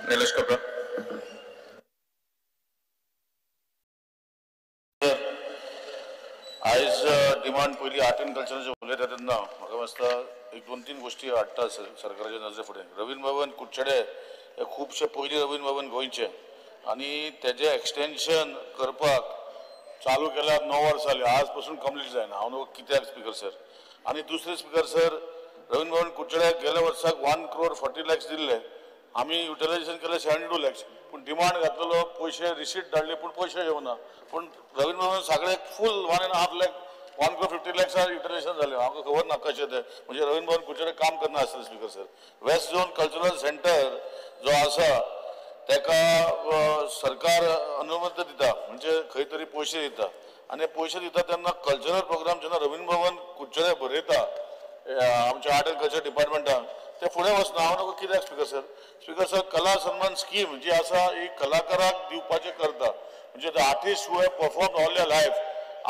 निलेश काब्राल. आयज डिमांड पयली art and कल्चराचेर उलयता तेन्ना म्हाका दिसता एक दोन तीन गोश्टी हाडटा सरकाराच्या नजरे फुडें. रवींद्र भवन कुडचडे हे खुबशे पयली रवींद्र भवन गोंयचे आनी तेजें एक्सटेंशन करपाक चालू केल्यार 9 वर्सां जाली, आज पसून कंप्लीट जायना. हांव न्हू कित्याक स्पीकर सर. आनी दुसरें स्पीकर सर, रवींद्र भवन कुडचड्याक गेल्या वर्साक 1 crore 40 lakhs दिल्ले, आमी युटिलायझेशन केलें 72 lakhs, पूण डिमांड घातलेलो, पयशे रिसीट धाडली पूण पयशे येवना. पूण रवींद्र भवन सगळे फूल 1.5 lakh, 1 crore 50 lakhs utilisation जालें. म्हाका खबर ना कशें तें, म्हणजे रवींद्र भवन कुडचडे काम करना आसलें speaker sir. West zone cultural centre जो आसा तेका सरकार अनुमती दिता, म्हणजे खंय तरी पयशे दिता आनी पयशे दिता तेन्ना कल्चरल प्रोग्राम जेन्ना रवींद्र भवन कुडचडे बरयता आमच्या आर्ट एंड कल्चर डिपार्टमेंटान, ते फुडें वचना. हांव नको कित्याक स्पीकर सर. स्पीकर सर, कला सन्मान स्कीम जी आसा ही कलाकाराक दिवपाचें करता, म्हणजे the artist who have perform all their life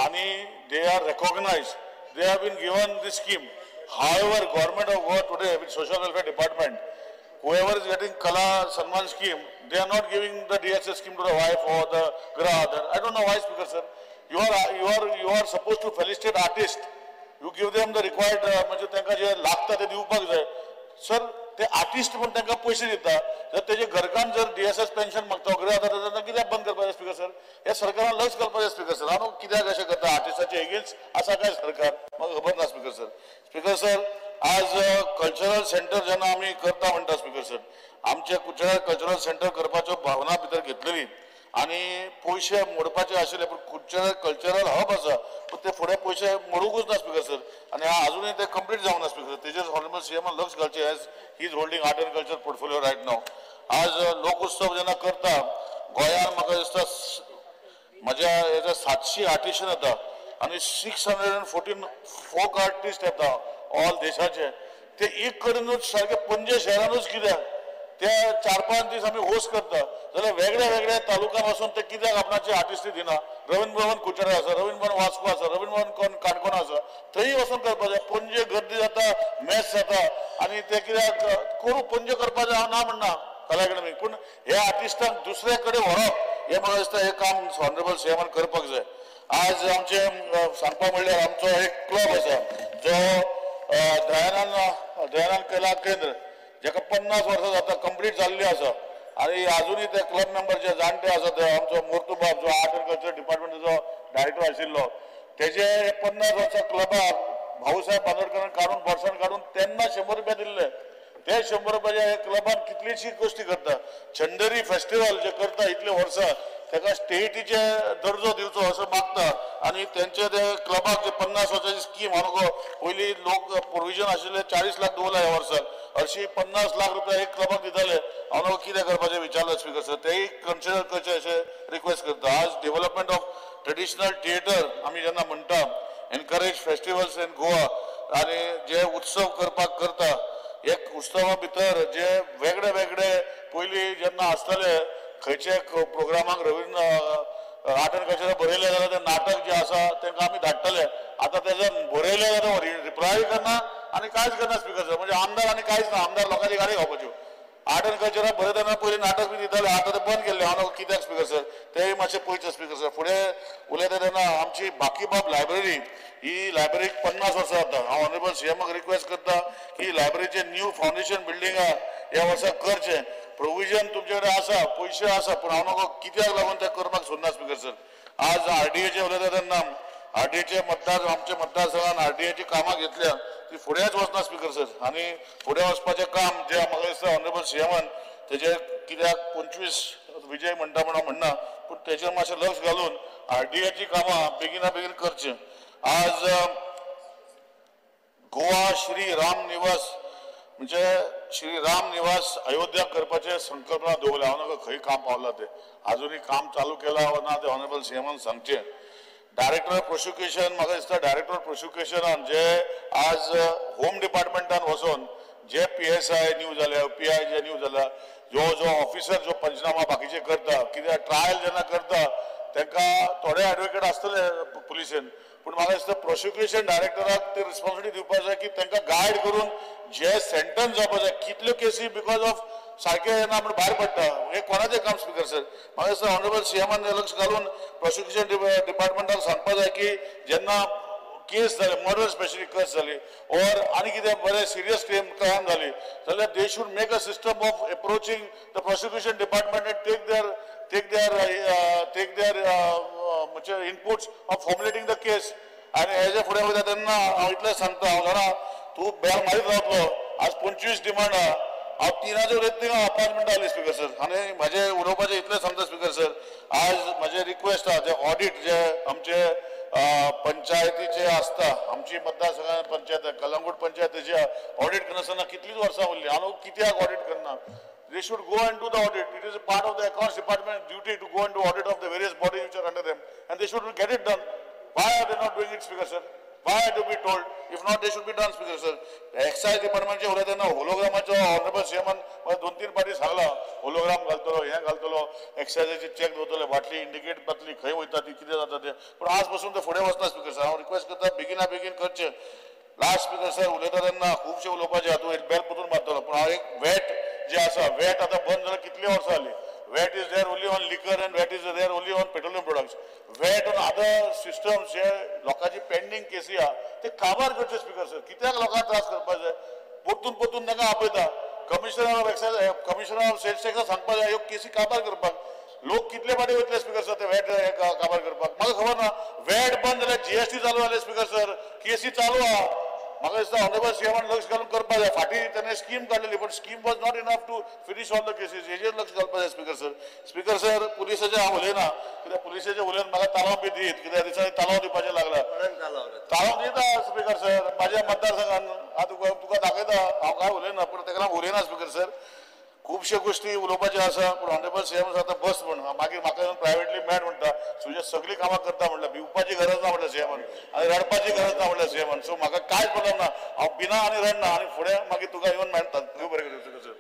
आनी they are recognise, they have been given this scheme. However, government of Goa today with social welfare department, whoever is getting Kala Sanman scheme, they are not giving the DSS scheme to the wife or the grandmother. I don't know why, Speaker sir. You are supposed to felicitate artists. You give them the required, म्हणजे तांकां जे लागता ते दिवपाक जाय. Sir, ते artist म्हूण तांकां पयशे दिता, जर तेजे घरकान्न जर डीएसएस पेन्शन मागता ग्रह आधार तांकां कित्याक बंद करपाचें स्पीकर सर? हे सरकारान लक्ष घालपाचें स्पीकर सर. हांव कित्याक अशें करता आर्टिस्टाचे एगेन्स्ट आसा काय सरकार, म्हाका खबर ना स्पीकर सर. स्पीकर सर, आज कल्चरल सेंटर जेन्ना आमी करता म्हणटा स्पीकर सर, आमचे कुडचड्यार कल्चरल सेंटर करपाच्यो भावना भितर घेतलेली आनी पयशे मोडपाचे आशिल्ले, पूण कुडचड्यार कल्चरल हब आसा पूण ते फुडें पयशे मोडुंकूच ना स्पीकर सर. आनी आजुनूय ते कंप्लीट जावंक ना स्पीकर सर. तेजेर ऑनरेबल सीएमान लक्ष घालचें, as he is holding art and culture portfolio right now. आज लोकोत्सव जेन्ना करता गोंयांत म्हाका दिसता म्हज्या हेज्या 700 आर्टिशन येता आनी 614 फोक आर्टिस्ट येता ऑल देशाचे. ते एक कडेनूच सारके पणजे शहरानूच कित्याक ते 4-5 दीस आमी होस्ट करता जाल्यार वेगळ्या वेगळ्या तालुक्यान वचून ते कित्याक आपणाचे आर्टिस्टी दिना. रवींद्र भवन कुडचडे आसा, रवींद्र भवन वास्को आसा, रवींद्र भवन काणकोण आसा, थंय वचून करपाचें. पणजे गर्दी जाता, मॅच जाता आनी ते कित्याक करूं पणजे करपाचें हांव ना म्हणना कला अकादमीक, पूण ह्या आर्टिस्टांक दुसऱ्या कडेन व्हरप हें म्हाका दिसता हें काम ऑनरेबल सीएमान करपाक जाय. आज आमचें सांगपा म्हणल्यार आमचो एक क्लब आसा जो दयानंद कला केंद्र, जेका 50 वर्सां जाता कंप्लीट जाल्ली आसा आनी आजुनूय ते क्लब मेंबर जे जाणटे आसा ते आमचो मोर्तुबाब जो आर्ट एंड कल्चर डिपार्टमेंटाचो डायरेक्टर आशिल्लो, तेजे 50 वर्सां क्लबाक भाऊसाहेब बांदोडकरान काडून बोर्सान काडून तेन्ना 100 रुपया दिल्ले. ते 100 रुपयाच्या ह्या क्लबान कितलीशी गोश्टी करता. चंदेरी फेस्टिवल जे करता इतले वर्सां ताका स्टेटीचे दर्जो दिवचो असो मागता आनी तेंचे ते क्लबाक जे 50 वर्सांची स्कीम हांव पयलीं लोक प्रोविजन आशिल्ले 40 लाख दवरला ह्या वर्साक, हरशीं 50 लाख रुपया एक क्लबाक दिताले. हांव कितें करपाचें विचारलें स्पीकर सर, तेय कन्सिडर करचें अशें रिक्वेस्ट करता. आज डेव्हलपमेंट ऑफ ट्रेडिशनल थिएटर आमी जेन्ना म्हणटा, एनकरेज फेस्टिवल्स इन गोवा आनी जे उत्सव करपाक करता, एक उत्सवा भितर जे वेगळे वेगळे पयलीं जेन्ना आसताले खंयचे प्रोग्रामाक रवींद्र आर्ट एंड कल्चर बरयलें जाल्यार तें नाटक जें आसा तांकां आमी धाडटले. आतां तेजें बरयलें जाल्यार रिप्लाय करना आनी कांयच करना स्पीकर सर. म्हणजे आमदार आनी कांयच ना, आमदार लोकांची गाडी खावपाच्यो. आर्ट एंड कल्चराक बरयतना पयलीं नाटक बी दिताले, आतां तें बंद केल्लें. हांव कित्याक स्पीकर सर तेंय मातशें पळयचें स्पीकर सर. फुडें उलयता तेन्ना आमची बाकीबाब लायब्ररी, ही लायब्ररीक 50 वर्सां जाता. हांव ऑनरेबल सीएमाक रिक्वेस्ट करता की लायब्ररीचें न्यू फावंडेशन बिल्डिंगा ह्या वर्सा करचें. प्रोविजन तुमचे कडेन आसा, पयशे आसा, पूण हांव नको कित्याक लागून तें करपाक सोदना स्पीकर सर. आज आरडीएचे उलयता तेन्ना आरडीएचे मतदार आमच्या मतदारसंघान आरडीएची कामां घेतल्या ती फुडेंच वचना स्पीकर सर. आनी फुडें वचपाचें काम जें म्हाका दिसता ऑनरेबल सीएमान तेजें कित्याक 25 विजय म्हणटा म्हूण हांव म्हणना, पूण तेजेर मातशें लक्ष घालून आरडीएची कामां बेगिना बेगीन करचीं. आज गोवा श्री राम निवास म्हणजे श्री राम निवास अयोध्या करपाचे संकल्पना दवरल्या. हांव नाका खंय काम पावलां तें, आजुनूय काम चालू केलां वा ना तें ऑनरेबल सीएमान सांगचें. डायरेक्टर ऑफ प्रोसिक्युशन म्हाका दिसता डायरेक्टर ऑफ प्रोसिक्युशनान जे आज होम डिपार्टमेंटान वचोन जे PSI new जाल्या, PI जे न्यू जाल्या, जो जो ऑफिसर जो पंचनामा बाकीचे करता, कित्याक ट्रायल जेन्ना करता तांकां थोडे एडवोकेट आसतले पुलिसेन, पूण म्हाका दिसता प्रोसिक्युशन डायरेक्टराक ते रिस्पॉन्सिबिलिटी दिवपाक जाय की तांकां गायड करून जे सेंटन्स जावपाक जाय. कितल्यो केसी because of सारकें येना म्हण भायर पडटा. हें कोणाचें काम स्पीकर सर? म्हाका दिसता ऑनरेबल सीएमान लक्ष घालून प्रोसिक्युशन डिपार्टमेंटाक सांगपा जाय की जेन्ना केस जाले, मर्डर स्पेशली केस जाली ऑर आनी कितें बरें सिरियस क्रायम जाली जाल्यार they should make a system of approaching the prosecution department and take their म्हणजे inputs of formulating the case. आनी हेजे फुडें वयता तेन्ना हांव इतलें सांगता, हांव जाणा तूं बॅल मारीत रावतलो. आज 25 डिमांड आहा, हांव 3 उलयता थिंगा 5 मिनटां जाली स्पीकर सर. आनी म्हाजें उलोवपाचें इतलें सांगता स्पीकर सर, आज म्हाजें रिक्वेस्ट आहा, जे ऑडीट जे आमचे पंचायतीचे आसता, आमची मतदारसंघात पंचायत कलंगूट पंचायतीची ऑडीट करनासतना कितलींच वर्सां उरली, हांव कित्याक ऑडीट करना? They should go and do the audit. It is a part of the accounts department duty to go and do audit of the various bodies which are under them, and they should get it done. Why are they not doing it, Speaker sir? Why are to be told? If not, they should be done, Speaker sir. Excise डिपार्टमेंटचे उलयता तेन्ना होलोग्रामाचो honourable सीएमान म्हाका 2-3 फावटी सांगला, hologram घालतलो, हें घालतलो, एक्सायजाची check दवरतले, बाटली इंडिकेट जातली खंय वयता ती, कितें जाता तें. पूण आज पसून ते फुडें वचना स्पीकर सर. हांव रिक्वेस्ट करता बेगिना बेगीन करचें. लास्ट स्पीकर सर, उलयता तेन्ना खुबशें उलोवपाचें, तूं एक बेल परतून मारतलो, पूण हांव एक वॅट जे आसा, वॅट आतां बंद जाल्यार कितलीं वर्सां जालीं. VAT is there only on liquor and VAT is there only on petroleum products. VAT on other systems जे लोकांची पेंडींग केसी आहा ते काबार करचे स्पीकर सर. कित्याक लोकांक त्रास करपाक जाय? परतून परतून तांकां आपयता. Commissioner of excise, commissioner of sales टॅक्सा सांगपाक जाय ह्यो केसी काबार करपाक. लोक कितले फाटी वयतले स्पीकर सर ते वॅट काबार करपाक? म्हाका खबर ना. वॅट बंद जाल्यार जीएसटी चालू जाले स्पीकर सर, केसी चालू आहा. म्हाका दिसता ऑनरेबल सीएमान लक्ष घालून करपाक जाय. फाटीं ताणें स्कीम काडलेली, पण scheme was not enough to finish all the cases. हेजेर लक्ष घालपाक जाय स्पीकर सर. स्पीकर सर, पुलिसाचें हांव उलयना, कित्याक पुलिसाचें उलयन म्हाका तालांव बी दीत, कित्याक दिसांनी तालांव दिवपाचें लागला. तालांव दिता स्पीकर सर म्हाज्या मतदारसंघान. हांव तुका दाखयता, हांव कांय उलयना, पूण ताका लागून उलयना स्पीकर सर. खुबश्यो गोश्टी उलोवपाच्यो आसा, पूण ऑनरेबल सीएम आतां बस म्हण मागीर म्हाका येवन प्रायवेटली मेळ म्हणटा, तुजे सगळीं कामां करता म्हणल्यार भिवपाची गरज ना म्हणल्यार सीएमान, आनी रडपाची गरज ना म्हणल्यार सीएमान. सो म्हाका कांयच प्रॉब्लम ना, हांव भिना आनी रडना, आनी फुडें मागीर तुका येवन मेळटा. देव बरें करूं speaker sir.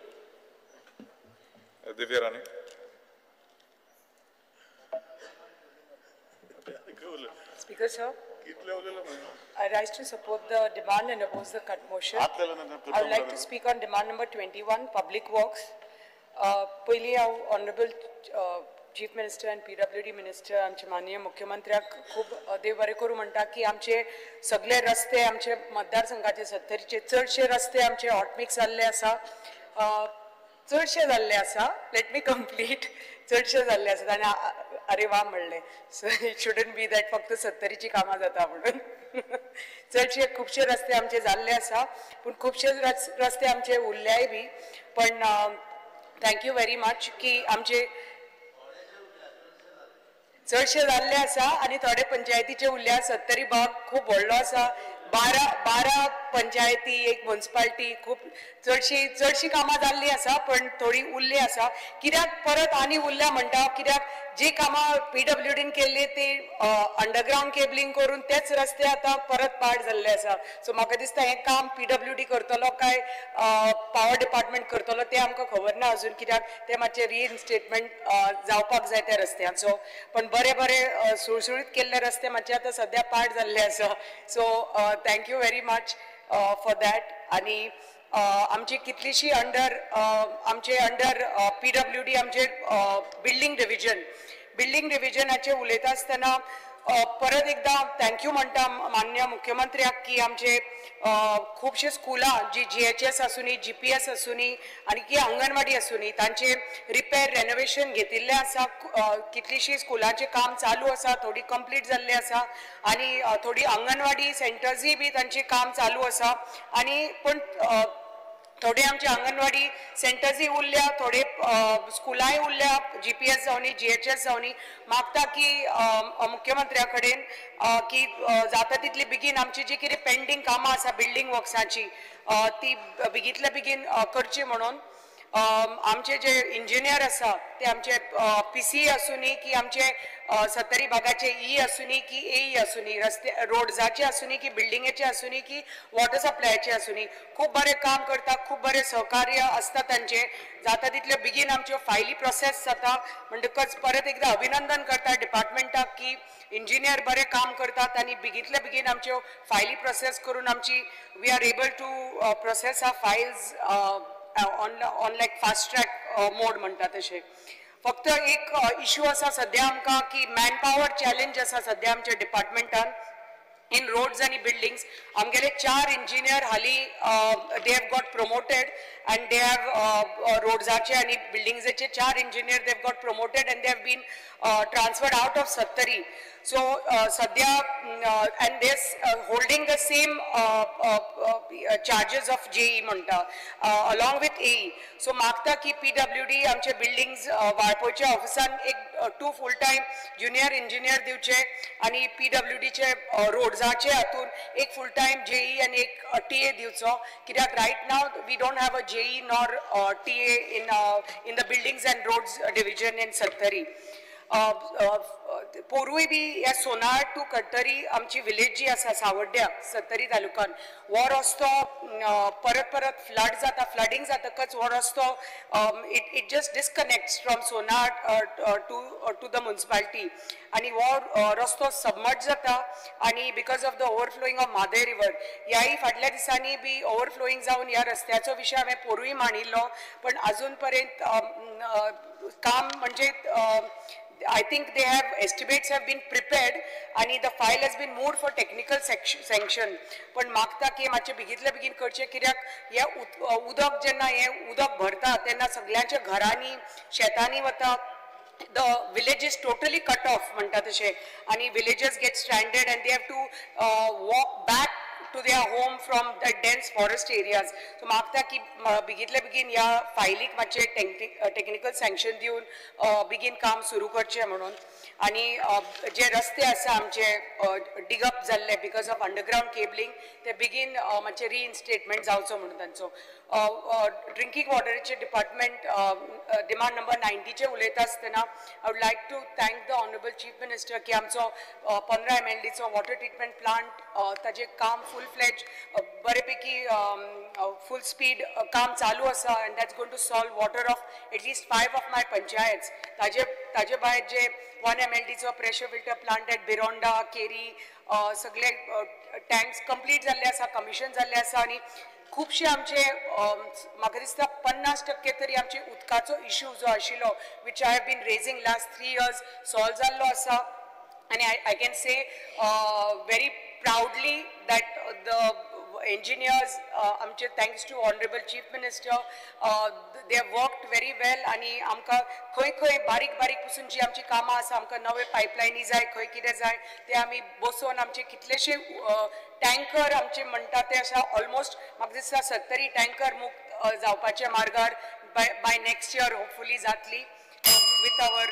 Divya Rane. Speaker sir, I rise to support the demand and oppose the cut motion. I would like to speak on demand number 21, public works. पयलीं हांव honourable chief minister and PWD minister आमचे माननीय मुख्यमंत्र्याक खूब देव बरें करूं म्हणटा की आमचे सगळे रस्ते, आमचे मतदारसंघाचे सत्तरीचे चडशे रस्ते आमचे हॉटमिक्स जाल्ले आसा, चडशे जाल्ले आसा. Let me complete. चडशे जाल्ले आसात आनी अरे वा म्हणलें. So it shouldn't be that फक्त सत्तरीची कामां जाता म्हणून. चडशे खुबशे रस्ते आमचे जाल्ले आसा, पूण खुबशे रस्ते आमचे उरल्याय बी. पण thank you very much की आमचे चडशे जाल्ले आसा आनी थोडे पंचायतीचे उरल्या. सत्तरी भाग खूब व्हडलो आसा, 12 पंचायती, एक म्युनिसिपालिटी, खूब चडशी कामां जाल्ली आसा, पण थोडी उरली आसा. कित्याक परत आनी उरल्या म्हणटा, कित्याक जी कामां पीडब्ल्यूडीन केल्ली ती अंडरग्रावंड केबलिंग करून तेच रस्ते आतां परत पाड जाल्ले आसा. सो म्हाका दिसता हें काम पीडब्ल्यूडी करतलो काय पावर डिपार्टमेंट करतलो तें आमकां खबर ना अजून, कित्याक तें मातशें रिइन्स्टेटमेंट जावपाक जाय त्या रस्त्यांचो. पण बरे बरे सुळसुळीत केल्ले रस्ते मातशे आतां सद्या पाड जाल्ले आसा. So thank you very much for that. आनी आमची कितलीशी अंडर आमचे अंडर पीडब्ल्यूडी आमचे बिल्डींग डिविजन, बिल्डींग डिविजनाचे उलयता आसतना परत एकदा thank you म्हणटा माननीय मुख्यमंत्र्याक की आमचे खुबशे स्कुलां जी जीएचएस आसूनी, जीपीएस आसूनी आनी की अंगणवाडी आसूनी तांचे रिपेर रेनोवेशन घेतिल्लें आसा. कितलीशी स्कुलांचें काम चालू आसा, थोडी कंप्लीट जाल्लें आसा आनी थोडी अंगणवाडी सेंटर्सूय बी तांचें काम चालू आसा. आनी पूण थोडे आमचे अंगणवाडी सेंटर्सूय उरल्या, थोडे स्कुलांय उरल्या, जीपीएस जावनी, जीएचएस जावनी. मागता की मुख्यमंत्र्या कडेन की जाता तितली बेगीन आमची जी कितें पेंडींग कामां आसा बिल्डींग वर्क्साची ती बेगींतल्या बेगीन करची म्हणून. आमचे जे इंजिनियर आसा ते आमचे पीसी आसूनी की आमचे सत्तरी भागाचे ई आसूनी की ए आसूनी, रस्ते रोड्साचे आसूनी की बिल्डिंगेचे आसूनी की वॉटर सप्लायचे आसूनी, खूब बरें काम करता, खूब बरें सहकार्य आसता तांचे. जाता तितले बेगीन आमच्यो फायली प्रोसेस जाता. म्हणटकच परत एकदा अभिनंदन करता डिपार्टमेंटाक की इंजिनियर बरें काम करतात आनी बेगींतल्या बेगीन आमच्यो फायली प्रोसेस करून आमची we are able to process our files on like fast track mode म्हणटा तशें. फक्त एक इश्यू आसा सद्या आमकां की मॅन पावर चॅलेंज आसा सद्या आमच्या डिपार्टमेंटान इन रोड्स आनी बिल्डिंग्स. आमगेले 4 इंजिनियर हाली they have got promoted and they have रोड्साचे आनी बिल्डिंग्साचे 4 engineer they have got promoted and they have been transferred out of Sattari. So सद्या and they holding the same charges of JE म्हणटा along with AE. So मागता की PWD आमचे buildings वाळपयच्या ऑफिसान एक 2 full time junior engineer दिवचे आनी पीडब्ल्यूडीचे रोड्साचे हातून एक फूल टायम जेई आनी एक टीए दिवचो, कित्याक right now we don't have a JE nor TA in the buildings and roads division in Sattari. पोरूय बी ह्या सोनार टू कट्टरी आमची विलेज जी आसा सावड्ड्या सत्तरी तालुक्यान हो रस्तो परत परत फ्लड जाता. फ्लडींग जातकच हो रस्तो it just disconnects from Sonar to the municipality आनी हो रस्तो सबमर्ज जाता आनी because of the overflowing of Mhadei river. ह्याय फाटल्या दिसांनी बी ओवरफ्लोईंग जावन ह्या रस्त्याचो विशय हांवें पोरूय मांडिल्लो, पण अजून पर्यंत काम म्हणजे I think they have estimates have been prepared and the file has been moved for technical sanction. पण मागता की मातशें बेगीतले बेगीन करचें, कित्याक हें उदक जेन्ना हें उदक भरता तेन्ना सगळ्यांच्या घरांनी शेतांनी वता. The village is totally cut off म्हणटा तशें आनी villages get stranded and they have to walk back to their home from the dense forest areas. So मागता की बेगीतले बेगीन ह्या फायलीक मातशें टेक्निकल सँक्शन दिवन बेगीन काम सुरू करचें म्हणून. आनी जे रस्ते आसा आमचे डिगअप जाल्ले because of underground cabling ते बेगीन मातशें रिइन्स्टेटमेंट जावचो म्हणून तांचो. ड्रिंकींग वॉटराचे डिपार्टमेंट डिमांड नंबर 90चे उलयता आसतना I would like to thank the honourable chief minister की आमचो 15 MLDचो वॉटर ट्रिटमेंट प्लांट ताजें काम फूल फ्लॅज बरेपैकी फूल स्पीड काम चालू आसा and that's going to solve water of at least 5 of my panchayats. ताजे भायर जे 1 MLDचो pressure filter plant at Bironda Keri सगळे टँक्स कंप्लीट जाल्ले आसा, कमिशन जाल्ले आसा आनी खुबशे आमचे म्हाका दिसता 50% तरी आमचे उदकाचो इश्यू जो आशिल्लो which I have been raising last 3 years solve जाल्लो आसा. आनी I can say very proudly that the engineers आमचे thanks to honourable chief minister they have worked very well. आनी आमकां खंय खंय बारीक बारीक पसून जी आमची कामां आसा, आमकां नवे पायपलायनी जाय, खंय कितें जाय ते आमी बसोवन आमचे कितलेशे टँकर आमचे म्हणटा ते आसा ऑलमोस्ट म्हाका दिसता 70 टँकर मुक्त जावपाच्या मार्गार बाय नेक्स्ट इयर होपफुली जातली विथ our.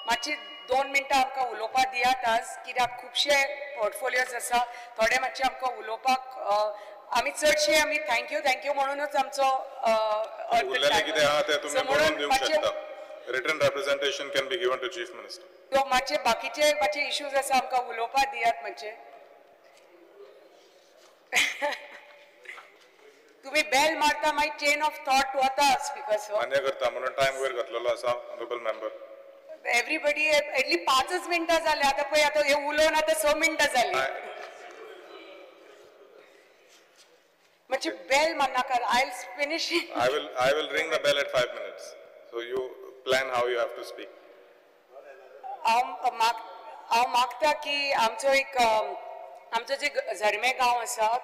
मातशी 2 मिनटां आमकां उलोवपाक दियात आज, कित्याक खुबशे पोर्टफोलियोज आसा थोडे मातशे आमकां उलोवपाक आमी चडशे आमी thank you thank you म्हणूनच आमचो उरलेलें कितें आहा तें तुमी बरोवन दिवंक शकता. Written representation can be given to chief minister. So मातशे बाकीचे मातशे इश्यूज आसा आमकां उलोवपाक दियात मातशे. तुम्ही बेल मारता मागीर चेन ऑफ थॉट वता स्पीकर सर. मान्य करता म्हणून टायम वयर घातलेलो आसा ऑनरेबल मेंबर. एवरीबडी एटली 5 मिनटां जाली आतां पळय, आतां हे उलोवन आतां 6 मिनटां जाली. मातशें बेल मारनाका, I will finish. I will ring the bell at 5 minutes. So you plan how you have to speak. हांव मागता की आमचो एक आमचो जे झरमे गांव आसा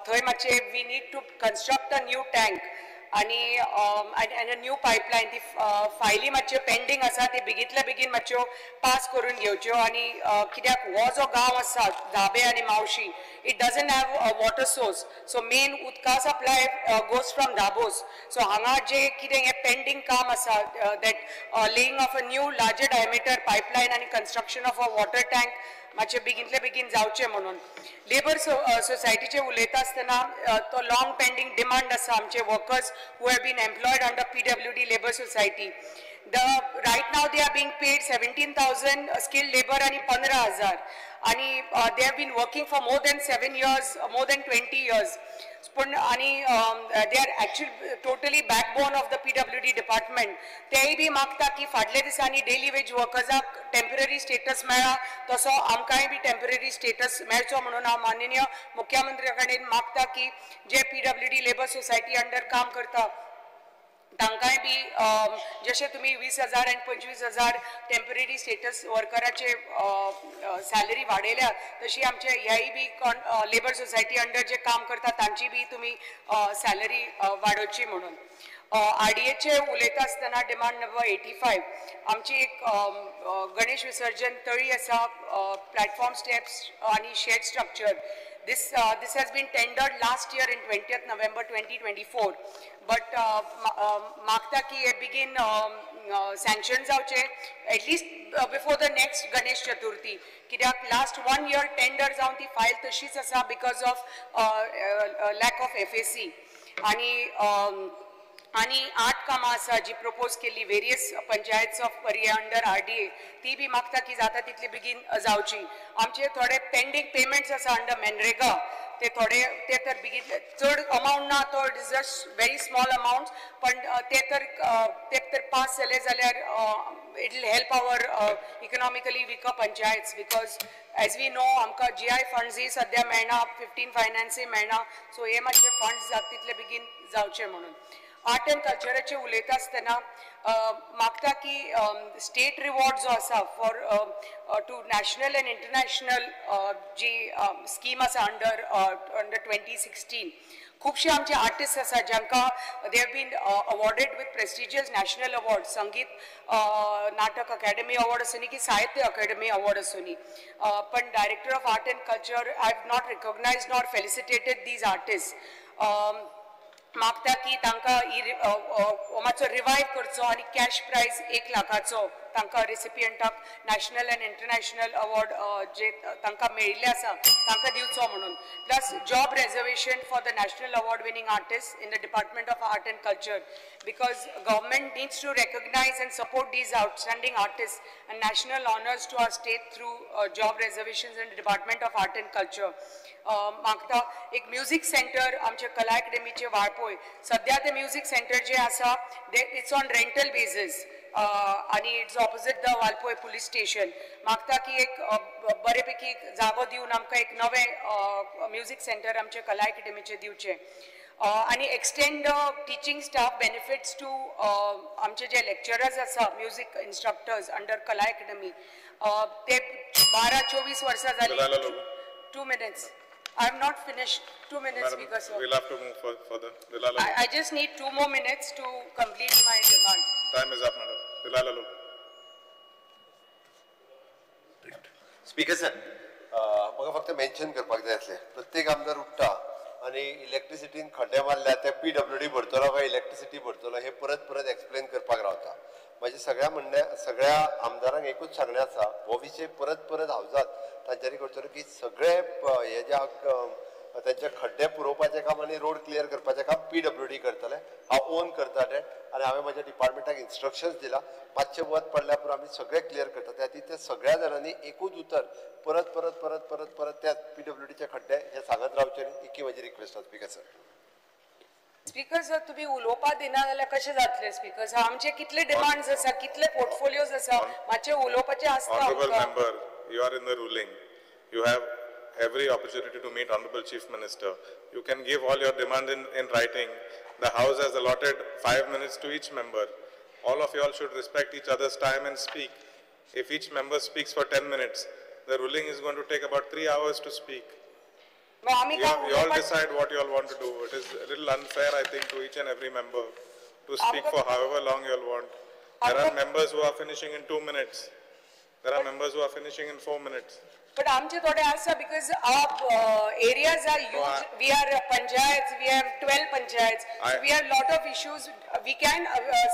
थंय मातशें we need to construct a new tank आनी अ न्यू पायपलायन. ती फायली मातश्यो पेंडींग आसा ती बेगीतल्या बेगीन मातश्यो पास करून घेवच्यो. आनी कित्याक हो जो गांव आसा धाबे आनी Mavshi it doesn't have a water source. So main उदका supply goes from Dabos. So हांगा जे कितें हें पेंडींग काम आसा that laying of a new larger diameter pipeline आनी construction of a water tank मातशें बेगीनले बेगीन जावचें म्हणून. लेबर सोसायटीचें उलयता आसतना तो लॉंग पेंडींग डिमांड आसा आमचे workers who have been employed under PWD labour society. The right now they are being paid 17,000 skilled labour आनी 15,000 आनी they have been working for more than 7 years, more than 20 years. पूण आनी they are actually totally backbone of the PWD department. तेय बी मागता की फाटल्या दिसांनी daily veg वर्कर्साक temporary status मेळ्ळा तसो आमकांय बी टेम्पररी स्टेटस मेळचो म्हणून हांव माननीय मुख्यमंत्र्या कडेन मागता की जे पीडब्ल्यूडी लेबर सोसायटी अंडर काम करता तांकांय बी जशे तुमी 20,000 आनी 25,000 टेम्पररी स्टेटस वर्कराचे सॅलरी वाडयल्या, तशी आमचे ह्याय बी लेबर सोसायटी अंडर जे काम करता तांची बी तुमी सॅलरी वाडोवची म्हणून. आरडीएचे उलयता आसतना डिमांड नंबर 85, आमची एक गणेश विसर्जन तळी आसा, प्लॅटफॉर्म स्टेप्स आनी shed structure. This has been tendered last year in 20th November 2024, but मागता की हे बेगीन सँक्शन जावचे at least before the next Ganesh Chaturthi, कित्याक लास्ट 1 year tender जावन ती फायल तशीच आसा because of lack of FAC. आनी आनी 8 कामां आसा जी प्रपोज केल्ली various panchayats of Parya under RDA, ती बी मागता की जाता तितली बेगीन जावची. आमचे थोडे पेंडींग पेमेंट्स आसा अंडर मनरेगा, ते थोडे ते तर बेगीन चड अमावंट ना, तो it is just very small amount, पण ते तर पास जाले जाल्यार it will help our economically weaker panchayats, because as we know आमकां GI फंड्सय सद्या मेळना, 15 फायनान्सूय मेळना, सो हे मातशे फंड्स जाता तितले बेगीन जावचे म्हणून. आर्ट एंड कल्चराचे उलयता आसतना मागता की स्टेट रिवॉर्ड जो आसा for to national and international ji scheme आसा अंडर 2016, खुबशे आमचे आर्टिस्ट आसा जांकां they have been awarded with prestigious national award, Sangeet Natak Akademi award आसूनी की साहित्य अकादमी अवॉर्ड आसूनी, पण director of art and culture I have not recognise nor felicitated these artist. मागता की तांकां मातसो रिवायव करचो आनी कॅश प्रायज 1 लाखाचो तांकां रेसिपियंटाक नॅशनल एंड इंटरनॅशनल अवॉर्ड जे तांकां मेळिल्ले आसा तांकां दिवचो म्हणून. Plus job reservation for the national award winning artist in the department of art and culture, because government needs to recognise and support these outstanding artist and national honours to our state through job reservations in department of art and culture. मागता एक music centre आमच्या कला अकॅडमीचे वाळपोय, सद्या ते music centre जे आसा it's on rental basis आनी it's opposite the Valpoi police station. मागता की एक बरेपैकी एक जागो दिवन आमकां एक नवें म्युजीक सेंटर आमच्या कला अकॅडमीचे दिवचें. आनी extend teaching staff benefits to आमचे जे लेक्चरर्स आसा music instructors under Kala academy, ते 12-24 वर्सां जाली. 2 minutes. I have not finished. 2 minutes, Madam, Speaker sir. We'll have to move further. I just need 2 more minutes to complete my demands. Time is up, madam. Delilah Lobo. Speaker sir, म्हाका फक्त mention करपाक जाय आसलें, प्रत्येक आमदार उठ्ठा आनी इलेक्ट्रिसिटीन खड्डे मारल्या ते PWD भरतलो काय इलेक्ट्रिसिटी भरतलो हे परत परत एक्सप्लेन करपाक रावता. म्हाजें सगळ्या म्हणण्या सगळ्या आमदारांक एकूच सांगणें आसा, हो विशय परत परत हावजात तांच्यांनी करतलो की सगळे हे जे तांचे खड्डे पुरोवपाचें काम आनी रोड क्लियर करपाचें काम PWD करतले. हांव ओन करता तें आनी हांवें म्हज्या डिपार्टमेंटाक इन्स्ट्रक्शन्स दिला, मातशें वत पडल्या पुरो आमी सगळें क्लियर करता. त्या खातीर ते सगळ्या जाणांनी एकूच उतर परत परत परत परत परत त्या PWDचे खड्डे हे सांगत रावचे न्ही, इतकी म्हजी रिक्वेस्ट आसा स्पीकर सर. स्पीकर सर, तुमी उलोवपा दिना जाल्यार कशें जातलें स्पीकर सर? आमचे कितले डिमांड्स आसा, कितले पोर्टफोलियोज आसा, मातशें उलोवपाचें आसता. Honourable member, you are in the ruling, you have every opportunity to meet Honorable Chief Minister. You can give all your demand in writing. The House has allotted 5 minutes to each member. All of you all should respect each other's time and speak. If each member speaks for 10 minutes, the ruling is going to take about 3 hours to speak. You all decide what you all want to do. It is a little unfair, I think, to each and every member to speak for however long you all want. There are members who are finishing in 2 minutes. There are members who are finishing in 4 minutes. But आमचे थोडे आसा because our areas are huge. We are panchayats, we have 12 panchayats. So we have lot of issues. We can,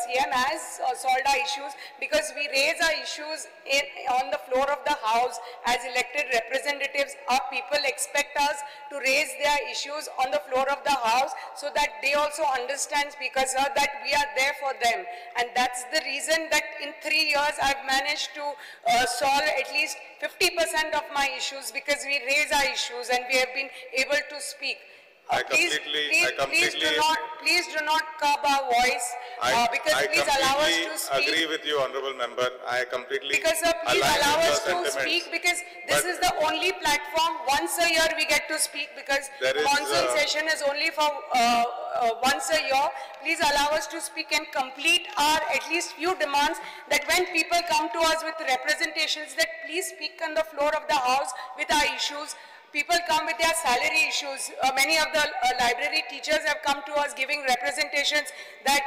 CM has solved our issues because we raise our issues on the floor of the house as elected representatives. Our people expect us to raise their issues on the floor of the house so that they also understand, Speaker sir, that we are there for them. And that's the reason that in 3 years I've managed to solve at least 50% of my issues because we raise our issues and we have been able to speak. I completely please do not curb our voice, because I please allow us to speak. Agree with you, honorable member. I completely Because sir, please align allow with us your to sentiments. speak, because this But is the only platform once a year we get to speak, because There is, monsoon session is only for once a year. Please allow us to speak and complete our at least few demands, that when people come to us with representations, that please speak on the floor of the house with our issues. People come with their salary issues. Many of the library teachers have come to us giving representations that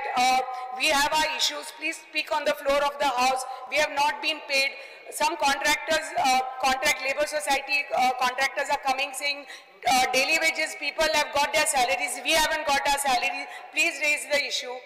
we have our issues. Please speak on the floor of the house. We have not been paid. Some contractors, contract labor society contractors are coming saying daily wages, people have got their salaries. We haven't got our salaries. Please raise the issue.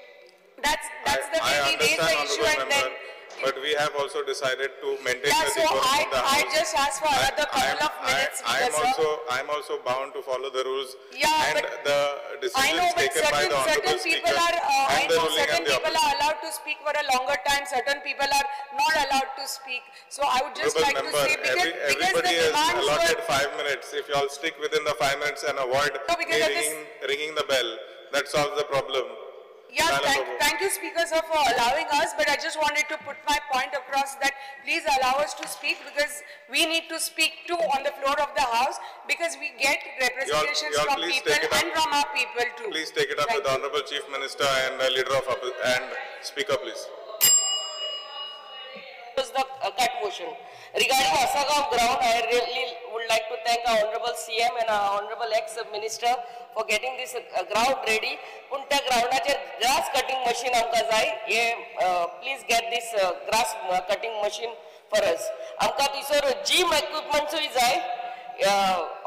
That's the way I we raise the understand, issue, honorable and then member, but we have also decided to maintain Yeah, the so decorum of the I house. just asked for another couple of minutes, Speaker, sir. I am also bound to follow the rules Yeah, and but the I decisions know, but taken by certain, the honorable certain people speaker are, I and the know ruling certain and the people opposition. are allowed to speak for a longer time, certain people are not allowed to speak. So I would just Honorable like to member, say, because the everybody is demands were allotted 5 minutes. If you all stick within the 5 minutes and avoid No, because me at this ringing the bell, that solves the problem. Yeah, Madam Prabhu. thank you, Speaker sir, for allowing us, but I just wanted to put my point across that please allow us to speak, because we need to speak too on the floor of the house, because we get representations you all from please people take it up. and from our people too. Please take it up Thank with the you. Honorable Chief Minister and the Leader of and Speaker, please. Was the cut motion. Regarding Assagao ground, I really would like to thank our Honorable CM and our Honorable Ex-Minister for getting this ground ready. Pun त्या ग्राउंडाचेर grass cutting machine आमकां जाय, हे please get this grass cutting machine for us. आमकां थंयसर gym इक्विपमेंट्सूय जाय.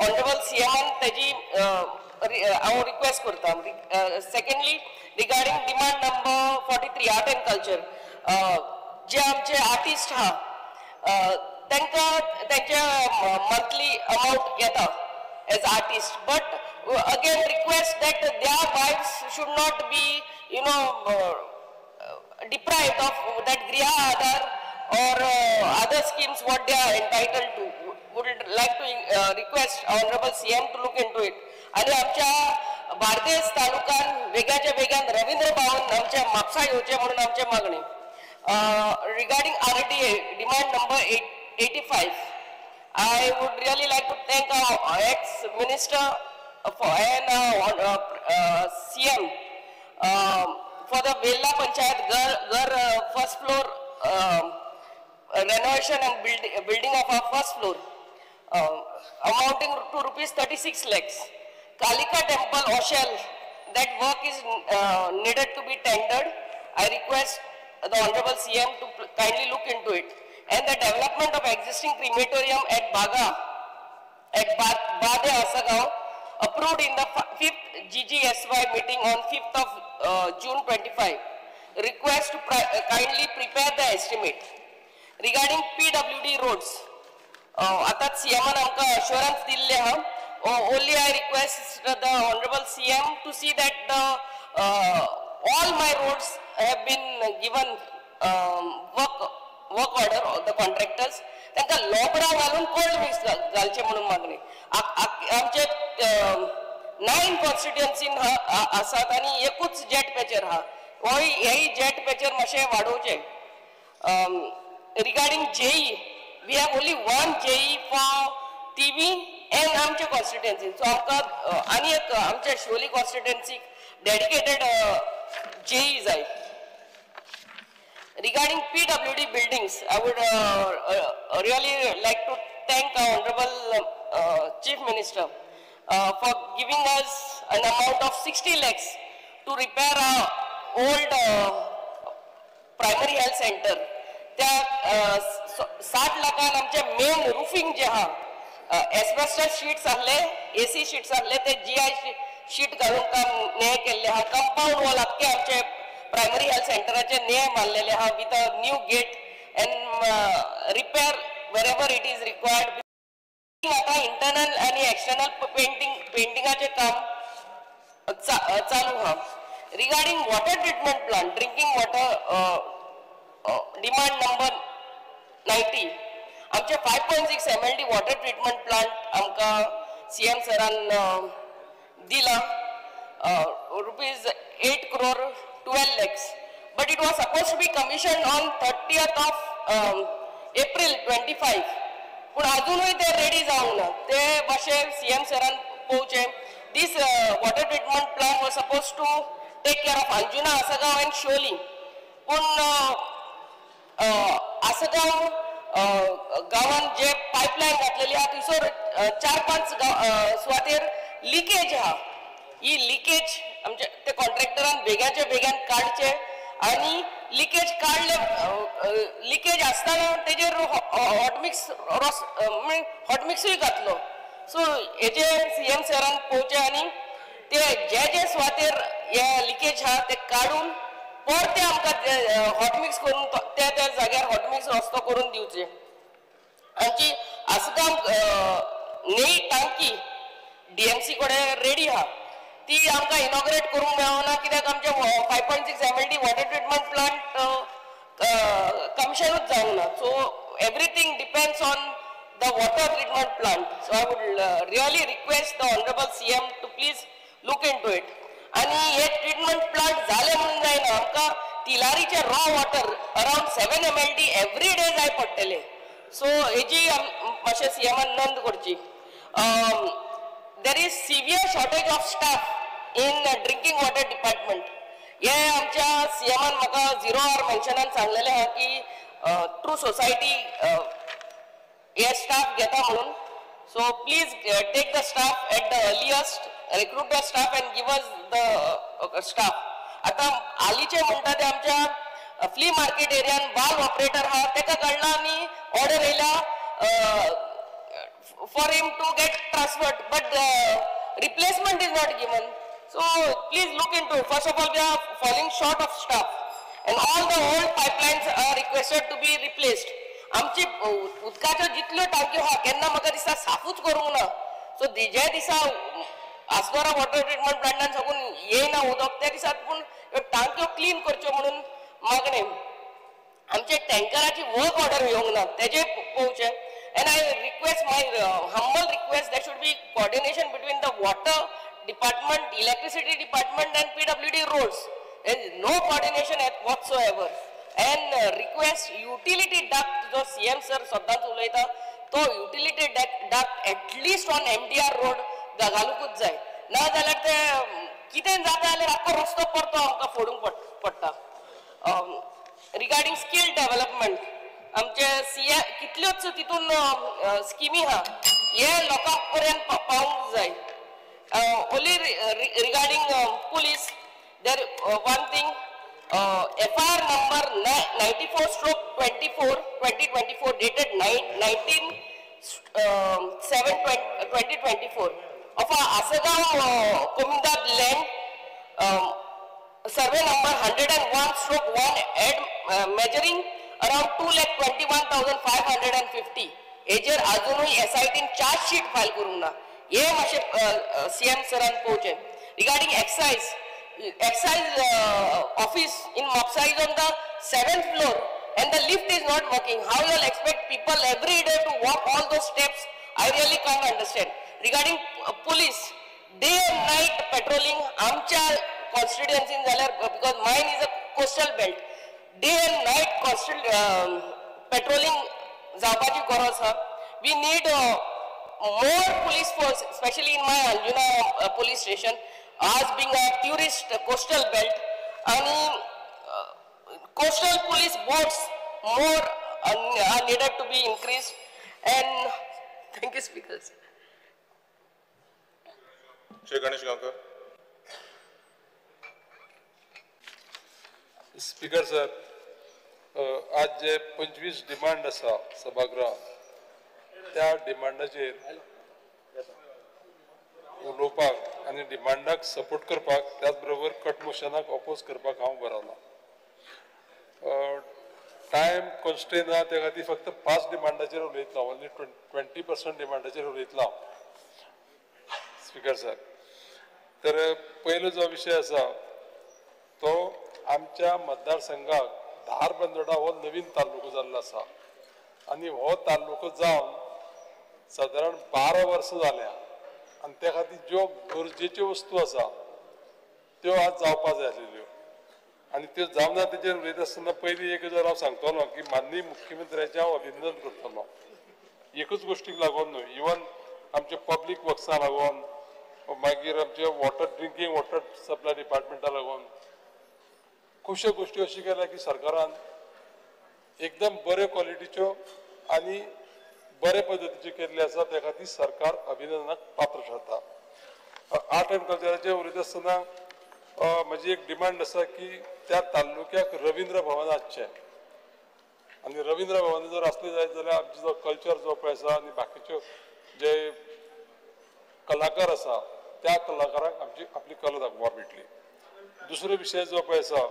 Honorable CM तेजी हांव request करता. Secondly, regarding demand number 43, art and culture, जे आमचे आर्टिस्ट आहा तांकां तेंचे मंथली अमावंट येता as artist, but again request that their wives should not be, you know, deprived of that Griha Aadhar or other schemes what they are entitled to. Would like to request Honorable CM to look into it. आनी आमच्या बार्देस तालुक्यान वेगाच्या वेगान रवींद्र भवन आमच्या म्हापसा येवचें म्हणून आमचें मागणी. Regarding RDA, demand number 85, I would really like to thank our ex-minister for and CM for the Vella Panchayat Gar first floor renovation and building of our first floor, amounting to rupees 36 lakhs. Kalika Temple, Oshel, that work is needed to be tendered. I request the Honorable CM to kindly look into it. And the development of existing crematorium at Baga, at Bade Assagao, approved in the 5th GGSY meeting on 5th of June 25. Request to kindly prepare the estimate. Regarding PWD roads, आतां CM आन आमकां assurance दिल्लें आहा. Only I request the Honorable CM to see that the all my roads have been given work order of the contractors. तांकां लोबरां घालून cold mix घालचें म्हणून मागणी. आमचे 9 कॉन्स्टिट्युएन्सीन आसात आनी एकूच जेट पॅचर आहा. होय, हेय जेट पॅचर मातशें वाडोवचें. Regarding JE, we have only one JE for TV and आमचे कॉन्स्टिट्युएन्सी. सो आमकां आनी एक आमच्या शिवोली कॉन्स्टिट्युएन्सीक डेडिकेटेड JE जाय. Regarding PWD buildings, I would really like to thank our Honorable Chief Minister for giving us an amount of 60 lakhs to repair our old primary health center. त्या 60 लाखान आमचे main रुफिंग जे आहा, asbestos sheets आहले, AC sheets आहले, ते GI sheet घालून काम नेय केल्ले आहा. कंपाउंड वॉल आख्खे आमचे प्रायमरी हेल्थ सेंटराचे नेय मारलेले आहा with a new gate and repair wherever it is required. आतां इंटरनल आनी एक्सटर्नल पेंटिंगाचें काम चालू आहा. Regarding water treatment plant, drinking water demand number 90, आमचे 5.6 MLD water treatment plant आमकां CM सरान दिला. rupees 8 crore 12 lakhs. But it was supposed to be commissioned on 30th of April 25. पूण अजुनूय ते रेडी जावंक ना. ते मातशें सीएम सरान पळोवचें. This water treatment plant was supposed to take care of Anjuna, Assagao and Siolim. पूण आसगांव गांवान जे पायपलायन घातलेली आहा थंयसर 4-5 सुवातेर लिकेज आहा. ही लिकेज आमच्या ते कॉन्ट्रॅक्टरान बेगाच्या बेगान काडचे आनी लिकेज काडले, लिकेज आसतना तेजेर हॉटमिक्स रोस हॉटमिक्सूय घातलो. सो हेजे सीएम सरान पळोवचें आनी ते जे जे सुवातेर हे लिकेज आहा ते काडून परते आमकां हॉटमिक्स करून त्या त्या जाग्यार हॉटमिक्स रस्तो करून दिवचे. आमची आसगांव नेई टांकी डीएमसी कडेन रेडी आहा, ती आमकां इनॉग्रेट करूंक मेळना कित्याक आमचे 5.6 MLD water treatment plant कमिशनूच जावंक ना. So everything depends on the water treatment plant. So I would really request the honourable CM to please look into it. आनी हे ट्रिटमेंट प्लांट जालें म्हणून जायना, आमकां तिलारीचें raw water around 7 MLD every day जाय पडटलें. सो हेजी मातशें सीएमान नोंद करची. There is severe shortage of staff in drinking water department. हे आमच्या सीएमान म्हाका 0 our मेन्शनान सांगलेलें आहा की ट्रू सोसायटी हे स्टाफ घेता म्हणून. So please take the staff at the earliest, recruit the staff and give us the staff. आतां हालींचे म्हणटा ते आमच्या फ्ली मार्केट एरियान वाल्व ऑपरेटर आहा तेका काडला आनी ऑर्डर येयला for him to get transferred, but replacement is not given. So please look into it. First of all, we are falling short of staff and all the old pipelines are requested to be replaced. आमची उदकाच्यो जितल्यो टांक्यो आहा केन्ना म्हाका दिसता साफूच करूंक ना. So जे दिसा Assagao water treatment प्लांटान साकून येयना उदक त्या दिसा पूण टांक्यो क्लीन करच्यो म्हणून मागणें. आमचे टँकराची वर्क ऑर्डर येवंक ना तेजें पळोवचें. And I request, my humble request, there should be coordination between the water department, electricity department and PWD roads. There is no coordination at whatsoever. And request utility duct, जो CM sir सदांच उलयता तो utility duct at least on MDR road घालूंकूच जाय, ना जाल्यार ते कितें जाता जाल्यार आख्खो रस्तो परतो आमकां फोडूंक पडटा. Regarding skill development, आमचे सीए कितल्योच तितून स्किमी आहा हे लोकां पर्यंत पावूंक जाय. Only regarding police, there one thing, FIR number 94/24 2024 dated 19/7/2024 of Assagao Comunidade land, survey number 101/1 add measuring around 2,21,550. हेजेर अजुनूय एसआयटीन चार्ज शीट फायल करूंक ना. हे मातशें सीएम सरान पळोवचें. Regarding excise office in Mapusa is on the 7th floor and the lift is not working. How you all expect people every day to walk all those steps? I really can't understand. Regarding police, day and night patrolling आमच्या कॉन्स्टिट्युएन्सीन जाल्यार, because mine is a coastal belt, day and night constant patrolling जावपाची गरज आहा. We need more police force, specially in my Anjuna police station, as being a tourist coastal belt, आनी coastal police boats more are needed to be increased. And thank you, speakers. Shri Ganesh Gaonkar. Speaker sir, आज जे 25 demand आसा सभागृहात त्या डिमांडाचेर उलोवपाक आनी डिमांडाक support करपाक, त्याच बरोबर कट मोशनाक ऑपोज करपाक हांव बरयलां. टायम कॉन्स्ट्रेन आहा त्या खातीर फक्त 5 डिमांडाचेर उलयतलो, ओन्ली 20% डिमांडाचेर उलयतलो हांव. स्पीकर सर, तर पयलो जो विशय आसा तो आमच्या मतदारसंघाक धारबंदोडा हो नवीन तालुको जाल्लो आसा आनी हो तालुको जावन सादारण 12 वर्सां जाल्या आनी त्या खातीर ज्यो गरजेच्यो वस्तू आसा त्यो आज जावपा जाय आसलेल्यो आनी त्यो जावना. तेजेर उलयता आसतना पयलीं एक गजाल हांव सांगतलो की माननीय मुख्यमंत्र्याचें हांव अभिनंदन करतलो. एकूच गोश्टीक लागून न्हय, इवन आमच्या पब्लीक वर्क्सां लागून, मागीर आमचे वॉटर ड्रिंकींग वॉटर सप्लाय डिपार्टमेंटा लागून खुबश्यो गोश्टी अशी केल्या की सरकारान एकदम बऱ्यो क्वॉलिटीच्यो आनी बरे पद्दतीच्यो केल्ल्यो आसा. त्या खातीर सरकार अभिनंदनाक पात्र ठरता. आर्ट एंड कल्चराचेर उलयता आसतना म्हजी एक डिमांड आसा की त्या तालुक्याक रवींद्र भवन आसचें आनी रवींद्र भवन जर आसलें जायत जाल्यार आमचो जो कल्चर जो पळय आसा आनी बाकीच्यो जे कलाकार आसा त्या कलाकारांक आमची आपली कला दाखोवपाक मेळटली. दुसरो विशय जो पळय आसा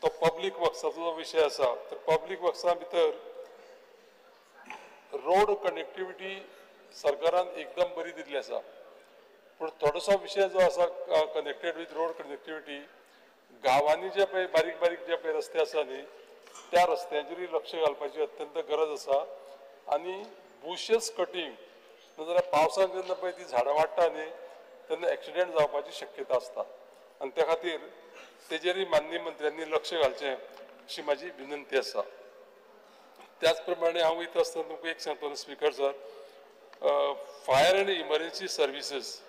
तो पब्लीक वर्क्साचो जो विशय आसा, तर पब्लीक वर्क्सा भितर रोड कनेक्टिविटी सरकारान एकदम बरी दिल्ली आसा, पूण थोडोसो विशय जो आसा कनेक्टेड विथ रोड कनेक्टिविटी, गांवांनी जे पळय बारीक बारीक जे पळय रस्ते आसा न्ही त्या रस्त्यांचेरूय लक्ष घालपाची अत्यंत गरज आसा. आनी बुशेस कटींग नाजाल्यार पावसांत जेन्ना पळय ती झाडां वाडटा न्ही तेन्ना एक्सिडेंट जावपाची शक्यता आसता आनी त्या खातीर तेजेरूय माननीय मंत्र्यांनी लक्ष घालचें अशी म्हाजी विनंती आसा. त्याच प्रमाणे हांव वयता आसतना तुमकां एक सांगतलो speaker sir, fire and emergency services,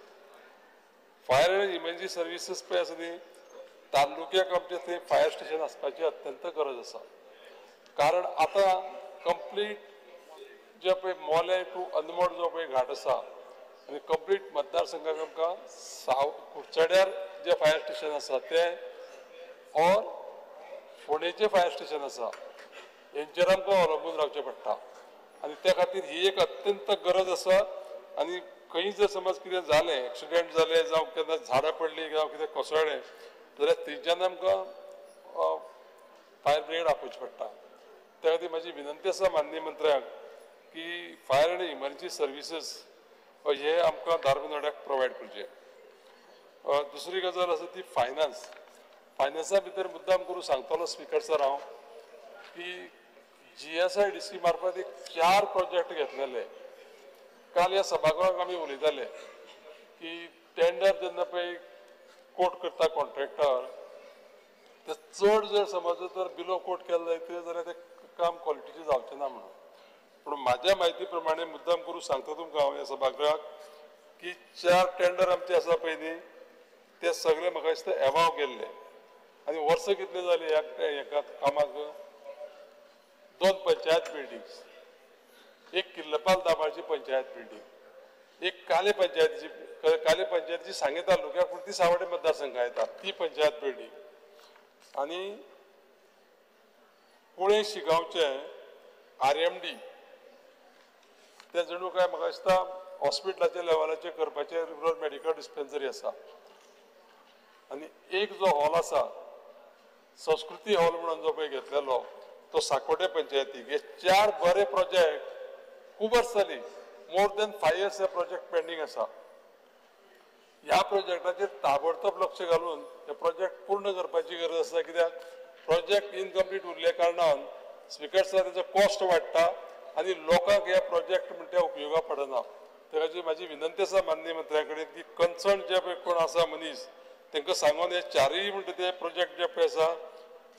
fire and emergency services पळय आसा न्ही तालुक्याक आमच्या थंय फायर स्टेशन आसपाची अत्यंत गरज आसा. कारण आतां कंप्लीट जे पळय मोलें टू अनमोड जो पळय घाट आसा आनी कंप्लीट मतदारसंघाक आमकां कुडचड्यार जे फायर स्टेशन आसा तें ऑर फोंडेचें फायर स्टेशन आसा हेंचेर आमकां अवलंबून रावचें पडटा आनी त्या खातीर ही एक अत्यंत गरज आसा. आनी खंय जर समज कितें जालें, एक्सिडेंट जालें जावं केन्ना झाडां पडलीं जावं कितें कोसळ्ळें जाल्यार थंयच्यान आमकां फायर ब्रिगेड आपोवची पडटा. त्या खातीर म्हाजी विनंती आसा माननीय मंत्र्यांक की फायर आनी इमर्जन्सी सर्विसीस हे आमकां धारबांदोड्याक प्रोवायड करचे. दुसरी गजाल आसा ती फायनान्स. फायनान्सा भितर मुद्दाम करून सांगतलो स्पिकर सर हांव की GSIDC मार्फत एक 4 प्रोजेक्ट घेतलेले. काल ह्या सभागृहाक आमी उलयताले की टेंडर जेन्ना पळय कोट करता कॉन्ट्रॅक्टर ते चड जर समज तर बिलो कोट केलें जायत जाल्यार तें काम क्वॉलिटीचें जावचें ना म्हणून. पूण म्हाज्या म्हायती प्रमाणे मुद्दाम करून सांगता तुमकां हांव ह्या सभागृहाक की 4 टेंडर आमचे आसा पळय न्ही ते सगळे म्हाका दिसता एवाव गेल्ले आनी वर्सां कितलीं जालीं ह्या हेका कामाक. 2 पंचायत बिल्डिंग्स, एक किल्लपाल दाबाळची पंचायत बिल्डिंग, एक काले पंचायतीची, काले पंचायतीची सांगे तालुक्याक पूण ती सावडे मतदारसंघा येता ती पंचायत बिल्डिंग, आनी कुळे शिगांवचे RMD ते जणू काय म्हाका दिसता हॉस्पिटलाच्या लेवलाचेर करपाचें रुरल मेडिकल डिस्पेन्सरी आसा, आनी एक जो हॉल आसा संस्कृती हॉल म्हणून जो पळय घेतलेलो तो साकोटे पंचायतीक. हे 4 बरे प्रोजेक्ट खूब वर्सां जालीं, मोर देन 5 इयर्स हे प्रोजेक्ट पेंडींग आसा. ह्या प्रोजेक्टाचेर ताबडतोब लक्ष घालून हे प्रोजेक्ट पूर्ण करपाची गरज आसा. कित्याक प्रोजेक्ट इनकम्प्लीट उरल्या कारणान स्पिकर सर तेजो कॉस्ट वाडटा आनी लोकांक हे प्रोजेक्ट म्हणटा उपयोगा पडना. त्या खातीर म्हाजी विनंती आसा माननीय मंत्र्या कडेन की कन्सर्न जे पळय कोण आसा मनीस तांकां सांगून हे 4 म्हणटा ते प्रोजेक्ट जे पळय आसा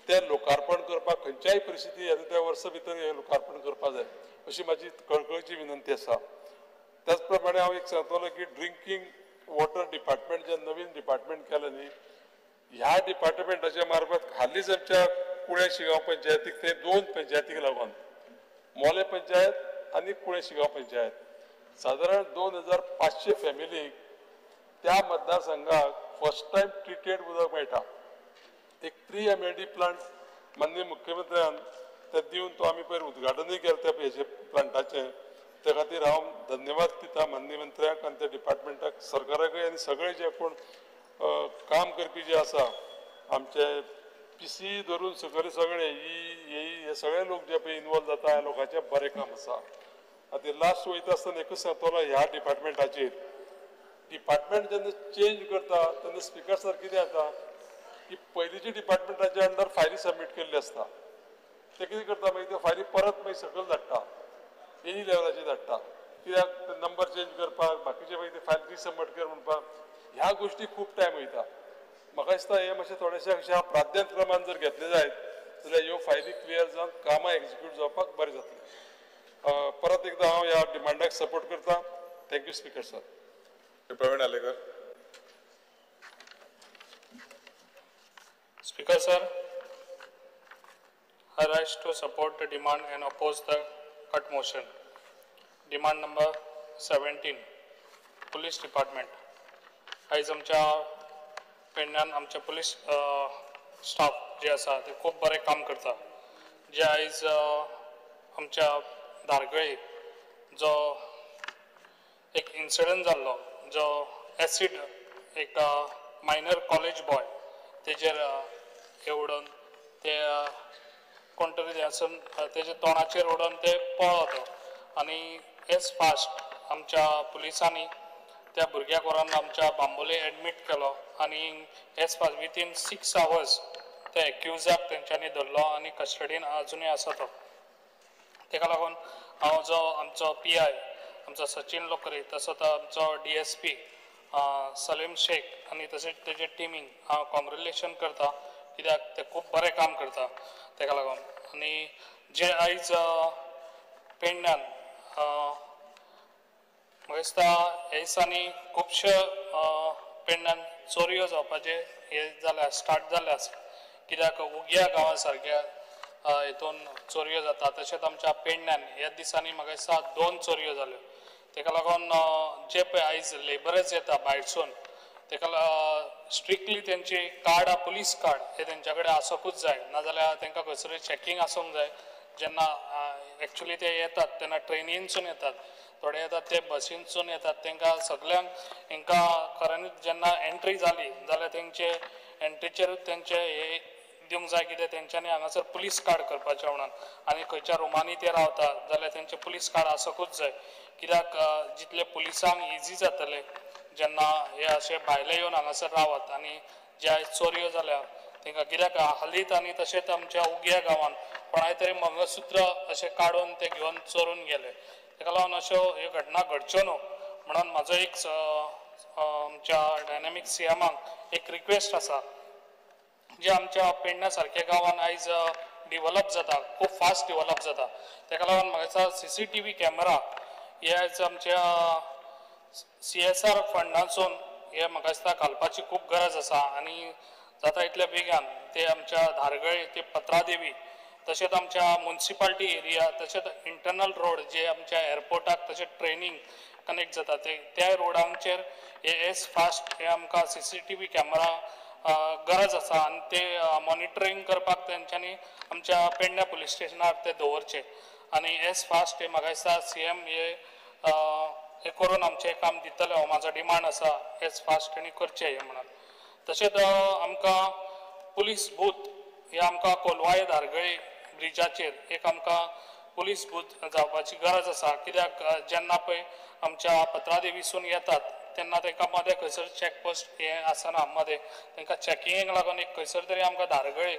ते लोकार्पण करपाक खंयच्याय परिस्थिती येता त्या वर्सा भितर हे लोकार्पण करपाक जाय अशी म्हाजी कळकळीची विनंती आसा. त्याच प्रमाणे हांव एक सांगतलो की ड्रिंकींग वॉटर डिपार्टमेंट जे नवीन डिपार्टमेंट केलें न्ही ह्या डिपार्टमेंटाच्या मार्फत हालींच आमच्या कुळे शिगांव पंचायतीक ते 2 पंचायतीक लागून मोले पंचायत आनी कुळे शिगांव पंचायत सादारण 2500 फॅमिलीक त्या मतदारसंघाक फर्स्ट टायम ट्रिटेड उदक मेळटा. एक 3 MLD plant माननीय मुख्यमंत्र्यान ते दिवन तो आमी पयर उद्घाटनूय केलें त्या हेजे प्लांटाचें. त्या खातीर हांव धन्यवाद दिता माननीय मंत्र्याक आनी त्या डिपार्टमेंटाक, सरकाराकय आनी सगळे जे कोण काम करपी जे आसा आमचे PC धरून सगळे सगळे ई हे सगळे लोक जे पळय इनवॉल्व जाता ह्या लोकांचें बरें काम आसा. आतां लास्ट वयता आसतना एकूच सांगतलो ह्या डिपार्टमेंटाचेर, डिपार्टमेंट जेन्ना चेंज करता तेन्ना स्पिकर सर कितें जाता की पयलींच्या डिपार्टमेंटाच्या अंडर फायली सबमीट केल्ली आसता ते कितें करता मागीर त्यो फायली परत मागीर सकयल धाडटा, एनी लेवलाचेर धाडटा, कित्याक नंबर चेंज करपाक बाकीचे मागीर ते फायल रिसबमीट कर म्हणपाक ह्या गोश्टी खूब टायम वयता. म्हाका दिसता हें मातशें थोडेशें अशें प्राधान्यक्रमान जर घेतलें जायत जाल्यार ह्यो फायली क्लियर जावन कामां एक्जिक्यूट जावपाक बरें जातलें. परत एकदां हांव ह्या डिमांडाक सपोर्ट करता. Thank you speaker sir. Praveen Alekar. Speaker sir, I rise to support the demand and oppose the cut motion. Demand number 17, Police Department. आयज आमच्या पेडण्यान आमचे पुलीस स्टाफ जे आसा ते खूब बरें काम करता. जे आयज आमच्या धारगळे जो एक इन्सिडंट जाल्लो, जो एसीड एक मायनर कॉलेज बॉय तेजेर हे उडोवन ते कोण तरी आसून तेजे तोंडाचेर उडोवन ते पळ्ळो तो, आनी एज फास्ट आमच्या पुलिसांनी त्या भुरग्याक व्हरोन आमच्या बांबोले एडमीट केलो आनी एज फास्ट विथीन 6 hours त्या एक्युजाक तेंच्यांनी धरलो आनी कस्टडीन आजुनूय आसा तो. तेका लागून हांव जो आमचो PI आमचो सचिन लोकरे, तसोच आमचो DSP Salim Shaikh आनी तशेंच तेजे टिमींक हांव कॉंग्रेच्युलेशन करता, कित्याक ते खूब बरें काम करता. तेका लागून आनी जे आयज पेडण्यान म्हाका दिसता ह्या दिसांनी खुबशे पेडण्यान चोरयो जावपाचे हे जाल्या, स्टार्ट जाल्ले आसा. कित्याक उग्या गांवा सारक्या हितून चोरयो जाता. तशेंच आमच्या पेडण्यान ह्या दिसांनी म्हाका दिसता 2 चोरयो जाल्यो. तेका लागून जे पळय आयज लेबरच येता भायरसून तेका स्ट्रिक्टली तेंची कार्डां, पुलीस कार्ड हे तेंच्या कडेन आसोकूच जाय, नाजाल्यार तेंकां खंयसरूय चॅकींग आसूंक जाय. जेन्ना एक्चुली ते येतात तेन्ना ट्रेनीनसून येतात, थोडे येतात ते बसीनसून येतात, तेंकां सगल्यांक हेंकां खऱ्यांनीच जेन्ना एंट्री जाली जाल्यार तेंचे एंट्रीचेरूच तेंचे हे दिवंक जाय कितें तेंच्यांनी हांगासर पुलीस कार्ड करपाचें म्हणून, आनी खंयच्या रुमांनी ते रावता जाल्यार तेंचें पुलीस कार्ड आसोकूच जाय. कित्याक जितले पुलिसांक इजी जातलें जेन्ना हे अशे भायले येवन हांगासर रावत आनी जे आयज चोरयो जाल्या तेंकां, कित्याक हालींच आनी तशेंच आमच्या उग्या गांवान कोणाय तरी मंगळसूत्र अशें काडून ते घेवन चोरून गेले. तेका लागून अश्यो ह्यो घटना घडच्यो न्हू म्हणून म्हाजो एक आमच्या डायनामीक CMांक एक रिक्वेस्ट आसा, जे आमच्या पेडण्या सारक्या गांवान आयज डिवलप जाता, खूब फास्ट डिवलप जाता, तेका लागून म्हाका दिसता CCTV camera हे आयज आमच्या CSR फंडांसून हे म्हाका दिसता घालपाची खूब गरज आसा. आनी जाता इतल्या बेगान ते आमच्या धारगळे ते पत्रादेवी, तशेंच आमच्या मुन्सिपाल्टी एरिया, तशेंच इंटरनल रोड जे आमच्या एअरपोर्टाक तशेंच ट्रेनींग कनेक्ट जाता ते त्या रोडांचेर हे एज फास्ट हे आमकां CCTV camera गरज आसा आनी ते मॉनिटरींग करपाक तेंच्यांनी आमच्या पेडण्या पुलीस स्टेशनार ते दवरचे. आनी एज फास्ट हे म्हाका दिसता CM हे हे करून आमचें काम दितले हो म्हाजो डिमांड आसा, एज फास्ट तेणी करचें हें म्हणून. तशेंच आमकां पुलीस बूथ हे आमकां कोलवाळे धारगळे ब्रिजाचेर एक आमकां पुलीस बूथ जावपाची गरज आसा. कित्याक जेन्ना पळय आमच्या पत्रादेवीसून येतात तेन्ना तांकां मदें खंयसर चॅकपोस्ट हें आसना, मदें तांकां चॅकिंगेक लागून एक खंयसर तरी आमकां धारगळे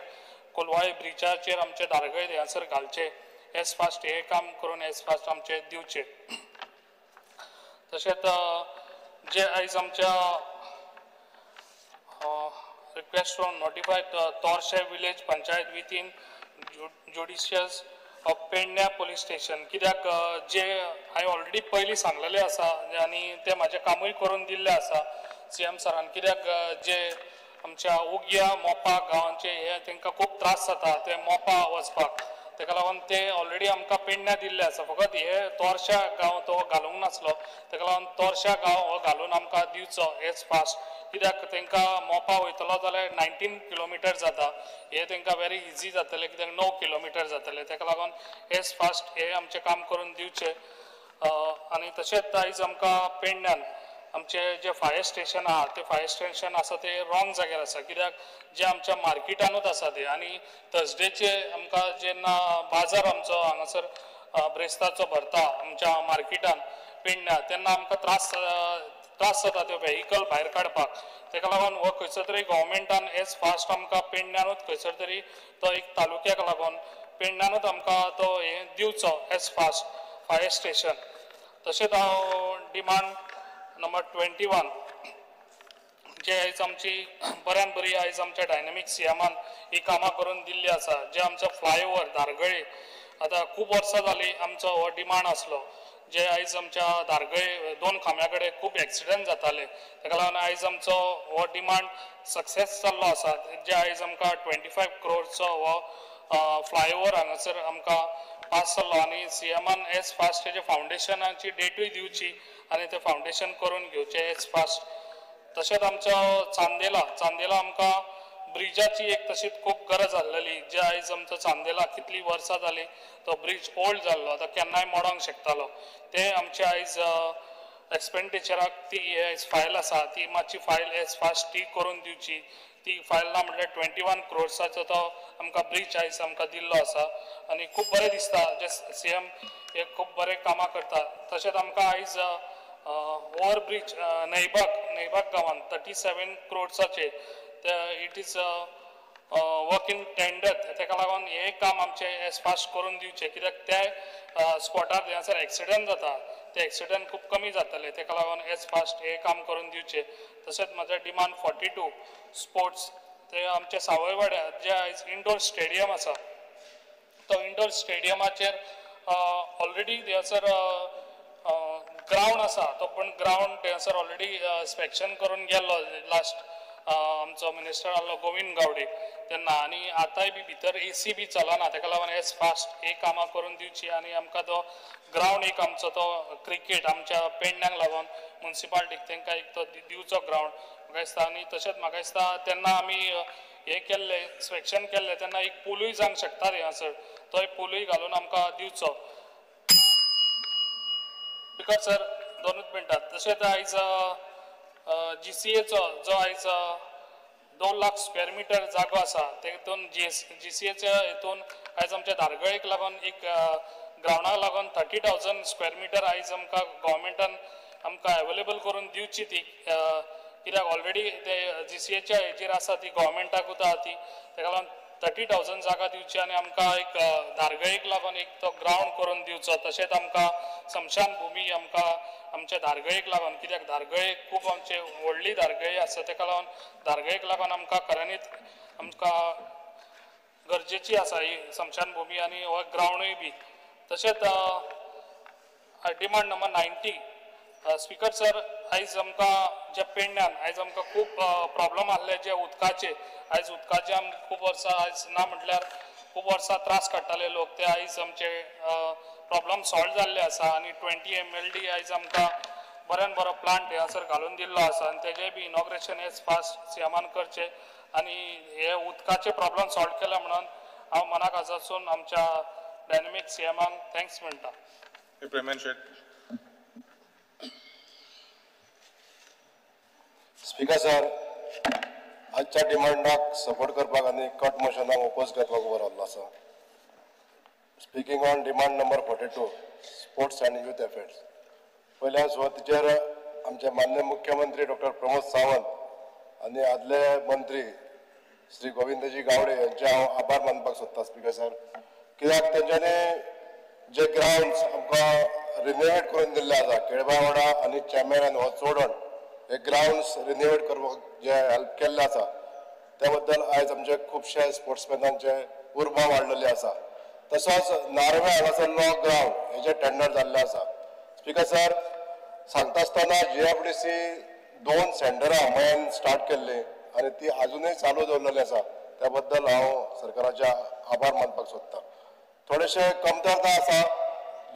कोलवाळे ब्रिजाचेर आमचे धारगळे थंयसर घालचे, एज फास्ट हें काम करून एज फास्ट आमचें दिवचें. तशेंच जे आयज आमच्या request from notify Torshe village panchayat within judicious of Pedne police station, कित्याक जे हांवें ऑलरेडी पयलीं सांगलेलें आसा आनी तें म्हाजें कामूय करून दिल्लें आसा CM सरान, कित्याक जे आमच्या उग्या मोपा गांवांचे हे तांकां खूब त्रास जाता ते मोपा वचपाक, तेका लागून ते ऑलरेडी आमकां पेडण्या दिल्ले आसा. फकत हे तोरशा गांव तो घालूंक नासलो, तेका लागून तोरशा गांव हो घालून आमकां दिवचो एज फास्ट, कित्याक तांकां मोपा वयतलो जाल्यार 19 किलोमिटर जाता, हे तांकां वेरी इजी जातलें कित्याक 9 किलोमिटर जातलें, तेका लागून एज फास्ट हे आमचें काम करून दिवचें. आनी तशेंच आयज आमकां पेडण्यान आमचे जे फायर स्टेशन आहा ते फायर स्टेशन आसा ते रॉंग जाग्यार आसा, कित्याक जे आमच्या मार्केटानूच आसा ते, आनी थर्सडेचे आमकां जेन्ना बाजार आमचो हांगासर ब्रेस्ताचो भरता आमच्या मार्केटान पेडण्या तेन्ना आमकां त्रास त्रास जाता त्यो व्हेकल भायर काडपाक. तेका लागून हो खंयसर तरी गव्हर्मेंटान एज फास्ट आमकां पेडण्यानूच खंयसर तरी तो एक तालुक्याक लागून पेडण्यानूच आमकां तो हें दिवचो एज फास्ट फायर स्टेशन. तशेंच हांव डिमांड नंबर 21 जे आयज आमची बऱ्यान बरी आयज आमच्या डायनॅमीक सीएमान ही कामां करून दिल्ली आसा. जे आमचो फ्लायओवर धारगळे आतां खूब वर्सां जाली आमचो हो डिमांड आसलो, जे आयज आमच्या धारगळे 2 खांब्या कडेन खूब एक्सिडंट जाताले, ताका लागून आयज आमचो हो डिमांड सक्सेस जाल्लो आसा. जे आयज आमकां 25 क्रोरचो हो फ्लायओवर हांगासर आमकां पास जाल्लो आनी सीएमान एज फास्ट तेजे फावंडेशनाची डेटूय दिवची आनी तें फावंडेशन करून घेवचें एज फास्ट. तशेंच आमचो चांदेला आमकां ब्रिजाची एक तशीच खूब गरज आसलेली, जे आयज आमचो चांदेला कितली वर्सां जाली तो ब्रिज ओल्ड जाल्लो, आतां केन्नाय मोडोंक शकतालो. ते आमचे आयज एक्सपेंडिचराक ती आयज फायल आसा ती मातशी फायल एज फास्ट ती करून दिवची. ती फायल ना म्हटल्यार 21 क्रोर्साचो तो आमकां ब्रिज आयज आमकां दिल्लो आसा आनी खूब बरें दिसता जे सीएम हे खूब बरें कामां करता. तशेंच आमकां आयज ओवर ब्रिज न्हयबाग गांवांत 37 क्रोर्साचे it is work in tender, ताका लागून हें काम आमचें एज फास्ट करून दिवचें, कित्याक त्या स्पॉटार थंयसर एक्सिडंट जाता ते एक्सिडंट खूब कमी जातले, ताका लागून एज फास्ट हें काम करून दिवचें. तशेंच म्हजें डिमांड 42 स्पोर्ट्स ते आमच्या सावयवाड्या जे आयज इंडोर स्टेडियम आसा तो इंडोर स्टेडियमाचेर ऑलरेडी थंयसर ग्रावंड आसा तो, पण ग्रावंड थंयसर ऑलरेडी इन्स्पेक्शन करून गेल्लो लास्ट आमचो मिनिस्टर आहलो गोविंद गावडे तेन्ना, आनी आतांय बी भितर एसी बी चलना, ताका लागून एज फास्ट एक कामां करून दिवची आनी आमकां तो ग्रावंड एक आमचो तो क्रिकेट आमच्या पेडण्यांक लागून मुन्सिपालिटीक तांकां एक तो दिवचो ग्रावंड म्हाका दिसता. आनी तशेंच म्हाका दिसता तेन्ना आमी हें केल्लें इन्स्पेक्शन केल्लें तेन्ना एक पुलूय जावंक शकता हांगासर, तो एक पुलूय घालून आमकां दिवचो. Because sir 2 मिनटां. तशेंच आयज जीसीएचो जो आयज 2 लाख स्क्वेअर मिटर जागो आसा तेतून जीसीएच्या हितून आयज आमच्या धारगळेक लागून एक ग्रावंडाक लागून 30,000 स्क्वेअर मिटर आयज आमकां गव्हर्मेंटान आमकां अवेलेबल करून दिवची ती, कित्याक ऑलरेडी ते जीसीएच्या हेजेर आसा ती गव्हर्मेंटाकूच आसा ती, ताका लागून 30,000 जागा दिवची आनी आमकां एक धारगळेक लागून एक तो ग्रावंड करून दिवचो. तशेंच आमकां स्मशान भुमी आमकां आमच्या धारगळेक लागून, कित्याक धारगळे खूब आमचे व्हडली धारगळी आसा ताका लागून धारगळेक लागून आमकां खऱ्यांनीच आमकां गरजेची आसा ही स्मशान भुमी आनी हो ग्रावंडूय बी. तशेंच डिमांड नंबर 90 स्पीकर सर आयज आमकां जे पेडण्यान आयज आमकां खूब प्रॉब्लम आहले जे उदकाचे, आयज उदकाचे आमकां खूब वर्सां आयज ना म्हटल्यार खूब वर्सां त्रास काडटाले लोक, ते आयज आमचे प्रॉब्लम सॉल्व जाल्ले आसा आनी 20 MLD आयज आमकां बऱ्यान बरो प्लांट हांगासर घालून दिल्लो आसा आनी तेजें बी इनॉग्रेशन एज फास्ट सीएमान करचें आनी हे उदकाचे प्रॉब्लम सॉल्व केले म्हणून हांव मनाक आसासून आमच्या डायनॅमीक सीएमाक thanks म्हणटा. स्पीकर सर, आजच्या डिमांडाक सपोर्ट करपाक आनी कट मोशनाक ओपोज करपाक उबो रावल्लो आसा. Speaking on demand number 42 sports and youth affairs, पयल्या सुवातेचेर आमचे मान्य मुख्यमंत्री डॉक्टर प्रमोद सावंत आनी आदले मंत्री श्री गोविंदजी गावडे यांचे हांव आभार मानपाक सोदता. स्पीकर सर, कित्याक तेंच्यांनी जे ग्रावंड्स आमकां रिनोवेट करून दिल्ले आसा, केळबावाडा आनी चॅमेरान हो चोडण हे ग्रावंड्स रिनोवेट करपाक जे हेल्प केल्ले आसा त्या बद्दल आयज आमचे खुबशे स्पोर्ट्समॅनांचे उर्बा वाडलेली आसा. तसोच नार्वे हांगासरलो ग्रावंड हेजे टेंडर जाल्ले आसा. स्पीकर सर, सांगता आसतना GFDC 2 सेंटरां मयान स्टार्ट केल्ली आनी ती आजुनूय चालू दवरलेली आसा, त्या बद्दल हांव सरकाराचे आभार मानपाक सोदता. थोडेशे कमतरता आसा,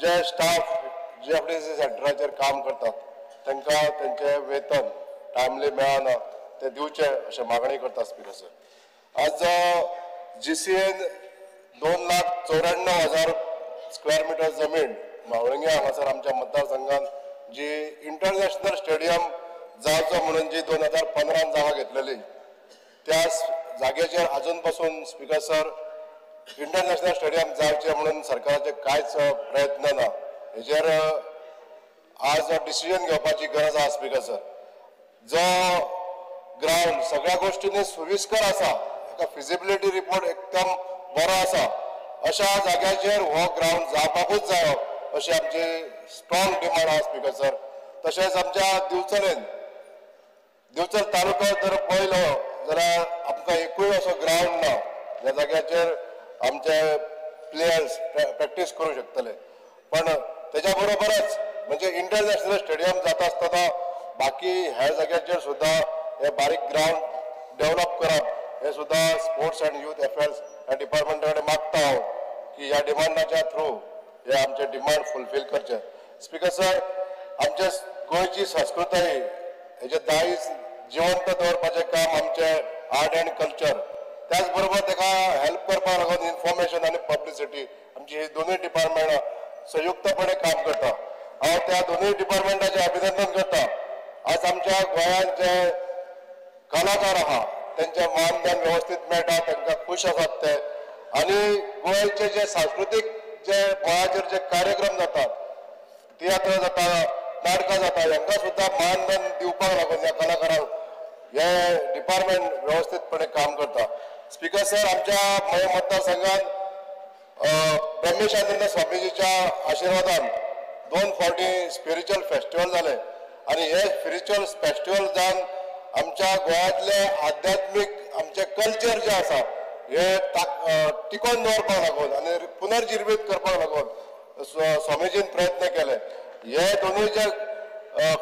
जे स्टाफ GFDC सेंटराचेर काम करतात तांकां तेंचें वेतन टायमली मेळना, ते दिवचें अशें मागणी करता. स्पीकर सर, आज GCN 2,94,000 square metre जमीन म्हावळंगे हांगासर आमच्या मतदारसंघात जी इंटरनॅशनल स्टेडियम जावचो म्हणून जी 2015 जागा घेतलेली त्या जागेचेर अजून पासून स्पीकर सर इंटरनॅशनल स्टेडियम जावचें म्हणून सरकाराचे कांयच प्रयत्न ना. हेजेर आज डिसिजन घेवपाची गरज आसा. स्पीकर सर, जो ग्रावंड सगळ्या गोष्टींनी सुविस्कर आसा, एका फिजिबिलिटी रिपोर्ट एकदम बरो आसा, अशा जाग्याचेर हो ग्रावंड जावपाकूच जायो अशी आमची स्ट्रॉंग डिमांड आसा. स्पीकर सर, तशेंच आमच्या दिवचलेन दिवचल तालुको जर पळयलो जाल्यार आमकां एकूय असो ग्रावंड ना ज्या जाग्याचेर आमचे प्लेयर्स प्रॅक्टीस करूं शकतले. पण तेच्या बरोबरच म्हणजे इंटरनॅशनल स्टेडियम जाता आसतना बाकी ह्या जाग्याचेर सुद्दां हे बारीक ग्रावंड डेव्हलप करप हे सुद्दां स्पोर्ट्स अँड यूथ अफेर्स ह्या डिपार्टमेंटा कडेन मागता हांव की ह्या डिमांडाच्या थ्रू हे आमचे डिमांड फुलफील करचे. स्पीकर सर, आमच्या गोंयची संस्कृताय हेजे दायज जिवंत दवरपाचें काम आमचे आर्ट अँड कल्चर, त्याच बरोबर ताका हेल्प करपाक लागून इन्फॉर्मेशन आनी पब्लिसिटी आमची ही दोनूय डिपार्टमेंटां संयुक्तपणे काम करता. हांव त्या दोनूय डिपार्टमेंटाचें अभिनंदन करता. आज आमच्या गोंयांत जे कलाकार आहा तेंचे मानधन वेवस्थीत मेळटा, तांकां खूश आसात ते. आनी गोंयचे जे सांस्कृतीक जे मळाचेर जे कार्यक्रम जातात, तियात्र जाता, नाटकां जाता, हांकां सुद्दां मानधन दिवपाक लागून ह्या कलाकारांक हे डिपार्टमेंट वेवस्थीतपणे काम करता. स्पीकर सर, आमच्या मये मतदारसंघात ब्रह्मेशानंद स्वामीजीच्या आशिर्वादान 2 फावटी स्पिरिच्युअल फेस्टिवल जाले आनी हे स्पिरिच्युअल फेस्टिवल जावन आमच्या गोंयांतले आध्यात्मीक आमचे कल्चर जे आसा हे टिकोवन दवरपाक लागून आनी पुनर्जिवीत करपाक लागून स्वामीजीन प्रयत्न केले. हे दोनूय जे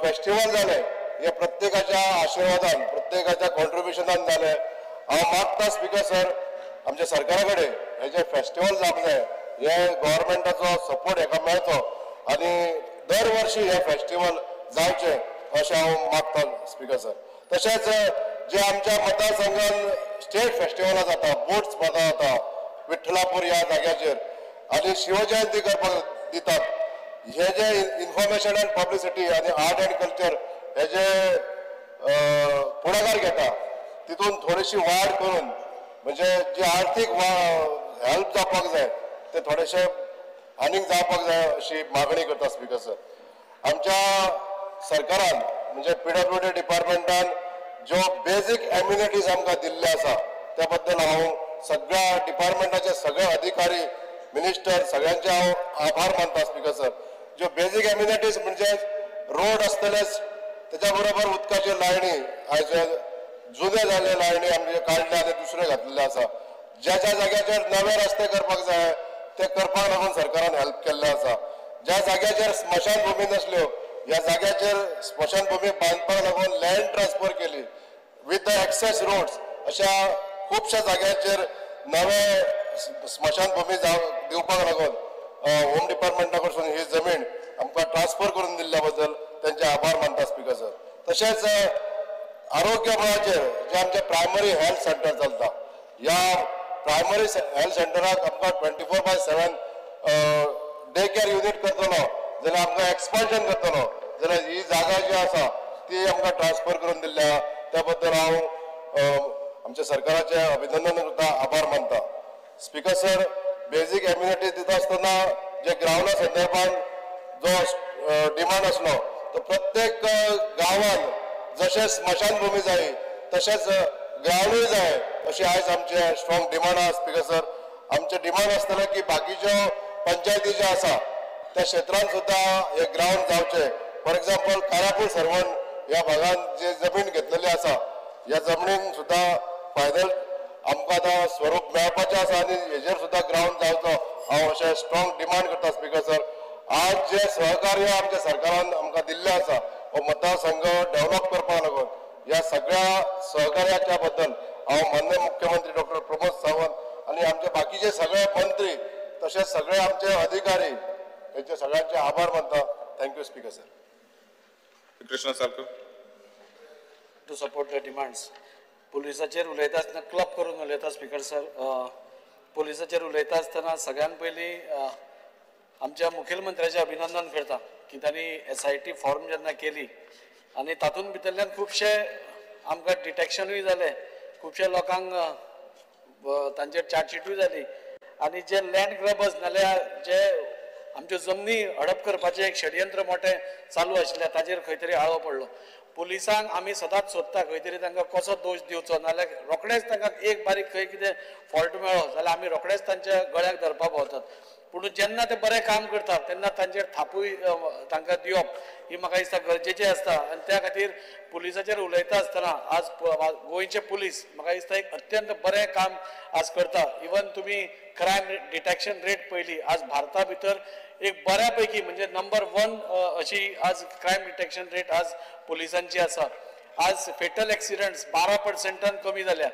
फेस्टिवल जाले हे प्रत्येकाच्या आशिर्वादान, प्रत्येकाच्या कॉन्ट्रिब्युशनान जाले. हांव मागता स्पीकर सर, आमच्या सरकारा कडेन हे जे फेस्टिवल जावंक जाय हे गव्हर्मेंटाचो सपोर्ट हेका मेळचो आनी दर वर्षी हे फेस्टिवल जावचें अशें हांव मागता स्पीकर सर. तशेंच जे आमच्या मतदारसंघान स्टेट फेस्टिवलां जाता, बोट स्पर्धा जाता विठ्ठलापूर ह्या जाग्याचेर आनी शिवजयंती करपाक दितात, हे जे इन्फॉर्मेशन अँड पब्लिसिटी आनी आर्ट अँड कल्चर हे जे पुढाकार घेता तितून थोडीशी वाड करून म्हणजे जी आर्थीक हेल्प जावपाक जाय ते थोडेशे आनीक जावपाक जाय अशी मागणी करता स्पीकर सर. आमच्या सरकारान म्हणजे पीडब्ल्यूडी डिपार्टमेंटान ज्यो बेजीक एम्युनिटीज आमकां दिल्ले आसा त्या बद्दल हांव सगळ्या डिपार्टमेंटाचे सगळे अधिकारी, मिनिस्टर सगळ्यांचे हांव आभार मानता स्पीकर सर. ज्यो बेजीक एम्युनिटीज म्हणजे रोड आसतलेच, तेच्या बरोबर उदकाच्यो लायनी आयज जुने जाल्ले लायनी आमचे काडले आनी दुसरे घातलेले आसा. ज्या ज्या जाग्याचेर नवे रस्ते करपाक जाय ते करपाक लागून सरकारान हेल्प केल्ले आसा. ज्या जाग्याचेर स्मशानभूमी नासल्यो ह्या जाग्याचेर स्मशानभूमी बांदपाक लागून लँड ट्रान्सफर केली विथ the access roads. अशा खुबश्या जाग्यांचेर नवे स्मशानभूमी दिवपाक लागून होम डिपार्टमेंटा कडसून ही जमीन आमकां ट्रान्सफर करून दिल्ल्या बद्दल तेंचे आभार मानता स्पीकर सर. तशेंच आरोग्य मळाचेर जे आमचे प्रायमरी हेल्थ सेंटर चलता ह्या प्रायमरी हेल्थ सेंटराक आमकां 24/7 डे केअर युनीट करतलो जाल्यार आमकां एक्सपान्शन करतलो जाल्यार ही जागा जी आसा ती आमकां ट्रान्सफर करून दिल्ल्या त्या बद्दल हांव आमच्या सरकाराचें अभिनंदन करता, आभार मानता. स्पीकर सर, बेजीक एम्युनिटी दिता आसतना जे ग्रावंडा संदर्भात जो डिमांड आसलो तो प्रत्येक गांवान जशें स्मशानभूमी जाय तशेंच ग्रावंडूय जाय अशी आयज आमचे स्ट्रॉंग डिमांड आसा स्पीकर सर. आमचें डिमांड आसतलें की बाकीच्यो पंचायती ज्यो आसा त्या क्षेत्रान सुद्दां हे ग्रावंड जावचें. फॉर एग्जाम्पल कारापूर सर्वण ह्या भागान जे जमीन घेतलेली आसा ह्या जमनीन सुद्दां फायनल आमकां आतां स्वरूप मेळपाचें आसा आनी हेजेर सुद्दां ग्रावंड जावचो हांव अशें स्ट्रॉंग डिमांड करता स्पीकर सर. आज जे सहकार्य आमच्या सरकारान आमकां दिल्लें आसा हो मतदारसंघ डेव्हलप करपाक लागून ह्या सगळ्या सहकार्याच्या बद्दल हांव माननीय मुख्यमंत्री डॉक्टर प्रमोद सावंत आनी आमचे बाकीचे सगळे मंत्री तशेंच सगळे आमचे अधिकारी हेंचे सगळ्यांचे आभार मानता. Thank you speaker sir. Krishna Salkar. To support the demands. पुलिसाचेर उलयता आसतना क्लब करून उलयता स्पीकर सर. पुलिसाचेर उलयता आसतना सगळ्यान पयलीं आमच्या मुखेलमंत्र्याचें अभिनंदन करता की तांणी SIT form जेन्ना केली आनी तातूंत भितरल्यान खुबशे आमकां डिटेक्शनूय जालें, खुबशे लोकांक तांचेर चार्जशीटूय जाली आनी जे लँड ग्रॅबर्स नाल्यार जे आमच्यो जमनी हडप करपाचें एक षडयंत्र मोठें चालू आशिल्लें ताचेर खंय तरी आळो पडलो. पुलिसांक आमी सदांच सोदता खंय तरी तांकां कसो दोश दिवचो नाल्यार रोखडेच तांकां एक बारीक खंय कितें फॉल्ट मेळ्ळो जाल्यार आमी रोखडेच तांच्या गळ्याक धरपाक पावतात. पूण जेन्ना ते बरें काम करतात तेन्ना तांचेर थापूय तांकां दिवप ही म्हाका दिसता गरजेचें आसता. आनी त्या खातीर पुलिसाचेर उलयता आसतना आज गोंयचे पुलीस म्हाका दिसता एक अत्यंत बरें काम आज करता. इवन तुमी क्रायम डिटेक्शन रेट पळयली, आज भारता भितर एक बऱ्या पैकी म्हणजे नंबर 1 अशी आज क्रायम डिटेक्शन रेट आज पुलिसांची आसा. आज फेटल एक्सिडंट्स 12% कमी जाल्या.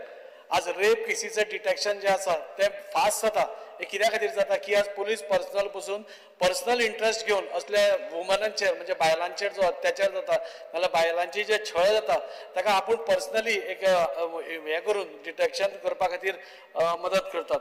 आज रेप केसीचें डिटेक्शन जें आसा तें फास्ट जाता. हें कित्या खातीर जाता की आज पुलीस पर्सनल पसून पर्सनल इंट्रस्ट घेवन असल्या वुमनांचेर म्हणजे बायलांचेर जो अत्याचार जाता नाल्यार बायलांची जे छळ जाता ताका आपूण पर्सनली एक हें करून डिटेक्शन करपा खातीर मदत करतात.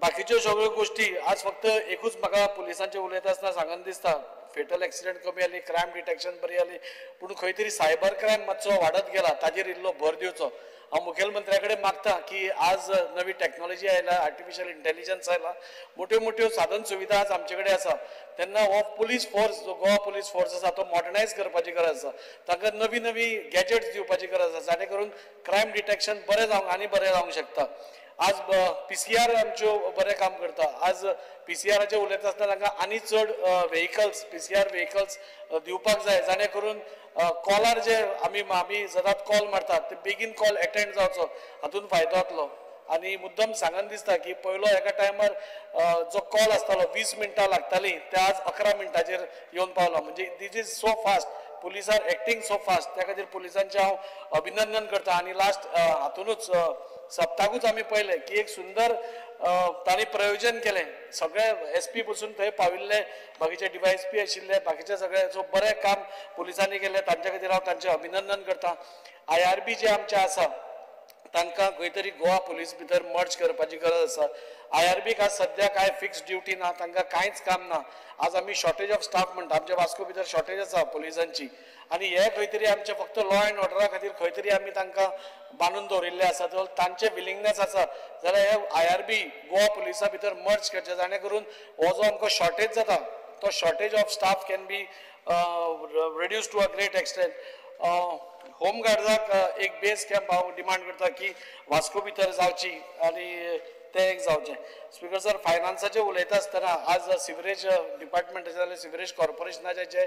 बाकीच्यो सगळ्यो गोश्टी आज फक्त एकूच म्हाका पुलिसांचें उलयता आसतना सांगन दिसता, फेटल एक्सिडंट कमी जाली, क्रायम डिटेक्शन बरी जाली, पूण खंय तरी सायबर क्रायम मातसो वाडत गेला, ताजेर इल्लो भर दिवचो. हांव मुखेलमंत्र्या कडेन मागता की आज नवी टॅक्नोलॉजी आयला, आर्टिफिशियल इंटेलिजन्स आयला, मोट्यो मोट्यो साधन सुविधा आज आमचे कडेन आसा, तेन्ना हो पुलीस फोर्स जो गोवा पुलीस फोर्स आसा तो मॉडर्नायज करपाची गरज आसा. तांकां नवी नवी गॅजेट्स दिवपाची गरज आसा जाणे करून क्रायम डिटेक्शन बरें जावंक आनी बरें जावंक शकता. आज PCR आमच्यो बरें काम करता. आज PCRाचेर उलयता आसतना तांकां आनी चड व्हेकल्स PCR vehicles दिवपाक जाय जाणे करून कॉलार जे आमी आमी सदांच कॉल मारतात ते बेगीन कॉल एटेंड जावचो, हातून फायदो जातलो. आनी मुद्दम सांगन दिसता की पयलो एका टायमार जो कॉल आसतालो 20 मिनटां लागतालीं ते आज 11 मिनटांचेर येवन पावला. म्हणजे this is so fast, police are acting so fast. त्या खातीर पुलिसांचें हांव अभिनंदन करता. आनी लास्ट हातूनच सप्ताकूच आमी पळयलें की एक सुंदर तांणी प्रयोजन केलें, सगळे SP पसून थंय पाविल्ले, बाकीचे DYSP आशिल्ले, बाकीचे सगळे सो बरें काम पुलिसांनी केलें, तांच्या खातीर हांव तांचें अभिनंदन करता. IRB जे आमचे आसा तांकां खंय तरी गोवा पुलीस भितर मर्ज करपाची गरज आसा. IRBक आज सद्या कांय फिक्स ड्युटी ना, तांकां कांयच काम ना. आज आमी शॉर्टेज ऑफ स्टाफ म्हणटा, आमच्या वास्को भितर शॉर्टेज आसा पुलिसांची आनी हे खंय तरी आमचे फक्त लॉ एंड ऑर्डरा खातीर खंय तरी आमी तांकां बांदून दवरिल्ले आसा. जर तांचे विलिंगनेस आसा जाल्यार हे IRB Goa पुलिसा भितर मर्ज करचे जाणे करून हो जो आमकां शॉर्टेज जाता तो shortage of staff can be reduce to a great extent. Home गार्ड्साक एक बेस कॅम्प हांव डिमांड करता की वास्को भितर जावची आनी तें एक जावचें. स्पीकर सर, फायनान्साचें उलयता आसतना आज सिवरेज डिपार्टमेंटाचे जाल्यार सिवरेज कॉर्पोरेशनाचे जे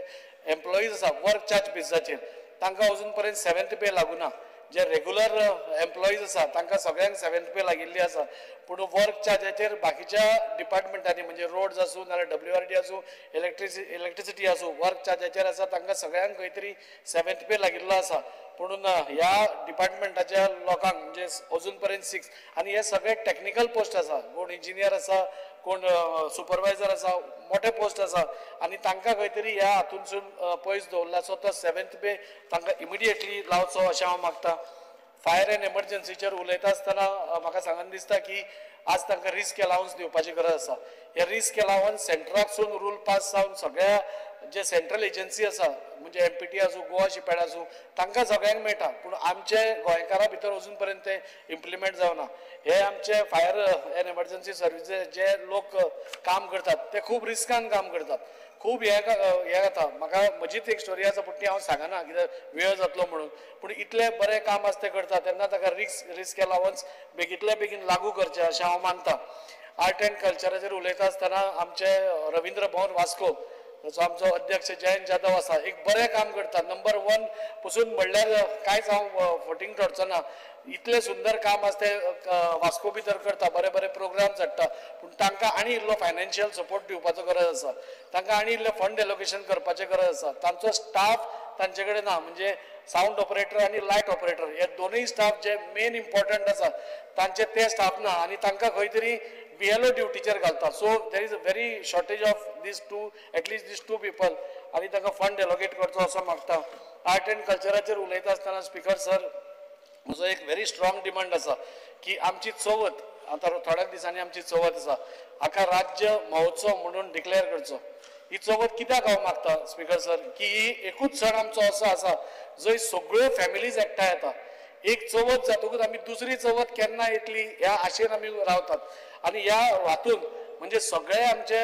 एम्प्लॉईज आसा वर्क चार्ज बेसिसाचेर तांकां अजून पर्यंत 7th पे लागूना. जे रेगुलर एम्प्लॉईज आसा तांकां सगळ्यांक 7th पे लागिल्ली आसा, पूण वर्क चार्जाचेर बाकीच्या डिपार्टमेंटांनी म्हणजे रोड्स आसूं नाल्यार WRD आसूं, इलेक्ट्रिसिटी आसूं, वर्क चार्जाचेर आसा तांकां सगळ्यांक खंय तरी 7th पे लागिल्लो आसा. पुणून ह्या डिपार्टमेंटाच्या लोकांक म्हणजे अजून पर्यंत 6 आनी हे सगळे टॅक्निकल पोस्ट आसा, कोण इंजिनियर आसा, कोण सुपरवायजर आसा, मोठे पोस्ट आसा आनी तांकां खंय तरी ह्या हातूंतसून पयस दवरला. सो तो 7th पे तांकां इमिडिएटली लावचो अशें हांव मागता. फायर एंड एमर्जन्सीचेर उलयता आसतना म्हाका सांगन दिसता की आज तांकां रिस्क अलावन्स दिवपाची गरज आसा. हे रिस्क अलावन्स सेंट्राकसून रूल पास जावन सगळ्या जे सेंट्रल एजन्सी आसा म्हणजे MPT आसूं, गोवा शिपयार्ड आसूं, तांकां सगळ्यांक मेळटा, पूण आमचे गोंयकारां भितर अजून पर्यंत तें इम्प्लिमेंट जावना. हे आमचे फायर एंड एमर्जन्सी सर्विसीस जे लोक काम करतात ते खूब रिस्कान काम करतात, खूब हें जाता. म्हाका म्हजीच एक स्टोरी आसा पूण ती हांव सांगना कित्याक वेळ जातलो म्हणून. पूण इतलें बरें काम आसा तें करता तेन्ना ताका रिस्क अलावन्स बेगींतल्या बेगीन लागू करचें अशें हांव मानता. आर्ट एंड कल्चराचेर उलयता आसतना आमचे रवींद्र भवन वास्को जो आमचो अध्यक्ष जयंत जाधव आसा एक बरें काम करता. नंबर 1 पसून म्हणल्यार कांयच हांव फटींग ठरचो ना, इतलें सुंदर काम आसा तें वास्को भितर करता, बरे बरे प्रोग्राम्स हाडटा, पूण तांकां आनी इल्लो फायनान्शियल सपोर्ट दिवपाचो गरज आसा, तांकां आनी इल्लें फंड एलोकेशन करपाचें गरज आसा. तांचो स्टाफ तांचे कडेन ना, म्हणजे सावंड ऑपरेटर आनी लायट ऑपरेटर हे दोनूय स्टाफ जे मेन इम्पॉर्टंट आसा तांचे ते स्टाफ ना आनी तांकां खंय तरी BLO ड्युटीचेर घालता. So there is a very shortage of these two, at least these two people आनी तांकां फंड एलोकेट करचो असो मागता. आर्ट एंड कल्चराचेर उलयता आसतना स्पीकर सर म्हजो एक व्हेरी स्ट्रॉंग डिमांड आसा की आमची चवथ आतां थोड्या दिसांनी आमची चवथ आसा, हाका राज्य महोत्सव म्हणून डिक्लेअर करचो. ही चवथ कित्याक हांव मागता स्पीकर सर की ही एकूच सण आमचो असो आसा जंय सगळ्यो फॅमिलीज एकठांय येता. एक चवथ जातकूच आमी दुसरी चवथ केन्ना येतली ह्या आशेन आमी रावतात आनी ह्या हातून म्हणजे सगळे आमचे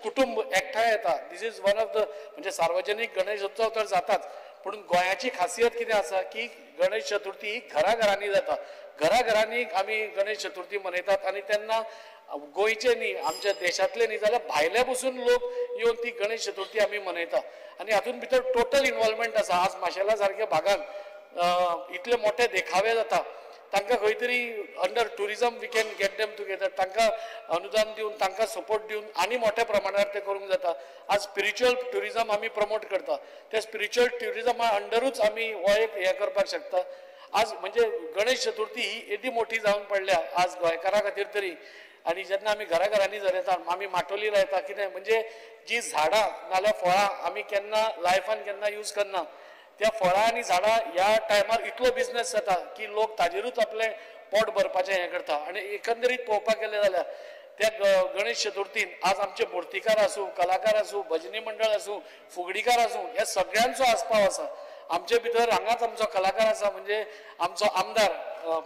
कुटुंब एकठांय येता. This is one of the म्हणजे सार्वजनीक गणेश उत्सव तर जाताच, पूण गोंयाची खासियत कितें आसा की गणेश चतुर्थी ही घराघरांनी जाता. घराघरांनी आमी गणेश चतुर्थी मनयतात आनी तेन्ना गोंयचे न्ही, आमच्या देशांतले न्ही जाल्यार भायले पसून लोक येवन ती गणेश चतुर्थी आमी मनयता आनी हातूंत भितर टोटल इन्वॉल्वमेंट आसा. आज माशेला सारक्या भागान इतले मोठे देखावे जाता, तांकां खंय तरी under tourism we can get them together, तांकां अनुदान दिवन तांकां सपोर्ट दिवन आनी मोठ्या प्रमाणार ते करूंक जाता. आज स्पिरिच्युअल ट्युरिजम आमी प्रमोट करता, त्या स्पिरिच्युअल ट्युरिजमा अंडरूच आमी हो एक हें करपाक शकता. आज म्हणजे गणेश चतुर्थी ही येदी मोठी जावन पडल्या आज गोंयकारां खातीर तरी. आनी जेन्ना आमी घरा घरांनी झरयता, आमी माटोली लायता, कितें म्हणजे जी झाडां नाल्यार फळां आमी केन्ना लायफान केन्ना यूज करना, त्या फळां आनी झाडां ह्या टायमार इतलो बिजनेस जाता की लोक ताजेरूच आपलें पोट भरपाचें हें करता. आनी एकंदरीत पळोवपाक गेलें जाल्यार त्या गणेश चतुर्थीन आज आमचे मुर्तीकार आसूं, कलाकार आसूं, भजनी मंडळ आसूं, फुगडीकार आसूं, ह्या सगळ्यांचो आस्पाव आसा. आमचे भितर हांगाच आमचो कलाकार आसा, म्हणजे आमचो आमदार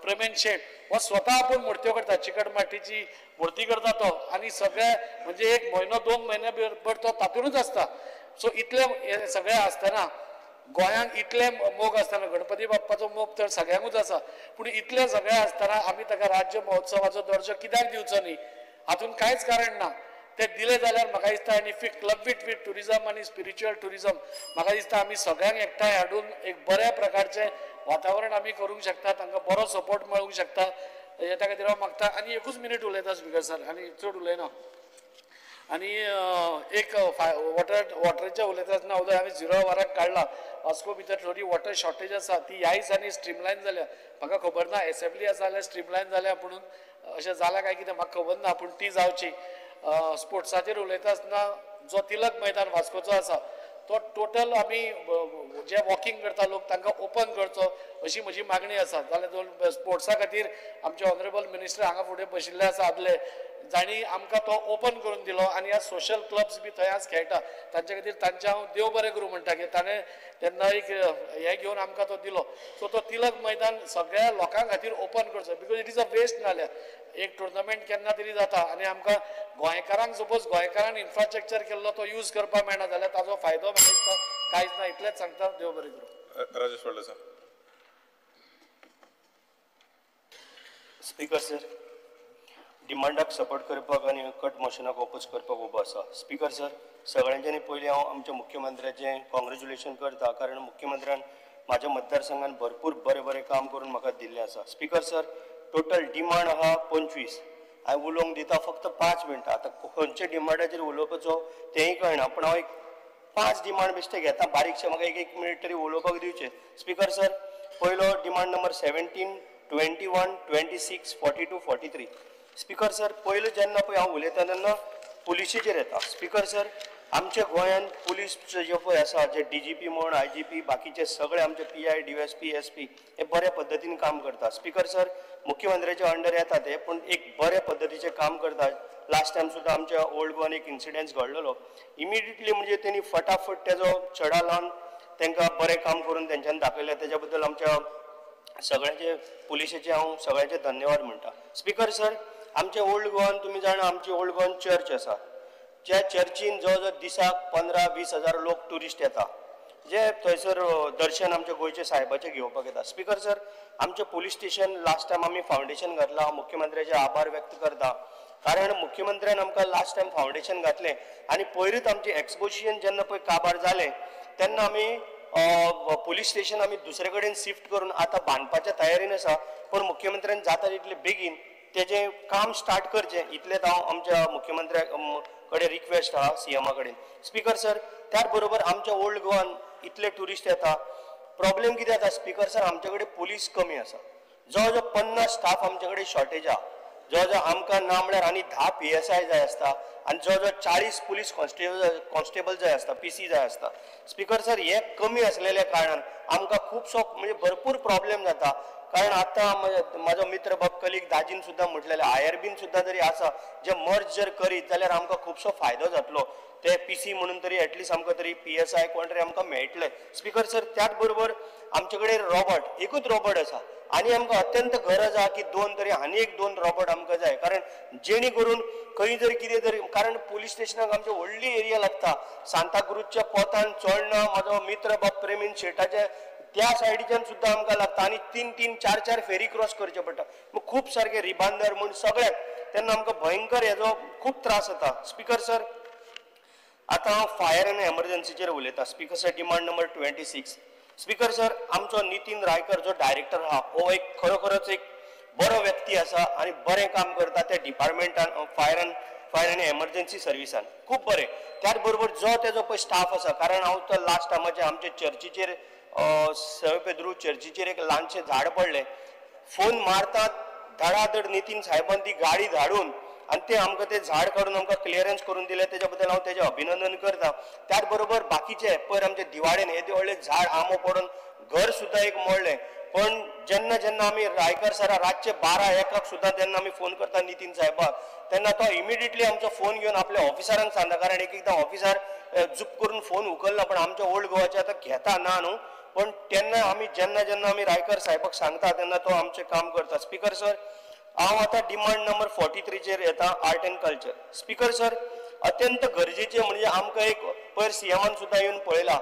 प्रेमेन शेट हो स्वता आपूण मुर्त्यो करता, चिकट माटीची मुर्ती करता तो, आनी सगळे म्हणजे एक म्हयनो 2 म्हयने भितर तो तातूंतच आसता. सो इतले सगळे आसतना गोंयांक इतले मोग आसतना, गणपती बाप्पाचो मोग तर सगळ्यांकूच आसा, पूण इतले सगळे आसतना आमी ताका राज्य महोत्सवाचो दर्जो कित्याक दिवचो न्ही? हातूंत कांयच कारण ना. ते दिले जाल्यार म्हाका दिसता आनी if club it with tourism आनी स्पिरिच्युअल ट्युरिजम, म्हाका दिसता आमी सगळ्यांक एकठांय हाडून एक बऱ्या प्रकारचें वातावरण आमी करूंक शकता, तांकां बरो सपोर्ट मेळूंक शकता. हे त्या खातीर हांव मागता. आनी एकूच मिनीट उलयता स्पिकर सर, आनी चड उलयना. आनी एक वॉटराचें उलयता आसतना उदक आमी 0 वराक काडला, वास्को भितर थोडी वॉटर शॉर्टेज आसा, ती ह्या दिसांनी स्ट्रीमलायन जाल्या. म्हाका खबर ना एसेंब्ली आसा जाल्यार स्ट्रीमलायन जाल्या म्हणून अशें जालां काय कितें म्हाका खबर ना, पूण ती जावची. स्पोर्ट्साचेर उलयता आसतना जो तिलक मैदान वास्कोचो आसा तो टोटल आमी जे वॉकिंग करता लोक तांकां ओपन करचो अशी म्हजी मागणी आसा. जाल्यार स्पोर्ट्सा खातीर आमचे ऑनरेबल मिनिस्टर हांगा फुडें बशिल्ले आसा आदले, जांणी आमकां तो ओपन करून दिलो आनी ह्या सोशल क्लब्स बी थंय आज खेळटा, तांचे खातीर तांचें हांव देव बरें करूं म्हणटा की ताणें तेन्ना एक हें घेवन आमकां तो दिलो. सो तो तिलक मैदान सगळ्या लोकां खातीर ओपन करचो, because it is a waste. नाल्यार एक टुर्नामेंट केन्ना तरी जाता आनी आमकां गोंयकारांक सपोज गोंयकारान इन्फ्रास्ट्रक्चर केल्लो तो यूज करपाक मेळना जाल्यार ताजो फायदो म्हाका दिसता कांयच ना. इतलेंच सांगता, देव बरें करूं. राजेश फळदेसाय. स्पीकर सर, डिमांडाक सपोर्ट करपाक आनी कट मोशनाक ओपोज करपाक उबो आसा. स्पीकर सर, सगळ्यांच्यानी पयलीं हांव आमच्या मुख्यमंत्र्याचें कॉंग्रेच्युलेशन करता, कारण मुख्यमंत्र्यान म्हाज्या मतदारसंघान भरपूर बरें बरें काम करून म्हाका दिल्लें आसा. स्पीकर सर, टोटल डिमांड आहा 25, हांवें उलोवंक दिता फक्त 5 मिनटां. आतां खंयच्या डिमांडाचेर उलोवपाचो तेंय कळना, पूण हांव एक 5 डिमांड बेश्टे घेता, बारीकशें म्हाका एक मिनीट तरी उलोवपाक दिवचें. स्पीकर सर, पयलो डिमांड नंबर 17, 21, 26, 42, 43. स्पीकर सर, पयलो जेन्ना पळय हांव उलयता तेन्ना पुलिशेचेर येता. स्पीकर सर, आमच्या गोंयांत पुलीस जे पळय आसा, जे DGP म्हण, IGP, बाकीचे सगळे आमचे PI, DSP, SP हे बऱ्या पद्दतीन काम करता. स्पीकर सर, मुख्यमंत्र्याच्या अंडर येता ते, पूण एक बऱ्या पद्दतीचें काम करता. लास्ट टायम सुद्दां आमच्या ओल्ड गोवान एक इन्सिडंट घडलेलो, इमिडिएटली म्हणजे तेणी फटाफट तेजो छडा लावन तांकां बरें काम करून तेंच्यांनी दाखयलें. तेज्या बद्दल आमच्या सगळ्यांचे पुलिशेचे हांव सगळ्यांचे धन्यवाद म्हणटा. स्पीकर सर, आमच्या ओल्ड गोवान तुमी जाणा आमची ओल्ड गोवान चर्च आसा, ज्या चर्चीन जवळ जवळ दिसाक 15-20 हजार लोक ट्युरिस्ट येता, जे थंयसर दर्शन आमच्या गोंयचे साहेबाचें घेवपाक येता. स्पीकर सर, आमचें पुलीस स्टेशन लास्ट टायम आमी फावंडेशन घातलां, मुख्यमंत्र्याचे आभार व्यक्त करता, कारण मुख्यमंत्र्यान आमकां लास्ट टायम फावंडेशन घातलें आनी पयरूच आमचें एक्सपोजिशन जेन्ना पळय काबार जालें तेन्ना आमी पुलीस स्टेशन आमी दुसरे कडेन शिफ्ट करून आतां बांदपाच्या तयारीन आसा, पूण मुख्यमंत्र्यान जाता तितले बेगीन तेजें काम स्टार्ट करचें इतलेंच हांव आमच्या मुख्यमंत्र्या कडेन रिक्वेस्ट आहा, CMA कडेन. स्पीकर सर, त्याच बरोबर आमच्या ओल्ड गोवान इतले ट्युरिस्ट येता, प्रॉब्लेम कितें जाता स्पीकर सर, आमचे कडेन पुलीस कमी आसा, जवळ जवळ 50 स्टाफ आमचे कडेन शॉर्टेज आहा. जवळ जवळ आमकां ना म्हळ्यार आनी 10 PSI जाय आसता आनी जवळ जवळ 40 पुलीस कॉन्स्टेबल जाय आसता, PC जाय आसता. स्पीकर सर, हे कमी आसलेल्या कारणान आमकां खुबसो म्हणजे भरपूर प्रॉब्लेम जाता, कारण आतां म्हाजो मित्र बाब कलीग दाजीन सुद्दां म्हटलेलें, IRBन सुद्दां जरी आसा जे मर्ज जर करीत जाल्यार आमकां खुबसो फायदो जातलो, ते PC म्हणून तरी एटलिस्ट आमकां तरी PSI कोण तरी आमकां मेळटले. स्पीकर सर, त्याच बरोबर आमचे कडेन रॉबर्ट, एकूच रॉबर्ट आसा आनी आमकां अत्यंत गरज आहा की 2 तरी आनी एक 2 रॉबर्ट आमकां जाय, कारण जेणे करून खंय जर कितें जर, कारण पुलीस स्टेशनाक आमचे व्हडली एरिया लागता, सांताक्रूजच्या पोतान चोडणा म्हाजो मित्र बाब प्रेमीन शेटाचे त्या सायडीच्यान सुद्दां आमकां लागता आनी 3-3, 4-4 फेरी क्रॉस करचे पडटा. मग खूब सारके रिबांदर म्हूण सगळ्याक तेन्ना आमकां भयंकर हेजो खूब त्रास जाता. स्पीकर सर, आतां हांव फायर आनी एमर्जन्सीचेर उलयतां. Speaker sir, demand number 26. Speaker sir, आमचो नितीन रायकर जो डायरेक्टर आहा हो एक खरोखरच एक बरो व्यक्ती आसा आनी बरें काम करता त्या डिपार्टमेंटान, फायर आनी एमर्जन्सी सर्विसान खूब बरें. त्याच बरोबर जो तेजो पळय स्टाफ आसा, कारण हांव तो लास्ट टायमाचे आमचे चर्चीचेर सव पेद्रू चर्चीचेर एक ल्हानशें झाड पडलें, फोन मारतात धडाधड नितीन साहेबान ती गाडी धाडून आनी ते आमकां तें झाड काडून आमकां क्लियरन्स करून दिलें, तेज्या बद्दल हांव तेजें अभिनंदन करता. त्याच बरोबर बाकीचे पयर आमचे दिवाळेन हे व्हडलें झाड आंबो पडून घर सुद्दां एक मोडलें. पण जेन्ना जेन्ना आमी रायकर सरा रातचे 12-1 सुद्दां जेन्ना आमी फोन करता नितीन साहेबाक तेन्ना तो इमिडिएटली आमचो फोन घेवन आपल्या ऑफिसरांक सांगता, कारण एक एकदां ऑफिसर जुप करून फोन उखलना, पण आमच्या ओल्ड गोवाचे आतां घेता ना न्हू, पण तेन्ना आमी जेन्ना जेन्ना आमी रायकर साहेबाक सांगता तेन्ना तो आमचें काम करता. स्पीकर सर, हांव आतां डिमांड नंबर 43चेर येता, art and culture. Speaker sir, अत्यंत गरजेचें म्हणजे आमकां एक पयर सीएमान सुद्दां येवन पळयलां,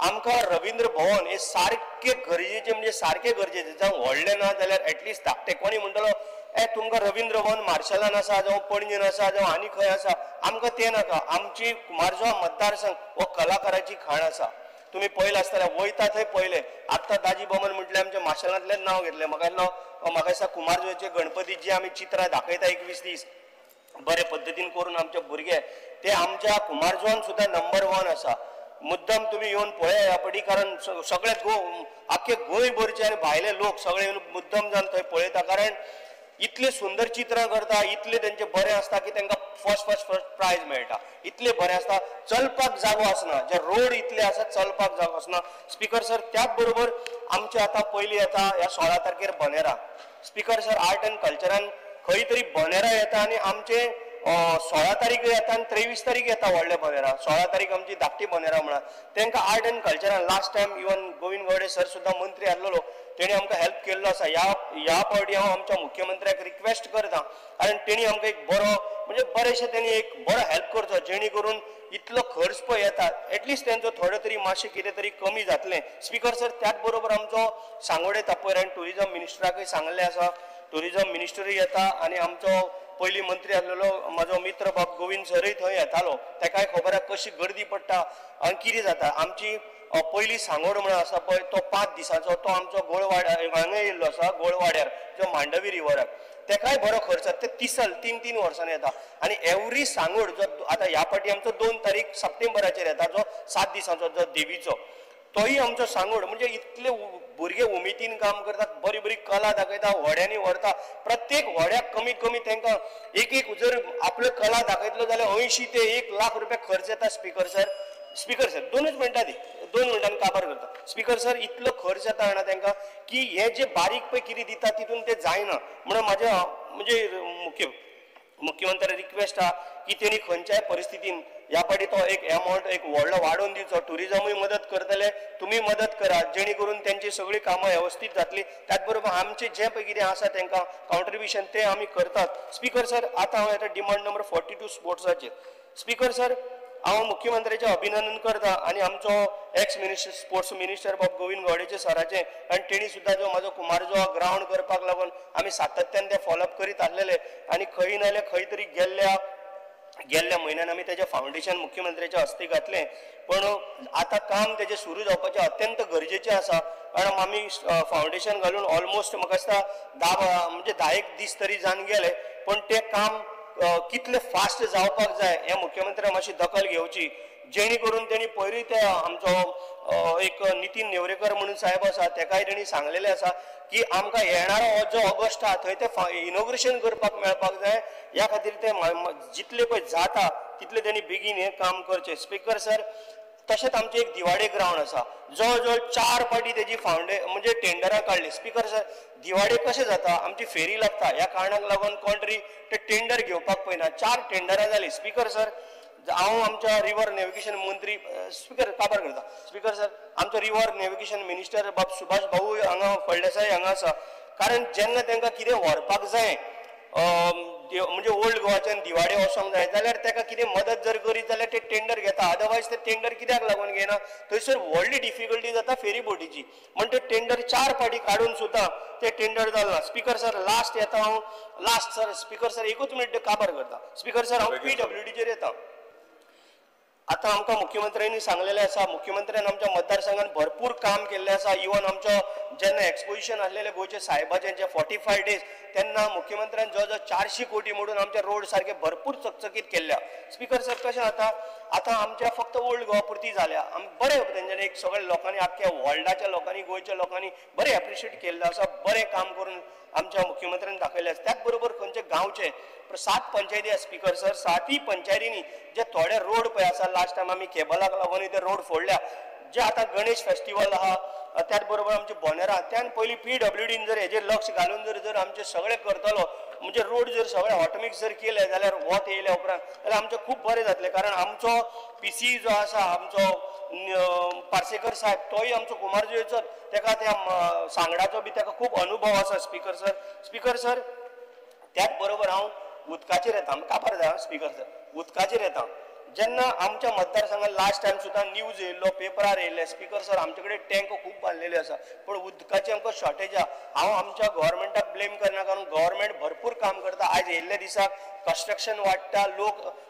आमकां रवींद्र भवन हे सारकें गरजेचें, म्हणजे सारकें गरजेचें. जावं व्हडलें ना जाल्यार एटलिस्ट धाकटें. कोणी म्हणटलो ए तुमकां रवींद्र भवन मार्शलान आसा, जावं पणजेन आसा, जावं आनी खंय आसा, आमकां तें नाका. आमची कुमारजुआ मतदारसंघ हो कलाकाराची खाण आसा. तुमी पळयलां आसतलें, वयता थंय पळयलें. आत्तां दाजी बमन म्हटलें आमच्या मार्शलांतलें नांव घेतलें, म्हाका दिसता कुमारजुंवेचे गणपती जी आमी चित्रां दाखयता 21 दीस बरे पद्दतीन करून आमचे भुरगे, ते आमच्या कुमारजुआन सुद्दां नंबर 1 आसा. मुद्दम तुमी येवन पळया ह्या पटी, कारण सगळे आख्खे गोंयभरचे आनी भायले लोक सगळे येवन मुद्दम जावन थंय पळयता, कारण इतले सुंदर चित्रां करता, इतले तेंचे बरें आसता की तांकां फर्स्ट फर्स्ट फर्स्ट प्रायज मेळटा, इतले बरें आसता. चलपाक जागो आसना, जे रोड इतले आसा चलपाक जागो आसना. स्पीकर सर, त्याच बरोबर आमचे आतां पयलीं येता ह्या 16 तारखेर बनेरा. स्पीकर सर, आर्ट एंड कल्चरान खंय तरी बनेरा येता आनी आमचे 16 तारीख येता आनी 23 तारीख येता व्हडले बनेरा. 16 तारीख आमची धाकटी बनेरा म्हणा. तांकां आर्ट एंड कल्चरान last time even Govind Gawde sir सुद्दां मंत्री आसलेलो, तेणी आमकां हेल्प केल्लो आसा. ह्या फावटी हांव आमच्या मुख्यमंत्र्याक रिक्वेस्ट करता, कारण तेणी आमकां एक बरो म्हणजे बरेशें तेणी एक बरो हेल्प करचो, जेणे करून इतलो खर्च पळय येता एटलिस्ट तेंचो थोडो तरी मातशें कितें तरी कमी जातलें. स्पीकर सर, त्याच बरोबर आमचो सांगोडे तापयर आनी ट्युरिजम मिनिस्टराकय सांगलें आसा, ट्युरिजम मिनिस्टरूय येता आनी आमचो पयलीं मंत्री आसलेलो म्हाजो मित्र बाब गोविंद सरय थंय येतालो, तेकाय खबर आसा कशी गर्दी पडटा आनी कितें जाता. आमची पयली सांगोड म्हणून आसा पळय तो 5 दिसांचो, तो आमचो गोळवाड्यार हांगा येयल्लो आसा, गोळवाड्यार जो मांडवी रिवराक, तेकाय बरो खर्च जाता. ते तिसल 3-3 वर्सांनी येता आनी एवरी सांगोड जो आतां ह्या फावटी आमचो 2 तारीख सप्टेंबराचेर येता, जो 7 दिसांचो जो देवीचो, तोय आमचो सांगोड. म्हणजे इतले भुरगे उमेदीन काम करतात, बरी बरी कला दाखयता, व्हड्यांनी व्हरता. प्रत्येक व्हड्याक कमीत कमी तांकां एक एक जर आपल्यो कला दाखयतलो जाल्यार 80 ते 1 लाख रुपया खर्च येता. स्पीकर सर, स्पीकर सर 2 मिनटां दी, 2 मिनटांनी काबार करता. स्पीकर सर, इतलो खर्च येता जाणा तांकां की हे जे बारीक पळय कितें दिता तितून ते जायना. म्हणून म्हाजें म्हणजे मुख्यमंत्र्याक रिक्वेस्ट आहा की तेणी खंयच्याय परिस्थितीन ह्या फावटी तो एक एमावंट एक व्हडलो वाडोवन दिवचो. ट्युरिजमूय मदत करतले, तुमी मदत करा, जेणे करून तेंची सगळीं कामां वेवस्थीत जातली. त्याच बरोबर आमचें जें पळय कितें आसा तांकां कॉन्ट्रिब्युशन तें आमी करतात. स्पीकर सर, आतां हांव येता डिमांड नंबर 42 स्पोर्ट्साचेर. स्पीकर सर, हांव मुख्यमंत्र्याचें अभिनंदन करता आनी आमचो एक्स मिनिस्टर स्पोर्ट्स मिनिस्टर बाब गोविंद गावडेचे सराचें, आनी तेणी सुद्दां जो म्हाजो कुमारजुआ ग्रावंड करपाक लागून आमी सातत्यान ते फॉलोअप करीत आसलेले आनी खंय ना जाल्यार खंय तरी गेल्ल्या म्हयन्यान आमी तेजें फावंडेशन मुख्यमंत्र्याच्या हस्ते घातलें. पण आतां काम तेजें सुरू जावपाचें अत्यंत गरजेचें आसा, कारण आमी फावंडेशन घालून ऑलमोस्ट म्हाका दिसता 10 म्हणजे 10 दीस तरी जावन गेले, पण तें काम कितलें फास्ट जावपाक जाय हें मुख्यमंत्र्यान मातशी दखल घेवची, जेणे करून तेणी पयरूय ते आमचो एक नितीन नेवरेकर म्हणून साहेब आसा तेकाय तेणी सांगलेलें आसा की आमकां येणारो हो जो ऑगस्ट आहा थंय ते इनॉग्रेशन करपाक मेळपाक जाय. ह्या खातीर ते जितले पळय जाता तितले तेणी बेगीन हें काम करचें. स्पीकर सर, तशेंच आमचें एक दिवाडे ग्रावंड आसा, जवळ जवळ 4 फावटी तेजी म्हणजे टेंडरां काडली. स्पीकर सर, दिवाडे कशें जाता, आमची फेरी लागता, ह्या कारणाक लागून कोण तरी ते टेंडर घेवपाक पळयना. 4 टेंडरां जालीं. स्पीकर सर, हांव आमच्या रिवर नेविगेशन मंत्री स्पीकर काबार करता. स्पीकर सर, आमचो रिवर नेविगेशन मिनिस्टर बाब सुभाष भाऊ हांगा फळदेसाय हांगा आसा, कारण जेन्ना तांकां कितें व्हरपाक जाय म्हणजे ओल्ड गोवाच्यान दिवाडे वचोंक जाय जाल्यार ताका कितें मदत जर करीत जाल्यार ते टेंडर घेता, अदरवायज ते टेंडर कित्याक लागून घेना. थंयसर व्हडली डिफिकल्टी जाता फेरी बोटीची, म्हण ते टेंडर 4 फावटी काडून सुद्दां ते टेंडर जालें ना. स्पीकर सर लास्ट येता हांव, लास्ट सर स्पीकर सर एकूच मिनट काबार करता. स्पीकर सर हांव PWDचेर येता. आतां आमकां मुख्यमंत्र्यांनी सांगलेलें आसा, मुख्यमंत्र्यान आमच्या मतदारसंघान भरपूर काम केल्लें आसा. इवन आमचो जेन्ना एक्सपोजिशन आसलेलें गोंयचे सायबाचें जे 45 डेज तेन्ना मुख्यमंत्र्यान जवळ जवळ 400 कोटी मोडून आमच्या रोड सारके भरपूर चकचकीत केल्ल्या. स्पीकर सर कशें जाता आतां आमच्या फक्त ओल्ड गोवा पुरती जाल्या, बरें तेंच्यांनी एक सगळ्या लोकांनी आख्ख्या वर्ल्डाच्या लोकांनी गोंयच्या लोकांनी बरें एप्रिशिएट केल्लें आसा, बरें काम करून आमच्या मुख्यमंत्र्यान दाखयलें आसा. त्याच बरोबर खंयचे गांवचे 7 पंचायती आसा स्पीकर सर, 7 पंचायतींनी जे थोडे रोड पळय आसा, लास्ट टायम आमी केबलाक लागून ते रोड फोडल्या. जे आतां गणेश फेस्टिवल आहा त्याच बरोबर आमचे बोनेरा, त्यान पयलीं PWDन जर हेजेर लक्ष घालून जर जर आमचे सगळे करतलो म्हणजे रोड जर सगळे ऑटोमिक जर केले जाल्यार वत येयल्या उपरांत जाल्यार आमचें खूब बरें जातलें. कारण आमचो PC जो आसा आमचो पार्सेकर साहेब तोय आमचो कुमारजुवेचो, तेका त्या सांगडाचो बी तेका खूब अनुभव आसा स्पीकर सर. स्पीकर सर त्याच बरोबर हांव उदकाचेर येता, काबार जाता स्पीकर सर, उदकाचेर येता. जेन्ना आमच्या मतदारसंघात लास्ट टायम सुद्दां न्यूज येयल्लो, पेपरार येयल्ले स्पीकर सर आमचे कडेन टँक खूब बांदलेले आसा पूण उदकाची आमकां शॉर्टेज आहा. हांव आमच्या गव्हर्मेंटाक ब्लेम करना कारण गव्हर्मेंट भरपूर काम करता. आयज येयल्ल्या दिसाक कन्स्ट्रक्शन वाडटा,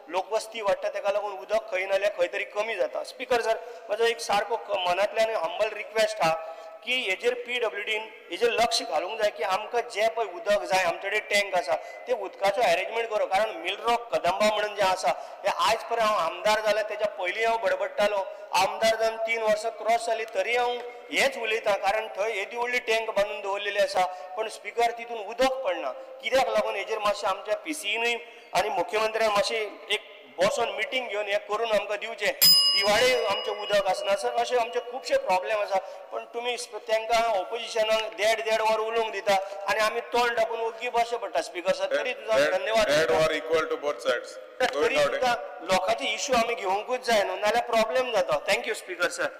लोकवस्ती वाडटा, तेका लागून उदक खंय ना जाल्यार खंय तरी कमी जाता. स्पीकर सर म्हजो एक सारको मनांतल्यान हंबल रिक्वेस्ट आहा की हेजेर PWDन हेजेर लक्ष घालूंक जाय की आमकां जें पळय उदक जाय, आमचे कडेन टँक आसा ते उदकाचो एरेंजमेंट करो. कारण मिलरॉक कदंबा म्हणून जें आसा हें आयज पर्यंत हांव आमदार जालें तेच्या पयलीं हांव बडबडटालो, आमदार जावन 3 वर्सां क्रॉस जालीं तरी हांव हेंच उलयतां. कारण थंय येदी व्हडली टँक बांदून दवरलेली आसा पण स्पीकर तितून उदक पडना. कित्याक लागून हेजेर मातशें आमच्या PCनूय आनी मुख्यमंत्र्यान मातशें एक बसोन मिटींग घेवन हें करून आमकां दिवचें. दिवाळे आमचें उदक आसना सर, अशे आमचे खुबशे प्रॉब्लेम आसा पण तुमी तांकां ऑपोजिशनाक देड देड वर उलोवंक दिता आनी आमी तोंड धापून ओग्गी बसचें पडटा स्पीकर सर. तरी तुजो धन्यवाद. तरी सुद्दां लोकांचे इश्यू आमी घेवंकूच जाय न्हू, नाजाल्यार प्रॉब्लेम जाता. Thank you speaker sir.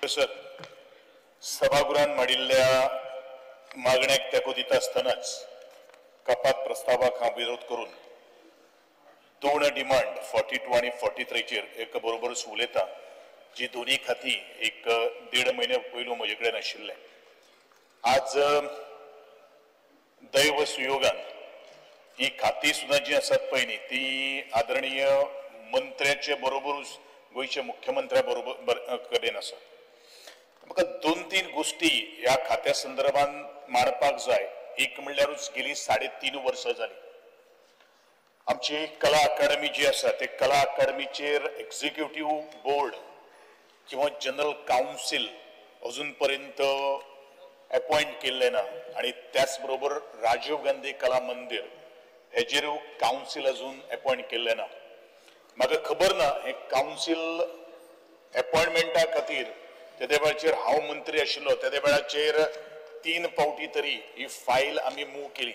Sir सभागृहान मांडिल्ल्या मागण्याक तेंको दिता आसतनाच कपात प्रस्तावाक हांव विरोध करून 2 डिमांड 42 आनी 43चेर एक बरोबरच उलयता, जी दोन्ही खाती एक 1.5 म्हयने पयलू म्हजे कडेन आशिल्लें. आज दैव सुयोगान ही खाती सुद्दां जी आसात पळय न्ही ती आदरणीय मंत्र्याचे बरोबरूच गोंयच्या मुख्यमंत्र्या बरोबर कडेन आसा. म्हाका 2-3 गोश्टी ह्या खात्या संदर्भान मांडपाक जाय. एक म्हणल्यारूच गेली 3.5 वर्सां जाली आमची कला अकादमी जी आसा ते कला अकादमीचेर एक्झिक्युटीव बोर्ड किंवा जनरल कावन्सील अजून पर्यंत अपॉइंट केल्लें ना आनी त्याच बरोबर राजीव गांधी कला मंदिर हेजेर कावन्सील अजून अपॉइंट केल्लें ना. म्हाका खबर ना हें कावन्सील अपॉइंटमेंटा खातीर तेदे वेळाचेर हांव मंत्री आशिल्लो तेदे वेळाचेर 3 फावटी तरी ही फायल आमी मूव केली.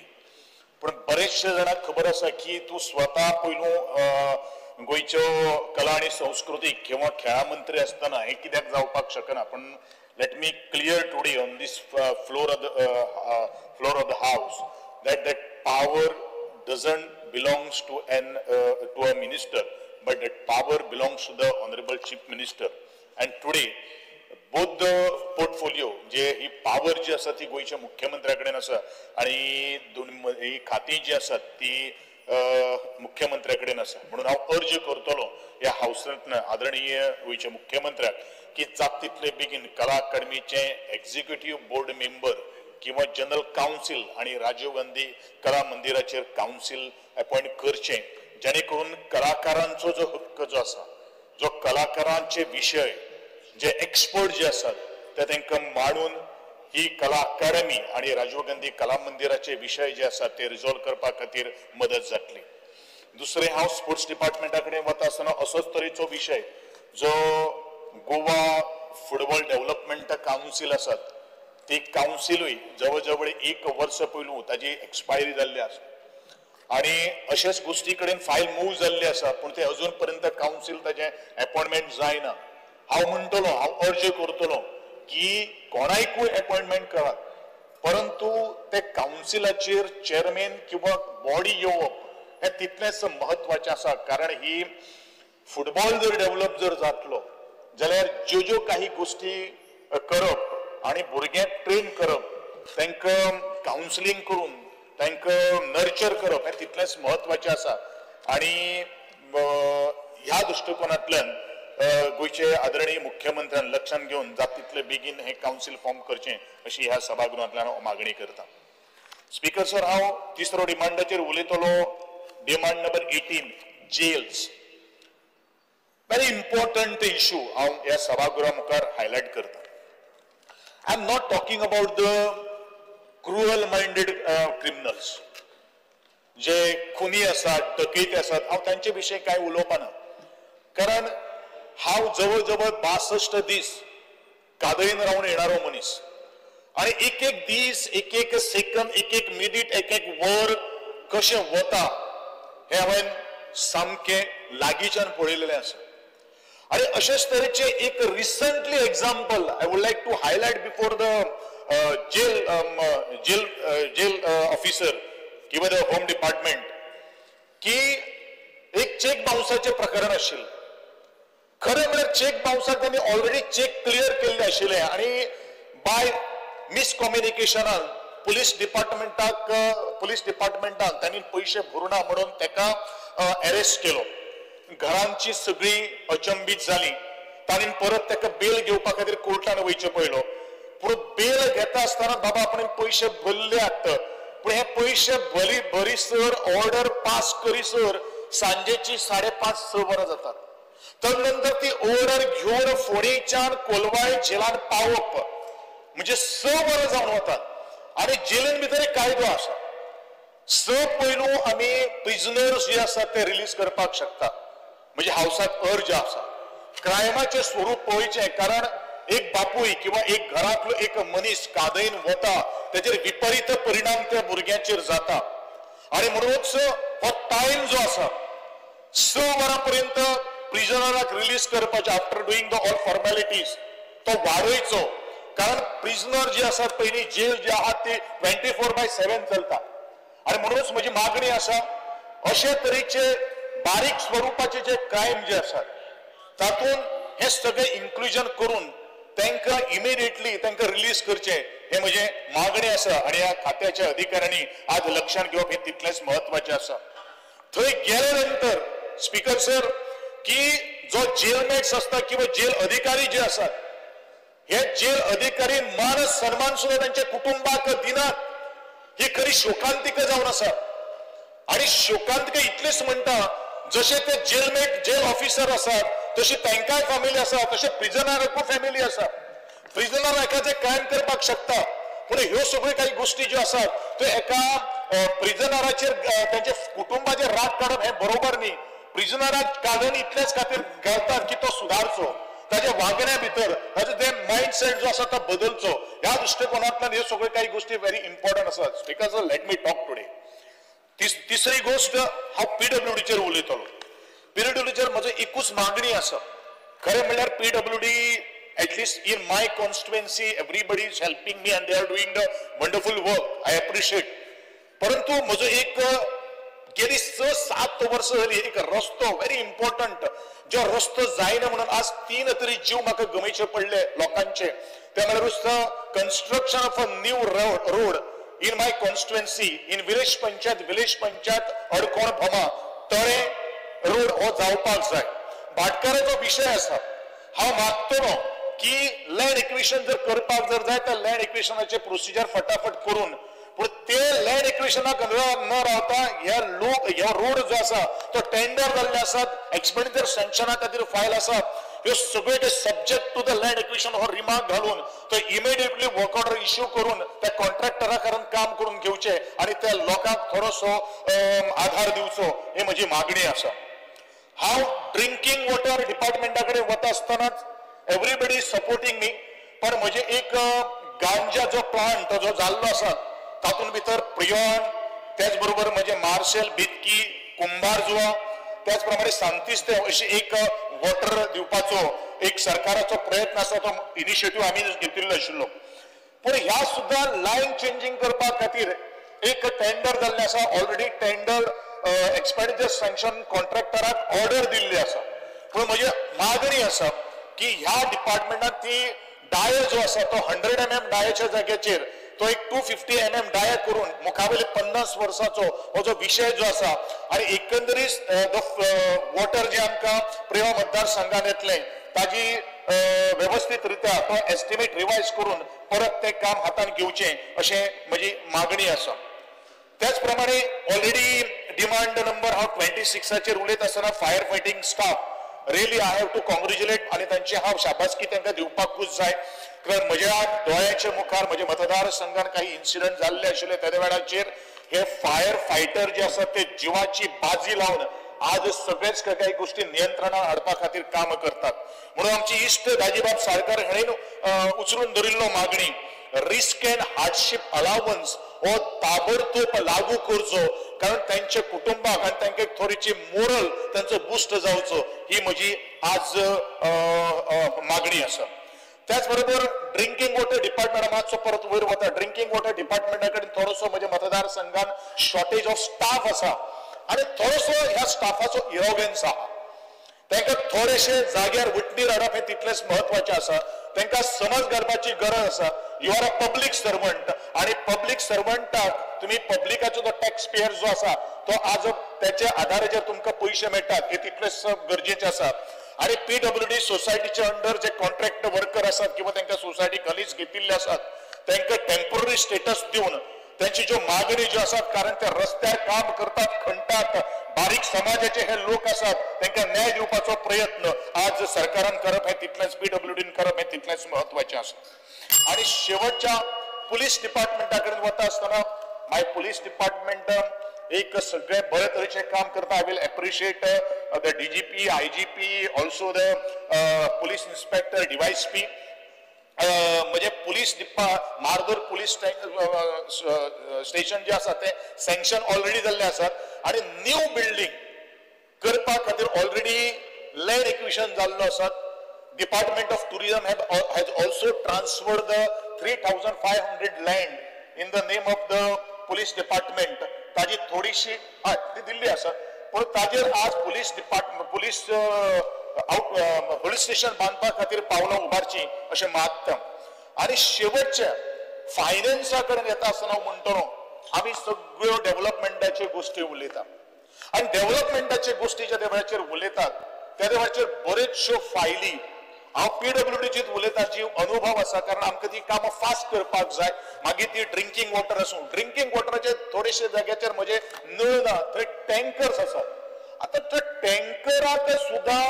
पण बरेचशे जाणांक खबर आसा की तूं स्वता पयलू गोंयच्यो कला आनी संस्कृतीक किंवा खेळा मंत्री आसतना हें कित्याक जावपाक शकना. पण let me clear today on this floor of the house that that power doesn't belongs to an to a minister, but that power belongs to the honourable chief minister. And today both the portfolio J he power जी आसा ती गोंयच्या मुख्यमंत्र्या कडेन आसा आनी दोन ही खातीं जी आसात ती मुख्यमंत्र्या कडेन आसा. म्हणून हांव अर्ज करतलो ह्या हावसांतल्यान आदरणीय गोंयच्या मुख्यमंत्र्याक की जाता तितले बेगीन कला अकादमीचे एक्झिक्युटीव बोर्ड मेंबर किंवा जनरल कावन्सील आनी राजीव गांधी कला मंदिराचेर कावन्सील अपॉइंट करचें, जेणे करून कलाकारांचो जो हक्क जो आसा, जो कलाकारांचे विशय जे एक्सपर्ट जे आसात ते तांकां मांडून ही कला अकादमी आनी राजीव गांधी कला मंदिराचे विशय जे आसात ते रिजॉल्व करपा खातीर मदत जातली. दुसरें, हांव स्पोर्ट्स डिपार्टमेंटा कडेन वता आसतना असोच तरेचो विशय जो गोवा फुटबॉल डेव्हलपमेंट कावन्सील आसात ती कावन्सिलूय जवळ जवळ 1 वर्स पयलू ताजी एक्सपायरी जाल्ली आसा आनी अशेच गोश्टी कडेन फायल मूव जाल्ली आसा पूण ते अजून पर्यंत कावन्सील ताजें अपॉइंटमेंट जायना. हांव म्हणटलो, हांव अर्ज करतलो की कोणाकूय अपॉइंटमेंट करात परंतु ते कावन्सिलाचेर चेअरमॅन किंवा बॉडी येवप हें तितलेंच म्हत्वाचें आसा. कारण ही फुटबॉल जर डेव्हलप जर जातलो जाल्यार ज्यो ज्यो काही गोष्टी करप आनी भुरग्यांक ट्रेन करप, तांकां कावन्सिलींग करून तांकां नर्चर करप हें तितलेंच म्हत्वाचें आसा. आनी ह्या दृश्टिकोनांतल्यान गोंयचे आदरणीय मुख्यमंत्र्यान लक्षांत घेवन जाता तितले बेगीन हें कावन्सील फॉर्म करचें अशी ह्या सभागृहांतल्यान हांव मागणी करता. स्पीकर सर, हांव तिसरो डिमांडाचेर उलयतलो, demand number 18, jails. Very important issue हांव ह्या सभागृहा मुखार हायलायट करता. I am not talking about the cruel minded criminals, जे खुनी आसात, डकैती आसात, हांव तांचे विशयी कांय उलोवपाना. कारण हांव जवळ जवळ 62 दीस कादयेन रावन येणारो मनीस आनी एक एक दीस, एक एक सेकंद, एक एक मिनीट, एक एक वर कशें वता हें हांवें सामकें लागींच्यान पळयलेलें आसा. आनी अशेच तरेचे एक recently example I would like to highlight before the jail jail jail officer किंवा the home department की एक चेक बाउन्साचें प्रकरण आशिल्लें. खरें म्हळ्यार चेक बाउन्साक तांणी ऑलरेडी चेक क्लियर केल्ले आशिल्ले आनी बाय मिसकम्युनिकेशनान पुलीस डिपार्टमेंटान तांणी पयशे भरुना म्हणून ताका अरेस्ट केलो. घरांची सगळी अचंबीत जाली. तांणी परत ताका बेल घेवपा खातीर कोर्टान वयचें पडलो. पूण बेल घेता आसतना बाबा आपण पयशे भरल्यात, पूण हे पयशे भरीसर ऑर्डर पास करीसर सांजेची 5:30-6 वरां जातात. तदनंतर ती ऑर्डर घेवन फोंडेच्यान कोलवाळ जेलान पावप म्हणजे 6 वरां जावन वतात. आनी जेलीन भितर एक कायदो आसा, 6 पयलू आमी प्रिजनर्स जे आसात ते रिलीज करपाक शकता. म्हणजे हावसाक अर्ज आसा. क्रायमाचें स्वरूप पळोवचें, कारण एक बापूय किंवा एक घरांतलो एक मनीस कादयेन वता तेचेर विपरीत परिणाम त्या भुरग्यांचेर जाता. आनी म्हणूनच हो टायम जो आसा 6 वरां पर्यंत प्रिजनराक रिलीज करपाचे after doing the all formalities तो वाडयचो. कारण प्रिजनर जे आसात पयलीं जेल जे आहा ती 24/7 चलता. आनी म्हणूनच म्हजी मागणी आसा अशे तरेचे बारीक स्वरुपाचे जे क्रायम जे आसात तातूंत हे सगळे इन्क्लुजन करून तांकां इमिडिएटली तांकां रिलीज करचें हे म्हजें मागणी आसा. आनी ह्या खात्याच्या अधिकाऱ्यांनी आज लक्षांत घेवप हें तितलेंच म्हत्वाचें आसा. थंय गेले नंतर स्पीकर सर की जो जेलमेट्स आसता किंवा जेल अधिकारी जे आसात हे जेल अधिकारी मान सन्मान सुद्धा तांच्या कुटुंबाक दिनात. ही खरी शोकांतिका जावन आसा. आनी शोकांतिका इतलेच म्हणटा, जशे ते जेलमेट जेल ऑफिसर आसात तशी तांकांय फॅमिली आसा, तशे प्रिजनराकूय फॅमिली आसा. प्रिजनर एकाचें क्रायम करपाक शकता, पूण ह्यो सगळ्यो काही गोष्टी ज्यो आसात त्यो एका प्रिजनराचेर तांच्या कुटुंबाचेर राग काडप हें बरोबर न्ही. प्रिजनराक काडून इतलेच खातीर घालतात की तो सुदारचो, ताच्या वागण्या भितर ताचो ते मायंडसेट जो आसा तो बदलचो. ह्या दृश्टिकोनांतल्यान ह्यो सगळ्यो काही गोष्टी व्हेरी इम्पॉर्टंट आसात. Because let me talk today. तिसरी गोष्ट हांव पीडब्ल्यूडीचेर उलयतलो. पीडब्ल्यूडीचेर म्हजो एकूच मागणी आसा. खरें म्हणल्यार PWD at least in my constituency everybody is helping me and they are doing the wonderful work, I appreciate. परंतु म्हजो एक गेली 6-7 वर्सां जाली एक रस्तो व्हेरी इम्पॉर्टंट जो रस्तो जायना म्हणून आज 3 तरी जीव म्हाका गमयचे पडले लोकांचे. ते म्हळ्यार construction of a new road in my constituency in village panchayat Adkon Bhoma Tale road हो जावपाक जाय. भाटकाराचो विशय आसा. हांव मागतलो की लँड एक्विशन जर करपाक जर जाय तर लँड एक्विशनाचे प्रोसिजर फटाफट करून, पूण ते लँड एक्विशनाक न रावता ह्या लोक ह्या रोड जो आसा तो टेंडर जाल्ले आसात, एक्सपेंडिचर सँक्शना खातीर फायल आसा, ह्यो सगळे subject to the land acquisition हो रिमार्क घालून तो इमिडिएटली वर्क ऑर्डर इश्यू करून त्या कॉन्ट्रॅक्टरा कडेन काम करून घेवचें आनी त्या लोकांक थोडोसो आधार दिवचो ही म्हजी मागणी आसा. हांव ड्रिंकींग वॉटर डिपार्टमेंटा कडेन वता आसतनाच एवरीबडी is supporting मी, पण म्हजें एक गांजा जो प्लांट जो जाल्लो आसा तातूंत भितर प्रियॉन, त्याच बरोबर म्हजे मार्शल, बितकी, कुंभारजुआ, त्याच प्रमाणे सांतिस्ते अशी एक वॉटर दिवपाचो एक सरकाराचो प्रयत्न आसा, तो इनिशिएटीव आमी घेतिल्लो आशिल्लो. पूण ह्या सुद्दां लायन चेंजींग करपा खातीर एक टेंडर जाल्लें आसा. ऑलरेडी टेंडर एक्सपेंडिचर सँक्शन कॉन्ट्रॅक्टराक ऑर्डर दिल्ली आसा. पूण म्हजी मागणी आसा की ह्या डिपार्टमेंटान ती डाय जो आसा तो 100 mm डायाच्या जाग्याचेर तो एक 250 mm डाय करून मुखावेले 50 वर्साचो हो जो विशय जो आसा आनी एकंदरीत वॉटर जे आमकां प्रेमा मतदारसंघान येतलें ताजी वेवस्थीत रित्या तो एस्टिमेट रिवायज करून परत तें काम हातान घेवचें अशें म्हजी मागणी आसा. त्याच प्रमाणे ऑलरेडी डिमांड नंबर हांव 26 उलयत आसतना fire fighting staff really I have to congratulate आनी तांची हांव शाबासकी तांकां दिवपाकूच जाय. कारण म्हज्या दोळ्याच्या मुखार म्हज्या मतदारसंघान काही इन्सिडंट जाल्ले आशिल्ले त्या वेळाचेर हे फायर फायटर जे आसात ते जिवाची बाजी लावन आज सगळेच काही गोष्टी नियंत्रणात हाडपा खातीर काम करतात. म्हणून आमची इश्ट दाजीबाब साळकर हांणी उचलून धरिल्लो मागणी रिस्क अँड हार्डशीप अलावन्स हो ताबडतोब लागू करचो, कारण त्यांच्या कुटुंबाक आनी तांकां एक थोडीशी मोरल तांचो बुस्ट जावचो ही म्हजी आज मागणी आसा. त्याच बरोबर ड्रिंकिंग वॉटर डिपार्टमेंट मातसो परत वयर वता. ड्रिंकिंग वॉटर डिपार्टमेंटा कडेन थोडोसो म्हज्या मतदारसंघान शॉर्टेज ऑफ स्टाफ आसा आनी थोडोसो ह्या स्टाफाचो इरोगन्स आहा. तांकां थोडेशे जाग्यार वटणीर हाडप हें तितलेंच म्हत्वाचें आसा. तांकां समज घालपाची गरज आसा. You are a public servant आनी पब्लीक सर्वंटाक तुमी पब्लिकाचो जो टॅक्स पेयर जो आसा तो आज त्याच्या आधाराचेर तुमकां पयशे मेळटात हे तितलेंच गरजेचें आसा. आनी पीडब्ल्यूडी सोसायटीच्या अंडर जे कॉन्ट्रॅक्ट वर्कर आसात किंवा तांकां सोसायटी खलीच घेतिल्ले आसात तांकां टेम्पररी स्टेटस दिवन त्यांची ज्यो मागणी ज्यो आसात, कारण ते रस्त्यार काम करतात, खणटात, बारीक समाजाचे हे लोक आसात, तांकां न्याय दिवपाचो प्रयत्न आज सरकारान करप हें तितलेंच पीडब्ल्यूडीन करप हें तितलेंच म्हत्वाचें आसा. आनी शेवटच्या पुलीस डिपार्टमेंटा कडेन वता आसतना माय पुलीस डिपार्टमेंट एक सगळे बरे तरेचें काम करता. I will appreciate the DGP, IGP, also the police inspector, DySP. म्हणजे पुलीस मार्दोर पुलीस स्टेशन जे आसा ते सँक्शन ऑलरेडी जाल्ले आसात आनी न्यू बिल्डींग करपा खातीर ऑलरेडी लँड एक्विशन जाल्लो आसा. Department of tourism has also transferred the 3,500 land in the name of the police department. ताजी थोडीशी हय ती दिल्ली आसा, पूण ताजेर आज police department police police station बांदपा खातीर पावलां उबारची अशें मागता. आनी शेवटच्या फायनान्सा कडेन येता आसतना हांव म्हणटलो आमी सगळ्यो डेव्हलपमेंटाच्यो गोश्टी उलयता आनी डेव्हलपमेंटाच्यो गोश्टी ज्या वेळाचेर उलयतात त्या वेळाचेर बऱ्योचश्यो फायली हांव पीडब्ल्यूडीचीच उलयता जी अनुभव आसा, कारण आमकां ती कामां फास्ट करपाक जाय. मागीर ती ड्रिंकींग वॉटर आसूं, ड्रिंकींग वॉटराचे थोडेशे जाग्याचेर म्हजे नळ ना, थंय टँकर्स आसात. आतां त्या टँकराक सुद्दां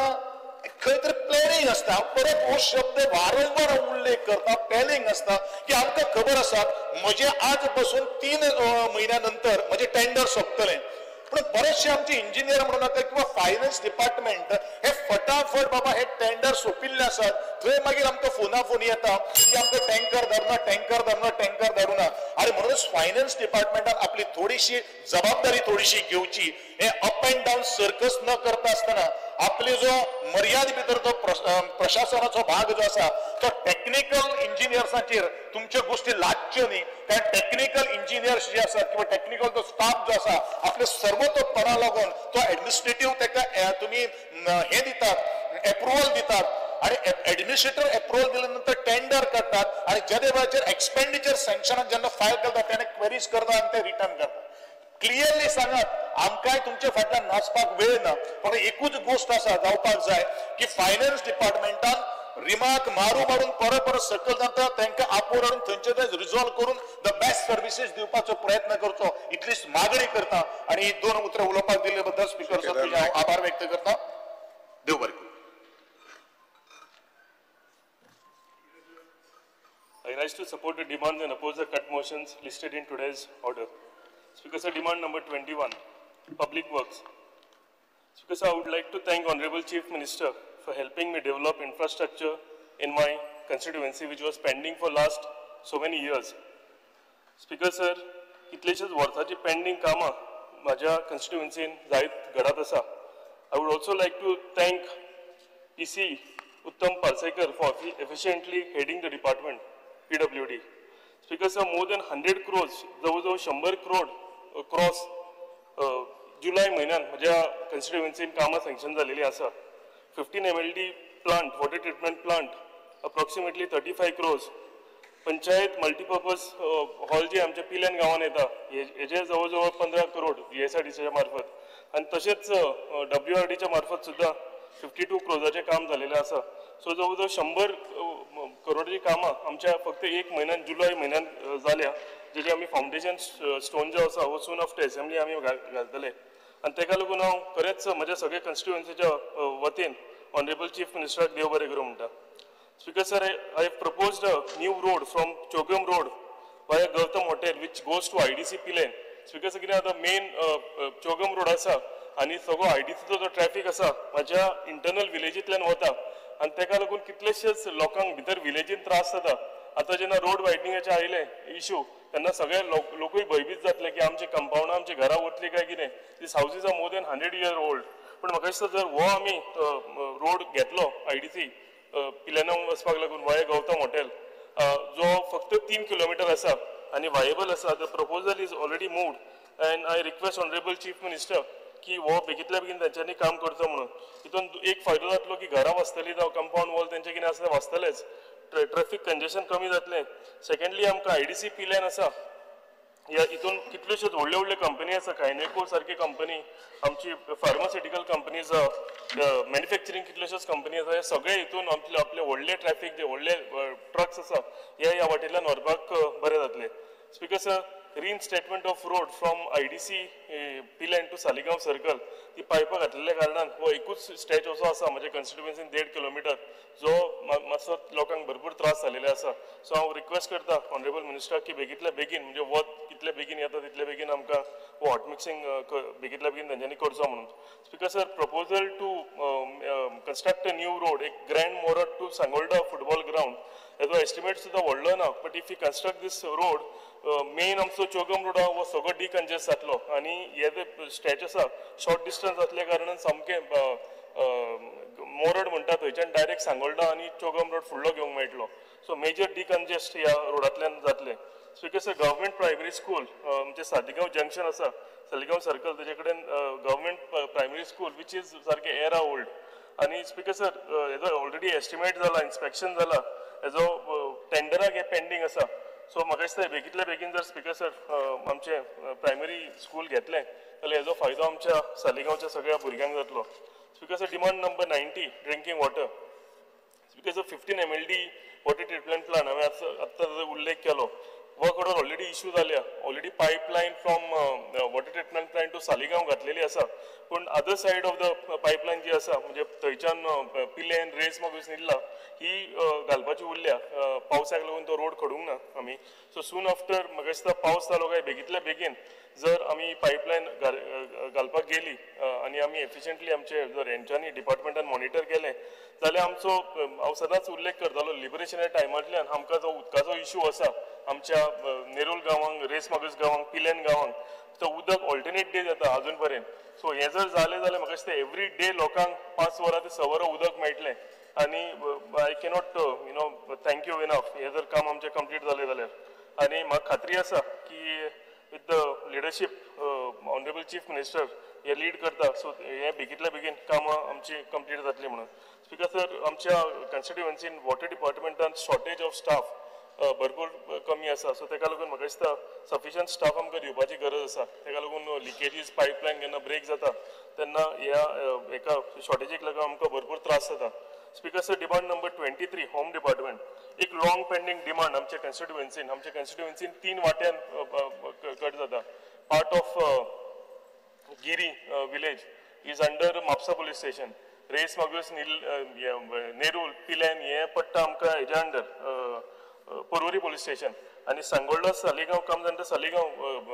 खंय तरी प्लॅनिंग आसता. परत हो शब्द वारंवार उल्लेख करता, प्लॅनिंग आसता की आमकां खबर आसा म्हजे आज बसून 3 म्हयन्या नंतर म्हजें टेंडर सोंपतलें. पूण बरेचशे आमचे इंजिनियर म्हणून नाका किंवा फायनान्स डिपार्टमेंट हे फटाफट बाबा हे टेंडर सोंपिल्ले आसात, थंय मागीर आमकां फोना फोन येता की आमकां टँकर धाडना, टँकर धाडना, टँकर धाडूना. आनी म्हणूनच फायनान्स डिपार्टमेंटान आपली थोडीशी जबाबदारी थोडीशी घेवची. हे अप अँड डावन सर्कस न करता आसतना आपले जो मर्याद भितर तो प्रशासनाचो भाग जो आसा तो टेक्निकल इंजिनियर्सांचेर तुमच्यो गोश्टी लागच्यो न्ही, कारण टेक्निकल इंजिनियर्स जे आसात किंवा टेक्निकल जो स्टाफ जो आसा आपले सर्वतोपणा लागून तो एडमिनिस्ट्रेटीव ताका तुमी हे दितात, एप्रुवल दितात आनी एडमिनिस्ट्रेटर एप्रुवल दिल्या नंतर टेंडर काडटात आनी ज्या वेळाचेर एक्सपेंडिचर सँक्शनाक जेन्ना फायल करतात तेन्ना क्वेरीज करतात आनी ते रिटर्न करतात. क्लियरली सांगात आमकांय तुमचे फाटल्यान नाचपाक वेळ ना, फक्त एकूच गोश्ट आसा जावपाक जाय की फायनान्स डिपार्टमेंटान रिमार्क मारू मारून परत परत सकयल जाता तांकां आपोवन हाडून थंयचे थंय रिजॉल्व करून the best services दिवपाचो प्रयत्न करचो इतलीच मागणी करता. आनी ही 2 उतरां उलोवपाक दिल्ले बद्दल स्पीकर सर तुजें हांव आभार व्यक्त करता. देव बरें करूं. I rise to support the demands and oppose the cut motions listed in today's order. Speaker sir, demand number 21, Public Works. Speaker sir, I would like to thank Honorable Chief Minister for helping me develop infrastructure in my constituency, which was pending for last so many years. Speaker sir, कितलेशेच वर्साची pending कामां माझ्या constituency जायत घडत आसा. I would also like to thank PC Uttam Parsekar for efficiently heading the department, PWD. Speaker sir, more than 100 crores, जवळ जवळ 100 crore cross जुलय म्हयन्यान म्हज्या कॉन्स्टिट्युएन्सीन कामां सँक्शन जालेली आसा. 15 MLD plant, water treatment plant, approximately 35 crores. Panchayat multipurpose hall जे आमच्या पिल्यान गांवान येता हेजे जवळ जवळ 15 करोड GSRDCच्या मार्फत आनी तशेंच WRDच्या मार्फत सुद्दां 52 क्रोजाचें काम जालेलें आसा. सो जवळ जवळ 100 करोडाची कामां आमच्या फक्त एक म्हयन्यान जुलय म्हयन्यान जाल्या, जेजे आमी फावंडेशन स्टोन जो आसा हो सून आफ्टर एसेंब्ली आमी घालतले. आनी तेका लागून हांव खरेंच म्हज्या सगळ्या कॉन्स्टिट्युएन्सीच्या वतीन ऑनरेबल चीफ मिनिस्टराक देव बरें करूं म्हणटा. Speaker sir, I have proposed a new road from Chogm road via Gautam hotel which goes to IDC Pilerne. Speaker sir, कितें आतां मेन चोगम रोड आसा आनी सगळो IDCचो जो ट्रॅफिक आसा म्हाज्या इंटरनल विलेजींतल्यान वता आनी तेका लागून कितलेशेच लोकांक भितर विलेजीन त्रास जाता. आतां जेन्ना रोड वायडनिंगाचे आयले इशू तेन्ना सगळे लोकूय भंयभीत जातले की आमची कंपावंडां आमची घरां वतली काय कितें. These houses are more than 100 year old. पूण म्हाका दिसता जर हो आमी रोड घेतलो IDC पिलेना वचपाक लागून वाया गौतम हॉटेल जो फक्त 3 किलोमिटर आसा आनी वायेबल आसा, the proposal is already moved and I request honourable chief minister की हो बेगीतल्या बेगीन तेंच्यांनी काम करचो म्हणून. हितून एक फायदो जातलो की घरां वाचतली, जावं कंपावंड वॉल तेंचे कितें आसा तें वाचतलेंच, ट्रॅफिक कंजेशन कमी जातलें. सेकंडली आमकां IDC पिल्यान आसा, ह्या हितून कितल्योश्योच व्हडल्यो व्हडल्यो कंपनी आसा, कायनेको सारकी कंपनी, आमची फार्मास्युटिकल कंपनी आसा, मॅन्युफॅक्चरींग कितल्योश्योच कंपनी आसा. हे सगळे हितून आपले आपले व्हडले ट्रॅफिक जे व्हडले ट्रक्स आसा हे ह्या वाटेंतल्यान व्हरपाक बरें जातलें. Speaker sir, reinstatement of road from IDC Pilerne to Saligao circle, ती पायपां घातलेल्या कारणान हो एकूच स्ट्रेच असो आसा म्हज्या कॉन्स्टिट्युएन्सीन 1.5 किलोमिटर जो मातसो लोकांक भरपूर त्रास जालेले आसा. सो हांव रिक्वेस्ट करता ऑनरेबल मिनिस्टराक की बेगींतल्या बेगीन, म्हणजे वत कितले बेगीन येता तितले बेगीन आमकां हो हॉट मिक्सिंग बेगींतल्या बेगीन तेंच्यांनी करचो म्हणून. Speaker sir, proposal to construct a new road, एक Grand Morot to Sangolda football ground, हेजो एस्टिमेट सुद्दां व्हडलो ना, but if you construct this road main आमचो चोगम रोड हो सगळो डिकंजेस्ट जातलो आनी हे जे स्ट्रेच आसा शॉर्ट डिस्टन्स आसल्या कारणान सामकें मोरड म्हणटा थंयच्यान डायरेक्ट सांगोल्डा आनी चोगम रोड फुडलो घेवंक मेळटलो. सो मेजर डिकंजेस्ट ह्या रोडांतल्यान जातलें. Speaker sir, government primary school आमचें सालिगांव जंक्शन आसा, सालिगांव सर्कल, तेजे कडेन government primary school which is सारकें एरा ओल्ड. आनी स्पीकर सर, हेजो ऑलरेडी एस्टिमेट जाला, इन्स्पेक्शन जाला, हेजो टेंडराक हें पेंडींग आसा. सो म्हाका दिसता बेगींतल्या बेगीन जर स्पीकर सर आमचें प्रायमरी स्कूल घेतलें जाल्यार हेजो फायदो आमच्या सालिगांवच्या सगळ्या भुरग्यांक जातलो. Speaker sir, demand number 90, drinking water. Speaker sir, 15 MLD water treatment plant हांवें आत्तां उल्लेख केलो, वर्क ऑर्डर ऑलरेडी इश्यू जाल्या, already pipeline from water treatment plant to Saligao घातलेली आसा, पूण other side of the pipeline जी आसा म्हणजे थंयच्यान पिलेन रेस मागूस निल्ला ही घालपाची उरल्या. पावसाक लागून तो रोड खडूंक ना आमी. सो सून आफ्टर म्हाका दिसता पावस जालो काय बेगींतल्या बेगीन जर आमी पायपलायन घालपाक गेली आनी आमी एफिशियंटली आमचे जर हेंच्यांनी डिपार्टमेंटान मॉनिटर केलें जाल्यार आमचो, हांव सदांच उल्लेख करतालो, लिबरेशना टायमांतल्यान आमकां जो उदकाचो इशू आसा आमच्या नेरूल गांवांक, रेस मागूस गांवांक, पिलेन गांवांक, तो उदक ऑल्टरनेट डे जाता अजून पर्यंत. सो हें जर जालें जाल्यार म्हाका दिसता एवरी डे लोकांक 5 वरां ते 6 वरां उदक मेळटलें आनी I cannot you know thank you enough हें जर काम आमचें कंप्लीट जालें जाल्यार. आनी म्हाका खात्री आसा की with the leadership honourable chief minister हे लीड करता, सो हें बेगींतल्या बेगीन कामां आमची कंप्लीट जातली म्हणून. स्पीकर सर, आमच्या कॉन्स्टिट्युएन्सीन वॉटर डिपार्टमेंटान शॉर्टेज ऑफ स्टाफ भरपूर कमी आसा. सो तेका लागून म्हाका दिसता सफिशियंट स्टाफ आमकां दिवपाची गरज आसा. तेका लागून लिकेजीस पायपलायन जेन्ना ब्रेक जाता तेन्ना ह्या एका शॉर्टेजीक लागून आमकां भरपूर त्रास जाता. Speaker sir, demand number 23, home department, एक लॉंग पेंडींग डिमांड आमच्या कॉन्स्टिट्युएन्सीन. आमच्या कॉन्स्टिट्युएन्सीन 3 वाट्यान कट जाता. Part of Giri village is under Mapusa police station, Reis Magos Nerul Pilerne हें पडटा आमकां हेज्या अंडर पर्वरी पोलीस स्टेशन, आनी Sangolda Saligao comes under Saligao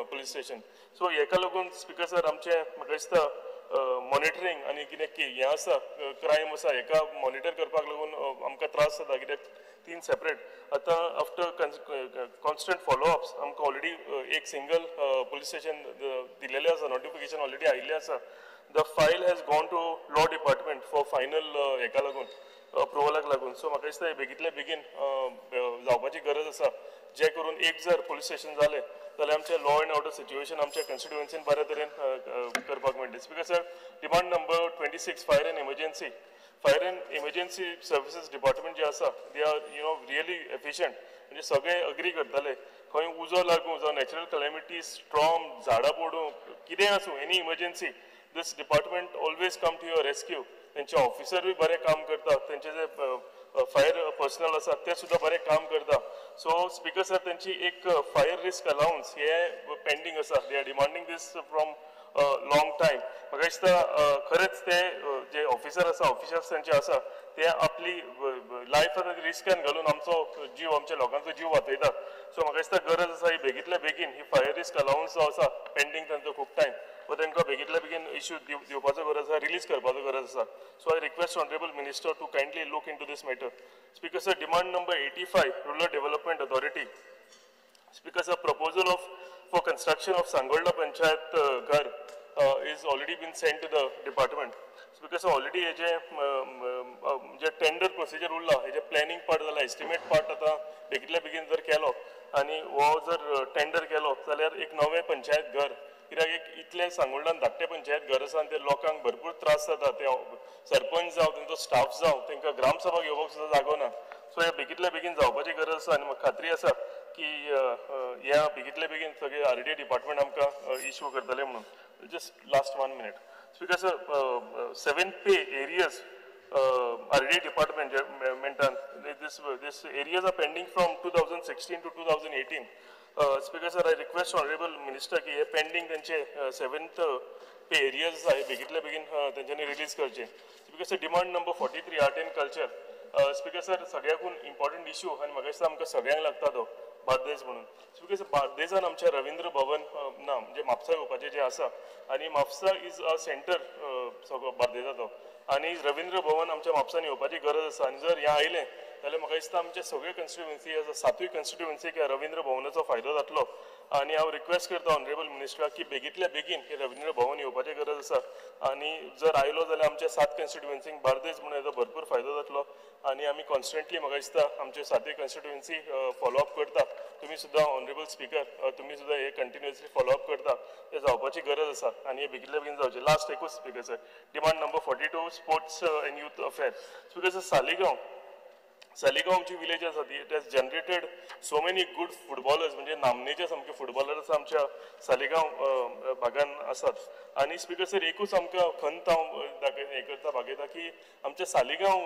police station. So हेका लागून स्पीकर सर आमचें म्हाका दिसता मॉनिटरींग आनी कितें हें आसा क्रायम आसा हेका मॉनिटर करपाक लागून आमकां त्रास जाता, कित्याक 3 सेपरेट. आतां आफ्टर कॉन्स्टंट फॉलोअप्स आमकां ऑलरेडी एक सिंगल पोलीस स्टेशन दिलेलें आसा, नोटिफिकेशन ऑलरेडी आयिल्लें आसा. The file has gone to law department for final हेका लागून अप्रुवलाक लागून. सो म्हाका दिसता बेगींतल्या बेगीन जावपाची गरज आसा, जे करून एक जर पुलीस स्टेशन जालें जाल्यार आमचें लॉ एंड ऑर्डर सिच्युएशन आमच्या कॉन्स्टिट्युएन्सीन बऱ्या तरेन करपाक मेळटलें. Speaker sir, demand number 26, fire and emergency. Fire and emergency services department जे आसा, they are you know really efficient. म्हणजे सगळे अग्री करताले, खंय उजो लागूं जावं नॅचरल कलॅमिटी, स्ट्रॉम, झाडां पडूं, कितेंय आसूं, any emergency, this department always come to your rescue. तेंचे ऑफिसरूय बरें काम करता, तेंचे जे फायर पर्सनल आसा ते सुद्दां बरें काम करता. सो स्पीकर सर, तेंची एक फायर रिस्क अलावन्स हे पेंडींग आसा. They are demanding this from long time. म्हाका दिसता खरेंच ते जे ऑफिसर आसा, ऑफिसर्स तेंचे आसा, ते आपली लायफ आतां रिस्कान घालून आमचो जीव, आमच्या लोकांचो जीव वाचयता. सो म्हाका दिसता गरज आसा ही बेगींतल्या बेगीन ही फायर रिस्क अलावन्स जो आसा पेंडींग तांचो खूब टायम, व तांकां बेगींतल्या बेगीन इश्यू दिवपाचो गरज आसा, रिलीज करपाचो गरज आसा. So I request honourable minister to kindly look into this matter. Speaker sir, demand number 85, rural development authority. Speaker sir, proposal of for construction of Sangolda Panchayat Ghar is already been sent to the department. Speaker sir, already हे जे tender procedure उरला, हेजे planning part जाला, estimate part आतां बेगींतल्या बेगीन जर केलो आनी हो जर टेंडर केलो जाल्यार एक नवें पंचायत घर, कित्याक एक इतलें सांगोल्डान धाकटें पंचायत घर आसा आनी ते लोकांक भरपूर त्रास जाता. ते सरपंच जावं, तेंचो स्टाफ जावं, तांकां ग्रामसभा घेवपाक सुद्दां जागो ना. सो हे बेगींतल्या बेगीन जावपाची गरज आसा आनी म्हाका खात्री आसा की ह्या बेगींतल्या बेगीन सगळे आर डी ए डिपार्टमेंट आमकां इश्यू करतले म्हणून. Just last 1 minute. Speaker sir, 7 pay areas RDA department मेंटान this areas are pending from 2016 to 2018. Speaker sir, I request honourable minister की हे पेंडींग तेंचे 7th पे एरियाज आसा हे बेगींतल्या बेगीन तेंच्यांनी रिलीज करचे. Speaker sir, demand number 43, art and culture. Speaker sir, सगळ्याकून important issue आनी म्हाका दिसता आमकां सगळ्यांक लागता तो बार्देस म्हणून. स्पीकर सर, बार्देसान आमच्या रवींद्र भवन ना, म्हणजे म्हापसा येवपाचें जें आसा, आनी म्हापसा is a centre सगळो बार्देसाचो, आनी रवींद्र भवन आमच्या म्हापसान येवपाची गरज आसा. आनी जर हें आयलें जाल्यार म्हाका दिसता आमच्या सगळ्यो कॉन्स्टिट्युएन्सी आसा, 7ूय कॉन्स्टिट्युएन्सीक ह्या रवींद्र भवनाचो फायदो जातलो. आनी हांव रिक्वेस्ट करता ऑनरेबल मिनिस्टराक की बेगींतल्या बेगीन हे रवींद्र भवन येवपाची गरज आसा आनी जर आयलो जाल्यार आमच्या 7 कॉन्स्टिट्युएन्सींक बार्देस म्हणून हेजो भरपूर फायदो जातलो. आनी आमी कॉन्स्टंटली म्हाका दिसता आमचे 7ूय कॉन्स्टिट्युएन्सी फॉलोअप करता. तुमी सुद्दां ऑनरेबल स्पीकर, तुमी सुद्दां हे कंटिन्युअसली फॉलोअप करता, ते जावपाची गरज आसा आनी हे बेगींतल्या बेगीन जावचें. लास्ट एकूच speaker sir, demand number 42, sports and youth affair. Speaker sir, Saligao, Saligao आमची विलेज आसा ती it has generated so many good footballers, म्हणजे नामनेचे सामके फुटबॉलर्स आमच्या सालिगांव भागान आसात. आनी स्पीकर सर, एकूच आमकां खंत हांव हें करता भागयता की आमच्या सालिगांव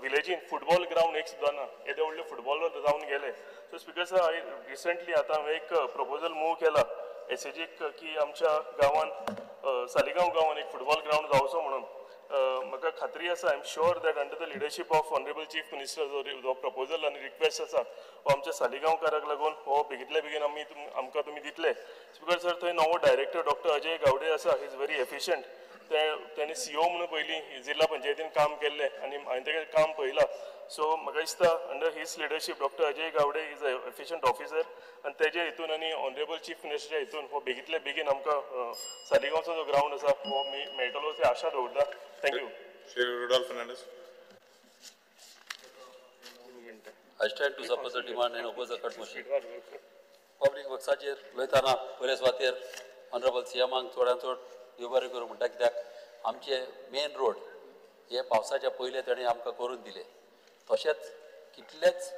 विलेजीन फुटबॉल ग्रावंड एक सुद्दां ना, येदे व्हडले फुटबॉलर जावन गेले. So speaker sir, I recently आतां हांवें एक प्रपोजल मूव केला एसएजीक की आमच्या गांवान सालिगांव गांवान एक फुटबॉल ग्रावंड जावचो म्हणून. म्हाका खात्री आसा, I am sure that under the leadership of honourable chief minister जो प्रपोजल आनी रिक्वेस्ट आसा हो आमच्या सालिगांवकाराक लागून हो बेगींतल्या बेगीन आमी आमकां तुमी दितले. स्पीकर सर, थंय नवो डायरेक्टर डॉक्टर अजय गावडे आसा, he is very efficient. तेणें सीओ म्हणून पयलीं जिल्हा पंचायतीन काम केल्लें आनी हांवें तेगेलें काम पळयलां. सो म्हाका दिसता under his leadership doctor Ajay Gawde is a efficient officer आनी तेजे हितून आनी ऑनरेबल चीफ मिनिस्टरच्या हितून हो बेगींतल्या बेगीन आमकां सालिगांवचो जो ग्रावंड आसा हो मेळटलो अशी आशा दवरता. Thank you. Shri Rudolph Fernandes. I stand to support the demand and oppose the cut motion. Public वर्क्साचेर उलयतना पयले सुवातेर ऑनरेबल सीएमाक चडांत चड देव बरें करूं म्हणटा, कित्याक आमचे मेन रोड हे पावसाच्या पयले ताणें आमकां करून दिले. तशेंच कितलेच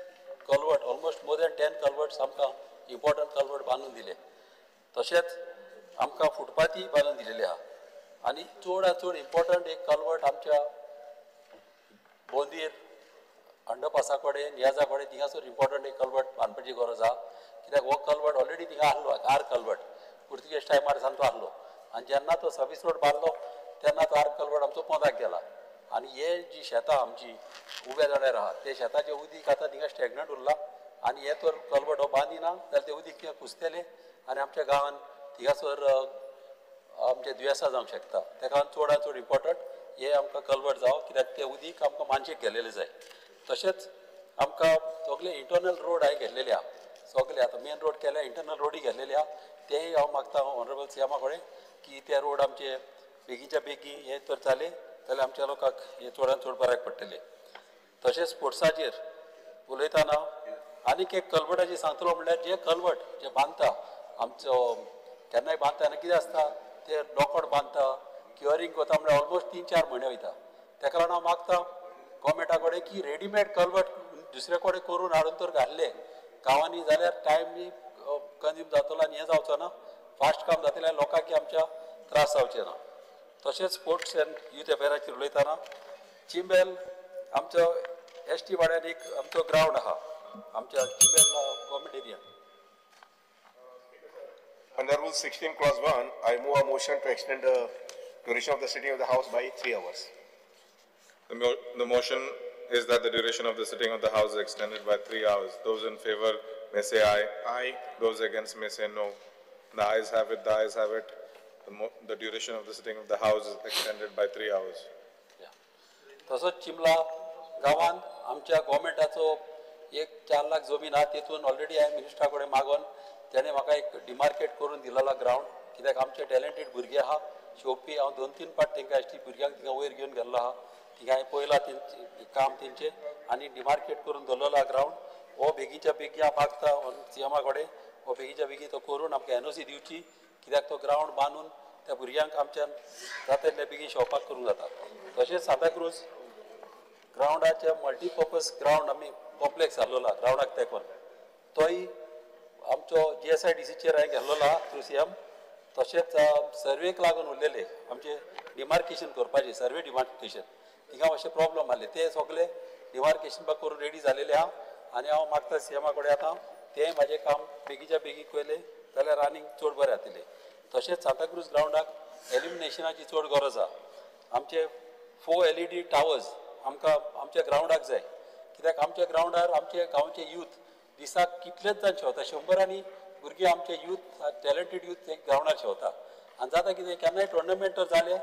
culvert, almost more than 10 culverts आमकां इम्पॉर्टंट कलवर्ट बांदून दिले. तशेंच आमकां फुटपाथी बांदून दिलेले आहा. आनी चडांत चड इम्पॉर्टंट एक कलवर्ट आमच्या बोंदीर अंडरपासा कडेन, नियाजा कडेन थिंगासर इम्पॉर्टंट एक कलवर्ट बांदपाची गरज आहा, कित्याक हो कलवर्ट ऑलरेडी थिंगा आहलो, आर कलवर्ट पुर्तुगेज टायमार सावन तो आहलो आनी जेन्ना तो सर्वीस रोड बांदलो तेन्ना तो आर कलवर्ट आमचो पोंदाक गेला. आनी हे जी शेतां आमची उब्या जाण्यार आहा ते शेताचें उदीक आतां थिंगा स्टॅग्नंट उरलां आनी हे तर कलवर्ट हो बांदिना जाल्यार तें उदीक थिंगा कुसतलें आनी आमच्या गांवान थिंगासर आमचे दुयेंसां जावंक शकता. तेका चडांत चड इम्पॉर्टंट हे आमकां कलवर्ट जावं, कित्याक तें उदीक आमकां मानशेक गेल्लेलें जाय. तशेंच आमकां सगळे इंटरनल रोड हांवें घेतलेले आहा, सगळे आतां मेन रोड केल्या, इंटरनल रोडूय घेतलेले आहा. तेय हांव मागता ऑनरेबल सीएमा कडेन की ते रोड आमचे बेगीच्या बेगीन हे तर जाले जाल्यार आमच्या लोकांक हे चडांत चड बऱ्याक पडटलें. तशें तशेंच स्पोर्ट्साचेर उलयतना आनीक एक कलवटाची सांगतलो म्हणल्यार जे कलवट जे बांदता आमचो केन्नाय बांदता आनी कितें आसता ते लोकड बांदता क्युअरींग करता म्हणल्यार ऑलमोस्ट 3-4 म्हयने वयता. तेका लागून हांव मागता गोवोरमेंटा कडेन की रेडीमेड कलवट दुसरे कडेन करून हाडून तर घाल्ले गांवांनी जाल्यार टायम कंज्यूम जातलो आनी हें जावचो ना, फास्ट काम जातलें आनी लोकांक आमच्या त्रास जावचे ना. तशेंच स्पोर्ट्स एंड यूथ अफेराचेर उलयतना चिंबेल आमचो एस टी वाड्यान एक आमचो ग्रावंड आहा आमच्या चिंबेल government area. Under Rule 16, Clause 1, I move a motion to extend the duration of the sitting of the House by 3 hours. The motion is that the duration of the sitting of the House is extended by 3 hours. Those in favor may say aye. Aye. Those against may say no. The ayes have it, the ayes have it. The duration of the sitting of the House is extended by 3 hours. तसोच चिमला गांवांत आमच्या गोवोरमेंटाचो एक 4 लाख जमीन आहा तेतून already हांवें मिनिस्टरा कडेन मागोन तेणें म्हाका एक डिमार्केट करून दिलेलो ग्रावंड, कित्याक आमचे टॅलंटेड भुरगे आहा शिकोवपी. हांव 2-3 पाट तेंकां एस टी भुरग्यांक थिंगा वयर घेवन गेल्लो आहा, थिंगा हांवें पळयलां तेंचें काम तेंचें आनी डिमार्केट करून दवरलेलो आहा ग्रावंड. हो बेगीच्या बेगीन हांव मागता सीएमा कडेन हो बेगीच्या बेगीन तो करून आमकां एनओसी दिवची, कित्याक तो ग्रावंड बांदून त्या भुरग्यांक आमच्यान जाता तितले बेगीन शोवपाक करूंक जाता. तशेंच सांताक्रूज ग्रावंडाचे मल्टीपर्पज ग्रावंड आमी कॉम्प्लेक्स जाल्लो आहा ग्रावंडाक तेंकून, तोय आमचो GSIDCचेर हांवें गेल्लो आहा थ्रू सीएम. तशेंच सर्वेक लागून उरलेले आमचे डिमार्केशन करपाचें, सर्वे डिमार्केशन थिंगा मातशें प्रॉब्लम आहले ते सगळे डिमार्केशन बा करून रेडी जालेले आहा आनी हांव मागता सीएमा कडेन आतां तें म्हाजें काम बेगीच्या बेगीन केलें जाल्यार आनीक चड बरें जातलें. तशेंच सांताक्रूज ग्रावंडाक एल्युमिनेशनाची चड गरज आहा. आमचे 4 LED towers आमकां आमच्या ग्रावंडाक जाय, कित्याक आमच्या ग्रावंडार आमचे गांवचे यूथ दिसाक कितलेच जाण शेवता, 100 भुरगीं आमचे यूथ टॅलंटेड यूथ ते ग्रावंडार शेवता आनी जाता कितें केन्नाय टुर्नामेंट जर जाले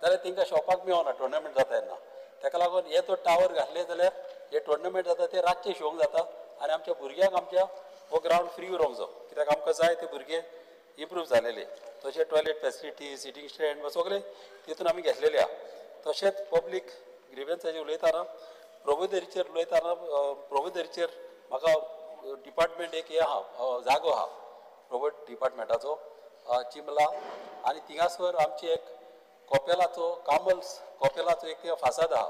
जाल्यार तांकां शोवपाक मेळना टुर्नामेंट जाता तेन्ना. ताका लागून हे तो टावर घातले जाल्यार हे टुर्नामेंट जाता ते रातचे शोवंक जाता आनी आमच्या भुरग्यांक आमच्या हो ग्रावंड फ्री उरोंक जाय, कित्याक आमकां जाय ते भुरगे इम्प्रूव जालेले. तशें टॉयलेट फेसिलिटी सिटींग स्टँड सगळें तितून आमी घेतलेले आहा. तशेंच पब्लीक ग्रिवन्साचेर उलयतना प्रबोधरीचेर उलयतना प्रबोधरीचेर म्हाका डिपार्टमेंट एक हें आहा जागो आहा प्रबोध डिपार्टमेंटाचो चिमला आनी थिंगासर आमची एक कोपेलाचो कामल्स कोपेलाचो एक फासाद आहा,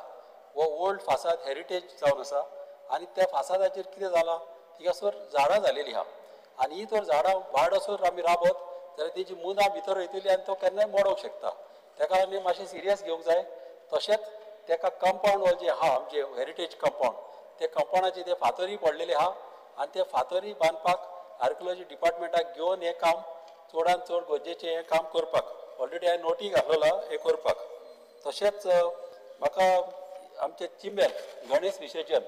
हो ओल्ड फासाद हेरिटेज जावन आसा आनी त्या फासादाचेर कितें जालां थिंगासर झाडां जालेलीं आहा आनी ही तर झाडां वाडसर आमी राबत जाल्यार तेजी मुदां भितर वयतली आनी तो केन्नाय मोडोंक शकता. तेका आमी मातशें सिरियस घेवंक जाय. तशेंच तेका कंपावंड वॉल जे आहा आमचे हेरिटेज कंपावंड ते कंपावंडाचे ते फातरी पडलेले आहा आनी ते फातरी बांदपाक आर्किओलॉजी डिपार्टमेंटाक घेवन हें काम चडान चड गरजेचें हें काम करपाक ऑलरेडी हांवें नोटी घातलेलो हें करपाक. तशेंच म्हाका आमचे चिंबेल गणेश विसर्जन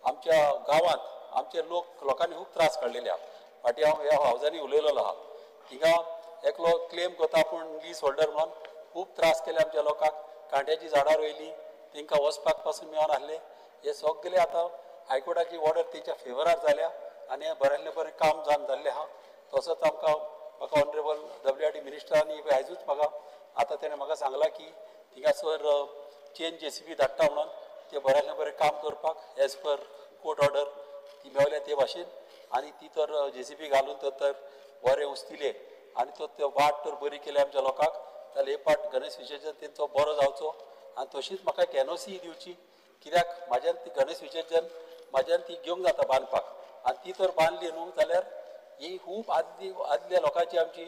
आमच्या गांवांत आमचे लोक लोकांनी खूब त्रास काडलेले आहा. फाटीं हांव ह्या हावजांनी उलयलेलो आहा, थिंगा एकलो क्लेम करता पूण लीज होल्डर म्हणून खूब त्रास केले आमच्या लोकांक, कांट्याची झाडां रोयलीं तांकां वचपाक पासून मेळोन आहले. हे सगळे आतां हायकोर्टाची ऑर्डर तेंच्या फेवरार जाल्या आनी हें बऱ्यांतलें बरें काम जावन जाल्लें आहा. तसोच आमकां म्हाका ऑनरेबल WRD मिनिस्टरांनी आयजूच म्हाका आतां तेणें म्हाका सांगलां की थिंगासर चेन JCB धाडटा म्हणून तें बऱ्यांतलें बरें काम करपाक एज पर कोर्ट ऑर्डर ती मेवल्या ते भाशेन आनी ती तर JCB घालून तर बरें उस्तिले आनी तो ते वाट तर बरी केली आमच्या लोकांक जाल्यार हे पाट गणेश विसर्जन तेंचो बरो जावचो. आनी तशीच म्हाका एक एनओसी दिवची, कित्याक म्हाज्यान ती गणेश विसर्जन म्हाज्यान ती घेवंक जाता बांदपाक आनी ती तर बांदली न्हू जाल्यार ही खूब आदली आदल्या लोकांची आमची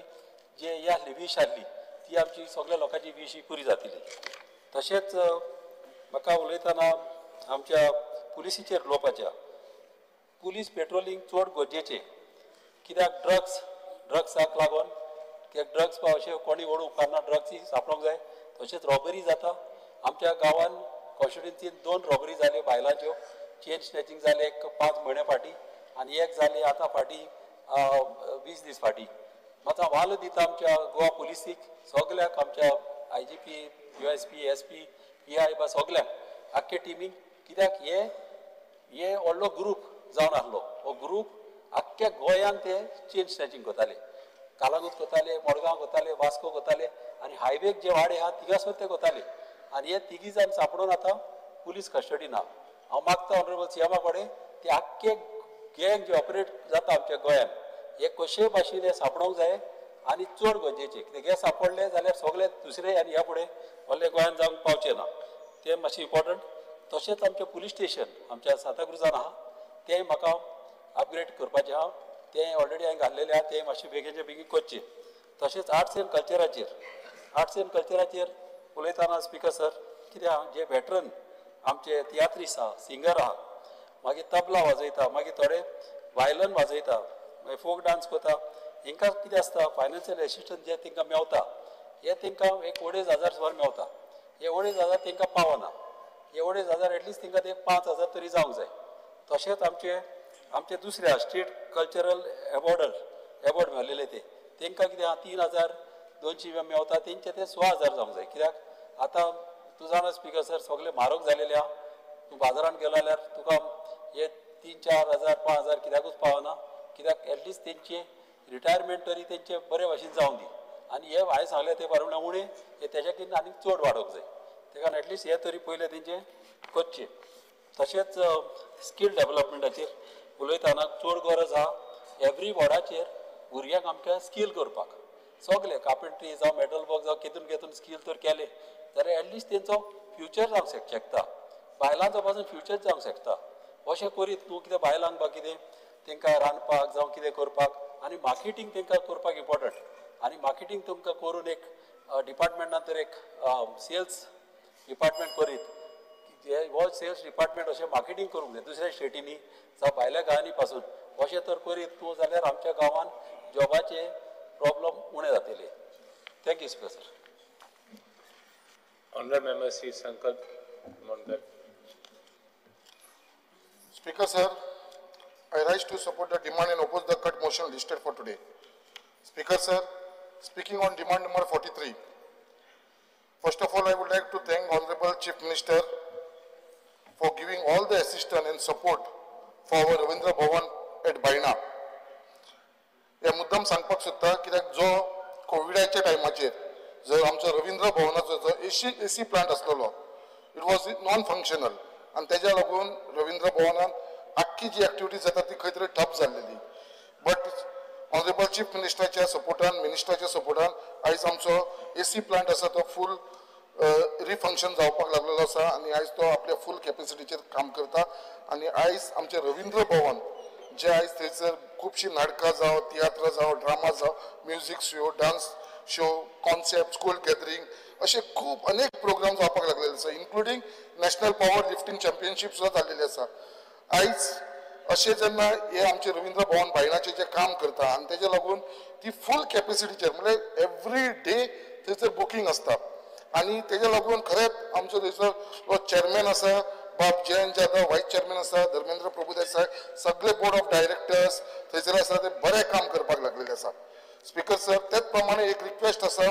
जे हे आसली वीश आसली ती आमची सगळ्या लोकांची वीश ही पुरी जातली. तशेंच म्हाका उलयतना आमच्या पुलिसीचेर उलोवपाचें, पुलीस पेट्रोलिंग चड गरजेचें, कित्याक ड्रग्साक लागून कित्याक ड्रग्स अशें कोणी ओडूंक उपकारना, ड्रग्स ही सापडोंक जाय. तशेंच रॉबरी जाता आमच्या गांवान कॉन्स्टिट्युएन्सीन 2 रॉबरी जाल्यो बायलांच्यो, चेन स्नॅचिंग जालें एक 5 म्हयने फाटीं आनी एक जाली आतां फाटीं 20 दीस फाटीं. मात हांव वालो दिता आमच्या गोवा पुलिसीक सगल्याक, आमच्या IGP USP SP PI बा सगल्यांक आख्खे टिमीक, कित्याक हे हे व्हडलो ग्रूप जावन आहलो हो ग्रूप आख्ख्या गोंयान ते चेन स्नॅचिंग करताले, कालांगूट करताले, मडगांव करताले, वास्को करताले आनी हायवेक जे वाडे आहा थिंगासर ते करताले आनी हे तिगी जाण सापडून आतां पुलीस कस्टडीन आहा. हांव मागता ऑनरेबल सीएमा कडेन ती आख्खे गँग जे ऑपरेट जाता आमच्या गोंयान हे कशे भाशेन हे सांपडोवंक जाय आनी चड गरजेचे कित्याक हे सांपडले जाल्यार सगळे दुसरे आनी ह्या फुडें व्हडले गोंयान जावंक पावचे ना. तें मातशें इम्पॉर्टंट. तशेंच आमचें पुलीस स्टेशन आमच्या सांताक्रुजान आहा तें म्हाका अपग्रेड करपाचें आहा. तें ऑलरेडी हांवें घाल्लेलें आहा, तें मातशें बेगीनच्या बेगीन करचें. तशेंच आर्ट्स एंड कल्चराचेर, आर्ट्स एंड कल्चराचेर उलयतना स्पिकर सर कितें आहा जे वेटरन आमचे तियात्रीस आहा, सिंगर आहा, मागीर तबला वाजयता, मागीर थोडे वायलन वाजयता, मागीर फोक डांस करता, हांकां कितें आसता फायनान्शियल एसिस्टन्स जे तांकां मेवता हे तांकां एक 2,500 सुमार मेवता. हे 2,500 तांकां पावना. हे 2,500 एटलिस्ट तांकां ते 5,000 तरी जावंक जाय. तशेंच आमचे आमचे दुसऱ्या स्टेट कल्चरल एवॉर्ड मेळिल्ले ते तांकां कितें आहा 3,200 मेवता, तेंचे ते 16,000 जावंक जाय. कित्याक आतां तूं जाणा स्पिकर सर सगळे म्हारग जालेले आहा. तूं बाजारान गेलो जाल्यार तुका हे 3-4 हजार 5,000 कित्याकूच पावना. कित्याक एटलिस्ट तेंचे रिटायरमेंट तरी तेंचे बरे भाशेन जावंक दी. आनी हे हांवें सांगलें ते प्रमाणे उणें हे तेज्याकीन आनीक चड वाडोवंक जाय. ते एटलिस्ट हे तरी पयलें तेंचें करचें. तशेंच स्कील डेवलपमेंटाचेर उलयतना चड गरज आहा एवरी वॉर्डाचेर भुरग्यांक आमकां स्कील करपाक. सगळे कार्पेंट्री जावं मेटल वर्क जावं केतून केतून स्कील तर केलें जाल्यार एटलिस्ट तेंचो फ्युचर जावंक शकता, बायलांचो पासून फ्युचर जावंक शकता. अशें करीत न्हू कितें बायलांक बा कितें तांकां रांदपाक जावं कितें करपाक आनी मार्केटींग तांकां करपाक इम्पॉर्टंट. आनी मार्केटींग तुमकां करून एक डिपार्टमेंटान तर एक सेल्स डिपार्टमेंट करीत हो सेल्स डिपार्टमेंट अशें मार्केटींग करूंक जाय दुसऱ्या स्टेटींनी जावं भायल्या गांवांनी पासून. अशें तर करीत तूं जाल्यार आमच्या गांवान जॉबाचे प्रॉब्लम उणें जातले. Thank you speaker sir. Honourable member Shri Sankalp Mondkar. Speaker sir, I rise to support the demand and oppose the cut motion listed for today. Speaker sir, speaking on demand number 43. First of all, I would like to thank Honorable Chief Minister for giving all the assistance and support for our Ravindra Bhavan at Baina. ह्या मुद्दम सांगपाक सोदता कित्याक जो कोविडाच्या टायमाचेर जर आमचो रवींद्र भवनाचो जो एसी प्लांट आसलेलो it was non functional आनी तेज्या लागून रवींद्र भवनान आख्खी जी एक्टिविटी जाता ती खंय तरी ठप जाल्लेली. बट ऑनरेबल चीफ मिनिस्टराच्या सपोर्टान, मिनिस्टराच्या सपोर्टान आयज आमचो एसी प्लांट आसा तो फूल रिफंक्शन जावपाक लागलेलो आसा आनी आयज तो आपल्या फूल कॅपेसिटीचेर काम करता. आनी आयज आमचें रवींद्र भवन जे आयज थंयसर खुबशीं नाटकां जावं, तियात्रां जावं, ड्रामा जावं, music show, dance show, concept, school gathering अशे खूब अनेक प्रोग्राम जावपाक लागलेले आसा, including national power lifting championship सुद्दां जाल्लेली आसा. आयज अशें जेन्ना हे आमचे रवींद्र भवन बायणाचें जें काम करता आनी तेज्या लागून ती फूल कॅपेसिटीचेर म्हणल्यार एवरी डे थंयसर बुकींग आसता आनी तेज्या लागून खरेंच आमचो थंयसर जो चेअरमॅन आसा बाब जयंत जाधव, वायस चेअरमॅन आसा धर्मेंद्र प्रभुदेसाय, सगळे बोर्ड ऑफ डायरेक्टर्स थंयसर आसा ते बरें काम करपाक लागलेले आसा. स्पिकर सर, तेच प्रमाणे एक रिक्वेस्ट आसा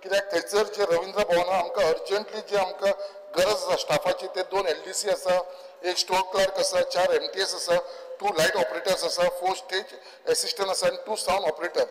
कित्याक थंयसर जे रवींद्र भवना आमकां अर्जंटली जे आमकां गरज आसा स्टाफाची ते 2 LDC आसा, 1 स्टोर क्लर्क आसा, 4 MTS आसा, 2 लायट ऑपरेटर्स आसा, 4 स्टेज एसिस्टंट आसा आनी 2 सावंड ऑपरेटर.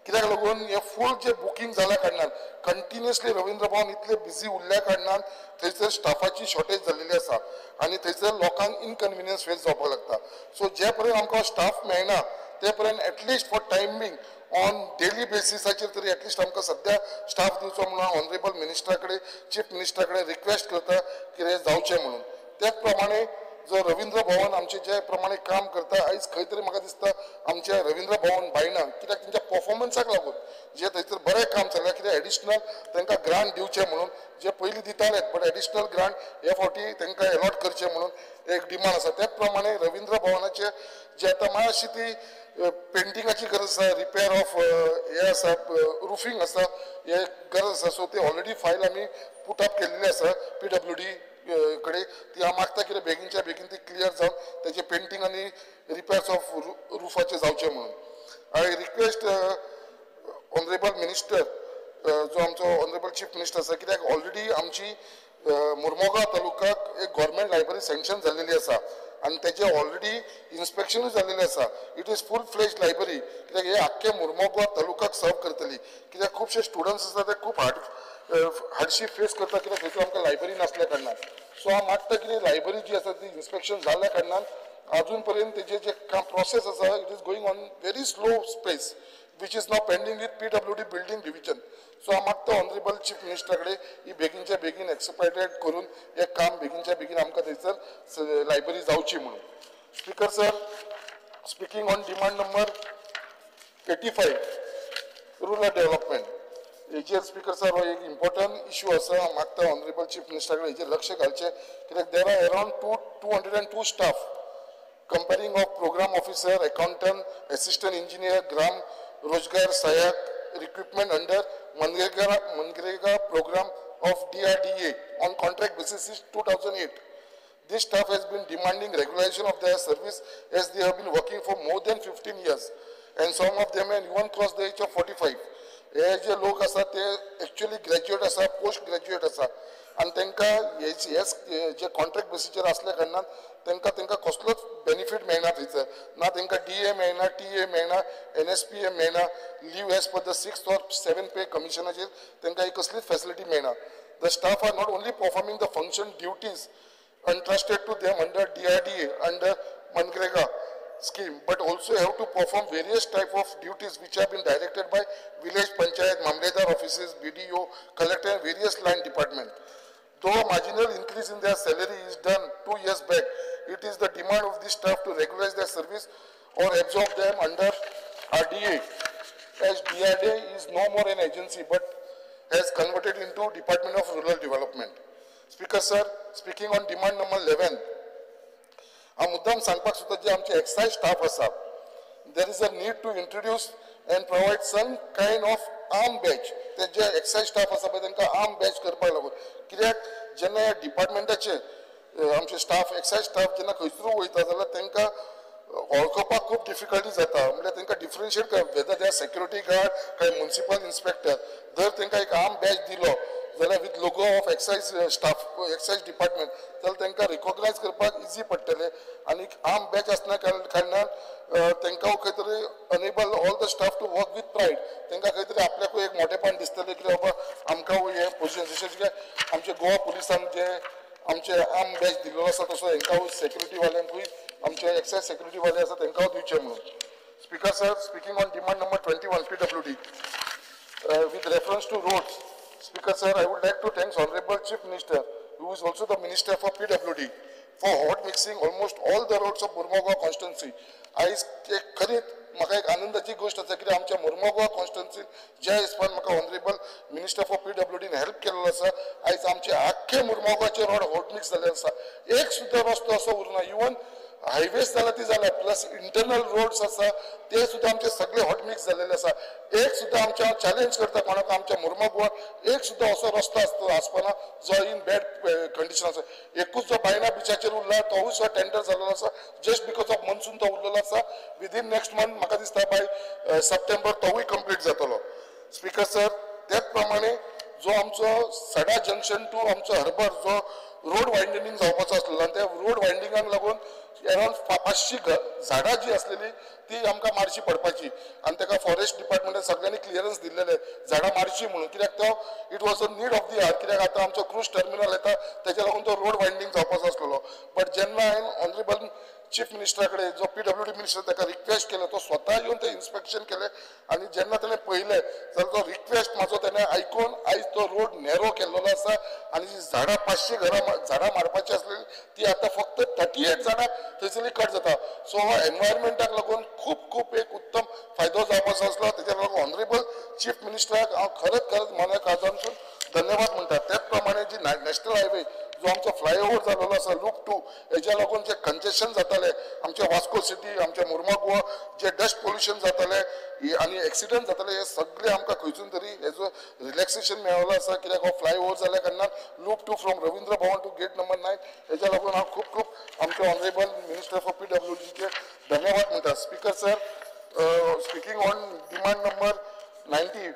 कित्याक लागून हे फूल जे बुकींग जाल्या कारणान कंटिन्युअसली रवींद्र भवन इतले बिजी उरल्या कारणान थंयसर स्टाफाची शॉर्टेज जाल्लेली आसा आनी थंयसर लोकांक इनकन्विनियन्स फेस जावपाक लागता. सो जे पर्यंत आमकां स्टाफ मेळना ते पर्यंत at least for time being on daily बेसिसाचेर तरी एटलिस्ट आमकां सद्या स्टाफ दिवचो म्हणून ऑनरेबल मिनिस्टरा कडेन, चीफ मिनिस्टरा कडेन रिक्वेस्ट करता कितें जावचें म्हणून. त्याच प्रमाणे जो रवींद्र भवन आमचे जे प्रमाणे काम करता आयज खंय तरी म्हाका दिसता आमच्या रवींद्र भवन बायणा कित्याक तेंच्या परफॉर्मन्साक लागून जे थंयसर बरें काम चल्लां कित्याक एडिशनल तांकां ग्रांट दिवचें म्हणून जे पयलीं दिताले बट एडिशनल ग्रांट हे फावटी तांकां एलॉट करचें म्हणून एक डिमांड आसा. त्याच प्रमाणे रवींद्र भवनाचे जे आतां मातशी ती पेंटिंगाची गरज आसा, रिपेर ऑफ हे आसा, रुफींग आसा, हे गरज आसा. सो ते ऑलरेडी फायल आमी पुट अप केल्ली आसा PWD कडे. ती हांव मागता कितें बेगीनच्या बेगीन ती क्लियर जावन तेजें पेंटींग आनी रिपेर्स ऑफ रुफाचें जावचें म्हणून. I request honourable minister जो आमचो ऑनरेबल चीफ मिनिस्टर आसा कित्याक ऑलरेडी आमची मुर्मोगांव तालुक्याक एक गव्हर्मेंट लायब्ररी सँक्शन जाल्लेली आसा आनी तेजे ऑलरेडी इन्स्पेक्शनूय जाल्लेलें आसा. It is full fledge library कित्याक हे आख्खे मुर्मोगांव तालुकाक सर्व करतली कित्याक खुबशे स्टुडंट्स आसा ते खूब हार्डशीप फेस करता कित्याक थंयसर आमकां लायब्ररी नासल्या कारणान. सो हांव मागता कितें लायब्ररी जी आसा ती इन्स्पेक्शन जाल्ल्या कारणान अजून पर्यंत तेजे जे काम प्रोसेस आसा it is going on very slow pace which is now pending with PWD building division. So हांव मागता ऑनरेबल चीफ मिनिस्टरा कडेन ही बेगीनच्या बेगीन एक्सपायटेड करून हें काम बेगीनच्या बेगीन आमकां थंयसर लायब्ररी जावची म्हणून. Speaker sir, speaking on demand number 85 rural development हेजेर स्पीकर सर हो एक इम्पॉर्टंट इश्यू आसा. हांव मागता ऑनरेबल चीफ मिनिस्टरा कडेन हेजेर लक्ष घालचें कित्याक there are around 202 staff comprising of program officer, accountant, assistant engineer, Gram Rozgar Sahayak, recruitment under MGNREGA program of DRDA on contract basis since 2008. This staff has been demanding regularization of their service as they have been working for more than 15 years and some of them have even crossed the age of 45. हे जे लोक आसा ते actually graduate आसा, post graduate आसा आनी तांकां हे जे contract बेसीचेर आसल्या कारणान तांकां तांकां कसलोच बेनिफीट मेळना थंयसर. ना तांकां डी ए मेळना, टी ए मेळना, एन एस पी ए मेळना, leave as per the 6th or 7th pay कमिशनाचेर तांकां ही कसलीच फॅसिलिटी मेळना. The staff are not only performing the function duties entrusted to them under DRDA under MGNREGA scheme, but also have to perform various type of duties which have been directed by village panchayat, mamledar offices, BDO, collector and various line department. Though a marginal increase in their salary is done 2 years back, it is the demand of this staff to regularize their service or absorb them under RDA, as DRDA is no more an agency but has converted into Department of Rural Development. Speaker sir, speaking on demand number 11, हांव मुद्दाम सांगपाक सोदता जे आमचे excise staff आसा, there is a need to introduce and provide some kind of arm badge. ते जे excise staff आसा पळय तांकां आर्म बॅच करपाक लागून कित्याक जेन्ना ह्या डिपार्टमेंटाचे आमचे स्टाफ एक्सायज स्टाफ जेन्ना खंयसरूय वयता जाल्यार तांकां वळखपाक खूब डिफिकल्टी जाता. म्हणल्यार तांकां differentiate whether they are security guard काय म्युनिसिपल इन्स्पेक्टर. जर तांकां एक आर्म बॅच दिलो जाल्यार with logo of excise staff excise department जाल्यार तांकां रिकॉग्नायज करपाक इजी पडटलें आनी आर्म बॅच आसना कारणान तांकां खंय तरी enable all the staff to work with pride. तांकां खंय तरी आपल्याकूय एक मोठेपण दिसतलें की बाबा आमकां हें पोजिशन, जशें की आमचे गोवा पुलिसान जे आमचे आर्म बॅच दिल्लो आसा तसो हेंकां सेक्युरिटी वाल्यांकूय आमचे एक्सायज सेक्युरिटी वाले आसा तांकां दिवचें म्हणून. Speaker sir, speaking on demand number 21 PWD with reference to roads. Speaker sir, I would like to thank Honorable Chief Minister, who is also the Minister for PWD, for hot mixing almost all the roads of Mormugao constituency. आयज एक खरीच म्हाका एक आनंदाची गोश्ट आसा कित्याक आमच्या मुर्मोगांव कॉन्स्टिट्युएन्सीन ज्या हिसपान म्हाका ऑनरेबल मिनिस्टर फॉर PWDन हेल्प केल्लो आसा, आयज आमचे आख्खे मुर्मोगांवचे रोड हॉट मिक्स जाल्ले आसा. एक सुद्दां रस्तो असो उरना. इवन हायवेज जाला ती जाला, प्लस इंटरनल रोड्स आसा ते सुद्दां आमचे सगळे हॉट मिक्स जाल्लेले आसा. एक सुद्दां आमच्या हांव चॅलेंज करता कोणाक आमच्या मुर्मोगांवांत एक सुद्दां असो रस्तो आसता आसपाना जो इन बॅड कंडिशन आसा. एकूच जो बायना बिचाचेर उरला तोवूय सुद्दां टेंडर जाल्लो आसा, जस्ट because of monsoon तो उरलेलो आसा. विदीन नेक्स्ट मंथ म्हाका दिसता बाय सप्टेंबर तोवूय कंप्लीट जातलो. स्पीकर सर, त्याच प्रमाणे जो आमचो सडा जंक्शन टू आमचो हर्बर जो रोड वायंडींग जावपाचो आसलेलो आनी त्या रोड वायंडिंगाक लागून अरावंड 500 झाडां जी आसलेली ती आमकां मारची पडपाची आनी ताका फॉरेस्ट डिपार्टमेंटान सगळ्यांनी क्लियरन्स दिल्लेले झाडां मारची म्हणून, कित्याक तो it was a need of the hour. कित्याक आतां आमचो क्रूज टर्मिनल येता तेच्या लागून तो रोड वायंडींग जावपाचो आसलेलो. बट जेन्ना हांवें ऑनरेबल चीफ मिनिस्टरा कडेन जो PWD minister ताका रिक्वेस्ट केलें, तो स्वता येवन तें इन्स्पेक्शन केलें आनी जेन्ना ताणें पळयलें जाल्यार तो रिक्वेस्ट म्हाजो ताणें आयकून आयज तो रोड नॅरो केल्लो आसा आनी जी झाडां 500 घरां झाडां मारपाची आसलेली ती आतां फक्त 38 झाडां थंयसरली कट जाता. सो हो एनवायरमेंटाक लागून खूब खूब एक उत्तम फायदो जावपाचो आसलो. तेच्या लागून ऑनरेबल चीफ मिनिस्टराक हांव खरेंच खरेंच मना काळजांतसून धन्यवाद म्हणटा. त्याच प्रमाणे जी नॅशनल हायवे जो आमचो फ्लायओवर जाल्लो आसा लूप 2 हेच्या लागून जे कंजेशन जाताले आमच्या वास्को सिटी, आमच्या मुर्मोगांव जे डस्ट पोल्युशन जाताले आनी एक्सिडंट जाताले हे सगळे आमकां खंयसून तरी हेजो रिलॅक्सेशन मेळ्ळो आसा. कित्याक हो फ्लायओवर जाल्या कारणान loop 2 from Ravindra Bhavan to gate number 9 हेच्या लागून हांव खूब खूब आमचे ऑनरेबल मिनिस्टर फॉर PWDचे धन्यवाद म्हणटा. Speaker sir, speaking on demand number 90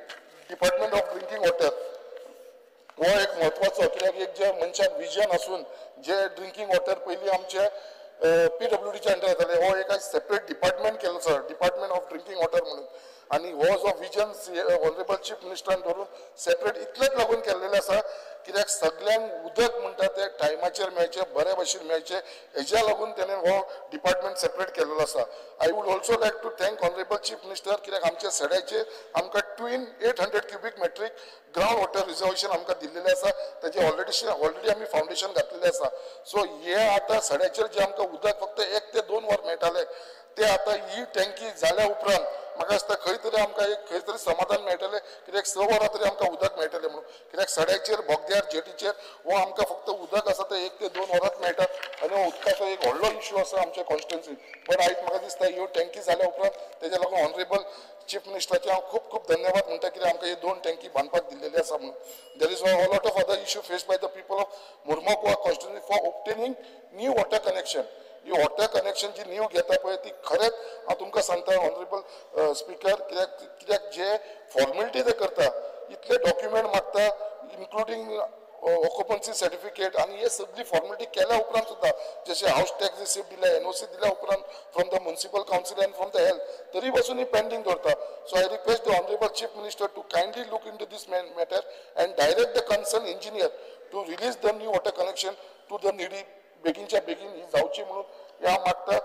department of drinking water हो एक म्हत्वाचो, कित्याक एक जे मनशाक विजन आसून जे ड्रिंकींग वॉटर पयलीं आमचे पी डब्ल्यू डीच्या अंडर येताले. हो एक सेपरेट डिपार्टमेंट केल्लो आसा, डिपार्टमेंट ऑफ ड्रिंकींग वॉटर म्हणून. आनी हो जो विजन ऑनरेबल चीफ मिनिस्टरान धरून सेपरेट इतलेच लागून केल्लेलें आसा, कित्याक सगल्यांक उदक म्हणटा तें टायमाचेर मेळचें, बऱ्या भशेन मेळचें, हेज्या लागून तेणें हो डिपार्टमेंट सेपरेट केल्लो आसा. I would also like to thank honourable Chief Minister, कित्याक आमच्या सड्याचेर आमकां twin 800 cubic metric ground water reservation आमकां दिल्लेलें आसा. ताजें ऑलरेडी आमी फावंडेशन घातलेलें आसा. सो हे आतां सड्याचेर जें आमकां उदक फक्त 1 ते 2 वर मेळटालें, ते आतां ही टँकी जाल्या उपरांत म्हाका दिसता खंय तरी आमकां एक खंय तरी समाधान मेळटलें, कित्याक 6 वरां तरी आमकां उदक मेळटलें म्हणून. कित्याक सड्याचेर, बोगद्यार, जेटीचेर हो आमकां फक्त उदक आसा तें 1 ते 2 वरांच मेळटा आनी हो उदकाचो एक व्हडलो इशू आसा आमच्या कॉन्स्टिट्युन्सीन. बट आयज म्हाका दिसता ह्यो टँकी जाल्या उपरांत तेज्या लागून ऑनरेबल चीफ मिनिस्टराचे हांव खूब खूब धन्यवाद म्हणटा, कित्याक आमकां ही दोन टँकी बांदपाक दिल्लेली आसा म्हणून. There is a lot of other issue face by the people of Mormugao Goa constituency for obtaining new water connection. He water connection ji new घेता पळय, ती खरेंच हांव तुमकां सांगता ऑनरेबल स्पिकर, कित्याक जे फॉर्मेलिटी ते करता, इतले डॉक्युमेंट मागता, इन्क्लुडींग ऑक्युपन्सी सर्टिफिकेट, आनी हे सगळी फॉर्मेलिटी केल्या उपरांत सुद्दां, जशें हावस टॅक्स रिसिप्ट दिल्या, एनओसी दिल्या उपरांत from the municipal council and from the health, तरी पासून ही पेंडींग दवरता. So I request the honourable Chief Minister to kindly look into this matter and direct the concern engineer to release the new water connection to the needy. बेगीनच्या बेगीन ही जावची म्हणून हे हांव मागता.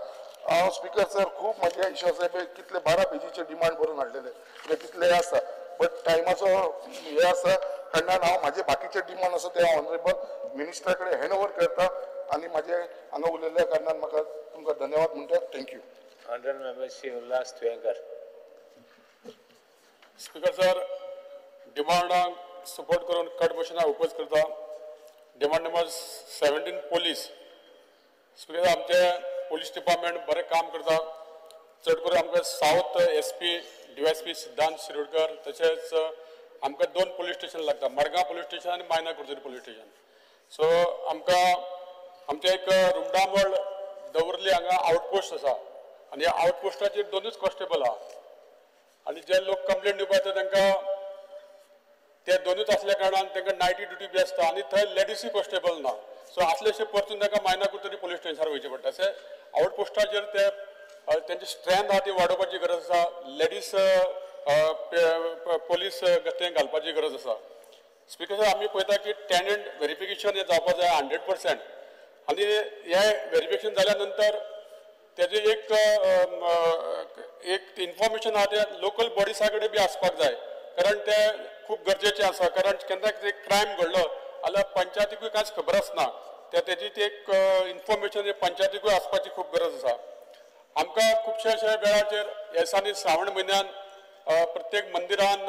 हांव स्पिकर सर, खूब म्हज्या इशू आसा पळय, कितले 12 पेजीचे डिमांड बरोवन हाडलेले, म्हणजे तितले आसा, बट टायमाचो हे आसा कारणान हांव म्हाजे बाकीचे डिमांड आसा ते हांव ऑनरेबल मिनिस्टरा कडेन हँड ओवर करता आनी म्हाजे हांगा उलयल्ल्या कारणान म्हाका तुमकां धन्यवाद म्हणटा. Thank you. Honorable Member Shri Ulhas Tuyenkar. Speaker sir, डिमांडांक सपोर्ट करून कट मोशनाक ओपोज करता. Demand number 17, police. Speaker, आमचे पोलीस डिपार्टमेंट बरें काम करता. चड करून आमकां सावथ SP, DYSP सिद्धांत शिरोडकर, तशेंच आमकां दोन पोलीस स्टेशन लागता, मडगांव पोलीस स्टेशन आनी मायना कुडतरी पोलीस स्टेशन. सो आमकां आमचें एक रुमडामळ दवर्ली हांगा आवटपोस्ट आसा आनी ह्या आवटपोस्टाचेर दोनूच कॉन्स्टेबल आहा आनी जे लोक कंप्लेन दिवपाक येता तांकां ते दोनूच आसल्या कारणान तांकां नायटी ड्युटी बी आसता आनी थंय लेडिसूय कॉन्स्टेबल ना. सो आसलेशे परतून तांकां मायना कुडतरी पोलीस स्टेशनार वयचें पडटा. अशें आवटपोस्टाचेर ते तेंची स्ट्रेंथ आहा ती वाडोवपाची गरज आसा. लेडीज पोलीस थंय घालपाची गरज आसा. स्पिकर सर, आमी पळयता की टेनंट वेरिफिकेशन हें जावपा जाय 100% आनी हें वेरिफिकेशन जाल्या नंतर तेजें एक एक इन्फॉर्मेशन आहा तें लोकल बॉडिसा कडेन बी आसपाक जाय, कारण तें खूब गरजेचें आसा. कारण केन्ना कितें क्रायम घडलो जाल्यार पंचायतीकूय कांयच खबर आसना. ते तेजी ती एक इन्फॉर्मेशन पंचायतीकूय आसपाची खूब गरज आसा. आमकां खुबशे अशे वेळाचेर ह्या दिसांनी श्रावण म्हयन्यान प्रत्येक मंदिरान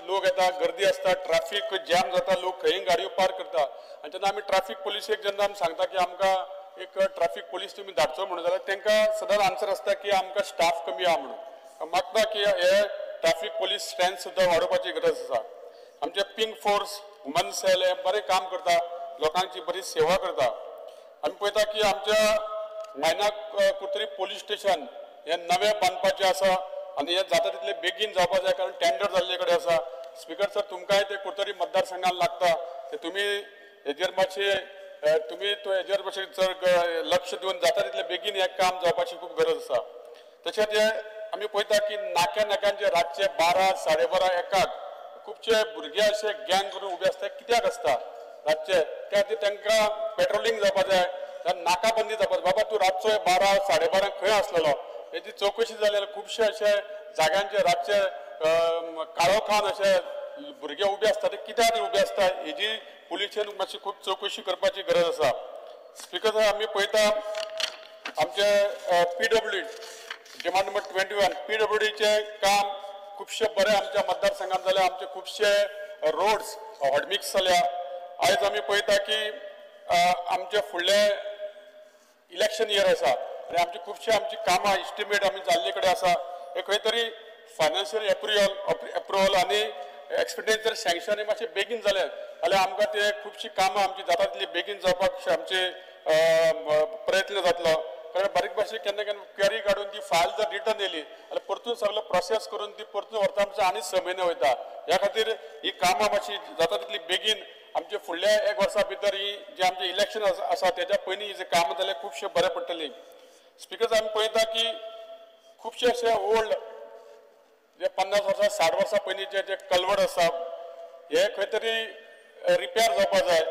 लोक येता, गर्दी आसता, ट्राफीक जॅम जाता, लोक खंय गाडयो पार्क करता आनी तेन्ना आमी ट्राफीक पोलिसेक जेन्ना आमी सांगता की आमकां एक ट्राफीक पोलीस तुमी धाडचो म्हणून, जाल्यार तांकां सदांच आन्सर आसता की आमकां स्टाफ कमी आहा म्हणून. मागता की हे ट्राफीक पोलीस स्ट्रेंथ सुद्दां वाडोवपाची गरज आसा. आमचे पिंक फोर्स, वुमन सेल हे बरें काम करता, लोकांची बरी सेवा करता. आमी पळयता की आमच्या मायना कुडतरी पोलीस स्टेशन हे नवें बांदपाचें आसा आनी हें जाता तितलें बेगीन जावपा जाय, कारण टेंडर जाल्ले कडेन आसा. स्पिकर सर, तुमकांय ते कुडतरी मतदारसंघान लागता, ते तुमी हेजेर मातशें तुमी तो हेजेर मातशें चड लक्ष दिवन जाता तितलें बेगीन हें काम जावपाची खूब गरज आसा. तशेंच हे आमी पळयता की नाक्या नाक्यांचे रातचे 12, 12:30, 1 खुबशे भुरगे अशे गँग करून उबे आसता. कित्याक आसता रातचे? त्या खातीर तांकां पेट्रोलिंग जावपा जाय, नाकाबंदी जावपा जाय. बाबा तूं रातचो 12, 12:30 खंय आसलेलो हेजी चवकशी जाली जाल्यार खुबशे अशे जाग्यांचे रातचे काळोखान अशे भुरगे उबे आसता, ते कित्याक उबे आसता हेजी पुलिशेन मातशी खूब चवकशी करपाची गरज आसा. स्पिकर सर, आमी पळयता आमचे PWD, demand number 21, पीडब्ल्यूडीचें काम खुबशें बरें आमच्या मतदारसंघात जालें. आमचे खुबशे roads hot mix जाल्या. आयज आमी पळयता की आमचे फुडले इलेक्शन इयर आसा आनी आमची खुबशी आमची कामां इस्टिमेट आमी जाल्ले कडेन आसा. हे खंय तरी फायनान्शियल एप्रुवल आनी एक्सपेंडिचर सँक्शन हे मातशें बेगीन जालें जाल्यार आमकां ते खुबशीं कामां आमची जाता तितली बेगीन जावपाक आमचे प्रयत्न जातलो. कारण बारीक बारीक केन्ना केन्ना क्वेरी काडून ती फायल जर रिटर्न येयली जाल्यार परतून सगळो प्रोसेस करून ती परतून व्हरता आमचे आनी 6 म्हयने वयता. ह्या खातीर ही कामां मातशी जाता तितली बेगीन आमचे फुडल्या एक वर्सा भितर ही जे आमचे इलेक्शन आसा तेज्या पयलीं जे कामां जाल्यार खुबशे बरें पडटली. स्पिकर आमी पळयता की खुबशे अशे ओल्ड जे 50 वर्सां 60 वर्सां पयलींचे जे कलवड आसा हे खंय तरी रिपेर जावपा जाय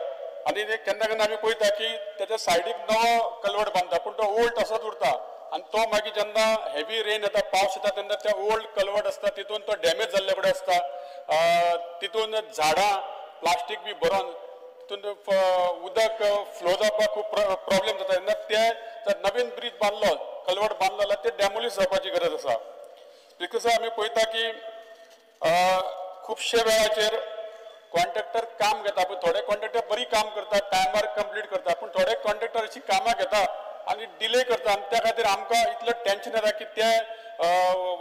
आनी ते केन्ना केन्ना आमी पळयता की तेच्या सायडीक नवो कलवड बांदता पूण तो ओल्ड तसोच उरता आनी तो मागीर जेन्ना हेवी रेन येता, पावस येता तेन्ना ते ओल्ड कलवड आसता तितून तो डॅमेज जाल्ले कडेन आसता, तितून झाडां प्लास्टीक बी भरून तितून उदक फ्लो जावपाक खूब प्रॉब्लेम जाता. तेन्ना ते जर नवीन ब्रीज बांदलो, कलवड बांदलो जाल्यार ते डॅमोलीश जावपाची गरज आसा. Because आमी पळयता की खुबशे वेळाचेर कॉन्ट्रॅक्टर काम घेता, पूण थोडे कॉन्ट्रॅक्टर बरी काम करता, टायमार कंप्लीट करता, पूण थोडे कॉन्ट्रॅक्टर अशी कामां घेता आनी डिले करता आनी त्या खातीर आमकां इतलें टेंशन येता की ते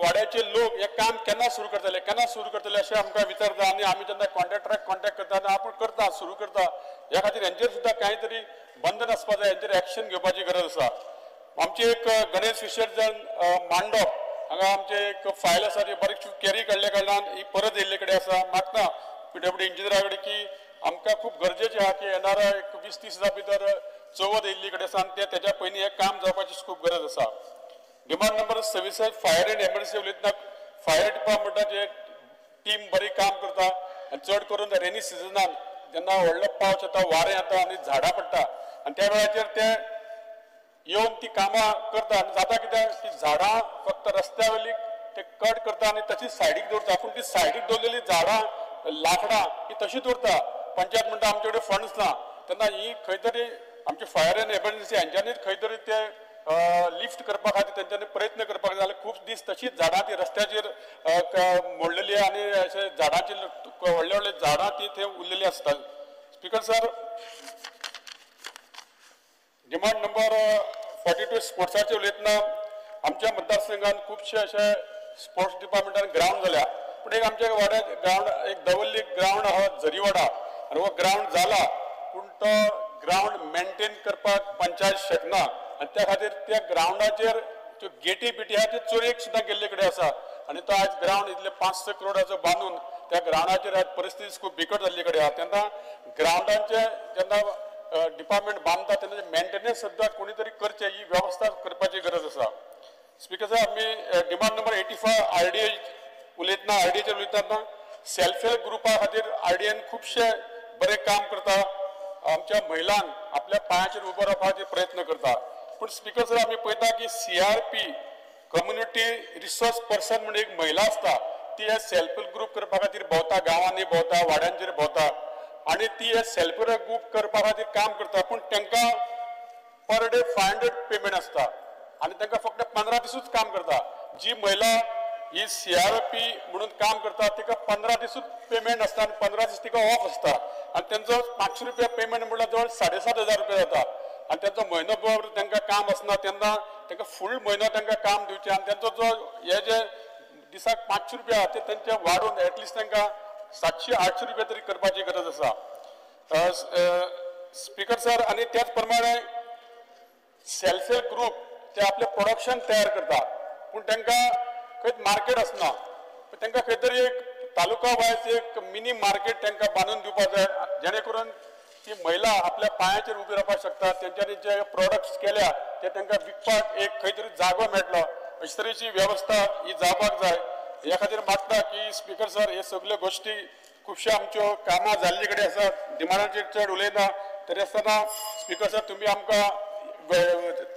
वाड्याचे लोक हें काम केन्ना सुरू करतले, केन्ना सुरू करतले अशें आमकां विचारता आनी आमी जेन्ना कॉन्ट्रॅक्टराक कॉन्टॅक्ट करता आनी आपूण करता, सुरू करता. ह्या खातीर हेंचेर सुद्दां कांय तरी बंधन आसपा जाय, हेंचेर एक्शन घेवपाची गरज आसा. आमची एक गणेश विसर्जन मांडप हांगा आमचे एक फायल आसा ती बारीकशी कॅरी काडल्या कारणान ही परत येयल्ले कडेन आसा. मागता पीडब्ल्यूडी इंजिनियरा कडेन की आमकां खूब गरजेचें आहा की येणारा एक 20-30 दिसां भितर चवथ येयल्ली कडेन आसा आनी ते तेज्या पयलीं हें काम जावपाची खूब गरज आसा. Demand number 26 fire and emergency उलयतना फायर डिपार्टमेंटाचे टीम बरी काम करता आनी चड करून रेनी सिजनान जेन्ना व्हडलो पावस येता, वारें येता आनी झाडां पडटा आनी त्या वेळाचेर ते येवन ती कामां करता आनी जाता कित्याक ती झाडां फक्त रस्त्या वयली ते कट करता आनी तशीच सायडीक दवरता, पूण ती सायडीक दवरलेली झाडां लाकडां ही तशीच उरता. पंचायत म्हणटा आमचे कडेन फंड्स ना, तेन्ना ही खंय तरी आमची फायर एंड एमर्जन्सी हेंच्यांनीच खंय तरी ते लिफ्ट करपा खातीर तेंच्यांनी प्रयत्न करपाक जाय. जाल्यार खूब दीस तशीच झाडां ती रस्त्याचेर मोडलेली आनी अशे झाडांची व्हडले व्हडले झाडां ती थंय उरलेली आसता. Speaker sir, demand number 42 स्पोर्ट्साचेर उलयतना आमच्या मतदारसंघात खुबशे अशे स्पोर्ट्स डिपार्टमेंटान ग्रावंड जाल्या, पूण एक आमच्या वाड्यार ग्रावंड एक दवल्ली ग्रावंड आहा झरीवाडा आनी हो ग्रावंड जाला पूण तो ग्रावंड मेंटेन करपाक पंचायत शकना आनी त्या खातीर त्या ग्रावंडाचेर त्यो गेटी बिटी आहा त्यो चोरयेक सुद्दां गेल्ले कडेन आसा आनी तो आयज ग्रावंड इतले 5-6 करोडाचो बांदून त्या ग्रावंडाचेर आयज परिस्थिती खूब बिकट जाल्ली कडेन आहा. तेन्ना ग्रावंडांचे जेन्ना डिपार्टमेंट बांदता तेन्ना मेंटेनन्स सुद्दां कोणी तरी करचें ही वेवस्था करपाची गरज आसा. स्पिकर साहेब, आमी डिमांड नंबर 85 आरडीए उलयतना, आरडीएचेर उलयतना सेल्फ हेल्प ग्रुपा खातीर आरडीएन खुबशे बरें काम करता, आमच्या महिलांक आपल्या पांयाचेर उबो रावपाचे प्रयत्न करता. पूण स्पिकर सर, आमी पळयता की सीआरपी कम्युनिटी रिसोर्स पर्सन म्हणून एक महिला आसता ती हे सेल्फ हेल्प ग्रुप करपा खातीर भोंवता, गांवांनी भोंवता, वाड्यांचेर भोंवता आनी ती हे सेल्फ हेल्प ग्रुप करपा खातीर काम करता, पूण तांकां पर डे 500 पेमेंट आसता आनी तांकां फक्त 15 दिसूच काम करता. जी महिला ही सीआरपी म्हणून काम करता तिका 15 दिसूच पेमेंट आसता आनी 15 दीस तिका ऑफ आसता आनी तेंचो 500 रुपया पेमेंट म्हणल्यार जवळ 7,500 रुपया जाता आनी तेंचो म्हयनो भर तांकां काम आसना, तेन्ना तांकां फूल म्हयनो तांकां काम दिवचें आनी तेंचो जो हे जे दिसाक 500 रुपया ते तेंचे वाडोवन एटलिस्ट तांकां 700-800 रुपया तरी करपाची गरज आसा. स्पिकर सर, आनी त्याच प्रमाणे सेल्फ हेल्प ग्रुप ते आपलें प्रोडक्शन तयार करता पूण तांकां खंयच मार्केट आसना, तांकां खंय तरी एक तालुका वायज एक मिनी मार्केट तांकां बांदून दिवपाक जाय जेणे करून ती महिला आपल्या पांयाचेर उबी रावपाक शकता, तेंच्यांनी जे प्रोडक्ट्स केल्या ते तांकां विकपाक एक खंय तरी जागो मेळटलो, अशे तरेची वेवस्था ही जावपाक जाय. ह्या खातीर मागता की स्पिकर सर, हे सगल्यो गोश्टी खुबश्यो आमच्यो कामां जाल्ले कडेन आसा, डिमांडाचेर चड उलयना तरी आसतना स्पिकर सर तुमी आमकां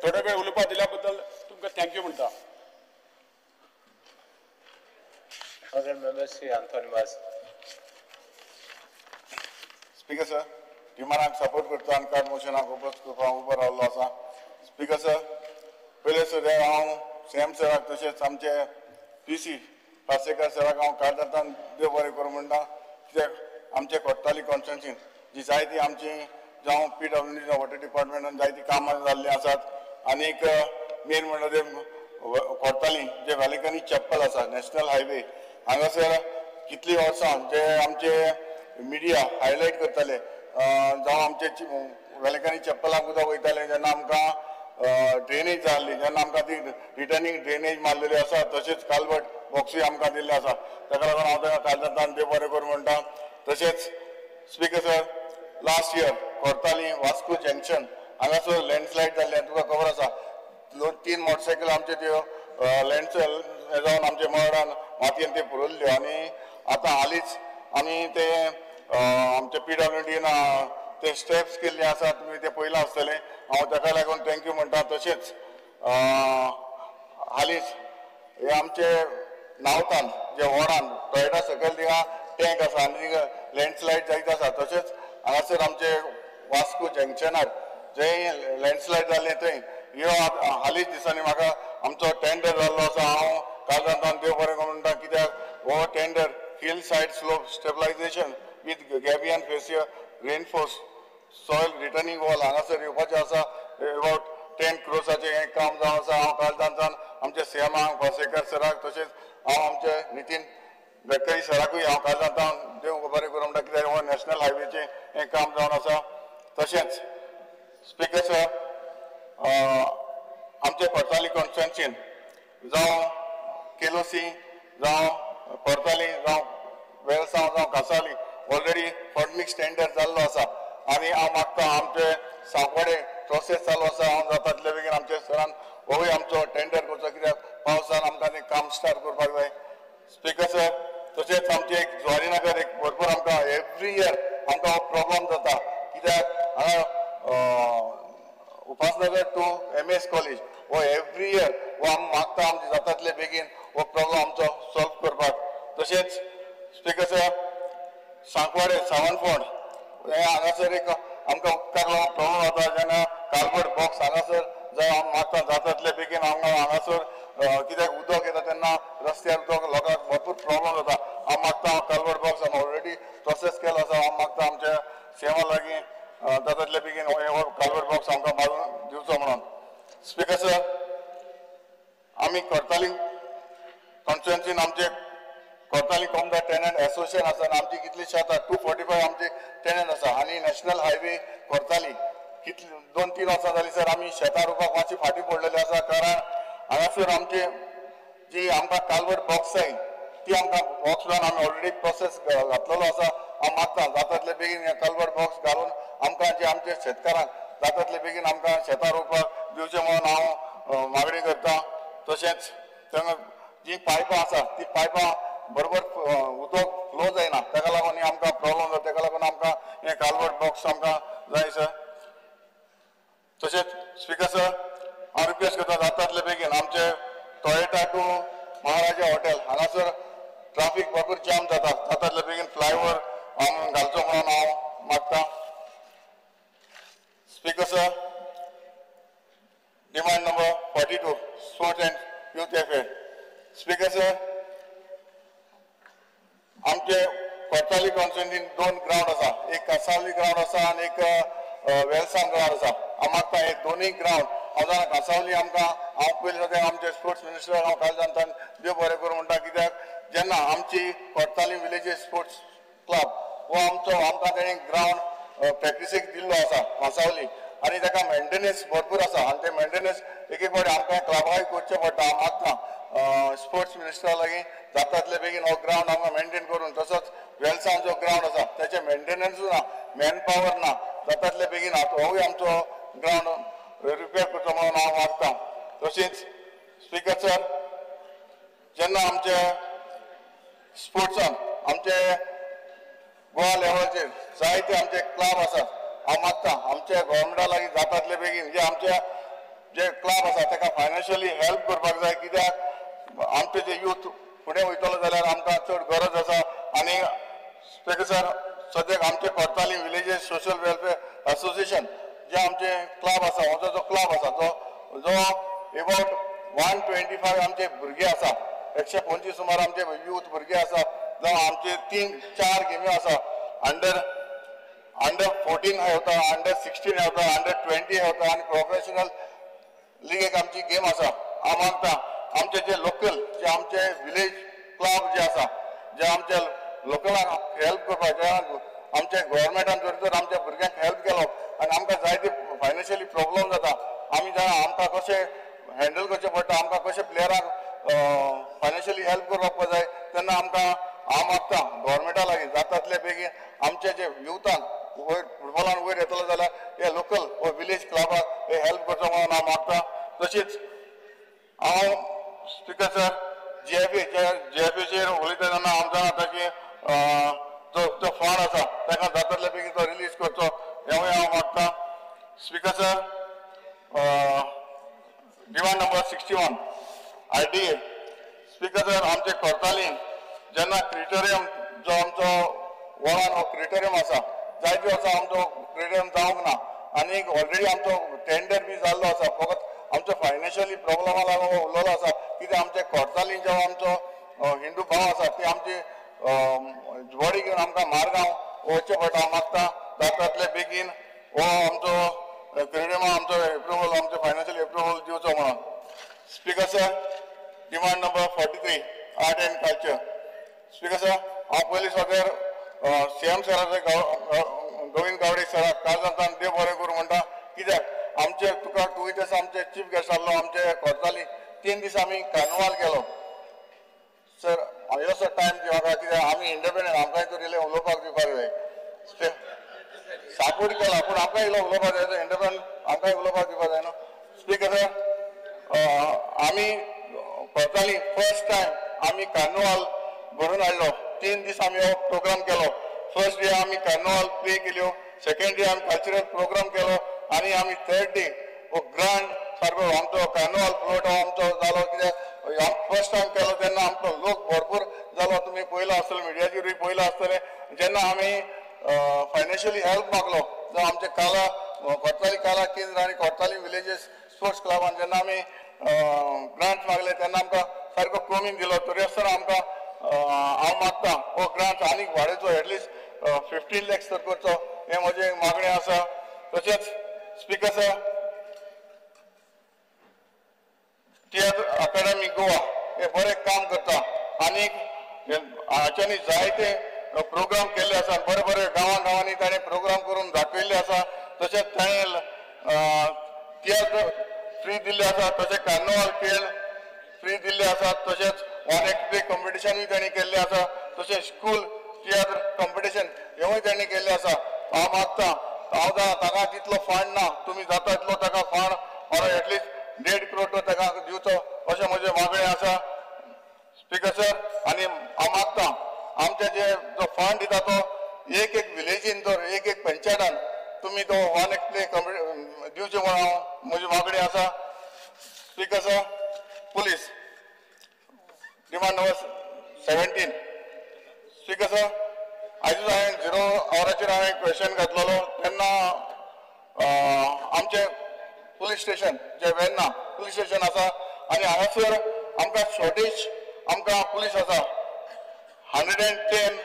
थोडो वेळ उलोवपाक दिल्या बद्दल तुमकां thank you म्हणटा. Honorable Member Shri Anthony Vaz. Speaker sir, डिमांडाक सपोर्ट करता आनी कार्ड मोशनाक ओपोज करपाक उबो रावल्लो आसा. स्पिकर सर, पयले सुद्दां हांव सीएम सराक तशेंच आमचे पी सी पार्सेकर सराक हांव काळजांतल्यान देव बरें करूं म्हणटा, कित्याक आमचे कोट्टाली कॉन्स्टिट्युएन्सीन जी जायती आमची जावं पीडब्ल्यूडी वॉटर डिपार्टमेंटान जायतीं कामां जाल्लीं आसात. आनीक मेन म्हणल्यार ते कोट्टाली जे वेलिकनी चॅप्पल आसा नॅशनल हायवे हांगासर कितलीं वर्सां जे आमचे मिडिया हायलायट करताले, जावं आमचे वेलिकनी चॅप्पलाक उदक वयतालें जेन्ना आमकां ड्रेनेज जाल्ली जेन्ना आमकां ती रिटर्निंग ड्रेनेज मारलेली आसा, तशेंच कालवट बॉक्सूय आमकां दिल्ले आसा. ताका लागून हांव ताका काळजांतल्यान देव बरें करूं म्हणटा. तशेंच speaker sir, Last year Cortalim Vasco junction हांगासर लँडस्लायड जाल्लें तुका खबर आसा. 2-3 मोटरसायकल आमचे त्यो लँडस्लायड जावन आमचे मळान मातयेन ते पुरयल्ल्यो आनी आतां हालींच आमी ते आमचे PWDन ते स्टेप्स केल्ले आसा, तुमी ते पळयलां आसतलें. हांव ताका लागून thank you म्हणटा. तशेंच हालींच हे आमचे नावतान जे वडान टॉयटा सकयल थिंगा टँक आसा आनी थिंगा लँडस्लायड जायत आसा. तशेंच हांगासर आमचे वास्को जंक्शनार जंय लँडस्लायड जालें थंय ह्यो हालींच दिसांनी म्हाका आमचो टेंडर जाल्लो आसा. हांव काळजांतल्यान देव बरें करूं म्हणटा, कित्याक हो tender hill side slope stabilisation with gabion fascia reinforce soil retaining wall हांगासर येवपाचें आसा. अबाउट 10 क्रोर्साचें हें काम जावन आसा. हांव काळजांतल्यान आमच्या सीएमाक पार्सेकर सराक तशेंच हांव आमचे नितीन गडकरी सराकूय हांव काळजांतल्यान देव बरें करूं म्हणटा, कित्याक हो नॅशनल हायवेचें हें काम जावन आसा. तशेंच स्पीकर सर, आमचे कोर्ताली कॉन्स्टिट्युएन्सीन जावं केलोसी जावं कोर्ताली जावं वेलसांव जावं कासावली ऑलरेडी फंड स्टँडर्ड जाल्लो आसा आनी हांव मागता आमचे सांकवाडे प्रोसेस चालू आसा. हांव जाता तितले बेगीन आमचे सरान होय आमचो टेंडर करचो, कित्याक पावसान आमकां तें काम स्टार्ट करपाक जाय. स्पीकर सर, तशेंच आमचे एक जुवारीनगर एक भरपूर आमकां एवरी इयर आमकां हो प्रॉब्लम जाता, कित्याक हांगा उपासनगर टू MS college हो एवरी इयर हो आमी मागता आमचे जाता तितले बेगीन हो प्रॉब्लम आमचो सॉल्व करपाक. तशेंच स्पीकर सर, सांकवाडे सावनफोंड हे हांगासर एक आमकां उदकाक लागून प्रॉब्लम जाता जेन्ना कालबर्ट बॉक्स हांगासर जावं आमी मागता जाता तितले बेगीन आमकां हांगासर कित्याक उदक येता तेन्ना रस्त्यार उदक लोकांक भरपूर प्रॉब्लम जाता. हांव मागता कालबर्ट बॉक्स आमी ऑलरेडी प्रोसेस केलो आसा. हांव मागता आमच्या सीएमा लागीं जाता तितले बेगीन हो कालबर्ट बॉक्स आमकां मारून दिवचो म्हणून. स्पीकर सर, आमी कोर्ताली कॉन्स्टिट्युएन्सीन आमचे कोर्ताली कोमदार टेनंट एसोसिएशन आसा आनी आमची कितली शेतां 245 आमचे टेनंट आसा आनी नॅशनल हायवे कोर्ताली कितली 2-3 वर्सां जालीं सर आमी शेतां रोवपाक मातशी फाटीं पडलेली आसा, कारण हांगासर आमचे जी आमकां कालवर्ट बॉक्स जाय ती आमकां बॉक्स लावन आमी ऑलरेडी प्रोसेस घातलेलो आसा. हांव मागता जाता तितले बेगीन कालवर्ट बॉक्स घालून आमकां जे आमचे शेतकारांक जाता तितले बेगीन आमकां शेतां रोवपाक दिवचें म्हणून हांव मागणी करता. तशेंच थंय जी पायपां आसा ती पायपां बरोबर उदक फ्लो जायना, ताका लागून हें आमकां प्रॉब्लम जाता, ताका लागून आमकां हें कालवर्ट बॉक्स आमकां जाय सर. तशेंच स्पीकर सर, हांव रिक्वेस्ट करता जाता तितले बेगीन आमचे टॉयटा टू महाराजा हॉटेल हांगासर ट्राफीक भरपूर जाम जाता, जाता तितले बेगीन फ्लायओवर हांव घालचो म्हणून हांव मागता. Speaker sir, demand number 42 sports and youth affair. Speaker sir, आमचे कोर्ताली कॉन्स्टिट्युएन्सीन 2 ग्रावंड आसा, एक कासावली ग्रावंड आसा आनी एक वेलसांव ग्रावंड आसा. हांव मागता हे दोनूय ग्रावंड हांव जाणा कासावली आमकां हांव पयलीं सगळें आमचे स्पोर्ट्स मिनिस्टर हांव काळजांतल्यान देव बरें करूं म्हणटा, कित्याक जेन्ना आमची कोर्ताली विलेजीस स्पोर्ट्स क्लब हो आमचो आमकां तेणी ग्रावंड प्रॅक्टिसीक दिल्लो आसा कासावली आनी ताका मेंटेनन्स भरपूर आसा आनी ते मेंटेनन्स एक एक फावटी आमकां क्लबाकय करचें पडटा. हांव मागता स्पोर्ट्स मिनिस्टरा लागीं जाता तितले बेगीन हो ग्रावंड आमकां मेंटेन करून, तसोच वेलसांव जो ग्रावंड आसा तेचें मेंटेनन्सूय ना, मॅन पावर ना, जाता तितले बेगीन होवूय आमचो ग्रावंड रिपेर करचो म्हणून हांव मागता. तशेंच स्पीकर सर, जेन्ना आमचे स्पोर्ट्सान आमचे गोवा लेवलाचेर जायते आमचे क्लब आसात, हांव मागता आमच्या गव्हर्मेंटा लागीं जाता तितले बेगीन जे आमचे जे क्लब आसा ताका फायनान्शियली हेल्प करपाक जाय, कित्याक आमचे जे यूथ फुडें वयतलो जाल्यार आमकां चड गरज आसा. आनी स्पीकर सर, सद्याक आमचे Cortalim villages social welfare association जे आमचे क्लब आसा, हो जो क्लब आसा तो जो एबाउट 125 आमचे भुरगे आसा, 125 सुमार आमचे यूथ भुरगे आसा, जावं आमचे 3-4 गेमी आसा, अंडर 14 येता, अंडर 16 येता, अंडर 20 येता आनी प्रोफेशनल लीग एक आमची गेम आसा. हांव मागता आमचे जे लोकल जे आमचे विलेज क्लब जे आसा जे आमच्या लोकलांक हेल्प करपाक, आमच्या गव्हर्मेंटान जर तर आमच्या भुरग्यांक हेल्प केलो आनी आमकां जायते फायनान्शियली प्रॉब्लम जाता, आमी जाणा आमकां कशें हँडल करचें पडटा, आमकां कशें प्लेयरांक फायनान्शियली हेल्प करपाक जाय, तेन्ना आमकां हांव मागता गव्हर्मेंटा लागीं जाता तितले बेगीन आमचे जे युथांक वयर स्पीकर सर, जीएफएचेर उलयता तेन्ना आमकां जाता की जो फंड आसा ताका जाता बेगीन तो रिलीज करचो हेंवूय हांव मागता. Speaker sir, demand number 61 RDA. Speaker sir, आमचे कोर्तालीन जेन्ना क्रिटेरियम जो आमचो वॉरान हो क्रिटेरियम आसा, जायते वर्सां आमचो क्रिटेरियम जावंक ना आनी ऑलरेडी आमचो टेंडर बी जाल्लो आसा, फकत आमचो फायनान्शियली प्रॉब्लमा लागून उरलेलो आसा. कित्याक आमचे कोर्तालीन जो आमचो हिंदू भाव आसा ती आमची बॉडी घेवन आमकां मारगांव वचचें पडटा. हांव मागता जाता बेगीन हो आमचो क्रिटेरियम आमचो एप्रुवल, आमचो फायनान्शियल एप्रुवल दिवचो म्हणून. Speaker sir, demand number 43 art and culture. Speaker sir, हांव पयलीं सगळ्यार सीएम सराचे गोविंद गावडे सराक काळजांतल्यान देव बरें करूं म्हणटा. कित्याक आमचे तुका तुवें दिसा आमचे चीफ गेस्ट आसलो आमचे कोर्ताली, 3 दीस आमी कार्निवाल गेलो. सर, इल्लोसो टायम दी म्हाका, कित्याक आमी इंडिपेंडंट, आमकांय तरी इल्लें उलोवपाक दिवपाक जाय. सपोर्ट केला पूण आमकां इल्लो उलोवपाक जाय, इंडिपेंडंट आमकांय उलोवपाक दिवपाक जाय न्हू. स्पीकर सर, आमी कोर्ताली फर्स्ट टायम आमी कार्निवाल भरून हाडलो. 3 दीस आमी हो प्रोग्राम केलो. फर्स्ट डे आमी कार्निवाल प्ले केल्यो, सेकेंड डे आमी कल्चरल प्रोग्राम केलो आनी आमी थर्ड डे हो ग्रांड सारको आमचो कार्निवाल फ्लोट हो आमचो जालो. कित्याक फर्स्ट टायम केलो तेन्ना आमचो लोक भरपूर जालो. तुमी पळयला आसतलें, मिडियाचेरूय पळयलां आसतलें. जेन्ना आमी फायनान्शियली हेल्प मागलो जावं आमचे काला कोर्ताली काला केंद्र आनी कोर्ताली विलेजीस स्पोर्ट्स क्लबान जेन्ना आमी ग्रांट मागले तेन्ना आमकां सारको कमी दिलो. तरी आसतना आमकां हांव मागता हो ग्रांट आनीक वाडयचो, एटलिस्ट 15 लॅक्स तर करचो, हें म्हजें मागणें आसा. तशेंच स्पीकर सर, तियात्र अकादमी गोवा हे बरें काम करता आनीक हाच्यांनी जायते प्रोग्राम केल्ले आसा, बरे बरे गांवां गांवांनी ताणें प्रोग्राम करून दाखयल्ले आसा. तशेंच ताणें तियात्र फ्री दिल्ले आसा, तशें कार्निवाल खेळ फ्री दिल्ले आसात, तशेंच वन एक्ट प्ले कॉम्पिटिशनूय तांणी केल्लें आसा, तशें स्कूल तियात्र कॉम्पिटिशन हेंवूय तांणी केल्लें आसा. हांव मागता, हांव ताका तितलो फंड ना, तुमी जाता तितलो ताका fund or at least 1.5 crore तो ताका दिवचो अशें म्हजें मागणें आसा. स्पीकर सर, आनी हांव मागता आमचे जे जो फंड दिता तो एक एक विलेजीन तर एक एक पंचायतान तुमी तो वन एक्ट प्ले दिवचें म्हणून हांव म्हजी मागणी आसा. Speaker sir, police demand number 17. Speaker sir, आयजूच हांवें 0 आवराचेर हांवें क्वेश्चन घातलेलो तेन्ना आमचें पुलीस स्टेशन जें वेर्ना पुलीस स्टेशन आसा आनी हांगासर आमकां शॉर्टेज आमकां पुलीस आसा 110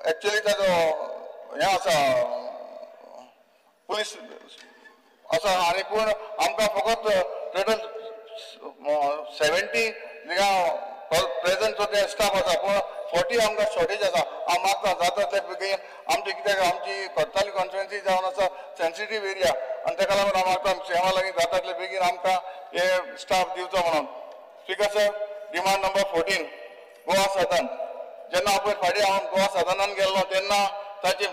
एक्चुअली ताजो हें आसा पुलीस आसा आनी पूण आमकां फकत टोटल 70 थिंगा प्रेजंट जो ते स्टाफ आसा पूण 40 आमकां शॉर्टेज आसा. हांव मागता जाता तितले बेगीन आमची, कित्याक आमची कोर्ताली कॉन्स्टिट्युएन्सी जावन आसा सेन्सिटीव एरिया आनी ताका लागून हांव मागता सीएमा लागीं जाता तितले बेगीन आमकां हे स्टाफ दिवचो म्हणून. Speaker sir, demand number 14 Goa Sadan. जेन्ना पयर फाटीं हांव गोवा सदनान गेल्लो तेन्ना ताचे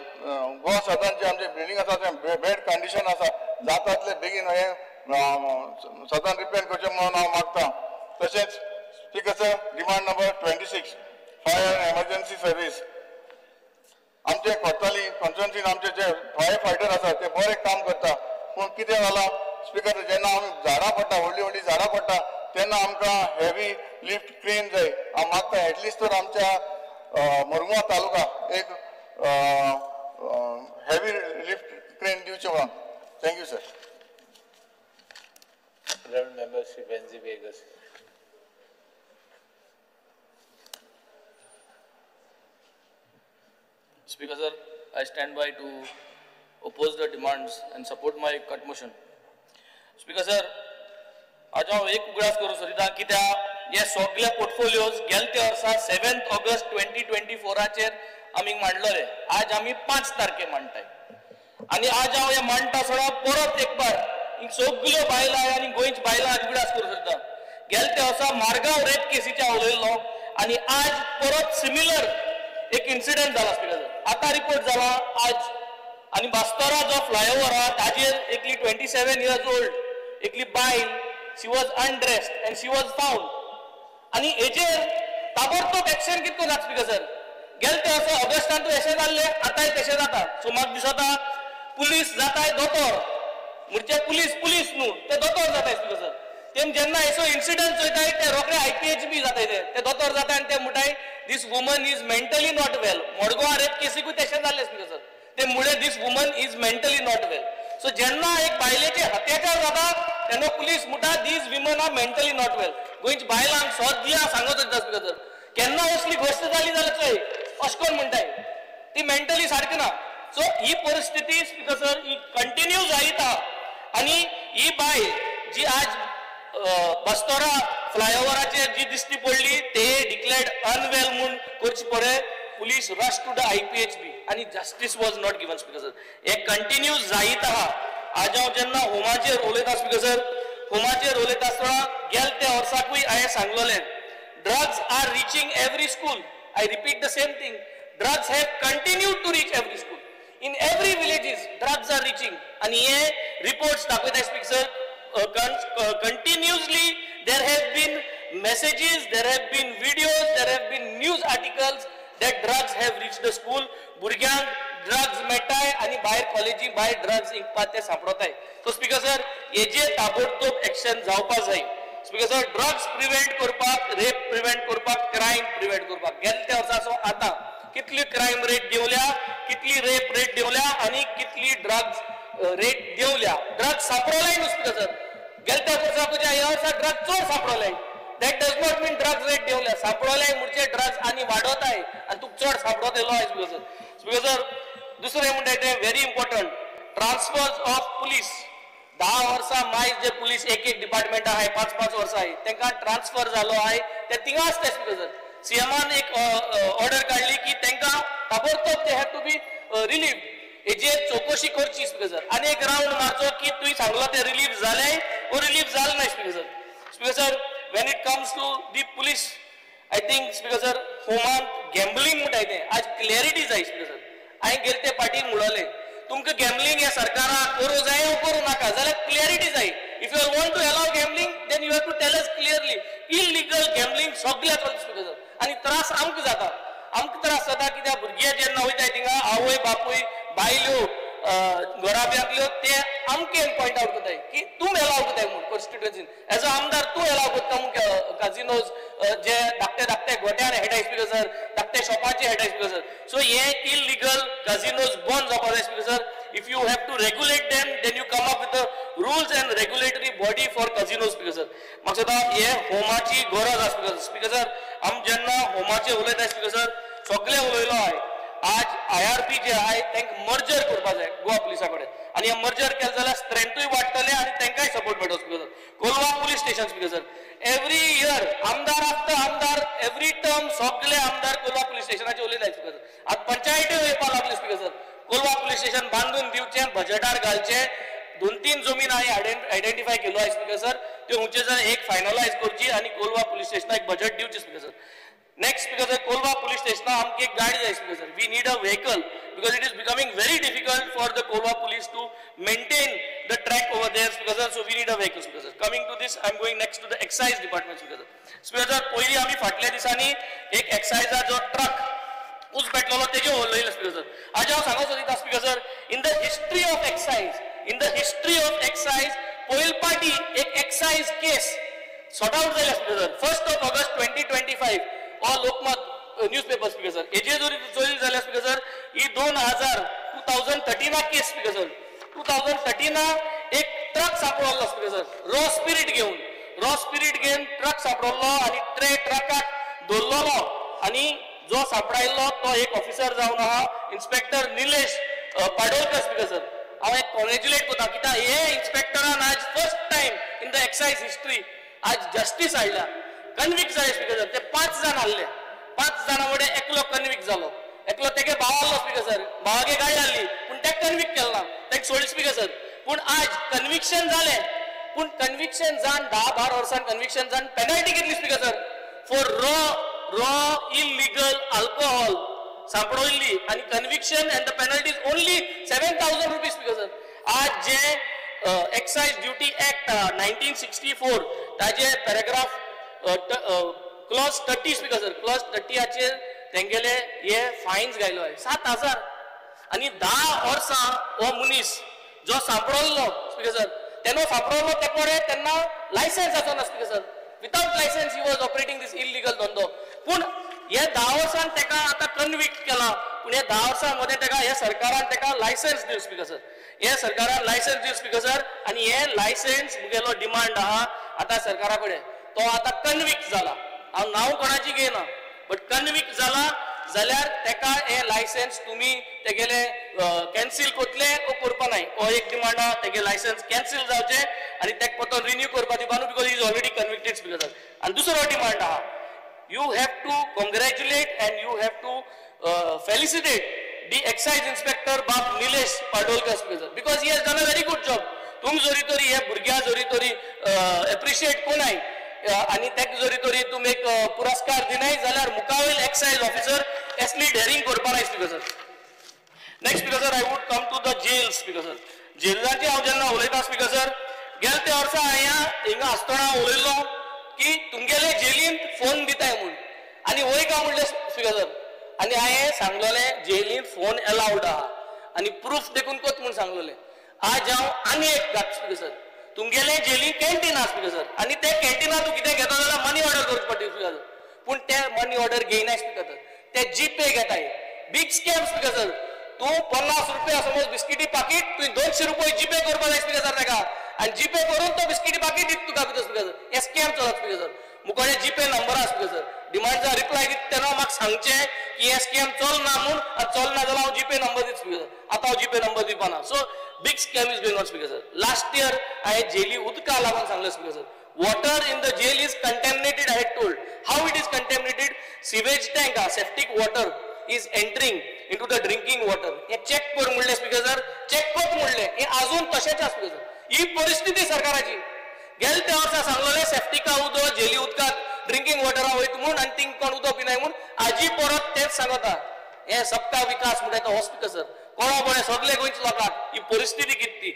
गोवा सदन जे आमचे बिल्डींग आसा तें बॅड कंडिशन आसा, जाता तितले बेगीन हें सदन रिपेर करचें म्हणून हांव मागता. तशेंच speaker sir, demand number 26 fire and emergency service. आमचे कोर्ताली कॉन्स्टिट्युएन्सीन आमचे जे फायर फायटर आसा ते बरें काम करता पूण कितें जालां स्पीकर, जेन्ना आमी झाडां पडटा, व्हडलीं व्हडलीं झाडां पडटा तेन्ना आमकां हेवी लिफ्ट क्रेन जाय. हांव मागता एटलिस्ट तर आमच्या मुरगांव तालुका एक हेवी लिफ्ट क्रेन दिवचें म्हणून. Thank you sir. Honorable Member Shri Venzy Viegas. Speaker sir, I stand by to oppose the demands and support my cut motion. Speaker sir, आज हांव एक उगडास करूं सोदिता कित्याक हे सगळे पोर्टफोलियोज गेले ते वर्सा 7 ऑगस्ट 2024 आमी मांडलेले, आज आमी 5 तारखे मांडटाय आनी आज हांव हे मांडटा आसतना परत एक बार सगल्यो बायलां आनी गोंयची बायलां आज उगडास करूं सोदता. गेले ते वर्सा मारगांव रेप केसीचे हांव उलयल्लो आनी आज परत सिमिलर एक इन्सिडंट जाला. स्पीकर सर, आतां रिपोर्ट जाला आज आनी बास्तोरा जो फ्लायओवर आहा ताजेर एकली 27 इयर्स ओल्ड एकली बायल, she was undressed and she was found. आनी हेजेर ताबडतोब एक्शन कितको जाता स्पीकर सर. गेले ते वर्सा ऑगस्टान तशें जाल्लें, आतांय तशें जाता. सो म्हाका दिसता पुलीस जाताय दोतोर, म्हणजे पुलीस पुलीस न्हू, ते दोतोर जाताय स्पीकर सर. तेम जेन्ना असो इन्सिडंट चोयताय ते रोखडे IPHB जाताय, ते दोतोर जाताय आनी ते म्हणटाय this woman is mentally not well. मडगांवां रेप केसीकूय तशें जाल्लें स्पीकर सर. ते मुळे this woman is mentally not well. So जेन्ना एक बायलेचे अत्याचार जाता तेन्ना पुलीस म्हणटा these women are mentally not well. गोंयच्या बायलांक सद्या सांगत वयता स्पीकर सर, केन्ना असली गोश्ट जाली जाल्यार चोय अशें कोण म्हणटाय ती मेंटली सारकी ना. सो ही परिस्थिती स्पीकर सर ही कंटिन्यू जायत आहा. आनी ही बायल जी आज बस्तोरा फ्लायओवराचेर जी दिश्टी पडली ते डिक्लेर्ड अनवेल म्हूण करचे पडे. Police rush to the IPHB आनी justice was not given speaker sir. हे कंटिन्यू जायत आहा. आज हांव जेन्ना होमाचेर उलयता स्पीकर सर, होमाचेर उलयता आसतना गेल त्या वर्साकूय हांवें सांगलोलें drugs are reaching every school. I repeat the same thing, drugs have continued to reach every school, in every villages drugs are reaching. आनी हे रिपोर्ट्स दाखयता speaker sir, continuously there have been messages, there have been videos, there have been news articles that drugs have reached the school. भुरग्यांक drugs मेळटाय आनी भायर कॉलेजी भायर drugs विकपाक ते सांपडताय. सो स्पीकर सर हेजेर ताबडतोब एक्शन जावपा जाय. स्पीकर सर ड्रग्स प्रिवेंट करपाक, रेप प्रिवेंट करपाक, क्रायम प्रिवेंट करपाक गेले त्या वर्साचो आतां कितली क्रायम रेट देंवल्या, कितली रेप रेट देंवल्या आनी कितली ड्रग्स रेट देंवल्या. ड्रग्स सांपडलाय न्हू स्पीकर सर, गेले त्या वर्सा तुज्या ह्या वर्सा ड्रग्स चड सांपडलाय. That does not mean drugs rate देंवल्या. सांपडलाय म्हणजे ड्रग्स आनी वाडोताय आनी तुका चड सांपडत येयलो आयज स्पीकर सर. स्पीकर सर दुसरें म्हणटा तें very important, transfers of police. 10 वर्सां मायज जे पुलीस एक एक डिपार्टमेंट आहाय, 5-5 वर्सां आहाय, तांकां ट्रान्सफर जालो आहाय ते थिंगा आसता स्पीकर सर. सीएमान एक ऑर्डर काडली की तांकां ताबडतोब they have to be relieved. हेजेर चवकशी करची स्पीकर सर आनी एक रावंड मारचो की तुवें सांगलो ते रिलीफ जालें वो रिलीफ जालें ना speaker sir. Speaker sir when it comes to the police, I think speaker sir होमांत gambling म्हणटाय तें आज क्लॅरिटी जाय स्पीकर सर. हांवें गेले ते पाटी म्हणलें तुमकां गॅम्बलिंग ह्या सरकाराक करूं जाय वो करूं नाका जाल्यार क्लॅरिटी जाय. If you want to allow gambling then you have to tell us clearly. Illegal gambling सगळ्याक चलता स्पीकर सर आनी त्रास आमकां जाता. आमकां त्रास जाता कित्याक भुरगे जेन्ना वयताय थिंगा आवय बापूय बायल्यो घराब्यांतल्यो ते आमकां पॉयंट आवट करताय की तूं एलाव करताय म्हूण कॉन्स्टिट्युएन्सीन एज अ आमदार तूं एलाव करता म्हूण काजिनोज जे धाकटे धाकटे गोट्यार हेडाय स्पीकर सर, धाकटे शॉपाचे हेडाय स्पीकर सर. सो हे इलिगल काजिनोज बंद जावपा जाय speaker sir. If you have to regulate them then you come up with the rules and regulatory body for casino speaker sir. म्हाका दिसता हे होमाची गरज आसा स्पीकर सर. स्पीकर सर आमी जेन्ना होमाचे उलयता स्पीकर सर सगळे उलयलो आहाय. आज IRB जे आहाय तांकां मर्जर करपा जाय गोवा पुलिसा कडेन आनी हे मर्जर केलें जाल्यार स्ट्रेंथूय वाडटलें आनी तांकांय सपोर्ट मेळटलो speaker sir. Colva police station speaker sir, every year आमदार आफ्टर आमदार एवरी टर्म सगळे आमदार कोलवा पुलीस स्टेशनाचे उलयताय स्पीकर सर. आतां पंचायती येवपाक लागली speaker sir. Colva police station बांदून दिवचें, बजेटार घालचें. 2-3 जमीन हांवें आयडेंटिफाय केलो आहा स्पीकर सर, त्यो खंयचे जाल्यार एक फायनलायज करची आनी कोलवा पुलीस स्टेशनाक बजेट दिवचें speaker sir. Next speaker sir, Colva police स्टेशनाक आमकां एक गाडी जाय speaker sir. We need a vehicle because it is becoming very difficult for the Colva police to maintain the track over there speaker sir. So we need a vehicle speaker sir. Coming to this I am going next to the excise department speaker sir. Speaker sir पयलीं आमी फाटल्या दिसांनी एक एक्सायजा जो truck उस पेटलेलो तेजेर उलयलें speaker sir. आज हांव सांगूंक सोदिता speaker sir, in the history of excise, in the history of excise पयल पाटी एक एक्सायज केस सॉर्ट आउट जाल्या speaker sir. 1 August 2025 all Lokmat newspaper speaker sir. हेजेर जरी चोयली जाल्यार स्पीकर सर ही 2013 केस स्पीकर सर. 2013 एक ट्रक सांपडलो स्पीकर सर, रॉ स्पिरीट घेवन, रॉ स्पिरीट घेवन ट्रक सांपडलो आनी ट्रे ट्रकाक दवरलेलो आनी जो सांपडायल्लो तो एक ऑफिसर जावन आहा inspector Nilesh Padolkar speaker sir. हांव एक कॉंग्रेच्युलेट करता कित्याक हे इन्स्पेक्टरान आज first time in the excise history आज जस्टीस हाडल्या. कन्विक्ट जाले स्पीकर सर. ते 5 जाण आहले, 5 जाणां मदें एकलो कन्विक्ट जालो, एकलो तेगे भाव आहलो स्पीकर सर, भावागे गाडी आहली पूण तेका कन्विक्ट केलो ना, तेका सोडली स्पीकर सर. पूण आज कन्विक्शन जालें, पूण कन्विक्शन जावन 10-12 वर्सां कन्विक्शन जावन पेनल्टी कितली speaker sir for raw illegal alcohol सांपडवल्ली आनी conviction and the penalty is only 7,000 rupees speaker sir. आज जे excise duty act 1964 ताजे paragraph Clause 30 speaker sir, clause 30 तेंगेले हे फायन्स घायलो 7,000 आनी 10 वर्सां हो मनीस जो सांपडलो स्पीकर सर, तेन्ना सांपडलो ते कोणे तेन्ना लायसन्स आसना speaker sir, without licence he was operating this illegal धंदो. पूण हे 10 वर्सान तेका आतां कन्विक्ट केला, पूण हे 10 वर्सां मदें तेका हे सरकारान तेका लायसन्स दिव स्पीकर सर, हे सरकारान लायसन्स दिव स्पीकर सर. आनी हे लायसन्स मुगेलो डिमांड आहा आतां सरकारा कडेन, तो आतां कन्विक्ट जाला, हांव नांव कोणाची घेयना बट कन्विक्ट जाला जाल्यार तेका हे लायसन्स तुमी तेगेले कॅन्सील करतले ओ करपा नाय, हो एक डिमांड आहा. तेगे लायसन्स कॅन्सील जावचें आनी तेका परतून रिन्यू करपा दिवपा न्हू, because he is already convicted speaker sir. आनी दुसरो डिमांड आहा, you have to congratulate and you have to felicitate the excise inspector Bab Nilesh Padolkar speaker sir, because he has done a very good job. तुम जरी तरी हे भुरग्या जरी तरी एप्रिशिएट कोणाय आनी तेका जरी तरी तुमी एक पुरस्कार दिनाय जाल्यार मुखावयल एक्सायज ऑफिसर असली डेरिंग करपा नाय speaker sir. Next speaker sir, I would come to the jail speaker sir. जेलाची हांव जेन्ना उलयता स्पीकर सर, गेले त्या वर्सा हांवें हिंगा आसतना उलयल्लो की तुमगेले जेलींत फोन दिताय म्हूण, आनी वय काय म्हणलें स्पीकर सर, आनी हांवें सांगलोलें जेलींत फोन एलावड आहा आनी प्रूफ देखून कोत म्हूण सांगलोलें. आज हांव आनी एक घात स्पीकर सर, तुमगेले जेली कॅन्टीन आहा स्पीकर सर, आनी ते कॅन्टिनान तूं कितें घेता जाल्यार मनी ऑर्डर करचें पडटा स्पीकर सर, पूण ते मनी ऑर्डर घेयनाय स्पीकर सर, ते जीपे घेताय. बीग स्कॅम स्पीकर सर, तूं 50 रुपया समज बिस्किटी पाकीट तुवें 200 रुपये जीपे करपाक जाय स्पीकर सर तेका, आनी जीपे करून तो बिस्किटी पाकीट दिता तुका स्पीकर सर. हे स्कॅम चलत स्पीकर सर. मुखार जीपे नंबर आहा स्पीकर सर, डिमांडचा रिप्लाय दिता तेन्ना म्हाका सांगचें की हे स्कॅम चलना म्हूण, आनी चलना जाल्यार हांव जीपे नंबर दिता स्पीकर सर, आतां हांव जीपे नंबर दिवपा ना. So big scam is going on speaker sir. Last year हांवें जेली उदका लागून सांगलें speaker sir, water in the jail is contaminated. I had told how it is contaminated. Sewage tank आहा, septic water is entering into the drinking water. हें check कर म्हणलें speaker sir, check कर म्हणलें, हें आजून तशेंच आसा स्पीकर सर. ही परिस्थिती सरकाराची. गेले त्या वर्सा सांगलेलें सेफ्टिका उदक जेली उदकांत ड्रिंकींग वॉटरा वयता म्हूण आनी थिंग कोण उदक पिनाय म्हूण, आजी परत तेंच सांगता. हें सबका विकास म्हणटा तो हो स्पीकर सर, कोणा बरें सगळे गोंयच्या लोकांक ही परिस्थिती कितें ती.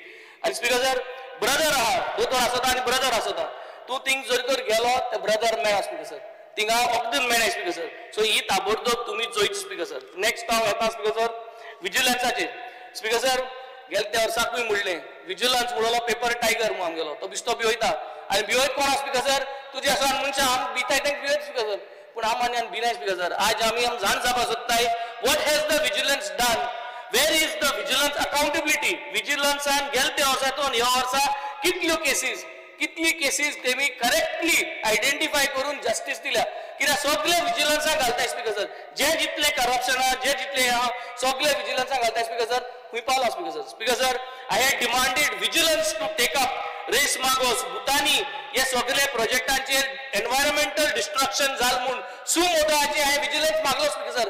आनी स्पीकर सर, ब्रदर आहा, दोतोर आसता आनी ब्रदर आसता, तूं थिंग जरी तर गेलो ते ब्रदर मेळा स्पीकर सर, थिंगा वखद मेळ्ळें स्पीकर सर. सो ही ताबडतोब तुमी चोयची स्पीकर सर. नेक्स्ट हांव येता स्पीकर सर विजिलन्साचेर. स्पीकर सर, गेले त्या वर्साकूय म्हणलें विजिलन्स म्हणलो पेपर टायगर म्हूण आमगेलो, तो बिस्तो भिवयता आनी भिवयत कोण आसा स्पीकर सर, तुजे आसा मनशां आम भिताय तांकां भिवयत स्पीकर सर, पूण आम आनी आमी भिनाय स्पीकर सर. आज आमी आम जाण जावपाक सोदताय what has the vigilance done, where is the vigilance accountability. विजिलन्सान गेले त्या वर्सातून ह्या वर्सा कितल्यो केसीस, कितली केसीस तेमी करेक्टली आयडेंटिफाय करून जस्टीस दिल्या. कित्याक सगळे विजिलन्साक घालताय स्पीकर सर, जे जितले करप्शन आहा, जे जितले आहा सगळे विजिलन्साक घालताय स्पीकर सर. खंय पावला speaker sir. Speaker sir, I had demanded vigilance to take up Reis Magos, Bhutani हे सगळे प्रोजेक्टांचेर एनवायरमेंटल डिस्ट्रक्शन जाल म्हूण सुमोटोहाचेर हांवें vigilance मागलो speaker sir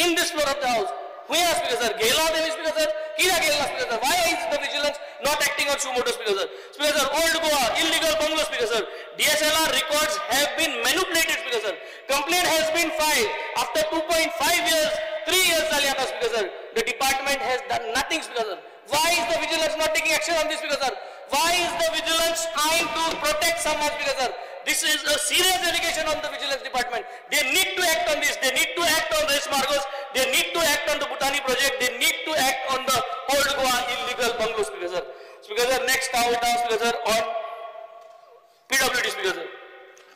in this floor of the house. खंय आहा स्पीकर सर, घेयला तेमी स्पीकर सर, कित्याक घेयला speaker sir? Why is the vigilance not acting on suo motu speaker sir? Speaker sir, old Goa illegal bungalow speaker sir, DSLR records have been manipulated speaker sir, complaint has been filed after 2.5 years, 3 years जाली आतां speaker sir, the department has done nothing speaker sir. Why is the vigilance not taking action on this speaker sir? Why is the vigilance trying to protect someone speaker sir? This is a serious allegation on the vigilance department. They need to act on this. They need to act on Reis Magos. They need to act on the Bhutani project. They need to act on the old Goa illegal bungalow speaker sir. Speaker sir, next हांव वयता speaker sir on PWD speaker sir.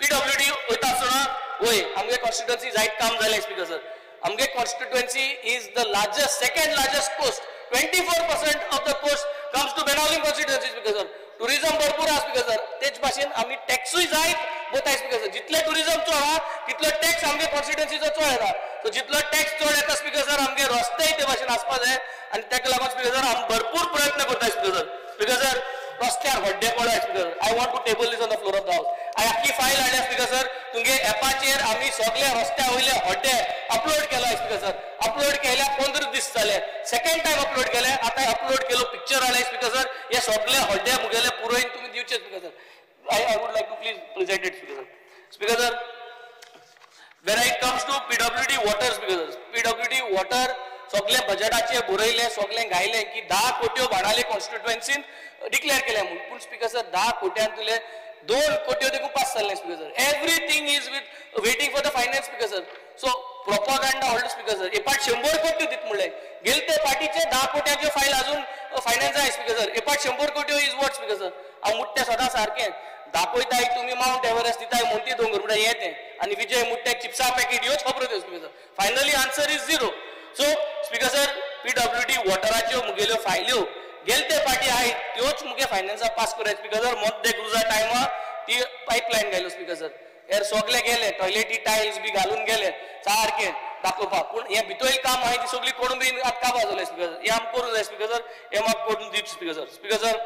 PWD वयता आसतना वय आमगे constituency जायत काम जालें speaker sir. आमगे constituency is the largest, second largest coast. 24% of the coast comes to Benaulim constituency speaker sir. Tourism भरपूर आहा स्पीकर सर, तेच भाशेन आमी टॅक्सूय जायत वताय स्पीकर सर. जितले टुरिजम चड आहा तितलो टॅक्स आमगे कॉन्स्टिट्युएन्सीचो चड येता. सो जितलो टॅक्स चड येता स्पीकर सर, आमगे रस्तेय ते भाशेन आसपा जाय आनी ताका लागून स्पीकर सर आमी भरपूर प्रयत्न करताय स्पीकर सर. स्पीकर सर, रस्त्यार व्हड्डे पडला speaker sir. I want to table this on the floor of the house. हांवें आख्खी फायल हाडल्या स्पीकर सर, तुमगे एपाचेर आमी सगळे रस्त्या वयले हड्डे अपलोड केला स्पीकर सर. अपलोड केल्या 15 दीस जाले, सेकंड टायम अपलोड केले, आतां अपलोड केलो पिक्चर हाडले स्पीकर सर. हे सगळे हड्डे मुगेले पुरोयन तुमी दिवचे speaker sir. I would like to please present it speaker sir. Speaker sir, when it comes to PWD water speaker sir, PWD water सगळे बजेटाचे बरयले, सगळे घायले की 10 कोट्यो बाणाले कॉन्स्टिट्युएन्सीन डिक्लेअर केले म्हणून, पूण स्पीकर सर 10 कोट्यांतले 2 कोट्यो देखून पास जाल्ले speaker sir. Everything is with waiting for the finance, Speaker sir. So propaganda व्हडलो speaker sir. एपाट 100 कोटी दित म्हणलें, गेले ते पार्टीचे 10 कोट्यांच्यो फायल अजून फायनान्स आहे स्पीकर सर. एपाट 100 कोट्यो is what speaker sir. हांव मुट्टे सदां सारकें दाखयताय तुमी मावंट एव्हरेस्ट दिताय मोती दोंगर म्हणल्यार हें तें आनी विजय मुट्ट्याक चिप्सा पॅकेट ह्योच खबरो त्यो speaker sir. Finally answer is zero. So speaker sir, PWD वॉटराच्यो मुगेल्यो फायल्यो गेले ते पार्टी आहाय त्योच मुगे फायनान्सा पास कराय स्पीकर सर. मोत दे क्रुजा टायमा ती पायपलायन घायलो स्पीकर सर. हेर सगळे गेले, टॉयलेटी टायल्स बी घालून गेले सारके दाखोवपाक, पूण हें भितर काम आहाय ती सगळी करून बी आतां काबार जालें स्पीकर सर. हें आमकां करूंक जाय स्पीकर सर, हें म्हाका करून दीत स्पीकर सर. स्पीकर सर,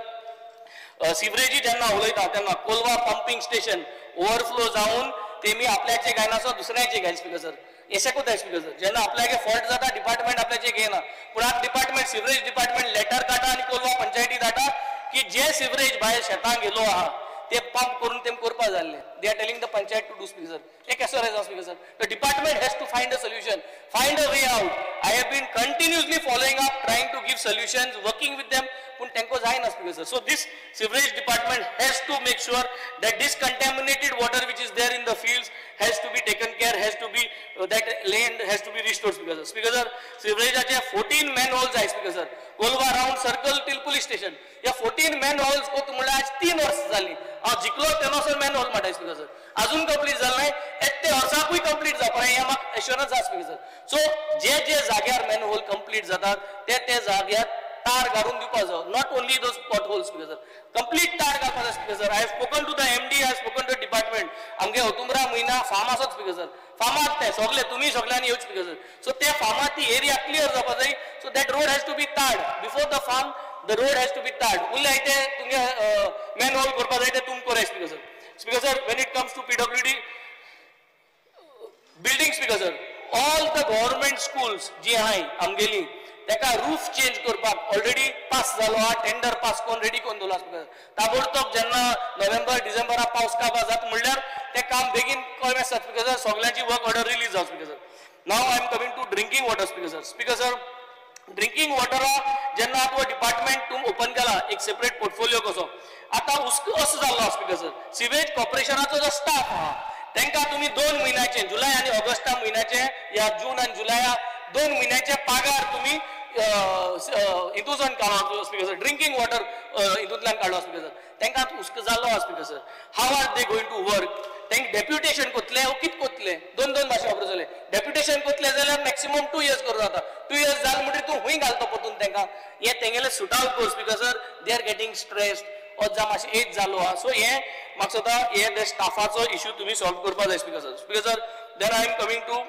सिवरेजी जेन्ना उलयता तेन्ना कोलवा पंपींग स्टेशन ओवरफ्लो जावन तेमी आपल्याचे घायना सो दुसऱ्याचे घायल स्पीकर सर. अशें कोताय स्पीकर सर. जेन्ना आपल्यागे फॉल्ट जाता डिपार्टमेंट आपल्याचे घेयना, पूण आतां डिपार्टमेंट सिवरेज डिपार्टमेंट लेटर काडटा आनी कोलवा पंचायती धाडटा की जे सिवरेज भायर शेतांक गेलो आहा ते पंप करून ते करपा जाल्ले. They are telling the panchayat to do speaker sir. हे केसो जाय speaker sir. The department has to find a solution, find a way out. I have been continuously following up, trying to give solutions, working with them, पूण तांकां जायना speaker sir. So this sewerage department has to make sure that this contaminated water which is there in the fields has to be taken care, has to be that land has to be restored speaker sir. Speaker sir, सिवरेजाचे 14 man holes आहे speaker sir. Colva round circle till police station ह्या 14 man holes कोत म्हणल्यार आज 3 वर्सां जालीं. हांव जिखलो तेन्ना sir man whole म्हणटा स्पीकर सर, अजून कंप्लीट जालें ना, येते वर्साकूय कंप्लीट जावपा हें म्हाका एश्योरन्स आसा स्पीकर सर. सो जे जे जाग्यार मॅन होल कंप्लीट जातात ते ते जाग्यार तार घालून दिवपा जाय, not only those pot holes speaker sir, complete तार घालपा जाय speaker sir. I have spoken to the MD, I have spoken to department. आमगे ओतुमरा म्हयना फार्म आसात स्पीकर सर, फार्मात ते सगळे तुमी सगळ्यांनी येवचे स्पीकर सर. सो ते फार्मात ती एरिया क्लियर जावपा जाय, so that road has to be tarred before the farm, the road has to be tarred. उरले ते तुमगे मॅन होल करपा जाय ते तुम कराय speaker sir. Speaker sir, when it comes to PWD building speaker sir, all the government schools जी आहाय आमगेली तेका रूफ चेंज करपाक ऑलरेडी पास जालो आहा, टेंडर पास करून रेडी करून दवरला स्पीकर सर. ताबडतोब जेन्ना नोव्हेंबर डिसेंबरा पावस काबार जाता म्हणल्यार तें काम बेगीन कळ्ळें आसता स्पीकर सर, सगळ्यांची वर्क ऑर्डर रिलीज जावं speaker sir. Now I am coming to drinking water speaker sir. Speaker sir, drinking वॉटरा जेन्ना आतां डिपार्टमेंट तूं ओपन केला एक सेपरेट पोर्टफोलियो कसो, आतां असो जाल्लो स्पीकर सर. सिवेज कॉर्पोरेशनाचो जो स्टाफ आहा तांकां तुमी 2 म्हयन्याचे जुलय आनी ऑगस्टा म्हयन्याचे या जून आनी जुलया 2 म्हयन्याचे पगार तुमी हितूंतल्यान काडलो स्पीकर सर, ड्रिंकींग वॉटर हितूंतल्यान काडलो स्पीकर सर. तांकां आतां हुस्को जाल्लो आहा speaker sir. How are they going to work? तांकां डेप्युटेशन कोतले वो कितें कोतले, 2 भाशे वापरतले. डेप्युटेशन कोतले जाल्यार मॅक्सिमम 2 इयर्स करूं जाता, 2 इयर्स जाले म्हणटकीर तूं खूंय घालता परतून तांकां. हें तेंगेलें सुटाव कर speaker sir. They are getting stressed or जावं मातशें एज जालो आहा. सो हें म्हाका दिसता हे स्टाफाचो इश्यू तुमी सॉल्व करपा जाय speaker sir. Speaker sir, then I am coming to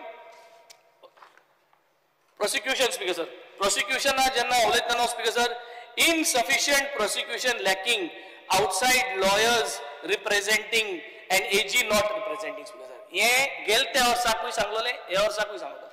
prosecution speaker sir. प्रोसिक्युशना जेन्ना उलयतना speaker sir, insufficient prosecution lacking, outside lawyers representing and AG not representing speaker sir. हें गेले त्या वर्साकूय सांगलेलें, ह्या वर्साकूय सांगलें.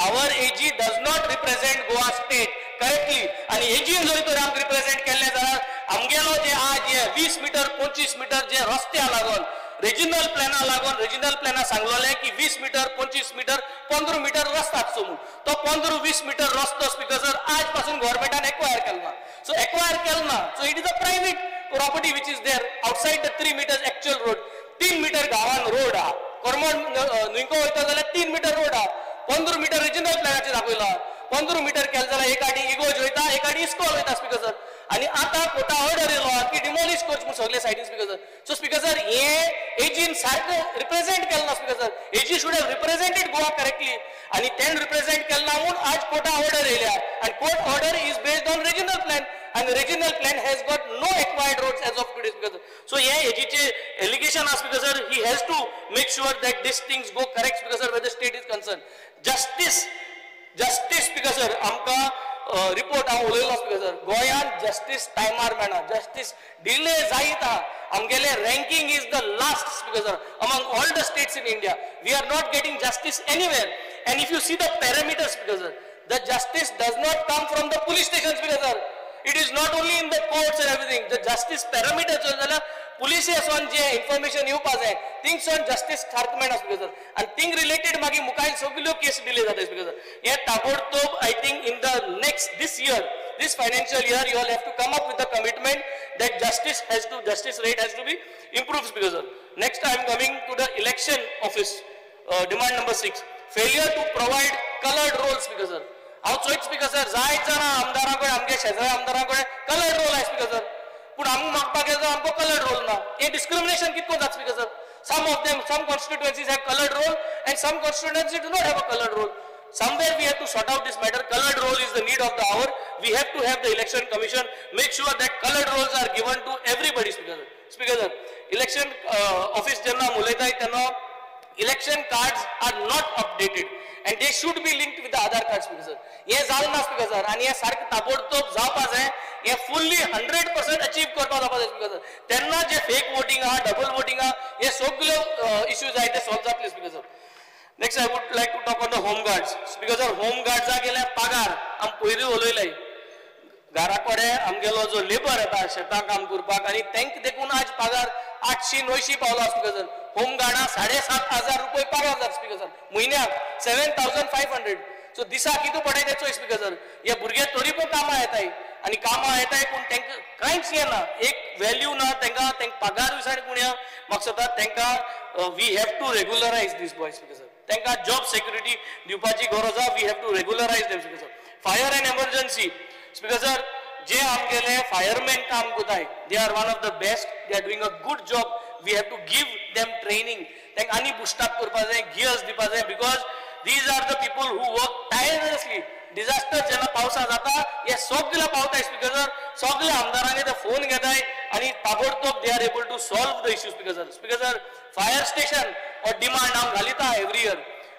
Our AG does not represent Goa state correctly. आनी एजीन जरी तर आमकां रिप्रेझेंट केल्लें जाल्यार आमगेलो जे आज हे 20 मिटर 25 मिटर जे रस्त्या लागून रिजनल प्लॅना लागून, रिजनल प्लॅना सांगलेलें की 20 मिटर 25 मिटर 15 मिटर रस्तो आसचो म्हूण, तो 15-20 मिटर रस्तो स्पीकर सर आज पासून गव्हर्मेंटान एक्वायर केलो ना. सो एक्वायर केलो ना, so it is a private property which is there outside the 3 meters actual road. 3 meter गांवान रोड आहा, करमण न्हंयको वयता जाल्यार 3 मिटर रोड आहा, 15 मिटर रिजनल प्लॅनाचेर दाखयला. 15 मिटर केलें जाल्यार एक आडी इगोज वयता, एक आडी इस्कॉल वयता स्पीकर सर. आनी आतां कोर्टा ऑर्डर येयलो आहा की डिमोलिश करचें म्हूण सगळे सायडीन speaker sir. So speaker sir, हें एजीन सारकें रिप्रेझेंट केलें ना speaker sir. AG should have represented Goa correctly आनी तेणें रिप्रेझेंट केलें ना म्हूण आज कोर्टा ऑर्डर येयल्या. आनी court order is based on regional plan आनी regional plan has got no acquired roads as of today speaker sir. So हे एजीचे एलिगेशन आहा speaker sir. He has to make sure that this things go correct speaker sir, where the state is concern. Justice justice speaker sir, आमकां report हांव उलयलो speaker sir. गोंयांत justice टायमार मेळना, justice delay जायत आहा. आमगेले ranking is the last speaker sir among all the states in India. We are not getting justice anywhere. And if you see the parameter speaker sir, the justice does not come from the police station speaker sir. It is not only in the courts and everything. The justice parameter चोयले जाल्यार पुलिसे जे information येवपा जाय थिंगसून justice सारकें मेळना speaker sir. आनी thing related मागीर मुखार सगल्यो केस delay जाता स्पीकर सर. हे ताबडतोब I think in the next this year, this financial year, you all have to come up with the commitment that justice has to, justice rate has to be improved speaker sir. Next I am coming to the election office. Demand number 6, failure to provide coloured roll speaker sir. हांव चोयत speaker sir, जायत जाणां आमदारां कडेन, आमगे शेजरा आमदारां कडेन coloured role आहा speaker sir, पूण आमकां मागपाक गेलो जाल्यार आमकां कलर्ड रोल ना. हें डिस्क्रिमिनेशन कितको जाता speaker sir? Some of them, some constituencies have coloured roll and some constituency do not have a coloured roll. Somewhere we have to sort out this matter. Colored roll is the need of the hour. We have to have the election commission make sure that colored rolls are given to everybody. Speaker sir, election office जेन्ना उलयताय तेन्ना election cards are not updated and they should be linked with the Aadhaar card. Speaker sir, हें जालें ना speaker sir, आनी हें सारकें ताबडतोब जावपा जाय, हें फुल्ली 100% अचीव करपा जावपा जाय स्पीकर सर. तेन्ना जे फेक वोटिंग आहा, डबल वोटिंग आहा, हे सगल्यो इश्यूज आहाय ते सॉल्व जातले speaker sir. Next, I would like to talk on the home guards. Speaker sir, home guards गेले पगार आम पयलीं उलयले, घरा कडेन आमगेलो जो लेबर येता शेतां काम करपाक आनी तांकां देखून आज पगार 800-900 पावलो स्पीकर सर. होम गार्डां 7,500 रुपये पगार जाता स्पीकर सर म्हयन्याक, 7,500. सो दिसा कितें पडय तें चोय स्पीकर सर. हे भुरगे तरी पण कामां येताय आनी कामां येताय पूण तांकां कांयच येना, एक वेल्यू ना तांकां, तांकां पगार विसाणी कोण या म्हाका दिसता तांकां we have to regularise this boy speaker sir. तांकां जॉब सेक्युरिटी दिवपाची गरज आहा, we have to regularise them speaker sir. Fire and emergency speaker sir, जे आमगेले फायरमॅन काम करताय, they are one of the best, they are doing a good job. We have to give them training, तांकां आनी boost up करपा जाय, gears दिवपा जाय, because these are the people who work tirelessly. Disaster जेन्ना पावसा जाता हे सगळे पावताय स्पीकर सर, सगळे आमदारांनी ते फोन घेताय आनी ताबडतोब they are able to solve the issue speaker sir. Speaker sir, fire station हो डिमांड हांव घालिता एवरी इयर,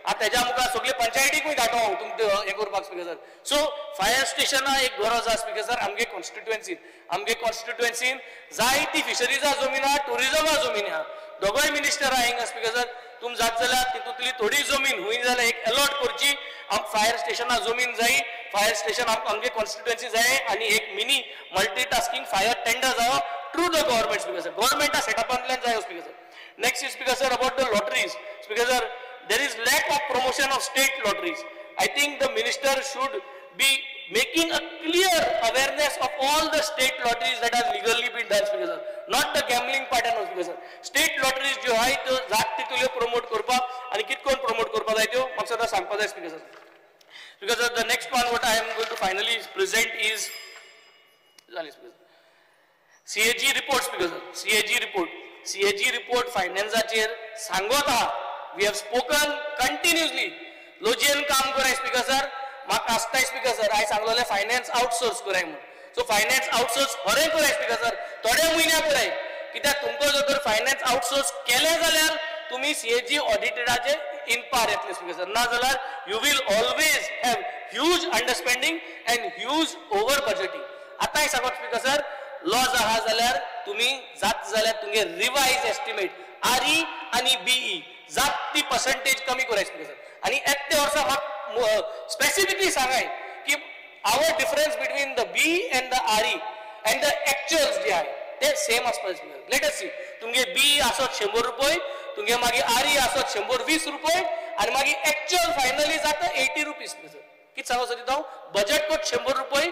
आतां तेज्या मुखार सगळे पंचायतीकूय धाडटा हांव तुमकां हें करपाक स्पीकर सर. सो फायर स्टेशना एक गरज आसा स्पीकर सर आमगे कॉन्स्टिट्युएन्सीन. आमगे कॉन्स्टिट्युएन्सीन जायती फिशरीजा जमीन आहा, टुरिजमा जमीन आहा, दोगोय मिनिस्टर आहा हिंगा स्पीकर सर. तुम जात जाल्यार तितूंतली थोडी जमीन हुंय जाल्यार एक अलॉट करची, आमकां फायर स्टेशना जमीन जाय, फायर स्टेशन आमगे कॉन्स्टिट्युएन्सी जाय आनी एक मिनी मल्टीटास्किंग फायर टेंडर जायो through the government speaker sir. गव्हर्मेंटा सेटअपांतल्यान जायो speaker sir. Next is speaker sir about the lotteries. Speaker sir, there is lack of promotion of state lotteries. I think the minister should be making a clear awareness of all the state lotteries that have legally been done, speaker sir. Not the gambling part and all, speaker sir. State lotteries जो आहे त्यो जात तितुल्यो promote करपाक आनी कितकोन promote करपाक जाय त्यो म्हाका सदां सांगपाक जाय speaker sir. Because sir, the next one what I am going to finally present is CAG report, speaker sir. CAG report. CAG report फायनान्साचेर सांगत आहा. We have spoken continuously. लोजियन काम कराय स्पीकर सर, म्हाका आसताय स्पीकर सर, हांवें सांगलोलें finance outsource कराय म्हूण. So finance outsource खरें कराय स्पीकर सर, थोड्या म्हयन्या कराय, कित्याक तुमकां जर तर फायनान्स आउटसोर्स केलें जाल्यार तुमी सीएजी ऑडिटराचे इनपार येतले स्पीकर सर, ना जाल्यार you will always have huge underspending and huge over budgeting. आतांय सांगत स्पीकर सर, लॉज आहा जाल्यार तुमी जात जाल्यार तुमगे रिवायज एस्टिमेट आरई आनी बीई जात ती पर्संटेज कमी कराय स्पीकर सर. आनी एकटे वर्सा म्हाका स्पेसिफिकली सांगाय की our difference between the B and the RE and the actuals जे आहाय ते सेम आसपा जाय. Let us सी, तुमगे बी आसत 100 रुपये, तुमगे मागीर आरई आसत 120 रुपये आनी मागीर एक्चुअल फायनली जाता 80 रुपीज. कितें सांगो सोदिता हांव, बजट कोट 100 रुपये,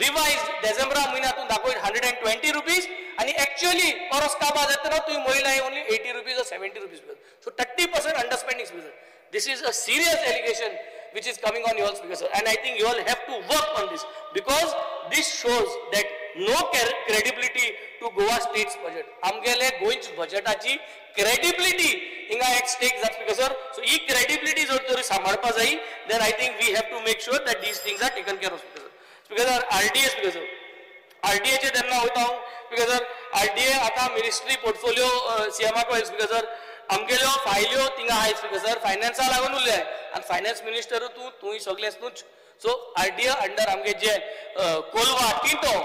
रिवायज डिसेंबरा म्हयन्यातून दाखय 120 रुपीज आनी एक्चुअली परस काबार जातना तुवें म्हणलां only 80 rupees or 70 rupees. So 30% underspending speaker sir. This is a serious allegation which is coming on you all, speaker sir, and I think you all have to work on this because this shows that no credibility to Goa state's budget. आमगेले गोंयच्या बजेटाची credibility हिंगा at stake जाता speaker sir. So he credibility जर तरी सांबाळपा जाय, then I think we have to make sure that these things are taken care of, speaker sir. Speaker sir, RDA speaker sir, RDA चे तेन्ना वयता हांव speaker sir. RDA आतां ministry portfolio सीएमाक वयर speaker sir, आमगेल्यो फायल्यो थिंगा आहाय स्पीकर सर, फायनान्सा लागून उरले आनी फायनान्स मिनिस्टर तूं तूं सगळें तूंच. सो आरडीए अंडर आमगे जे कोलवा टिटो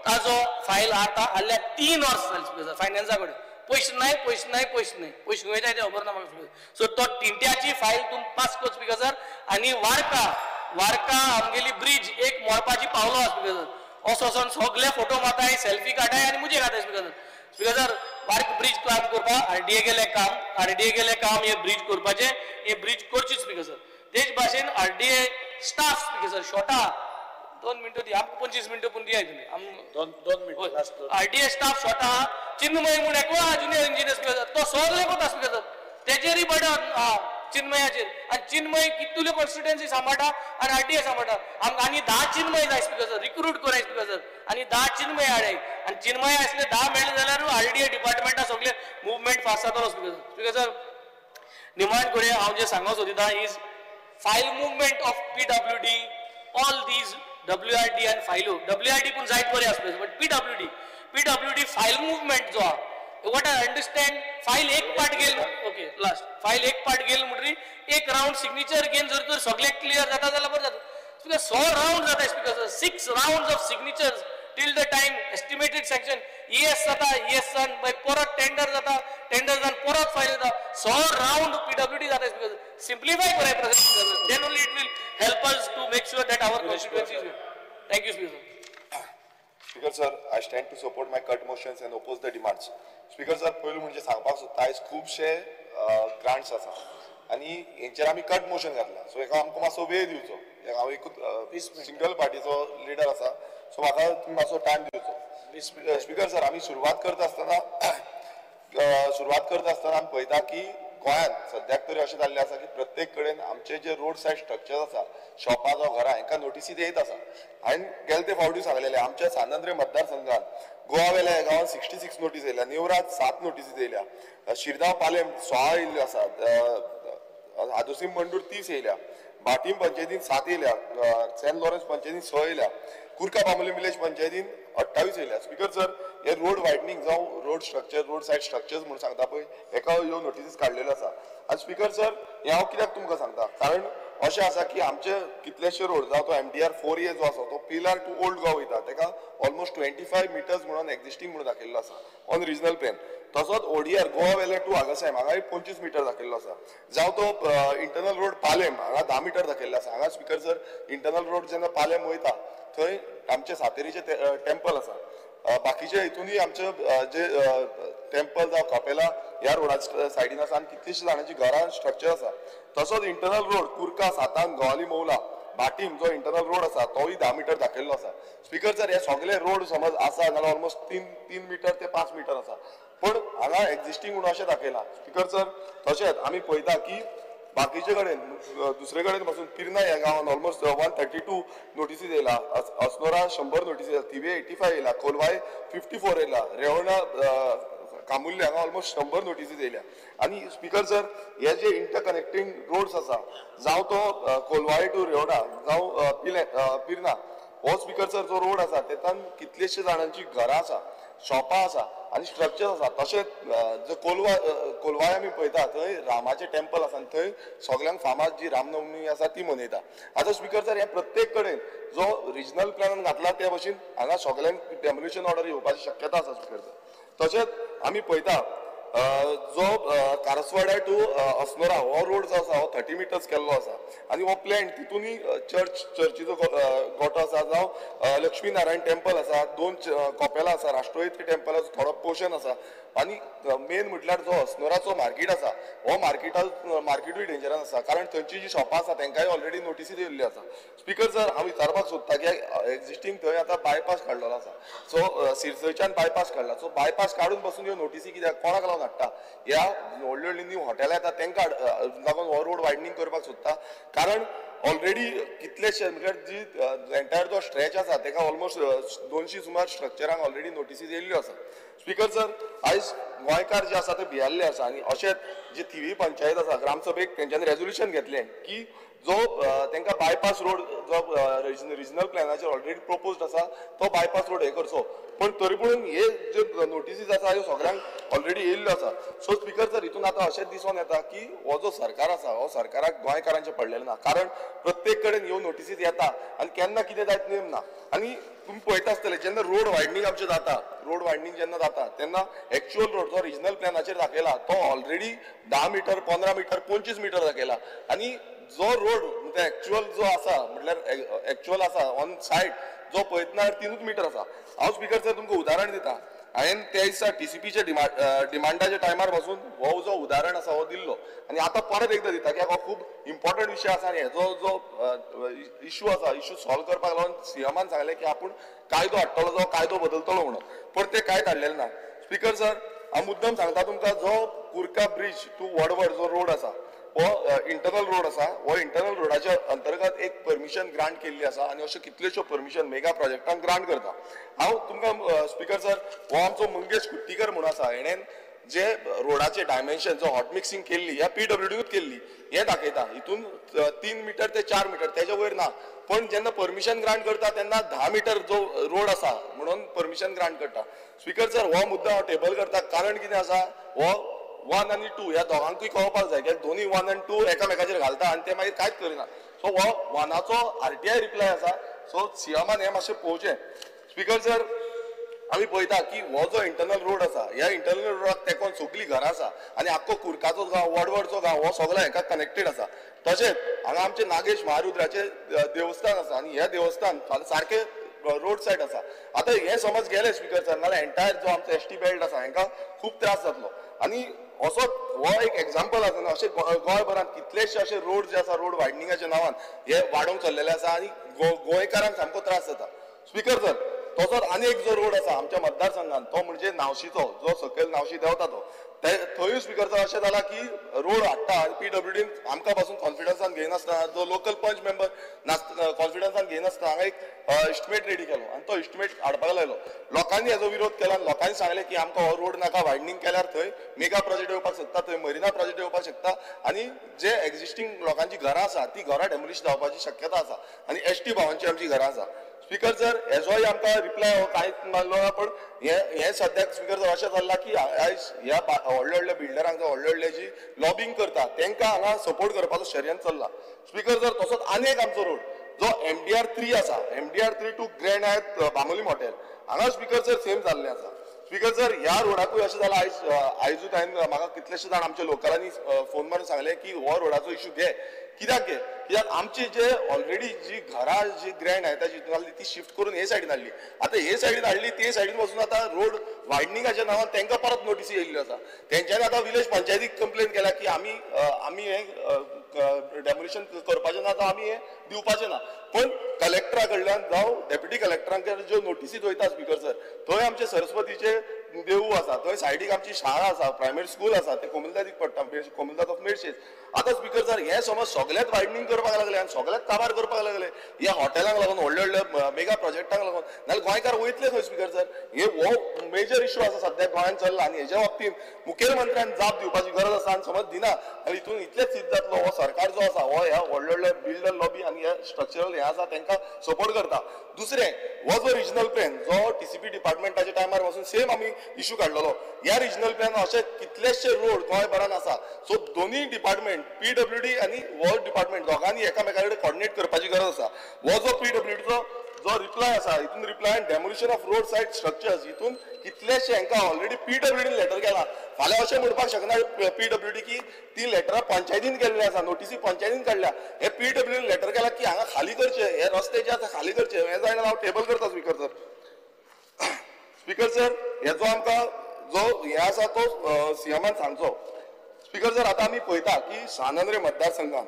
ताजो फायल आतां हाडल्या 3 वर्सां जालीं स्पीकर सर फायनान्सा कडेन, पयशे नाय पयशे नाय पयशे नाय, पयशे खंय जाय ते खबर ना म्हाका स्पीकर. सो तो टिंट्याची फायल तूं पास कर स्पीकर सर. आनी वार्का, वार्का आमगेली ब्रिज एक मोडपाची पावलो आसा स्पीकर सर, असो वचोन सगळे फोटो मारताय, सेल्फी काडटाय आनी मुजे घाताय स्पीकर सर. स्पीकर सर, वार्क ब्रिज काम करपाक आरडीए गेलें काम, आरडीए गेलें काम हे ब्रिज करपाचें, हे ब्रिज करची स्पीकर सर. तेच भाशेन आरडीए स्टाफ स्पीकर सर शॉर्टा 2 मिनटं दी, आमकां 25 मिनटं पूण दियाय तुमी, दोन मिनटं. आरडीए स्टाफ शॉर्ट आहा, चिन्मय म्हूण एकलो आहा जुनियर इंजिनियर स्पीकर सर, तो सगळे कोता स्पीकर सर, तेजेरय बर्डन आहा. चिन्मयाचेर आनी चिन्मय कितल्यो कॉन्स्टिट्युएन्सी सांबाळटा आनी आरडीए सांबाळटा. आमकां आनी 10 चिन्मय जाय स्पीकर सर, रिक्रूट कराय स्पीकर सर, आनी 10 चिन्मय हाडाय आनी चिन्मय आसले 10 मेळ्ळे जाल्यार आरडीए डिपार्टमेंटा सगळे मुवमेंट फास्ट जातलो स्पीकर सर. स्पीकर सर निमाण कडेन हांव जें सांगूंक सोदिता is file movement of PWD, all these WRD आनी फायलो, WRD पूण जायत बरें आसलें बट PWD file movement जो आहा, what I understand file एक पार्ट गेल, ओके लास्ट फायल एक पार्ट गेल म्हणटरी एक रावंड सिग्नेचर घेवन जर तर सगळें क्लियर जाता जाल्यार बरें जाता. स्पीकर 100 रावंड जाता speaker sir, 6 round of signatures till the time estimated sanction yes जाता, येस जावन मागीर परत टेंडर जाता, टेंडर जावन परत फायल जाता, 100 रावंड PWD जाता स्पीकर. सिम्प्लिफाय कराय process, then only it will help us to make sure that our constituency is. Thank you speaker. Speaker sir, I stand to support my cut motions and oppose the demands. Speaker sir, पयलू म्हणजे सांगपाक सोदता आयज खुबशे grants आसा आनी हेंचेर आमी cut motion घातला, सो हेका आमकां मातसो वेळ दिवचो. हांव एकूच सिंगल पार्टीचो लिडर आसा, सो म्हाका तुमी मातसो टायम दिवचो. स्पीकर सर, आमी सुरवात करता आसतना आमी पळयता की गोंयांत सद्याक तरी अशें जाल्लें आसा की प्रत्येक कडेन आमचे जे रोड सायड स्ट्रक्चर आसा, शॉपां जावं घरां, हांकां नोटिसी येत आसा. हांवें गेले ते फावटी सांगलेलें आमच्या सांत आंद्रे मतदारसंघात गोवा वेल्या ह्या गांवांत 66 नोटीस येयल्या, नेवरात 7 नोटीसी येयल्या, शिरदांव पालेम 16 येयल्ल्यो आसा, आदोसीम मंडूर 30 येयल्या, भाटीम पंचायतीन 7 येयल्या, सेंट लॉरन्स पंचायतीन 6 येयल्या, कुर्का बांबोली विलेज पंचायतीन 28 येयल्या. स्पीकर सर, हे रोड वायडनींग जावं road structure, road side structures म्हणून सांगता पळय, हेका ह्यो नोटिसीस काडलेल्यो आसा. आनी स्पीकर सर, हें हांव कित्याक तुमकां सांगता, कारण अशें आसा की आमचे कितलेशे रोड जावं तो MDR 4A जो आसा तो पिलार टू ओल्ड गोवा वयता, तेका ऑलमोस्ट 25 मिटर्स म्हणून एक्झिस्टींग म्हणून दाखयल्लो आसा ऑन रिजनल प्लेन. तसोच ODR Goa वेले टू आगासायम हांगाय 25 मिटर दाखयल्लो आसा. जावं तो इंटरनल रोड पालेम हांगा 10 मिटर दाखयल्लो आसा. हांगा स्पीकर सर इंटरनल रोड जेन्ना पालेम वयता थंय आमचे सातेरीचे टेम्पल आसा, बाकीचे हितूनय आमचे जे टेम्पल जावं कपेला ह्या रोडा सायडीन आसा आनी कितलीशीं जाणांची घरां स्ट्रक्चर आसा. तसोच इंटरनल रोड कुर्का सातान गोवाली मौला भाटीम जो इंटरनल रोड आसा तोय 10 मिटर दाखयल्लो आसा. स्पीकर सर, हे सगळे रोड समज आसा जाल्यार ऑलमोस्ट 3 मिटर ते 5 मिटर आसा, पूण हांगा एक्झिस्टींग म्हणून अशें दाखयलां. स्पीकर सर, तशेंच आमी पळयता की बाकीचे कडेन दुसरे कडेन पासून पिर्ना ह्या गांवांत ऑलमोस्ट 132 नोटिसीज येयला, अस्नोरा 100 नोटिसीज येयला, थिवे 85 येयला, कोलवाय 54 येयला, रेवणा कामुल्ले हांगा ऑलमोस्ट 100 नोटिसीज येयल्या. आनी स्पीकर सर, हे जे इंटरकनेक्टींग रोड्स आसा जावं तो कोलवाय टू रेवडा जावं पिर्ना, हो स्पीकर सर जो रोड आसा तेतून कितलेशे जाणांची घरां आसा, शॉपां आसा आनी स्ट्रक्चर आसा. तशेंच जो कोलवाय आमी पळयता थंय रामाचें टेम्पल आसा आनी थंय सगल्यांक फामाद जी रामनवमी आसा ती मनयता. आतां स्पीकर सर, हे प्रत्येक कडेन जो रिजनल प्लॅनान घातला ते भशेन हांगा सगल्यांक डेमोलिशन ऑर्डर येवपाची शक्यता आसा स्पीकर सर. तशेंच आमी पळयता जो कारसवाड्या टू अस्नोरा हो रोड जो आसा हो 30 मिटर्स केल्लो आसा आनी हो प्लॅन तितूनय चर्चीचो गोटो आसा जावं लक्ष्मी नारायण टेम्पल आसा, 2 कॉपेलां आसा, राष्ट्रहित टेम्पलाचो थोडो पोर्शन आसा. आनी मेन म्हटल्यार जो अस्नोराचो मार्केट आसा हो मार्केटूय डेंजरान आसा, कारण थंयची जी शॉपां आसा तेंकांय ऑलरेडी नोटिसी दिल्ली आसा. स्पीकर सर, हांव विचारपाक सोदता की एक्झिस्टींग थंय आतां बायपास काडलेलो आसा, सो सिरसयच्यान बायपास काडला, सो बायपास काडून बसून ह्यो नोटिसी कित्याक कोणाक लागून हाडटा? ह्या व्हडली व्हडली न्यू हॉटेलां येता तेंकां लागून हो रोड वायडनींग करपाक सोदता, कारण ऑलरेडी कितलेशे म्हळ्यार जी एंटायर जो स्ट्रेच आसा तेका ऑलमोस्ट 200 सुमार स्ट्रक्चरांक ऑलरेडी नोटिसीज येयल्ल्यो आसा. स्पीकर सर, आयज गोंयकार जे आसा ते भियाल्ले आसा आनी अशेंच जे थिवी पंचायत आसा ग्रामसभेक तेंच्यांनी रेजोल्युशन घेतलें की जो तांकां बायपास रोड जो रिजनल प्लॅनाचेर ऑलरेडी प्रपोज्ड आसा तो बायपास रोड हे करचो, पण तरी पूण हे जे नोटिसीज आसा ह्यो सगळ्यांक ऑलरेडी येयल्ल्यो आसा. सो स्पीकर सर, हितून आतां अशेंच दिसून येता की हो जो सरकार आसा हो सरकाराक गोंयकारांचें पडलेलें ना, कारण प्रत्येक कडेन ह्यो नोटिसीज येता आनी केन्ना कितें जायत नेम ना. आनी तुमी पळयता आसतले जेन्ना रोड वायडनींग आमचें जाता, रोड वायडनींग जेन्ना जाता तेन्ना एक्चुअल रोड जो रिजनल प्लॅनाचेर दाखयला तो ऑलरेडी 10 मिटर, 15 मिटर, 25 मिटर दाखयला आनी जो रोड म्हणजे एक्चुअल जो आसा म्हटल्यार एक्चुअल आसा ऑन सायड जो पळयतना 3 मिटर आसा. हांव स्पीकर सर तुमकां उदाहरण दिता, हांवें त्या दिसा TCPच्या डिमांडाच्या टायमार पासून हो जो उदाहरण आसा हो दिल्लो आनी आतां परत एकदां दिता की हो खूब इम्पॉर्टंट विशय आसा आनी हेजो जो इशू आसा इशू सॉल्व करपाक लागून सीएमान सांगलें की आपूण कायदो हाडटलो, जो कायदो बदलतलो म्हणून, पण ते कांयच हाडलेलें ना. स्पीकर सर, हांव मुद्दम सांगता तुमकां, जो कुर्का ब्रिज टू वडवड जो रोड आसा हो इंटरनल रोड आसा, हो इंटरनल रोडाच्या अंतर्गत एक परमिशन ग्रांट केल्ली आसा आनी अश्यो कितल्योश्यो परमिशन मेगा प्रोजेक्टांक ग्रांट करता. हांव तुमकां स्पीकर सर, हो आमचो मंगेश कुट्टीकर म्हणून आसा, हेणेन जे रोडाचे डायमेन्शन जो हॉट मिक्सिंग केल्ली ह्या पीडब्ल्यूडीनूच केल्ली हें दाखयता. हितून 3 मिटर ते 4 मिटर तेच्या वयर ना, पण जेन्ना परमिशन ग्रांट करता तेन्ना 10 मिटर जो रोड आसा म्हणून परमिशन ग्रांट करता. स्पीकर सर, हो मुद्दो हांव टेबल करता कारण कितें आसा, हो 1 आनी 2 ह्या दोगांकूय कळपाक जाय कित्याक दोनूय 1 आनी 2 एकामेकाचेर घालता आनी ते मागीर कांयच करिना. सो हो 1आचो आरटीआय रिप्लाय आसा, सो सीएमान हें मातशें पळोवचें. स्पीकर सर, आमी पळयता की हो जो इंटरनल रोड आसा, ह्या इंटरनल रोडाक तेंकोन सगळीं घरां आसा आनी आख्खो कुर्काचो गांव, वडवडचो गांव हो सगळो हेका कनेक्टेड आसा. तशेंच हांगा आमचें नागेश महारुद्राचें देवस्थान आसा आनी हें देवस्थान सारकें रोड सायड आसा. आतां हें समज गेलें स्पीकर सर, नाल्यार एंटायर जो आमचो एस टी बेल्ट आसा हेंकां खूब त्रास जातलो. आनी असो हो एक एग्जाम्पल आसा, अशें गोंयभरांत कितलेशे अशे रोड जे आसा रोड वायडनिंगाच्या नांवान हे वाडोवंक चल्लेले आसा आनी गोंयकारांक सामको त्रास जाता. स्पीकर सर, तसोच आनी एक जो रोड आसा आमच्या मतदारसंघात तो म्हणजे नावशीचो, जो सकयल नावशी देंवता तो, थंयूय स्पीकर सर अशें जालां की रोड हाडटा आनी पीडब्ल्यूडीन आमकां पासून कॉन्फिडन्सान घेयनासतना, जो लोकल पंच मेंबर नासतना कॉन्फिडन्सान घेयनासतना हांगा एक इस्टिमेट रेडी केलो आनी तो इस्टिमेट हाडपाक लायलो. लोकांनी हेजो विरोध केला आनी लोकांनी सांगलें की आमकां हो रोड नाका, वायडनींग केल्यार थंय मेगा प्रोजेक्ट येवपाक शकता, थंय मरिना प्रोजेक्ट येवपाक शकता आनी जे एक्झिस्टींग लोकांची घरां आसा ती घरां डेमोलिश जावपाची शक्यता आसा आनी एस टी भावांची आमची घरां आसा. स्पीकर सर, हेजोय आमकां रिप्लाय हो कांयच मारलो ना, पण हें सद्याक स्पीकर सर अशें चल्लां की आयज ह्या व्हडल्या व्हडल्या बिल्डरांक व्हडले व्हडले जी लॉबींग करता तांकां हांगा सपोर्ट करपाचो षडयंत्र चल्ला. स्पीकर सर, तसोच आनी एक आमचो रोड जो MDR 3 आसा, MDR 3 to Grand Hyatt Bambolim hotel, हांगा स्पीकर सर सेम जाल्लें आसा. स्पीकर सर, ह्या रोडाकूय अशें जालां, आयज आयजूच हांवें म्हाका कितलेशे जाण आमच्या लोकलांनी फोन मारून सांगलें की हो रोडाचो इशू घे. कित्याक घे? कित्याक आमची जे ऑलरेडी जी घरां जी ग्रँड हायताची हितून आहली ती शिफ्ट करून हे सायडीन हाडली. आतां हे सायडीन हाडली ते सायडीन वचून आतां रोड वायडनिंगाच्या नांवान तांकां परत नोटीसी येयल्ल्यो आसा. तेंच्यांनी आतां विलेज पंचायतीक कंप्लेन केल्या की आमी आमी हें डेमोलिशन करपाचें ना, जावं आमी हें दिवपाचें ना. पण कलेक्टरा कडल्यान जावं डेप्युटी कलेक्टरांकडे ज्यो नोटीसी वयता स्पीकर सर, थंय आमचे सरस्वतीचे देवूळ आसा, थंय सायडीक आमची शाळा आसा, प्रायमरी स्कूल आसा, ते कोमुनिदादीक पडटा, कोमुनिदाद ऑफ मेडशेज. आतां स्पीकर सर, हें समज सगळ्यात वायडनींग करपाक लागले आनी सगळ्यात काबार करपाक लागले ह्या हॉटेलांक लागून, व्हडल्या व्हडल्या मेगा प्रोजेक्टांक लागून, नाल्यार गोंयकार वयतले खंय स्पीकर सर? हे हो मेजर इशू आसा सद्याक गोंयांत चल्ला आनी हेज्या बाबतींत मुखेलमंत्र्यान जाप दिवपाची गरज आसा आनी समज दिना आनी हितून इतलेंच सिद्ध जातलो हो सरकार जो आसा हो ह्या व्हडल्या व्हडल्या बिल्डर लॉबी आनी हे स्ट्रक्चरल हें आसा तांकां सपोर्ट करता. दुसरें, हो जो रिजनल प्लॅन जो टीसीपी डिपार्टमेंटाच्या टायमार पासून सेम आमी इशू काडलेलो, ह्या रिजनल प्लॅन अशे कितलेशे रोड गोंयभरान आसा. सो दोनूय डिपार्टमेंट पीडब्ल्यूडी आनी हो डिपार्टमेंट दोगांनी एकामेका कडेन कॉर्डिनेट करपाची गरज आसा. हो जो पीडब्ल्यूडीचो जो रिप्लाय आसा हितून reply demolition of road side structures, हितून कितलेशे हांकां ऑलरेडी पीडब्ल्यूडीन लेटर केला. फाल्यां अशें म्हणपाक शकना पीडब्ल्यूडी की ती लेटरां पंचायतीन केल्ली आसा, नोटीसी पंचायतीन काडल्या. हे पीडब्ल्यूडीन लेटर केला की हांगा खाली करचे, हे रस्ते जे आसा खाली करचे, हें जायना हांव टेबल करता स्पीकर सर. स्पीकर सर, हेजो आमकां जो हें आसा तो सीएमान सांगचो. स्पीकर सर, आतां आमी पळयता की सान आंद्रे मतदारसंघान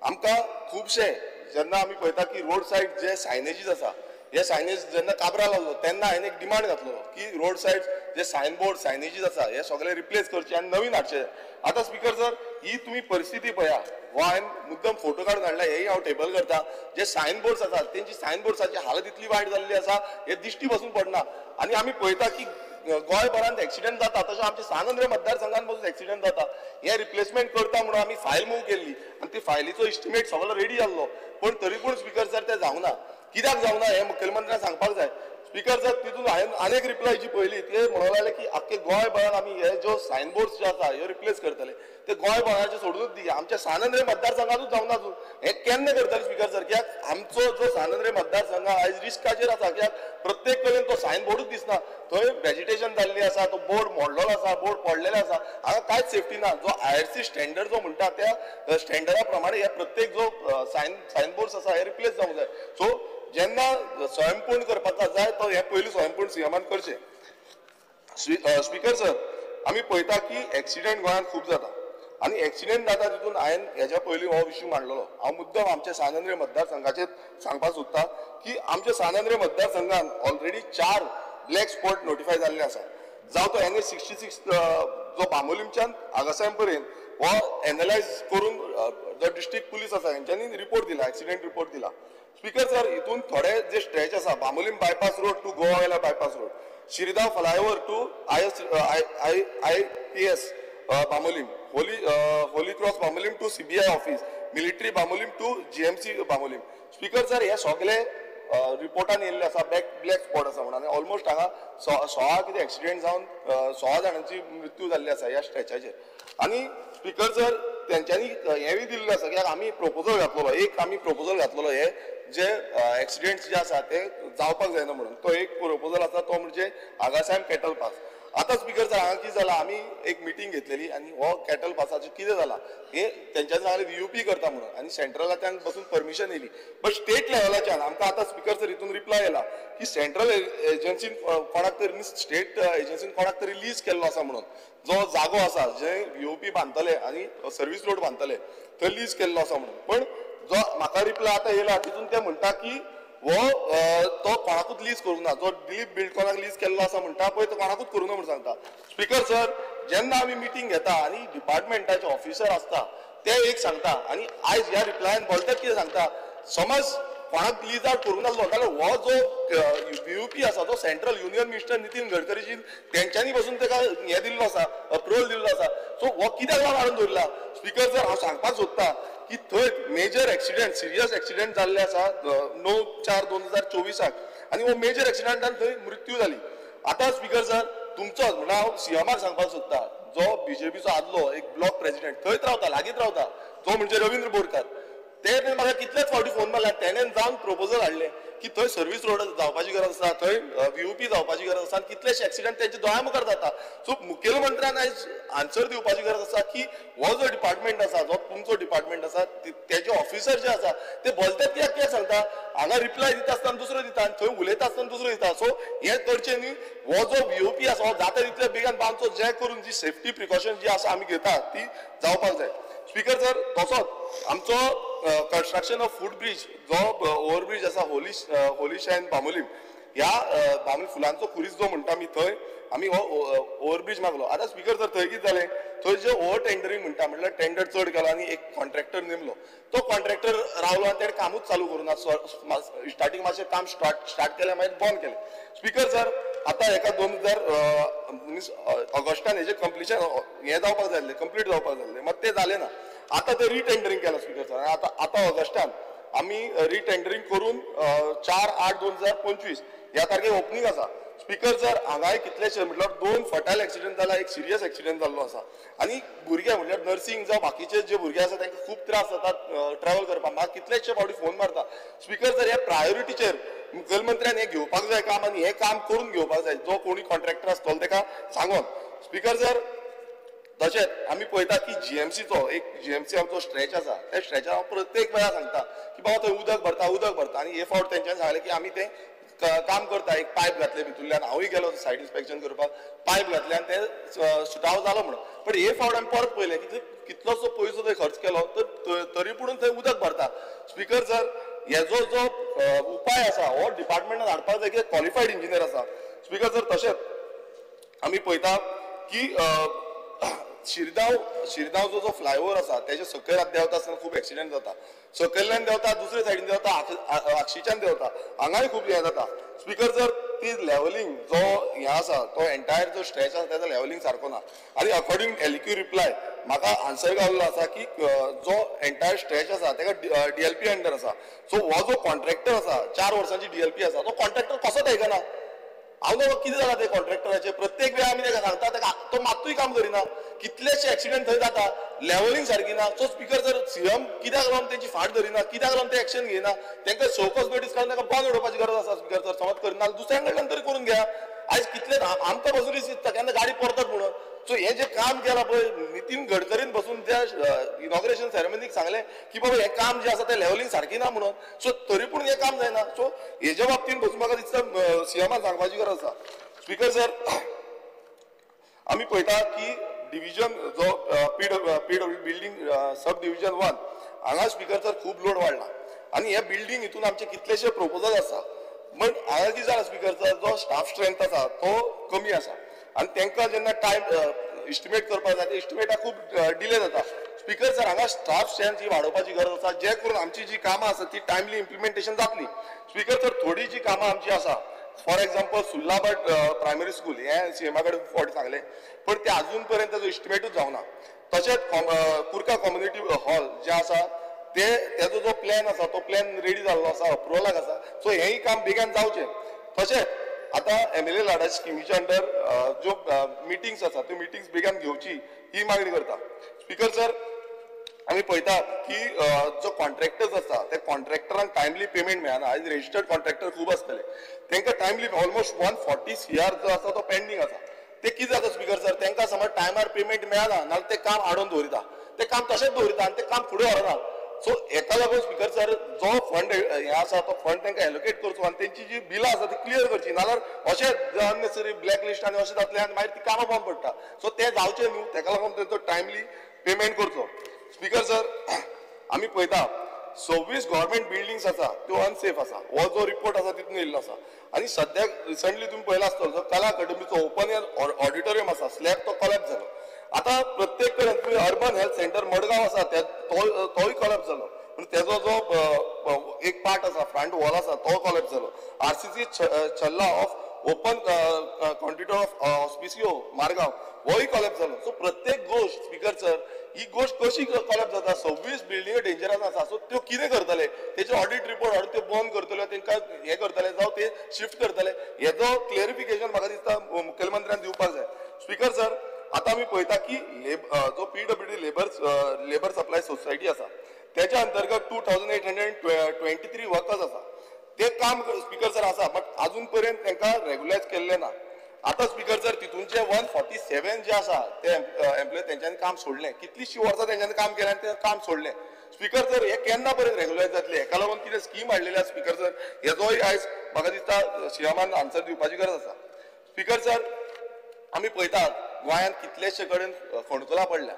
आमकां खुबशे जेन्ना आमी पळयता की रोड सायड जे सायनेजीस आसा, हे सायनेज जेन्ना काबरा लागलो तेन्ना हांवें एक डिमांड घातलो की रोड सायड जे सायन बोर्ड सायनेजीस आसा हे सगळे रिप्लेस करचे आनी नवीन हाडचे. आतां स्पीकर सर, ही तुमी परिस्थिती पळया, हो हांवें मुद्दम फोटो काडून हाडला, हेय हांव टेबल करता. जे सायन बोर्ड्स आसा तेंची सायन बोर्ड्साची हालत इतली वायट जाल्ली आसा हे दिश्टी बसून पडना. आनी आमी पळयता की गोंयभरांत एक्सिडंट जाता, तशें आमच्या सान आंद्रे मतदारसंघात पासून एक्सिडंट जाता. हे रिप्लेसमेंट करता म्हणून आमी फायल मूव केल्ली आनी ती फायलीचो इस्टिमेट सगळो रेडी जाल्लो, पण तरी पूण स्पीकर सर तें जावना. कित्याक जावना हें मुखेलमंत्र्यान सांगपाक जाय. स्पीकर सर, तितून हांवें आनी एक रिप्लाय जी पळयली ते म्हणूंक लागले की आख्खे गोंयभरान आमी हे ज्यो सायन बोर्ड्स जे आसा ह्यो रिप्लेस करतले. ते गोंयभराचे सोडूनच दी, आमच्या सान आंद्रे मतदारसंघातूच जावना अजून. हें केन्ना करतले स्पीकर सर? कित्याक आमचो जो सान आंद्रे मतदारसंघ आयज रिस्काचेर आसा, कित्याक प्रत्येक कडेन तो सायन बोर्डूच दिसना. थंय वेजिटेशन जाल्ली आसा, तो बोर्ड मोडलेलो आसा, बोर्ड पडलेले आसा, हांगा कांयच सेफ्टी ना. जो IRC standard जो म्हणटा त्या स्टँडर्डा प्रमाणे हे प्रत्येक जो सायन बोर्ड्स आसा हे रिप्लेस जावंक जाय. सो जेन्ना स्वयंपूर्ण करपाक जाय तो हें पयलीं स्वयंपूर्ण सीएमान करचें. स्पीकर सर, आमी पळयता की एक्सिडंट गोंयांत खूब जाता आनी एक्सिडंट जाता तितून हांवें हेज्या पयलीं हो इशू मांडलेलो. हांव मुद्दम आमच्या सान आंद्रे मतदारसंघाचेर सांगपाक सोदता की आमच्या सान आंद्रे मतदारसंघान ऑलरेडी 4 ब्लॅक स्पॉट नोटिफाय जाल्ले आसा. जावं तो NH 66 जो बांबोलीमच्यान आगासायम पर्यंत हो एनलायज करून जो पुलीस आसा हेंच्यांनी रिपोर्ट दिला, एक्सिडेंट रिपोर्ट दिला. स्पीकर सर, हितून थोडे जे स्ट्रेच आसा, Bambolim bypass road to Goa Velha bypass road, Shirdao flyover to IIPS Bambolim, Holy Cross Bambolim to CBI office, military Bambolim to GMC Bambolim. Speaker sir, हे सगळे रिपोर्टान येयल्ले आसा, black spot आसा म्हणून. आनी ऑलमोस्ट हांगा 16 कितें एक्सिडेंट जावन 16 जाणांची मृत्यू जाल्ली आसा ह्या स्ट्रेचाचेर. आनी स्पीकर सर, तेंच्यांनी हेंवूय दिल्लें आसा की आमी प्रपोजल घातलेलो, एक आमी प्रपोजल घातलेलो हे जे एक्सिडेंट्स जे आसा ते जावपाक जायना म्हणून. तो एक प्रपोजल आसा तो म्हणजे आगासायम कॅटल पास. आतां स्पीकर सर, हांगा कितें जालां, आमी एक मिटींग घेतलेली आनी हो कॅटल पासाचें कितें जालां हें तेंच्यांनी सांगलें व्हीयूपी करता म्हणून, आनी सेंट्रलाच्यान बसून परमिशन येयली. बट स्टेट लेवलाच्यान आमकां आतां स्पीकर सर हितून रिप्लाय येयला की सेंट्रल एजन्सीन कोणाक तरी, मिन्स स्टेट एजन्सीन कोणाक तरी लीज केल्लो आसा म्हणून, जो जागो आसा जे व्हीयूपी बांदतले आनी सर्वीस रोड बांदतले थंय लीज केल्लो आसा म्हणून. पण जो म्हाका रिप्लाय आतां येयला तितून ते म्हणटा की हो तो कोणाकूच लीज करूंक ना, जो दिलीप बिल्डकॉनाक लीज केल्लो आसा म्हणटा पळय तो कोणाकूच करूंक ना म्हणून सांगता. स्पीकर सर, जेन्ना आमी मिटींग घेता आनी डिपार्टमेंटाचे ऑफिसर आसता ते एक सांगता आनी आयज ह्या रिप्लायान बोलतात कितें सांगता, समज कोणाक लीज आवट करूंक नासलो जाल्यार हो जो व्हीयूपी आसा तो सेंट्रल युनियन मिनिस्टर नितीन गडकरीजीन तेंच्यांनी बसून ताका हें दिल्लो आसा, अप्रुवल दिल्लो आसा. सो हो कित्याक लागून हाडून दवरला? स्पीकर सर, हांव सांगपाक सोदता की थंय मेजर एक्सिडेंट, सिरियस एक्सिडेंट जाल्ले आसा 9/4/2024 आनी हो मेजर एक्सिडेंटान थंय मृत्यू जाली. आतां स्पीकर सर, तुमचोच म्हणल्यार हांव सीएमाक सांगपाक सोदता, जो बीजेपीचो आदलो एक ब्लॉक प्रेसिडेंट थंयच रावता, लागींच रावता, जो म्हणजे रवींद्र बोरकार, ते म्हाका कितलेच फावटी फोन मारला, तेणेन जावन प्रपोजल हाडलें की थंय सर्वीस रोड जावपाची गरज आसा, थंय व्हीयूपी जावपाची गरज आसा, आनी कितलेशे एक्सिडेंट तेंच्या दोळ्या मुखार जाता. सो मुखेलमंत्र्यान आयज आन्सर दिवपाची गरज आसा की हो जो डिपार्टमेंट आसा, जो तुमचो डिपार्टमेंट आसा, तेजे ऑफिसर जे आसा ते बोलतात कित्याक कित्याक सांगता, हांगा रिप्लाय दिता आसतना दुसरो दिता आनी थंय उलयता आसतना दुसरो दिता. सो हें करचें न्ही, हो जो व्हीयूपी आसा हो जाता तितले बेगान बांदचो, जे करून जी सेफ्टी प्रिकॉशन जी आसा आमी घेता ती जावपाक जाय. स्पीकर सर, तसोच आमचो कन्स्ट्रक्शन ऑफ फूट ब्रीज जो ओवरब्रीज आसा होली शायन बांबोलीम, ह्या बांबोली फुलांचो खुरीस जो म्हणटा आमी, थंय आमी हो ओवरब्रीज मागलो. आतां स्पीकर सर, थंय कितें जालें, थंय जे ओवर टेंडरींग म्हणटा, म्हणल्यार टेंडर चड केलो आनी एक कॉन्ट्रॅक्टर नेमलो, तो कॉन्ट्रॅक्टर रावलो आनी तेणें कामूच चालू करूं ना. स्टार्टींग मातशें काम स्टार्ट केलें, मागीर बंद केलें. स्पीकर सर, आतां हेका 2000 मिन्स ऑगस्टान हेजें कंप्लिशन हें जावपाक जाय आसलें, कंप्लीट जावपाक जाय आसलें, मात तें जालें ना. आतां तें रिटेंडरींग केलां स्पीकर सर. आतां आतां ऑगस्टान आमी रिटेंडरींग करून 4/8/2025 ह्या तारखेक ओपनींग आसा. स्पीकर सर, हांगाय कितलेशे म्हटल्यार 2 फटाल एक्सिडेंट जाला, एक सिरियस एक्सिडेंट जाल्लो आसा आनी भुरगे म्हटल्यार नर्सींग जावं बाकीचे जे भुरगे आसा तांकां खूब त्रास जाता ट्रॅवल करपाक. म्हाका कितलेशे फावटी फोन मारता. स्पीकर सर, ह्या प्रायोरिटीचेर मुखेलमंत्र्यान हें घेवपाक जाय काम आनी हें काम करून घेवपाक जाय, जो कोणी कॉन्ट्रॅक्टर आसतलो ताका सांगोन. स्पीकर सर, तशेंच आमी पळयता की जीएमसीचो एक जीएमसी आमचो स्ट्रेच आसा, त्या स्ट्रेचार हांव प्रत्येक वेळा सांगता की बाबा थंय उदक भरता, उदक भरता, आनी हे फावट तेंच्यांनी सांगलें की आमी तें काम करता, एक पायप घातले भितूरल्यान, हांवूय गेलो सायड इन्स्पेक्शन करपाक, पायप घातले आनी तें सुटाव जालो म्हणून. पण हे फावट आमी परत पळयलें की कितलोसो पयसो थंय खर्च केलो तर तरी पूण थंय उदक भरता. स्पीकर सर, हेजो जो उपाय आसा हो डिपार्टमेंटान हाडपाक जाय की क्वॉलिफायड इंजिनियर आसा. स्पीकर सर, तशेंच आमी पळयता की शिरदांव जो फ्लायओवर आसा तेजे सकयल देंवता आसतना खूब एक्सिडेंट जाता, सकयल्यान देंवता, दुसरे सायडीन देंवता, आक्षीच्यान देंवता, हांगाय खूब हें जाता. स्पीकर सर, ती लेवलिंग जो हें आसा तो एंटायर जो स्ट्रेच आसा तेजो लेवलिंग सारको ना आनी अकॉर्डिंग एलक्यू रिप्लाय म्हाका आन्सर गावल्लो आसा की जो एंटायर स्ट्रेच आसा ताका डीएलपी अंडर आसा. सो हो जो कॉन्ट्रॅक्टर आसा 4 वर्सांची डीएलपी आसा, तो कॉन्ट्रॅक्टर कसोच आयकना. हांव न्हू कितें जालां ते कॉन्ट्रॅक्टराचें, प्रत्येक वेळा आमी ताका सांगता, ताका तो मात्तूय काम करिना, कितलेशे एक्सिडेंट थंय जाता, लेवलिंग सारकी ना. सो स्पीकर सर, सीएम कित्याक लागून तेंची फाट धरिना, कित्याक लागून ते एक्शन घेयना, तांकां शोकॉज नोटीस काडून तांकां बंद उडोवपाची गरज आसा. स्पीकर सर, समज करिना दुसऱ्या कडल्यान तरी करून घ्या. आयज कितले आमकां बसून दिसता केन्ना गाडी परतत म्हणून. सो हें जें काम केलां पळय, नितीन गडकरीन बसून त्या इनॉग्रेशन सेरेमनीक सांगलें की बाबा हें काम जें आसा तें लेवलिंग सारकी ना म्हणून. सो तरी पूण हें काम जायना. सो हेज्या बाबतीन बसून म्हाका दिसता सीएमान सांगपाची गरज आसा. स्पीकर सर, आमी पळयता की डिविजन जो PW building सब डिविजन 1 हांगा स्पीकर सर खूब लोड वाडला आनी हे बिल्डींग हितून आमचे कितलेशे प्रपोजल आसा. बट हांगा कितें जाला स्पीकर सर, जो स्टाफ स्ट्रेंथ आसा तो कमी आसा आनी तांकां जेन्ना टायम इस्टिमेट करपाक जाय ते इस्टिमेटाक खूब डिले जाता. स्पीकर सर हांगा स्टाफ स्ट्रेंथ ही वाडोवपाची गरज आसा, जे करून आमची जी कामां आसा ती टायमली इम्प्लिमेंटेशन जातली. स्पीकर सर थोडी जी कामां आमची आसा, for example Sullabat primary school हें सीएमा कडेन फावटी सांगलें, पण ते अजून पर्यंत ताजो इस्टिमेटूच जावना. तशेंच कुर्का कम्युनिटी हॉल जे आसा ते तेजो जो प्लॅन आसा तो प्लॅन रेडी जाल्लो आसा, अप्रुवलाक आसा. सो हेंय काम बेगान जावचें. तशेंच आतां एमएलए लाडा स्किमीच्या अंडर ज्यो मिटिंग्स आसा त्यो मिटिंग्स बेगान घेवची ही मागणी करता. स्पीकर सर आमी पळयतात की जो कॉन्ट्रॅक्टर्स आसा ते कॉन्ट्रॅक्टरांक टायमली पेमेंट मेळना. आयज रजिस्टर्ड कॉन्ट्रॅक्टर खूब आसतले, तांकां टायमली ऑलमोस्ट 140 CR जो आसा तो पेंडींग आसा. ते कितें जाता स्पीकर सर, तांकां समज टायमार पेमेंट मेळना नाल्यार ते काम आडोवन दवरिता, ते काम तशेंच दवरिता आनी ते काम फुडें व्हरना. सो हेका लागून स्पीकर सर जो फंड हे आसा तो फंड तांकां एलोकेट करचो आनी तेंची जी बिलां आसा ती क्लियर करची, नाल्यार अशें अननेसेसरी ब्लॅक लिस्ट आनी अशें जातलें आनी मागीर ती कामां बंद पडटा. सो तें जावचें न्हू, तेका लागून तेंचो टायमली पेमेंट करचो. स्पीकर सर आमी पळयता 26 गव्हर्मेंट बिल्डिंग्स आसा त्यो अनसेफ आसा, हो जो रिपोर्ट आसा तितून येयल्लो आसा. आनी सद्याक रिसंटली तुमी पळयला आसतलो जो कला अकादमीचो ओपन एयर ऑडिटोरियम आसा स्लॅब तो कोलॅप्स जालो. आतां प्रत्येक कडेन तुमी अर्बन हेल्थ सेंटर मडगांव आसा तोय कोलॅप्स जालो, पूण तेजो जो एक पार्ट आसा फ्रंट वॉल आसा तो कोलॅप्स जालो. RCC Challa of open quantity of Hospicio Margao होय कोलॅप्स जालो. सो प्रत्येक गोश्ट स्पीकर सर ही गोश्ट कशी कोलॅप्स जाता, 26 बिल्डिंग डेंजरस आसा. सो त्यो कितें करतले, तेचे ऑडिट रिपोर्ट हाडून त्यो बंद करतले, तांकां हें करतले जावं ते शिफ्ट करतले, हेजो क्लेरिफिकेशन म्हाका दिसता मुखेलमंत्र्यान दिवपाक जाय. स्पीकर सर आतां आमी पळयता की जो PWD labour supply society आसा तेच्या अंतर्गत 2823 वर्कर्स आसा, ते काम स्पीकर सर आसा बट अजून पर्यंत तांकां रेगुलायज केल्लें ना. आतां स्पीकर सर तितूनचे 147 जे आसा ते एम्प्लॉय तेंच्यांनी काम सोडलें, कितलींशीं वर्सां तेंच्यांनी काम केलें आनी ते काम सोडलें. स्पीकर सर हे केन्ना पर्यंत रेगुलायज जातले, हेका लागून कितें स्कीम हाडलेली आसा स्पीकर सर हेजोय आयज म्हाका दिसता सीएमान आन्सर दिवपाची गरज आसा. स्पीकर सर आमी पळयतात गोंयांत कितलेशे कडेन फोंडकुलां पडल्या.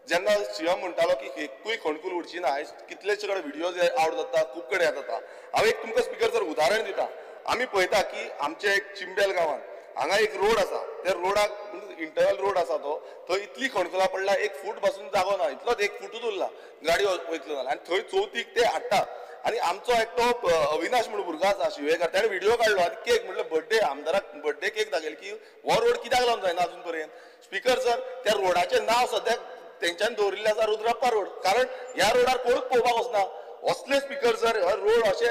जेन्ना सीएम म्हणटालो की एकूय खणकूल उरची ना, आयज कितलेशे कडेन व्हिडियोज आवट जाता, खूब कडेन जाता. हांव एक तुमकां स्पीकर सर उदाहरण दिता. आमी पळयता की आमचे एक चिंबेल गांवांत हांगा एक रोड आसा, त्या रोडाक इंटरनल रोड आसा तो थंय इतली खणकुलां पडला 1 फूट पासून जागो ना, इतलोच 1 फुटूच उरला गाडी वयतलो जाल्यार, आनी थंय चवथीक ते हाडटा. आनी आमचो एकटो अविनाश म्हणून भुरगो आसा शिवेकार, ताणें व्हिडियो काडलो आनी केक म्हणलं बर्थडे आमदाराक बर्थडे केक दाखयलो की हो रोड कित्याक लावन जायना अजून पर्यंत. स्पीकर सर त्या रोडाचें नांव सद्याक तेंच्यांनी दवरिल्लें आसा रुद्रप्पा रोड, कारण ह्या रोडार कोणूच पळोवपाक वचना. असले स्पीकर सर हो रोड अशे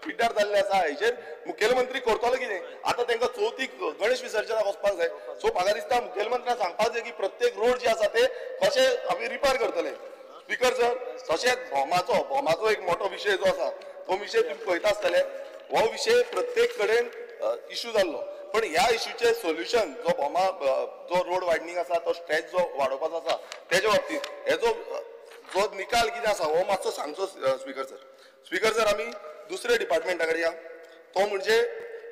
पिड्ड्यार जाल्ले आसा, हेचेर मुखेलमंत्री करतलो कितें? आतां तांकां चवथीक गणेश विसर्जनाक वचपाक जाय. सो म्हाका दिसता मुखेलमंत्र्यान सांगपाक जाय की प्रत्येक रोड जे आसा ते कशे आमी रिपेर करतले. स्पीकर सर तशेंच भोमाचो एक मोठो विशय जो आसा तो विशय तुमी पळयता आसतले, हो विशय प्रत्येक कडेन इशू जाल्लो, पण ह्या इशूचें सोल्युशन जो भोमा जो रोड वायडनींग आसा तो स्ट्रेच जो वाडोवपाचो आसा तेच्या बाबतींत हेजो जो निकाल कितें आसा हो मातसो सांगचो स्पीकर सर. स्पीकर सर आमी दुसऱ्या डिपार्टमेंटा कडेन या, तो म्हणजे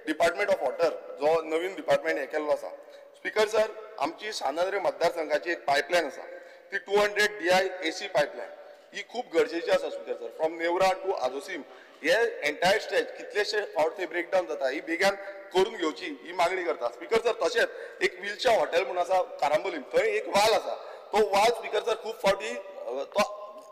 डिपार्टमेंट ऑफ वॉटर जो नवीन डिपार्टमेंट हें केल्लो आसा. स्पीकर सर आमची सानंद्रे मतदारसंघाची एक पायपलायन आसा ती 200 DI AC pipeline ही खूब गरजेची आसा speaker sir. From Neora to Adosim हे एंटायर स्ट्रेच कितलेशे फावट थंय ब्रेकडावन जाता, ही बेगान करून घेवची ही मागणी करता. स्पीकर सर तशेंच एक विलच्या हॉटेल म्हणून आसा कारांबोलीम, थंय एक वाल आसा, तो वाल स्पीकर सर खूब फावटी तो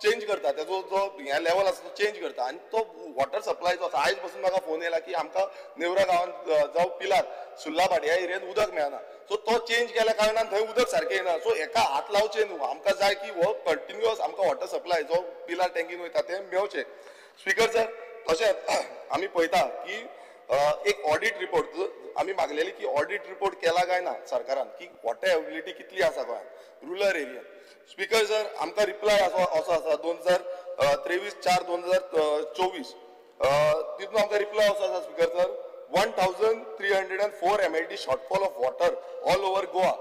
चेंज करता, तेजो जो हे लेवल आसा तो चेंज करता आनी तो वॉटर सप्लाय जो आसा आयज पासून म्हाका फोन येयला की आमकां नेवरा गांवांत जावं पिलार सुर्लाभाट ह्या एरियेन उदक मेळना. सो तो चेंज केल्या कारणान थंय उदक सारकें येना. सो हेका हात लावचें न्हू, आमकां जाय की हो कंटिन्युअस आमकां वॉटर सप्लाय जो पिलार टँकीन वयता तें मेळचें. स्पीकर सर तशेंच आमी पळयता की एक ऑडिट रिपोर्ट आमी मागलेली की ऑडिट रिपोर्ट केला काय ना सरकारान की वॉटर अवेलेबिलिटी कितली आसा गोंयांत रुरल एरियेन. स्पीकर सर आमकां रिप्लाय असो आसा 2023 4 2024 तितून आमकां रिप्लाय असो आसा speaker sir 1304 MLD shortfall of water all over Goa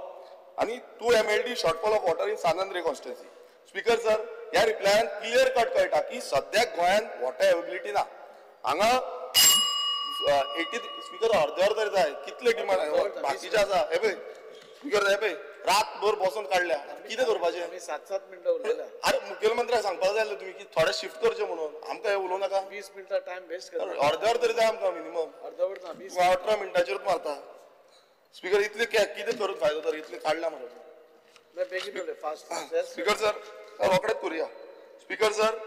आनी 2 MLD shortfall of water in San Andre constituency. Speaker sir ह्या रिप्लायान क्लियर कट कळटा की सद्याक गोंयांत वॉटर अवेलेबिलिटी ना. हांगा 80 स्पीकर अर्दे अर्दे जाय कितले डिमांड बाकीचे आसा हे पळय स्पीकर हे पळय रातभर बसून काडल्या कितें करपाचें? 7-7 मिनटां उरलेल्या. अरे मुखेलमंत्र्याक सांगपाक जाय तुमी की थोडे शिफ्ट करचें म्हणून, आमकां हें उलोवं नाका. 20 मिनटां टायम वेस्ट करता. अर्दे अर्दे तरी जाय आमकां मिनिमम, अर्दवर ना 20 18 मिनटाचेरूच मारता स्पीकर. इतले कितें करून फायदो तर इतले काडल्या म्हणून बेगीन फास्ट. स्पीकर सर रोखडेच करुया. स्पीकर सर,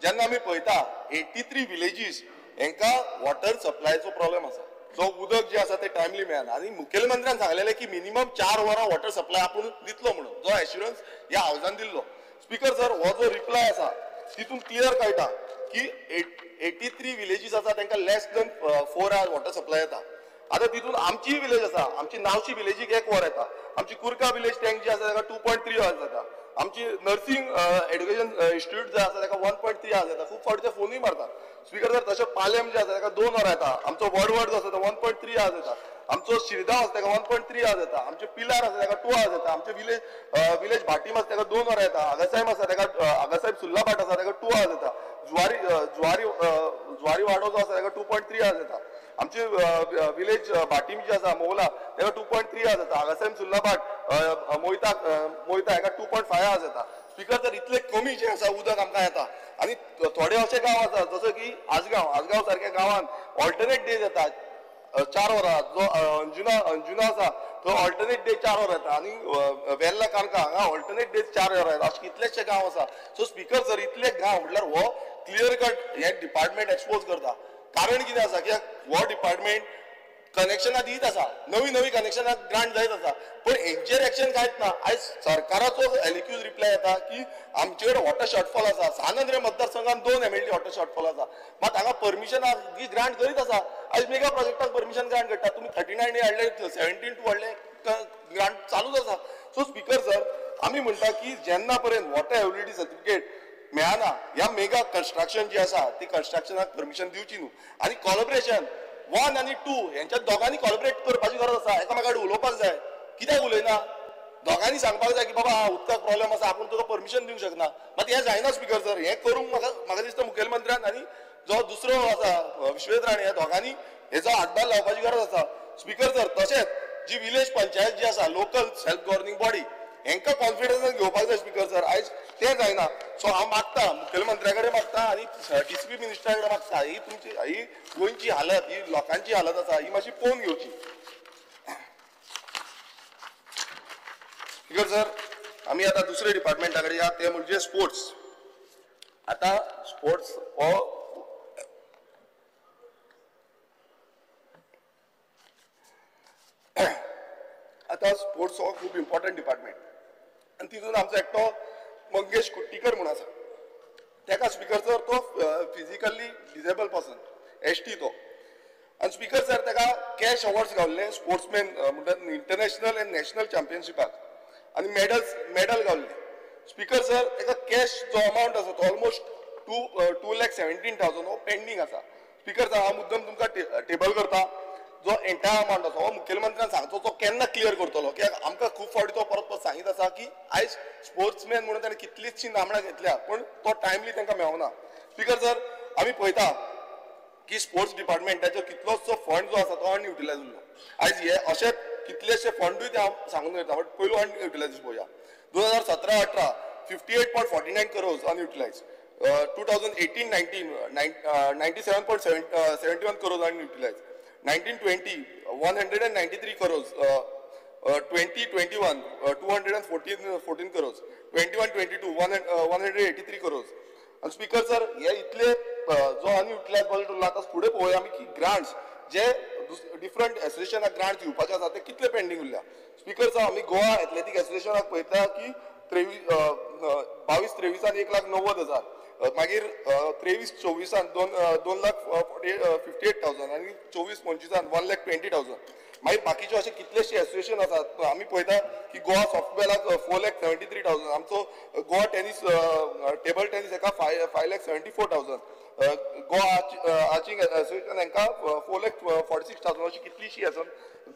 जेन्ना आमी पळयता 83 विलेजीस हेंकां वॉटर सप्लायचो प्रॉब्लेम आसा. जो उदक जे आसा ते टायमली मेळना आनी मुखेलमंत्र्यान सांगलेलें की मिनिमम 4 वरां वॉटर सप्लाय आपूण दितलो म्हणून, जो एश्युरन्स ह्या हावजान दिल्लो. स्पीकर सर, हो जो रिप्लाय आसा तितून क्लियर कळटा की 83 विलेजीस आसा तांकां less than 4 hours water supply येता. आतां तितून आमची विलेज आसा, आमची नावशी विलेजीक 1 वर येता, आमची कुर्का विलेज टँक जी आसा ताका 2.3 अवर्स येता, आमची नर्सिंग एड्युकेशन इन्स्टिट्यूट जे आसा ताका 1.3 अवर्स येता. खूब फावटी ते फोनूय मारतात. स्पीकर सर, तशें पालेम जे आसा ताका 2 वरां येता, आमचो वडवड जो आसा तो 1.3 अवर्स येता, आमचो शिरदांव आसा ताका 1.3 अवर्स येता, आमचे पिलार आसा ताका 2 अवर्स येता, आमचे विलेज भाटीम आसा ताका 2 वरां येता, आगासाहेब आसा ताका, आगासाहेब सुल्लाभाट आसा ताका 2 अवर्स येता, जुवारी जुवारी जुवारी वाडो जो आसा ताका 2.3 अवर्स येता, आमचे विलेज भाटीम जी आसा मोवला ताका 2.3 अवर्स येता, आगासाहेब सुल्लाभाट मोयता मोयता हेका 2.5 अवर्स येता. स्पीकर सर, इतले कमी जे आसा उदक आमकां येता. आनी थोडे अशे गांव आसा जसो की आजगांव, आजगांव सारक्या गांवांत ऑल्टरनेट डेज येता 4 वरां, जो अंजुना अंजुना आसा तो ऑल्टरनेट डे 4 वरां येता आनी वेर्ला काणका हांगा ऑल्टरनेट डेज 4 वरां येता. अशे कितलेशे गांव आसा. सो स्पीकर सर, इतले गांव म्हटल्यार हो क्लियर कट हे डिपार्टमेंट एक्सपोज करता. कारण कितें आसा की हो डिपार्टमेंट कनेक्शनां दीत आसा, नवी नवी कनेक्शनां ग्रांट जायत आसा, पण हेंचेर एक्शन कांयच ना. आयज सरकाराचो एलिक्यूज रिप्लाय येता की आमचे कडेन वॉटर शॉर्टफॉल आसा, सान आंद्रे मतदारसंघात 2 MLD water shortfall आसा, मात हांगा परमिशनां जी ग्रांट करीत आसा. आयज मेगा प्रोजेक्टाक परमिशन ग्रांट करता, तुमी 39 हाडले, 17(2 हाडले, ग्रांट चालूच आसा. सो स्पीकर सर, आमी म्हणटा की जेन्ना पर्यंत वॉटर अवेलेबिलिटी सर्टिफिकेट मेळना, ह्या मेगा कन्स्ट्रक्शन जी आसा ती कन्स्ट्रक्शनाक परमिशन दिवची न्हू. आनी कॉलॉबरेशन 1 आनी 2 हेंच्या दोगांनी कॉलॉबरेट करपाची गरज आसा, एकामेका कडेन उलोवपाक जाय. कित्याक उलयना? दोगांनी सांगपाक जाय की बाबा हा उदकाक प्रॉब्लेम आसा, आपूण तुका परमिशन दिवंक शकना. मात हें जायना स्पीकर सर. हें करूंक म्हाका दिसता मुखेलमंत्र्यान आनी जो दुसरो आसा विश्वेश राणे ह्या दोगांनी हेजो हातभार लावपाची गरज आसा. स्पीकर सर, तशेंच जी विलेज पंचायत जी आसा, लोकल सेल्फ गव्हर्निंग बॉडी, हेंकां कॉन्फिडन्सान घेवपाक जाय स्पीकर सर. आयज तें जायना. सो हांव मागता, मुखेलमंत्र्या कडेन मागता आनी DCP मिनिस्टरा कडेन मागता, ही तुमची ही गोंयची हालत, ही लोकांची हालत आसा, ही मातशी पळोवन घेवची. स्पीकर सर, आमी आतां दुसऱ्या डिपार्टमेंटा कडेन या, तें म्हणजे स्पोर्ट्स. आतां स्पोर्ट्स हो आतां स्पोर्ट्स हो खूब इम्पॉर्टंट डिपार्टमेंट आनी तितून आमचो एकटो मंगेश कुट्टीकर म्हूण आसा. तेका स्पीकर सर तो फिजिकली डिजेबल पर्सन, ST तो. आनी स्पीकर सर तेका कॅश अवॉर्ड्स गावल्ले स्पोर्ट्समॅन म्हणटात इंटरनॅशनल एंड नॅशनल चॅम्पियनशिपाक आनी मेडल गावल्ले. स्पीकर सर, तेका कॅश जो अमावंट आसा तो ऑलमोस्ट 2,17,000 हो पेंडींग आसा. स्पीकर सर, हांव मुद्दम तुमकां टेबल करता जो एंटायर अमावंट आसा हो मुखेलमंत्र्यान सांगचो तो केन्ना क्लियर करतलो, कित्याक आमकां खूब फावटी तो परत परत सांगीत आसा की आयज स्पोर्ट्समॅन म्हणून ताणें कितलीचशी नामणां घेतल्या पूण तो टायमली तांकां मेळना. स्पीकर सर, आमी पळयता की स्पोर्ट्स डिपार्टमेंटाचो कितलोसो फंड जो आसा तो अनयुटिलायज उरलो. आयज हे अशे कितलेशे फंडूय ते हांव सांगून वयता, बट पयलू अनयुटिलायज पळोवया. 2017-18 58.49 crores unutilise, 2018-19 97.71 crores unutilise, 1920 193 crores, 2021 214 crores, 21-22 183 crores. आनी स्पीकर सर, हे इतले जो अनयुटिलायज बजेट उरला. आतां फुडें पळोवया आमी की ग्रांट्स जे डिफरंट एसोसिएशनाक ग्रांट्स दिवपाचे आसा ते कितले पेंडींग उरल्या. स्पीकर सर, आमी गोवा एथलेटीक एसोसिएशनाक पळयता की 22-23 1,90,000, मागीर 23-24 2,58,000 आनी 24-25 1,20,000. मागीर बाकीचे अशे कितलेशे एसोसिएशन आसात. आमी पळयता की गोवा सॉफ्टबॉलाक 4,73,000, आमचो गोवा टेनीस टेबल टेनीस हेका 5,74,000, गोवा आर्चिंग एसोसिएशन हांकां 4,46,000, अशी कितलीशी आसा.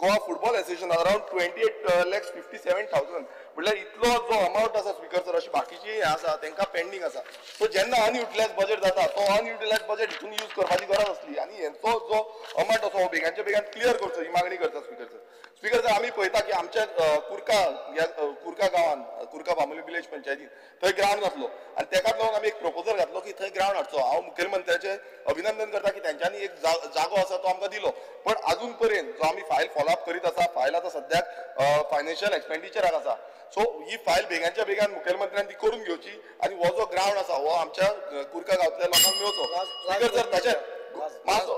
Goa football association around 28,57,000. म्हणल्यार इतलो जो अमावंट आसा स्पीकर सर, अशी बाकीची हें आसा तांकां पेंडींग आसा. सो जेन्ना अनयुटिलायज बजेट जाता तो अनयुटिलायज बजेट हितून यूज करपाची गरज आसली आनी हेंचो जो अमावंट आसा हो बेगानच्या बेगान क्लियर करचो ही मागणी करता स्पीकर सर. स्पीकर सर, आमी पळयता की आमच्या कुर्का ह्या कुर्का गांवान, कुर्का बांबोली विलेज पंचायतीन थंय ग्रावंड घातलो आनी तेकाच लागून आमी एक प्रपोजल घातलो की थंय ग्रावंड हाडचो. हांव मुखेलमंत्र्याचें अभिनंदन करता की तेंच्यांनी एक जागो आसा तो आमकां दिलो, पण अजून पर्यंत जो आमी फायल फॉलोअप करीत आसा, फायल आतां सद्याक फायनान्शियल एक्सपेंडिचराक आसा. सो ही फायल बेगानच्या बेगान मुखेलमंत्र्यान ती करून घेवची आनी ग्रावंड आसा हो आमच्या कुरका गांवांतल्या लोकांक मेळचो. स्पीकर सर तशेंच मातसो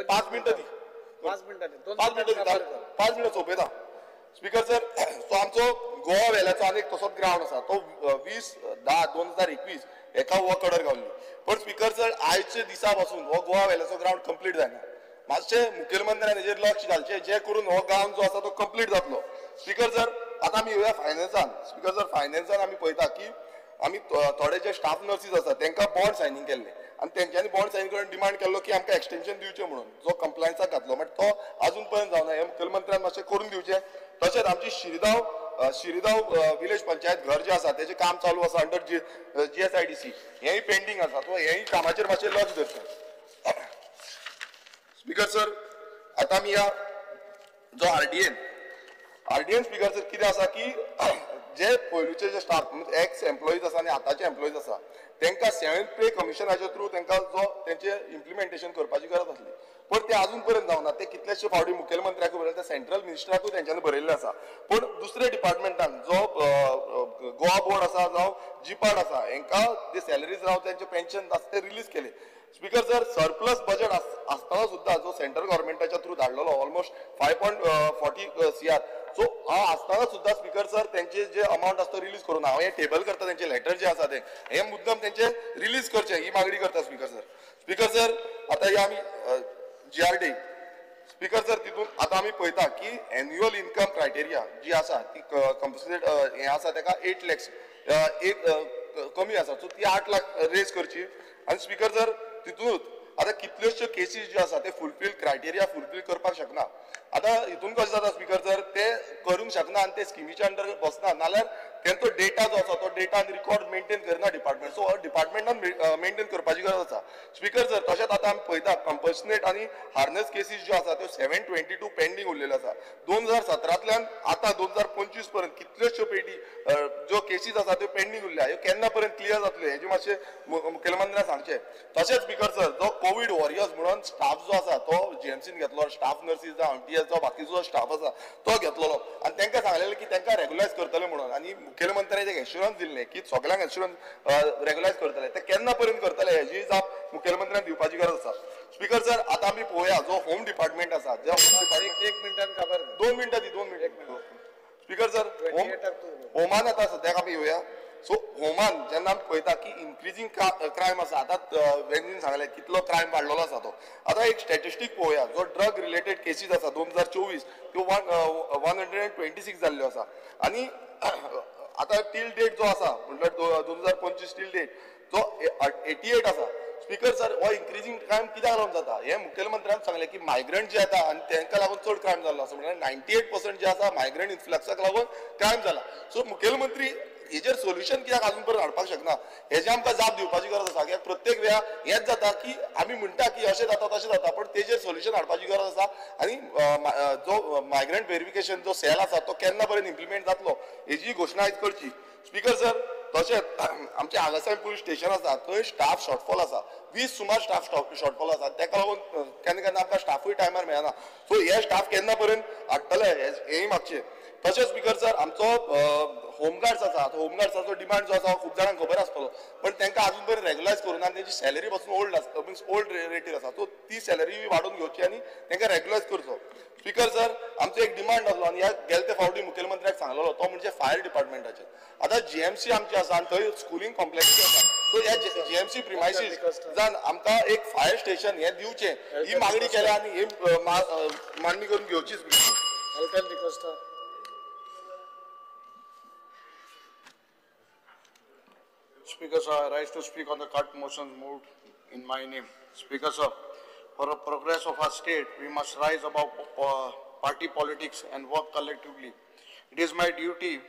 5 मिनटां दी, 5 मिनटां 5 मिनटां सोंपयता. स्पीकर सर सो आमचो गोवा वेल्याचो आनी एक तसोच ग्रावंड आसा तो 20/10/2021 हेका हो कडर गावली. पण स्पीकर सर आयच्या दिसा पासून हो गोवा वेल्याचो ग्रावंड कंप्लीट जायना. मातशें मुखेलमंत्र्यान हेजेर लक्ष घालचें जे करून हो ग्रावंड जो आसा तो कंप्लीट जातलो. स्पीकर सर आतां आमी येवया फायनान्सान. स्पीकर सर फायनान्सान आमी पळयता की आमी थोडे जे स्टाफ नर्सीस आसा तांकां बॉन्ड सायनींग केल्ले आनी तेंच्यांनी बॉन्ड सायन करून डिमांड केल्लो की आमकां एक्सटेंशन दिवचें म्हणून जो कंप्लायन्साक घातलो, बट तो आजून पर्यंत जावना. हें मुखेलमंत्र्यान मातशें करून दिवचें. तशेंच आमची शिरिदाव विलेज पंचायत घर जें आसा तेजें काम चालू आसा अंडर GSIDC, हेंय पेंडींग आसा. सो हेंय कामाचेर मातशें लक्ष धरचें. स्पीकर सर आतां आमी ह्या जो आरडीएन स्पीकर सर कितें आसा की जे पयलूचे जे स्टाफ एक्स एम्प्लॉईज आसा आनी आतांचे एम्प्लॉईज आसा तांकां 7th पे कमिशनाच्या थ्रू तांकां जो तेंचे इम्प्लिमेंटेशन करपाची गरज आसली, पण ते अजून पर्यंत जावना. ते कितलेशे फावटी मुखेलमंत्र्याकूय बरयले, सेंट्रल मिनिस्टराकूय तेंच्यांनी बरयल्लें आसा. पूण दुसरे डिपार्टमेंटान जो गोवा बोर्ड आसा जावं जिपाड आसा हेंकां जे सॅलरीज राव तेंचे पेन्शन आसा ते रिलीज केले. स्पीकर सर सरप्लस बजेट आसतना सुद्दां जो सेंट्रल गव्हर्मेंटाच्या थ्रू धाडलेलो ऑलमोस्ट 5.40 CR सो हांव आसतना सुद्दां स्पीकर सर तेंचे जे अमावंट आसता तो रिलीज करूं ना. हांव हें टेबल करता, तेंचे लेटर जे आसा ते हे मुद्दम तेंचे रिलीज करचे ही मागणी करता स्पीकर सर. स्पीकर सर आतां हे आमी GRD speaker sir तितून आतां आमी पळयता की एन्युअल इन्कम क्रायटेरिया जी आसा ती कंपन्सेट हें आसा तेका 8 lakhs एक कमी आसा, सो ती 8 लाख रेज करची. आनी स्पीकर सर तितूनच आतां कितल्योश्यो केसीस ज्यो आसा ते फुलफील क्रायटेरिया फुलफील करपाक शकना. आतां हितून कशें जाता स्पीकर सर ते करूंक शकना आनी ते स्किमीच्या अंडर बसना, नाल्यार तेंचो डेटा जो आसा तो डेटा आनी रिकॉर्ड मेंटेन करना डिपार्टमेंट. सो डिपार्टमेंटान मेंटेन करपाची गरज आसा. स्पीकर सर तशेंच आतां आमी पळयता कंपल्सनेट आनी हार्नस केसीस ज्यो आसा त्यो 722 पेंडींग उरलेल्यो आसा. 2017तल्यान आतां 2025 पर्यंत कितल्योश्यो पेटी ज्यो केसीस आसा त्यो पेंडींग उरल्या, ह्यो केन्ना पर्यंत क्लियर जातल्यो हेजें मातशें मुखेलमंत्र्यान सांगचें. तशेंच स्पीकर सर जो कोवीड वॉरियर्स म्हणून स्टाफ जो आसा तो GMCन घेतलो, स्टाफ नर्सीस जावं MTS जावं बाकीचो स्टाफ आसा तो घेतलेलो आनी तांकां सांगलेलें की तांकां रेगुलायज करतले म्हणून. आनी मुखेलमंत्र्यान एक एश्युरन्स दिल्लें की सगळ्यांक एश्युरन्स रेगुलायज करतले, ते केन्ना पर्यंत करतले हेजी जाप मुखेलमंत्र्यान दिवपाची गरज आसा. स्पीकर सर आतां आमी पळोवया जो होम डिपार्टमेंट आसा, जो होम डिपार्टमेंट 1 मिनटान काबार 2 मिनटां दी, 2 मिनटां. स्पीकर सर होमान आतां सद्याक आमी येवया. सो होमान जेन्ना आमी पळयता की इन्क्रिजींग क्रायम आसा, आतां वेंजीन सांगलें कितलो क्रायम वाडलेलो आसा तो. आतां एक स्टॅटिस्टीक पळोवया जो ड्रग रिलेटेड केसीस आसा 2024 त्यो 126 जाल्ल्यो आसा आनी आतां टील डेट जो आसा म्हटल्यार 2025 टील डेट जो 88 आसा. स्पीकर सर हो इन्क्रिजींग क्रायम कित्याक लागून जाता हें मुखेलमंत्र्यान सांगलें की मायग्रंट जे येता आनी तांकां लागून चड क्रायम जाल्लो आसा, म्हळ्यार 98% जे आसा मायग्रंट इन्फ्लक्साक लागून क्रायम जाला. सो मुखेलमंत्री हेजेर सोल्युशन कित्याक आजून पर्यंत हाडपाक शकना हेजें आमकां जाप दिवपाची गरज आसा. कित्याक प्रत्येक वेळा हेंच जाता की आमी म्हणटा की अशें जाता तशें जाता, पण तेजेर सोल्युशन हाडपाची गरज आसा. आनी जो मायग्रंट वेरिफिकेशन जो सेल आसा तो केन्ना पर्यंत इम्प्लिमेंट जातलो हेजी घोशणा आयज करची. स्पीकर सर तशेंच आमचें आगासाहेब पुलीस स्टेशन आसा थंय स्टाफ शॉर्टफॉल आसा, 20 सुमार स्टाफ शॉर्टफॉल आसा. ताका लागून केन्ना केन्ना आमकां स्टाफूय टायमार मेळना. सो हे स्टाफ केन्ना पर्यंत हाडटले हेंय मागचें. तशेंच स्पीकर सर आमचो होमगार्ड्स आसा, होमगार्ड्साचो डिमांड जो आसा खूब जाणांक खबर आसतलो, पण तांकां अजून पर्यंत रेगुलायज करूं ना आनी तेंची सॅलरी पासून ओल्ड आसता, मिन्स ओल्ड रेटीर आसा. सो ती सॅलरी वाडोवन घेवची आनी तांकां रेगुलायज करचो. स्पीकर सर आमचो एक डिमांड आसलो आनी ह्या गेले ते फावटी मुखेलमंत्र्याक सांगलेलो तो म्हणजे फायर डिपार्टमेंटाचेर. आतां GMC आमची आसा आनी थंय स्कुलींग कॉम्प्लेक्स आसा, सो ह्या GMC premises जावन आमकां एक फायर स्टेशन हें दिवचें ही मागणी केल्या आनी ही मागणी करून घेवची. Speaker sir, I rise to speak on the cut motion moved in my name. Speaker sir, for the progress of our state, we must rise above party politics and work collectively. It is my duty,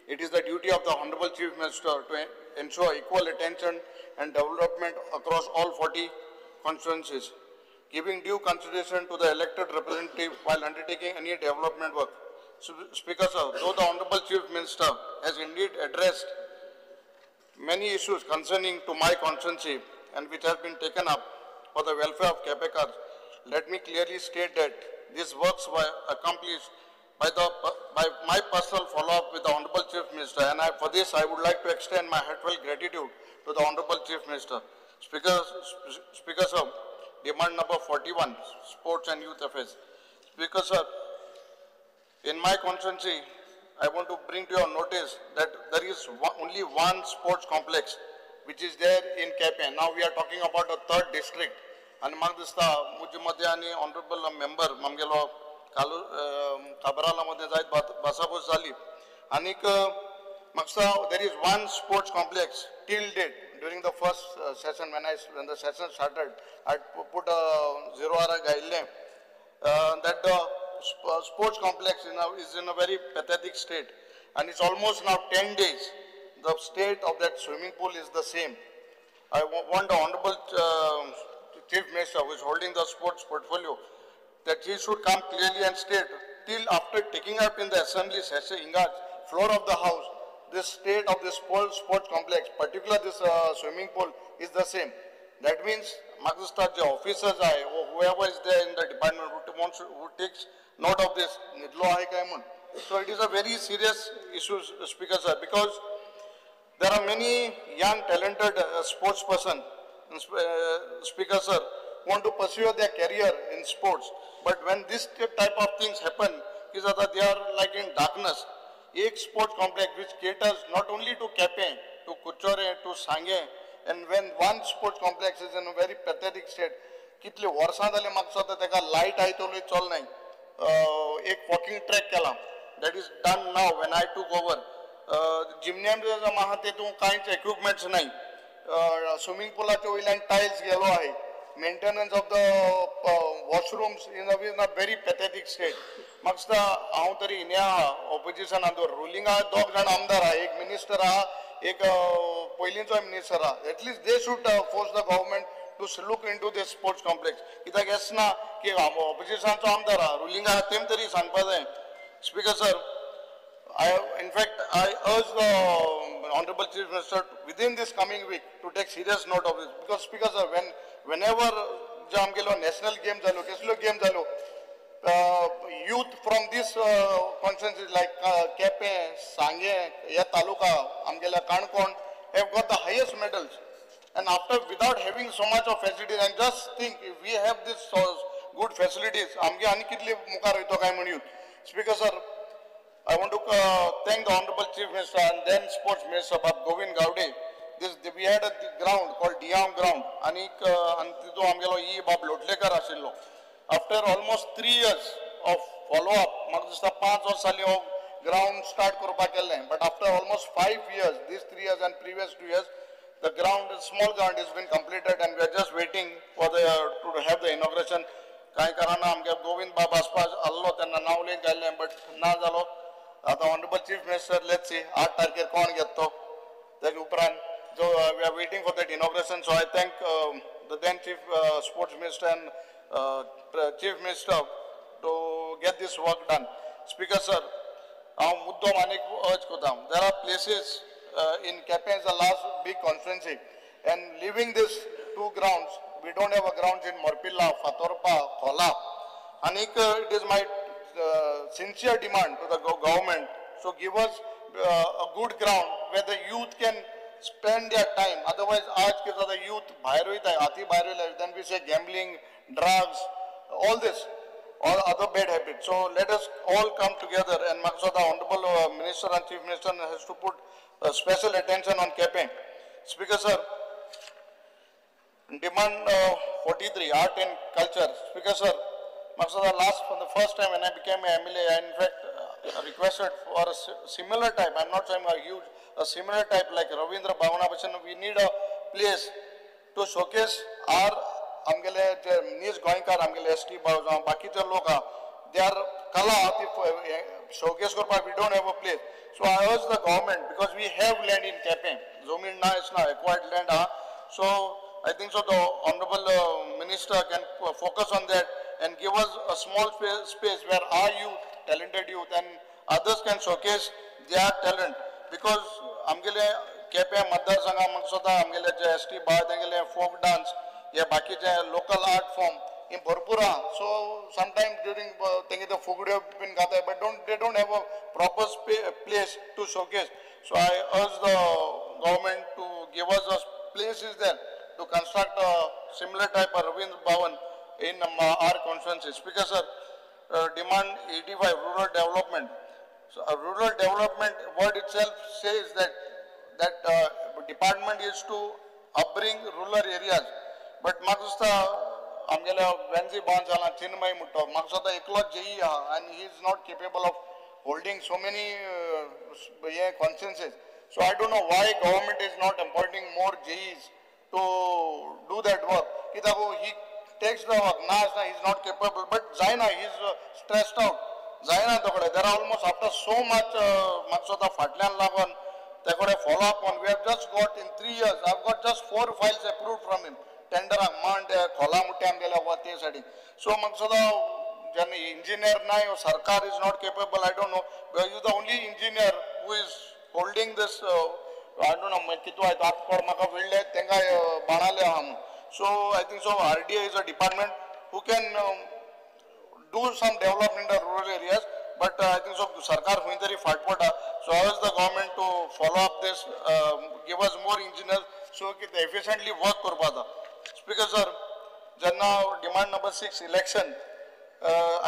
it is the duty of the Honorable Chief Minister to ensure equal attention and development across all 40 constituencies, giving due consideration to the elected representative while undertaking any development work. Speaker sir, though the Honorable Chief Minister has indeed addressed many issues concerning to my constituency and which have been taken up for the welfare of Kepekars, let me clearly state that these works were accomplished by my personal follow-up with the Honorable Chief Minister, and for this I would like to extend my heartfelt gratitude to the Honorable Chief Minister. Speaker sir, demand number 41, Sports and Youth Affairs. Speaker sir, in my constituency, I want to bring to your notice that there is only one sports complex which is there in Quepem. Now we are talking about the third district. And म्हाका दिसता म्हजे मदें आनी honourable member आमगेलो कालू काबराला मदें जायत भासाभास जाली आनीक म्हाका दिसता there is one sports complex till date. During the first session when the session started, I put a 0 hour घायिल्लें that the sports complex is in a very pathetic state, and it's almost now 10 days. The state of that swimming pool is the same. I want the Honorable Chief Minister, who is holding the sports portfolio, that he should come clearly and state till after taking up in the assembly session, in the floor of the house, this state of this sports complex, particularly this swimming pool, is the same. That means, म्हाका दिसता जे officers आहे or whoever is there in the department who takes note of this, न्हिदलो आहे काय म्हूण. So it is a very serious issue, Speaker sir, because there are many young talented sports person, Speaker sir, want to pursue their career in sports. But when this type of things happen, is that they are like in darkness. Ek sports complex which caters not only to Quepem, to Curchorem, to Sanguem, and when one sports complex is in a very pathetic state, कितले वर्सां जाले म्हाका दिसता तेका light आयतलो चल नाय. एक walking track केला, that is done now when I took over. Gymnasium आहा तेतून कांयच इक्विपमेंट्स नाय. स्विमींग पुलाच्या वयल्यान टायल्स गेलो आहे. Maintenance of the washrooms in a very pathetic state. म्हाका दिसता हांव तरी हिने आहा ऑपोजिशनान, रुलिंग आहा दोग जाण आमदार आहा, एक मिनिस्टर आहा, एक पयलींचो मिनिस्टर आहा. At least they should force the government to look into this sports complex. कित्याक येस ना की ऑपोजिशनाचो आमदार आहा, रुलिंग आहा, तेम तरी सांगपा जाय. Speaker sir, in fact, I urge the Honorable Chief Minister within this coming week to take serious note of this. Because Speaker sir, whenever जे आमगेलो नॅशनल गेम जालो, कसल्यो गेम जालो, youth from this constituencies like Quepem, Sanguem, ह्या तालुका आमगेल्या Canacona have got the highest medals. And after, without having so much of facilities, and just think if we have this good facilities, आमगे आनी कितले मुखार वयतो काय म्हण youth. Speaker sir, I want to thank the Honorable Chief Minister and then Sports Minister Bab Govind Gaude. We had a ground called Diam ground, आनी तितून आमगेलो E बाब लोटलेकर आशिल्लो. After almost 3 years of follow-up, म्हाका दिसता 5 वर्स जालीं हो ग्रावंड स्टार्ट करपाक केल्लें, but after almost 5 years, these 3 years and previous 2 years, the ground, small ground has been completed, and we are just waiting for the to have the inauguration. कांय कारणान आमगे गोविंद बाब आसपास आहलो तेन्ना नांव लेगीत घाल्लें, बट ना जालो. आतां honourable chief minister, let's see 8 तारखेर कोण घेता तो, तेजे उपरांत. So we are waiting for that inauguration. So I thank the then Chief Sports Minister and Chief Minister to get this work done. Speaker sir, हांव मुद्दम आनीक urge करता. There are places in Quepem is the last big constituency, and leaving these two grounds, we don't have a grounds in Morpilla, Fatorpa, Khola. Anik, it is my sincere demand to the government, so give us a good ground where the youth can spend their time. Otherwise, aaj ke the youth भायर वयता, हाती भायर वयता, then we say gambling, drugs, all this, all other bad habits. So let us all come together, and म्हाका the Honorable Minister and Chief Minister has to put special attention on Quepem. Speaker sir, demand 43, art and culture. Speaker sir, म्हाका last for the first time when I became a MLA, I in fact requested for a similar type, I am not saying a huge, a similar type like Ravindra Bhavana Bhasan. We need a place to showcase our आमगेले जे नीज गोंयकार, आमगेले S T भाव जावं बाकीचे लोक आहा, they are कला ती शोकेस करपाक we don't have a place. So I urge the government, because we have land in Quepem, जमीन ना it's ना एक्वायर्ड लँड आहा. So I think so the honourable minister can focus on that and give us a small space where our youth, talented youth and others can showcase their talent. Because आमगेले केपें मतदारसंघा म्हाका स्वता आमगेले जे S T भाव तेंगेले folk dance हे बाकीचे local art form ही भरपूर आहा. सो समटायम ड्युरींग तेंगे ते फुगड्यो बीन घाताय, but don't they don't have a proper place to showcase. So I urge the government to give us a place is there to construct a similar type of Ravindra Bhavan in our constituency. Speaker sir, demand 85, rural development. So rural development word itself says that that department is to upbring rural areas. But म्हाका दिसता आमगेल्या वेन्जी बांद जाला चिन्मय म्हणटा, म्हाका दिसता एकलो JEE आहा आनी he is not capable of holding so many hey constituencies. So I don't know why government is not appointing more JEs to do that work. कित्याक he takes the work, ना आसना he is not capable, but जायना, he is stressed out, जायना तो कडेन. There are almost after so much म्हाका दिसता फाटल्यान लागून ते कडेन follow up on. We have just got in 3 years, I have got just 4 files approved from him. टेंडराक मांड खोला मुट्टे आमगेल्या वा ते सायडीन. सो म्हाका दिसता जेन्ना इंजिनियर ना, सरकार is not capable, I don't know, because you the only engineer who is holding this. I don't know कितू आयत आतां कोण म्हाका विळ्ळे तेंकां बाणाले आहा म्हणून. So I think so RDA is a department who can do some development in the rural areas, but I think so सरकार खंय तरी फाट पडटा. So I urge the government to follow up this, give us more engineers so की ते efficiently work करपा जाता. Speaker sir, जेन्ना demand number 6 election,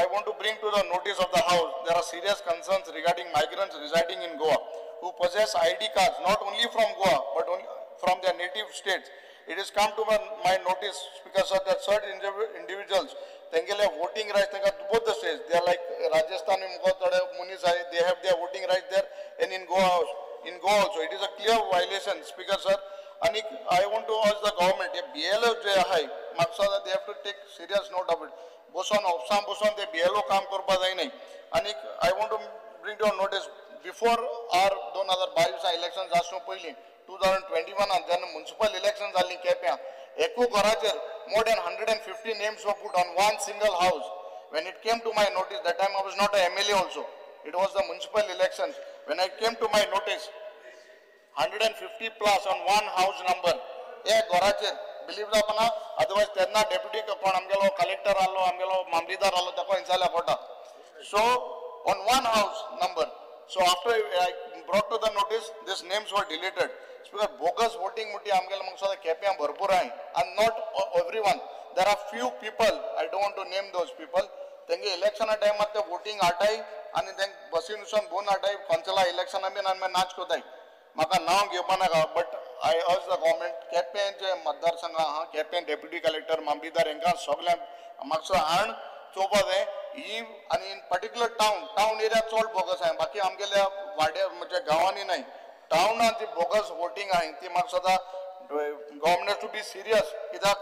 I want to bring to the notice of the house, there are serious concerns regarding migrants residing in Goa who possess ID cards not only from Goa but only from their native states. It has come to my notice, Speaker sir, that certain individuals, तेंगेले voting rights तेंका both the states, they are like Rajasthan मुनीस आहाय, they have their voting rights there and in Goa also. It is a clear violation, Speaker sir. आनी I want to urge the government, hey BLO जे आहाय म्हाका दिसता they have to take serious note of it. बसोन ऑफिसान बसोन ते BLO काम करपा जायना. आनी I want to bring to notice, before our 2022 election जावचे पयलीं 2021 जेन्ना मुन्सिपल इलेक्शन जाल्लीं केप्यां, एकू घराचेर more than 150 names were put on one single house. When it came to my notice, that time I was not a MLA also, it was the municipal elections. When I came to my notice, 150 plus on one house number हे घराचेर. Believe जावपा ना, otherwise तेन्ना deputy कोण आमगेलो collector आहलो, आमगेलो मामलेदार आहलो, ताका हिंसाल्या पडटा. So on one house number. So after I brought to the notice, these names were deleted. Because bogus voting मुटी आमगेले म्हाका दिसता केप्यां भरपूर आहाय, and not everyone. There are few people, I don't want to name those people, तेंगे इलेक्शना टायमार ते voting हाडटाय आनी तेंक बसीन वचून बोन हाडटाय, कौन्सिला इलेक्शना बीन आनी मागीर नाच कोताय. म्हाका नांव घेवपा नाका, but I urge the government, Quepem जे मतदारसंघ आहा, केपें डेप्युटी कलेक्टर मामलेदार हांकां सगळ्यांक म्हाका हाड चोवपा जाय ही. आनी in particular town area चड बोगस आहा, बाकी आमगेल्या वाड्या म्हणजे गांवांनी न्हय, टावनान जी बोगस वोटींग आहा ती म्हाका सदां गव्हर्मेंट टू बी सिरियस. कित्याक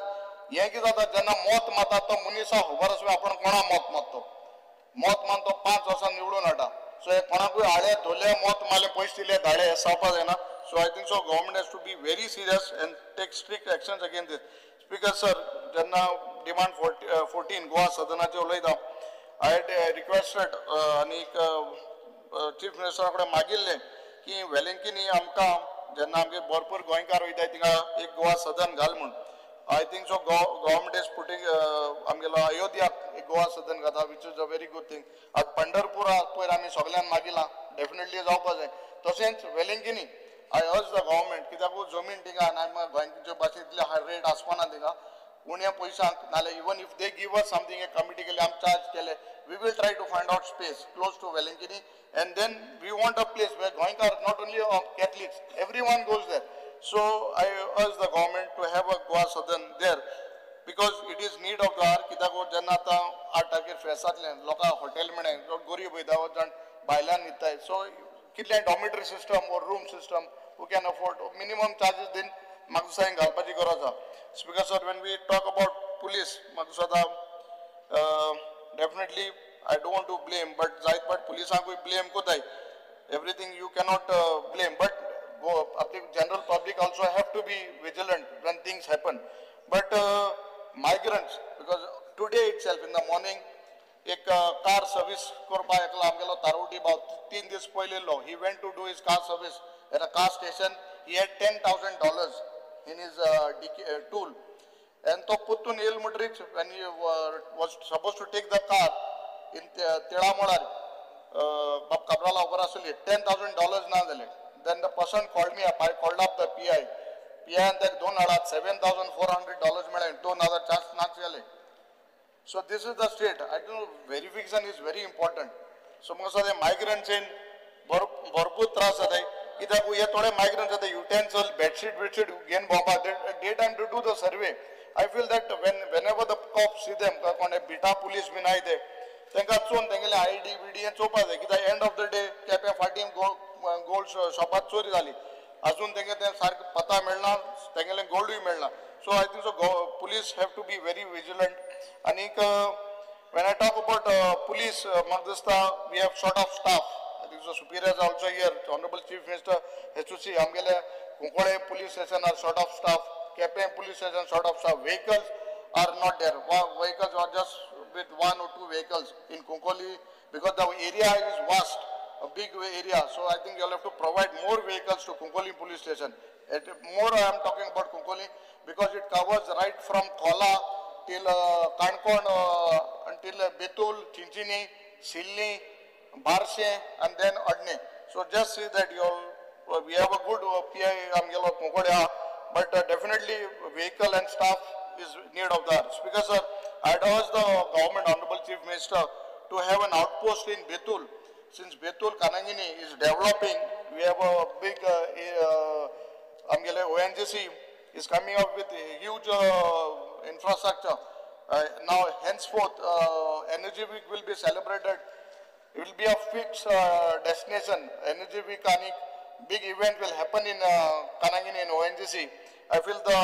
हें कितें जाता, जेन्ना मत मारता तो मनीस खबर आसता आपण कोणा मत मारतो, मत मारून तो 5 वर्सां निवडून हाडटा. सो हे कोणाकूय हाडे धरले मत मारले पयशे दिले धाडे हें जावपा जायना. So I think so government has to be very serious and take strict actions against this. Speaker sir, जेन्ना डिमांड 14 गोवा सदनाचेर उलयता, I had requested आनी चीफ मिनिस्टरा कडेन मागिल्लें की वेलिंगकिनी आमकां जेन्ना आमगे भरपूर गोंयकार वयताय थिंगा एक गोवा सदन घाल म्हूण. I think so government is putting आमगेलो अयोध्याक एक गोवा सदन घाता, which is a very good thing. आतां पंढरपुरा पयर आमी सगल्यांक मागिलां, डेफिनेटली जावपा जाय. तशेंच वेलिंगकिनी I urge the government, कित्याक जमीन थिंगा आनी गोंयचे भाशेन इतले हाय रेट आसपाना थिंगा, उण्या पयशांक, नाल्यार even if they give us something a committee केले आमी चार्ज केले, we will try to find out space close to Velankanni, and then we want a place where Goenkar, not only Catholics, everyone goes there. So I urge the government to have a Goa Sadan there, because it is need of the hour. कित्याक जेन्ना आतां 8 तारखेर फेस्त जातलें, लोकांक hotel मेळ्ळें, गोरीब वयता जाण भायल्यान न्हिदताय. सो कितलें dormitory system or room system who can afford minimum charges दिन म्हाका दिसता हें घालपाची गरज आहा. Speaker sir, when we talk about police, म्हाका दिसता definitely I don't want to blame, but जायत पाट पुलिसांकूय ब्लेम कोताय, everything you cannot blame, but general public also have to be vigilant when things happen. But migrants, because today itself in the morning एक car service करपाक एकलो आमगेलो तारोटी भाव 3 दीस पयलीं येयल्लो. He went to do his car service at a car station. He had $10,000 in his tool, And तो पुत्तून येयल म्हणटरीच when he was suppose to take the car in तिळामोळार बाब काब्राला खबर आसली $10,000 ना जाले. Then the person called me up. I called up the PI. PI आन ताका दोन हाडात $7,400 मेळ्ळे, 2,400 नाच गेले. So this is the state. I don't know, verification is very important. So म्हाका दिसता मायग्रंट्सीन भरपूर त्रास जाता. कित्याक हे थोडे मायग्रंट्स जाता युटेन्सल बेडशीट बिडशीट घेवन भोंवपाक day time to do the survey. I feel that whenever the cops see them, कोण बिटा पुलीस बीन आय ते तांकां चोवन तेंगेले I D B D हें चोवपाक जाय. कित्याक एंड ऑफ the day केप्यां फाटीं गोल्ड शॉपात चोरी जाली, अजून तेंगे तें सारकें पत्ता मेळना, तेंगेलें गोल्डूय मेळना. So I think so police have to be very vigilant. आनीक when I talk about police, म्हाका दिसता we have short of staff. I think so superiors also here, honourable chief minister has to see. आमगेले Cuncolim police station are short of staff, Quepem police station short of staff, vehicles are not there. Vehicles are just with 1 or 2 vehicles in Cuncolim because the area is vast, a big area. So I think you will have to provide more vehicles to Cuncolim police station. More I am talking about Cuncolim because it covers right from Kola till Canacona until Betul, Chinchinim, Silni, Barse and then Adne. So just see that you all, we have a good PI आमगेलो Cuncolim, but definitely vehicle and staff is need of the hour. Speaker sir, I urge the government, Honorable Chief Minister, to have an outpost in Betul. Since Betul Kanangini is developing, we have a big ONGC is coming up with a huge infrastructure. Now henceforth, Energy Week will be celebrated. It will be a fixed destination. Energy Week ani big event will happen in Kanangini in ONGC. I feel the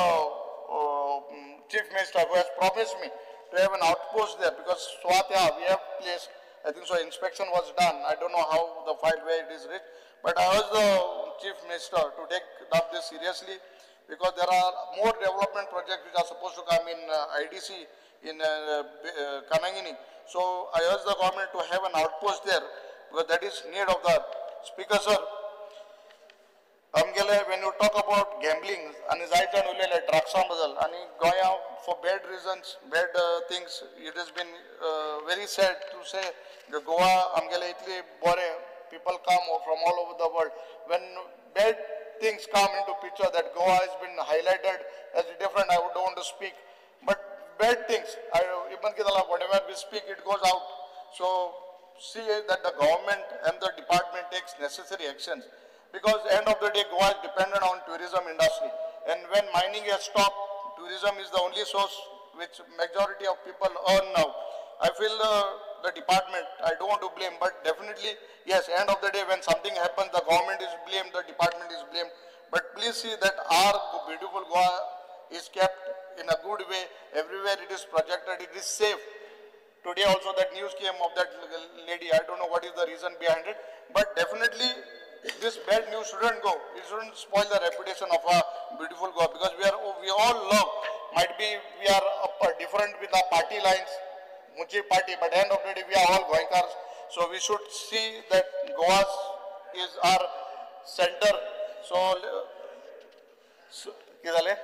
Chief Minister who has promised me to have an outpost there because Swatya we have placed, I think so inspection was done. I don't know how the file where it is reached, but I urge the Chief Minister to take up this seriously because there are more development projects which are supposed to come in IDC in Kanangini. So I urge the government to have an outpost there because that is need of the Speaker sir. आमगेले when you talk about gambling आनी जायते जाण उलयले ड्रग्सां बद्दल आनी गोंया for bad reasons, bad things, it has been very sad to say Goa आमगेले इतले बरें, people come from all over the world. When bad things come into picture that Goa has been highlighted as different, I don't want to speak, but bad things, even whatever we speak, it goes out. So see that the government and the department takes necessary actions. Because end of the day, Goa is dependent on tourism industry. And when mining has stopped, tourism is the only source which majority of people earn now. I feel the department, I don't want to blame, but definitely, yes, end of the day, when something happens, the government is blamed, the department is blamed. But please see that our beautiful Goa is kept in a good way. Everywhere it is projected, it is safe. Today also that news came of that lady. I don't know what is the reason behind it, but definitely this bad news shouldn't go. It shouldn't spoil the reputation of our beautiful Goa because we all love. Might be we are different with our party lines, Muchi party, but end of the day we are all Goenkars. So we should see that Goa is our center. So, कितें जालें?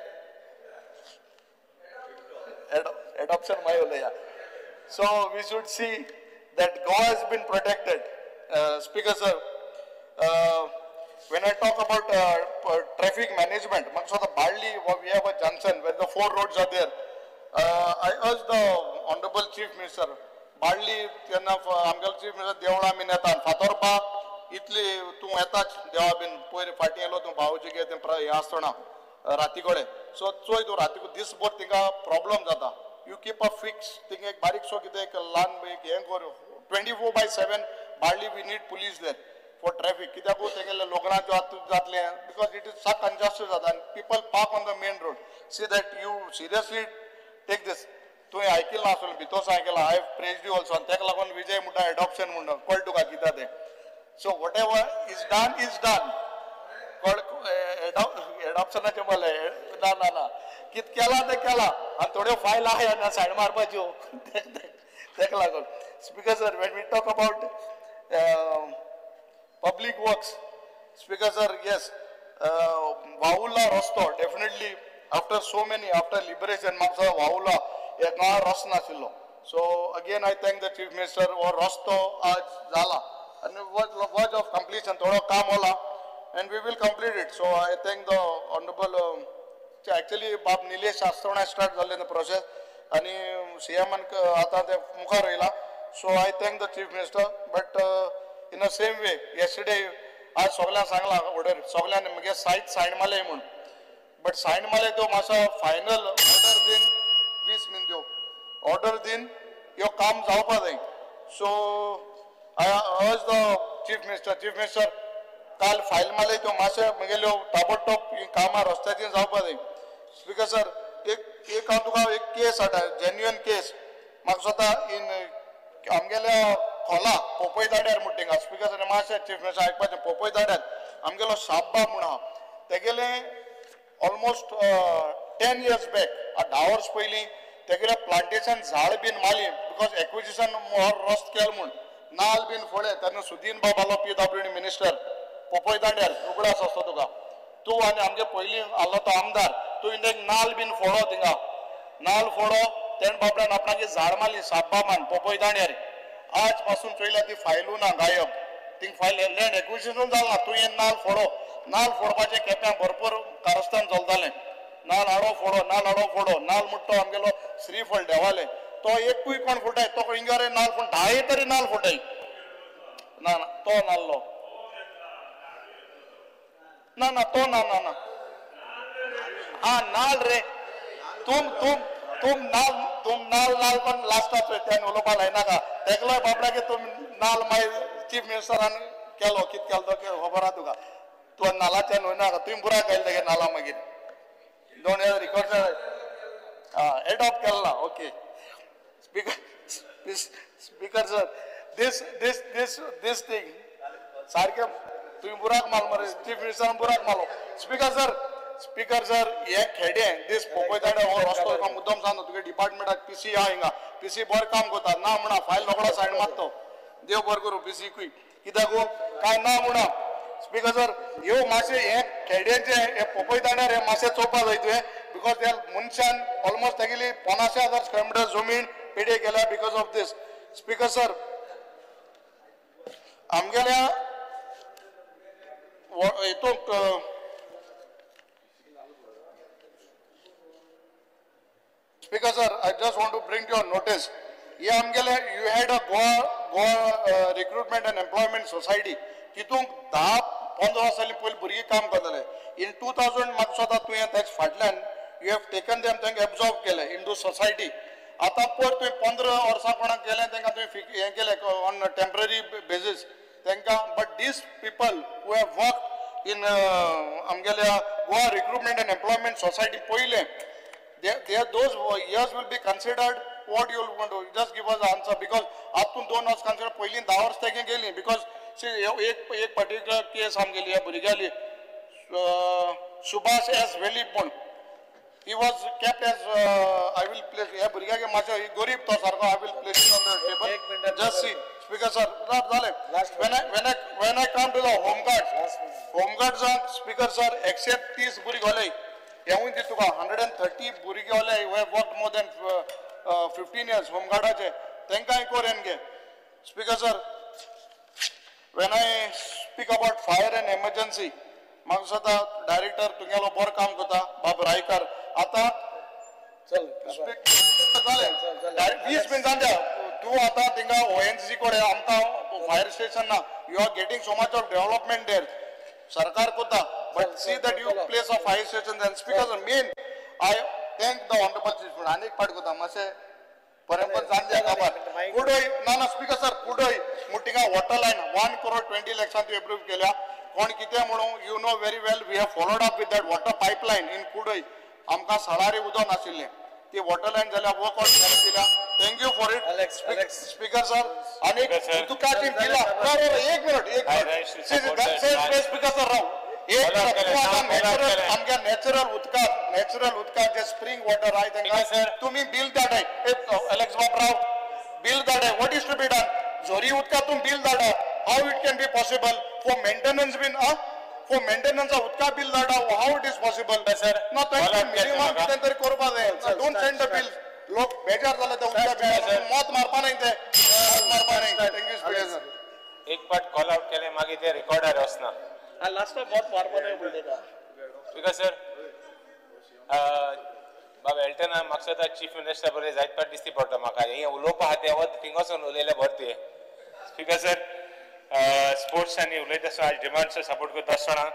Adoption my उलया. So we should see that Goa has been protected. Speaker sir, when I talk about traffic management, Balli, we have a junction where the 4 roads are there. I urge the Honorable Chief Minister, Balli, आमगेलो Chief Minister देवळा बीन येता फातोरपा इतली तूं येताच देवा बीन पयर फाटीं येयलो तूं भावजी गे तें हें आसतना राती कडेन. सो चोय तूं राती दीसभर तिंगा प्रॉब्लम जाता. You keep a fix थिंगा एक बारीकसो कितें एक ल्हान एक हें कर 24/7 Balli we need police there for traffic. कित्याक तेगेले लग्नाच्यो आतां जातलें because it is साक कंजस्टेड जाता आनी people park on the main road. See that you seriously take this. तुवें आयकिल्लें आसतलें भितोस आयकलां, I have praised you also आनी तेका लागून विजय म्हणटा एडॉप्शन म्हणटा कळटा तुका कितें तें. So whatever is done is done. एडॉप्शनाचें बोले ना ना ना कितें केलां तें केलां आनी थोड्यो फायल आहा सायड मारपाच्यो तेका लागून. Speaker sir, when we talk about public works, Speaker sir, yes, Vavula रस्तो definitely After so many, after liberation Mapusa वावला हे गांवां रस्तो नाशिल्लो. So again I thank the chief minister, हो रस्तो आज जाला आनी वर्ज ऑफ कंप्लिशन, थोडो काम होला and we will complete it. So I thank the honourable, actually बाब निलेश आसतना स्टार्ट जाल्ले प्रोसेस आनी सी एमान आतां ते मुखार येयला. So I thank the chief minister. But in the same way yesterday आज सगळ्यांक सांगला ऑर्डर, सगळ्यांनी म्हगे सायट सायन मारले म्हूण, बट सायन मारले त्यो मातसो फायनल ऑर्डर दीन 20 मिन त्यो ऑर्डर दीन ह्यो काम जावपा जाय. So I urge the chief minister, chief minister काल फायल मारले त्यो मातशे म्हगेल्यो ताबडतोब ही कामां रस्त्याचेर जावपा जाय. स्पीकर सर, एक एक हांव तुका एक केस हाडटा, जेन्युअन केस. म्हाका स्वता इन आमगेल्या खोला पोपय दाड्यार म्हणटा थिंगा. स्पीकर सर मातशें चीफ मिनिस्टर आयकपाचें, पोपय दाड्यार आमगेलो साब्बा म्हूण आहा, तेगेलें ऑलमोस्ट 10 इयर्स बॅक, 10 वर्स पयलीं तेगेलें प्लांटेशन झाड बीन मारली because acquisition रस्त केलो म्हूण, नाल बीन फोडले. तेन्ना सुदीन बाब आलो PWD minister Popoi दांड्यार, उगडास आसतो तुका. तूं आनी आमगे पयलीं आसलो तो आमदार, तूं एक नाल बीन फोडो थिंगा, नाल फोडो तेण बाबड्यान आपणागे झाड मारली साब्बामान पोपय दांड्यार. आज पासून चोयल्या ती फायलू ना गायब, थिंग फायल लँड एक्विजिशन जालां. तूं हे नाल फोडो, नाल फोडपाचें केप्यां भरपूर कारस्थान चलतालें. नाल आडो फोडो, नाल आडो फोडो, नाल म्हणटा आमगेलो श्रीफळ देवाले, तो एकूय कोण फोटाय, तो इंगारे नाल फोड 10 तरी नाल फोटाय ना, ना तो नाल्लो ना, ना तो ना, ना ना हा नाल रे, तुम तुम तुम नाल, तुम नाल नाल पण लास्टाक त्यान उलोवपा लायनाका. तेकलोय बाबड्याके तुम नाल मागीर चीफ मिनिस्टरान केलो, कितें केलो तो खबर आहा तुका. तूं नालाच्यान वयनाका, तुवें बुराक घायले तेगे नाला मागीर दोन रिकॉर्ड एडॉप्ट केला. Okay speaker, speaker sir, this this this this thing सारकें तुवें बुराक मारलो मरे, चीफ मिनिस्टरान बुराक मारलो. स्पीकर सर, स्पीकर सर, हे खेडे दीस पोपय दाड्यार हो रस्तो तुका मुद्दम सांगता, तुगे डिपार्टमेंटाक पीसी आहा हिंगा, पीसी बरें काम करता ना म्हणा, फायल रोकडो सायन मारतो, देव बरें करूं पीसीकूय, कित्याक काय ना म्हणा. स्पीकर सर, ह्यो मातशें हे खेड्यांचे हे पोपय दांड्यार हे मातशें चोवपा जाय तुवें, because त्या मनशान ऑलमोस्ट तेगेली 85,000 स्क्वेअर मिटर जमीन पेडे केल्या because of this. Speaker sir, आमगेल्या हितूंक speaker sir, I just want to bring to your notice, हे आमगेले you had a Goa Goa recruitment and employment society, तितूंक 10-15 वर्सांनी पयलीं भुरगीं काम करताले. इन 2000 म्हाका दिसता तुवें तेज फाटल्यान you have taken them, तांकां एब्जॉर्ब केलें इन टू सोसायटी. आतां पयर तुवें 15 वर्सां कोणाक केलें तांकां तुवें हें केलें ऑन टेम्पररी बेजीस तांकां, but these people who have work in आमगेल्या Goa recruitment and employment society पयलें, they those years will be considered. What you want to just give us the answer, because आतून 2 वर्स consider, पयलीं 10 वर्स तेगे गेली. Because C एक एक पर्टिक्युलर केस आमगेली ह्या भुरग्याली सुभाष एस वेलीप म्हूण, he was kept as I will place ह्या भुरग्याक मातसो गरीब तो सारको, I will place on the table. Just see speaker sir, जालें. When I come to the home guards, home गार्ड्सांक speaker sir 130 भुरगे घोले, हेवूय दी तुका 130 भुरगे घोले who have worked more than 15 years home गार्डाचे, तांकांय कोरेन गे. Speaker sir, when I speak about fire and emergency, म्हाका दिसता director तुगेलो बरो काम करता बाब रायकर. आतां जालें 20 मिनटां द्या तूं आतां थिंगा ONGC कडेन आमकां फायर स्टेशन ना, you are getting so much of development there, सरकार करता, but see that you place a fire station. Then speaker sir, main I thank the honourable chief minister. आनी एक पाट करता मातशें परंपर जाण द्या खबर कुडय ना ना स्पीकर सर, कुडय म्हूण थिंगा वॉटर लायन 1 crore 20 लॅक्सान तुवें एप्रूव केल्या. कोण कितें म्हणून you know very well, we have followed up with that water pipeline in Kudai. आमकां सळारी उदक नाशिल्लें, ती वॉटर लायन जाल्यार वर्क आउट करून दिल्या. Thank you for it speaker sir. आनी उदकाची बिलां, एक मिनट एक मिनट स्पीकर सर राव, एक नॅचरल आमगे नॅचरल उदकाक, नॅचरल उदकाक जे स्प्रींग वॉटर आहाय तांकां तुमी बील धाडाय. एलेक्स बाब राव, bill धाडाय. What is to be done? झरी उदकाक तुमी बील धाडा, how it can be possible for maintenance bin? For maintenance उदका बील धाडा, how it is possible sir? ना, minimum लास्ट टाइम बहुत मार मार उलयता. स्पीकर सर, बाबा एल्टना म्हाका चीफ मिनिस्टर बरें जायत पाट दिसती पडटा म्हाका हें उलोवपा आहा तें वत थिंग वचून उलयलें बरें तें. स्पीकर सर, स्पोर्ट्स आनी उलयता आसतना आज डिमांड्स सपोर्ट करता आसतना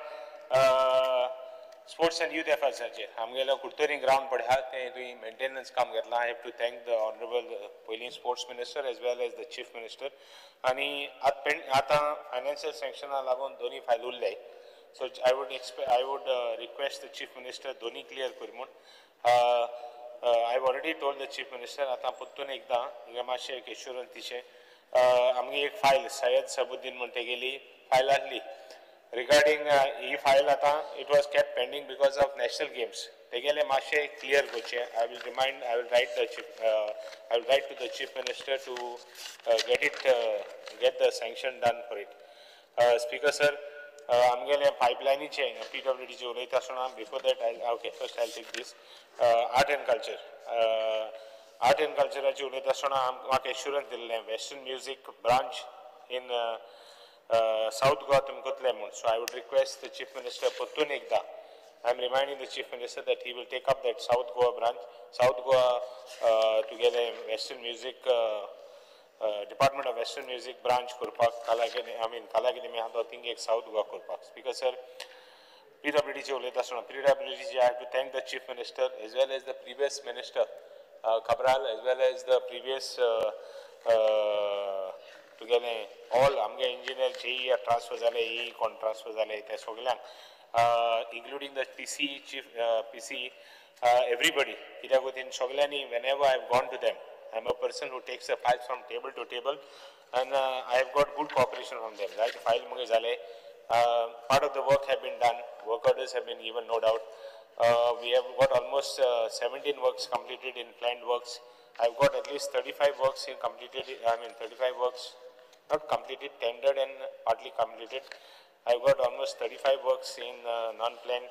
स्पोर्ट्स आनी यूथ अफेर्साचेर आमगेलो कुडतरी ग्रावंड पळय आहा तें तुवें मेंटेनन्स काम घेतलां. I have to thank the honourable पयलीं sports minister as well as the chief minister. आनी आतां फायनान्शियल सँक्शना लागून दोनी फायल उरले. So I would request the chief minister दोनी क्लियर कर म्हूण. I have already told the chief minister. आतां परतून एकदां हिंगा मातशें एक एश्युरन्स दिचें. आमगे एक फायल सय्यद सबुद्दीन म्हण तेगेली फायल आहली रिगार्डींग ही फायल. आतां it was kept pending because of national games. तेगेले मातशें क्लियर करचें. I will remind, I will write the chief, I will write to the chief minister to get it, get the sanction done for it. Speaker sir, आमगेले पायपलायनीचे पीडब्ल्यूडीचे उलयता आसतना before that I okay first I take this art and culture. Art and कल्चराचे उलयता आसतना म्हाका assurance दिल्लें western music branch in South Goa तुमकां करतले म्हूण. So I would request the chief minister परतून एकदां I am reminding the chief minister that he will take up that South Goa branch, South Goa तुगेले western music department of western music branch करपाक कला अकादमी, I mean कला अकादमी आहा तो thing एक south Goa करपाक. स्पीकर सर, पीडब्ल्यूडीचे उलयता आसतना पीडब्ल्यूडीचे I have to thank the chief minister as well as the previous minister Cabral as well as the previous तुगेले ऑल आमगे इंजिनियर जे ट्रान्सफर जाले, ई कोण ट्रान्सफर जाले ते सगल्यांक including the PC chief PC everybody. कित्याक वतीन सगल्यांनी whenever I have gone to them, I am a person who takes a file from table to table and I have got good cooperation from them. जायते file मुगे जाले, part of the work have been done, work orders have been given, no doubt. We have got almost 17 works completed in planned works. I have got at least 35 works in completed, I mean 35 works not completed, tendered and partly completed. I have got almost 35 works in non-planned,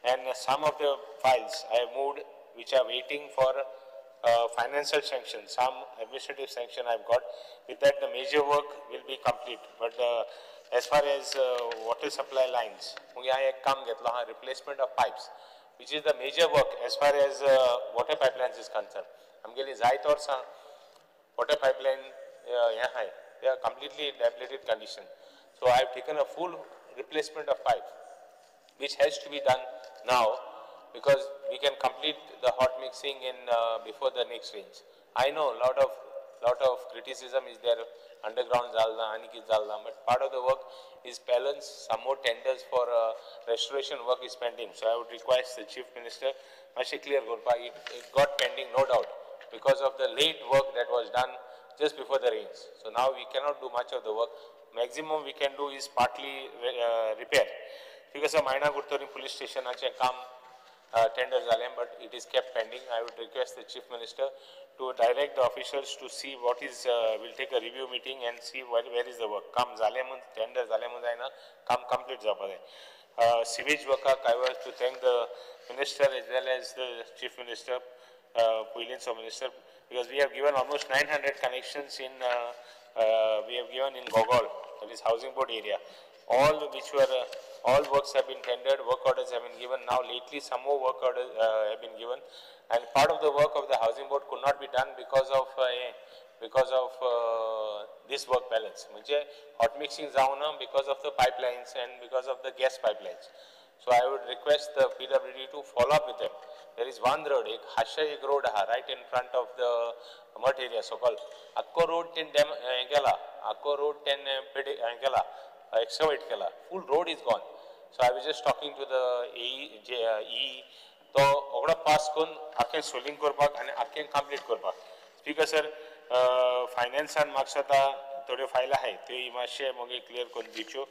and some of the files I have moved which are waiting for financial sanction, some administrative sanction I have got. With that the major work will be complete. But as far as water supply lines, I एक काम घेतला हा replacement of pipes, which is the major work as far as water pipelines is concerned. आमगेली जायत वर्सां water pipeline हें आहाय, they are completely dilapidated condition. So I have taken a full replacement of pipe, which has to be done now because we can complete the hot mixing in before the next rains. I know lot of criticism is there, underground jalna, ani kit jalna, but part of the work is balance. Some more tenders for restoration work is pending. So I would request the chief minister, mache clear korpa, it got pending, no doubt, because of the late work that was done just before the rains. So now we cannot do much of the work. Maximum we can do is partly repair. Because of Maina Curtorim police station ache kam tender zale, but it is kept pending. I would request the chief minister to direct the officials to see what is, we'll take a review meeting and see where is the work. Kam zale mun, tender zale mun jaina, kam complete jawpa jai. Sewage work, I was to thank the minister as well as the chief minister, Puilinso minister, because we have given almost 900 connections in, we have given in Gogol, that is housing board area. All which were, all works have been tendered, work orders have been given. Now lately some more work orders have been given, and part of the work of the housing board could not be done because of this work balance. Mhanje hot mixing jauna because of the pipelines and because of the gas pipelines. So I would request the PWD to follow up with them. There is one road, ek Hasha ek road aha, right in front of the Mutt area, so called. Akko road ten dam kela, akko road ten kela, excavate kela. Full road is gone. So I was just talking to the AE, J, E, तो ओगडो pass करून आख्खें soling करपाक आनी आख्खें complete करपाक. Speaker sir, फायनान्सान म्हाका आतां थोड्यो फायली आहाय त्यो मातशें मागीर क्लियर करून दिवच्यो.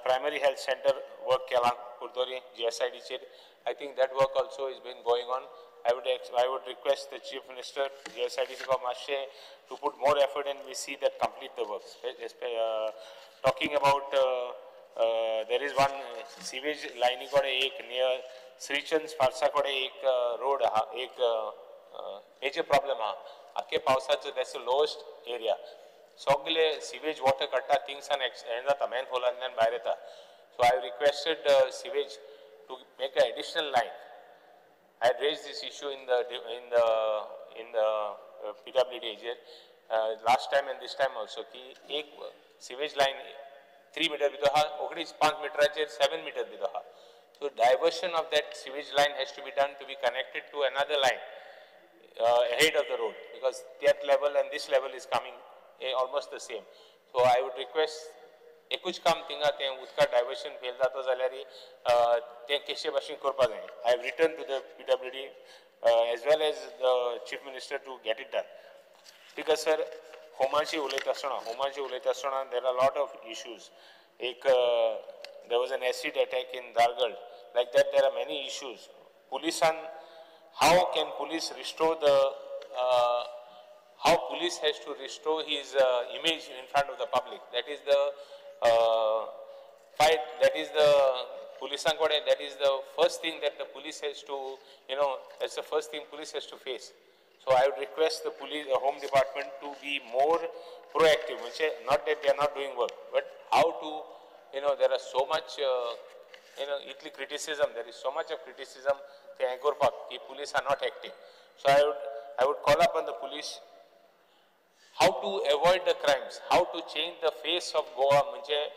प्रायमरी हेल्थ सेंटर वर्क केलां Curtorim GSIDचेर. I think that work also is been going on. I would request the chief minister GSIDC मातशें to put more effort and we see that complete the work. Talking about there is one sewage लायनी कडेन एक near Shrichand फार्सा कडेन एक road आहा, एक major problem आहा. आख्खे पावसाचो that's the lowest area. सगळे सिवेज वॉटर काडटा थिंगसान हें जाता, मॅन होलांतल्यान भायर येता. So I requested sewage to make an additional line. I had raised this issue in the PWD last time and this time also ki ek sewage line 3 meter भितर आहा, ओकडीच 5 मिटराचेर 7 meter भितर आहा. So diversion of that sewage line has to be done to be connected to another line ahead of the road, because that level and this level is coming almost the same. So I would request एकूच काम थिंगा तें उदका diversion fail जाता जाल्यार तें कशे भाशेन करपा जाय. I have written to the PWD as well as the Chief Minister to get it done. Because sir, होमाची उलयता आसतना there are lot of issues. एक there was an acid attack in Dargal. Like that there are many issues. पुलिसान how can police restore the how police has to restore his image in front of the public. That is the fight, that is the police, that is the first thing that the police has to, you know, that's the first thing police has to face. So I would request the police, the home department to be more proactive, which is not that they are not doing work, but how to, you know, there are so much, you know, itli criticism, there is so much of criticism, the police are not acting. So I would call upon the police how to avoid the crimes, how to change the face of Goa. Manje,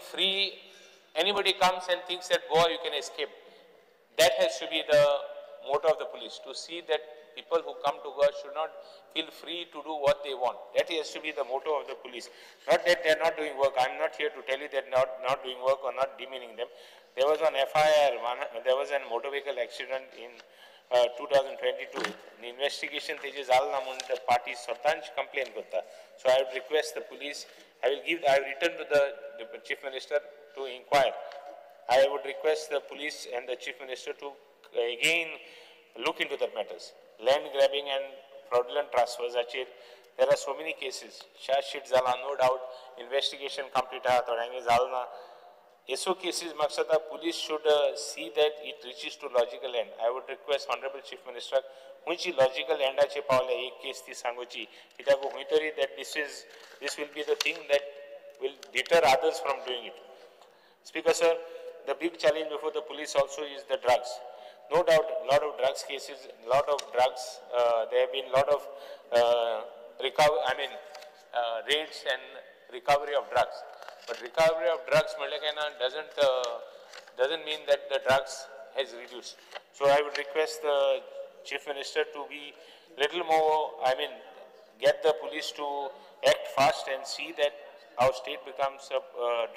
free, anybody comes and thinks that Goa you can escape. That has to be the motto of the police, to see that people who come to Goa should not feel free to do what they want. That has to be the motto of the police. Not that they are not doing work. I am not here to tell you that not doing work or not demeaning them. There was an FIR, there was a motor vehicle accident in 2022. The investigation teje जाल ना म्हूण the party स्वतांच complain करता. So I would request the police, I have written to the Chief Minister to inquire. I would request the police and the Chief Minister to again look into the matters. Land grabbing and fraudulent transfers, there are so many cases. Charge sheet जाला, no doubt, investigation complete आहा, थोड्यांगे जाल ना. SO cases, Maksada, police should see that it reaches to logical end. I would request Honorable Chief Minister, खंयची logical end आचे पावले एक case ती सांगोची, कित्याक खंय तरी that this will be the thing that will deter others from doing it. Speaker sir, the big challenge before the police also is the drugs. No doubt, lot of drugs cases, lot of drugs, there have been lot of raids and recovery of drugs. But recovery of drugs doesn't mean that the drugs has reduced. So I would request the Chief Minister to be little more, get the police to act fast and see that our state becomes a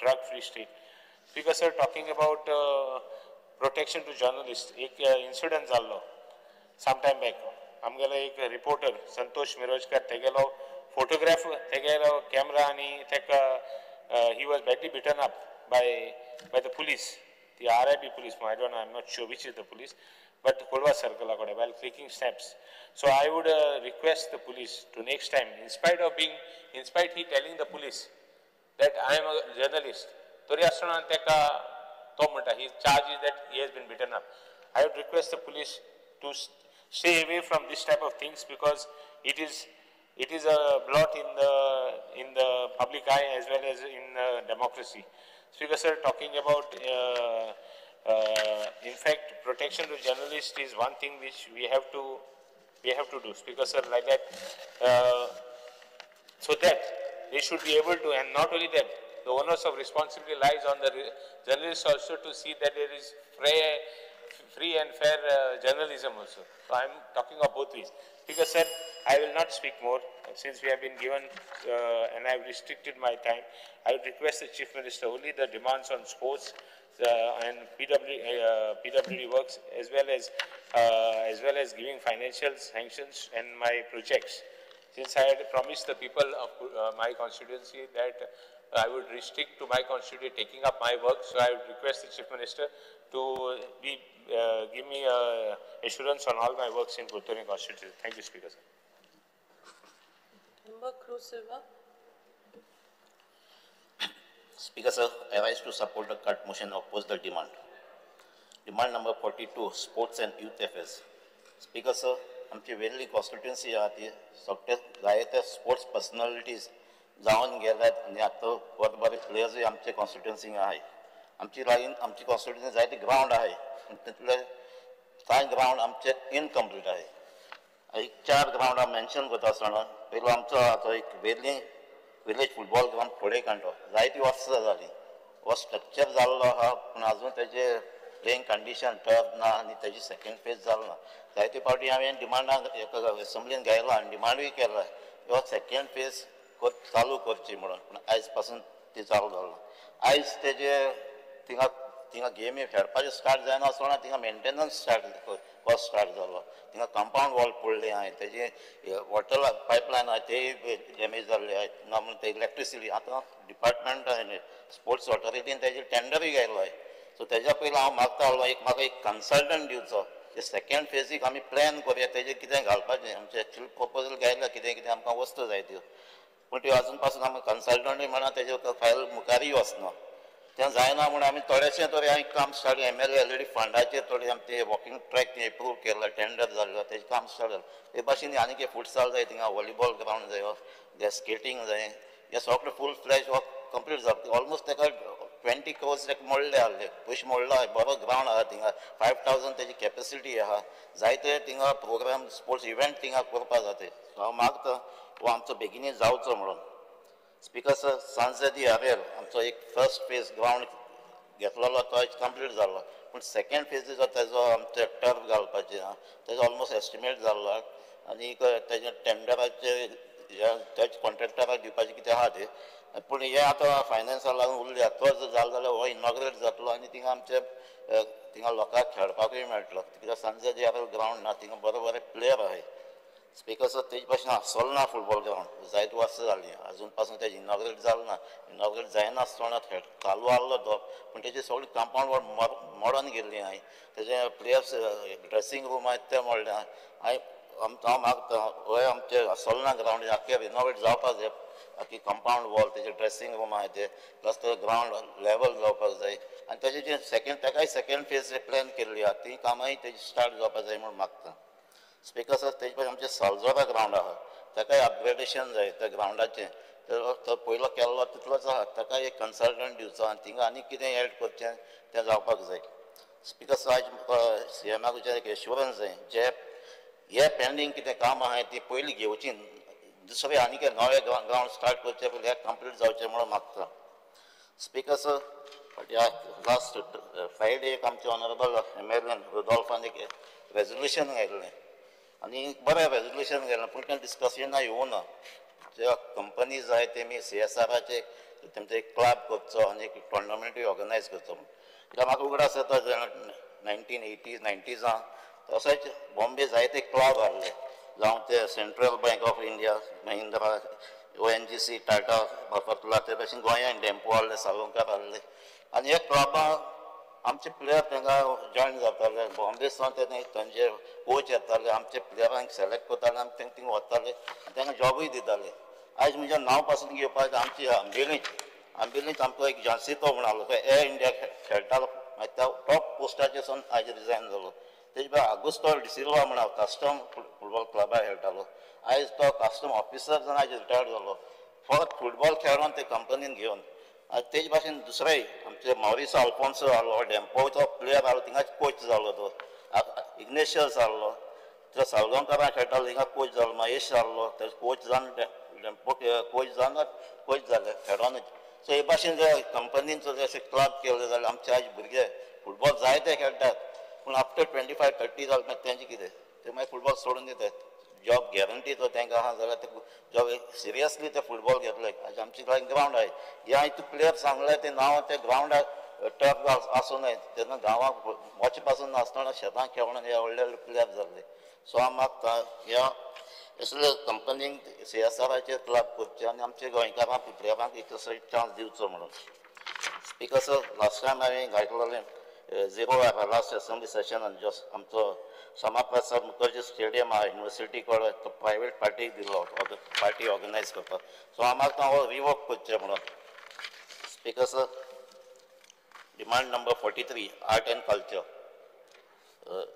drug-free state. Because sir, talking about protection to journalists, ek incident jallo some time back. आमगेलो एक reporter Santosh मिरोजकर तेगेलो photograph तेगेलो camera आनी तेका he was badly beaten up by the police, the RIB police, I don't know, I'm not sure which is the police, but Kolwa Circle while clicking snaps. So I would request the police to next time, in spite he telling the police that I am a journalist, tori asana teka to manta, his charge is that he has been beaten up. I would request the police to stay away from this type of things, because it is a blot in the public eye as well as in democracy. Speaker sir, talking about in fact protection to journalists is one thing which we have to do. Speaker sir, like that, so that they should be able to, and not only that, the onus of responsibility lies on the journalists also to see that there is free and fair journalism also. So I am talking of both ways. Because sir, I will not speak more since we have been given and I have restricted my time. I would request the Chief Minister only the demands on sports and PWD works, as well as giving financial sanctions and my projects. Since I had promised the people of my constituency that I would restrict to my constituency taking up my work, so I would request the Chief Minister to be, give me assurance on all my works in Curtorim constituency. Thank you, Speaker sir. Member Cruz Silva. Speaker sir, I rise to support the cut motion, oppose the demand. Demand number 42, sports and youth affairs. Speaker sir, आमची वेर्ली constituency आहा ती सगळे जायते sports personalities जावन गेल्यात आनी आतां बरे बरे प्लेयर्सूय आमचे कॉन्स्टिट्युन्सींग आहाय. आमची लायन आमची कॉन्स्टिट्युन्सी जायते ग्रावंड आहाय पूण तितले कांय ग्रावंड आमचे इनकम्प्लीट आहाय. एक 4 ग्रावंड हांव मेन्शन करता आसतना पयलो आमचो आहा तो एक वेर्ली विलेज फुटबॉल ग्रावंड फुडें कांटो जायती वर्सां जालीं हो स्ट्रक्चर जाल्लो आहा पूण आजून तेजे प्लेइंग कंडिशन टर्फ ना आनी तेजी सेकेंड फेज जालो ना. जायते फावटी हांवें डिमांडाक एका एसेंब्लीन घायला आनी डिमांडूय केला हो सेकेंड फेज चालू करची म्हणून, पूण आयज पासून ती चालू जालो. आयज तेजे थिंगा थिंगा गेमी खेळपाचें स्टार्ट जायना आसतना थिंगा मेंटेनन्स स्टार्ट कॉस्ट स्टार्ट जालो. थिंगा कंपावंड वॉल पडली आहाय, तेजे वॉटर पायपलायन आहाय तेय डॅमेज जाल्ले आहाय. थिंगा म्हणून ते इलेक्ट्रिसिटी आतां डिपार्टमेंट आहाय स्पोर्ट्स ऑथॉरिटीन तेजेर टेंडरूय घायलो आहाय. सो तेज्या पयलीं हांव मागता आहलो एक म्हाका एक कन्सल्टंट दिवचो ते सेकेंड फेजीक आमी प्लॅन करुया तेजेर कितें घालपाचें. आमचें एक्चुअल प्रपोजल घायला कितें कितें आमकां वस्तू जाय त्यो, पूण त्यो आजून पासून आमकां कन्सल्टंटूय म्हणा तेजे फायल मुखारूय वचना. तें जायना म्हूण आमी थोडेशें तरी हांवें काम स्टार्ट एमएलए ऑलरेडी फंडाचेर थोडे आमचे वॉकिंग ट्रॅक थंय एप्रूव केला, टेंडर जाल्लो तेजें काम स्टार्ट जालें. ते भाशेन आनी एक फुटसाल जाय थिंगा, व्हॉलीबॉल ग्रावंड जाय, स्केटींग जाय, हें सगळें फूल फ्लॅश वर्क कंप्लीट जाता. ऑलमोस्ट तेका 20 crores ताका मोडले आहले, पयशे मोडलो आहा. बरो ग्रावंड आहा थिंगा, 5000 तेजी कॅपेसिटी आहा. जायते थिंगा प्रोग्राम स्पोर्ट्स इव्हेंट थिंगा करपा जाता. सो हांव मागता हो आमचो बेगिनूय जावचो म्हणून. स्पीकर सर, सांजे आरेल आमचो एक फर्स्ट फेज ग्रावंड घेतलेलो तो कंप्लीट जालो, पूण सेकेंड फेजीचो तेजो आमचे टर्फ घालपाचें आहा तेजो ऑलमोस्ट एस्टिमेट जाल्लो आनी तेजे टेंडराचे तेजे कॉन्ट्रॅक्टराक दिवपाचें कितें आहा तें, पूण हें आतां फायनान्साक लागून उरल्या. तो जर जालो जाल्यार हो इनॉग्रेट जातलो आनी थिंगा आमचे थिंगा लोकांक खेळपाकूय मेळटलो. कित्याक सांजे आरेल ग्रावंड ना, थिंगा बरे बरे प्लेयर आहाय. स्पीकर सर, तेजे भाशेन सोलना फुटबॉल ग्रावंड जायते वर्सां जालीं आजून पासून तेजें इनॉग्रेट जालें ना. इनॉग्रेट जायना आसतना खेळ चालू आहलो तो, पूण तेजे सगळी कंपावंड वॉल मोडून गेल्ली आहाय. तेजे प्लेयर्स ड्रेसींग रूम आहाय ते मोडले आहाय. हांव मागता होय आमचे सोलना ग्रावंड आख्खें रिनोवेट जावपाक जाय, आख्खी कंपावंड वॉल तेजे ड्रेसींग रूम आहाय ते प्लस ते ग्रावंड लेवल जावपाक जाय आनी तेजे जे सेकेंड तेकाय सेकेंड फेज प्लॅन केल्ली आहा ती कामांय तेजी स्टार्ट जावपाक जाय म्हूण मागता. स्पीकर सर, तेजे भाशेन आमचें सालजोरा ग्रावंड आहा ताकाय अपग्रेडेशन जाय. त्या ग्रावंडाचें तो पयलो केल्लो तितलोच आहा, ताकाय एक कन्सल्टंट दिवचो आनी थिंगा आनी कितें एड करचें तें जावपाक जाय. स्पीकर सर, आयज म्हाका सीएमाक एक एश्युरन्स जाय जे हे पेंडींग कितें काम आहाय ती पयलीं घेवची, दुसरें आनी कितें नवें ग्रावंड स्टार्ट करचें पयलीं हें कंप्लीट जावचें म्हणून मागता. स्पीकर सर, ह्या लास्ट फ्रायडे एक आमचे ऑनरेबल एमएलए रुडॉल्फान एक रेजोल्युशन घायल्लें आनी बरें रेजोल्युशन गेलें, पूण तें डिस्कशना येवना. ज्या कंपनी जाय तेमी सीएसआराचे तेमचो एक क्लब करचो आनी एक टोर्नामेंटूय ऑर्गनायज करचो. कित्याक म्हाका उगडास येता 1980s 90s तशेंच बॉम्बे जायते क्लब आहले, जावं ते Central Bank of India, Mahindra, ONGC, Tata, Mafatlal, ते भाशेन गोंयांत डेम्पो आहले, साळोंकार आहले आनी हे क्लबां आमचे प्लेयर तांकां जॉयन जाताले. बॉम्बे सावन ते तांचे कोच येताले, आमचे प्लेयरांक सिलेक्ट करताले आनी तांकां थिंगा वताले आनी तांकां जॉबूय दिताले. आयज म्हजें नांव पासून घेवपाक आमची आंबेलींत आमकां एक जानसितो म्हण आहलो, तो एअर इंडिया खेळटालो, मागीर त्या टॉप पोस्टाचेर सावन आयज रिजायन जालो. तेजे भायर आगुस्तो डिसिल्वा म्हण कस्टम फुटबॉल क्लबार खेळटालो, आयज तो कस्टम ऑफिसर जावन आयज रिटायर्ड जालो. फकत फुटबॉल खेळोन ते कंपनीन घेवन. आनी तेजे भाशेन दुसरेय आमचे मॉरिसो आल्फोन्सो आहलो, डेम्पोचो प्लेयर आहलो, थिंगाच कोच जालो तो. इग्नेशियस आहलो, तो सालगांवकारां खेळटालो, थिंगा कोच जालो. महेश आहलो, तेजो कोच जावन डेम्पो कोच जावन कोच जाले खेळोनूच. सो हे भाशेन जे कंपनीन जर अशें क्लब केले जाल्यार आमचे आयज भुरगे फुटबॉल जायते खेळटात, पूण आफ्टर 25-30 जालें मागीर तेंचें कितें ते मागीर फुटबॉल सोडून दितात. जॉब गॅरंटी तो तांकां आहा जाल्यार ते जॉब सिरियसली ते फुटबॉल घेतले. आयज आमचे कडेन ग्रावंड आहाय, हे हांवें तुका प्लेयर सांगले ते नांव ते ग्रावंडार टर्फ आसूं नये तेन्ना गांवांक वचे पासून नासतना शेतां खेळून हे व्हडले व्हडले प्लेयर जाल्ले. सो हांव मागता ह्या असले कंपनीक सीएसआराचेर क्लब करचे आनी आमच्या गोंयकारांक प्लेयरांक एक असो चान्स दिवचो म्हणून. स्पीकर सर, लास्ट टायम हांवें घायतलें 0 लास्ट असेंब्ली सेशनान जो आमचो श्यामाप्रसाद मुखर्जी स्टेडियम आहा युनिवर्सिटी कडेन तो प्रायवेट पार्टीक दिलो, पार्टी ऑर्गनायज करपाक. सो हांव मागता हो रिवोक करचें म्हणून. Speaker sir, demand number 43 art and culture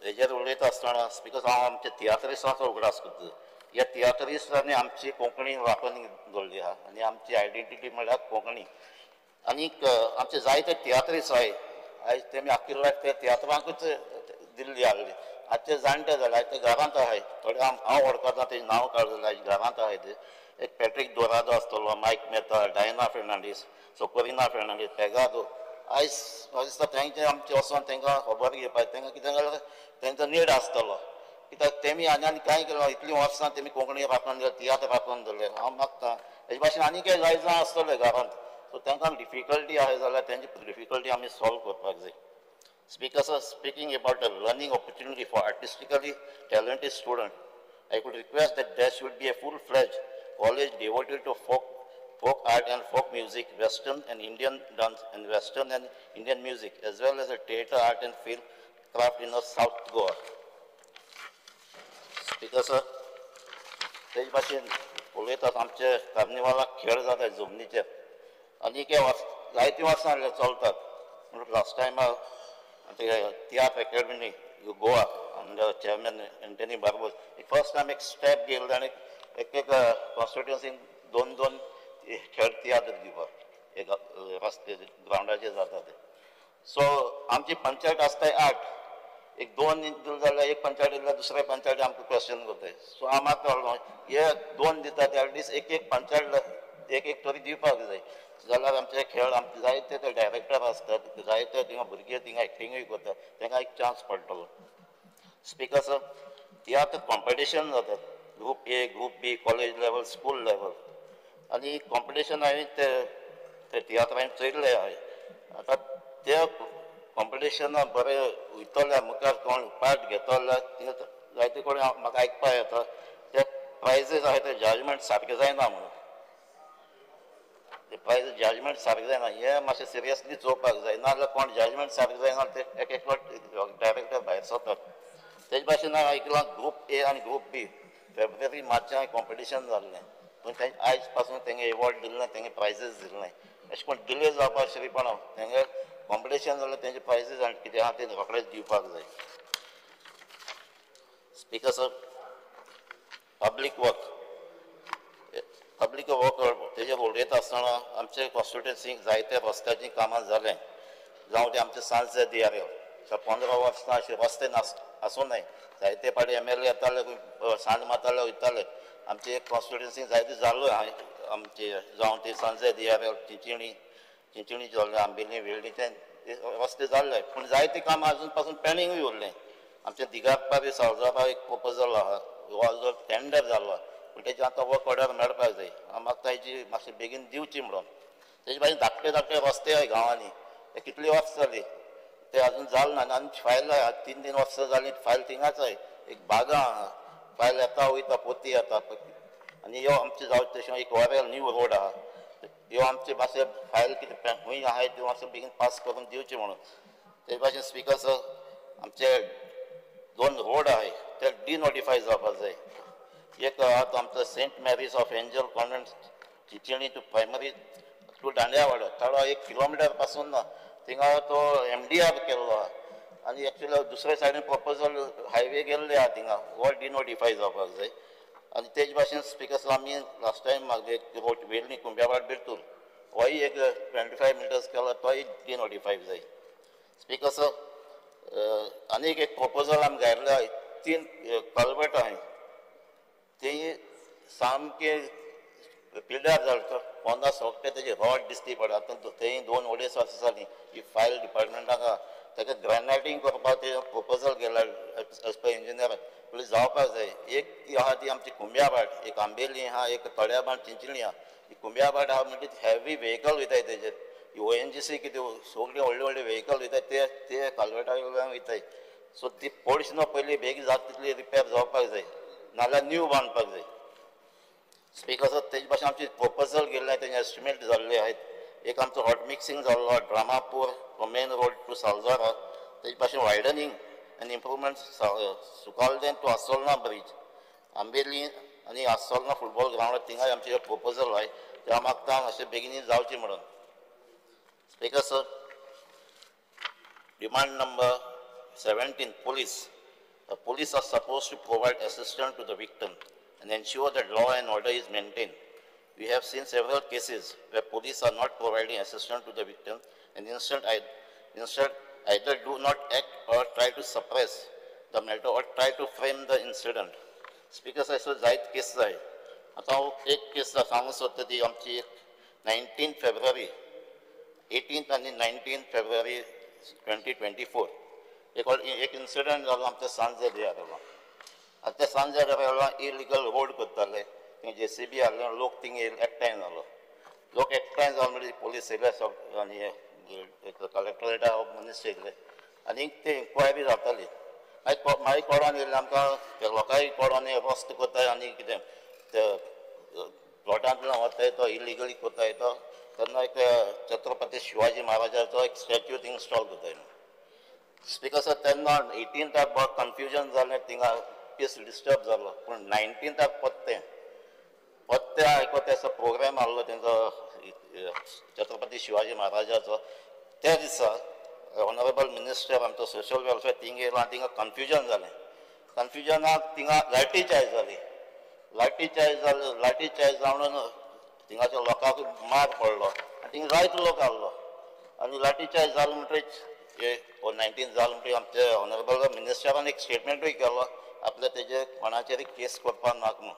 हेजेर उलयता आसतना स्पीकर हांव आमच्या तियात्रिस्तांचो उगडास करता. ह्या तियात्रिस्टांनी आमची कोंकणी राखून दवरली आहा आनी आमची आयडेंटिटी म्हळ्यार कोंकणी. आनीक आमचे जायते तियात्रिस्ट आहाय, आयज तेमी आख्खी लायफ ते तियात्रांकूच दिल्ली आहली. आजचे जाणटे जाले, आयज ते घरांत आहाय, थोडे हांव वळखता तेजें नांव काडलें, आयज घरांत आहाय ते. एक पॅट्रीक दोरादो आसतलो, मायक मेहता, डायना फेर्नांडीस, सोकोरिना फेर्नांडीस, पेगादो. आयज म्हाका दिसता तेंचे आमचें वचोन तेंकां खबर घेवपाक, तेंकां कितें जाल्यार तेंचो नीड आसतलो, कित्याक तेमी आनी आनी कांय केलें इतलीं वर्सां तेमी कोंकणी राखून दवरले, तियात्र राखून दवरले. हांव मागता हेजे भाशेन आनी कांय जाय जाण आसतले घरांत, सो तेंकां डिफिकल्टी आसा जाल्यार तेंची डिफिकल्टी आमी सॉल्व करपाक जाय. Speaker sir, speaking about the learning opportunity for artistically talented student, I could request that there should be a full-fledged college devoted to folk art and folk music, Western and Indian dance and Western and Indian music, as well as a theatre art and film craft in the South Goa. Speaker sir, तेज भाशेन उलयतात आमचे कार्निवालाक खेळ जाता जमनीचेर आनी एक जायतीं वर्सां चलतात. म्हणून लास्ट टायमार तियात्र academy Goa under chairman Anthony Barbosa एक फर्स्ट टायम एक स्टेप घेयलो आनी एक एक कॉन्स्टिट्युन्सीन दोन दोन खेळ तियात्र दिवपाक एक रस्ते ग्रावंडाचेर जाता ते. सो आमची पंचायत आसताय 8, एक दोन दिले जाल्यार एक पंचायत दिल्यार दुसऱ्या पंचायती आमकां क्वेश्चन करताय. सो आमकां हे दोन दिता ते एटलीस्ट एक एक पंचायत एक एक तरी दिवपाक जाय, जाल्यार आमचे खेळ आमचे जायते ते डायरेक्टर आसतात, जायते थिंगा भुरगे थिंगा एक्टिंगूय करतात, तांकां एक चान्स पडटलो. स्पीकर सर, तियात्र कॉम्पिटिशन जातात, group A, group B, college level, school level, आनी कॉम्पिटिशन हांवें ते तियात्र हांवें चोयल्ले आहाय. आतां ते कॉम्पिटिशना बरें वयतले मुखार कोण पार्ट घेतलो जायते कडेन म्हाका आयकपाक येता ते प्रायजीस आहाय ते जजमेंट सारकें जायना म्हणून, ते प्रायज जजमेंट सारकें जायना, हें मातशें सिरियसली चोवपाक जाय. नाजाल्यार कोण जजमेंट सारकें जायना ते एक एकलो डायरेक्टर भायर सरतात. तेज भाशेन हांवें आयकलां ग्रूप ए आनी ग्रूप बी फेब्रुवारी मार्चान कॉम्पिटिशन जाल्लें, पूण तें आयज पासून तेंगे एवॉर्ड दिलें, तेंगे प्रायजीस दिलें. अशें कोण डिले जावपाक शिरीपणा, तेंगे कॉम्पिटिशन जालें तेंचे प्रायजीस आनी कितें आहा तें रोखडेच दिवपाक जाय. Speaker sir, public work, public work तेजेर उलयता आसतना आमचे कॉन्स्टिट्युन्सीक जायते रस्त्याचीं कामां जालें, जावं ते आमचे सांजे दियार 15 वर्सां अशे रस्ते आसूं नये, जायते फावटी एम एल ए येताले, सांड मारताले वयताले. आमचे एक कॉन्स्टिट्युन्सी जायते जाल्लो आमचे, जावं ते सांजे दियार, चिंचणी चिंचणी जाल्ले, आंबेली वेळ्ळी ते रस्ते जाल्ले, पूण जायते कामां आजून पासून पेंडींगूय उरलें. आमच्या दिगारपारी सावजारा एक प्रपोजल आहा, हो टेंडर जाल्लो, पूण तेजें आतां वर्क ऑर्डर मेळपाक जाय. हांव मागता हेजी मातशी बेगीन दिवची म्हणून. तेजे भाशेन धाकटे धाकटे रस्ते आहाय गांवांनी, ते कितली वर्सां जाली ते अजून जाल ना, आनी फायल 3-3 वर्सां जालीं फायल थिंगाच आहाय. एक बागा आहा, फायल येता वयता पोती येता. आनी ह्यो आमचे जावं तशें एक ओरेल न्यू रोड आहा, ह्यो आमचे मातशे फायल कितें खंय आहाय त्यो मातशें बेगीन पास करून दिवची म्हणून. तेजे भाशेन स्पीकर सर, आमचे 2 रोड आहाय ते डिनोटिफाय जावपाक जाय. एक आहा तो आमचो Saint Mary's of Angel convent Chinchinim to primary to Dandiawado, थोडो 1 किलोमिटर पासून ना, थिंगा तो MDR केल्लो आहा आनी एक्चुअली दुसरे सायडीन प्रपोजल हायवे गेल्ले आहा थिंगा, हो डिनोटिफाय जावपाक जाय. आनी तेज भाशेन स्पीकर सर, आमी लास्ट टायम मागले एक रोड वेर्णी कुंब्यावाड बिरतूर, होय एक 25 मिटर्स केलो, तोय डिनोटिफाय जाय. स्पीकर सर, आनीक एक प्रपोजल आमी घायल्ले आहाय, 3 कलवट आहाय, ती सामके पिड्ड्यार जाले, पोंदा सोकटे तेजे रॉड दिसती पडटा. आतां तेय 2-2.5 वर्सां जालीं ही फायल डिपार्टमेंटाक आहा, ताका ग्रॅनायटींग करपाक ते प्रपोजल गेला एज पर इंजिनियर, पयलीं जावपाक जाय. एक ती आहा ती आमची कुंब्याभाट, एक आंबेली आहा, एक तळ्याभाट चिंचणी आहा. ही कुंब्याभाट आहा म्हणजे हेवी व्हेकल वयताय तेजेर, ONGC कितें सगळीं व्हडले व्हडले व्हेकल वयताय ते ते कालवेटा वयल्यान वयताय. सो ती पोर्शन पयलीं बेगीन जाता तितली रिपेर जावपाक जाय, नाजाल्यार न्यू बांदपाक जाय. स्पीकर सर, तेजे भाशेन आमची प्रपोजल गेल्लें, तेजें एस्टिमेट जाल्ले आहेत. एक आमचो हॉट मिक्सिंग जाल्लो Dramapur main road to Saljora, तेजे भाशेन widening and improvement Sucaldem to Assolna bridge, Ambeli आनी आसोलना फुटबॉल ग्रावंड, थिंगाय आमचें प्रपोजल आहाय, ते हांव मागता मातशें बेगीन जावचें म्हणून. Speaker sir, demand number 17, police. The police are supposed to provide assistance to the victim. and ensure that law and order is maintained. We have seen several cases where police are not providing assistance to the victims and instead either do not act or try to suppress the matter or try to frame the incident. Speaker sir, so जायत केस जाय. आतां हांव एक केस सांगूंक सोदता ती आमची 19 फेब्रुवारी 18 आनी 19 फेब्रुवारी 2024 एक इन्सिडंट जालो आमच्या सांजेर. आतां त्या सांजेर इलिगल रोड करताले, थंय JCB हाडले, लोक थिंग एकठांय जालो. लोक एकठांय जालो म्हणजे पोलीस येयले आनी कलेक्टरेटा मनीस येयले आनी ते इन्क्वायरी जाताली. मागीर कोडान येयले आमकां लोकांय कोडान रस्तो करताय आनी कितें ते प्लॉटांतल्यान वताय तो इलिगली करताय तो तेन्ना एक छत्रपती शिवाजी महाराजाचो एक स्टॅच्यू थिंग इन्स्टॉल करताय. स्पीकर सर, तेन्ना 18थाक बरो कन्फ्युजन जालें, थिंगा पीस डिस्टर्ब जालो. पूण 19थाक पत्ते आयको तेचो प्रोग्राम आहलो तेंचो छत्रपती शिवाजी महाराजाचो. त्या दिसा ऑनरेबल मिनिस्टर आमचो सोशल वेलफेअर थिंग येयलो आनी थिंगा कन्फ्युजन जालें. कन्फ्युजनाक थिंगा लाठी चार्ज जाली. लाठी चार्ज जावन थिंगाच्या लोकांक मार पडलो आनी थिंगा जायतो लोक आहलो आनी लाठी चार्ज जालो म्हणटरीच 19 जालो म्हणटरीच आमचे ऑनरेबल मिनिस्टरान एक स्टेटमेंटूय केलो आपल्या तेजेर कोणाचेर केस करपाक नाका म्हणून.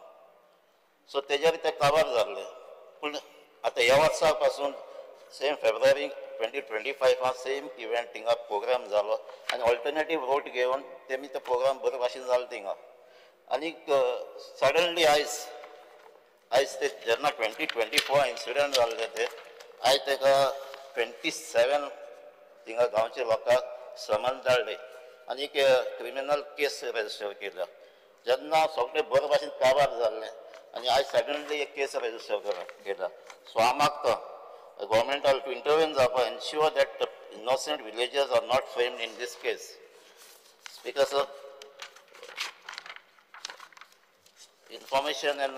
सो तेजेर ते कवर जाल्ले. पूण आतां ह्या वर्सा पासून सेम फेब्रुवारी 2025 सेम इव्हेंट थिंगा प्रोग्राम जालो आनी ऑल्टरनेटीव रोड घेवन तेमी तो प्रोग्राम बरे भाशेन जालो थिंगा. आनीक सडनली आयज ते जेन्ना 2024 इन्सिडंट जाल्ले ते आयज तेका 27 थिंगा गांवच्या लोकांक समन धाडले आनी एक क्रिमिनल केस रजिस्टर केल्या. जेन्ना सगळे बरे भाशेन काबार जाल्ले आनी आयज सडनली एक केस रजिस्टर केला. सो हांव मागता गव्हर्मेंटाक टू इंटरवेन जावपा ensure that the innocent villagers are not framed in this case. Speaker sir, information and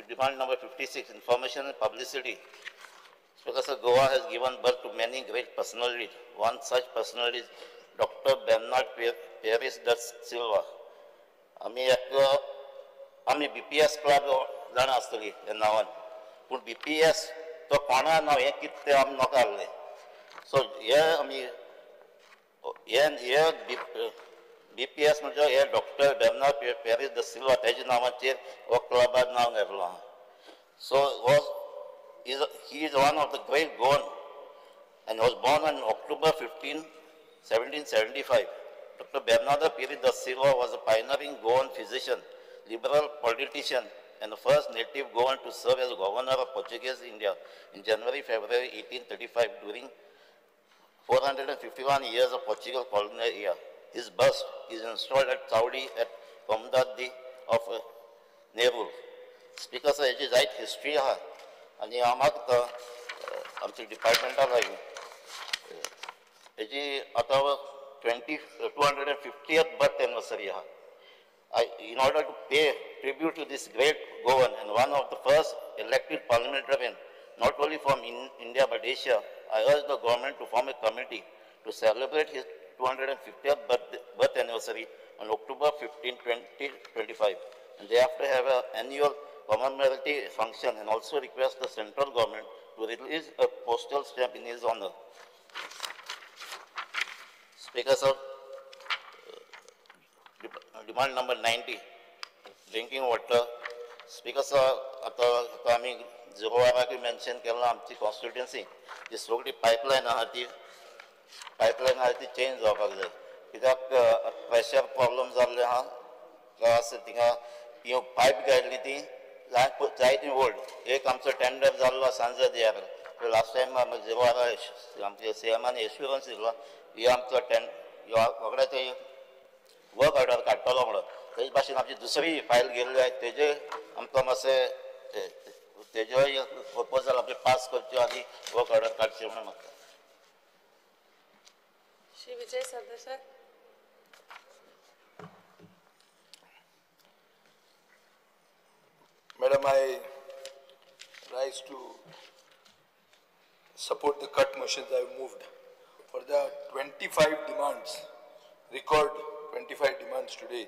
demand number 56, information and publicity. Speaker sir, Goa has given birth to many great personalities. One such personality is Dr. Bernard Peres da Silva. आमी BPS club जाणा आसतली ह्या नांवान, पूण BPS तो कोणा नांव हें कितें तें आमी नोका आहलें. सो हे आमी हे BPS म्हणजे हे doctor Bernard Paris the Silva तेज्या नांवाचेर हो क्लबार नांव घेतलो आहा. सो हो he is one of the great Goan and was born on October 15, 1775. Dr. Bernardo Pires da Silva was a pioneering Goan physician, liberal politician, and the first native Goan to serve as governor of Portuguese India in January-February 1835 during 451 years of Portugal colonial era. His bust is installed at Saudi at Comunidade of Nerul. Speaker sir, हेजी जायत history आहा आनी हांव मागता आमच्या डिपार्टमेंटा लागीं हेजी आतां 250th birth anniversary आहा. In order to pay tribute to this great Goan and one of the first elected parliamentarian, not only from India but Asia, I urge the government to form a committee to celebrate his 250th birth anniversary on October 15, 2025, and thereafter have an annual commemorative function and also request the central government to release a postal stamp in his honor. Speaker sir, demand number 90, drinking water. Speaker sir, आतां आमी झिरोवाराकूय mention केलां आमची constituency जी सगळी pipeline आहा ती change जावपाक जाय. कित्याक प्रेशर प्रॉब्लम जाल्ले आहा प्लस थिंगा ती पायप घायल्ली ती जायती ओल्ड. एक आमचो टेंडर जाल्लो सांजे दियार लास्ट टायम झिरोवारा आमच्या सीएमान एश्युरन्स दिलो ही आमचो रोखडे ते वर्क ऑर्डर काडटलो म्हणून. तेज भाशेन आमची दुसरी फायल गेल्ली आहा तेजे आमकां मातशें तेजोय प्रपोजल आमचें पास करचें आनी वर्क ऑर्डर काडचें म्हणून मागता. Shri Vijay Sardesai. Madam, I rise to support the cut motions I have moved for the 25 demands, record 25 demands today.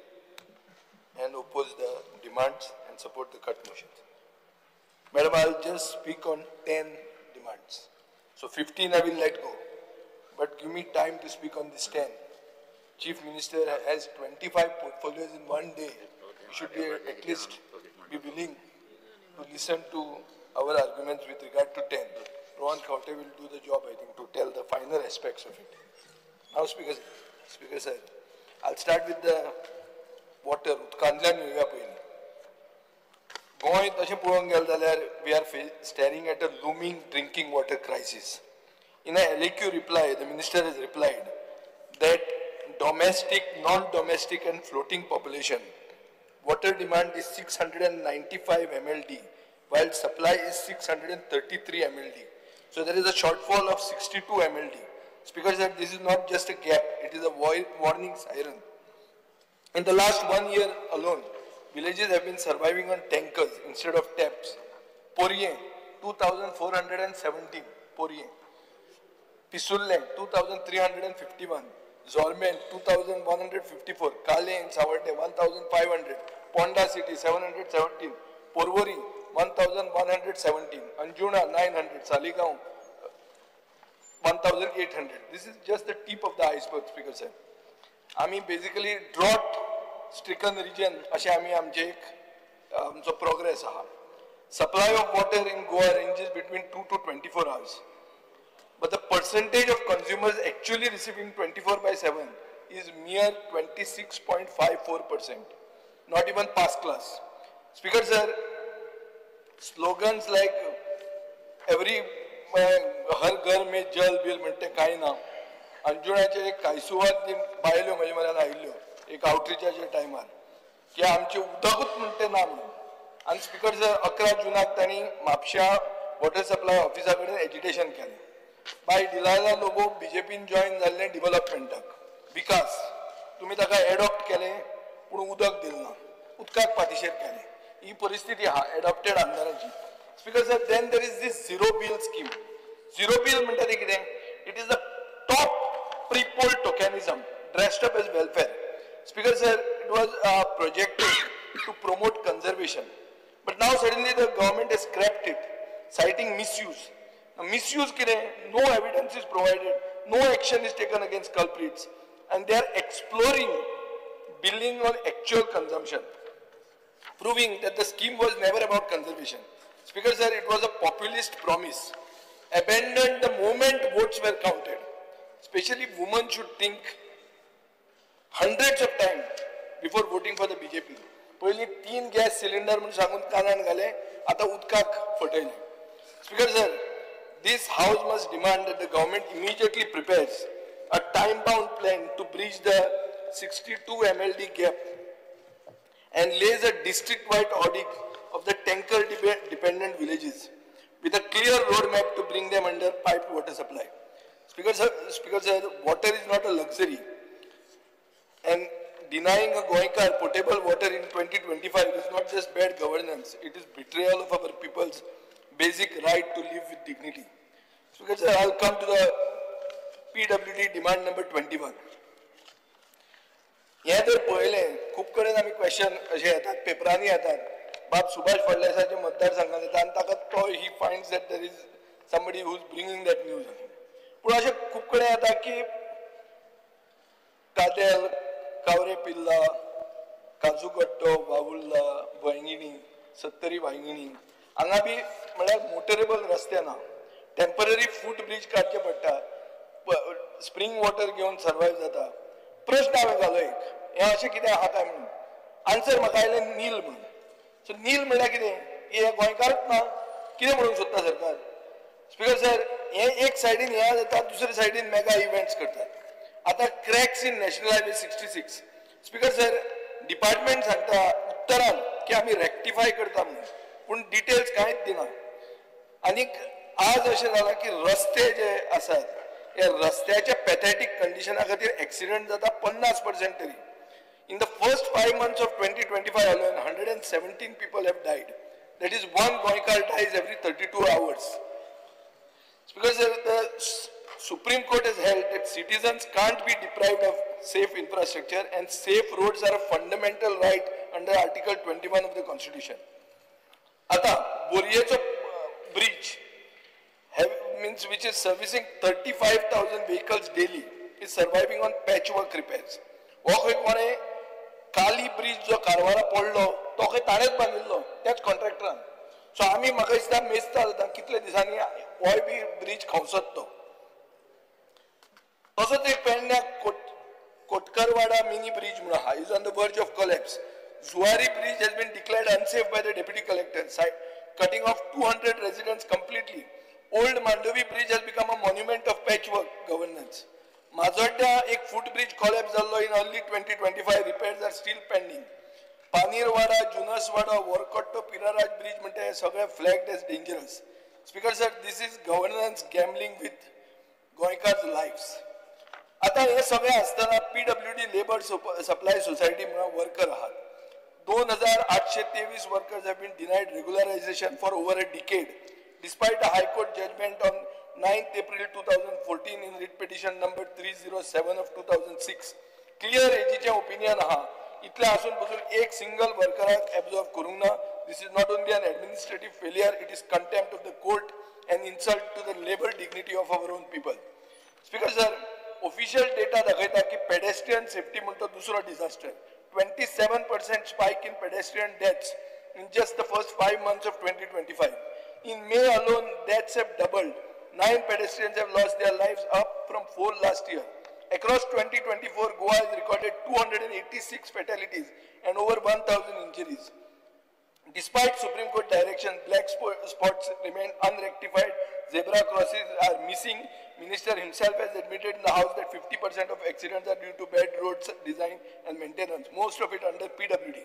and oppose the demands and support the cut motions. Madam, I will just speak on 10 demands. So 15 I will let go, but give me time to speak on this 10. Chief Minister has 25 portfolios in one day. He should be at least be willing to listen to our arguments with regard to 10. Rohan Khaunte will do the job, I think, to tell the finer aspects of it. Now, Speaker sir, I'll start with the water. उदकांतल्यान येवया पयलीं. गोंय तशें पळोवंक गेलें जाल्यार we are staring at a looming drinking water crisis. In a LAQ reply, the minister has replied that domestic, non-domestic and floating population, water demand is 695 MLD, while supply is 633 MLD. So there is a shortfall of 62 MLD. Speaker said this is not just a gap, it is a warning siren. In the last 1 year alone, villages have been surviving on tankers instead of taps. Poriem, 2,417, Poriem. Pisulle, 2,351. Zormen, 2,154. Kale in Savarte, 1,500. Ponda City, 717. Porvori, 1,117. Anjuna, 900. Saligaon, 1,800. This is just the tip of the iceberg, Speaker sir. I mean, basically, drought-stricken region, अशें आमी आमचे एक आमचो progress आहा. Supply of water in Goa ranges between 2 to 24 hours. But the percentage of consumers actually receiving 24/7 is mere 26.54%. Not even pass class. Speaker sir, slogans like every हर घर में जल bill म्हणटे कांय ना. अंजुणाचे एक कायसुवात बायल्यो म्हजे म्हऱ्यान आयिल्ल्यो एक आवटरीचाच्या टायमार की आमचें उदकूच म्हणटे ना म्हणून. आनी स्पीकर सर 11 जुनाक तांणी म्हापश्या वॉटर सप्लाय ऑफिसा कडेन एजिटेशन केलें. बाय डिलायला लोबो बीजेपीन जॉयन जाल्लें डिवलपमेंटाक, विकास तुमी ताका एडॉप्ट केलें पूण उदक दिलें ना, उदकाक पातिशेर केलें. ही परिस्थिती आहा adopted आमदाराची. Speaker sir, then there is this zero bill scheme. Zero bill म्हणटा तें कितें? It is the top pre-poll tokenism dressed up as welfare. Speaker sir, it was projected to promote conservation, but now suddenly the government has scrapped it, citing misuse. Now, misuse कितें? No evidence is provided, no action is taken against culprits, and they are exploring billing on actual consumption, proving that the scheme was never about conservation. Speaker sir, it was a populist promise, abandoned the moment votes were counted. Especially women should think hundreds of times before voting for the BJP. पयलीं 3 gas cylinder म्हणून सांगून कानान घाले, आतां उदकाक फटयलें. Speaker sir, this house must demand that the government immediately prepares a time-bound plan to bridge the 62 MLD gap and lays a district-wide audit of the tanker-dependent villages with a clear roadmap to bring them under piped water supply. Speaker sir, water is not a luxury, and denying a Goenkar potable water in 2025 is not just bad governance, it is betrayal of our people's basic right to live with dignity. Speaker sir, I'll come to the PWD demand number 21. हें जर पळयलें खूब कडेन आमी question अशे येतात, पेपरांनी येतात, बाब सुभाष फळदेसाच्या मतदारसंघात येता आनी ताका तो he finds that there is somebody who is bringing that news. पूण अशें खूब कडेन येता की कादेल, कावरे पिल्ला, काजूगट्टो, वावुल्ला, वांयगिणी, सत्तरी वांयगिणी हांगा बी म्हळ्यार मोटरेबल रस्ते ना, टेम्पररी फूट ब्रीज काडचे पडटा, स्प्रींग वॉटर घेवन सर्वायव जाता. प्रश्न हांवें घालो एक, हें अशें कितें आहा काय म्हणून, आन्सर म्हाका आयलें नील म्हणून. सो नील म्हणल्यार कितें? हें गोंयकारच ना, कितें म्हणूंक सोदता सरकार? स्पीकर सर, हें एक सायडीन हें जाता, दुसरे सायडीन मेगा इव्हेंट्स करतात. आतां cracks in national highway 66. Speaker sir, department सांगता उत्तरान की आमी रेक्टिफाय करता म्हणून, पूण डिटेल्स कांयच दिना. आनीक आज अशें जालां की रस्ते जे आसात हे रस्त्याच्या पॅथेटीक कंडिशना खातीर एक्सिडंट जाता 50% तरी. In the first 5 months of 2025 alone, 117 people have died. That is one Goenkar dies every 32 hours. Speaker sir, the Supreme Court has held that citizens can't be deprived of safe infrastructure and safe roads are a fundamental right under Article 21 of the Constitution. आतां बोरयेचो bridge means which is servicing 35,000 vehicles daily is surviving on patchwork repairs. हो खंय कोणें काली bridge जो कारवारा पडलो तो खंय ताणेंच बांदिल्लो त्याच कॉन्ट्रॅक्टरान. सो आमी म्हाका दिसता मेजता आतां कितले दिसांनी होय बी ब्रिज खंवसत तो. तसोच एक पेडण्या कोटकरवाडा मिनी ब्रिज म्हणून आहा, is on the verge of collapse. Zuari bridge has been declared unsafe by the deputy collector, cutting off 200 residents completely. Old Mandovi bridge has become a monument of patchwork governance. Majorda एक फूट bridge collapse जाल्लो in early 2025, repairs are still pending. Panirwada, Junaswada, Vorkotto, Piraraj bridge म्हणटा हे सगळे flagged as dangerous. Speaker sir, this is governance gambling with गोंयकार्स lives. आतां हे सगळें आसतना PWD labour supply society म्हणून वर्कर आहात. 2,823 workers have been denied regularization for over a decade, despite a High Court judgment on 9th April 2014 in writ petition number 307 of 2006. Clear एजीचें opinion आहा. इतलें आसून पसून एक सिंगल वर्कराक एब्जॉर्ब करूंक ना. This is not only an administrative failure, it is contempt of the court and insult to the labour dignity of our own people. Speaker sir, official data दाखयता की pedestrian safety म्हणटा दुसरो disaster. 27% spike in pedestrian deaths in just the first 5 months of 2025. In May alone, deaths have doubled. 9 pedestrians have lost their lives, up from 4 last year. Across 2024, Goa has recorded 286 fatalities and over 1,000 injuries. Despite Supreme Court direction, black spots remain unrectified, zebra crossings are missing. Minister himself has admitted in the House that 50% of accidents are due to bad roads design and maintenance, most of it under PWD.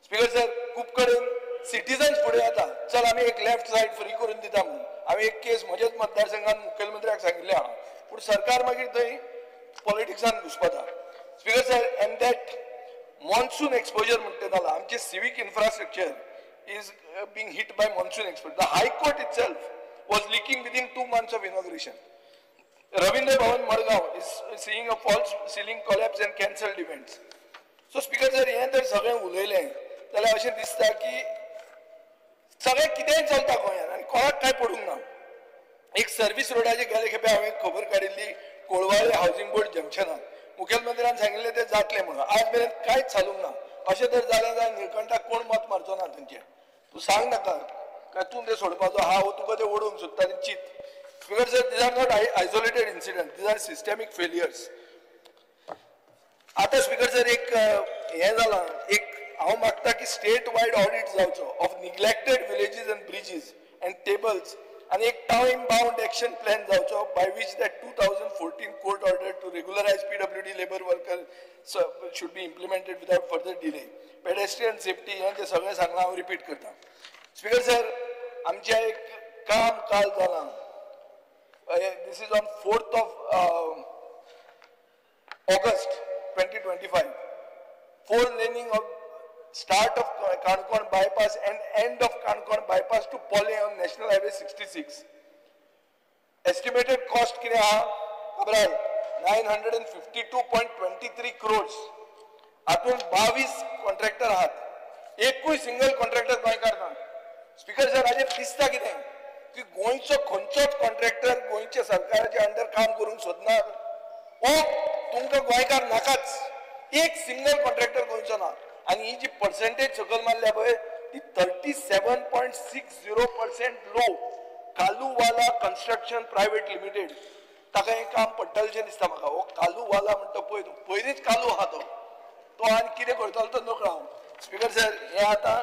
Speaker sir, खूब कडेन citizens फुडें येता, चल आमी एक left side free करून दिता म्हणून. हांवें एक केस म्हज्याच मतदारसंघान मुखेलमंत्र्याक सांगिल्लें आहा, पूण सरकार मागीर थंय पॉलिटिक्सान घुसपता. Speaker sir, and that monsoon exposure म्हणटा जाला, आमचे civic infrastructure is being hit by monsoon exposure. The High Court itself was leaking within 2 months of inauguration. Ravindra Bhavan Margao is seeing a false ceiling collapse and cancelled events. So speaker sir, हें जर सगळें उलयलें जाल्यार अशें दिसता की सगळें कितेंय चलता गोंयांत आनी कोणाक कांय पडूंक ना. एक सर्वीस रोडाची गेले खेपे हांवें खबर काडिल्ली कोळवाळे हावजींग बोर्ड जंक्शनार मुखेलमंत्र्यान सांगिल्लें तें जातलें म्हणून, आज मेरेन कांयच चालूंक ना. अशें जर जालें जाल्यार निळकंठाक कोण मत मारचो ना थंयचें. तूं सांग नाका काय तूं तें सोडपाचो आहा वो तुका तें ओडूंक सोदता आनी चीत. Speaker sir, these are not isolated incidents, these are systemic failures. आतां स्पीकर सर, एक हें जालां, एक हांव मागता की स्टेट वायड ऑडिट जावचो of neglected villages and bridges and tables, आनी एक टायम बाउंड एक्शन प्लॅन जावचो by which that 2014 court order to regularize PWD labour worker should be implemented without further delay. Pedestrian safety हें तें सगळें सांगलां, हांव repeat करता. स्पीकर सर, आमचें एक काम काल जालां. This is on 4th of August 2025. 4 laning of start of Canacona bypass and end of Canacona bypass to Pole on National Highway 66. Estimated cost कितें आहा खबर 952.23 crores. हातूंत 22 कॉन्ट्रॅक्टर आहात, एकूय सिंगल कॉन्ट्रॅक्टर गोंयकार ना. स्पीकर सर, हाजेर दिसता कितें की गोंयचो खंयचोच कॉन्ट्रॅक्टर गोंयच्या सरकाराच्या अंडर काम करूंक सोदना. ओ तुमकां गोंयकार नाकाच, एक सिंगल कॉन्ट्रॅक्टर गोंयचो ना. आनी ही जी पर्सेंटेज सकयल मारल्या पळय ती 37.60% low. Kaluwala construction private limited ताका हें काम पडटलें दिसता म्हाका. हो कालूवाला म्हणटा पळय, तो पयलींच कालू आहा तो, तो आनी कितें करतलो तो नकळो हांव. स्पीकर सर, हें आतां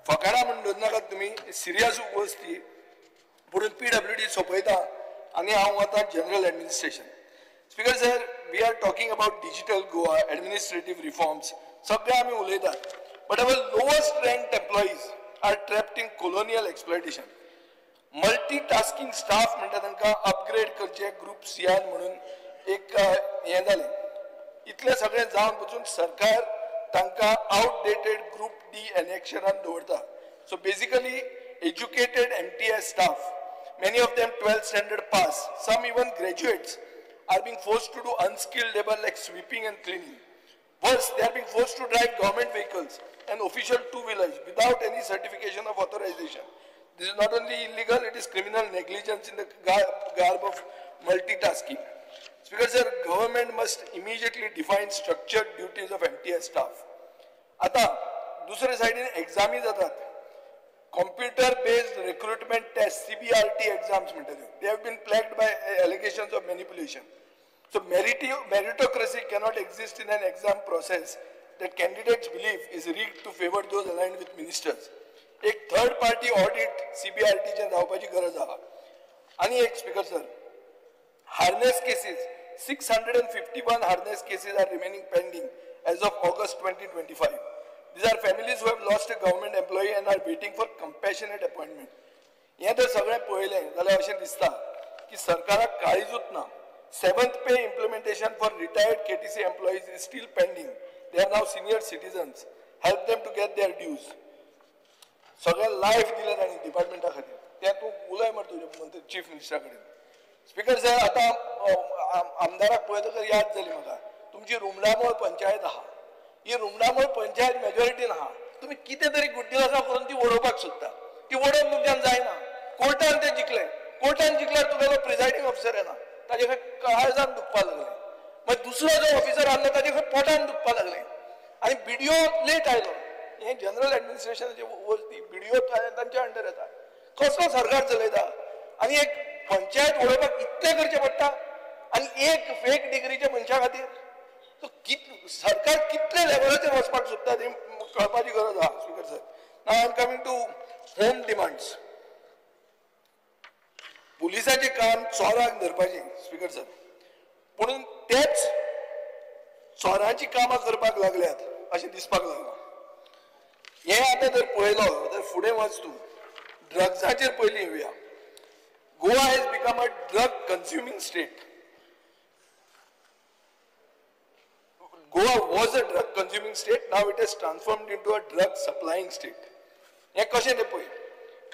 फकाणां म्हूण दवरनाकात तुमी, सिरियस वस्त ती. म्हणून PWD सोंपयता आनी हांव वता general administration. Speaker sir, we are talking about digital Goa, administrative reforms, सगळे आमी उलयतात. But our lowest ranked employees are trapped in colonial exploitation. Multitasking staff म्हणटा तांकां अपग्रेड करचे ग्रुप सीआन म्हणून एक हें जालें. इतलें सगळें जावन पसून सरकार तांकां आउटडेटेड ग्रुप डी एनेक्शनान दवरता. So basically educated MTS staff, many of them 12th standard pass, some even graduates, are being forced to do unskilled labor like sweeping and cleaning. Worse, they are being forced to drive government vehicles and official two-wheelers without any certification of authorization. This is not only illegal, it is criminal negligence in the garb of multitasking. Speaker sir, government must immediately define structured duties of MTS staff. आता दुसरे सायडीन एग्जामी जातात. Computer based recruitment test, CBRT exams म्हणटा त्यो. They have been plagued by allegations of manipulation. So meritocracy cannot exist in an exam process that candidates believe is rigged to favor those aligned with ministers. एक third party audit CBRT चे जावपाची गरज आहा. आनी एक speaker sir, harness cases, 651 harness cases are remaining pending as of August 2025. These are families who have lost a government employee and are waiting for compassionate appointment. हें जर सगळें पळयलें जाल्यार अशें दिसता की सरकाराक काळीजूच ना. 7th pay implementation for retired KTC employees is still pending. They are now senior citizens. Help them to get their dues. सगळें लायफ दिलें तांणी डिपार्टमेंटा खातीर. तें तूं उलय मरे तुज्या चीफ मिनिस्टरा कडेन. स्पीकर सर, आतां आमदाराक पळयतकच याद जाली म्हाका, तुमची रुमडामोळ पंचायत आहा. ही रुमडामोळ पंचायत मेजॉरिटीन आहा. तुमी कितें तरी गुड्डीलासां करून ती वडोवपाक सोदता. ती वडोवंक तुमच्यान जायना. कोर्टान ते जिखले. कोर्टान जिखल्यार तुगेलो प्रिजायडींग ऑफिसर येना, ताजे खंय काळजान दुखपाक लागलें. मागीर दुसरो जो ऑफिसर आहलो ताजे खंय पोटान दुखपाक लागलें. आनी बीडीओ लेट आयलो. हें जनरल एडमिनिस्ट्रेशनाचे वरती बीडीओ तांच्या अंडर येता. कसलो सरकार चलयता? आनी एक पंचायत वडोवपाक इतलें करचें पडटा आनी एक फेक डिग्रीच्या मनशा खातीर. सरकार कितले लेवलाचेर वचपाक सोदता तें कळपाची गरज आहा. Speaker sir, now I am coming to home demands. पुलिसाचें काम चोरांक धरपाचें स्पीकर सर, पूण तेच चोरांची कामां करपाक लागल्यात अशें दिसपाक लागलां. हें आतां जर पळयलो तर फुडें वच तूं ड्रग्साचेर पयलीं येवया. Goa has become a drug consuming state. Goa was a drug consuming state, now it has transformed into a drug supplying state. हें कशें तें पळय.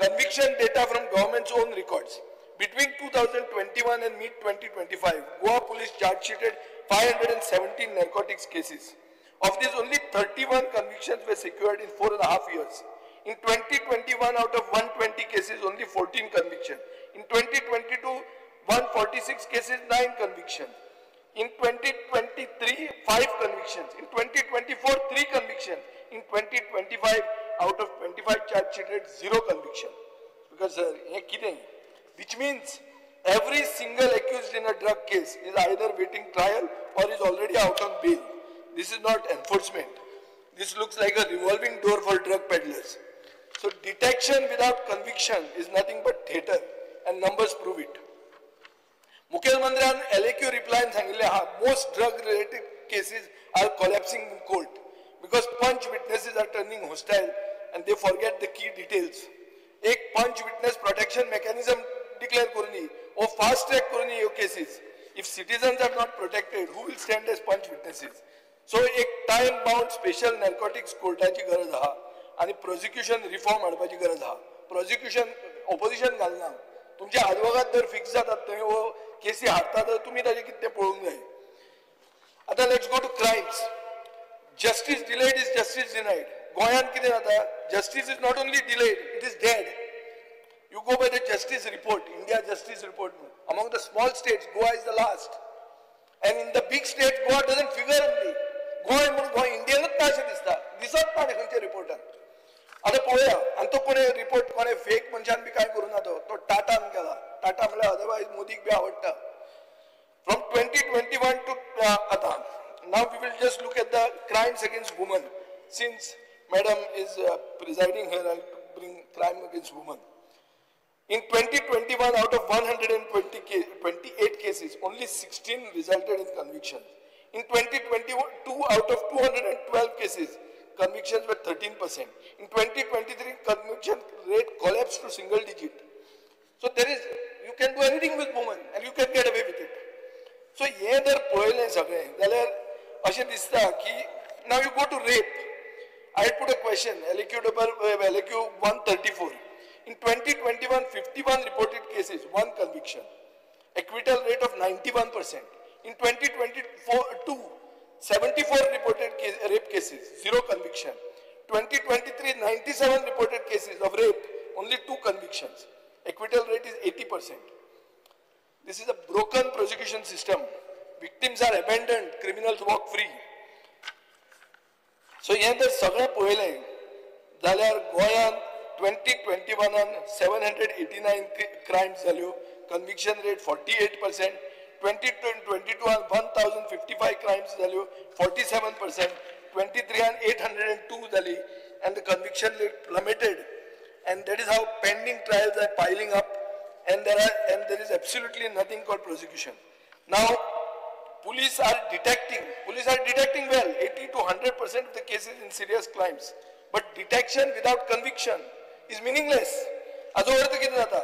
Conviction data from government's own records. Between 2021 and mid-2025, Goa police charge sheeted 517 narcotics cases. Of these, only 31 convictions were secured in 4.5 years. In 2021, out of 120 cases, only 14 convictions. In 2022, 146 cases, 9 convictions. In 2023, 5 convictions. In 2024, 3 convictions. In 2025, out of 25 charge sheeted, 0 conviction. Because sir, which means every single accused in a drug case is either waiting trial or is already out on bail. This is not enforcement. This looks like a revolving door for drug peddlers. So detection without conviction is nothing but theater, and numbers prove it. मुखेलमंत्र्यान LAQ रिप्लायन सांगिल्लें आहा, most drug related cases are collapsing in court because panch witnesses are turning hostile and they forget the key details. एक panch witness protection mechanism declare करूनी or fast track करूनी ह्यो cases. If citizens are not protected, who will stand as panch witnesses? So एक time bound special narcotics कोर्टाची गरज आहा आनी prosecution reform हाडपाची गरज आहा. Prosecution opposition घालना. तुमचे आदवोगाद जर फिक्स जातात थंय वो केसी हाडटा तर तुमी ताजें कितें तें पळोवंक जाय. आतां let's go to crimes. Justice delayed is justice denied. गोंयांत कितें जाता, justice is not only delayed, it is dead. You go by the justice report, India justice report. Among the small states, Goa is the last. And in the big states, Goa doesn't figure only. Goa म्हणून गोंय इंडियनूच ना अशें दिसता, दिसत ना खंयच्या रिपोर्टान. आतां पळोवया. आनी तो कोणें रिपोर्ट कोणें फेक मनशान बी कांय करूं ना, तो टाटान केला. टाटा म्हणल्यार अदरवायज मोदीक बी आवडटा. From 2021 to आतां, now we will just look at the crimes against women. Since madam is presiding here, I bring crime against women. In 2021, out of 128 cases, only 16 resulted in conviction. In 2022, out of 212 cases, convictions were 13%. In 2023, conviction rate collapsed to single digit. So there is, you can do anything with women and you can get away with it. So हे जर पळयलें सगळें जाल्यार अशें दिसता की now you go to rape. I put a question, LAQ 134. In 2021, 51 reported cases, 1 conviction. Acquittal rate of 91%. In 2022, 74 reported rape cases, 0 conviction. 2023, 97 reported cases of rape, only 2 convictions. Acquittal rate is 80%. This is a broken prosecution system. Victims are abandoned, criminals walk free. So हें जर सगळें पळयलें जाल्यार गोंयांत 2021 789 crimes जाल्यो, conviction rate 48%. 2022 1055 crimes जाल्यो, 47%. 23 802 जाली, and the conviction rate plummeted, and that is how pending trials are piling up, and there is absolutely nothing called prosecution. Now police are detecting well 80 to 100% of the cases in serious crimes, but detection without conviction is meaningless. हाजो अर्थ कितें जाता?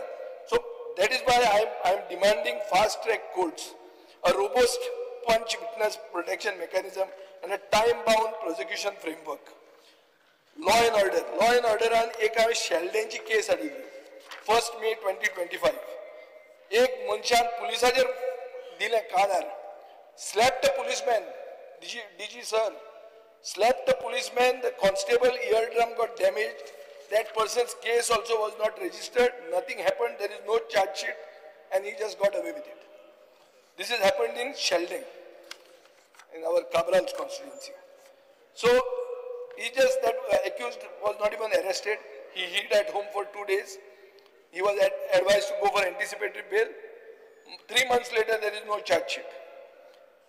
So that is why I am demanding fast track courts, a robust punch witness protection mechanism, and a time-bound prosecution framework. Law and order. Law and order आन एक हांवें शेल्डेंची केस हाडिल्ली 1 May 2025. एक मनशान पुलिसाचेर दिलें कानार, slapped the policeman, DG sir, slapped the policeman, the constable eardrum got damaged. That person's case also was not registered, nothing happened, there is no charge sheet, and he just got away with it. This has happened in Sheldon, in our Cabral's constituency. So, he just, that accused was not even arrested. He hid at home for 2 days. He was advised to go for anticipatory bail. 3 months later, there is no charge sheet.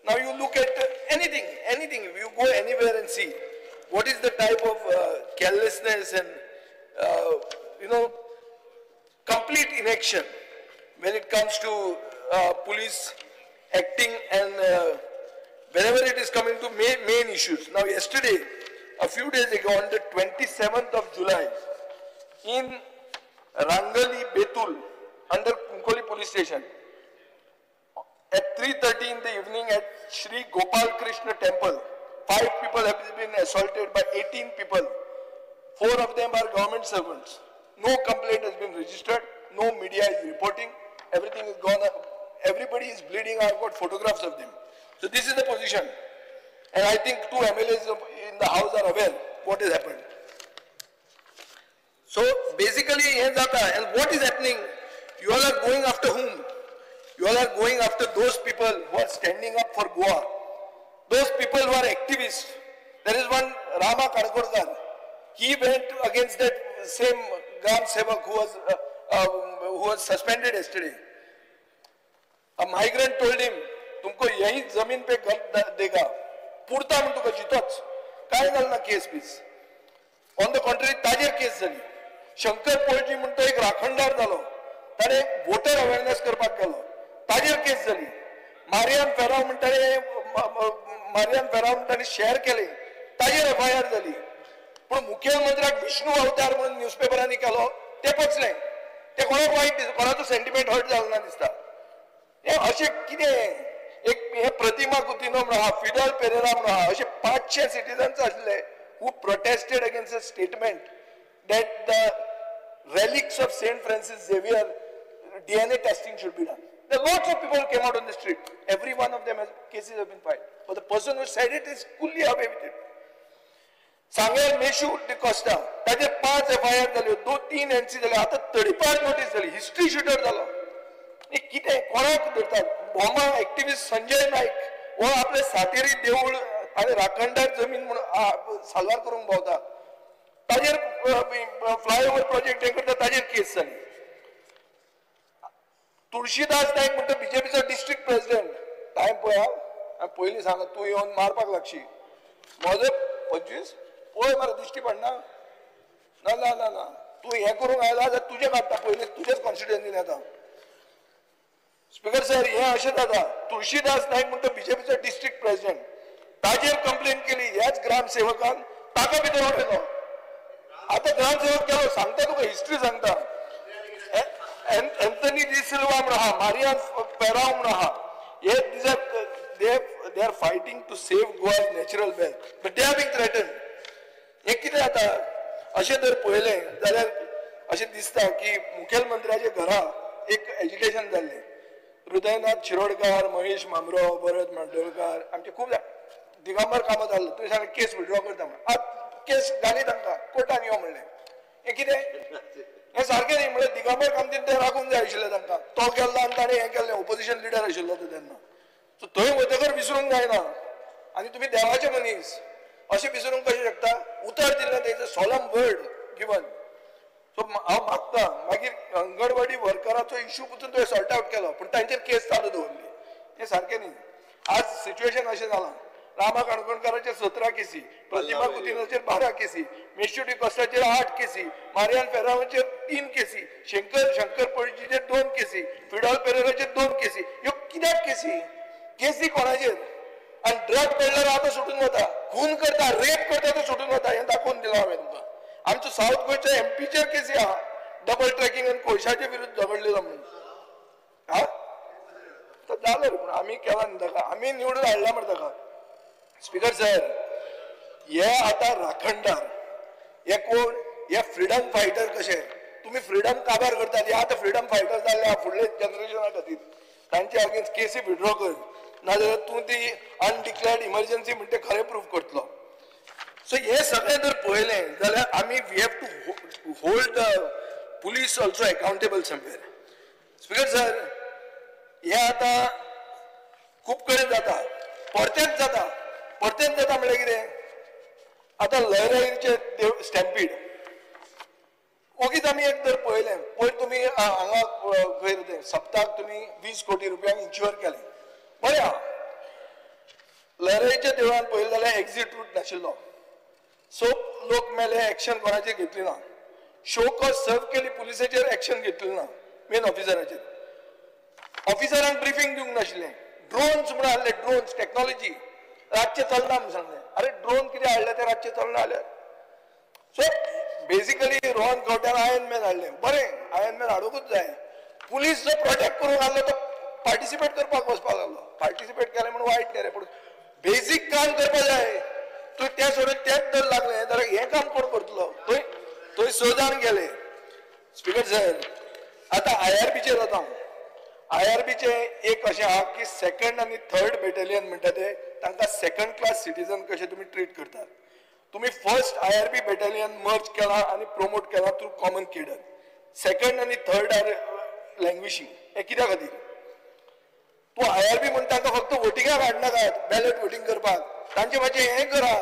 Now you look at anything, you go anywhere and see what is the type of carelessness and complete inaction when it comes to police acting and whenever it is coming to main issues. Now yesterday, a few days ago, on the 27th of July, in Rangali Betul, under Kunkoli police station, at 3:30 in the evening at Shri Gopal Krishna Temple, 5 people have been assaulted by 18 people. 4 of them are government servants. No complaint has been registered. No media is reporting. Everything is gone. Everybody is bleeding. I've got photographs of them. So this is the position. And I think 2 MLAs in the house are aware what has happened. So basically, and what is happening? You all are going after whom? You all are going after those people who are standing up for Goa. Those people who are activists. There is one Rama Kadkodkar. He went against that same Gram Sevak who was suspended yesterday. A migrant told him, तुमको यही जमीन pay घर देगा, पुरता म्हण तुका जितोच, काय जालें ना case bees. On the contrary, ताजेर केस जाली. शंकर पोळजी म्हणतो एक राखणदार जालो, ताणें वोटर अवेरनेस करपाक गेलो, ताजेर केस जाली. मारियान फेराव म्हणटा शेअर केले, ताजेर एफआयआर जाली. पूण मुख्यमंत्र्याक विष्णू अवतार म्हणून न्यूजपेपरांनी केलो, ते पचलें. ते कोणाक वायट दिसता, कोणाचो सेंटिमेंट हर्ट जालो ना दिसता. हें अशें कितें एक हे प्रतिमा कुतिनो म्हणून आहा, फिडल पेरेरा म्हणून आहा, अशे 500 सिटीजन्स आसले who protested against a statement that the relics of Saint Francis Xavier DNA testing should be done. There are lots of people who came out on the street. Every one of them has cases have been filed. But the person who said it is fully away with it. सांगेर Meshu D'Costa ताजे 5 FIR जाल्यो, 2-3 NC जाल्यो, आतां 35 notice जाली, history shooter जालो. कितें कोणाक धरतात? Bhoma activist Sanjay Naik हो आपले सातेरी देवूळ आनी राखणदार जमीन म्हणून साल्वार करूंक भोंवता, ताजेर फ्लायओवर प्रोजेक्ट हें करता, ताजेर केस जाली. तुळशीदास नायक म्हणटा बीजेपीचो डिस्ट्रिक्ट प्रेसिडेंट, टायम पळया पयलीं सांगा, तूं येवन मारपाक लागशी. म्हजो 25 पळय मरे दिश्टी पडना. ना ना ना ना, तूं हें करूंक आयला जाल्यार तुजें काडटा पयलीं, तुजेच कॉन्स्टिट्युएन्सीन येता. स्पीकर सर, हें अशें जाता. तुळशीदास नायक म्हणटा बीजेपीचो डिस्ट्रिक्ट प्रेसिडेंट, ताजेर कंप्लेन केली ह्याच ग्रामसेवकान, ताका भितर उडयलो. आतां ग्रामसेवक गेलो, सांगता तुका हिस्ट्री सांगता. एंथनी डिसिल्वा म्हणून आहा, मारियान पेराव म्हणून आहा, हे they are fighting to save Goa's natural wealth, but they are being threatened. हें कितें जाता? अशें जर पळयलें जाल्यार अशें दिसता की मुखेलमंत्र्याच्या घरा एक एजिटेशन जाल्लें. हृदयनाथ शिरोडकार, महेश म्हांबरो, भरत मांडोळकार, आमचे खूब दिगंबर कामत आसलो, तुवें सांगलें केस विड्रॉ करता म्हणून. आतां केस घाली तांकां कोर्टान यो म्हणलें. हें कितें? हें सारकें न्ही. म्हणल्यार दिगंबर कामतीन तें राखूंक जाय आशिल्लें तांकां. तो गेल्लो आनी ताणें हें केल्लें, ओपोजिशन लिडर आशिल्लो तो तेन्ना. सो थंय वतकर विसरूंक जायना. आनी तुमी देवाचे मनीस, अशें विसरूंक कशें शकता? उतर दिल्लें तेजें, सोलम वर्ड गिवन. सो हांव मागता. मागीर अंगणवाडी वर्कराचो इशू पसून तुवें सॉर्ट आवट केलो, पूण तांचेर केस चालू दवरली. हें सारकें न्ही. आज सिच्युएशन अशें जालां, रामा काणकोणकाराचेर 17 केसी, प्रतिमा कुतिनाचेर 12 केसी, मेश्यू डिकॉस्टाचेर 8 केसी, मारियान फेरावाचेर 3 केसी, शंकर पळजीचेर 2 केसी, फिडॉल पेरेराचेर 2 केसी. ह्यो कित्याक केसी? केसी कोणाचेर? आनी ड्रग पेडलर आतां सुटून वता, खून करता, रेप करता तो सुटून वता. हें दाखोवन दिलां हांवें तुमकां. आमचो सावथ गोंयच्या एमपीचेर केसी आहा, डबल ट्रॅकिंग आनी कोळशाचे विरुद्ध झगडलेलो म्हणून. हा तर जालो रे, पूण आमी केला न्ही ताका, आमी निवडून हाडला मरे ताका. स्पीकर सर, हे आतां राखणदार, हे कोण? हे फ्रिडम फायटर कशे. तुमी फ्रिडम काबार करतात. हे आतां फ्रिडम फायटर जाल्ले फुडले जनरेशना खातीर. तांचे अगेन्स्ट केसी विड्रॉ कर, नाजाल्यार तूं ती अनडिक्लेअर्ड इमर्जन्सी म्हणटे खरें प्रूफ करतलो. सो हे सगळें जर पळयलें जाल्यार आमी we have to hold the police also accountable somewhere. Speaker sir, हे आतां खूब कडेन जाता, परतेंच जाता. परतेंच जाता म्हणल्यार कितें? आतां लहराईचे देव स्टॅम्पीड ओगीच आमी एक जर पळयलें, पयर तुमी हांगा खंय तें सप्ताक तुमी 20 कोटी रुपयांक इन्शुअर केलें. बरें आहा. लहराईच्या देवळान पळयलें जाल्यार एक्झीट रूट नाशिल्लो. सो लोक मेले, एक्शन कोणाचेर घेतली ना. शो कॉज सर्व केली, पुलिसाचेर एक्शन घेतली ना, मेन ऑफिसराचेर. ऑफिसरांक ब्रिफींग दिवंक नाशिल्लें. ड्रोन्स म्हणून हाडले, ड्रोन्स टॅक्नॉलॉजी रातचें चलना म्हूण सांगलें. अरे ड्रोन कितें हाडलें तें रातचें चलना जाल्यार. सो बेजिकली रोहन खंवट्यान आयर्न मॅन हाडलें. बरें, आयर्न मॅन हाडूंकूच जाय. पुलीस जो प्रोटेक्ट करूंक आसलो तो पार्टिसिपेट करपाक वचपाक लागलो. पार्टिसिपेट केलें म्हणून वायट न्ही रे, पूण बेजीक काम करपाक जाय. तूं तें सोडून तेंच जर लागलें जाल्यार हें काम कोण करतलो? थंय थंय 6 जाण गेले. स्पीकर सर, आतां आयआरबीचेर वता हांव. आयआरबीचें एक अशें आहा की सेकंड आनी थर्ड बेटेलियन म्हणटा ते तांकां सेकंड क्लास सिटीजन कशें तुमी ट्रीट करतात. तुमी फर्स्ट आयआरबी बेटेलियन मर्ज केला आनी प्रोमोट केला थ्रू कॉमन केडर. सेकंड आनी थर्ड आर लँग्विशींग. हें कित्या खातीर? तूं आयआरबी म्हण तांकां फक्त वोटिंगाक हाडनाकात, बॅलट वोटींग करपाक. तांचे मातशें हें करा,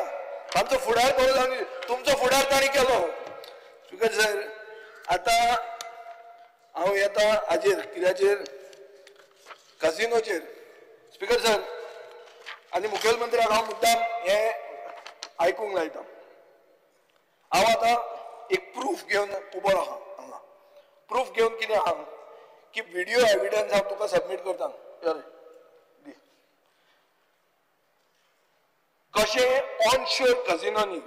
तांचो फुडार बरो जावन, तुमचो फुडार तांणी केलो. स्पीकर सर, आतां हांव येता हाजेर, कित्याचेर? कजिनोचेर. स्पीकर सर, आनी मुखेलमंत्र्याक हांव मुद्दाम हें आयकूंक लायता. हांव आतां एक प्रूफ घेवन उबो आहा हांगा. प्रूफ घेवन कितें आहा की व्हिडियो एविडन्स हांव तुका सबमीट करता. कशें ऑनशोर कजिनो न्ही,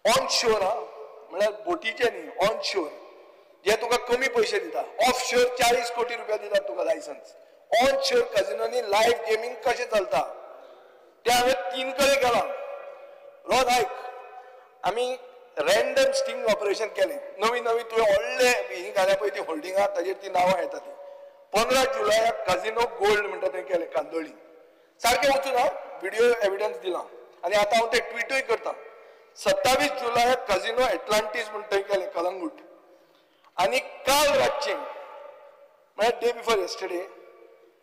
ऑनशोर हा म्हळ्यार बोटीचे न्ही, ऑनशोर जे तुका कमी पयशे दिता. ऑफशोर 40 कोटी रुपया दितात तुका लायसन्स. ऑनशोर कजिनोनी लायव्ह गेमींग कशें चलता तें हांवें 3 कडेन केलां. रोहन आयक, आमी रॅन्डम स्टिंग ऑपरेशन केलें. नवी नवी तुवें व्हडले ही घाल्या पळय ती होल्डिंगां, ताजेर ती नांवां येता ती. 15 जुलयाक कजिनो गोल्ड म्हणटा तें केलें कांदोळी. सारकें वचून हांव व्हिडियो एविडन्स दिलां आनी आतां हांव तें ट्विटूय करतां. 27 जुलयाक कजिनो एटलांटीस म्हण थंय केलें कलंगूट. आनी काल रातचें म्हळ्यार day before yesterday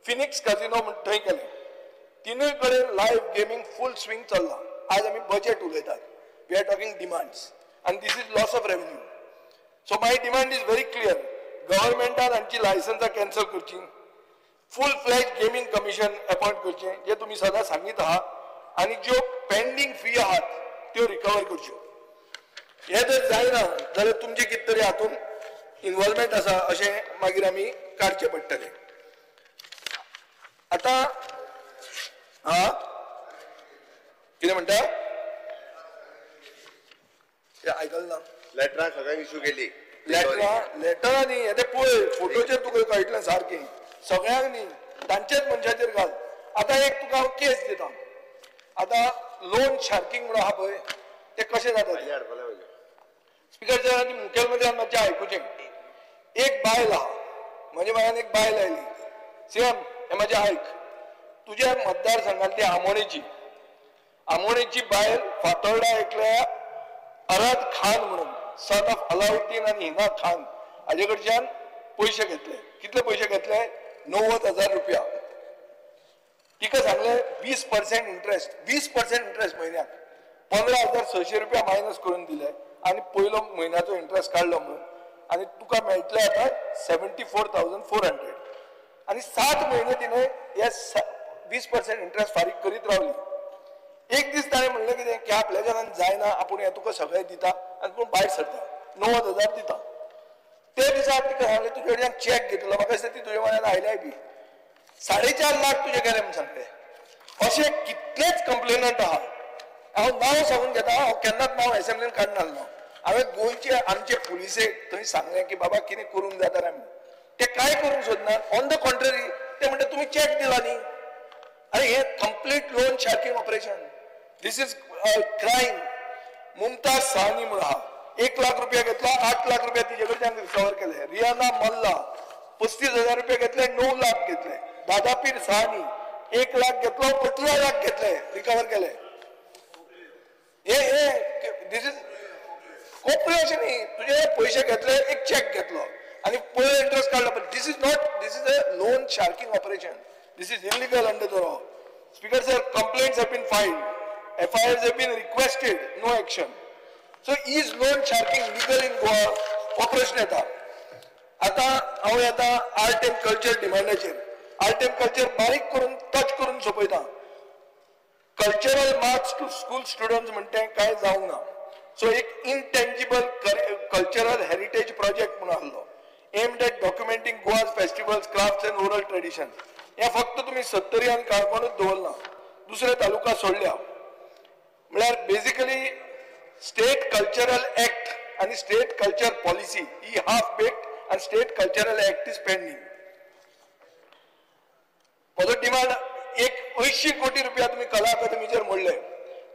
Phoenix casino म्हण थंय केलें. तिनूय कडेन लायव्ह गेमींग फूल स्विंग चल्लां. आज आमी बजेट उलयतात, we are talking demands, आनी this is loss of revenue. So my demand is very clear. गव्हर्मेंटान हांची लायसन्सां कॅन्सल करची, full fledge gaming commission appoint करचें जे तुमी सदां सांगीत आहा, आनी ज्यो पेंडींग फी आहात त्यो रिकवर करच्यो. हें जर जायना जाल्यार तुमचें कितें तरी हातूंत इनवॉल्वमेंट आसा अशें मागीर आमी काडचें पडटलें. आतां हा कितें म्हणटा तें आयकलें ना. लेटरां सगळ्यांक इशू केली. लेटरां न्ही, हें तें पळय फोटोचेर तुका कळटलें सारकें. सगळ्यांक न्ही, तांचेच मनशाचेर घाल. आतां एक तुका हांव केस दिता. आतां लोन शार्किंग म्हणून आहा पळय, तें कशें जाता? स्पीकर सर, आनी मुखेलमंत्र्यान मातशें आयकुचें. एक बायल आहा, म्हज्या बायन एक बायल आयली, सीएम हें म्हाजें आयक, तुज्या मतदारसंघांतली आमोणेची आमोणेची बायल फातोर्डा एकल्या अरद खान म्हणून, सन ऑफ अलाउद्दीन आनी हिना खान हाजे कडच्यान पयशे घेतले. कितले पयशे घेतले? 90,000 रुपया. तिका सांगले 20% इंट्रस्ट, 20% इंट्रस्ट म्हयन्याक, 15,600 रुपया मायनस करून दिले आनी पयलो म्हयन्याचो इंट्रस्ट काडलो म्हणून, आनी तुका मेळटले आतां 74,400. आनी 7 म्हयने तिणें हे 20% इंट्रस्ट फारीक करीत रावली. एक दीस ताणें म्हणलें कितें की आपल्या जाणान जायना, आपूण हें तुका सगळें दिता आनी पूण भायर सरता, 90,000 दिता. ते दिसा तिका सांगलें तुजे कडल्यान चॅक घेतलो, म्हाका दिसता ती तुजे मनान आयल्याय बी 4.5 लाख तुजे गेले म्हूण सांगले. अशे कितलेच कंप्लेनंट आहा. हांव नांव सांगून घेता, हांव केन्नाच नांव एसेंब्लीन काडना. हांवें गोंयचे आमचे पुलिसेक थंय सांगलें की बाबा कितें करूंक जाता काय म्हणून, ते कांय करूंक सोदना. ऑन the contrary ते म्हणटा तुमी चॅक दिला न्ही. अरे हे complete loan sharking operation, this is crime. Mumtaz Sahani म्हणून आहा, 1 लाख रुपया घेतला, 8 लाख रुपया तिजे कडच्यान रिकवर केले. रियाना मल्ला 35,000 रुपया घेतले, 9 लाख घेतले. दादापीर सहानी 1 लाख घेतलो, 18 लाख घेतले, रिकवर केले. हे this is कोपरे अशें न्ही, तुजे पयशे घेतले, एक चॅक घेतलो आनी पयलो इंट्रस्ट काडलो. But this is not, this is a loan sharking operation, this is illegal under the law. Speaker sir, complaints have been filed, FIRs have been requested, no action. So is loan sharking legal in Goa? हो प्रश्न येता. आतां हांव येता art and culture डिमांडाचेर. Art and culture बारीक करून touch करून सोंपयता. Cultural marks to school students म्हणटे कांय जावंक ना. सो एक इनटेंजिबल कल्चरल हेरिटेज प्रोजेक्ट म्हणून आहलो, aimed at documenting Goa's festivals, crafts and oral tradition. हें फक्त तुमी सत्तरी आनी काणकोणूच दवरलां, दुसरे तालुका सोडल्या. म्हळ्यार बेजिकली स्टेट कल्चरल एक्ट आनी स्टेट कल्चर पॉलिसी ही हाफ बेक्ड आनी state cultural act is pending. म्हजो डिमांड एक 80 कोटी रुपया तुमी कला अकादमीचेर मोडले,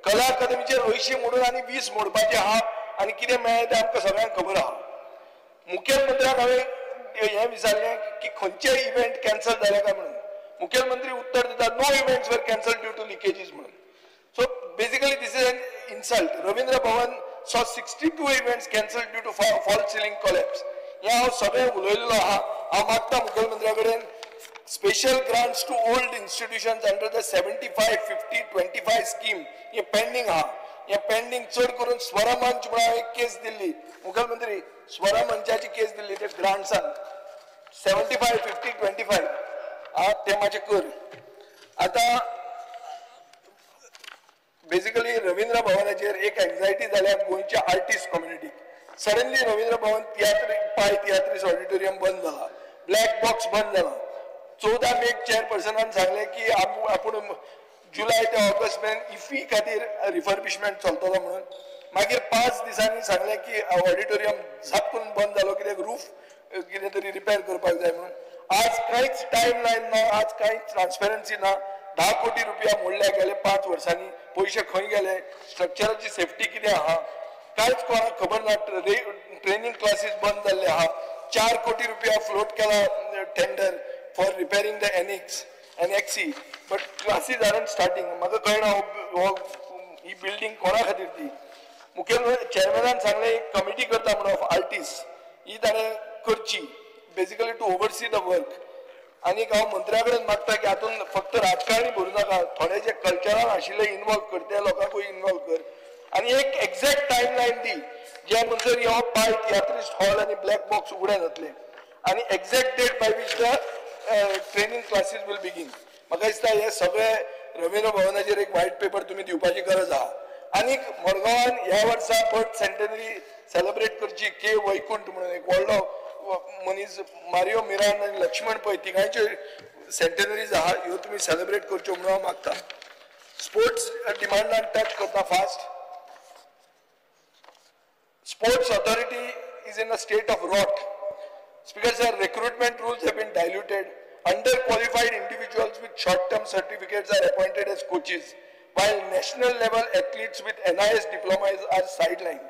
कला अकादमीचेर 80 मोडून आनी 20 मोडपाचें आहा आनी कितें मेळ्ळें तें आमकां सगळ्यांक खबर आहा. मुखेलमंत्र्याक हांवें हें विचारलें की खंयचे इव्हेंट कॅन्सल जाले काय म्हणून, मुखेलमंत्री उत्तर दिता no events were cancel due to leakages म्हणून. So basically this is an insult. Ravindra Bhavan saw 62 events cancelled due to false ceiling collapse. हें हांव सगळें उलयल्लो आहा. हांव मागता मुखेलमंत्र्या कडेन special grants to old institutions under the 75, 50, 25 scheme हें pending आहा. हें पेंडींग चड करून स्वरमंच म्हणून हांवें एक केस दिल्ली, मुखेलमंत्री स्वरमंचाची केस दिल्ली ते ग्रांट्सान 75, 50, 25 आहा, तें मातशें कर. आतां बेसिकली रवींद्र भवनाचेर एक एन्जायटी जाल्या गोंयच्या आर्टिस्ट कम्युनिटीक. सडनली रवींद्र भवन तियात्र पाय तियात्रीस ऑडिटोरियम बंद जाला, ब्लॅक बॉक्स बंद जाला. 14 मेक चेअरपर्सनान सांगलें की आपूण जुलय ते ऑगस्ट मेरेन इफी खातीर रिफर्बिशमेंट चलतलो म्हणून. मागीर 5 दिसांनी सांगलें की ऑडिटोरियम झाप करून बंद जालो कित्याक रूफ कितें तरी रिपेर करपाक जाय म्हणून. आज कांयच टायम लायन ना, आज कांयच ट्रान्सपेरन्सी ना. 10 कोटी रुपया मोडल्या गेले 5 वर्सांनी, पयशे खंय गेले, स्ट्रक्चराची सेफ्टी कितें आहा कांयच कोणाक खबर ना. ट्रेनिंग क्लासीस बंद जाल्ले आहा. 4 कोटी रुपया फ्लोट केला tender for repairing the annexe, but classes aren't starting. म्हाका कळना हो ही बिल्डींग कोणा खातीर ती. मुखेल चेअरमॅनान सांगलें एक कमिटी करता म्हणून ऑफ आर्टिस्ट, ही ताणें करची basically to oversee the work. आनीक हांव मंत्र्या कडेन मागता की हातूंत फक्त राजकारणी भरूं नाका, थोडे जे कल्चरान आशिल्ले इनवॉल्व कर, ते लोकांकूय इनवॉल्व कर आनी एक एक्झॅक्ट टायम लायन दी जे म्हणसर हो पाय तियात्रिस्ट हॉल आनी ब्लॅक बॉक्स उगडें जातलें आनी exact date by which the training classes will begin. म्हाका दिसता हे सगळे रवींद्र भवनाचेर एक व्हायट पेपर तुमी दिवपाची गरज आहा. आनीक मडगांवान ह्या वर्सा बर्थ सेंटेनरी सेलिब्रेट करची, के वैकुंठ म्हणून एक व्हडलो मनीस, मारियो मिरांड आनी लक्ष्मण पै तिगांयच्यो सेंटेनरीज आहा, ह्यो तुमी सेलिब्रेट करच्यो म्हणून हांव मागता. स्पोर्ट्स डिमांडान टच करता fast. Sports authority is in a state of rot. Speaker sir, recruitment rules have been diluted. Underqualified individuals with short-term certificates are appointed as coaches, while national level athletes with NIS diplomas are sidelined.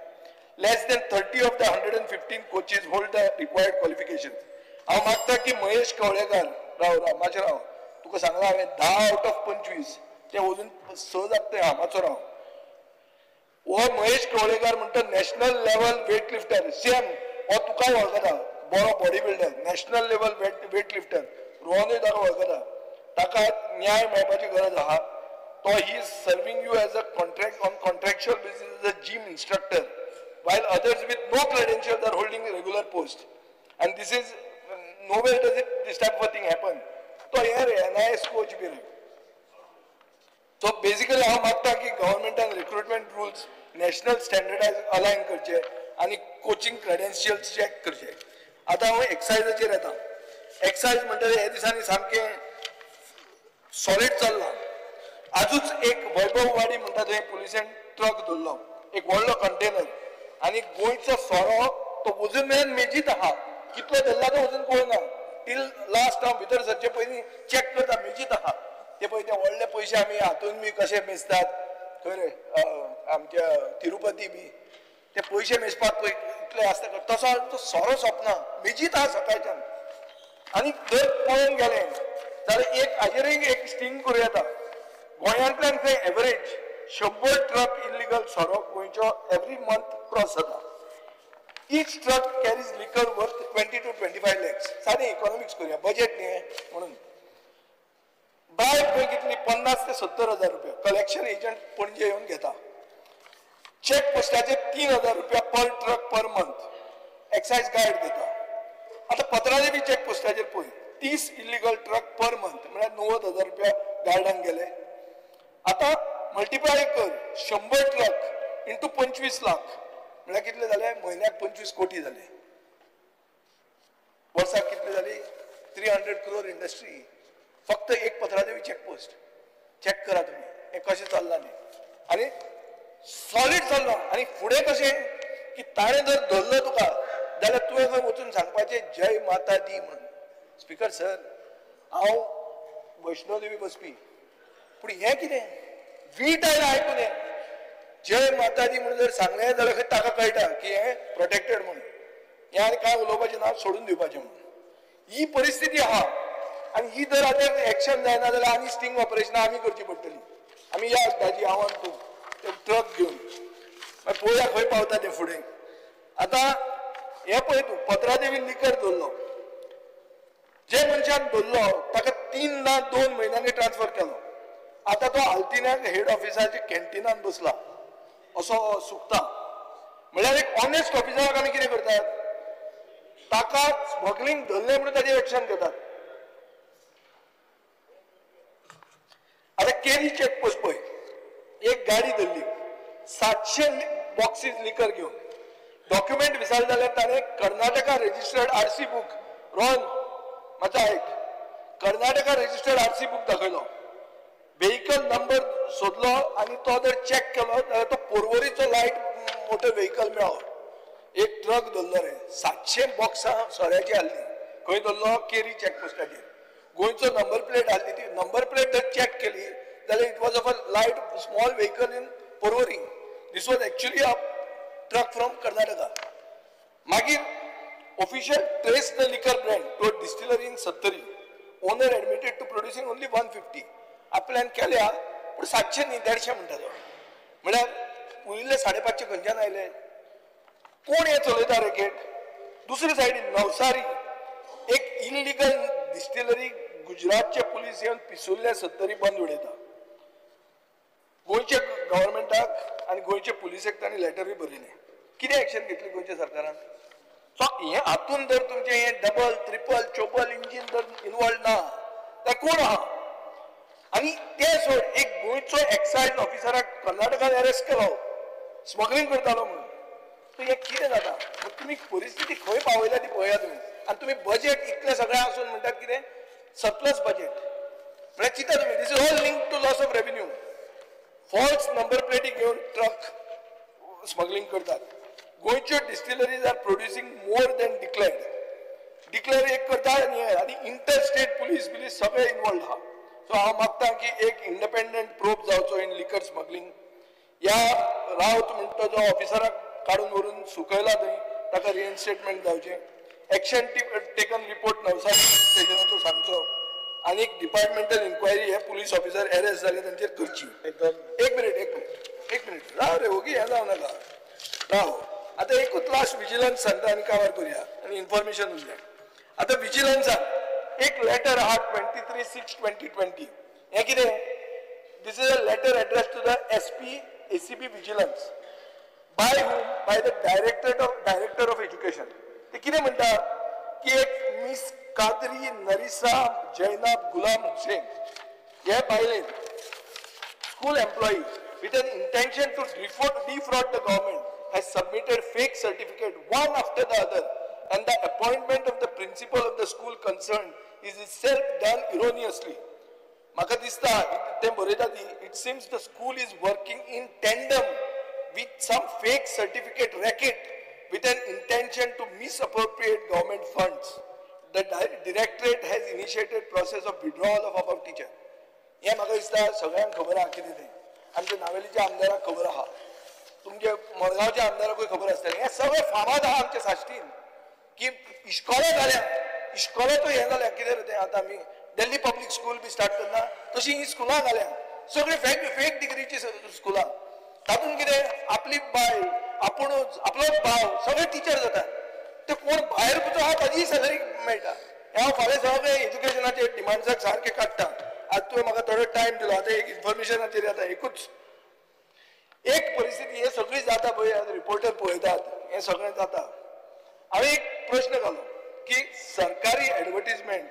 Less than 30 of the 115 coaches hold the required qualifications. हांव मागता की महेश कवळेकर, राव राव मातशें राव, तुका सांगलां हांवें 10 out of 25 ते अजून 6 जाता ते हांगाचो राव. हो महेश कवळेकार म्हणटा national level weight lifter, same हो तुकाय वळखता, बरो body builder, national level weight lifter, रोहनूय ताका वळखता. ताका न्याय मेळपाची गरज आहा. तो he is serving you as a contract on contractual basis as a gym instructor, while others with no credentials are holding regular post. And this is nowhere does it this type of thing happen. तो हे रे NIS coach बी रे. So basically हांव मागता की गव्हर्मेंटान recruitment rules national standardize align करचे आनी coaching credentials check करचे. आतां हांव एक्सायजाचेर येता. एक्सायज म्हणटा हे दिसांनी सामकें सॉलीड चल्लां. आजूच एक वैभववाडी म्हणटा थंय पुलिसान ट्रक धरलो, एक व्हडलो कंटेनर, आनी गोंयचो सोरो तो अजून मेरेन मेजीत आहा. कितलो धरला तो अजून कळना. टील लास्ट हांव भितर सरचे पयलीं चॅक करता, मेजीत आहा. ते पळय ते व्हडले पयशे आमी हातून बी कशे मेजतात खंय रे आमच्या तिरुपती बी ते पयशे मेजपाक पळय इतले आसता. तसो तो सोरो सोंपना, मेजीत आहा सकाळच्यान. आनी जर पळोवंक गेलें जाल्यार एक हाजेरूय एक स्टिंग करूं येता. गोंयांतल्यान खंय एवरेज 100 ट्रक इलिगल सोरो गोंयचो एवरी मंथ क्रॉस जाता. Each truck carries liquor worth 20 to 25 lakhs. सादें इकॉनॉमिक्स करूया, बजेट न्ही म्हणून. ब्रायब खंय कितली 50 ते 70 हजार रुपया कलेक्शन एजंट पणजे येवन घेता. चॅक पोस्टाचे 3,000 रुपया per truck per month excise guard घेता. आतां पत्रादेवी चॅक पोस्टाचेर पळय 30 इलिगल ट्रक पर मंथ म्हळ्यार 90,000 रुपया गार्डांक गेले. आतां मल्टिप्लाय कर 100 ट्रक इंटू 25 लाख म्हळ्यार कितले जाले, म्हयन्याक 25 कोटी जाले. वर्साक कितले जाली 300 क्रोर इंडस्ट्री. फक्त एक पत्रादेवी चॅकपोस्ट चॅक करा तुमी हें कशें चल्लां तें. आनी सॉलीड चल्लां. आनी फुडें कशें की ताणें जर धरलो तुका जाल्यार तुवें खंय वचून सांगपाचें जय माता दी म्हणून. स्पीकर सर, हांव वैष्णोदेवी बसपी, पूण हें कितें वीट आयला आयकून हें जय माता दी म्हणून जर सांगलें जाल्यार खंय ताका कळटा की हें प्रोटेक्टेड म्हणून, हें आनी कांय उलोवपाचें ना, सोडून दिवपाचें म्हणून. ही परिस्थिती आहा. आनी ही जर आतां एक्शन जायना जाल्यार आनी स्टिंग ऑपरेशनां आमी करची पडटली. आमी या दाजी हांव आनी तूं ते ट्रक घेवन मागीर पळोवया खंय पावता तें फुडें. आतां हें पळय तूं पत्रादेवी लिकर दवरलो, जे मनशान धरलो ताका 3 ना 2 म्हयन्यांनी ट्रान्सफर केलो. आतां तो आल्तिन्याक हेड ऑफिसाच्या कॅन्टिनान बसला असो सुकता. म्हळ्यार एक ऑनेस्ट ऑफिसराक आमी कितें करतात, ताका स्मगलिंग धरलें म्हणून ताजेर एक्शन घेतात. आतां केरी चॅकपोस्ट पळय, एक गाडी धरली 700 बॉक्सीस लिकर घेवन, डॉक्युमेंट विचारले जाल्यार ताणें Karnataka registered RC book, Rohan मातसो आयक, कर्नाटका रजिस्टर्ड आरसी बूक दाखयलो, व्हेकल नंबर सोदलो आनी तो जर चॅक केलो जाल्यार तो पोरवरीचो लायट मोटर व्हेकल मेळ्ळो. एक ट्रक धरलो रे, 700 बॉक्सां सोऱ्याची हाडली. खंय धरलो, केरी चॅकपोस्टाचेर. गोंयचो नंबर प्लेट हाडली, ती नंबर प्लेट जर चॅक केली जाल्यार it was of a light small vehicle in Porvorim. This was actually a truck from Karnataka. मागीर official trace the liquor brand to a distillery in Sattari. Owner admitted to producing only 150. आपल्यान केल्या पूण 700 न्ही 150 म्हणटा तो. म्हळ्यार उरिल्ले 550 खंयच्यान आयले? कोण हें चलयता रॅकेट? दुसरे सायडीन नवसारी एक इलिगल डिस्टिलरी गुजरातचे पुलीस येवन पिसुल्ले सत्तरी बंद उडयता. गोंयच्या गव्हर्मेंटाक आनी गोंयचे पुलिसेक तांणी लेटरूय बरयलें. कितें एक्शन घेतली गोंयच्या सरकारान? सो हें हातून जर तुमचें हें डबल ट्रिपल चोपल इंजीन जर इनवॉल्व ना जाल्यार कोण आहा? आनी तें सोड, एक गोंयचो एक्सायज ऑफिसराक कर्नाटकान अरेस्ट केलो स्मगलिंग करतालो म्हणून. सो हें कितें जाता? तुमी परिस्थिती खंय पावयल्या ती पळया तुमी. आनी तुमी बजेट इतलें सगळें आसून म्हणटात कितें सरप्लस बजेट. म्हळ्यार चिंता तुमी, this is all link to loss of revenue. False number प्लेटी घेवन ट्रक स्मगलिंग करतात. गोंयच्यो distilleries are producing more than declared. Declare एक करता आनी आनी इंटर स्टेट पुलीस बिलीस सगळे इनवॉल्ड आहा. सो हांव मागता की एक इंडिपेंडंट प्रोब जावचो इन लिकर स्मगलिंग. ह्या रावत म्हणटा जो ऑफिसराक काडून व्हरून सुकयला थंय, ताका रिइन्स्टेटमेंट जावचें. एक्शन टेकन रिपोर्ट नवसारी स्टेशनाचो सांगचो. आनी डिपार्टमेंटल इन्क्वायरी हे पुलीस ऑफिसर अरेस्ट जाले तांचेर करची. एक मिनिट एक मिनिट एक मिनिट राव रे, ओगी हें जावं नाका, राव. आतां एकूच लास्ट विजिलन्स सांगता आनी काबार करुया आनी इन्फॉर्मेशन उरलें. आतां विजिलन्सान एक लेटर आहा 23/6/2020. हें कितें? This is a letter address to the SP ACB vigilance by whom? By the director of education. ते कितें म्हणटा की एक मिस कादरी नरिसा जैनाब गुलाम हुसेन हे बायलेन school employee with an intention to defraud the government has submitted fake certificate one after the other, and the appointment of the principal of the school concerned is itself done erroneously. म्हाका दिसता तें बरयता ती, it seems the school is working in tandem with some fake certificate racket with an intention to misappropriate government funds. The directorate has initiated process of withdrawal of above teacher. हें म्हाका दिसता सगळ्यांक खबर आहा कितें तें. आमच्या नावेलीच्या आमदाराक खबर आहा, तुमचे मडगांवच्या आमदाराकूय खबर आसतलें. हें सगळें फामाद आहा आमच्या साश्टीन की इश्कोलां जाल्या, इश्कोलाचो हें जाल्या कितें रे तें. आतां आमी दिल्ली पब्लीक स्कूल बी स्टार्ट करना तशी ही स्कुलां घाल्या, सगळीं फेक डिग्रीची स्कुलां. तातूंत कितें आपली बायल, आपुणूच, आपलोच भाव सगळे टिचर जातात. ते कोण भायर जो आहा ताजीय सॅलरी मेळटा. हें हांव फाल्यां सगळें एज्युकेशनाचे डिमांड्साक सारकें काडटा. आज तुवें म्हाका थोडो टायम दिलो. आतां एक इन्फॉर्मेशनाचेर येता एकूच एक परिस्थिती हें सगळी जाता पळय, आज रिपोर्टर पळयतात, हें सगळें जाता. हांवें एक प्रश्न घालो की सरकारी एडवर्टीजमेंट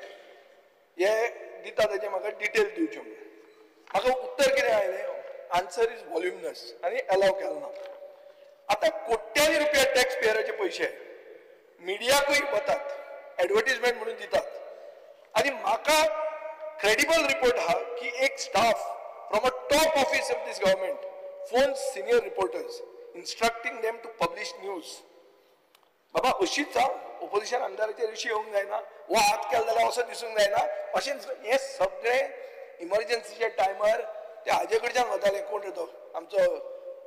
हे दिता ताजें म्हाका डिटेल दिवच्यो म्हणून. म्हाका उत्तर कितें आयलें? आन्सर is व्हॉल्युमनस आनी एलाव केलो ना. आतां कोट्यांनी रुपया टॅक्स पेयराचे पयशे मिडियाकूय वतात, एडवर्टीजमेंट म्हणून दितात. आनी म्हाका क्रेडिबल रिपोर्ट आहा की एक staff from a top office of this government phone senior reporters instructing them to publish news. बाबा अशीच ओपोजिशन आमदाराचेर अशी येवंक जायना, वो हात केलो जाल्यार असो दिसूंक जायना, अशें हें सगळें इमर्जन्सीच्या टायमार ते हाजे कडच्यान वताले. कोण रे तो आमचो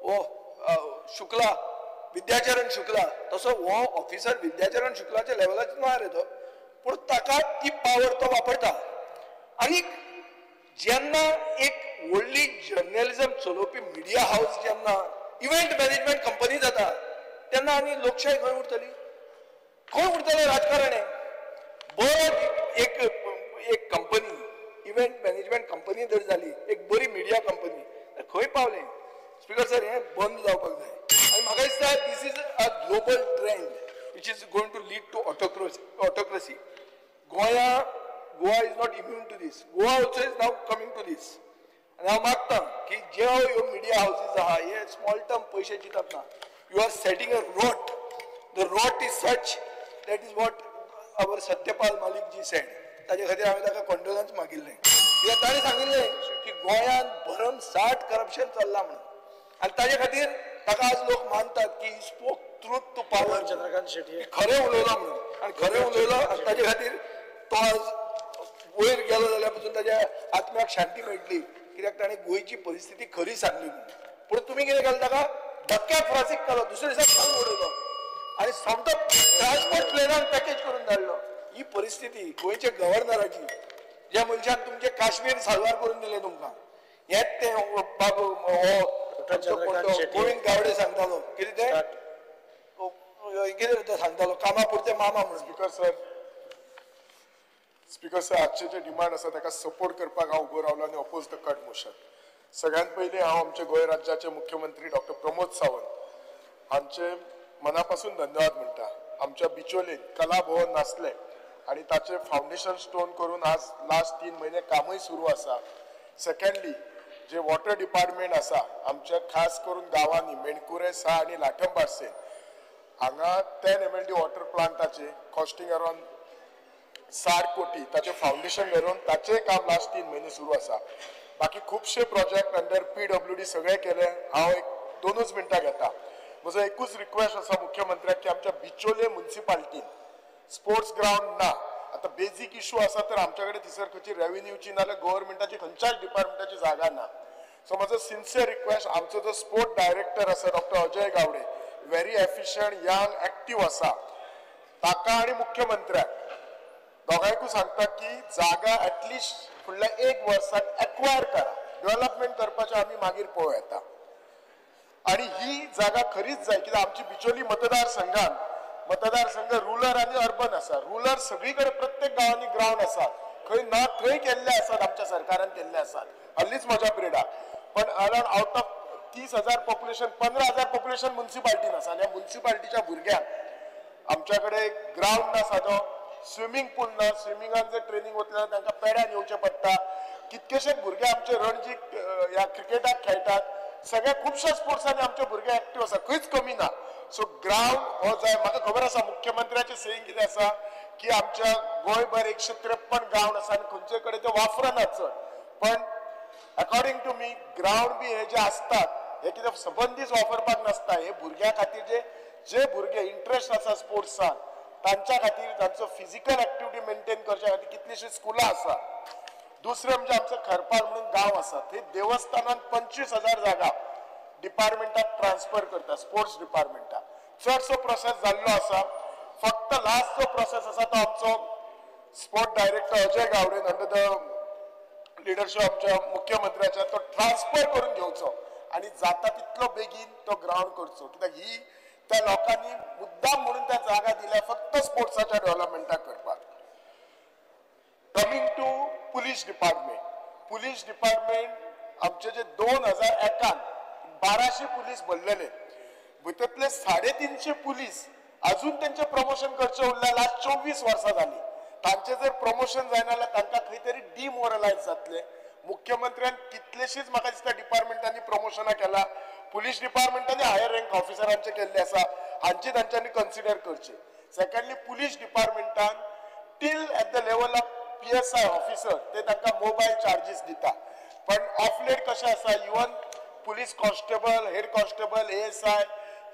हो शुक्ला, विद्याचरण शुक्ला, तसो हो ऑफिसर विद्याचरण शुक्लाच्या लेवलाचेर ना रे तो, पूण ताका ती पावर तो वापरता. आनी जेन्ना एक व्हडली जर्नलिजम चलोवपी मिडिया हावस जेन्ना इव्हेंट मॅनेजमेंट कंपनी जाता तेन्ना आनी लोकशाय खंय उरतली? खंय उरतलें राजकारण? हें बरो एक एक कंपनी, इव्हेंट मॅनेजमेंट कंपनी जर जाली, एक बरी मिडिया कंपनी, खंय पावलें? स्पीकर सर, हें बंद जावपाक जाय. आनी म्हाका दिसता this is a global trend which is going to lead to autocracy. Goa is not immune to this. Goa also is now coming to this. आनी हांव मागता की ज्यो ह्यो मिडिया हावसीस आहा हे स्मॉल टर्म पयशे चिंतप ना. You are setting a rot. The rot is such, that is what our Satyapal Malik ji said. ताजे खातीर हांवें ताका कंडोलन्स मागिल्लें. कित्याक ताणें सांगिल्लें की गोंयांत भरमसाठ करप्शन चल्लां म्हणून, आनी ताजे खातीर ताका आज लोक मानतात की he spoke truth to power. Chandrakant Shetty खरें उलयलां म्हणून, आनी खरें उलयलो आनी ताजे खातीर तो आज वयर गेलो जाल्यार पसून ताज्या आत्म्याक शांती मेळटली, कित्याक ताणें गोंयची परिस्थिती खरी सांगली म्हणून. पूण तुमी कितें केलें? ताका धक्क्याक फ्रासीक घालो, दुसरे दिसा घालून उडयलो आनी सोमतो ट्रान्सपोर्ट प्लेनान पॅकेज करून धाडलो. ही परिस्थिती गोंयच्या गव्हर्नराची, ज्या मनशान तुमचें काश्मीर साल्वार करून दिलें तुमकां. हेंच तें बाबू हो गोविंद गावडे सांगतालो कितें तें, कितें सांगतालो, कामा पुरतें मामा म्हणून. स्पीकर सर, स्पीकर सर, आजचे जे डिमांड आसा ताका सपोर्ट करपाक हांव उबो रावलो आनी अपोज the cut motion. सगळ्यांत पयलीं हांव आमचे गोंय राज्याचे मुख्यमंत्री डॉक्टर प्रमोद सावंत हांचे मना पासून धन्यवाद म्हणटा. आमच्या बिचोलीन कला भवन नासलें आनी ताचें फावंडेशन स्टोन करून आज लास्ट 3 म्हयने कामूय सुरू आसा. सेकंडली, जे वॉटर डिपार्टमेंट आसा आमच्या खास करून गांवांनी मेणकुरे सा आनी लाठंबार्से हांगा 10 MLD water प्लांटाचे कॉस्टिंग अरावंड 60 कोटी ताचें फावंडेशन करून ताचें काम लास्ट 3 म्हयने सुरू आसा. बाकी खुबशे प्रोजेक्ट अंडर PWD सगळे केले. हांव एक 2 मिनटां घेता. म्हजो एकूच रिक्वेस्ट आसा मुख्यमंत्र्याक की आमच्या बिचोले मुन्सिपाल्टीन स्पोर्ट्स ग्रावंड ना. आतां बेजीक इशू आसा तर आमच्या कडेन थंयसर खंयची रेव्हेन्यूची नाजाल्यार गव्हर्मेंटाची खंयच्याच डिपार्टमेंटाची जागा ना. सो म्हजो सिन्सियर रिक्वेस्ट, आमचो जो स्पोर्ट डायरेक्टर आसा doctor Ajay Gawde, very efficient, young, active आसा, ताका आनी मुख्यमंत्र्याक दोगांयकूय सांगता की जागा एटलिस्ट फुडल्या एक वर्साक एक्वायर करा, डेव्हलपमेंट करपाचें आमी मागीर पळोवं येता. आनी ही जागा खरीच जाय कित्याक आमची बिचोली मतदारसंघान मतदारसंघ रुरल आनी अर्बन आसा. रुरल सगळी कडेन प्रत्येक गांवांनी ग्रावंड आसा, खंय ना थंय केल्ले आसात, आमच्या सरकारान केल्ले आसात हल्लीच म्हज्या पिरियडाक. पण around out of 30,000 population 15,000 population मुन्सिपाल्टीन आसा आनी ह्या मुन्सिपाल्टीच्या भुरग्यांक आमच्या कडेन ग्रावंड ना, सादो स्विमींग पूल ना, स्विमिंगान जर ट्रेनींग वतले जाल्यार तांकां पेड्यान येवचें पडटा. कितकेशेच भुरगे आमचे रणजी ह्या क्रिकेटाक खेळटात, सगळ्या खुबश्या स्पोर्ट्सांनी आमचे भुरगे एक्टीव आसा, खंयच कमी ना. सो ग्रावंड हो जाय. म्हाका खबर आसा मुख्यमंत्र्याचें सेईंग कितें आसा की आमच्या गोंयभर 153 ग्रावंड आसा आनी खंयचे कडेन ते वापरनात चड. पण अकॉर्डिंग टू मी ग्रावंड बी हे जे आसतात हे कितें सबंदीच वापरपाक नासता, हे भुरग्यां खातीर जे जे भुरगे इंट्रस्ट आसा स्पोर्ट्सान तांच्या खातीर तांचो फिजिकल एक्टिविटी मेंटेन करच्या खातीर कितलीशीं स्कुलां आसा. दुसरें म्हणजे आमचो खरपाल म्हणून गांव आसा, थंय देवस्थानान 25,000 जागा डिपार्टमेंटाक ट्रान्सफर करता, स्पोर्ट्स डिपार्टमेंटाक. चडसो प्रोसेस जाल्लो आसा, फक्त लास्ट जो प्रोसेस आसा तो आमचो sport director Ajay Gawden under the leadership आमच्या मुख्यमंत्र्याच्या तो ट्रान्सफर करून घेवचो आनी जाता तितलो बेगीन तो ग्रावंड करचो. कित्याक ही त्या लोकांनी मुद्दाम म्हणून त्या जागा दिल्या फक्त स्पोर्ट्साच्या डेव्हलपमेंटाक करपाक. Coming to police department, police department आमचे जे 2001 1200 पुलीस भरलेले, भितरले 350 पुलीस अजून त्यांचे प्रमोशन करचे उरले. लास्ट 24 वर्सां जाली तांचे जर प्रमोशन जायना जाल्यार तांकां खंय तरी डिमोरलायज जातले. मुख्यमंत्र्यान कितलेशीच म्हाका दिसता डिपार्टमेंटांनी प्रमोशनां केला, पुलीस डिपार्टमेंटांनी हायर रँक ऑफिसरांचे केल्ले आसा, हांची तांच्यांनी कन्सिडर करचे. सेकंडली पुलीस डिपार्टमेंटान till at the level of PSI officer ते तांकां मोबायल चार्जीस दिता. पण ऑफ लेट कशें आसा, even police constable, head constable, ASI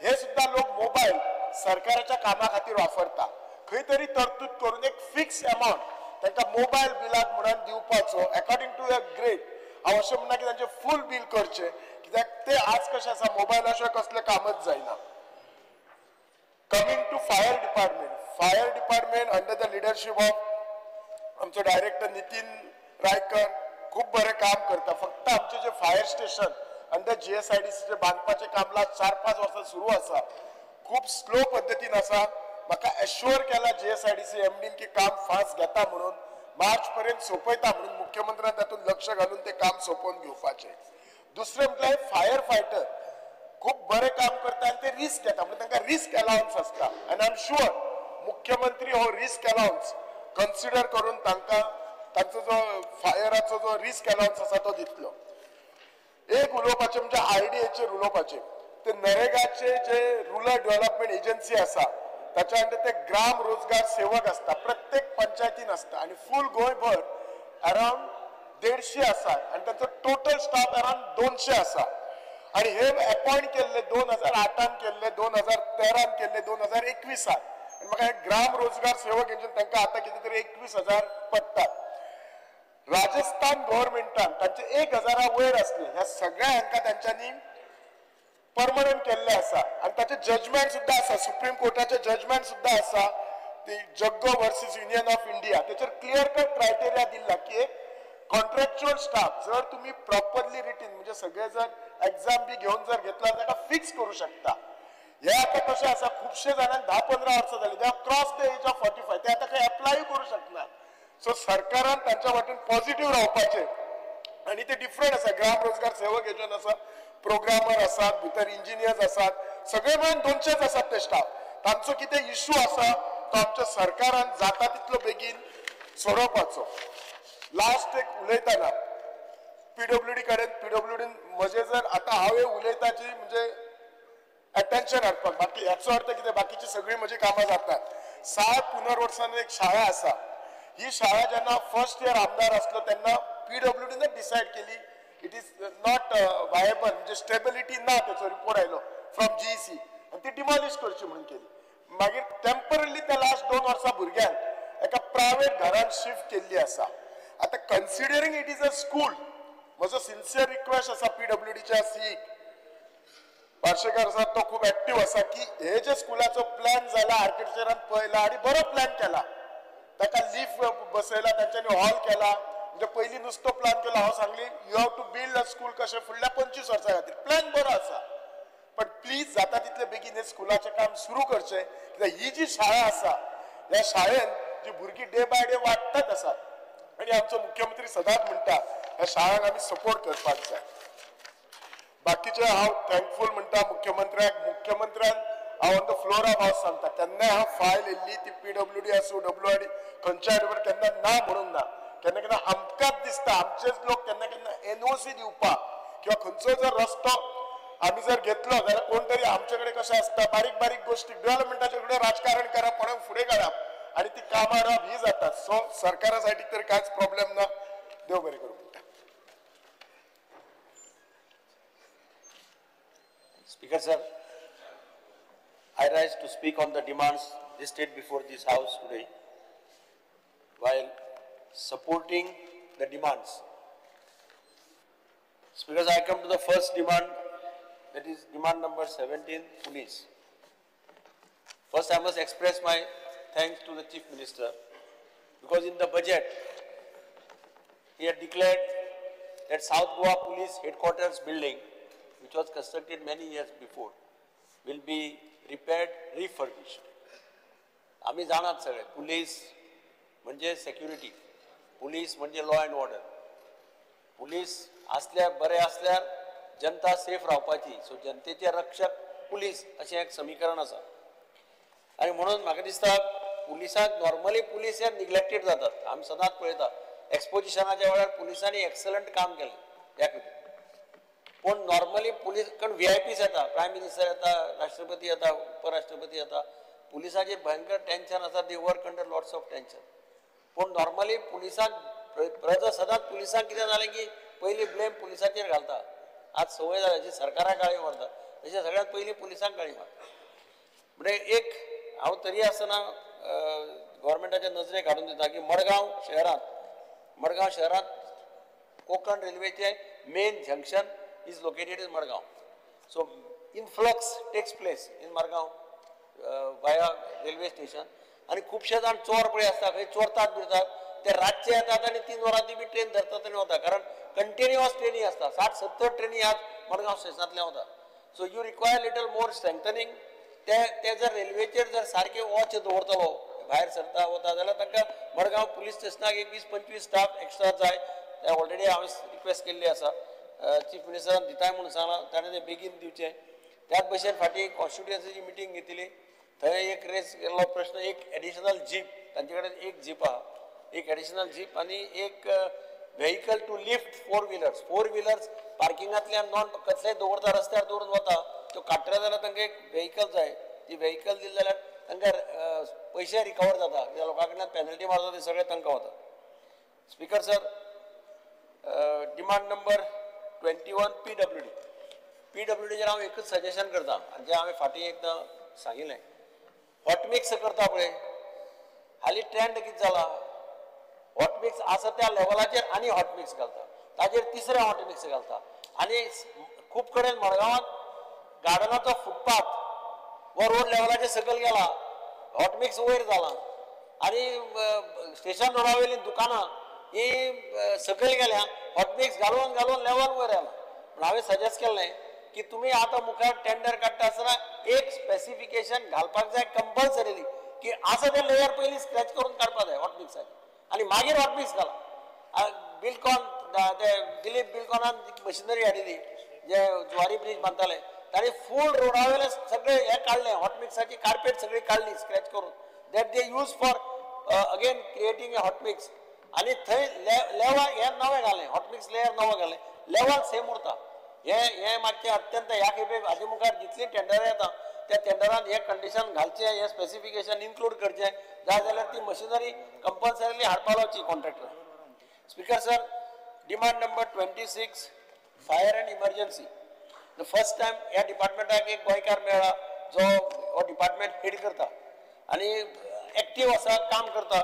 हे सुद्दां लोक मोबायल सरकाराच्या कामा खातीर वापरता. खंय तरी तरतूद करून एक फिक्स अमावंट तांकां मोबायल बिलाक म्हणून दिवपाचो अकॉर्डिंग टू अ ग्रेड. हांव अशें म्हणना की तांचें फूल बील करचें, कित्याक ते आज कशें आसा मोबायला शिवाय कसलें कामच जायना. Coming to fire department, fire department under the leadership of आमचो डायरेक्टर नितीन रायकर खूब बरें काम करता. फक्त आमचें जे फायर स्टेशन अंडर GSIDC बांदपाचें काम लास्ट 4-5 वर्सां सुरू आसा, खूब स्लो पद्दतीन आसा. म्हाका एश्योर केला GSIDC MDन की काम फास्ट घेता म्हणून, मार्च पर्यंत सोंपयता म्हणून. मुख्यमंत्र्यान तातूंत लक्ष घालून ते काम सोंपोवन घेवपाचें. दुसरें म्हटल्यार फायर फायटर खूब बरें काम करता आनी ते रिस्क घेता, म्हणजे तांकां रिस्क अलावन्स आसता. आनी I am sure मुख्यमंत्री हो रिस्क अलावन्स कन्सिडर करून तांकां तांचो जो फायराचो जो रिस्क अलावन्स आसा तो दितलो. एक उलोवपाचें म्हणजे RDAचेर उलोवपाचें, ते नरेगाचे जे रुरल डेव्हलपमेंट एजन्सी आसा ताच्या अंडर ते ग्राम रोजगार सेवक आसता, प्रत्येक पंचायतीन आसता आनी फूल गोंयभर अरावंड 150 आसात आनी तांचो टोटल स्टाफ अरावंड 200 आसा. आनी हे अपॉयंट केल्ले 2008 केल्ले, 2013 केल्ले, 2021. आनी म्हाका हे ग्राम रोजगार सेवक हेंचे तांकां आतां कितें तरी 21,000 पडटात. राजस्थान गव्हर्मेंटान तांचे 1,000 वयर आसले, ह्या सगळ्या हांकां तांच्यांनी परमनंट केल्ले आसा आनी ताचें जजमेंट सुद्दां आसा, सुप्रीम कोर्टाचें जजमेंट सुद्दां आसा, ती Jaggo versus Union of India. तेचेर क्लियर कट क्रायटेरिया दिल्ला की एक कॉन्ट्रॅक्च्युअल स्टाफ जर तुमी प्रॉपरली रिटीन म्हणजे सगळे जर एग्जाम बी घेवन जर घेतला ताका फिक्स करूं शकता. हे आतां कशें आसा, खुबशे जाणांक 10-15 वर्सां जाली, they cross the age of 45, ते आतां खंय एप्लायूय करूं शकना. सो सरकारान तांच्या वाटेन पॉझिटिव्ह रावपाचें आनी ते डिफरंट आसा. ग्राम रोजगार सेवक योजना आसा, प्रोग्रामर आसात, भितर इंजिनियर्स आसात, सगळे मेळून 200 आसात ते स्टाफ. तांचो कितें इशू आसा तो आमच्या सरकारान जाता तितलो बेगीन सोडोवपाचो. लास्ट एक उलयतना PWD कडेन, PWDन म्हजें जर आतां हांव उलयता जी म्हणजे अटेन्शन हाडपाक, बाकी हाचो अर्थ कितें बाकीची सगळीं म्हजी कामां जातात. साळ पुनर्वसन एक शाळा आसा, ही शाळा जेन्ना फर्स्ट इयर आमदार आसलो तेन्ना PWDन डिसायड केली it is not viable, म्हणजे स्टेबिलिटी ना, तेचो रिपोर्ट आयलो फ्रॉम GEC आनी ती डिमॉलिश करची म्हणून केली. मागीर टेम्पररी त्या लास्ट 2 वर्सां भुरग्यांक एका प्रायवेट घरान शिफ्ट केल्ली आसा. आतां considering it is a school, म्हजो सिन्सियर रिक्वेस्ट आसा PWDच्या सीईक पार्शेकार आसा तो खूब एक्टीव आसा की हे जे स्कुलाचो प्लॅन जाला आर्किटेक्चरान पळयला आनी बरो प्लॅन केला, ताका लीफ बसयला, तांच्यांनी हॉल केला. म्हणजे पयलीं नुस्तो प्लान केलो. हांव सांगली you have to build a school कशें फुडल्या 25 वर्सां खातीर प्लॅन बरो आसा, पण प्लीज जाता तितले बेगीन हे स्कुलाचें काम सुरू करचें. कित्याक ही जी शाळा आसा ह्या शाळेन जी भुरगीं डे बाय डे वाडटात आसात आनी आमचो मुख्यमंत्री सदांच म्हणटा ह्या शाळांक आमी सपोर्ट करपाक जाय. बाकीचे हांव थँकफूल म्हणटा मुख्यमंत्र्याक. मुख्यमंत्र्यान हांव on the floor of house सांगता केन्नाय हांव फायल येयल्ली ती PWD आसूं WRD खंयच्या बरोबर केन्ना ना म्हणून ना. केन्ना केन्ना आमकांच दिसता आमचेच लोक केन्ना केन्ना NOC दिवपाक किंवा खंयचो जर रस्तो आमी जर घेतलो जाल्यार कोण तरी आमचे कडेन कशें आसता बारीक बारीक गोश्टी डेव्हलपमेंटाचे कडेन राजकारण करप, कोणाक फुडें काडप आनी ती कामां रावप ही जाता. सो सरकारा सायडीक तर कांयच प्रॉब्लेम ना. देव बरें करूं. Speaker sir, I rise to speak on the demands listed before this house today while supporting the demands. Speaker sir, I come to the first demand, that is demand number 17, police. First, I must express my thanks to the Chief Minister, because in the budget, he had declared that South Goa Police Headquarters building, which was constructed many years before, will be repaired, refurbished. आम्ही जाणात सगळे, police म्हणजे security, police म्हणजे law and order. Police असल्यार बरे असल्यार जनता safe रावपाची. So जनतेचे रक्षक police अशें एक समीकरण आसा. आनी म्हणून म्हाका दिसता पुलिसांक नॉर्मली पुलीस हे निग्लेक्टेड जातात. आमी सदांच पळयता एक्सपोजिशनाच्या वेळार पुलिसांनी एक्सलंट काम केलें ह्या खातीर. पूण नॉर्मली पुलीस कारण VIPs येता, प्रायम मिनिस्टर येता, राष्ट्रपती येता, उपराष्ट्रपती येता, पुलिसांचेर भयंकर टेन्शन आसा. They work under lots of tension. पूण नॉर्मली पुलिसांक प्रजा सदांच पुलिसांक कितें जालें की पयलीं ब्लेम पुलिसांचेर घालता. आज संवय जाल्या जी सरकाराक गाळी मारता तशें सगळ्यांत पयलीं पुलिसांक गाळी मारता. म्हणजे एक हांव तरी आसतना गव्हर्मेंटाच्या नजरेक हाडून दिता की मडगांव शहरांत Konkan रेल्वेचें main junction is located in Margao. So influx takes place in Margao via railway station. आनी खुबशे जाण चोर पळय आसता, खंय चोरतात बिरतात, ते रातचे येतात आनी 3 वरां बी ट्रेन धरतात आनी वता. कारण कंटिन्युअस ट्रेनी आसता, 60-70 ट्रेनी आज मडगांव स्टेशनांतल्यान वता. So you require little more strengthening. ते जर रेल्वेचेर जर सारके वॉच दवरतलो भायर सरता वता जाल्यार तांकां मडगांव पुलीस स्टेशनाक एक 20-25 स्टाफ एक्स्ट्रा जाय. ते ऑलरेडी हांवें रिक्वेस्ट केल्ली आसा, चीफ मिनिस्टरान दिताय म्हणून सांगलां, ताणें तें बेगीन दिवचें. त्याच भशेन फाटीं कॉन्स्टिट्युएन्सीची मिटींग घेतली, थंय एक रेस केल्लो प्रश्न, एक एडिशनल जीप, तांचे कडेन एक जीप आहा, एक एडिशनल जीप आनी एक vehicle to lift 4 wheelers. 4 wheelers पार्किंगांतल्यान non कसलेय दवरता, रस्त्यार दवरून वता, त्यो काडटले जाल्यार तांकां एक व्हेकल जाय. ती व्हेकल दिली जाल्यार तांकां पयशे रिकवर जाता, कित्याक लोकां कडल्यान पेनल्टी मारता ते सगळे तांकां वता. Speaker sir, demand number 21 PWD. PWDचेर हांव एकूच सजेशन करता आनी जें हांवें फाटीं एकदां सांगिल्लें, हॉटमिक्स करता पळय, हालीं ट्रेंड कितें जाला, हॉटमिक्स आसा त्या लेवलाचेर आनी हॉटमिक्स घालता, ताजेर तिसरें हॉटमिक्स घालता. आनी खूब कडेन मडगांवांत गार्डनाचो फुटपाथ हो रोड लेवलाचेर सकयल गेला, हॉटमिक्स वयर जाला आनी स्टेशन रोडा वयलीं दुकानां ही सकयल गेल्या, हॉटमिक्स घालून घालून लेवल वयर आयला. पूण हांवें सजेस्ट केल्लें की तुमी आतां मुखार टेंडर काडटा आसतना एक स्पेसिफिकेशन घालपाक जाय कंपल्सरीली की आसा ते लेयर पयलीं स्क्रॅच करून काडपाक जाय हॉटमिक्साचें आनी मागीर हॉटमिक्स घाला. बिलकॉन ते दिलीप बिलकॉनान मशिनरी हाडिल्ली, जे जुवारी ब्रीज बांदताले ताणी फूल रोडा वयले सगळे हें काडलें, हॉटमिक्साची कार्पेट सगळी काडली स्क्रॅच करून, that they use for again creating a hot mix. आनी थंय लेवल हें नवें घालें, हॉटमिक्स लेयर नवें घालें, लेवल सेम उरता. हें मातशें अत्यंत ह्या खेपे हाजे मुखार जितलीं टेंडरां येता त्या टेंडरान हें कंडिशन घालचें, हें स्पेसिफिकेशन इन्क्लूड करचें, जाय जाल्यार ती मशिनरी कंपल्सरीली हाडपा लावची contractor. Speaker sir, demand number 26, fire and emergency. The first time ह्या डिपार्टमेंटाक एक गोंयकार मेळ्ळा जो हो डिपार्टमेंट हेड करता आनी एक्टीव आसा, काम करता.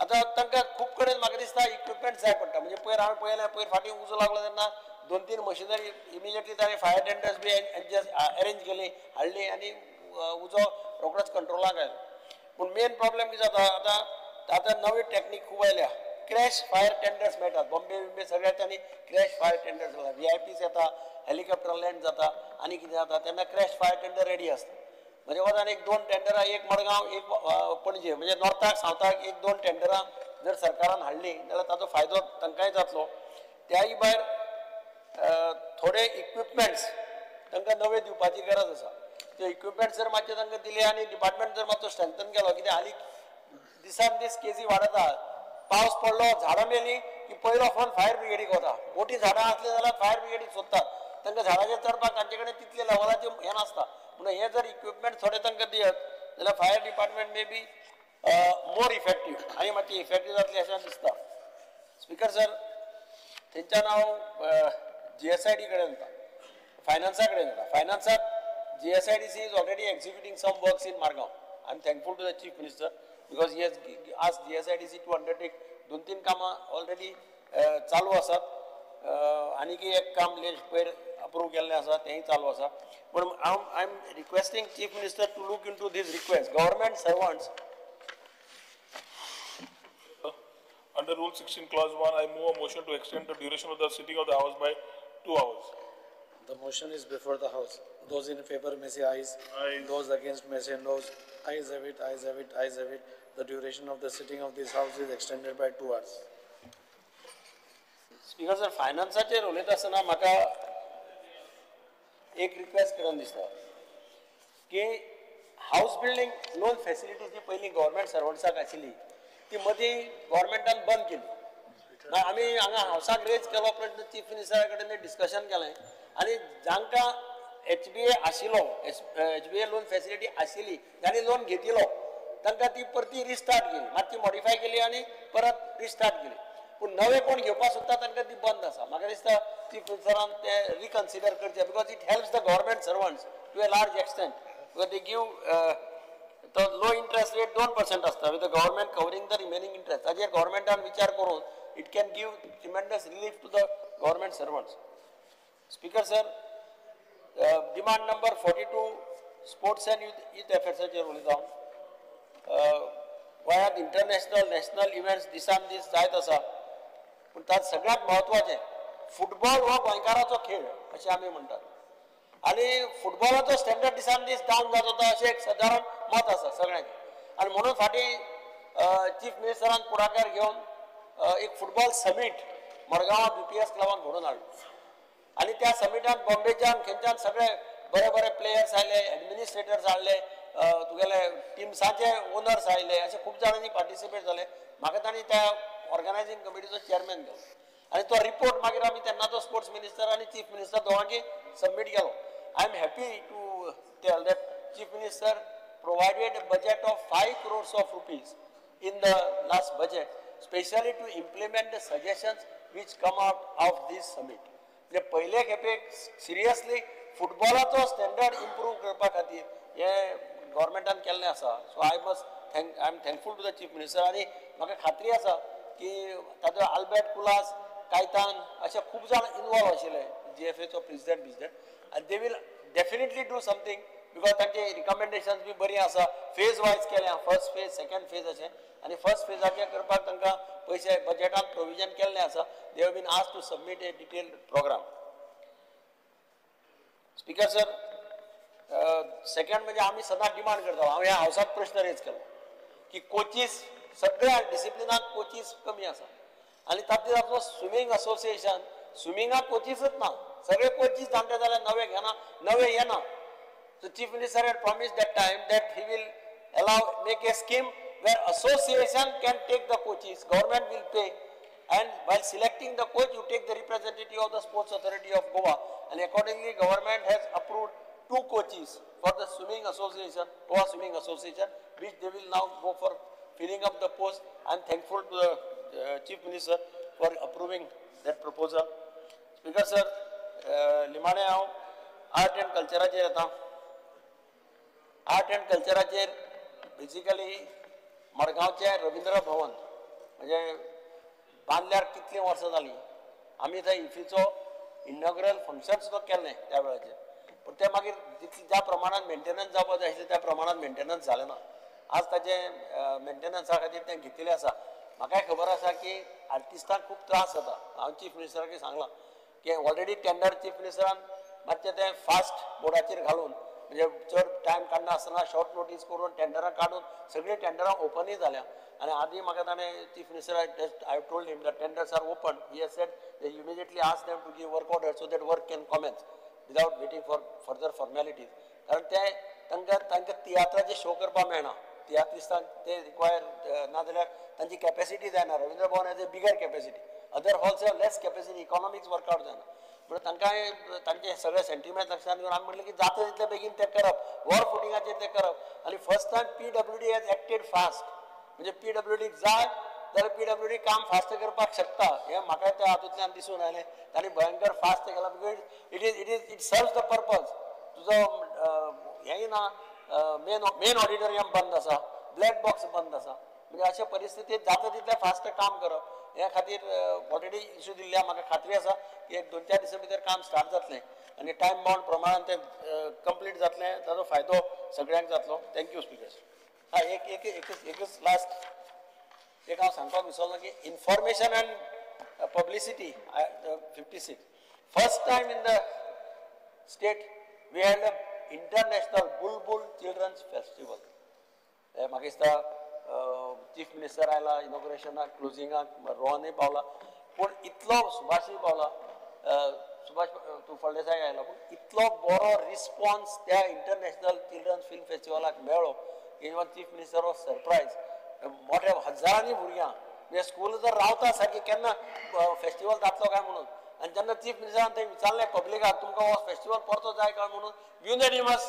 आतां तांकां खूब कडेन म्हाका दिसता इक्विपमेंट जाय पडटा. म्हणजे पयर हांवें पळयलें, पयर फाटीं उजो लागलो तेन्ना 2-3 मशिनरी इमिजिएटली ताणें फायर टेंडर्स बी अरेंज केली, हाडली आनी उजो रोखडोच कंट्रोलाक आयलो. पूण मेन प्रॉब्लेम कितें जाता आतां, आतां नवी टॅक्नीक खूब आयल्या, क्रॅश फायर टेंडर्स मेळटात बॉम्बे बिंबे सगळ्या त्यांनी क्रॅश फायर टेंडर्स मेळटा. व्ही I Ps येता, हेलिकॉप्टर लँड जाता आनी कितें जाता तेन्ना क्रॅश फायर टेंडर रेडी आसता. म्हणजे वतान एक दोन टेंडरां, एक मडगांव एक पणजे, म्हणजे नॉर्थाक सावथाक एक दोन टेंडरां जर सरकारान हाडलीं जाल्यार ताचो फायदो तांकांय जातलो. त्याय भायर थोडे इक्विपमेंट्स तांकां नवे दिवपाची गरज आसा. ते इक्विपमेंट्स जर मातशे तांकां दिले आनी डिपार्टमेंट जर मातसो स्ट्रेंथन केलो, कित्याक हालीं दिसान दीस केसी वाडत आहा. पावस पडलो, झाडां मेली की पयलो फोन फायर ब्रिगेडीक वता. मोटीं झाडां आसलीं जाल्यार फायर ब्रिगेडीक सोदतात, तांकां झाडाचेर चडपाक तांचे कडेन तितले लेवलाचें हें नासता. म्हणून हे जर इक्विपमेंट थोडे तांकां दियत जाल्यार fire department may be more effective आनी मातशी इफेक्टीव जातली अशें दिसता. स्पिकर सर, थंयच्यान हांव GSID कडेन वता, फायनान्सा कडेन वता. फायनान्साक GSIDC is already executing some works in Margao. I am thankful to the chief minister because he has asked GSIDC to undertake दोन तीन कामां ऑलरेडी चालू आसात. आनीक एक काम लेट पयर अप्रूव केल्लें आसा तेंय चालू आसा. पूण हांव I am requesting chief minister to look into this request. Government servants Under Rule 16, Clause 1, I move a motion to extend the duration of the sitting of the House by 2 hours. The motion is before the House. Those in favor may say ayes. Ayes. Those against may say noes. Ayes have it, ayes have it, ayes have it. The duration of the sitting of this House is extended by 2 hours. Speaker sir, फायनान्साचेर उलयता आसतना म्हाका एक request करून दिसता की हावस building loan facility जी पयलीं government सर्वंट्साक आशिल्ली ती मदीं गव्हर्मेंटान बंद केली. आमी हांगा हावसाक रेज केलो प्रश्न, चीफ मिनिस्टरा कडेन डिस्कशन केलें आनी जांकां HBA आशिल्लो, HBA loan facility आशिल्ली, तांणी लोन घेतिल्लो तांकां ती परती रिस्टार्ट केली, मातशी मॉडिफाय केली आनी परत रिस्टार्ट केली. पूण नवे कोण घेवपाक सोदता तांकां ती बंद आसा. म्हाका दिसता चीफ मिनिस्टरान ते रिकन्सिडर करचें because it helps the government servants to a large extent because they give तो लो इंट्रस्ट रेट 2% आसता with the government covering the remaining interest. ताजेर गव्हर्मेंटान विचार करून it can give tremendous relief to the government servants. Speaker sir, demand number 42 sports and youth अफेर्साचेर उलयता हांव. गोंयांत international national events दिसान दीस जायत आसा, पूण तातूंत सगळ्यांत म्हत्वाचें फुटबॉल हो गोंयकाराचो खेळ अशें आमी म्हणटात आनी फुटबॉलाचो स्टँडर्ड दिसान दीस डावन जात वता अशें एक सादारण मत आसा सगळ्यांचें. आनी म्हणून फाटीं चीफ मिनिस्टरान फुडाकार घेवन एक फुटबॉल समीट मडगांवां BPS क्लबान घडोवन हाडलो आनी त्या समिटान बॉम्बेच्यान खंयच्यान सगळे बरे बरे प्लेयर्स आयले, एडमिनिस्ट्रेटर्स हाडले, तुगेले टिम्साचे ओनर्स आयले, अशे खूब जाणांनी पार्टिसिपेट जाले. म्हाका तांणी त्या ऑर्गनायझींग कमिटीचो चेअरमॅन केलो आनी तो रिपोर्ट मागीर आमी तेन्नाचो स्पोर्ट्स मिनिस्टर आनी चीफ मिनिस्टर दोगांकी सबमीट केलो. I am happy to tell that chief minister provided a budget of 5 crores of rupees in the last budget, specially to implement the suggestions which come out of this summit. म्हणजे पयले खेपेक seriously फुटबॉलाचो standard improve करपा खातीर हे गव्हर्मेंटान केल्लें आसा. So I must thank, I am thankful to the chief minister. आनी म्हाका खात्री आसा की ताजो आल्बर्ट कुलास, कायतान अशे खूब जाण इनवॉल्व आशिल्ले, GFAचो प्रेसिडेंट बिजडेंट, आनी they will definitely do something because तांचे रिकमेंडेशन्स बी बरी आसा. फेज वायज केल्या, फर्स्ट फेज सेकंड फेज अशें, आनी फर्स्ट फेजाचे करपाक तांकां पयशे बजेटान प्रोविजन केल्लें आसा. They have been asked to submit a detailed programme. Speaker sir, second म्हणजे आमी सदांच डिमांड करता. हांव ह्या हावसांत प्रश्न रेज केलो की कोचीस सगळ्या डिसिप्लिनाक कोचीस कमी आसा आनी तातूंत आपलो स्विमींग असोसिएशन, स्विमिंगाक कोचीसच ना, सगळे कोचीस जाणटे जाल्यार नवे घेना, नवे येना. So chief minister had promised that time that he will allow, make a scheme where association can take the coaches, government will pay, and while selecting the coach you take the representative of the Sports Authority of Goa, and accordingly government has approved 2 coaches for the swimming association, Goa Swimming Association, which they will now go for filling up the post. I am thankful to the Chief Minister for approving that proposal. Speaker sir, निमाणे हांव art and कल्चराचेर येता. Art and कल्चराचेर basically मडगांवचें Ravindra Bhavan म्हणजे बांदल्यार कितलीं वर्सां जालीं, आमी थंय इफ्फीचो inaugural function सुद्दां केल्लें त्या वेळाचेर, पूण तें मागीर जितलें ज्या प्रमाणान मेंटेनन्स जावपाक जाय आशिल्लें त्या प्रमाणान मेंटेनन्स जालें ना. आज ताजें मेंटेनन्सा खातीर तें घेतिल्लें आसा. म्हाकाय खबर आसा की आर्टिस्टांक खूब त्रास जाता. हांव चीफ मिनिस्टराक सांगलां की ऑलरेडी टेंडर चीफ मिनिस्टरान मातशें तें फास्ट बोर्डाचेर घालून म्हणजे चड टायम काडना आसतना शॉर्ट नोटीस करून टेंडरां काडून सगळीं टेंडरां ओपनूय जाल्या. आनी आदी म्हाका ताणें chief मिनिस्टराक I have told him the tenders are open. He has said they immediately ask them to give work order so that work can commence without waiting for further formalities. कारण ते तांकां तांकां तियात्राचे शो करपाक मेळना, तियात्रिस्तांक ते require नाजाल्यार तांची कॅपेसिटी जायना. Ravindra Bhavan has a bigger capacity, other halls have less capacity, economics workout जायना. म्हणून तांकां तांचे सगळे सेंटिमेंट लक्षांत घेवन आमी म्हणलें की जाता तितले बेगीन तें करप, वॉर फुटिंगाचेर तें करप. आनी first time PWD has acted fast, म्हणजे पीडब्ल्यूडीक जाय जाल्यार पीडब्ल्यूडी काम फास्ट करपाक शकता हें म्हाका त्या हातूंतल्यान दिसून आयलें. तांणी भयंकर फास्ट केलां because it is it is it serves the purpose. तुजो हेंय ना, मेन ऑडिटोरियम बंद आसा, ब्लॅक बॉक्स बंद आसा, म्हणजे अशे परिस्थितींत जाता तितलें फास्ट काम करप हे खातीर ऑलरेडी इशू दिल्ल्या. म्हाका खात्री आसा की एक 2-4 दिसां भितर काम स्टार्ट जातलें आनी टायम बाउंड प्रमाणान तें कंप्लीट जातलें, ताजो फायदो सगळ्यांक जातलो. Thank you speaker. हा एक एक एकच लास्ट एक हांव सांगपाक विसरलो की information and publicity 56 first time in the state we had a international Bulbul children's festival. म्हाका दिसता चीफ मिनिस्टर आयला इनॉग्रेशनाक, क्लोजिंगाक, रोहनूय पावला, पूण इतलो सुभाषूय पावला, सुभाष तूं फळदेसाय आयला, पूण इतलो बरो रिस्पॉन्स त्या इंटरनॅशनल चिल्ड्रन्स फिल्म फेस्टिवलाक मेळ्ळो की even chief minister was surprise. मोठ्या हजारांनी भुरग्यां म्हणजे स्कूल जर रावता सारकी केन्ना फेस्टिवल जातलो काय म्हणून, आनी जेन्ना चीफ मिनिस्टरान थंय विचारलें पब्लिकाक तुमकां हो फेस्टिवल परतो जाय काय म्हणून, युनॅनिमस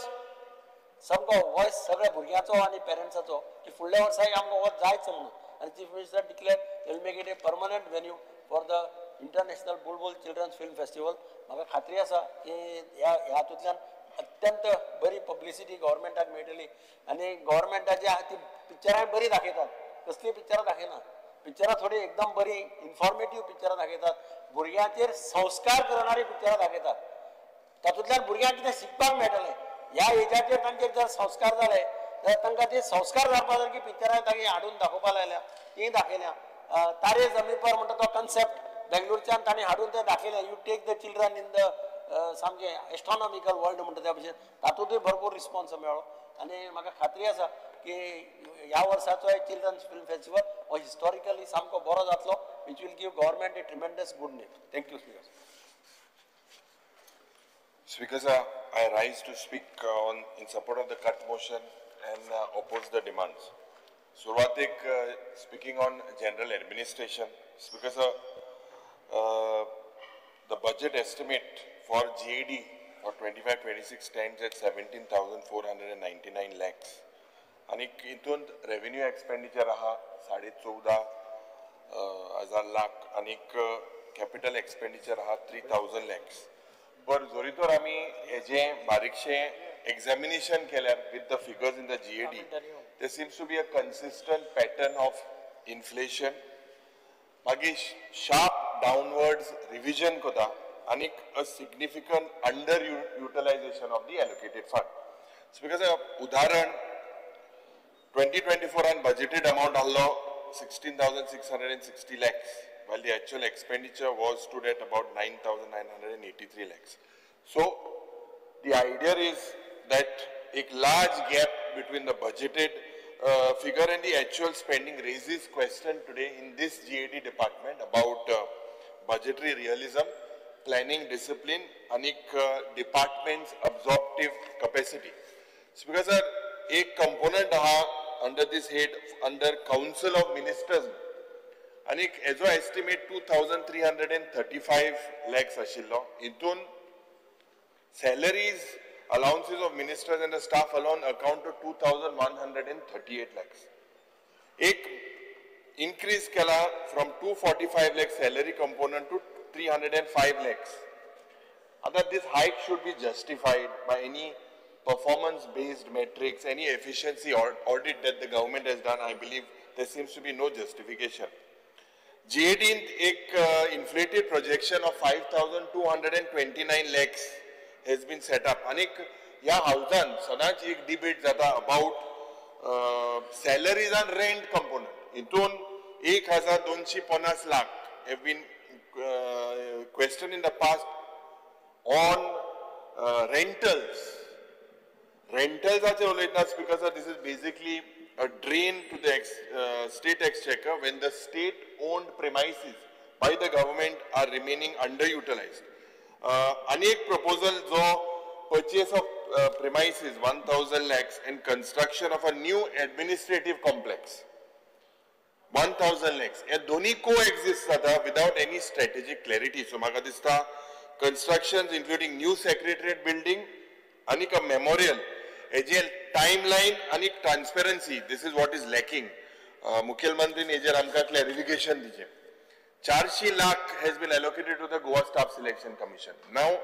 सामको वॉयस सगळ्या भुरग्यांचो आनी पेरंट्साचो की फुडल्या वर्साय आमकां हो जायच म्हणून. आनी chief minister declare will make it a permanent venue for the international Bulbul children's film festival. म्हाका खात्री आसा की ह्या हातूंतल्यान अत्यंत बरी पब्लिसिटी गव्हर्मेंटाक मेळटली आनी गव्हर्मेंटाची आहा ती पिक्चरांय बरी दाखयतात, कसलीं पिक्चरां दाखयना, पिक्चरां थोडी एकदम बरी इन्फॉर्मेटीव पिक्चरां दाखयतात, भुरग्यांचेर संस्कार करणारी पिक्चरां दाखयतात, तातूंतल्यान भुरग्यांक कितें शिकपाक मेळटलें. ह्या एजाचेर तांचेर जर संस्कार जाले जाल्यार तांकां ते संस्कार जावपा सारकी पिक्चरां तांणी हाडून दाखोवपा लायल्या, तीं दाखयल्या. तारे जमीन पर म्हणटा तो कन्सेप्ट बेंगलोरच्यान तांणी हाडून तें दाखयलें, you take the children in the सामकें एस्ट्रॉनॉमिकल वर्ल्ड म्हणटा त्या भशेन, तातूंतूय भरपूर रिस्पॉन्स मेळ्ळो. आनी म्हाका खात्री आसा की ह्या वर्साचो चिल्ड्रन्स फिल्म फेस्टिवल हो हिस्टॉरिकली सामको बरो जातलो, which will give government a tremendous good name. Thank you speaker. Speaker sir, I rise to speak on in support of the cut motion and oppose the demands. सुरवातेक speaking on general administration. Speaker sir, the budget estimate for GAD for 25-26 stands at 17,499 lakhs. आणि हितून revenue expenditure आहा 14,500 लाख आनी capital expenditure आहा 3,000 lakhs. पर जरी तर आमी हेजें बारीकशें एग्जामिनेशन केल्यार with the figures in the GAD, there seems to be a consistent pattern of inflation. मागीर शार्प डावनवर्ड्स रिविजन करता आनी a significant under utilization of the allocated fund. Speaker sir, उदाहरण 2024 and budgeted amount आहलो 16,660 lakhs, while the actual expenditure was stood at about 9,983 lakhs. So the idea is that a large gap between the budgeted figure and the actual spending raises question today in this GAD department about budgetary realism, planning discipline, and department's absorptive capacity. So because sir, a component under this head under Council of Ministers, and as I estimate 2,335 lakhs ashillo. Intun salaries, allowances of ministers and the staff alone account to 2,138 lakhs. Ek increase kela from 245 lakhs salary component to 305 lakhs. Other this hike should be justified by any performance-based metrics, any efficiency or audit that the government has done. I believe there seems to be no justification. GAD in ek inflated projection of 5,229 lakhs has been set up. Anik या हाउसान सदांच एक debate जाता about Salaries and rent component हितून 1250 lakh have been questioned in the past on rentals. Rentals are उलयतना speaker sir, this is basically a drain to the state exchequer when the state owned premises by the government are remaining underutilized. Anek proposal जो purchase of premises 1000 lakhs and construction of a new administrative complex 1000 lakhs. हे दोन्ही coexist जाता without any strategic clarity. So म्हाका दिसता constructions including new secretariat building आनी a memorial हेजेर timeline आनी transparency, this is what is lacking. मुखेलमंत्रीन हेजेर आमकां clarification दिचें. 400 lakh has been allocated to the Goa Staff Selection Commission. Now,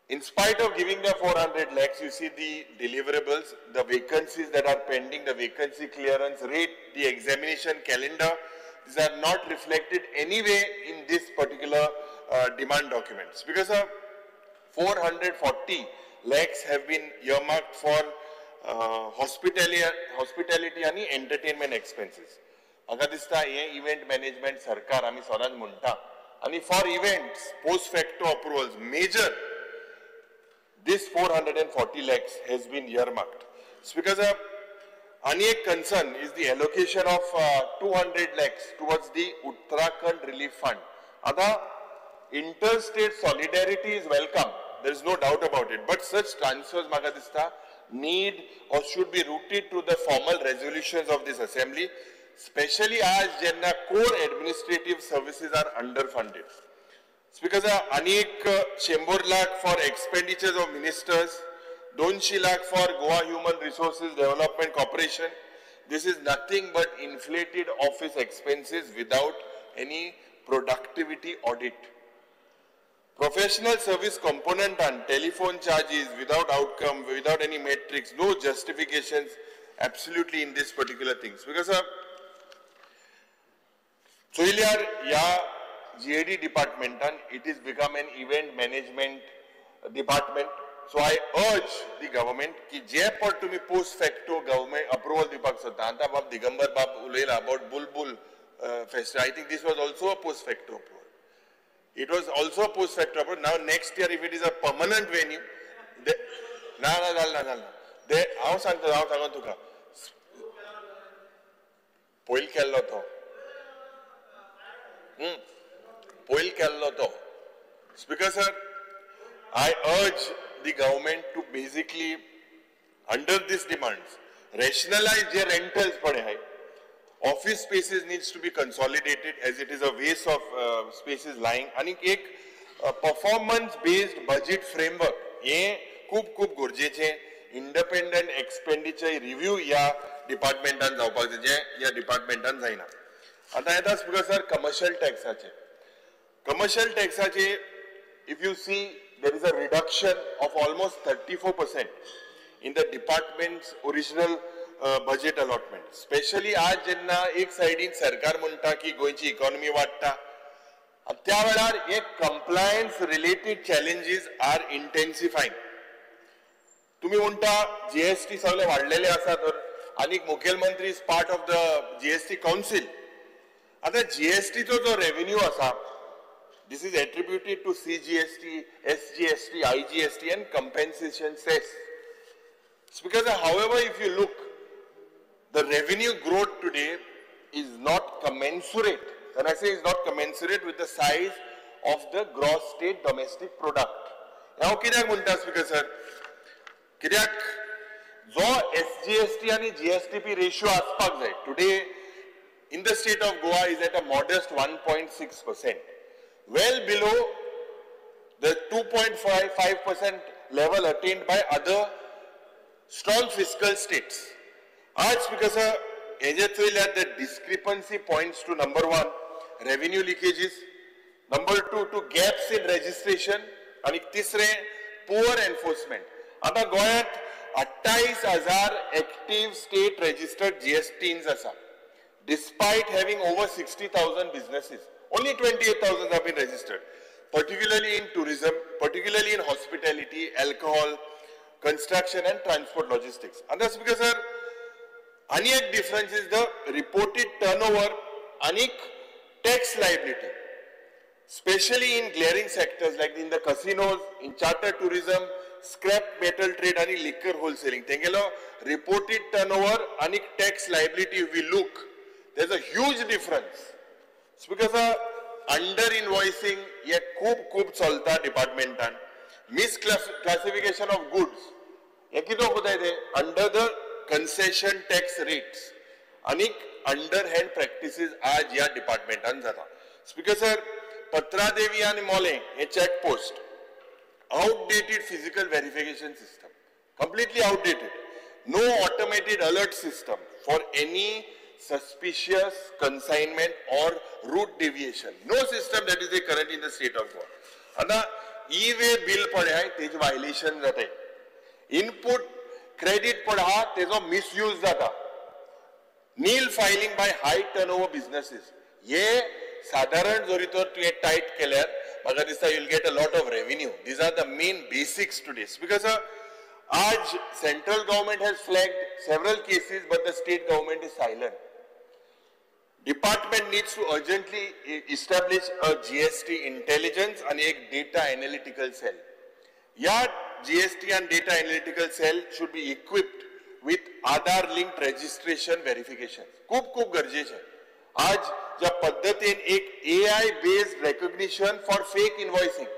in spite of giving the 400 lakhs, you see the deliverables, the vacancies that are pending, the vacancy clearance rate, the examination calendar, these are not reflected anyway in this particular demand documents. Because 440 lakhs have been earmarked for hospitality and entertainment expenses. म्हाका दिसता हे event management सरकार आमी सदांच म्हणटा आनी for events post facto approvals major this 440 lakhs has been earmarked. Speaker sir, आनी एक concern is the allocation of 200 lakhs towards the Uttarakhand Relief Fund. आतां interstate solidarity is welcome, there is no doubt about it, but such transfers म्हाका दिसता need or should be routed to the formal resolutions of this assembly, especially as जेन्ना core administrative services are underfunded. Speaker sir, anek 100 lakh for expenditures of ministers, 200 lakh for Goa Human Resources Development Corporation. This is nothing but inflated office expenses without any productivity audit. Professional service component and telephone charges without outcome, without any metrics, no justifications absolutely in this particular things. Because sir, चोयल्यार ह्या GAD डिपार्टमेंटान it is become an event management department. So I urge the government की जे पट तुमी post facto government approval दिवपाक सोदता. आतां बाब दिगंबर बाब उलयला about Bulbul festival. I think this was also a post facto approval. It was also a post facto approval. Now next year if it is a permanent venue, ना ना जालें ना जालें ना हांव सांगता, हांव सांगून तुका पयलीं केल्लो तो पयल केल्लो तो. Speaker sir, I urge the government to basically under this demands rationalise J rentals पडे आहाय. Office spaces needs to be consolidated as it is a waste of spaces lying. आनी एक परफॉर्मन्स बेस्ड बजेट फ्रेमवर्क हें खूब खूब गरजेचें. Independent expenditure review ह्या डिपार्टमेंटान जावपाक जाय, जें ह्या डिपार्टमेंटान जायना. आतां येता स्पीकर सर कमर्शियल टॅक्साचे. कमर्शियल टॅक्साचे if you see there is a reduction of almost 34% in the department's original budget allotment. Specially आज जेन्ना एक सायडीन सरकार म्हणटा की गोंयची इकॉनॉमी वाडटा, त्या वेळार एक compliance related challenges are intensifying. तुमी म्हणटा जीएसटी सगळे वाडलेले आसा तर आनी मुखेलमंत्री is part of the GST council. आतां जीएसटीचो जो रेव्हेन्यू आसा, this is attributed to CGST, SGST, IGST and compensation cess. Because however, if you look, the revenue growth today is not commensurate. When I say is not commensurate with the size of the gross state domestic product. हांव कित्याक म्हणटा speaker sir, कित्याक जो SGST आनी GSTP ratio आसपाक जाय today in the state of Goa is at a modest 1.6%, well below the 2.55% level attained by other strong fiscal states. आज because हेजे चोयल्यार the discrepancy points to number 1 revenue leakages, number 2 to gaps in registration आनी तिसरें poor enforcement. आतां गोंयांत 28,000 active state registered GSTINs आसा. Despite having over 60,000 businesses, only 28,000 have been registered, particularly in tourism, particularly in hospitality, alcohol, construction and transport logistics. And that's because sir, आनी एक difference is the reported turnover आनी tax liability, specially in glaring sectors like in the casinos, in charter tourism, scrap metal trade आनी liquor wholesaling. तेंगेलो reported turnover आनी tax liability we look, there is a huge difference. Because under invoicing हे खूब खूब चलता डिपार्टमेंटान. मिसक्लासिफिकेशन of goods हे कितें कोताय ते under the concession tax rates आनी अंडर हँड प्रॅक्टिसीस आज ह्या डिपार्टमेंटान जाता. स्पीकर सर, पत्रादेवी आनी मोलें हे check post outdated physical verification system, completely outdated. No automated alert system for any suspicious consignment or route deviation. No system that is current in the state of Goa. आता e-way bill पडे आहे तेजे violation जाता, input credit पड आहा तेजो misuse जाता, nil filing by high turnover businesses. हे सादारण जरी तर तुवें टायट केल्यार म्हाका दिसता you will get a lot of revenue. These are the main basics today. Because आज central government has flagged several cases but the state government is silent. Department needs to urgently establish a GST intelligence आणि एक data analytical cell. ह्या GST and data analytical cell should be equipped with Aadhaar linked registration verification. खूब खूब गरजेचें. आज ज्या पद्दतीन एक AI based recognition for fake invoicing,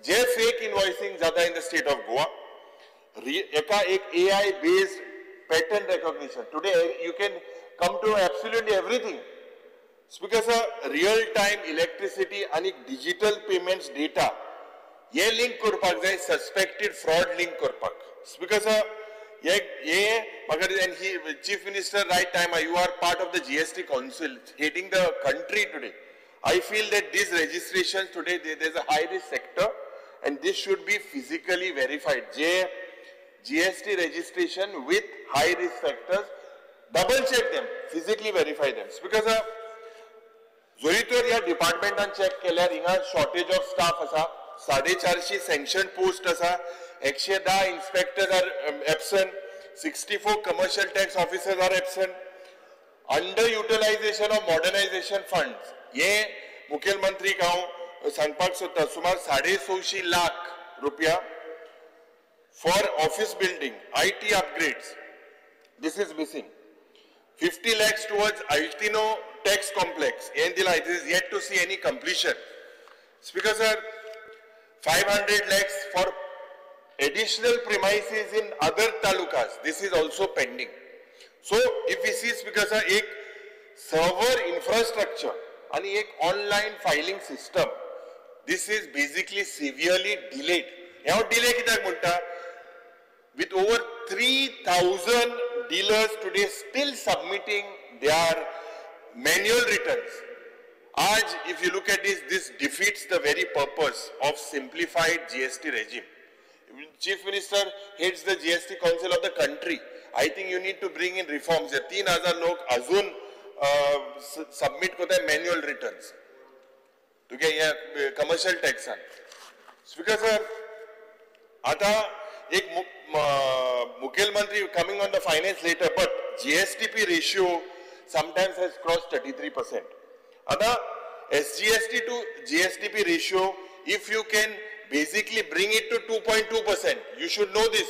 J fake invoicing जाता in the state of Goa, एका एक AI based pattern recognition. Today you can come to absolutely everything. Speaker sir, real time electricity आनी डिजिटल पेमेंट्स डेटा हे link करपाक जाय, suspected fraud link करपाक. Speaker sir, हे म्हाका दिसता he chief minister right time, you are part of the GST council heading the country today. I feel that this registration today there is a high risk sector and this should be physically verified. J GST registration with high risk factors, double check them, physically verify them. Because जरी तर ह्या डिपार्टमेंटान check केल्यार हिंगा shortage of staff आसा, 450 sanction post आसा, 110 inspectors are absent, 64 commercial tax officers are absent, under utilisation of modernisation funds. हे मुखेलमंत्रीक हांव सांगपाक सोदता, सुमार 625 लाख रुपया for office building, IT upgrades, this is missing. 50 lakhs towards Altino tax complex, this is yet to see any completion. Speaker sir, 500 lakhs for additional premises in other talukas, this is also pending. So if we see, Speaker sir, ek server infrastructure and ek online filing system, this is basically severely delayed. Now delay कित्याक म्हणटा? With over 3,000 dealers today still submitting their manual returns. Aaj, if you look at this, this defeats the very purpose of simplified GST regime. Chief Minister heads the GST Council of the country. I think you need to bring in reforms. 3,000 लोक अजून submit करता manual returns. तुगे हे commercial tax. Speaker sir, आता एक मुखेलमंत्री coming on the finance later, but GSTP ratio sometimes has crossed 33%. आता SGST to GSTP ratio, if you can basically bring it to 2.2%, you should know this.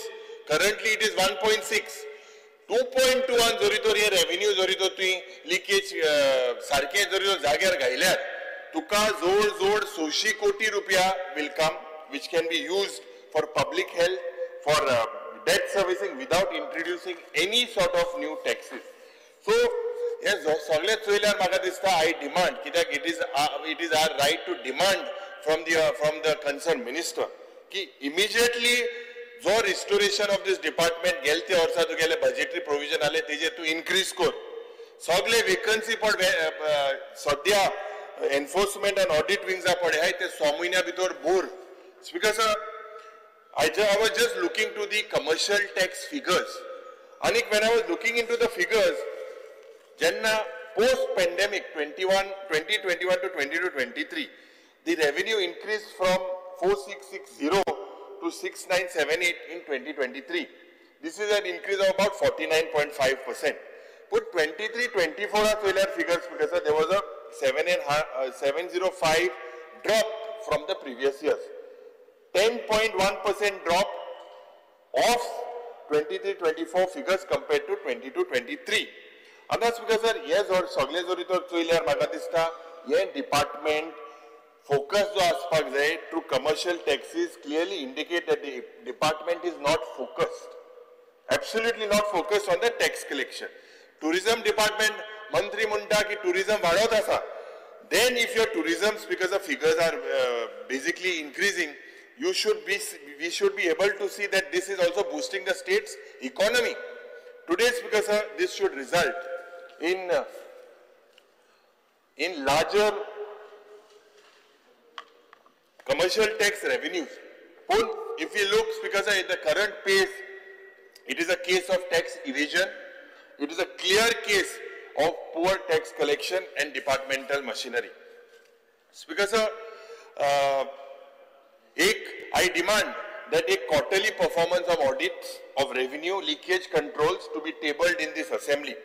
Currently it is 1.6. 2.2 जरी तर हे revenue जरी तर तुवें लिकेज सारकें जरी तर जाग्यार घायल्यार तुका जोड जोड 600 कोटी रुपया will come, which can be used for public health, for debt servicing without introducing any sort of new taxes. So हे सगळें चोयल्यार म्हाका दिसता I demand, कित्याक it is our right to demand from the concern minister की immediately जो restoration of this department गेले ते वर्सा तुगेले बजेटरी प्रोविजन आले तेजेर तूं इनक्रीज कर. सगळे वेकन्सी पड सद्या एनफोर्समेंट आनी ऑडिट विंग्सा पड आहाय ते 6 म्हयन्या भितर भर. Speaker sir, I was just looking to the commercial tax figures. And when I was looking into the figures, Jenna post-pandemic 2021 to 22-23, the revenue increased from 4660 to 6978 in 2023. This is an increase of about 49.5%. पूण 23-24 चोयल्यार figures because there was a 705 drop from the previous years. 10.1% drop of 23-24 figures compared to 22-23. आतां speaker sir, हे सगळे जरी तर चोयल्यार म्हाका दिसता हे department focus जो आसपाक जाय through commercial taxes clearly indicate that the department is not focused, absolutely not focused on the tax collection. Tourism department मंत्री म्हणटा की टुरिझम वाडत आसा. Then if your tourism because the figures are basically increasing, you should be, we should be able to see that this is also boosting the state's economy. Today, Speaker sir, this should result in larger commercial tax revenues. But if we look, Speaker sir, at the current pace, it is a case of tax evasion. It is a clear case of poor tax collection and departmental machinery. Speaker sir, I demand that a quarterly performance of audits of revenue leakage controls to be tabled in this assembly.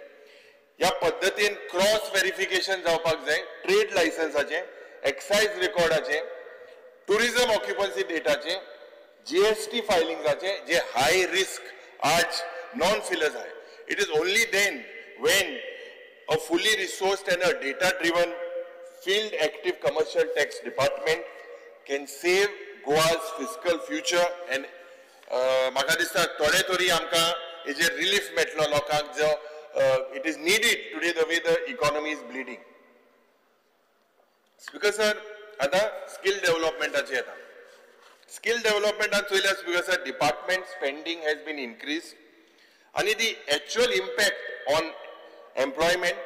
या पद्धतीन cross verification जावपाक जाय trade लायसन्साचे, excise रेकॉर्डाचे, tourism occupancy डेटाचे, GST फायलिंगाचे जे high risk आज non fillers आहे. It is only then when a fully resourced and a data driven field active commercial tax department can save Goa's fiscal future. And म्हाका दिसता थोडे तरी आमकां हेजेर relief मेळटलो लोकांक जो it is needed today the way the economy is bleeding. Speaker sir, आतां स्किल डेव्हलपमेंटाचे येता. स्किल डेव्हलपमेंटान चोयल्यार speaker sir, department spending has been increase आनी the actual impact on employment,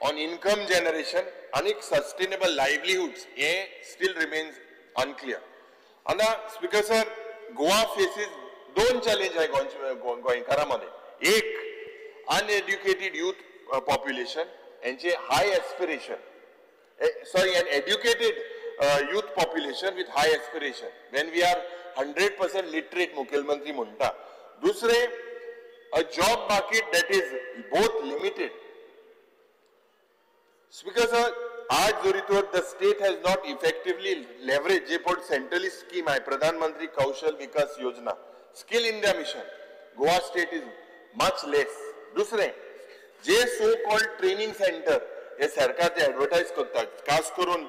on income generation आनी सस्टेनेबल लायवलीहुड्स हे स्टील रिमेन्स अनक्लियर. आतां speaker sir, Goa faces दोन चॅलेंज आहे गोंयकारां मदें. एक, अनएड्युकेटेड यूथ पॉप्युलेशन हेंचे high aspiration, sorry, an educated youth population with high aspiration when we are 100% literate मुखेलमंत्री म्हणटा. दुसरें, a job market that is both limited. Speaker sir, आज जरी तर the state has not effectively leverage जे पण centrally scheme आहे Pradhan Mantri Kaushal Vikas Yojana, skill India mission, Goa state is much less. दुसरें, जे so called training centre हे सरकार ते advertise करतात, खास करून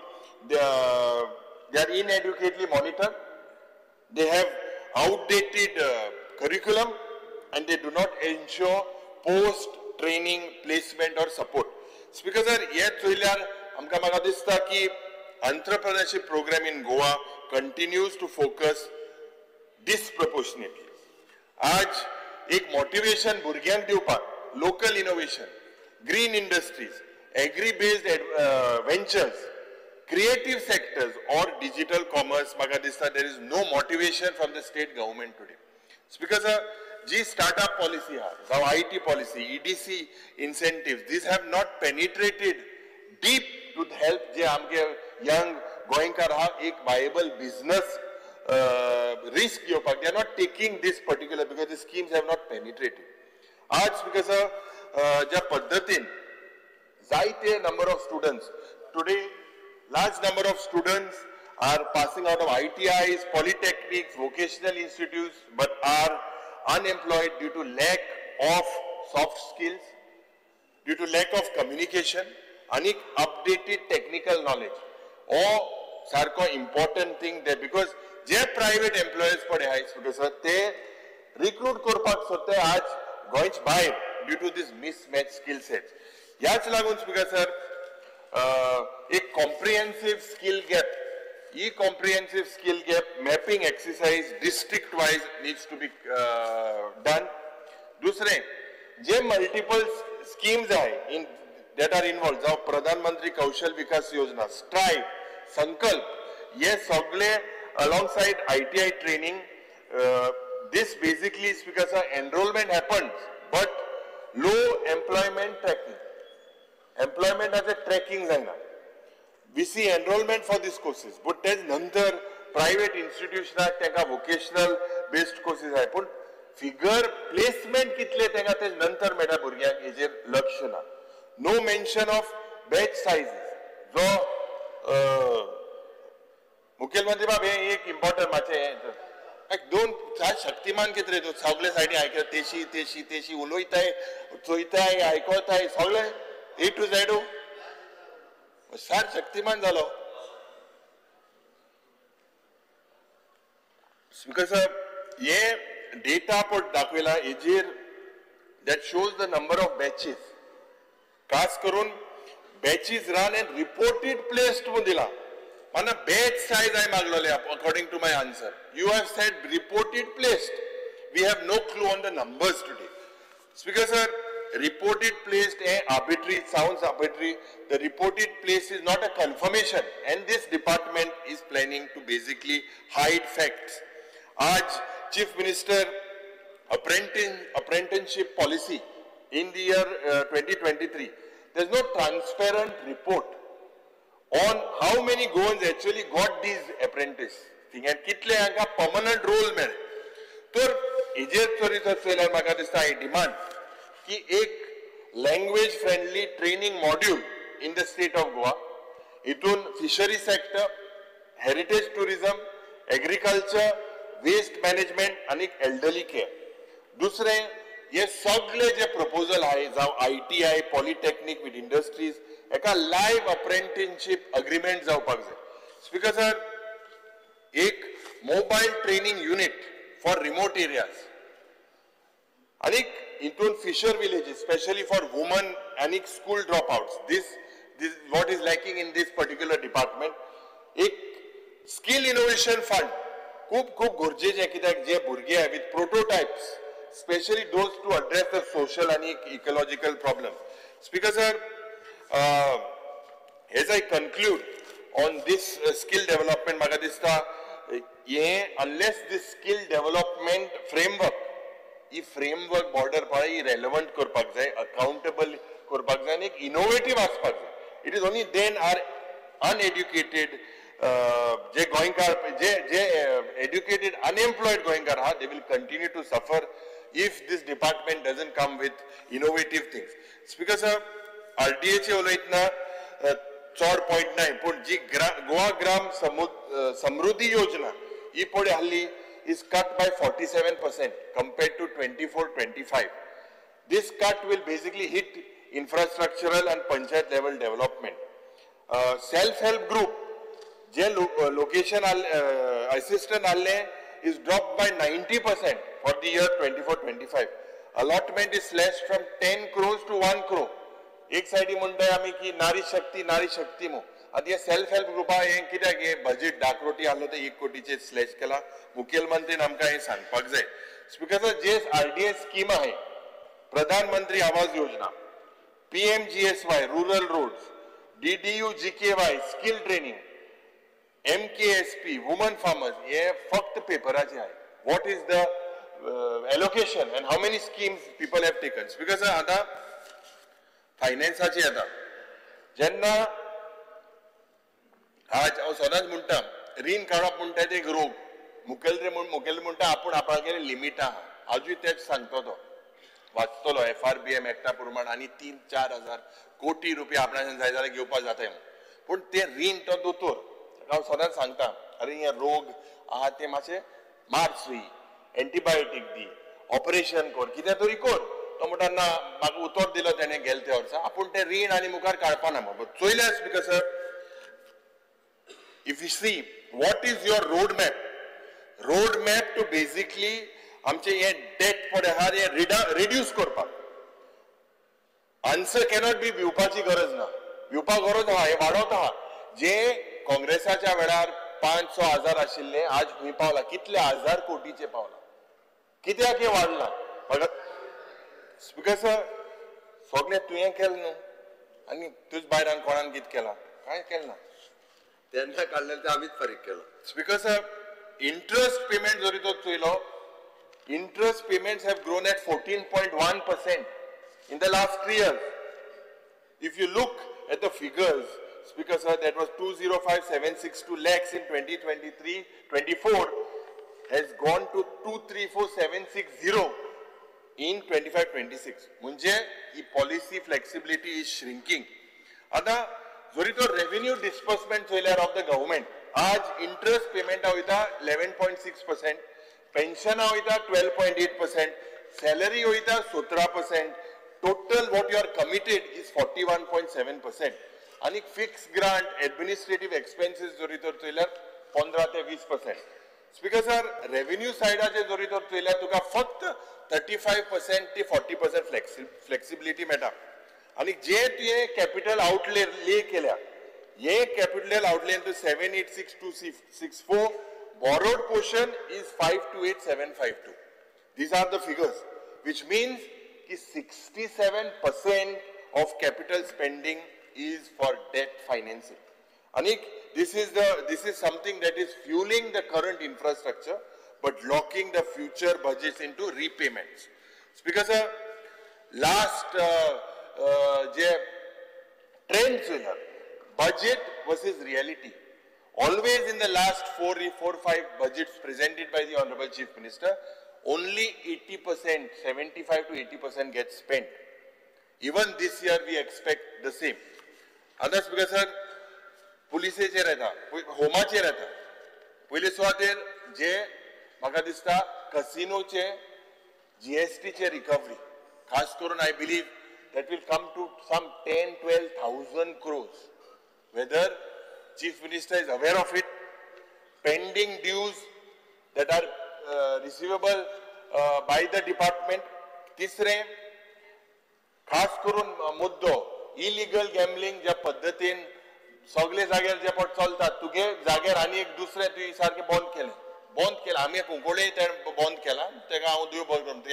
they are inadequately monitor, they have outdated curriculum and they do not ensure post training placement or support. Speaker sir, हे चोयल्यार आमकां म्हाका दिसता की entrepreneurship program in Goa continues to focus disproportionately. आज एक मोटिवेशन भुरग्यांक दिवपाक local innovation, green industries, agri based ventures, creative sectors or digital commerce, म्हाका दिसता there is no motivation from the state government today. Speaker sir, ji startup policy आहा जावं IT policy, EDC incentive, these have not penetrated deep to help जे आमचे young गोंयकार आहा एक viable business risk घेवपाक. They are not taking this particular because the schemes have not penetrated. आज speaker sir, ज्या पद्दतीन जायते number of students today, large number of students are passing out of ITIs, polytechnics, vocational institutes, but are unemployed due to lack of soft skills, due to lack of communication and updated technical knowledge. Or सारको important thing that because J private employers पडे हाय speaker ते recruit करपाक सोदते आज गोंयच भायर due to this mismatch skill sets. ह्याच लागून speaker sir, एक comprehensive skill gap, he comprehensive skill gap mapping exercise district wise needs to be done. दुसरें, जे multiple schemes आहे इन that are involve, जावं प्रधानमंत्री कौशल विकास योजना, स्ट्रायव, संकल्प, हे सगळे alongside ITI training, this basically speaker sir, enrollment happens but low employment tracking, एम्प्लॉयमेंटाचें tracking जायना. We see enrollment for these courses, but तेच नंतर प्रायव्हेट इन्स्टिट्यूशनाक तांकां वोकेशनल बेस्ड कोर्सीस आहाय, पूण फिगर प्लेसमेंट कितले तांकां ते नंतर मेळटा भुरग्यांक, हेजेर लक्ष लक्ष ना. No mention of batch sizes. जो मुखेलमंत्री बाब हे एक इम्पॉर्टंट मातशें एक दोन चार शक्तिमान कितें रे तूं सगळे सायडी आयकता तेशी तेशी तेशी उलयताय चोयताय आयकताय सगळे ए टू झेड सार शक्तिमान जालो. स्पीकर साहेब हे डेटा पण दाखयला हेजेर that shows the number of batches खास करून batches run and reported placed म्हणून दिला. माना बॅच सायज हांवें मागलोले according to my answer. You have said reported placed. We have no clue on the numbers today. Speaker sir, reported placed hey arbitrary, sounds arbitrary. The reported place is not a confirmation and this department is planning to basically hide facts. आज chief minister apprenticeship policy in the year 2023, there is no transparent report on how many Goans actually got these apprentice thing and कितले हांकां permanent role मेळ्ळे. तर हेजेर चोरी चोयल्यार म्हाका दिसता I demand की एक language friendly training module in the state of Goa, हितून fishery sector, heritage tourism, agriculture, waste management आनी एल्डरली केअर. दुसरें हे सगळे जे प्रपोजल आहे जावं ITI, polytechnic with industries एका लायव्ह अप्रेंटिसशीप अग्रीमेंट जावपाक जाय. स्पीकर सर, एक mobile training unit for remote areas आनी हितून fisher villages specially for woman आनी school drop outs. This what is lacking in this particular department. एक skill innovation fund खूब खूब गरजेचें कित्याक जे भुरगे with prototypes specially those to address the social and ecological problem. Speaker sir, as I conclude on this skill development, म्हाका दिसता हे unless this skill development framework, he framework border पळय ही relevant करपाक जाय, अकाउंटेबल करपाक जाय आनी एक इनोवेटीव आसपाक जाय. It is only then are uneducated जे गोंयकार जे जे एड्युकेटेड अनएम्प्लॉयड गोंयकार आहा they will continue to suffer if this department doesn't come with innovative things. Speaker sir, RDA उलयतना चड पॉयंट नाय पूण जी गोवा ग्राम समृद्धी योजना ही पळय आहली is cut by 47% compared to 24-25. This cut will basically hit infrastructural and panchayat level development. Self help group J location assistant आहले is dropped by 90% for the year 24-25. Allotment is slashed from 10 crores to 1 crore. एक सायडी म्हणटाय आमी की नारी शक्ती नारी शक्ती मु आतां हे सेल्फ हेल्प ग्रुपा हें कित्याक हे बजेट 10 कोटी आहलो ते 1 कोटीचेर स्लॅश केला. मुखेलमंत्रीन आमकां हें सांगपाक जाय. स्पीकर सर, जे RDA scheme आहे, Pradhan Mantri Awas Yojana, PMGSY rural roads, DDU GKY skill training, MKSP woman farmers, हे फक्त पेपराचे आहे. What is the allocation and how many schemes people have taken. Speaker sir, आतां फायनान्साची येता जेन्ना आज हांव सदांच म्हणटा रीण काडप म्हणटा ते एक रोग. मुखेल मुखेल म्हणटा आपूण आपणागेर लिमिट आहा, आजूय तेच सांगता तो वाचतलो FRBM एक्टा प्रमाण आनी 3-4 हजार कोटी रुपया आपणाच्यान जाय जाल्यार घेवपाक जाता. पूण ते रीण तो दोतोर हांव सदांच सांगता अरे हे रोग आहा ते मातशे मार सुई, एंटीबायोटीक दी, ऑपरेशन कर, कितें तरी कर. तो म्हणटा ना म्हाका उतर दिलो तेणें गेले त्या वर्सा, आपूण तें रीण आनी मुखार काडपा ना. चोयल्यार speaker sir, if you see what is your road map, road map to basically आमचे हे डेट पळय आहा हें रिड्यूस करपाक. आन्सर कॅनॉट बी भिवपाची गरज ना, भिवपाक गरज आहा, हें वाडत आहा. जे काँग्रेसाच्या वेळार 5-6 हजार आशिल्ले आज खंय पावला, कितले हजार कोटीचे पावला, कित्याक हें वाडलां. स्पीकर सर, सगळें तुवें केलें न्हू आनी तुज बायरान कोणान कितें केलां, कांय केलें ना. तेन्ना काडलें तें आमीच फारीक केलां. स्पीकर सर, इंट्रस्ट पेमेंट जरी तो चोयलो, interest payments have grown at 14.1% in the last 3 years. If you look at the figures, Speaker sir, that was 205,762 lakhs in 2023-24 has gone to 234,760 in 25-26. म्हणजे ही पॉलिसी फ्लेक्सिबिलिटी is shrinking. आतां जरी तो revenue disbursement चोयल्यार of the government, आज interest पेमेंटा वयता 11.6%, पेन्शना वयता 12.8%, सॅलरी वयता 17%. Total what you are committed is 41.7%. आनी फिक्स ग्रांट एडमिनिस्ट्रेटीव एक्सपेन्सीस जरी तर चोयल्यार 15 ते 20%. स्पीकर सर, रेव्हेन्यू सायडाचेर जरी तर चोयल्यार तुका फक्त 35% ते 40% फ्लेक्सिबिलिटी मेळटा. आनी जे तुवें कॅपिटल आउटले ले केल्या, हे कॅपिटल आउटले तूं 786,264, borrowed portion is 528,752. These are the figures, which means ki 67% of capital spending is for debt financing. Anik, this is something that is fueling the current infrastructure but locking the future budgets into repayments. Speaker sir, last je trends here, budget versus reality. Always in the last 4, 5 budgets presented by the Honorable Chief Minister, only 80%, 75 to 80% gets spent. Even this year we expect the same. Others, because sir, पुलिसेचेर येता, होमाचेर येता. पयले सुवातेर जे म्हाका दिसता कसिनोचे जीएसटीचे recovery, खास करून I believe that will come to some 10-12,000 crores. Whether Chief Minister is aware of it, pending dues that are receivable by the department. तिसरे खास करून मुद्दो इलिगल गॅम्बलिंग ज्या पद्दतीन सगळे जाग्यार जे पट चलतात, तुगे जाग्यार आनी एक दुसरें तुवें सारकें बंद केलें, बंद केलें. आमी कुंकळे तें बंद केलां, तेका हांव दिवप बंद करून तें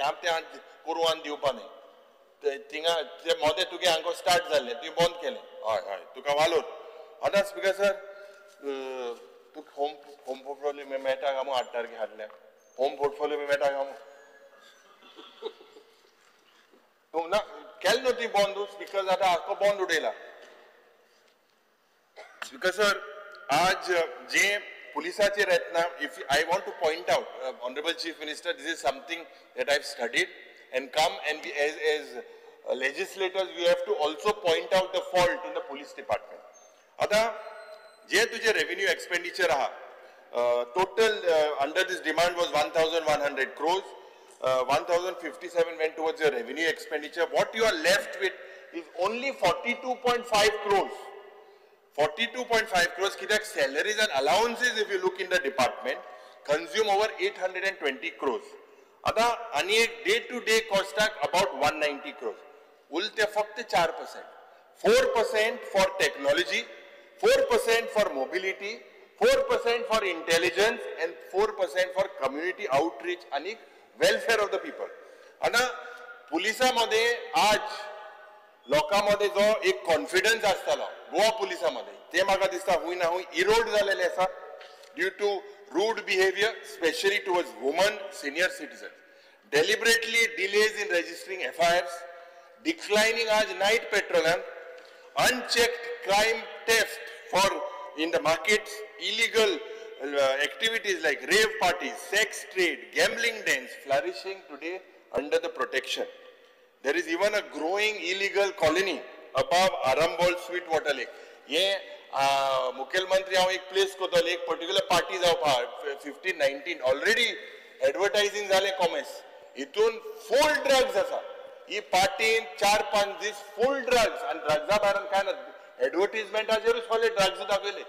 करूं आनी दिवपा न्ही. थिंगा ते मोदें तुगे हांगा स्टार्ट जाल्लें, तुवें बंद केलें. हय हय, तुका वालोर. आतां स्पीकर सर, तुका होम पोर्टफोलियो मेळटा काय म्हूण 8 तारखे हाडल्या, होम पोर्टफोलियो मेळटा काय म्हूण तूं ना केलें न्हू ती बंद. स्पीकर आतां आख्खो बंद उडयला. स्पीकर सर, आज जे पुलिसाचेर येतना, if I want to point out, honourable chief minister, this is something that I have studied and come and as legislators we have to also point out the fault in the police department. आतां जे तुजे revenue expenditure आहा, total under this demand was 1,100 crores, 1,057 went towards your revenue expenditure. What you are left with is only 42.5 crores. 42.5 crores कित्याक salaries and allowances, if you look in the department, consume over 820 crores. आतां आनी एक day to day कॉस्टाक about 190 crores. उरते फक्त 4%. 4% for technology, 4% for mobility, 4% for intelligence and 4% for community outreach आणि welfare of the people. आतां पुलिसां मध्ये आज लोकां मध्ये जो एक कॉन्फिडन्स आसतालो गोवा पुलिसां मध्ये, ते म्हाका दिसता हुंय ना हुंय इरोड जालेले आसा due to rude behaviour, specially towards women, senior citizen, deliberately delays in registering FIRs, declining आज night पेट्रोलान, unchecked crime theft for in the markets, illegal activities like rave parties, sex trade, gambling dens flourishing today under the protection. There is even a growing illegal colony above Arambol Sweetwater Lake. ये मुख्यमंत्री हांव एक place करतलो, एक particular party जावपा 15-19 already एडवर्टायझिंग जालें commerce, हितून फूल drugs आसा. ही पार्टीन 4-5 दीस फूल ड्रग्स आनी ड्रग्सा भायल्यान कांय ना, एडवर्टीजमेंटाचेरूच सगळे ड्रग्स दाखयले.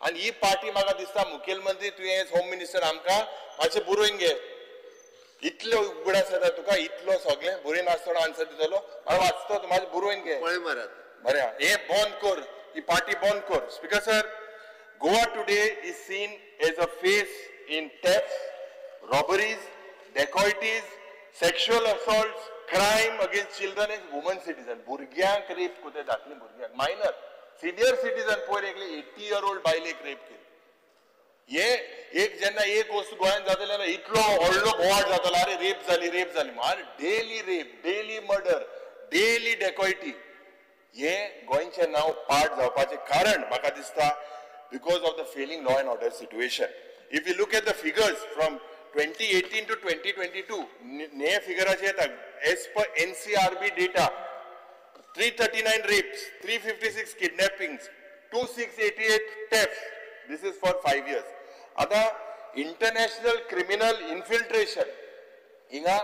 आनी ही पार्टी म्हाका दिसता मुखेलमंत्री तुवें एज होम मिनिस्टर आमकां मातशें बरोवन घे, इतलो उगडास जाता तुका, इतलो सगळें बरोवन आसतना आन्सर दितलो, हांव वाचतो, तूं मातशें बरोवन घे. बरें, हें बंद कर, ही पार्टी बंद कर. Speaker sir, Goa today is seen as a face in thefts, robberies, dacoities, sexual assaults, crime against children and women citizen. भुरग्यांक रेप करता, धाकलीं भुरग्यांक, मायनर, सिनियर सिटीजन पयर एकले 80 year old बायलेक रेप केली. हे एक जेन्ना एक वस्तू गोंयांत जातले जाल्यार इतलो व्हडलो बोवाळ जातलो, अरे रेप जाली, रेप जाली. अरे daily rape, daily murder, daily dacoity. हे गोंयचें नांव पाड जावपाचें कारण म्हाका दिसता because of the failing law and order situation. If you look at the figures from 2018 to 2022 हे फिगराचे येता as per NCRB data 339 rapes, 356 kidnappings, 2688 thefts. This is for 5 years. आता इंटरनॅशनल क्रिमिनल इन्फिल्ट्रेशन हिंगा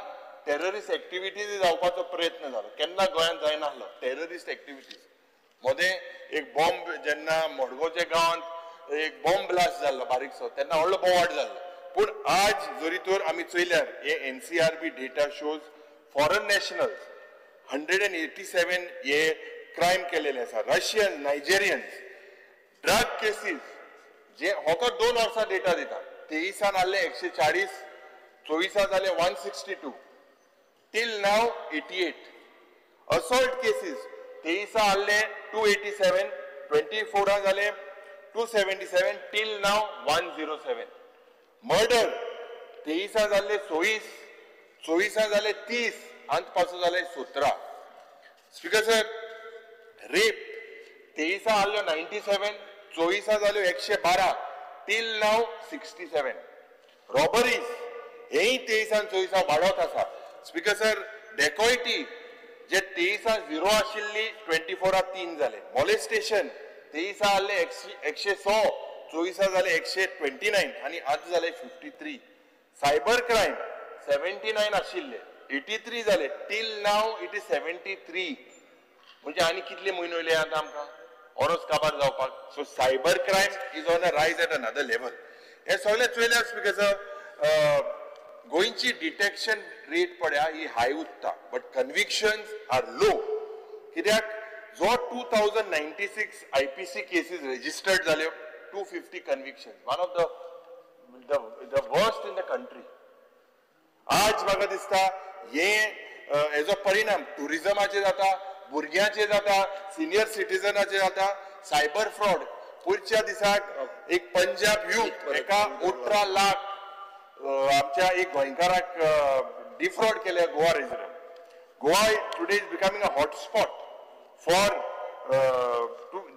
टेररिस्ट एक्टिविटीज जावपाचो प्रयत्न जालो, केन्ना गोंयांत जायना आसलो टेररिस्ट एक्टिविटीज. मदें एक बॉम्ब जेन्ना मडगांवच्या गांवांत एक बॉम्ब ब्लास्ट जाल्लो बारीकसो तेन्ना व्हडलो बोवाट जाल्लो. पूण आज जरी तर आमी चोयल्यार हे NCRB data shows foreign nationals 187 हे क्रायम केलेले आसा. रशियन, नायजेरियन्स, ड्रग केसीस जे होको 2 वर्सां डेटा दिता. 23 आसले 140, 24 जाले 162, till now 88. Assault cases 23 आसले 287, 24 जाले 277, till now 107. Murder 23 जाले 26, 24 जाले 30, अंत पासून जाले 17. स्पीकर सर, रेप 23 आसल्यो 97, 24 जाल्यो 112, टील नाव 67. रॉबरीज हेय 23 आनी 24 वाडत आसा. स्पीकर सर, डेकॉयटी जे 23 0 आशिल्ली 24 3 जाले. मॉलेस्टेशन 23 आसले 106, 24 जाले 129 आनी आज जाले 53. सायबर क्रायम 79 आशिल्ले 83 जाले, टील नाव it is 73. म्हणजे आनी कितले म्हयने उरले आतां आमकां ओरोस काबार जावपाक. So cyber crime is on a rise at another level. हे सगळें चोयल्यार स्पीकर सर, गोंयची डिटेक्शन रेट पळया ही हाय उरता, बट कन्विक्शन्स are लो. कित्याक जो 2096 IPC cases registered जाल्यो, 250 convictions, one of the worst in the country. आज म्हाका दिसता हे हेजो परिणाम टुरिजमाचेर जाता, भुरग्यांचेर जाता, सिनियर सिटीजनाचेर जाता. सायबर फ्रॉड पयरच्या दिसाक एक पंजाब यूथ एका 18 लाख आमच्या एक गोंयकाराक डिफ्रॉड केले Goa resident. Goa today is becoming a hotspot for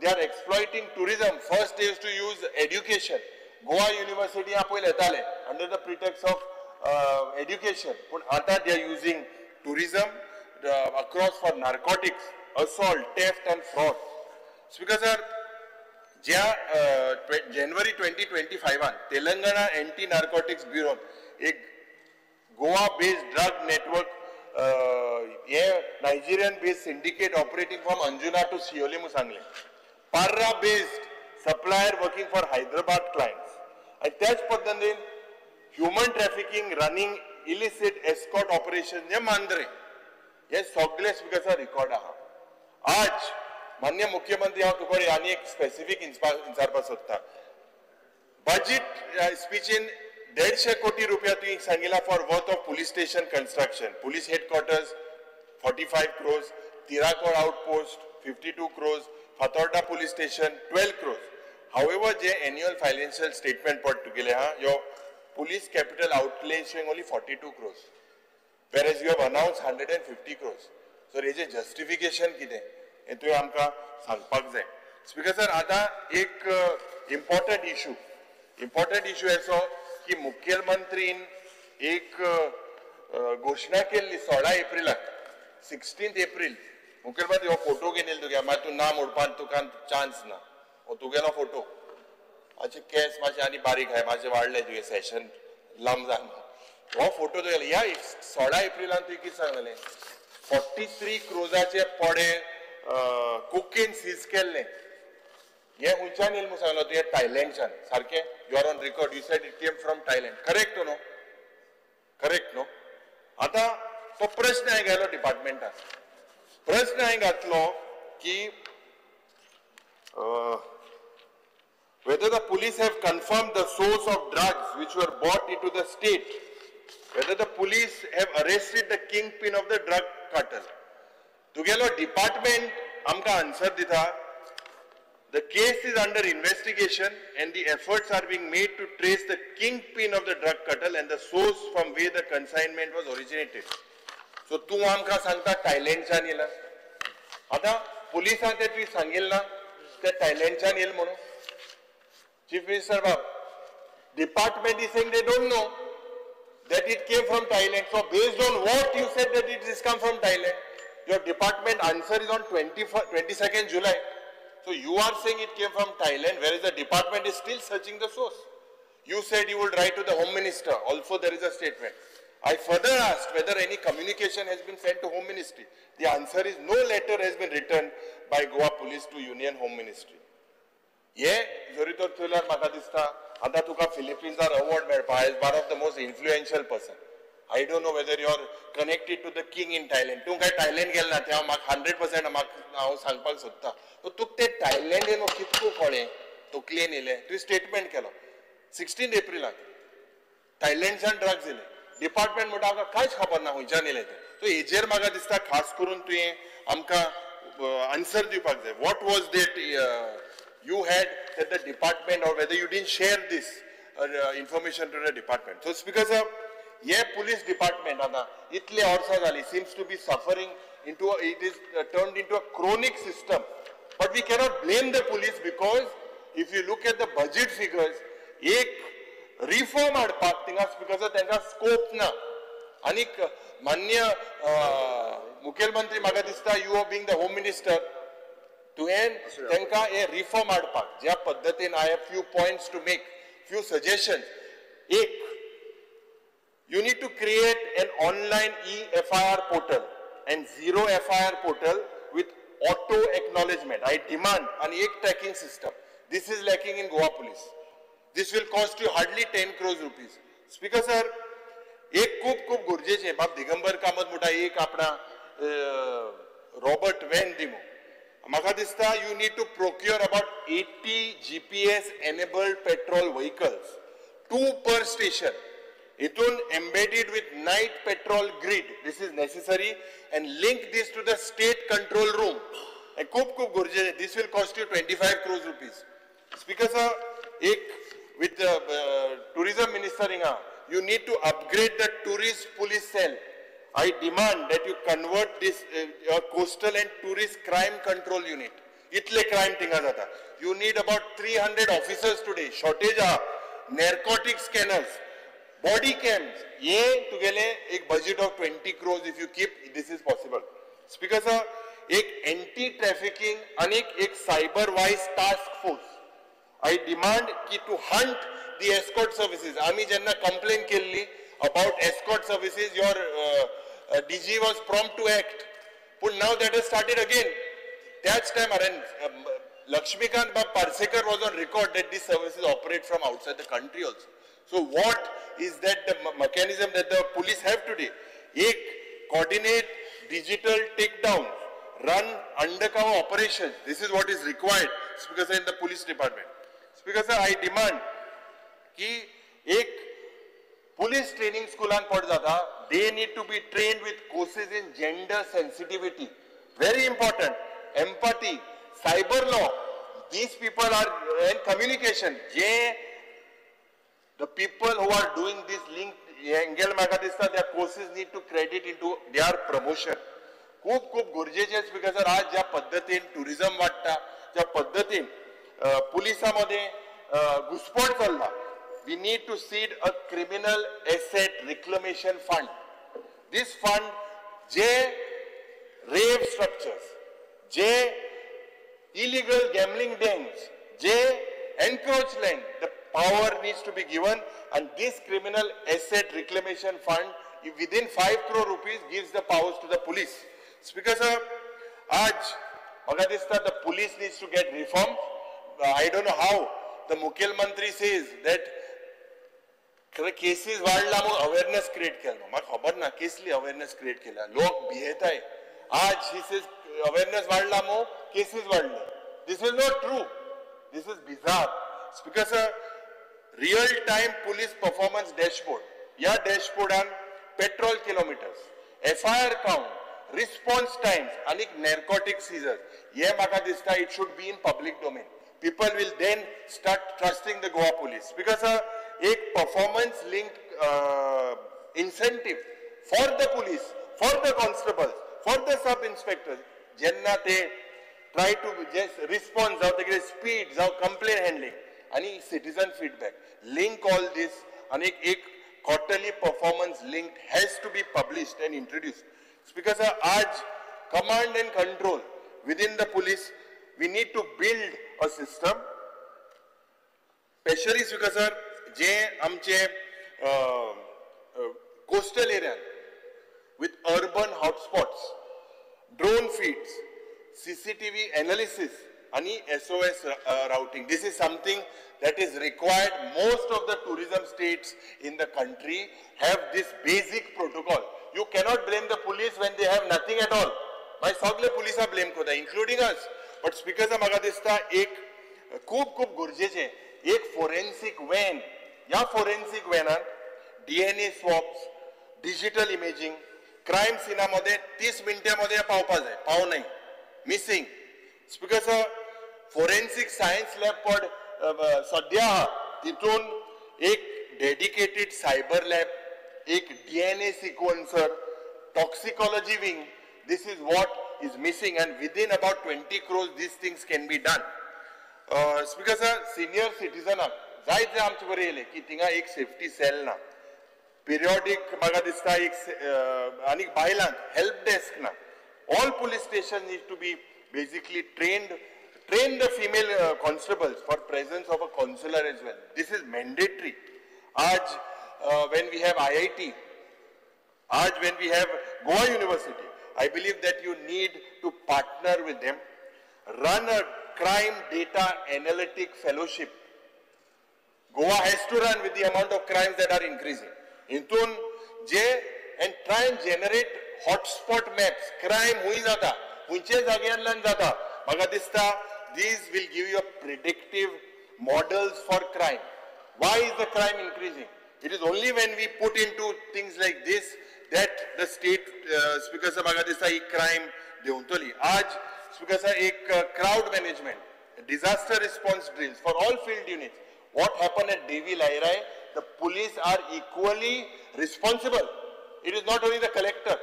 they are exploiting tourism. First is to use education. Goa University पयले येताले under the pretext of education, पूण आतां they are using tourism across for narcotics, assault, theft and fraud. Speaker sir, ज्या जानेवारी 2025 Telangana anti narcotics ब्युरोन एक Goa based drug network हे Nigerian based syndicate operating from Anjuna to Siolim म्हूण सांगलें. Parra based supplier working for Hyderabad clients. आनी त्याच पद्दतीन human trafficking, running illicit escort operation जे मांद्रे, हे सगळे स्पीकर सर रिकॉर्ड आहा. आज मान्य मुख्यमंत्री हांव तुका आनी एक स्पेसिफीक विचारपाक सोदता. बजेट स्पीचीन 150 कोटी रुपया तुवें सांगिला for worth of police station construction, police headquarters 45 crores, Tiracol outpost 52 crores, Fatorda police station 12 crores. However J annual financial statement पड तुगेले आहा, your police capital outlay showing only 42 crores, whereas you have announced 150 crores. So हेजें justification कितें हें तुवें आमकां सांगपाक जाय. स्पीकर सर, आतां एक इम्पॉर्टंट इशू असो की मुख्यमंत्रीन एक घोशणा केल्ली 16 एप्रिलाक, 16 एप्रिल. मुख्यमंत्री हो फोटो घेवन तुगे, मागीर तूं ना म्हणपाक तुका चान्स ना. हो तुगेलो फोटो, मातशे केंस मातशे आनी बारीक आहाय, मातशे वाडले तुगे सेशन लांब जावन. हो फोटो तुगेलो ह्या 16 एप्रिलान तुवें कितें सांगलें, 43 क्रोजाचे पडे कोकेन सीज केल्लें. हे खंयच्यान येयलें म्हूण सांगलो तुवें, थायलंडच्यान. सारकें, you are on record, you said it came from Thailand. Correct न्हू? करेक्ट न्हू? आतां तो प्रश्न हांवें घालो डिपार्टमेंटान. प्रश्न हांवें घातलो की whether the police have confirmed the source of drugs which were bought into the state, whether the police have arrested the kingpin of the drug cartel. तुगेलो डिपार्टमेंट आमकां आन्सर दिता, the case is under investigation and the efforts are being made to trace the kingpin of the drug cartel and the source from where the consignment was originated. So तूं आमकां सांगता थायलंडच्यान येयला, आतां पुलिसांक तें तुवें सांगिल्लें ना ते थायलंडच्यान येयलें म्हणून. चीफ मिनिस्टर बाब, department is saying they don't know. that it came from Thailand. So based on what you said that it is come from Thailand, your department answer is on 22nd July. So you are saying it came from Thailand, whereas the department is still searching the source. You said you would write to the Home Minister. Also there is a statement. I further asked whether any communication has been sent to Home Ministry. The answer is no letter has been written by Goa Police to Union Home Ministry. ये जरी तर चोयल्यार म्हाका दिसता आतां तुका फिलिपिन्सार award मेळपा as one of the most influential person. I don't know whether you are connected to the king in Thailand. तूं काय थायलंड गेल ना तें हांव म्हाका 100% म्हाका हांव सांगपाक सोदता. तुका तें थायलंड येवन कितको कळ्ळें तकलेन येयलें तुवें स्टेटमेंट केलो 16 एप्रिलाक थायलंडच्यान ड्रग्स येयले. डिपार्टमेंट म्हणटा आमकां कांयच खबर ना खंयच्यान येयलें तें. सो हेजेर म्हाका दिसता खास करून तुवें आमकां आन्सर दिवपाक जाय. What was that you had that the department or whether you didn't share this information to the department. So Speaker sir, ये police department आता इतले वर्सां जाली seems to be suffering into a, it is turned into a chronic system. But we cannot blame the police because if you look at the budget figures, एक reform हाडपाक थिंगा Speaker sir तांकां scope ना. आनीक मान्य मुखेलमंत्री म्हाका दिसता you are being the home minister, तुवें तांकां हे रिफॉर्म हाडपाक ज्या पद्दतीन I have few points to make, few suggestion. एक, you need to create an online e-FIR portal and zero FIR portal with auto acknowledgement. I demand an ek tracking system. This is lacking in Goa Police. This will cost you hardly 10 crores rupees. Speaker sir, एक खूब खूब गरजेचें बाब दिगंबर कामत म्हणटा एक आपणा Robert van दिमो. म्हाका दिसता you need to procure about 80 GPS enabled patrol vehicles, 2 per station. Itun embedded with night patrol grid. This is necessary and link this to the state control room. And खूब खूब गरजेचें. This will cost you 25 crores rupees. Speaker sir, एक with the tourism minister हिंगा, you need to upgrade the tourist police cell. I demand that you convert this your coastal and tourist crime control unit. Itle crime thinga jata. You need about 300 officers today. Shortage ah, narcotic scanners, body cams. Ye tugele ek budget of 20 crores if you keep, this is possible. Speaker sir, ek anti-trafficking and ek cyber wise task force. I demand ki to hunt the escort services. Ami jenna complain kelli about escort services, your DG was prompt to act. But now that has started again. That time, Lakshmikant Bab Parsekar was on record that these services operate from outside the country also. So what is that the mechanism that the police have today? Ek, coordinate digital takedowns, run undercover operations. This is what is required, Speaker sir, in the police department. Speaker sir, I demand ki ek police training school an pad jata, they need to be trained with courses in gender sensitivity. Very important. Empathy, cyber law. These people are, and communication. J, the people who are doing this link, angle म्हाका दिसता, their courses need to credit into their promotion. खूब खूब गरजेचें speaker sir, आज ज्या पद्दतीन tourism वाडटा, ज्या पद्दतीन पुलिसां मदें घुसपट चल्ला, we need to seed a criminal asset reclamation fund. This fund, J rave structures, J illegal gambling dens, J encroached land, the power needs to be given, and this criminal asset reclamation fund within 5 crore rupees gives the powers to the police. Speaker sir, aaj म्हाका दिसता the police needs to get reformed. I don't know how the Mukhyamantri says that cases वाडला म्हणून awareness create केला. म्हाका खबर ना केसली awareness create केला, लोक भियेताय. आज he says awareness वाडला म्हणून cases वाडले. This is not true. This is bizarre. Speaker sir, real time police performance dashboard. ह्या डॅशबोर्डान patrol kilometres, FIR count, response times आनी नॅर्कोटीक सीजर्स, हे म्हाका दिसता it should be in public domain. People will then start trusting the Goa police. Because sir, एक performance linked incentive for the police, for the constables, for the sub inspectors, जेन्ना ते try to just response जावं तेगे speed जावं complain handling आनी citizen feedback, link all this आनी एक quarterly performance linked has to be published and introduced. Speaker sir, आज command and control within the police, we need to build a system. Specially speaker sir, जे आमचे coastal area with urban hotspots, drone feeds, CCTV analysis आणि SOS routing. This is something that is required. Most of the tourism states in the country have this basic protocol. You cannot blame the police when they have nothing at all. मागीर सगळे पुलिसां blame करता, including us. But speaker sir, म्हाका दिसता एक खूब खूब गरजेचें एक फोरेन्सीक वॅन. ह्या फोरेन्सीक वॅनान DNA swabs, digital imaging, crime सिना मध्ये 30 मिनटां मध्ये पावपा जाय, पाव नाही missing. Speaker sir, forensic science lab पड सद्या आहा, तितून एक डेडिकेटेड सायबर लॅब, एक DNA sequencer, toxicology wing. This is what is missing and within about 20 crores these things can be done. Speaker sir, senior सिटीजनाक जायत जाय आमचे बरें येयलें की थिंगा एक सेफ्टी सेल ना, पिरियॉडीक म्हाका दिसता एक आनी बायलांक हेल्प डेस्क ना. All police station need to be basically train the female constables for presence of a counsellor as well. This is mandatory. आज when we have IIT, आज when we have Goa University, I believe that you need to partner with them, run a crime data analytic fellowship. Goa has to run with the amount of crimes that are increasing. Intun J and try and generate hotspot maps. Crime हुई जाता, हुंचे जाग्यांतल्यान जाता. म्हाका दिसता these will give you a predictive models for crime. Why is the crime increasing? It is only when we put into things like this that the state, speaker sir, म्हाका दिसता ही crime देंवतली. आज speaker sir, एक crowd management, disaster response drills for all field units. What happened at Devi Lairai, the police are equally responsible. It is not only the collector.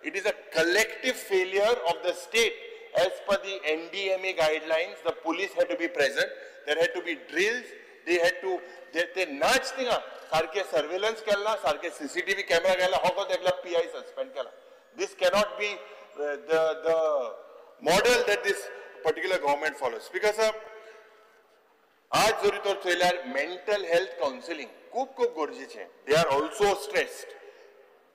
It is a collective failure of the state. As per the NDMA guidelines, the police had to be present. There had to be drills. They had to, ते नाच थिंगा सारखे surveillance केला, सारखे CCTV camera केला, हो एकला PI suspend केला. This cannot be the model that this particular government follows. Speaker sir, आज जरी तर चोयल्यार मेंटल हेल्थ कावन्सिलिंग खूब खूब गरजेचें. They are also stressed.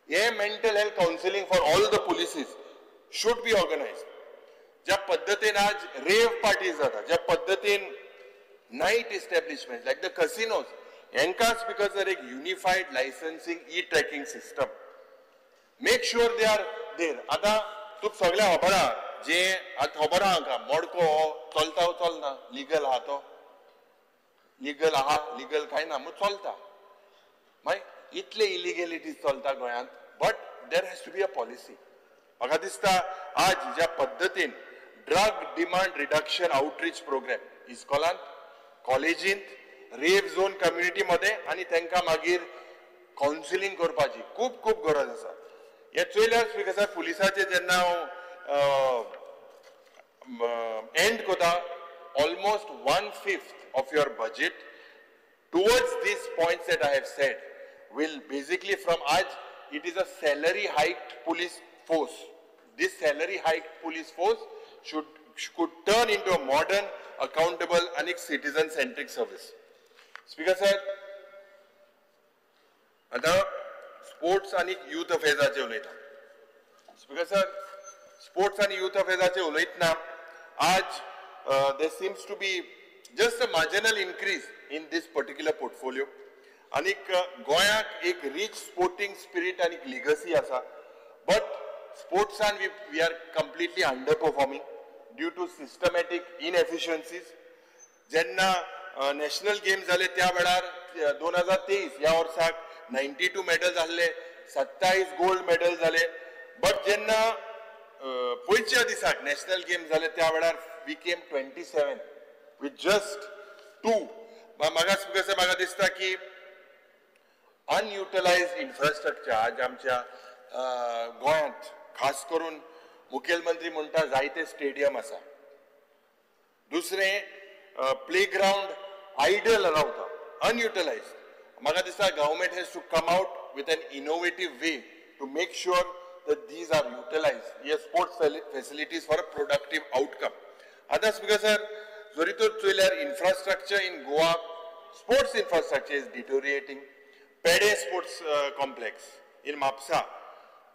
Hey mental health counselling for all the polices should be organise. ज्या पद्दतीन आज रेव पार्टीज जाता, ज्या पद्दतीन night establishment like the casinos, हेंकां स्पीकर सर एक unified licensing e tracking system, make sure they are there. आतां तुका सगळ्यांक खबर आहा, जे आतां खबर आहा हांकां मडको हो चलता वो चलना, लिगल आहा तो, लिगल आहा, लिगल कांय ना म्हूण चलता. मागीर इतले इलिगेलिटीज चलता गोंयांत, but there has to be a policy. म्हाका दिसता आज ज्या पद्दतीन drug demand reduction outreach programme इस्कॉलांत, कॉलेजींत, रेव झोन कम्युनिटी मध्ये आनी तांकां मागीर कावन्सिलींग करपाची खूब खूब गरज आसा. हे चोयल्यार स्पीकर साहेब, पुलिसाचे जेन्ना हांव एंड करता, almost 1/5 of your budget towards these points that I have said will basically from आज it is a salary hiked police force. This salary hiked police force could turn into a modern, accountable and citizen centric service. Speaker sir, आता sports आनी youth अफेर्साचे उलयता. Speaker sir, sports आनी youth अफेर्साचे उलयतना आज there seems to be just a marginal increase in this particular portfolio. आनीक गोंयाक एक rich sporting spirit आनी लिगसी आसा, but स्पोर्ट्सान we are completely under performing due to systematic inefficiencies. जेन्ना नॅशनल गेम जाले त्या वेळार 2023 ह्या वर्साक 92 मेडल जाल्ले, 27 गोल्ड मेडल जाले. बट जेन्ना पयच्या दिसाक नॅशनल गेम जाले त्या वेळार we came 27 with just 2. म्हाका स्पीकर म्हाका दिसता की अनयुटिलायज इन्फ्रास्ट्रक्चर आज आमच्या गोंयांत खास करून मुखेलमंत्री म्हणटा जायते स्टेडियम आसा, दुसरें प्लेग्रावंड आयडल रावता, अनयुटिलायज. म्हाका दिसता government has to come out with an innovative way to make sure that these are utilized, हे sports facilities for a productive outcome. आतां स्पीकर सर, जरी तर चोयल्यार infrastructure in Goa, sports infrastructure is deteriorating. Pedem sports complex in Mapusa,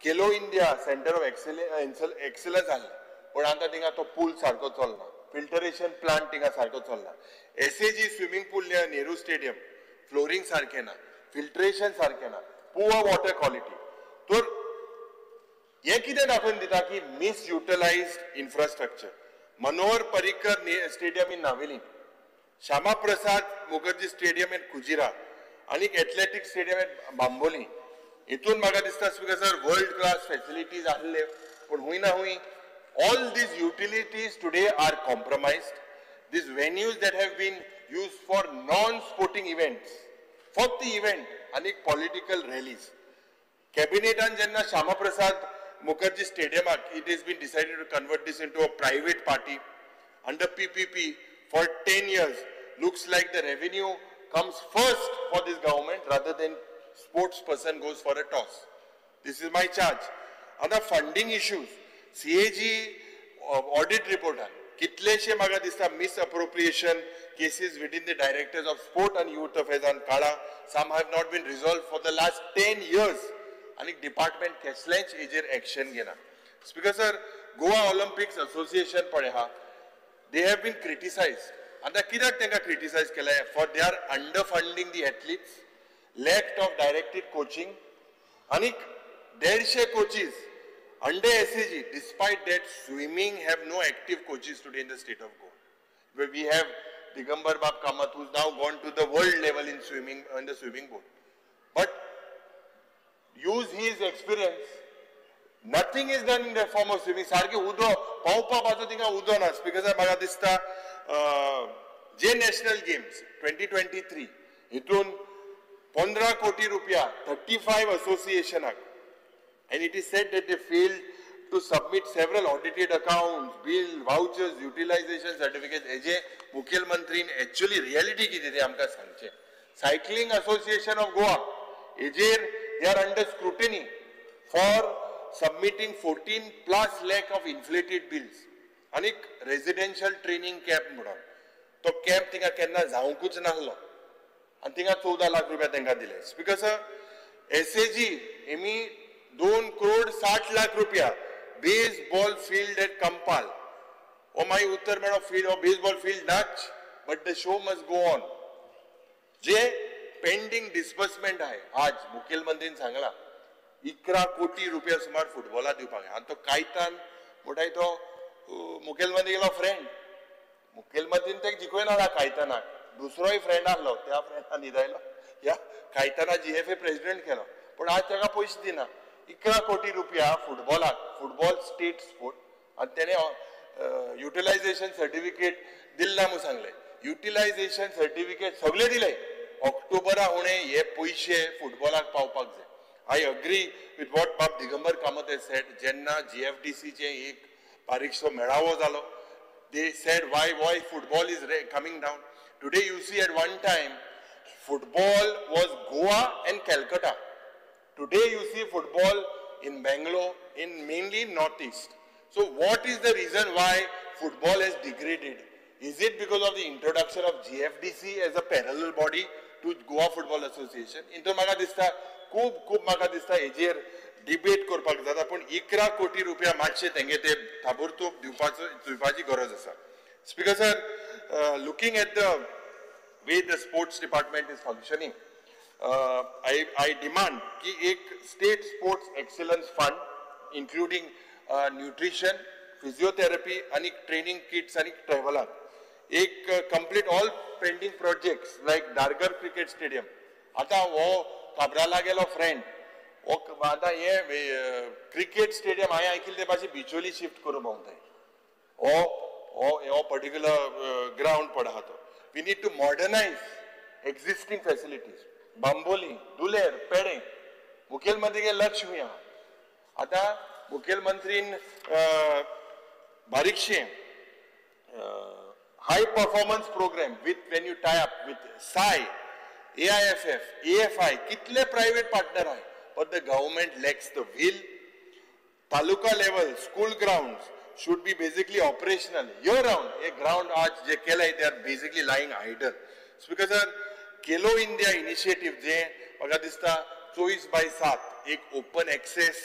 Khelo India centre of excellence आहले, पूण आतां थिंगा तो पूल सारको चलना, फिल्टरेशन प्लांट थिंगा सारको चलना, SAG swimming pool near Nehru stadium flooring सारकें ना, फिल्ट्रेशन सारकें ना, पुअर वॉटर क्वॉलिटी. तर हें कितें दाखोवन दिता की misutilized infrastructure. Manohar Parrikar stadium in Navelim, Shyama Prasad Mukherjee stadium in Kujira आनी एथलेटीक स्टेडियम इन बांबोली. हितून म्हाका दिसता speaker sir, world class facilities आहले, पूण हुंय ना हुंय all these utilities today are compromised. These venues that have been used for non-sporting events, फक्त event आनी political Rallis. कॅबिनेटान जेन्ना Shyama Prasad Mukherjee स्टेडियमाक it is been decided to convert this into a private party under PPP for 10 years. Looks like the revenue comes first for this government rather than sports person goes for a toss. This is my charge. आतां funding issues, CAG audit रिपोर्टान कितलेशे म्हाका दिसता misappropriation cases within the directors of sport and youth अफेर्सान काडा. Some have not been resolve for the last 10 years आनी department कसलेंच हेजेर action घेना. Speaker sir, Goa Olympics association पळय आहा, they have been criticised. आतां कित्याक तांकां क्रिटिसायज केलें? For they are under funding the athletes, lack of directed coaching, आनी 150 coaches under SAG. Despite that, swimming have no active coaches today in the state of Goa. Where we have Digambar Bab Kamath, who's now gone to the world level in swimming, in the swimming board. But use his experience. Nothing is done in the form of swimming. सारखे उदो पावपा थिंगा उदो ना. Speaker साहेब, म्हाका दिसता जे national games 2023 हितून 15 कोटी रुपया 35 असोसिएशनाक, and it is said that they failed to submit several audited accounts, bill, vouchers, utilization certificates. हेजे मुखेलमंत्रीन actually reality कितें तें आमकां सांगचें. सायकलिंग असोसिएशन ऑफ गोवा हेजेर they are under scrutiny for submitting 14+ lakh of inflated bills. आनी residential training camp म्हणून तो camp थिंगा केन्ना जावंकूच नासलो आनी थिंगा 14 लाख रुपया तांकां दिले. स्पीकर सर, SAG हेमी 2 करोड 60 लाख रुपया बेसबॉल फील्ड एट कंपाल. ओ मागीर उत्तर मेळो फील्ड, हो बेसबॉल फील्ड नाच, but the show must go on. J pending disbursement आहे, आज मुखेलमंत्रीन सांगला 11 कोटी रुपया सुमार फुटबॉला दिवपाक. आनी तो कायतान म्हणटाय तो मुखेलमंत्री गेलो फ्रेंड, मुखेलमंत्रीन ताका जिखयना कायतानाक, दुसरोय फ्रेंड आहलो, त्या फ्रेंडान न्हिदायलो, ह्या कायताना GFA president केलो, पूण आज ताका पयशे दिना. 11 कोटी रुपया फुटबॉलाक, फुटबॉल स्टेट स्पोर्ट, आनी तेणें युटिलायझेशन सर्टिफिकेट दिलें ना म्हूण सांगलें. युटिलायझेशन सर्टिफिकेट सगळे दिले, ऑक्टोबरा उणें हे पयशे फुटबॉलाक पावपाक जाय. I agree with what बाब दिगंबर कामत has said. जेन्ना GFDCचें एक बारीकसो मेळावो जालो, they said why football is coming down. Today you see at one time football was Goa and Calcutta. Today you see football in Bangalore, in mainly Northeast. So what is the reason why football has degraded? Is it because of the introduction of GFDC as a parallel body to Goa Football Association? Into म्हाका दिसता खूब खूब म्हाका दिसता हेजेर debate करपाक जाता, पूण 11 कोटी रुपया मातशे तेंगे ते ताबडतोब दिवपाची गरज आसा. Speaker sir, looking at the way the sports department is functioning, I demand की एक state sports excellence fund including nutrition, physiotherapy आनी ट्रेनिंग किट्स आनी ट्रॅव्हलाक एक complete all pending projects like Dhargal cricket stadium. आतां हो काब्राला गेलो फ्रेंड, हो आतां हे क्रिकेट स्टेडियम हांवें आयकिल्लें ते भाशेन बिचोली शिफ्ट करूं पावताय, हो हो हो पर्टिक्युलर ग्रावंड पड आहा तो. We need to modernise existing facilities. Bambolim, Duler, Pedem मुखेलमंत्री लक्ष खंय आहा. आतां मुखेलमंत्रीन बारीकशें high performance program with when you tie up with SAI AIFF, AFI, कितले प्रायव्हेट पार्टनर आहाय, but the government lacks the will. Taluka level school ground should be basically operational year round. हे ground आज जे केलंय, they are basically lying idle. Speaker sir, Khelo India initiative जे म्हाका दिसता 24/7 एक open access,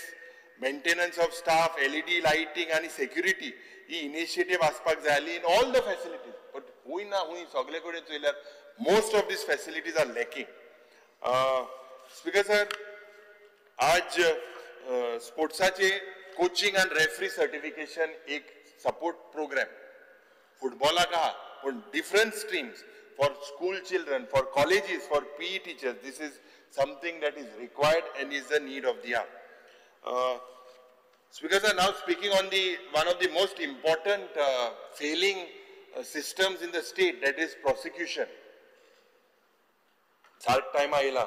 maintenance of staff, LED lighting आनी security ही initiative आसपाक जाय आसली in all the facilities. But हुंय ना हुंय सगळे कडेन चोयल्यार most of these facilities are lacking. Speaker sir, आज स्पोर्ट्साचे कोचिंग आनी रेफरी सर्टिफिकेशन एक सपोर्ट प्रोग्राम फुटबॉलाक आहा, पूण different streams for school children, for colleges, for PE teachers, this is something that is required and is the need of the hour. Speaker sir, now speaking on the one of the most important failing systems in the state, that is prosecution. सारक टायमा येयला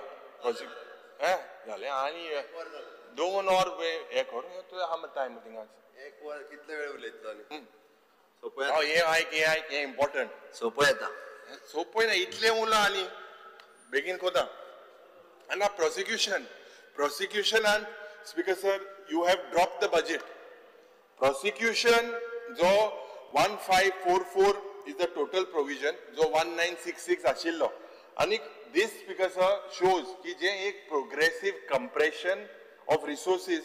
जालें आनी दोन वर हें करून तुवें आहा टायम थिंगा एक वर कितले वेळ उलयतलो? हें आयक, हें आयक, हें इम्पॉर्टंट. सोपो येता, सोपय ना, इतलें उरलां आनी बेगीन कोता. आनी prosecution, प्रोसिक्युशनान speaker sir, you have drop the budget. Prosecution जो 1544 is the total provision जो 1966 आशिल्लो, आनी दीस स्पीकर सर शोज की जे एक progressive compression of resources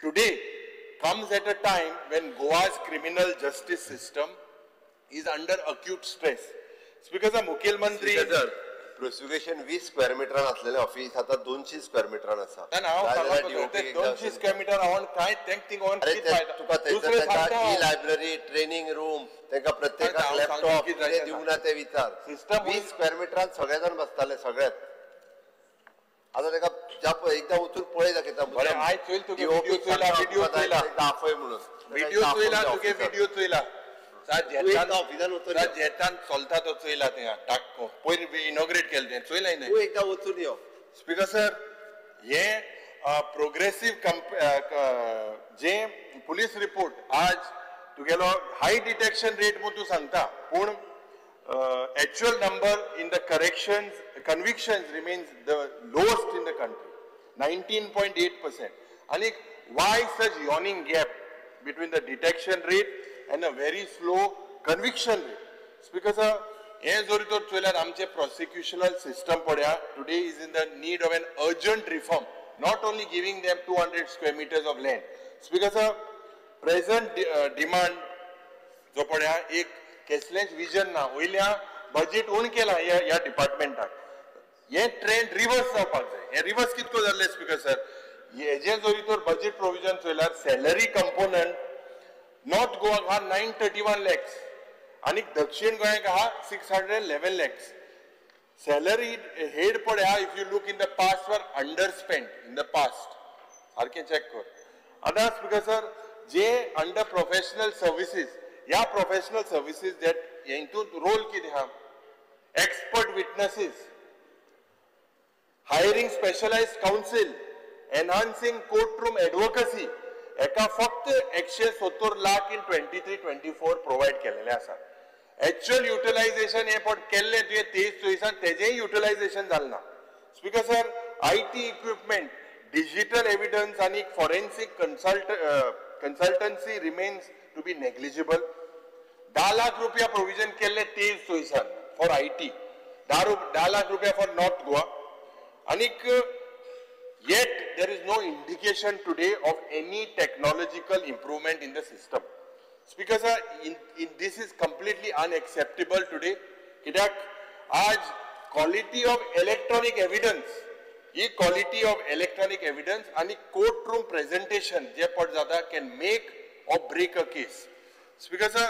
today comes at a time when Goa's criminal justice system is under acute stress. Speaker sir, मुखेलमंत्री sir, prosecution 20 square मिटरान असलेले office आता 200 square मिटरान आसा. 200 स्क्वेअर मिटर हांव काय तुका ई लायब्ररी, ट्रेनिंग रूम, तांकां प्रत्येकाक laptop कितें दिवंक ना ते विचार. 20 स्क्वेअर मिटरान सगळे जाण बसताले सगळ्यात. आता ताका एकदा वचून पळय दाखयता. आपय म्हणून व्हिडिओ चोयला तुगे, व्हिडिओ चोयला जेतान चलता तो चोयला थिंगा टाको पयर इनॉग्रेट केलें तें चोयलाय न्हय, तूं एकदां वचून यो. स्पीकर सर, हे प्रोग्रेसीव जे पुलीस रिपोर्ट आज तुगेलो हाय डिटेक्शन रेट म्हूण तूं सांगता, पूण actual number in the corrections convictions remains the lowest in the country, 19.8%. आनी why such yawning gap between the detection rate and a very slow conviction rate? Speaker sir, हे जरी तर चोयल्यार आमचे prosecutional system पळया today is in the need of an urgent reform, not only giving them 200 square meters of land. Speaker sir, present demand जो पळया एक कसलेंच vision ना, वयल्या बजेट उण केला ह्या डिपार्टमेंटाक. हे ट्रेंड रिवर्स जावपाक जाय. हे रिवर्स कितको जाल्लें स्पीकर सर, हेजें जरी तर बजेट प्रोविजन चोयल्यार सॅलरी कंपोनंट नॉर्थ गोवाक आहा 931 लॅक्स आनी दक्षिण गोंयाक आहा 611 लॅक्स. सॅलरी हेड पळया, if you look in the past were under spend in the past, सारकें चॅक कर. आतां स्पीकर सर, जे अंडर प्रोफेशनल सर्विसीज, ह्या प्रोफेशनल सर्विसीज that हितून रोल कितें आहा, expert witnesses, hiring specialised counsel, enhancing court room advocacy, एका फक्त 170 lakh in 23-24 provide केलेले आसा. एक्चुअल युटिलायझेशन हे पण केल्लें तुवें 23-24 तेजेंय युटिलायझेशन जालें ना. Speaker sir, IT equipment, digital evidence आनी forensic consultancy remains to be negligible. 10 lakh रुपया प्रोविजन केल्ले 23-24 फॉर IT, 10 lakh रुपया फॉर नॉर्थ गोवा. आनीक yet there is no indication today of any technological improvement in the system. Speaker sir, in this is completely unacceptable today. कित्याक आज quality of electronic evidence, he quality of electronic evidence आनी court room presentation जे पट जाता can make or break a case. Speaker sir,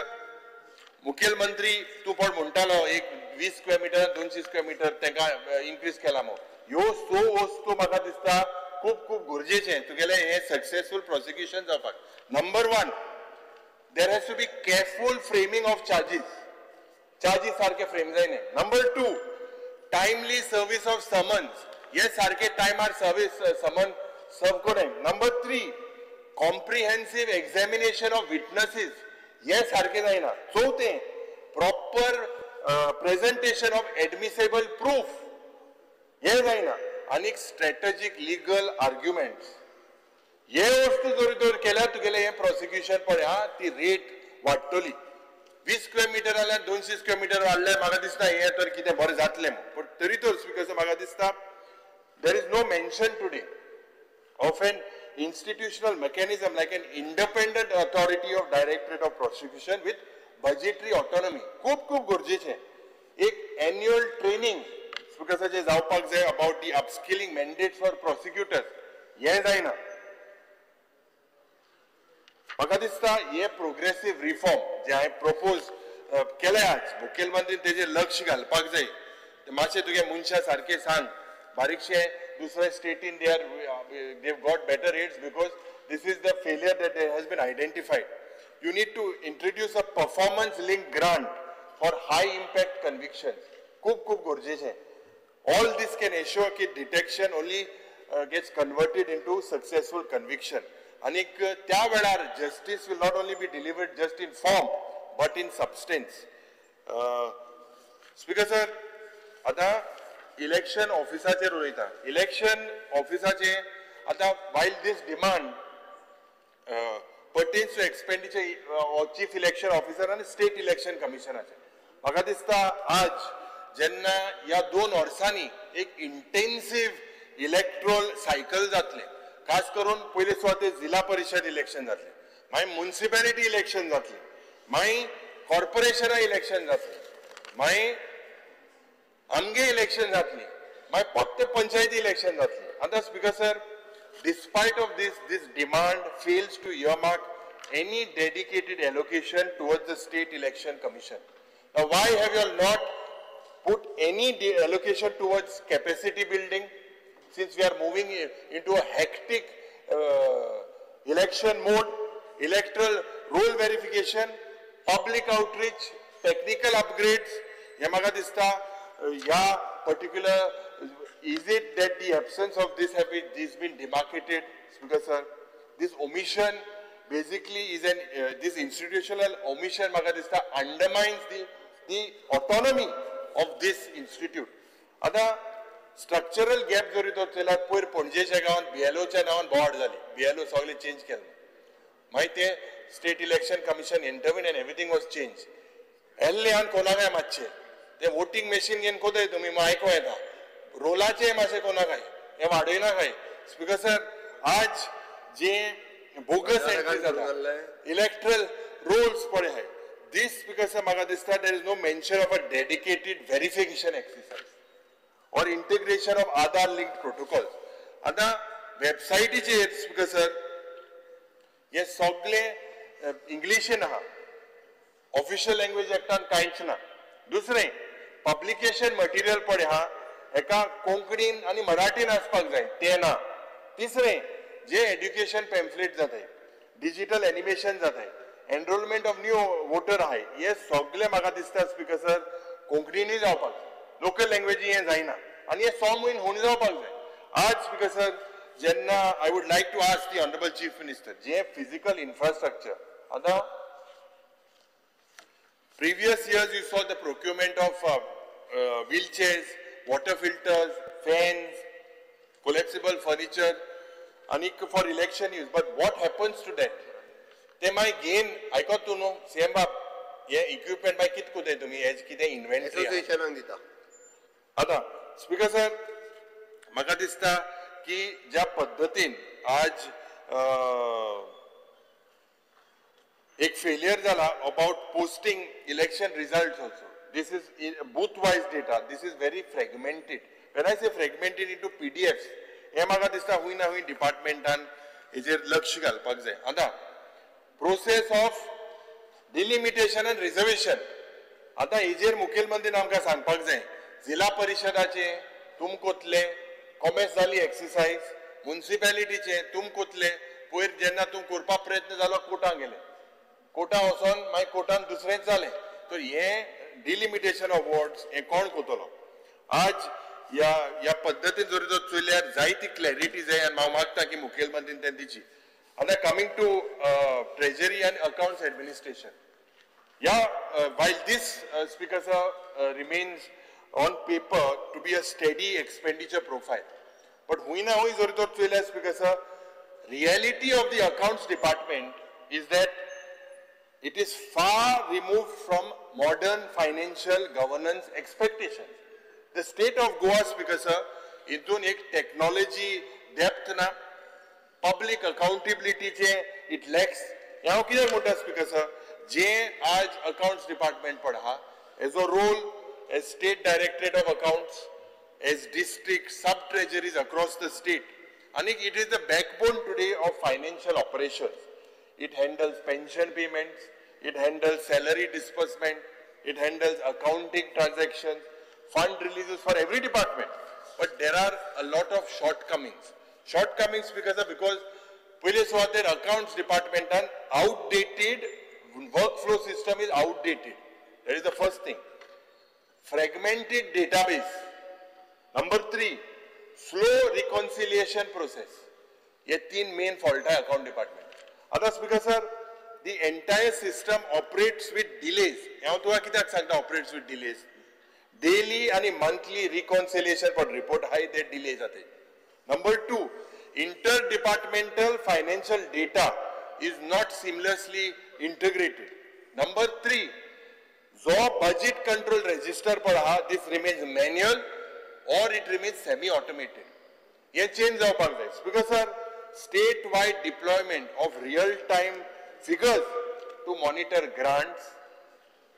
मुखेलमंत्री तूं पण म्हणटालो एक 20 स्क्वेअर मिटर 200 स्क्वेअर मिटर तांकां इन्क्रीज केला म्हूण. ह्यो सो वस्तू म्हाका दिसता खूब खूब गरजेचें तुगेलें हें सक्सेसफूल प्रोसिक्युशन जावपाक. Number 1, there has to be careful framing of charges, charges सारके फ्रेम जायना. Number 2, timely service of summons, हे सारके टायमार सर्वीस समन सर्व करूं. Number 3, comprehensive examination of witnesses, हे सारकें जायना. चवथें, proper presentation of admissible proof. हें जायना. आनीक स्ट्रॅटजीक लिगल आर्ग्युमेंट्स हे वस्तू जर तर केल्यार तुगेलें हें प्रोसिक्युशन पळय हा ती रेट वाडटली. 20 स्क्वेअर मिटर जाल्यार 200 स्क्वेअर मिटर वाडल्यार म्हाका दिसता हें तर कितें बरें जातलें. पूण तरी तर स्पीकर म्हाका दिसता there is no mention today of an institutional mechanism like an independent authority of Directorate of Prosecution with budgetary autonomy. खूब खूब गरजेचें. एक एन्युअल ट्रेनिंग स्पीकर्साचें जावपाक जाय about the upskilling mandates for prosecutors. हें जायना. म्हाका दिसता हे प्रोग्रेसीव रिफॉर्म जे हांवें प्रपोज केले आज मुखेलमंत्रीन तेजेर लक्ष घालपाक जाय. मातशें तुगे मनशां सारकें सांग बारीकशें दुसऱ्या स्टेटीन they are they've got better rates because this is the failure that has been identified. You need to introduce a performance link grant for high impact conviction. खूब खूब गरजेचें. ऑल these can assure की detection only gets converted into successful conviction. आनीक त्या वेळार justice will not only be delivered just in form but in substance. Speaker sir, आतां election ऑफिसाचेर उलयता. Election ऑफिसाचे आतां while this demand pertains to expenditure chief election officer आनी state election कमिशनाचे, म्हाका दिसता आज जेन्ना ह्या 2 वर्सांनी एक इंटेन्सीव इलेक्ट्रोल सायकल जातलें, खास करून पयले सुवातेर जिल्हा परिशद इलेक्शन जातलें, मागीर मुन्सिपेलिटी इलेक्शन जातलें, मागीर कॉर्पोरेशना इलेक्शन जातलें, मागीर आमगे इलेक्शन जातली, मागीर फक्त पंचायती इलेक्शन जातली. आतां speaker sir, despite of this, this demand fails to earmark any dedicated allocation towards the state election commission. Why have you not put any allocation towards capacity building, since we are moving into a hectic election mode, electoral roll verification, public outreach, technical upgrades? हे म्हाका दिसता ह्या particular, is it that the absence of this have been, this been demarcated? Speaker sir, this omission basically is an this institutional omission म्हाका दिसता undermines the autonomy of this institute. आतां structural gap जरी तर चोयल्यार पयर पणजेच्या गांवांत बीएलओच्या नांवान बोवाळ जाली. बीएलओ सगळे चेंज केले, मागीर ते state election commission intervene and everything was change. एल्ले आनी कोणाकाय मातशें ते वोटींग मॅशीन घेवन कोताय तुमी, मागीर आयको येता रोलाचें मातशें कोणाकाय हें वाडयनाकाय. स्पीकर सर, आज जे बोगस एंट्री जाता इलेक्ट्रल रोल्स पळय आहाय, these speaker sir म्हाका दिसता there is no mention of a dedicated verification exercise or integration of Aadhaar linked protocols. आतां वेबसायटीचेर स्पीकर सर हे सगळे इंग्लिशीन आहा, ऑफिशियल लँग्वेज एक्टान कांयच ना. दुसरें पब्लिकेशन मटेरियल पळय आहा हेका कोंकणीन आनी मराठीन आसपाक जाय, तें ना. तिसरें जे एड्युकेशन पॅम्फलेट जाताय, डिजिटल एनिमेशन जाताय, एनरोलमेंट ऑफ न्यू वोटर आहाय, हे सगळे म्हाका दिसता स्पीकर सर कोंकणीनूय जावपाक जाय, लोकल लँग्वेजी हें जायना आनी हें 6 म्हयने होवन जावपाक जाय. आज स्पीकर सर जेन्ना I would like to ask the honourable chief minister J physical infrastructure, आतां previous years you saw the procurement of wheelchairs, water filters, fans, collapsible furniture आनीक for election use. But what happens to that? ते मागीर घेन आयकत तूं न्हू CM बाब, हे इक्विपमेंट मागीर कितें कोताय तुमी, हेज कितें इन्व्हेंटरी एसोसिएशनाक दिता. आतां स्पीकर सर म्हाका दिसता की ज्या पद्दतीन आज एक फेलियर जाला about posting election result also, this is booth wise data, this is very fragmented. When I say fragmented into PDFs, हें म्हाका दिसता हूंय ना हूंय डिपार्टमेंटान हेजेर लक्ष घालपाक जाय. आतां process of delimitation and reservation, आतां हेजेर मुखेलमंत्रीन आमकां सांगपाक जाय. जिल्हा परिशदाचे तुमकोतले कॉमेस जाली एक्सरसायज, मुन्सिपेलिटीचे तुमकोतले पयर जेन्ना तूं करपाक प्रयत्न जालो कोर्टान गेले, कोर्टान वचोन मागीर कोर्टान दुसरेंच जालें. तर हें डिलिमिटेशन ऑफ वॉर्ड्स हें कोण करतलो? आज ह्या ह्या पद्दतीन जर जर चोयल्यार जायती क्लॅरिटी जाय आनी हांव मागता की मुखेलमंत्रीन तें दिची. आतां coming to treasury and accounts administration, ह्या while this speaker sir remains on paper to be a steady expenditure profile. But हुंय ना हुंय जर तर चोयल्यार Speaker sir, reality of the accounts department is that it is far removed from modern financial governance expectations. The state of Goa, Speaker sir, हितून एक technology depth ना, public अकाउंटेबिलिटीचे it lakhs. हें हांव कित्याक म्हणटा स्पीकर सर, जे आज अकाउंट्स डिपार्टमेंट पड आहा as a role as state directorate of accounts, as district sub treasuries across the state, आनी it is the backbone today of financial operations. It handles pension payments, it handles salary disbursement, it handles accounting transactions, fund releases for every department. But there are a lot of shortcomings. Shortcomings because पयले सुवातेर accounts departmentan outdated workflow system is outdated. That is the first thing. Fragmented database. Number 3, slow reconciliation process. हे तीन main fault आहे account department. आतां Speaker sir, the entire system operates with delays. हांव तुका कित्याक सांगता operates with delays? Daily आनी monthly reconciliation for report आहाय ते डिले जाते. Number 2, inter departmental financial data is not seamlessly integrated. Number 3, जो बजेट कंट्रोल रजिस्टर पळ आहा this remains manual or it remains semi automated. हे चेंज जावपाक जाय. Speaker sir, state wide deployment of real time figures to monitor grants,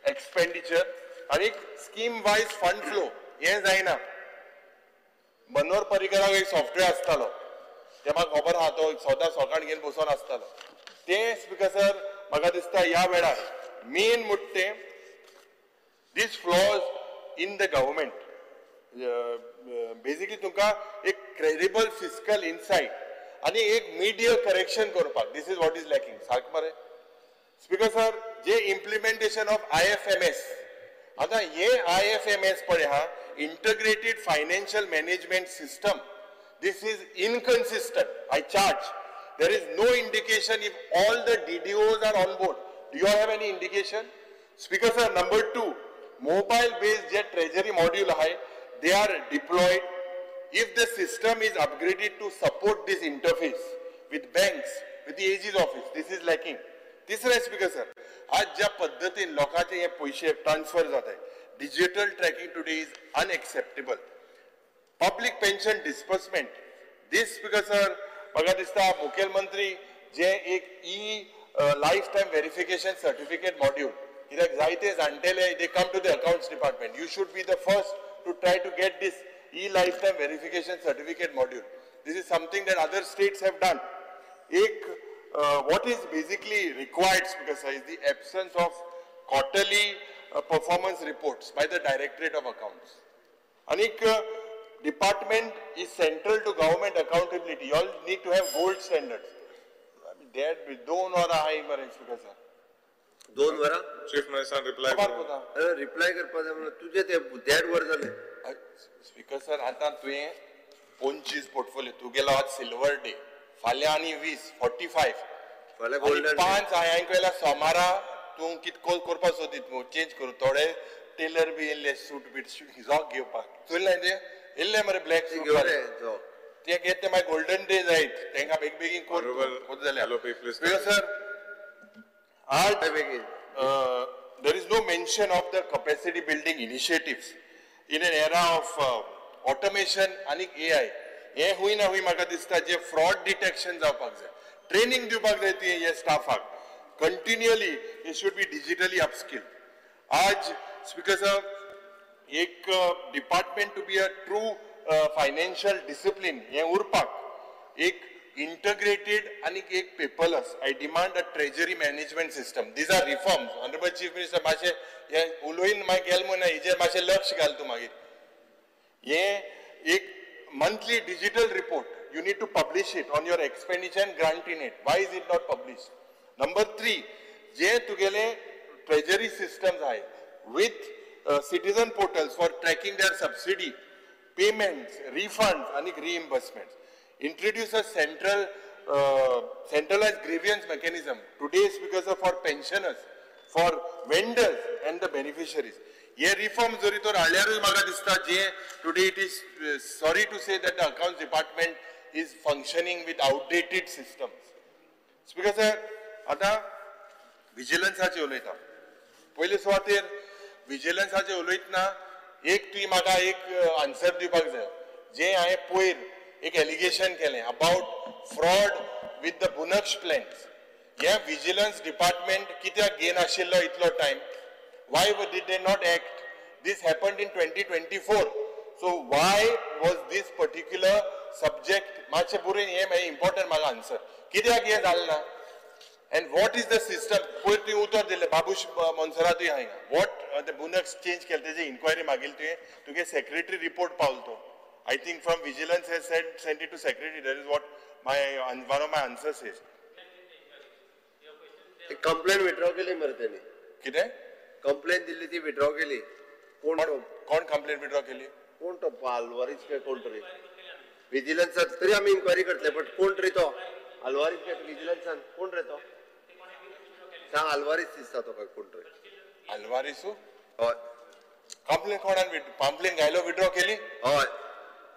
expenditure आनी scheme wise fund flow हें जायना. मनोहर पर्रीकराक एक सॉफ्टवेअर आसतालो, ते म्हाका खबर आहा, तो सदां सकाळ घेवन बसून आसतालो. तें स्पीकर सर म्हाका दिसता ह्या वेळार मेन म्हणटा तें these flaws in the government. Basically तुमकां एक क्रेडिबल फिस्कल इनसायट आनी एक मिडिया करेक्शन करपाक, this is what is lacking. सारकें मरे speaker sir, J implementation of IFMS, आतां हे IFMS पळय आहा, integrated financial management system, this is inconsistent. I charge there is no indication if all the DDOs are on board. Do you have any indication? Speaker sir, number 2, mobile based J treasury module आहाय they are deployed. If the system is upgraded to support this interface with banks, with the AG's office, this is lacking. तिसरें speaker sir, आज ज्या पद्दतीन लोकांचे हे पयशे transfer जाताय, digital tracking today is unacceptable. Public pension disbursement, this Speaker sir म्हाका दिसता मुखेलमंत्री जे एक e life time verification certificate module, कित्याक जायते जाणटेले they come to the accounts department, you should be the first to try to get this e-lifetime verification certificate module. This is something that other states have done. Ek, what is basically required, Speaker sir, is the absence of quarterly performance reports by the Directorate of Accounts. Anik department is central to government accountability. You all need to have gold standards. I mean, there be 2 वरां आहाय मरे Speaker sir. 2 वरां? Chief Minister reply. Reply करपाक जाय म्हणून तुजें तें 1.5 वर जालें. स्पीकर सर, आतां तुवें 25 पोर्टफोलियो तुगेलो आज सिल्वर डे, फाल्यां आनी 20 45, फाल्यां गोल्डन 5 हांवें केल्या सोमारा तूं कितको करपाक सोदीत मू चेंज करूं. थोडे टेलर बी येयल्ले सूट बीट जॉक घेवपाक चोयलें तें येयल्ले मरे ब्लॅक सूट ते घेत ते मागीर गोल्डन डे जायत तांकां बेग बेगीन कोर जाल्यार. स्पीकर सर, आज there is no mention of the capacity building initiatives in an era of automation आनी AI. हें हुंय ना हुंय म्हाका दिसता जे फ्रॉड डिटेक्शन जावपाक जाय, ट्रेनिंग दिवपाक जाय ती हे स्टाफाक continually, they should be digitally upskill. आज स्पीकर सर, एक department to be a true financial discipline हें उरपाक एक इंटग्रेटेड आनी एक paperless, I demand a treasury management system. These are reforms. Honourable chief minister, मातशें हें उलोवन मागीर गेल म्हणून हेजेर मातशें लक्ष घाल तूं मागीर. हें एक monthly digital report, you need to publish it on your expenditure and grant in it. Why is it not published? Number 3, जे तुगेले ट्रेजरी सिस्टम्स आहाय with citizen portals for tracking their subsidy payments, refunds आनी reimbursements. Introduce a centralized grievance mechanism. Today, Speaker sir, for pensioners, for vendors and the beneficiaries. हे reform जरी तर हाडल्यारूय म्हाका दिसता जे today it is sorry to say that the accounts department is functioning with outdated systems. Speaker sir, आतां विजिलन्साचेर उलयता. पयले सुवातेर विजिलन्साचेर उलयतना एक तुवें म्हाका एक आन्सर दिवपाक जाय. जे हांवें पयर एक एलिगेशन केलें about fraud with the Bhunaksh plans, हें विजिलन्स डिपार्टमेंट कित्याक घेयनाशिल्लो इतलो time? Why did they not act? This happened in 2024. So why was this particular subject मातशें बरोवन हें मागीर इम्पॉर्टंट म्हाका आन्सर कित्याक हें जालें ना? And what is the system? पयर तुवें उतर दिलें बाबूश मोन्सरातूय आहा हिंगा. What the बुनक्स चेंज केलें तेजी इन्क्वायरी मागिल्ली तुवें, तुगे सेक्रेटरी रिपोर्ट पावलो तो. I think from vigilance has sent it to secretary. That is what my one of my answers is. Complaint withdraw केली मरे तेणी. कितें? कंप्लेन दिल्ली ती विड्रॉ केली. कोण कोण कंप्लेन विड्रॉ केली? कोण तो आल्वारीस काय कोण तरी विजिलन्सान तरी आमी इन्क्वायरी करतले, बट कोण तरी तो आल्वारीस काय विजिलन्सान कोण रे तो सांग. आल्वारीस दिसता तो काय कोण तरी आल्वारीसू. हय. कंप्लेन कोणान कंप्लेन घायलो विड्रॉ केली? हय.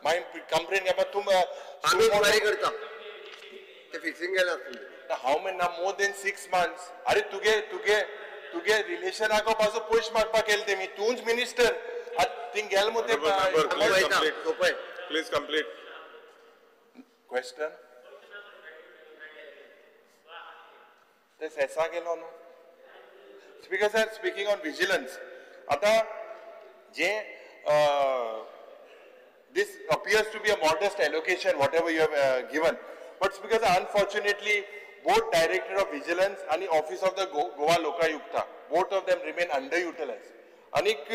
मागीर कंप्लेन घेवपाक तूं आमी इन्क्वायरी करता ते फिक्सिंग केलां आसतलें. How many now? More than 6 months. अरे तुगे तुगे तुगे रिलेशनाको पासून पयशे मागपाक केले तेमी, तूंच मिनिस्टर थिंग गेल मु ते. Please complete question. ते सेसा गेलो न्हू. Speaker sir, speaking on vigilance, आतां जे this appears to be a modest allocation whatever you have given, but speaker sir, unfortunately both Director of Vigilance and Office of the Goa Lokayukta, both of them remain underutilized. Anik,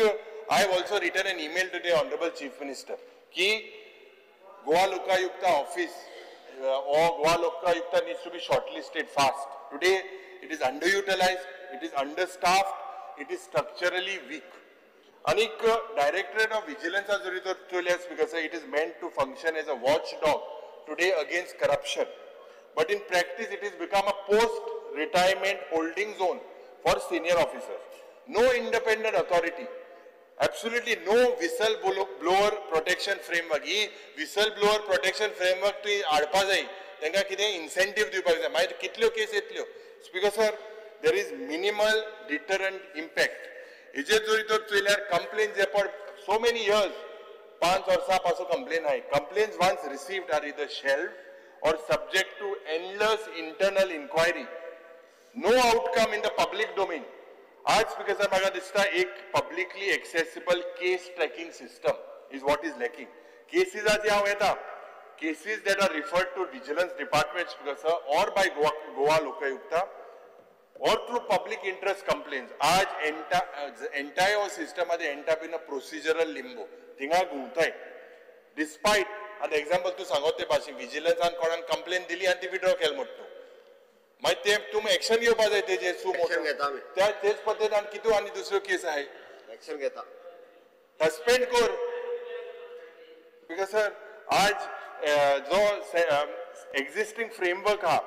I have also written an email to the Honorable Chief Minister ki Goa Lokayukta office or Goa Lokayukta needs to be shortlisted fast. Today it is underutilized, it is understaffed, it is structurally weak. Anik, Directorate of Vigilance has because it is meant to function as a watchdog today against corruption. But in practice, it has become a post-retirement holding zone for senior officers. No independent authority, absolutely no whistleblower protection framework. He whistleblower protection framework तुवें हाडपा जाय, तांकां कितें incentive दिवपाक जाय. मागीर कितल्यो केस येतल्यो. Speaker sir, there is minimal deterrent impact. हेजेर जरी तर चोयल्यार कंप्लेन जे for so many years, 5 वर्सां पासून कंप्लेन आहाय. Complaints once received are either shelved or subject to endless internal inquiry. No outcome in the public domain. आज speaker sir म्हाका दिसता एक publicly accessible case tracking system is what is lacking. केसीसाचे हांव येता, cases that are referred to vigilance department speaker sir or by Goa Lokayukta or through public interest complaints. आज entire सिस्टमाचे end up in a procedural limbo. थिंगा घुंवताय. Despite आतां example तूं सांगत ते भाशेन विजिलन्सान कोणाक कंप्लेन दिली आनी ती विड्रॉ केली म्हणटा तूं, मागीर ते तुमी एक्शन घेवपा जाय तेजेर. एक्शन घेता आमी त्या तेच पद्दतीन. आनी कितू आनी दुसऱ्यो केस आहाय एक्शन घेता, सस्पेंड कर. Because sir आज जो एक्झिस्टींग फ्रेमवर्क आहा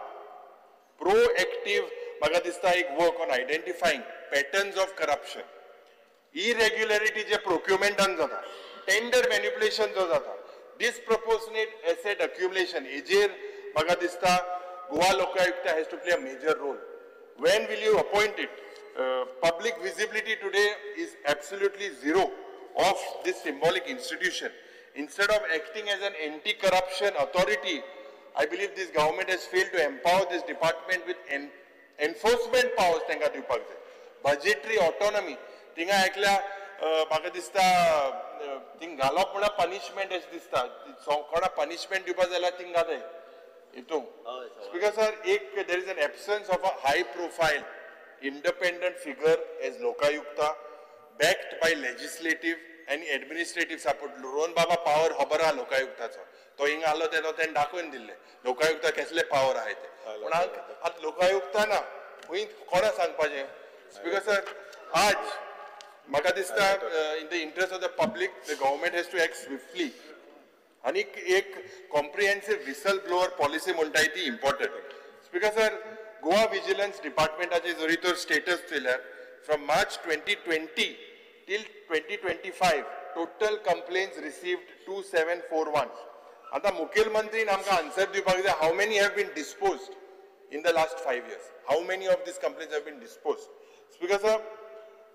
प्रोएक्टीव म्हाका दिसता एक work on identifying patterns of corruption, irregularity जे प्रोक्युमेंटान जाता, टेंडर मॅन्युपुलेशन जो जाता, disproportionate asset accumulation, हेजेर म्हाका दिसता Goa Lokayukta has to play a major role. When will you appoint it? Public visibility today is absolutely zero of this symbolic institution. Instead of acting as an anti-corruption authority, I believe this government has failed to empower this department with enforcement powers. तांकां दिवपाक जाय budgetary autonomy. थिंगा एकल्या म्हाका दिसता thing घालप म्हणल्यार punishment अशें दिसता. कोणा पनिशमेंट दिवपा जाल्यार थिंग घालय हितून. स्पीकर सर, एक there is an absence of a high profile independent figure as Lokayukta backed by legislative and administrative support. Rohan Baba power खबर आहा लोकायुक्ताचो, तो हिंगा आलो तेन्ना तेणें दाखोवन दिल्लें लोकायुक्ता कसले पावर आहाय ते. पूण आतां लोकायुक्ता ना, खंय कोणा सांगपाचें? स्पीकर सर, आज म्हाका दिसता in the interest of the public the government has to act swiftly. आनी एक कॉम्प्रिहेन्सिव व्हिसल ब्लोअर पॉलिसी म्हणटाय ती important. Speaker sir, Goa vigilance डिपार्टमेंटाचे जरी तर status चोयल्यार from March 2020 till 2025 total complaints received 2741. आतां मुखेलमंत्रीन आमकां आन्सर दिवपाक जाय, how many have been disposed in the last 5 years, how many of these complaints have been disposed. Speaker sir,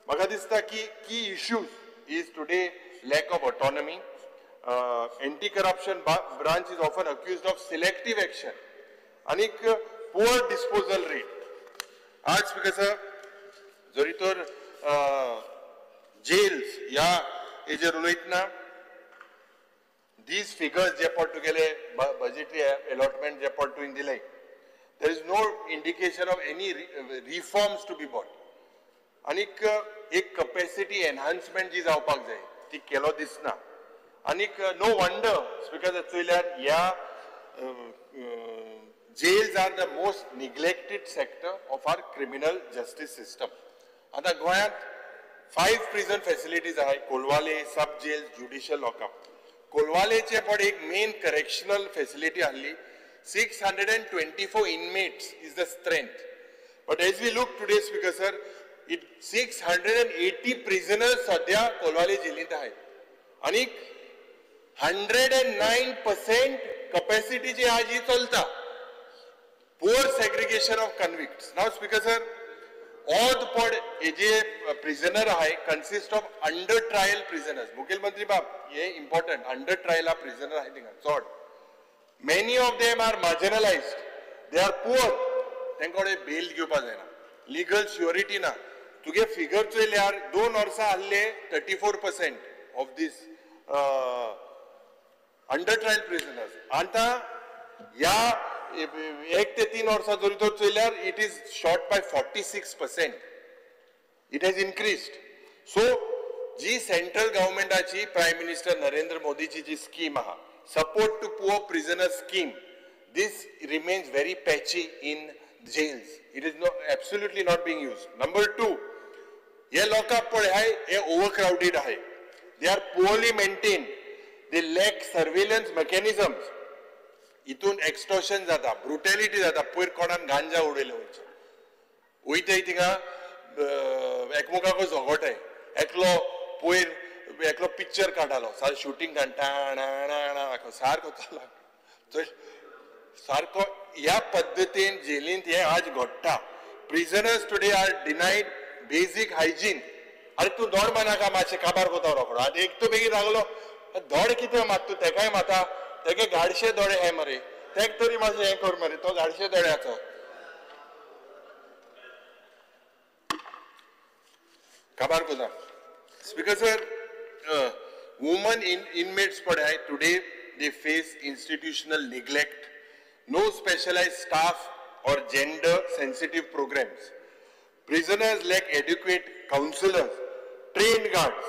म्हाका दिसता की key issues is today lack of autonomy. Anti corruption branch is often accused of selective action आनीक poor disposal rate. आज speaker sir, जरी तर gels ह्या हेजेर उलयतना these figures जे पड तुगेले बजेटरी अलॉटमेंट जे पड तुवें दिले, there is no indication of any reforms to be brought. आनीक एक कपॅसिटी एनहान्समेंट जी जावपाक जाय ती केलो दिसना. आनीक नो वंडर स्पीकर चोयल्यार ह्या jails are the most neglected sector of our criminal justice system. आतां गोंयांत 5 प्रिजन फॅसिलिटीज आहाय, Colvale, sub jail, judicial lockup. कोलवालेचे पण एक मेन करेक्शनल फॅसिलिटी आहली, 624 inmates is the strength. But as we look today speaker sir, it 680 prisoners सद्या कोलवाले जेलींत आहाय आनीक 109% capacity जी आज ही चलता. Poor segregation of convicts. Now speaker sir, odd पड हे जे प्रिजनर आहाय consist of under trial prisoners. मुखेलमंत्री बाब, हे इम्पॉर्टंट, अंडर ट्रायल प्रिजनर आहाय थिंगा चड. Many of them are marginalised, they are poor, तांकां कडेन बेल घेवपाक जायना, लिगल श्युअरिटी ना. तुगे फिगर चोयल्यार 2 वर्सां आहले 34% of these under trial prisoners. आतां ह्या 1 ते 3 वर्सां जरी तर चोयल्यार it is short by 46%, it has increased. So ji central गव्हर्मेंटाची prime minister Narendra मोदीची ji scheme आहा, support to poor prisoner scheme, this remains very patchy in jails. It is no absolutely not being used. Number 2, हे lockup पळय आहाय हे ओवरक्रावडीड आहाय, they are poorly maintained, they lack surveillance mechanisms. हितून extortion जाता, ब्रुटॅलिटी जाता. पयर कोणान गांजा उडयले वयचे वयताय थिंगा एकमेकाक झगोटाय. एकलो पयर एकलो पिक्चर काडटालो, सारको शुटींग काडटा सारको चल्ला सारको. ह्या पद्दतीन जेलींत हें आज घडटा. Prisoners today are denied basic hygiene. अरे तूं दोड मारनाका, मातशें काबार कोता रोकडो. आतां एक तो बेगीन लागलो दोड कितें मात तूं तेकाय माता, तेगे गाडशे दोळे हे मरे, तेक तरी मातशें हें कर मरे, तो गाडशे दोळ्याचो. काबार कोता. स्पीकर सर, women inmates पळय today they face institutional neglect, no specialized staff or gender sensitive programs. Prisoners lack adequate counselors, trained guards.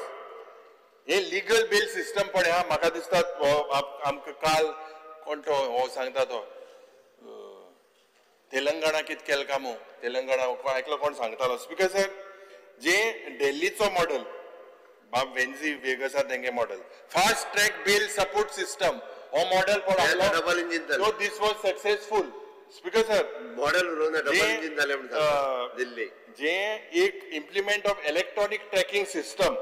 हे लिगल बेल सिस्टम पळय हा, म्हाका दिसता आमकां काल कोण तो हो सांगता तो तेलंगणा कितें केलें कामो, तेलंगणा एकलो कोण सांगतालो. स्पीकर सर, जे दिल्लीचो मॉडल बाब वेन्झी वेगसा तेंगे model, fast track bail support system हो मॉडल पळय, double engine. So this was successful. Speaker sir, model उलोवना, double engine जालें म्हणटा दिल्ली. जे एक implement of electronic tracking system,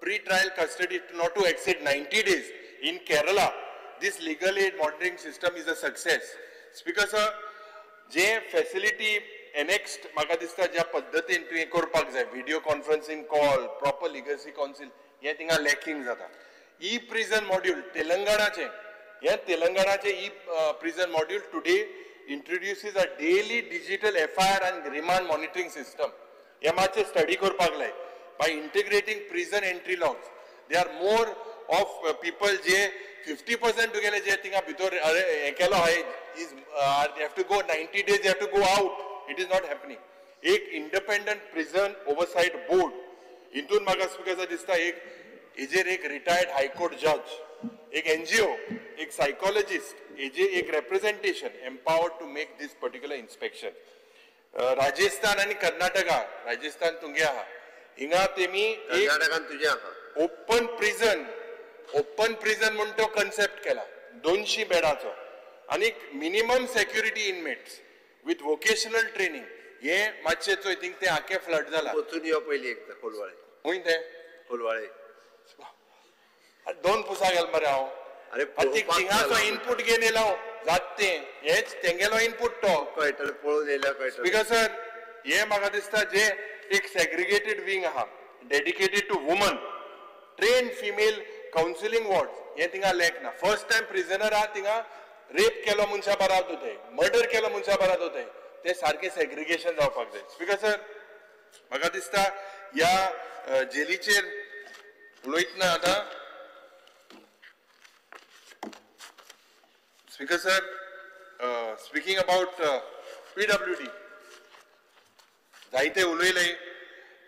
pre-trial custody not to exceed 90 days in Kerala, this legal aid monitoring system is a success. Speaker sir, J facility annexed म्हाका दिसता ज्या पद्दतीन तुवें करपाक जाय, video conferencing call, proper legacy council, हें थिंगा lacking जाता. ई प्रिजन मॉड्यूल तेलंगणाचें, हें तेलंगणाचें e prison module today introduces a daily digital FIR and remand monitoring system. हें मातशें स्टडी करपाक लाय. By integrating prison entry logs, there are more of people जे 50% तुगेले जे थिंगा भितर हें केलो आहाय is they have to go 90 days, they have to go out. It is not happening. एक इंडिपेंडंट प्रिजन ओवरसाइट बोर्ड, हितून म्हाका स्पीकर दिसता एक हेजेर एक रिटायर्ड हायकोर्ट जज, एक एनजीओ, एक सायकोलॉजिस्ट, हेजे एक representation empowered to make this particular inspection. Rajasthan आनी कर्नाटका, राजस्थान तुमगे आहा, हिंगा तेमी ओपन प्रिजन, ओपन प्रिजन म्हूण तो कन्सेप्ट केला, 200 बेडाचो आनी minimum security inmates with vocational training. हे मातशें चोय थिंग तें आख्खें फ्लड जाला. वचून यो पयलीं एकदां कोलवाळे. खूंय तें? कोलवाळे. दोन पुसा गेल मरे हांव. अरे थिंगाचो इनपूट घेवन येयला हांव जात तें हेच तेंगेलो इनपूट तो. कळटलें पळोवन येयल्या कळटलें. स्पीकर सर हे म्हाका दिसता जे एक सेग्रिगेटेड विंग आहा dedicated to woman trained female counselling ward हे थिंगा लॅक ना. फर्स्ट टायम प्रिजनर आहा थिंगा रेप केलो मनशा बराबर जाताय, मर्डर केलो मनशा बराबर जाताय, ते सारकें सेग्रिगेशन जावपाक जाय. स्पीकर सर म्हाका दिसता ह्या जेलीचेर उलयतना आतां speaker sir speaking about PWD जायते उलयले,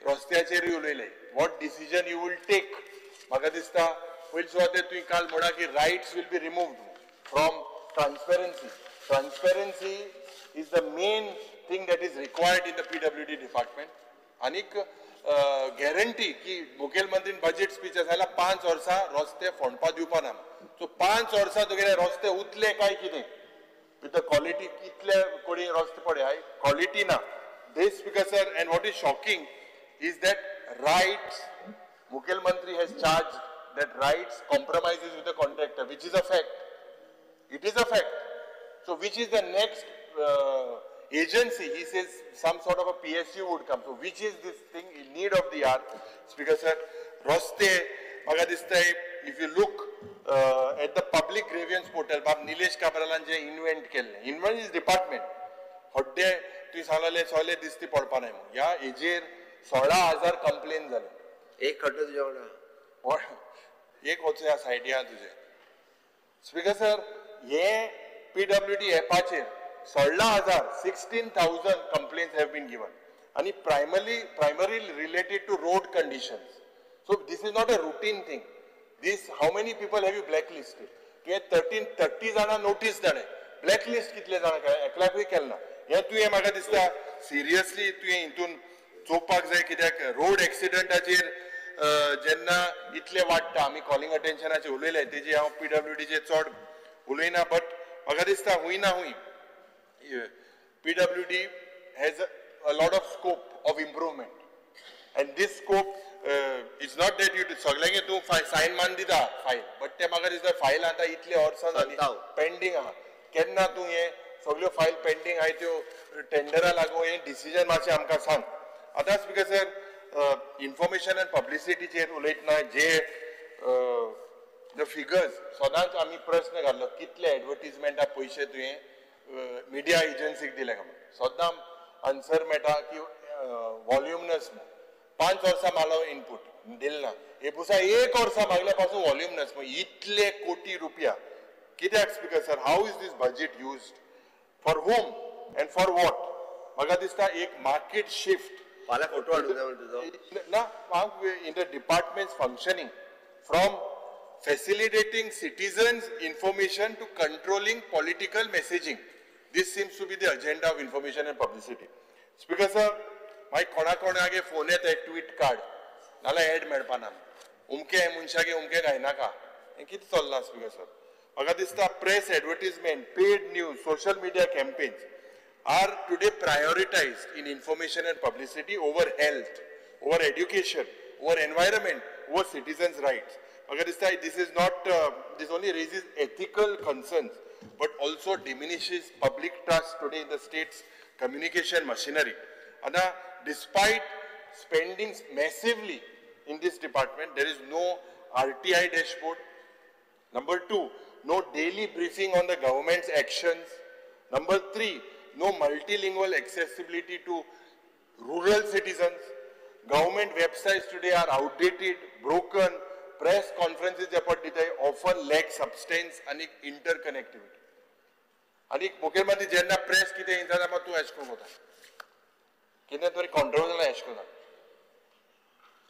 रस्त्याचेरूय उलयले. What decision you will take म्हाका दिसता पयले सुवातेर तुवें काल म्हणा की rights will be removed from transparency. Transparency is the main thing that is required in the PWD department. आनीक गॅरंटी की मुखेलमंत्रीन बजेट स्पीच आसा 5 वर्सां रस्ते फोंडपा दिवपा ना. सो 5 वर्सां तुगेले रस्ते उतले काय कितें विथ the quality कितले कोणी रस्ते पळय क्वॉलिटी ना. This speaker sir and what is shocking is that rights मुखेलमंत्री has charge that rights compromises with the contractor, which is a fact. It is a fact. So which is the next agency? He says some sort of a PSU would come. So which is this thing in need of the hour? Speaker sir, रस्ते म्हाका दिसता if you look at the public grievance portal, बाब निलेश काब्रालान जे invent केल्लें, invent is department, हड्डे तुवें सांगलें सोले दिसती पडपा नाय. ह्या हेजेर 16,000 कंप्लेन जाले. एक खड्डो तुज्या वांगडा एक वचूया सायडी आहा तुजें. स्पीकर सर हे PWD एपाचेर 16,000 16,000 complaints have been given आनी primarily related to road conditions. So this is not a routine thing. This how many people have you black listed? तुवें 30 जाणां नोटीस धाडले, ब्लॅक लिस्ट कितले जाणां केलें एकल्याकूय केलें ना. हें तुवें म्हाका दिसता सिरियसली तुवें हितून चोवपाक जाय कित्याक रोड एक्सिडंटाचेर जेन्ना इतले वाडटा आमी कॉलिंग अटेन्शनाचेर उलयले तेजी हांव PWDचेर चड उलयना, बट म्हाका दिसता हूंय ना हूंय PWD has a lot of scope of improvement and this scope is not that you सगल्यांक तूं सायन मान दिता फायल, बट ते म्हाका दिसता फायल आतां इतले वर्सां जालीं पेंडींग आहा, केन्ना तूं हें सगल्यो फायल पेंडींग आहाय त्यो टेंडरा लागून हें डिसिजन मातशें आमकां सांग. आतां स्पीकर सर इन्फॉर्मेशन एंड पब्लिसिटीचेर उलयतना जे the figures सदांच आमी प्रश्न घाल्लो कितले एडवर्टीजमेंटा पयशे तुवें मिडिया एजन्सीक दिले काय म्हणून, सदां आन्सर मेळटा की वॉल्युमनस. 5 वर्सां मागलो इनपूट दिलें ना, हे पुसा 1 वर्सा मागल्या पासून वॉल्युमनस इतले कोटी रुपया कित्याक? Speaker sir how is this budget used, for whom and for what? म्हाका दिसता एक मार्केट शिफ्ट फाल्यां फोटो हाडूंक जाय म्हणटा तुजो ना in the departments functioning from facilitating citizens information to controlling political messaging. This seems to be the agenda of information and publicity. Speaker sir, मागीर कोणा कोणागे फोन येता ट्वीट काड नाल्यार एड मेळपा ना, उमके मनशागे उमके घायनाका, हें कितें चल्लां? स्पीकर सर म्हाका दिसता press advertisement, paid news, social media campaigns are today prioritized in information and publicity over health, over education, over environment, over citizens' rights. म्हाका दिसता this is not, this only raises ethical concerns but also diminishes public trust today in the state's communication machinery. आतां despite spending massively in this department, there is no RTI dashboard. Number 2, no daily briefing on the government's actions. Number 3, no multilingual accessibility to rural citizens. Government websites today are outdated, broken. Press conferences often lack substance and interconnectivity. आनी मुखेलमंत्री जेन्ना press कितें येता जाल्यार तूं अशें करून वता, कितें तरी कॉन्ट्रोवर्सल अशें करून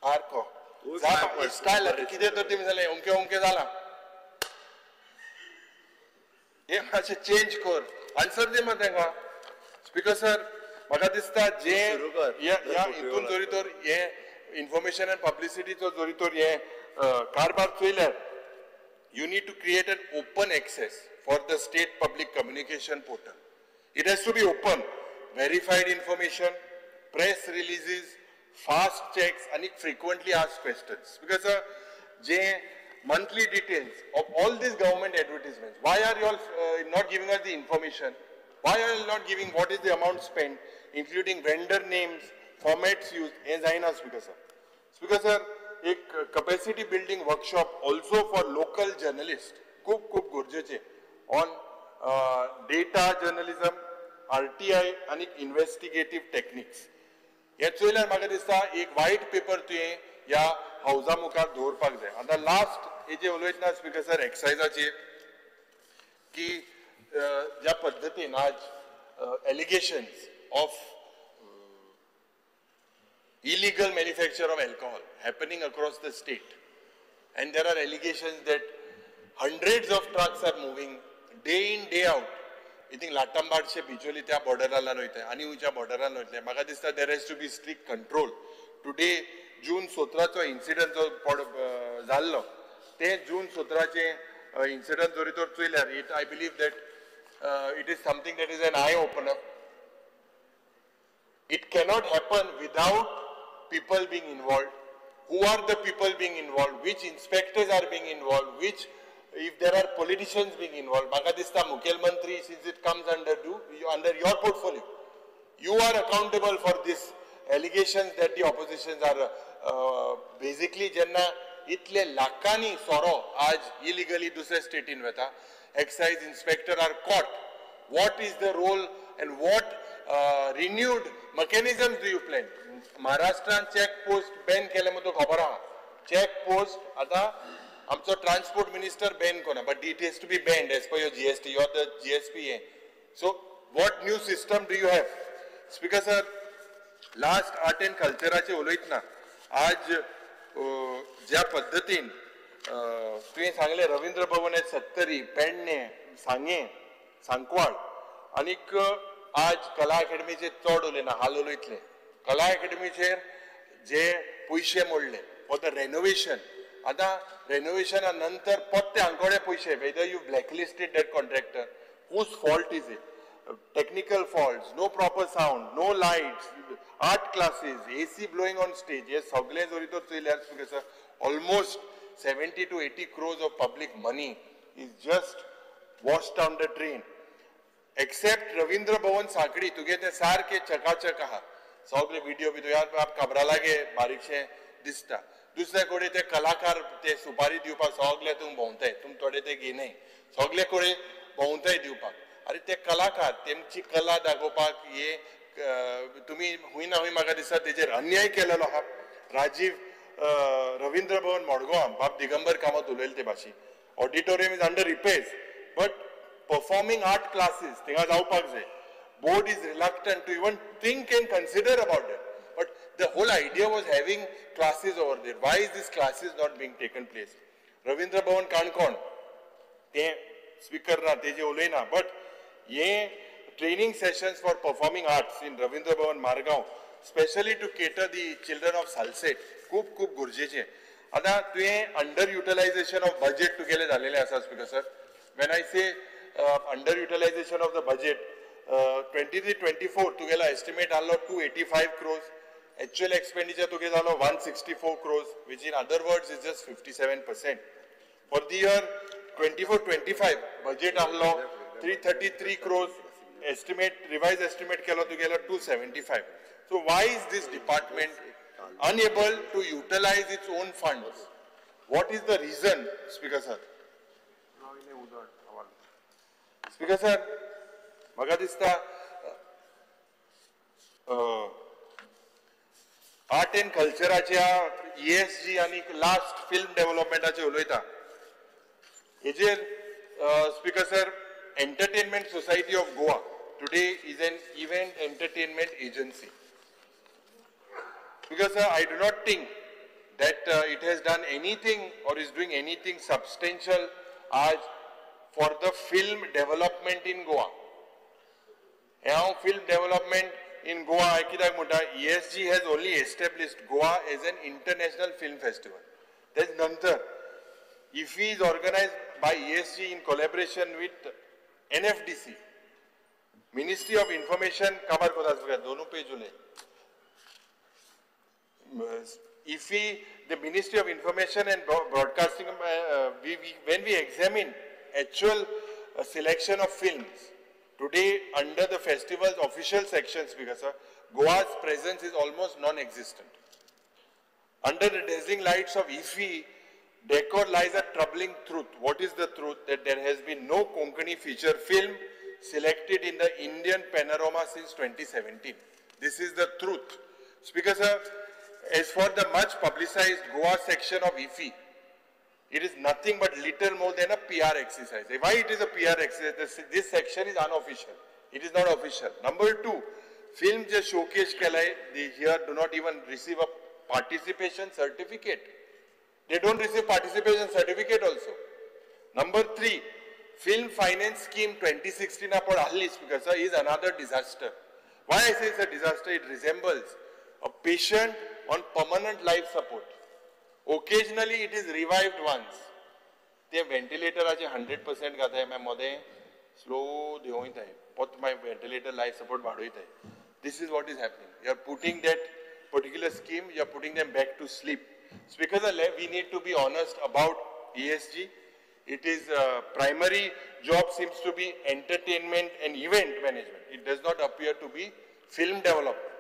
सारको स्टायल कितें तर तुमी जालें अमकें अमकें जालां, हें मातशें चेंज कर, आन्सर दी मरे तांकां. स्पीकर सर म्हाका दिसता जे ह्या हितून जरी तर हें इन्फॉर्मेशन एंड पब्लिसिटीचो जरी तर हें कारभार चोयल्यार you need to create an open access for the state public communication portal. It has to be open. verified information, press releases, fast checks आनी frequently asked questions. Because J monthly details of all these government advertisements, why are you all not giving us the information? Why are you not giving what is the amount spent, including vendor names, formats used? हें जायना speaker sir. Speaker sir, एक capacity building workshop also for local journalist खूब खूब गरजेचें on data journalism, RTI आनी इन्व्हेस्टिगेटीव techniques. हें चोयल्यार म्हाका दिसता एक वायट पेपर तुवें ह्या हावजा मुखार दवरपाक जाय. आतां लास्ट हेजे उलयतना स्पीकर सर एक्सायजाचेर की ज्या पद्दतीन आज allegations of illegal manufacture of alcohol happening across the state, and there are allegations that hundreds of trucks are moving day in day out. I think लाटांबाडशे Bicholim त्या बॉर्डरान वयता आनी खंयच्या बॉर्डरान वयतले. म्हाका दिसता there has to be strict control. Today June 17चो incident जो जाल्लो ते जून 17चें इन्सिडंट जरी तर चोयल्यार it I believe that it is something that is an eye opener. It cannot happen without people being involved. Who are the people being involved? Which inspectors are being involved? Which, if there are politicians being involved? Maka dista Mukhyamantri, since it comes under your portfolio, you are accountable for this allegations that the oppositions are basically jenna itle lakhani soro aaj illegally dusre state in veta. Excise inspector are caught. What is the role and what renewed mechanisms do you plan? Maharashtra check post ban केले म्हण तुका खबर आहा. Check post आतां आमचो transport minister Ben कोना, but it has to be banned as per your GST, your the GSP हे. So what new system do you have? Speaker sir, last art and कल्चराचे उलयतना आज ज्या पद्दतीन तुवें सांगलें रवींद्र भवन हे सत्तरी, पेडणे, सांगें, सांकवाळ आनीक आज कला अकॅडमीचेर चड उलयना, हाल उलयतले. कला अकॅडमीचेर जे पयशे मोडले फॉर the renovation, आतां रेनोवेशना नंतर परते आंकोडे पयशे, whether you blacklisted that contractor, whose fault is it? Technical faults, no proper sound, no lights, art classes, AC blowing on stage, हे सगळें जरी तर चोयल्यार sir almost 70 to 80 crores of public money is just washed down the drain. Except Ravindra Bhavan Sanquelim तुगे ते सारके चकाचक आहा, सगळे व्हिडिओ बी तुज्या काब्रालागे बारीकशें दिसता. दुसरे कडेन ते कलाकार ते सुपारी दिवपाक सगळे तूं भोंवताय, तुम थोडे ते घेनाय, सगळे कडेन भोंवताय दिवपाक. आरे ते कलाकार तेमची कला दाखोवपाक हे तुमी हुंय ना हुंय म्हाका दिसता तेजेर अन्याय केलेलो आहा. राजीव रवींद्र भवन मडगांव बाब दिगंबर कामत उलयले ते भाशेन, auditorium is under repairs but performing art classes थिंगा जावपाक जाय. Board is reluctant to even think and consider about it, but the whole idea was having classes over there. Why is this classes not being taken place? Ravindra Bhavan Canacona तें speaker ना, तेजेर उलयना, but hey training sessions for performing arts in Ravindra Bhavan Margao, specially to cater the children of Salcete, खूब खूब गरजेचें. आतां तुवें under utilisation of budget तुगेलें जालेलें आसा speaker sir. When I say under utilisation of the budget, 23-24 तुगेलो estimate आहलो 285 crores, actual expenditure तुगे जालो 164 crores, which in other words is just 57%. For the year 24-25 budget आहलो 333 crores, estimate revise estimate केलो तुगेलो 275. So why is this department unable to utilize its own funds? What is the reason, Speaker sir? Speaker sir, म्हाका दिसता art and कल्चराच्या ESG आनी last film डेव्हलपमेंटाचे उलयता हेजेर speaker sir, Entertainment Society of Goa today is an event entertainment agency. Because I do not think that it has done anything or is doing anything substantial as for the film development in Goa. Now, film development in Goa, ESG has only established Goa as an international film festival. That's Nantar. IFFI is organized by ESG in collaboration with NFDC. Ministry of Information काबार कोता दोनू पेज उलय. If we, the Ministry of Information and Broadcasting, when we examine actual selection of films, today under the festival's official sections, because Goa's presence is almost non-existent. Under the dazzling lights of IFFI, decor lies a troubling truth. What is the truth? That there has been no Konkani feature film selected in the Indian panorama since 2017. This is the truth. Speaker sir, as for the much publicized Goa section of IFFI, it is nothing but little more than a PR exercise. Why it is a PR exercise? This section is unofficial. It is not official. Number two, film just showcase kelai, they here do not even receive a participation certificate. They don't receive participation certificate also. Number three, Film Finance Scheme 2016 apod ahli, Speaker sir, is another disaster. Why I say it's a disaster? It resembles a patient on permanent life support. Occasionally it is revived once. ते ventilator 100% गाताय my मोदे slow देवोयताय pot my ventilator life support वाडोयताय. This is what is happening. You are putting that particular scheme, you are putting them back to sleep. Speaker sir, we need to be honest about ESG. It is primary job seems to be entertainment and event management. It does not appear to be film development.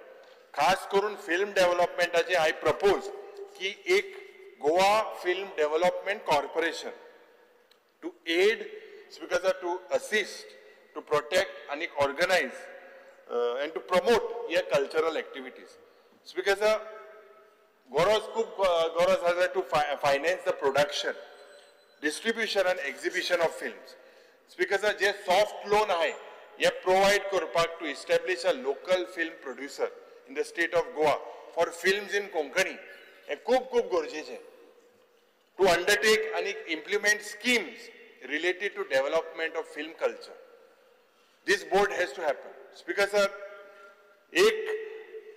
खास करून film डेव्हलपमेंटाचे I propose की एक Goa film development corporation to aid, speaker sir, to assist, to protect आनी organise and to promote hey cultural activities. Speaker sir, गरज खूब गरज आसा to finance the production, distribution and exhibition of films. Speaker sir, J soft loan आहे हे provide करपाक to establish a local film producer in the state of Goa for films in Konkani हे खूब खूब गरजेचें. To undertake आनी implement schemes related to development of film culture. This board has to happen. Speaker sir, एक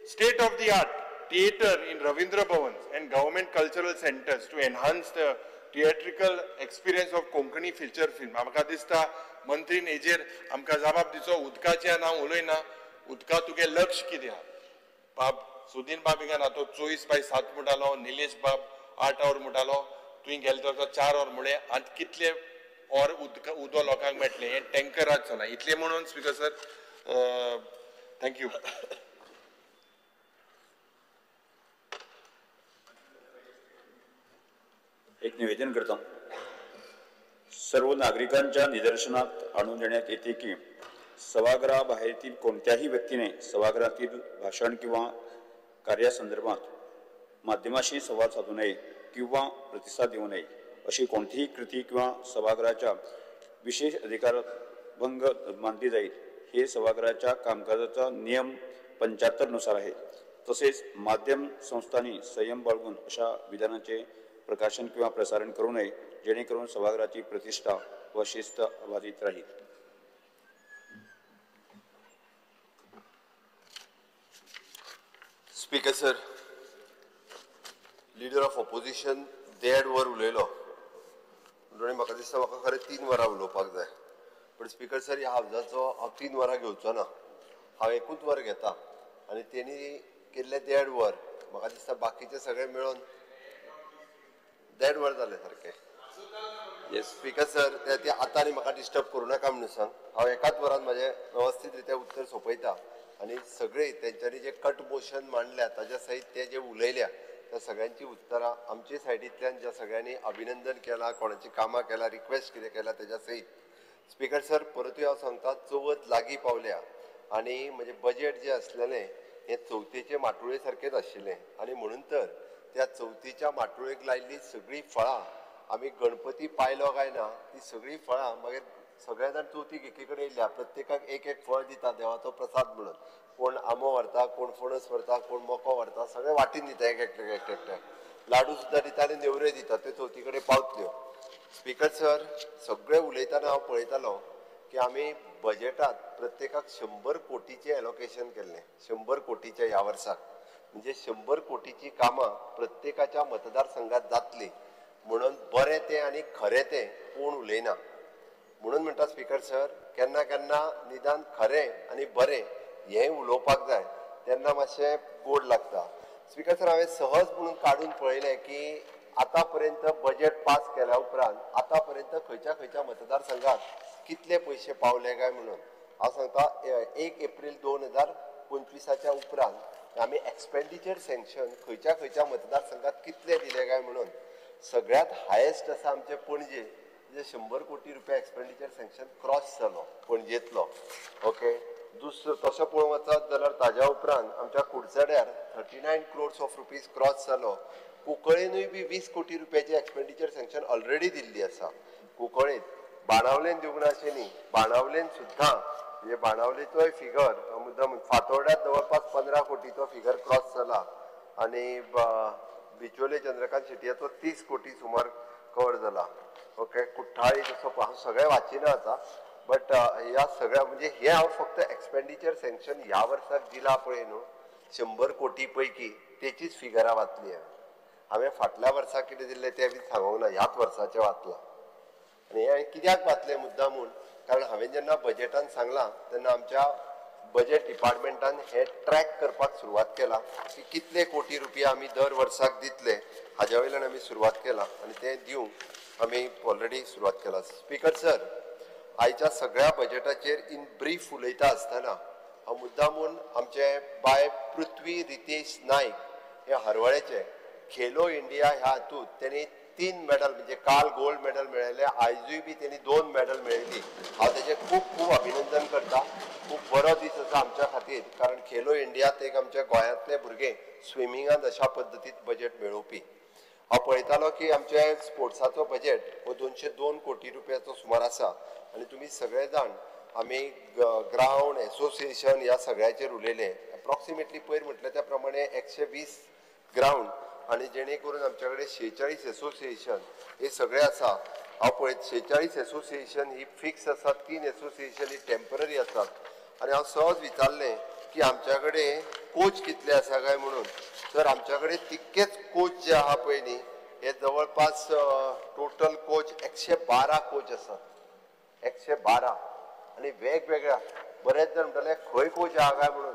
state of the art theatre in Ravindra Bhavan and government cultural centres to enhance the theatrical experience of Konkani feature film. आमकां दिसता मंत्रीन हेजेर आमकां जबाब दिचो. उदकाचें नांव उलयना, उदका तुगे लक्ष कितें आहा. बाब सुदीन बाब हिंगा ना तो 24/7 म्हणटालो, निलेश बाब 8 वर म्हणटालो, तुवें गेले तो 4 वर म्हळें. आतां कितले वर उदक उदो लोकांक मेळटलें हें टँकराच चला. इतलें म्हणून स्पीकर सर, thank you. एक निवेदन करता. सर्व नागरिकांच्या निदर्शनात आणून देण्यात येते की सभागृहाबाहेरील कोणत्याही व्यक्तीने सभागृहातील भाषण किंवा कार्यासंदर्भात माध्यमाशी संवाद साधू नये किंवा प्रतिसाद देऊ नये. अशी कोणतीही कृती किंवा सभागृहाच्या विशेष अधिकारभंग मानली जाईल. हे सभागृहाच्या कामकाजाचा नियम 75 नुसार आहे. तसेच माध्यम संस्थांनी संयम बाळगून अशा विधानाचे प्रकाशन किंवा प्रसारण करू नये जेणेकरून सभागृहाची प्रतिष्ठा व शिस्त अबाधित राहील. Speaker sir, leader of opposition 1.5 वर उलयलो म्हणून म्हाका दिसता म्हाका खरें 3 वरां उलोवपाक जाय. पण स्पीकर सर, ह्या हावजाचो हांव 3 वरां घेवचो ना, हांव 1 वर घेता आनी तेणी केल्लें 1.5 वर म्हाका दिसता बाकीचे सगळे मेळून 1.5 वर जालें सारकें. स्पीकर सर, ते आतां आनी म्हाका डिस्टर्ब करूं नाका म्हणून सांग. हांव 1 वरान म्हाजें वेवस्थीत रित्या उत्तर सोंपयता आनी सगळे तेंच्यांनी जे कट मोशन मांडल्या ताज्या सयत ते जे उलयल्या त्या सगळ्यांची उत्तरां आमचे सायडींतल्यान ज्या सगळ्यांनी अभिनंदन केलां, कोणाची कामां केलां, रिक्वेस्ट कितें केलां तेज्या सयत. स्पीकर सर, परतूय हांव सांगता, चवथ लागीं पावल्या आनी म्हजें बजेट जें आसलेलें हें चवथीचे माटुळे सारकेंच आशिल्लें आनी म्हणून तर त्या चवथीच्या माटुळेक लायिल्लीं सगळीं फळां आमी गणपती पायलो काय ना ती सगळीं फळां मागीर सगळे जाण चवथीक एकी कडेन येयल्या, प्रत्येकाक एक एक फळ दिता देवाचो प्रसाद म्हणून. कोण आंबो व्हरता, कोण फणस व्हरता, कोण मको व्हरता, सगळे वांटीन दिता एक एकट्याक एक एकट्याक. लाडू सुद्दां दिता आनी नेवऱ्यो दिता, त्यो चवथी कडेन पावतल्यो. स्पीकर सर, सगळे उलयतना हांव पळयतालो की आमी बजेटात प्रत्येकाक 100 कोटीचें एलोकेशन केल्लें, 100 कोटीचें ह्या वर्साक. म्हणजे 100 कोटीची कामां प्रत्येकाच्या मतदारसंघात जातली म्हणून बरें तें आनी खरें तें कोण उलयना. म्हणून म्हणटा स्पीकर सर, केन्ना केन्ना निदान खरें आनी बरें हें उलोवपाक जाय, तेन्ना मातशें गोड लागता. स्पीकर सर, हांवें सहज म्हणून काडून पळयलें की आतां पर्यंत बजेट पास केल्या उपरांत आतां पर्यंत खंयच्या खंयच्या मतदारसंघात कितले पयशे पावले काय म्हणून. हांव सांगता, 1 एप्रील 2025 उपरांत आमी एक्सपेंडिचर सँक्शन खंयच्या खंयच्या मतदारसंघात कितले दिले काय म्हणून. सगळ्यात हायेस्ट आसा आमचे पणजे, जे 100 कोटी रुपया एक्सपेंडिचर सँक्शन क्रॉस जालो पणजेंतलो. ओके, दुसरो तसो पळोवंक वचत जाल्यार ताज्या उपरांत आमच्या कुडचड्यार 39 क्रोर्स ऑफ रुपीज क्रॉस जालो. कुंकळेनूय बी 20 कोटी रुपयाची एक्सपेंडिचर सँक्शन ऑलरेडी दिल्ली आसा कुंकळेंत. बाणावलेन दिवंक ना अशें न्ही, बाणावलेन सुद्दां म्हणजे बाणावलेचोय फिगर मुद्दाम फातोर्ड्यात जवळपास 15 कोटीचो फिगर क्रॉस जाला आनी बिचोले चंद्रकांत शेटयाचो 30 कोटी सुमार कवर जाला. ओके, कुठ्ठाळी तसो हांव सगळें वाचिना आतां, बट ह्या सगळ्या म्हणजे हे हांव फक्त एक्सपेंडिचर सँक्शन ह्या वर्साक दिला पळय न्हू 100 कोटी पैकी तेचीच फिगरां वाचली हांवें. हांवें फाटल्या वर्सा कितें दिल्लें तें बी सांगूंक ना, ह्याच वर्साचें वाचलां. आनी हें कित्याक वाचलें मुद्दाम म्हूण, कारण हांवें जेन्ना बजेटान सांगलां तेन्ना आमच्या बजेट डिपार्टमेंटान हें ट्रॅक करपाक सुरवात केला की कितले कोटी रुपया आमी दर वर्साक दितले हाज्या वयल्यान आमी सुरवात केला आनी तें दिवंक आमी ऑलरेडी सुरवात केला. स्पीकर सर, आयच्या सगळ्या बजेटाचेर इन ब्रीफ उलयता आसतना हांव मुद्दामून आमचे बाय पृथ्वी रितेश नायक हे हरवळेचे खेलो इंडिया ह्या हातूंत तेणी 3 मॅडल म्हणजे काल गोल्ड मॅडल मेळयलें, आयजूय बी तेणी 2 मॅडल मेळयली. हांव तेजें खूब खूब अभिनंदन करता. खूब बरो दीस आसा आमच्या खातीर, कारण खेलो इंडियात एक आमच्या गोंयांतले भुरगे स्विमिंगांत अशा पद्दतीत बजेट मेळोवपी. हांव पळयतालो की आमच्या स्पोर्ट्साचो बजेट हो 202 कोटी रुपयाचो सुमार आसा आनी तुमी सगळे जाण आमी ग्रावंड एसोसिएशन ह्या सगळ्याचेर उलयले. एप्रॉक्सिमेटली पयर म्हटलें त्या प्रमाणे 120 ग्रावंड आनी जेणे करून आमच्या कडेन 46 एसोसिएशन हे सगळे आसा. हांव पळयत 46 एसोसिएशन ही फिक्स आसा, 3 एसोसिएशन ही टेम्पररी आसात. आनी हांव सहज विचारलें की आमच्या कडेन कोच कितले आसा काय म्हणून, तर आमच्या कडेन तितकेच कोच जे आहा पळय न्ही हे जवळपास टोटल कोच 112 कोच आसात, 112. आनी वेगवेगळ्या बरेच जाण म्हणटाले खंय कोच आहा काय म्हणून.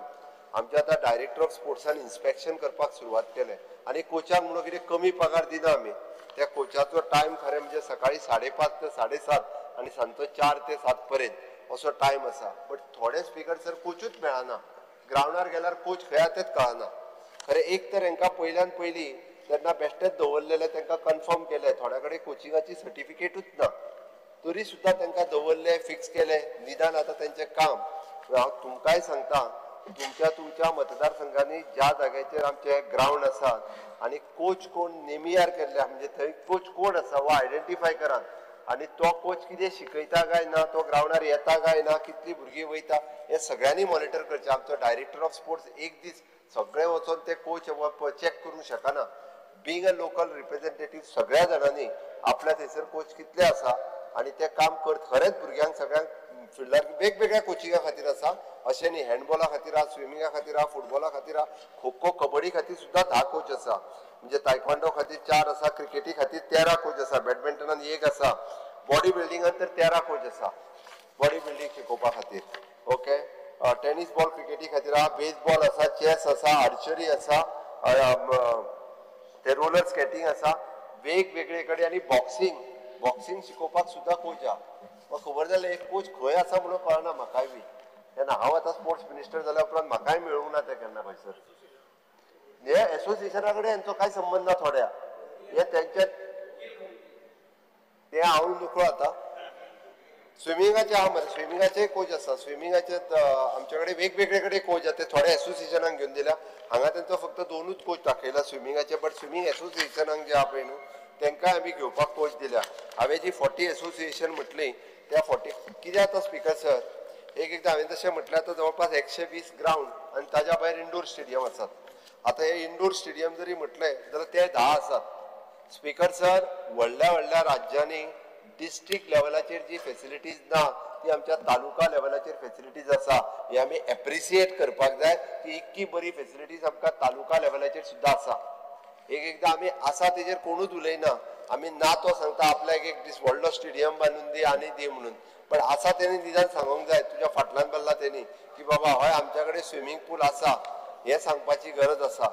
आमच्या आतां डायरेक्टर ऑफ स्पोर्ट्सान इन्स्पेक्शन करपाक सुरवात केलें आनी कोचाक म्हणून कितें कमी पगार दिना आमी. त्या कोचाचो टायम खरें म्हणजे सकाळी 5:30 ते 7:30 आनी सांजचो 4 ते 7 पर्यंत असो टायम आसा. बट थोडे स्पीकर सर कोचूच मेळना, ग्रावंडार गेल्यार कोच खंय आसा तेच कळना. खरें एक तर हांकां पयल्यान पयलीं तेन्ना बेश्टेच दवरलेले तांकां कन्फर्म केलें, थोड्या कडेन कोचिंगाची सर्टिफिकेटूच ना तरी सुद्दां तांकां दवरले, फिक्स केले. निदान आतां तेंचें काम हांव तुमकांय सांगता, तुमच्या तुमच्या मतदारसंघांनी ज्या जाग्याचेर आमचे ग्रावंड आसात आनी कोच कोण नेमियार केल्ले म्हणजे थंय कोच कोण आसा हो आयडेंटिफाय करात आनी तो कोच कितें शिकयता काय ना, तो ग्रावंडार येता काय ना, कितलीं भुरगीं वयता हें सगळ्यांनी मॉनिटर करचें. आमचो डायरेक्टर ऑफ स्पोर्ट्स एक दीस सगळे वचोन ते कोच चॅक करूंक शकना. बीइंग अ लोकल रिप्रेझेंटेटीव सगळ्या जाणांनी आपल्या थंयसर कोच कितले आसा आनी ते काम करत खरेंच भुरग्यांक सगळ्यांक फिल्डार वेगवेगळ्या कोचिंगा खातीर आसा अशें न्ही, हँडबॉला खातीर आहा, स्विमिंगा खातीर आहा, फुटबॉला खातीर आहा, खो खो कबड्डी खातीर सुद्दां 10 कोच आसा, म्हणजे तायक्वांडो खातीर 4 आसा, क्रिकेटी खातीर 13 कोच आसा, बॅडमिंटनान 1 आसा, बॉडी बिल्डिंगान तर 13 कोच आसा बॉडी बिल्डींग शिकोवपा खातीर. ओके, टेनीस बॉल क्रिकेटी खातीर आहा, बेसबॉल आसा, चॅस आसा, आर्चरी आसा, ते रोलर स्केटींग आसा, वेगवेगळे कडेन आनी बॉक्सिंग, बॉक्सिंग शिकोवपाक सुद्दां कोच आहा. म्हाका खबर जालें एक कोच खंय आसा म्हणून कळना म्हाकाय बी, तेन्ना हांव आतां स्पोर्ट्स मिनिस्टर जाल्या उपरांत म्हाकाय मेळूंक ना तें केन्ना खंयसर. हे एसोसिएशना कडेन हेंचो कांय संबंद ना, थोड्या हे तेंचे ते हांव नकळो. आतां स्विमिंगाचे आहा मरे, स्विमिंगाचे कोच आसा, स्विमिंगाचे आमचे कडेन वेगवेगळे कडेन कोच आसा, ते थोड्या एसोसिएशनाक घेवन दिल्या. हांगा तेंचो फक्त 2च कोच दाखयला स्विमिंगाचे, बट स्विमींग एसोसिएशनाक जे आहा पळय न्हू तांकां आमी घेवपाक कोच दिल्या. हांवें जी 40 एसोसिएशन म्हटली त्या 40 कितें आतां स्पीकर सर एक एकदां हांवें तशें म्हटल्यार आतां जवळपास 120 ग्रावंड आनी ताज्या भायर इंडोर स्टेडियम आसात. आतां हे इंडोर स्टेडियम जरी म्हटलें जाल्यार ते 10 आसात. स्पीकर सर, व्हडल्या व्हडल्या राज्यांनी डिस्ट्रिक्ट लेवलाचेर जी फेसिलिटीज ना ती आमच्या तालुका लेवलाचेर फेसिलिटीज आसा. हे आमी एप्रिसिएट करपाक जाय की इतकी बरी फेसिलिटीज आमकां तालुका लेवलाचेर सुद्दां आसा. एक एकदां आमी आसा तेजेर कोणूच उलयना, आमी ना तो सांगता आपल्याक एक दीस व्हडलो स्टेडियम बांदून दी आनी दी म्हणून, पण आसा तेणी निदान सांगूंक जाय तुज्या फाटल्यान बसला तेणी की बाबा हय आमच्या कडेन स्विमींग पूल आसा, हें सांगपाची गरज आसा.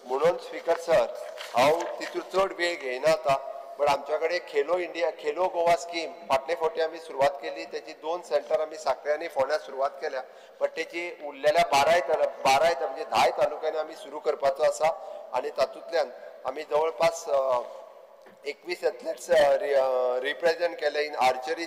म्हणून स्पीकर सर हांव तितून चड वेळ घेयना आतां, पण आमच्या कडेन खेलो इंडिया खेलो गोवा स्कीम फाटले फावटी आमी सुरवात केली, तेची 2 सेंटर आमी साखळे आनी फोंड्या सुरवात केल्या, पण तेची उरलेल्या 12 म्हणजे 10 तालुक्यांनी आमी सुरू करपाचो आसा आनी तातूंतल्यान आमी जवळपास 21 एथलेट्स रिप्रेझेंट केले in archery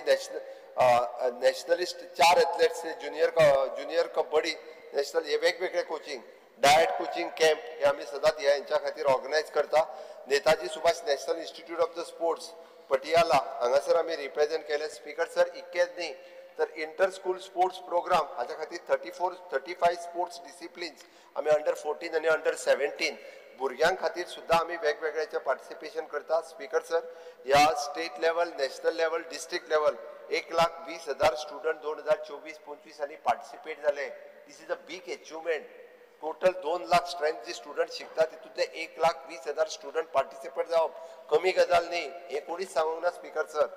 nationalist, 4 athletes junior kabaddi national, हे वेगवेगळे कोचिंग डायट कोचिंग कॅम्प हे आमी सदांच ह्या हेंच्या खातीर ऑर्गनायज करता. Netaji Subhash national institute of the sports Patiala हांगासर आमी रिप्रेझेंट केले. स्पीकर सर इतकेच न्ही तर इंटर स्कूल स्पोर्ट्स प्रोग्राम हाच्या खातीर 34-35 स्पोर्ट्स डिसिप्लिन्स आमी अंडर 14 आनी अंडर 17 भुरग्यां खातीर सुद्दां आमी वेगवेगळ्याचें पार्टिसिपेशन करता. स्पीकर सर ह्या state level, national level, district level 1,20,000 student 2024-25 आनी पार्टिसिपेट जाले. This is a big achievement. Total 2 lakh strength ji student शिकता तितूंतले 1,20,000 स्टुडंट पार्टिसिपेट जावप कमी गजाल न्ही, हें कोणीच सांगूंक ना स्पीकर सर.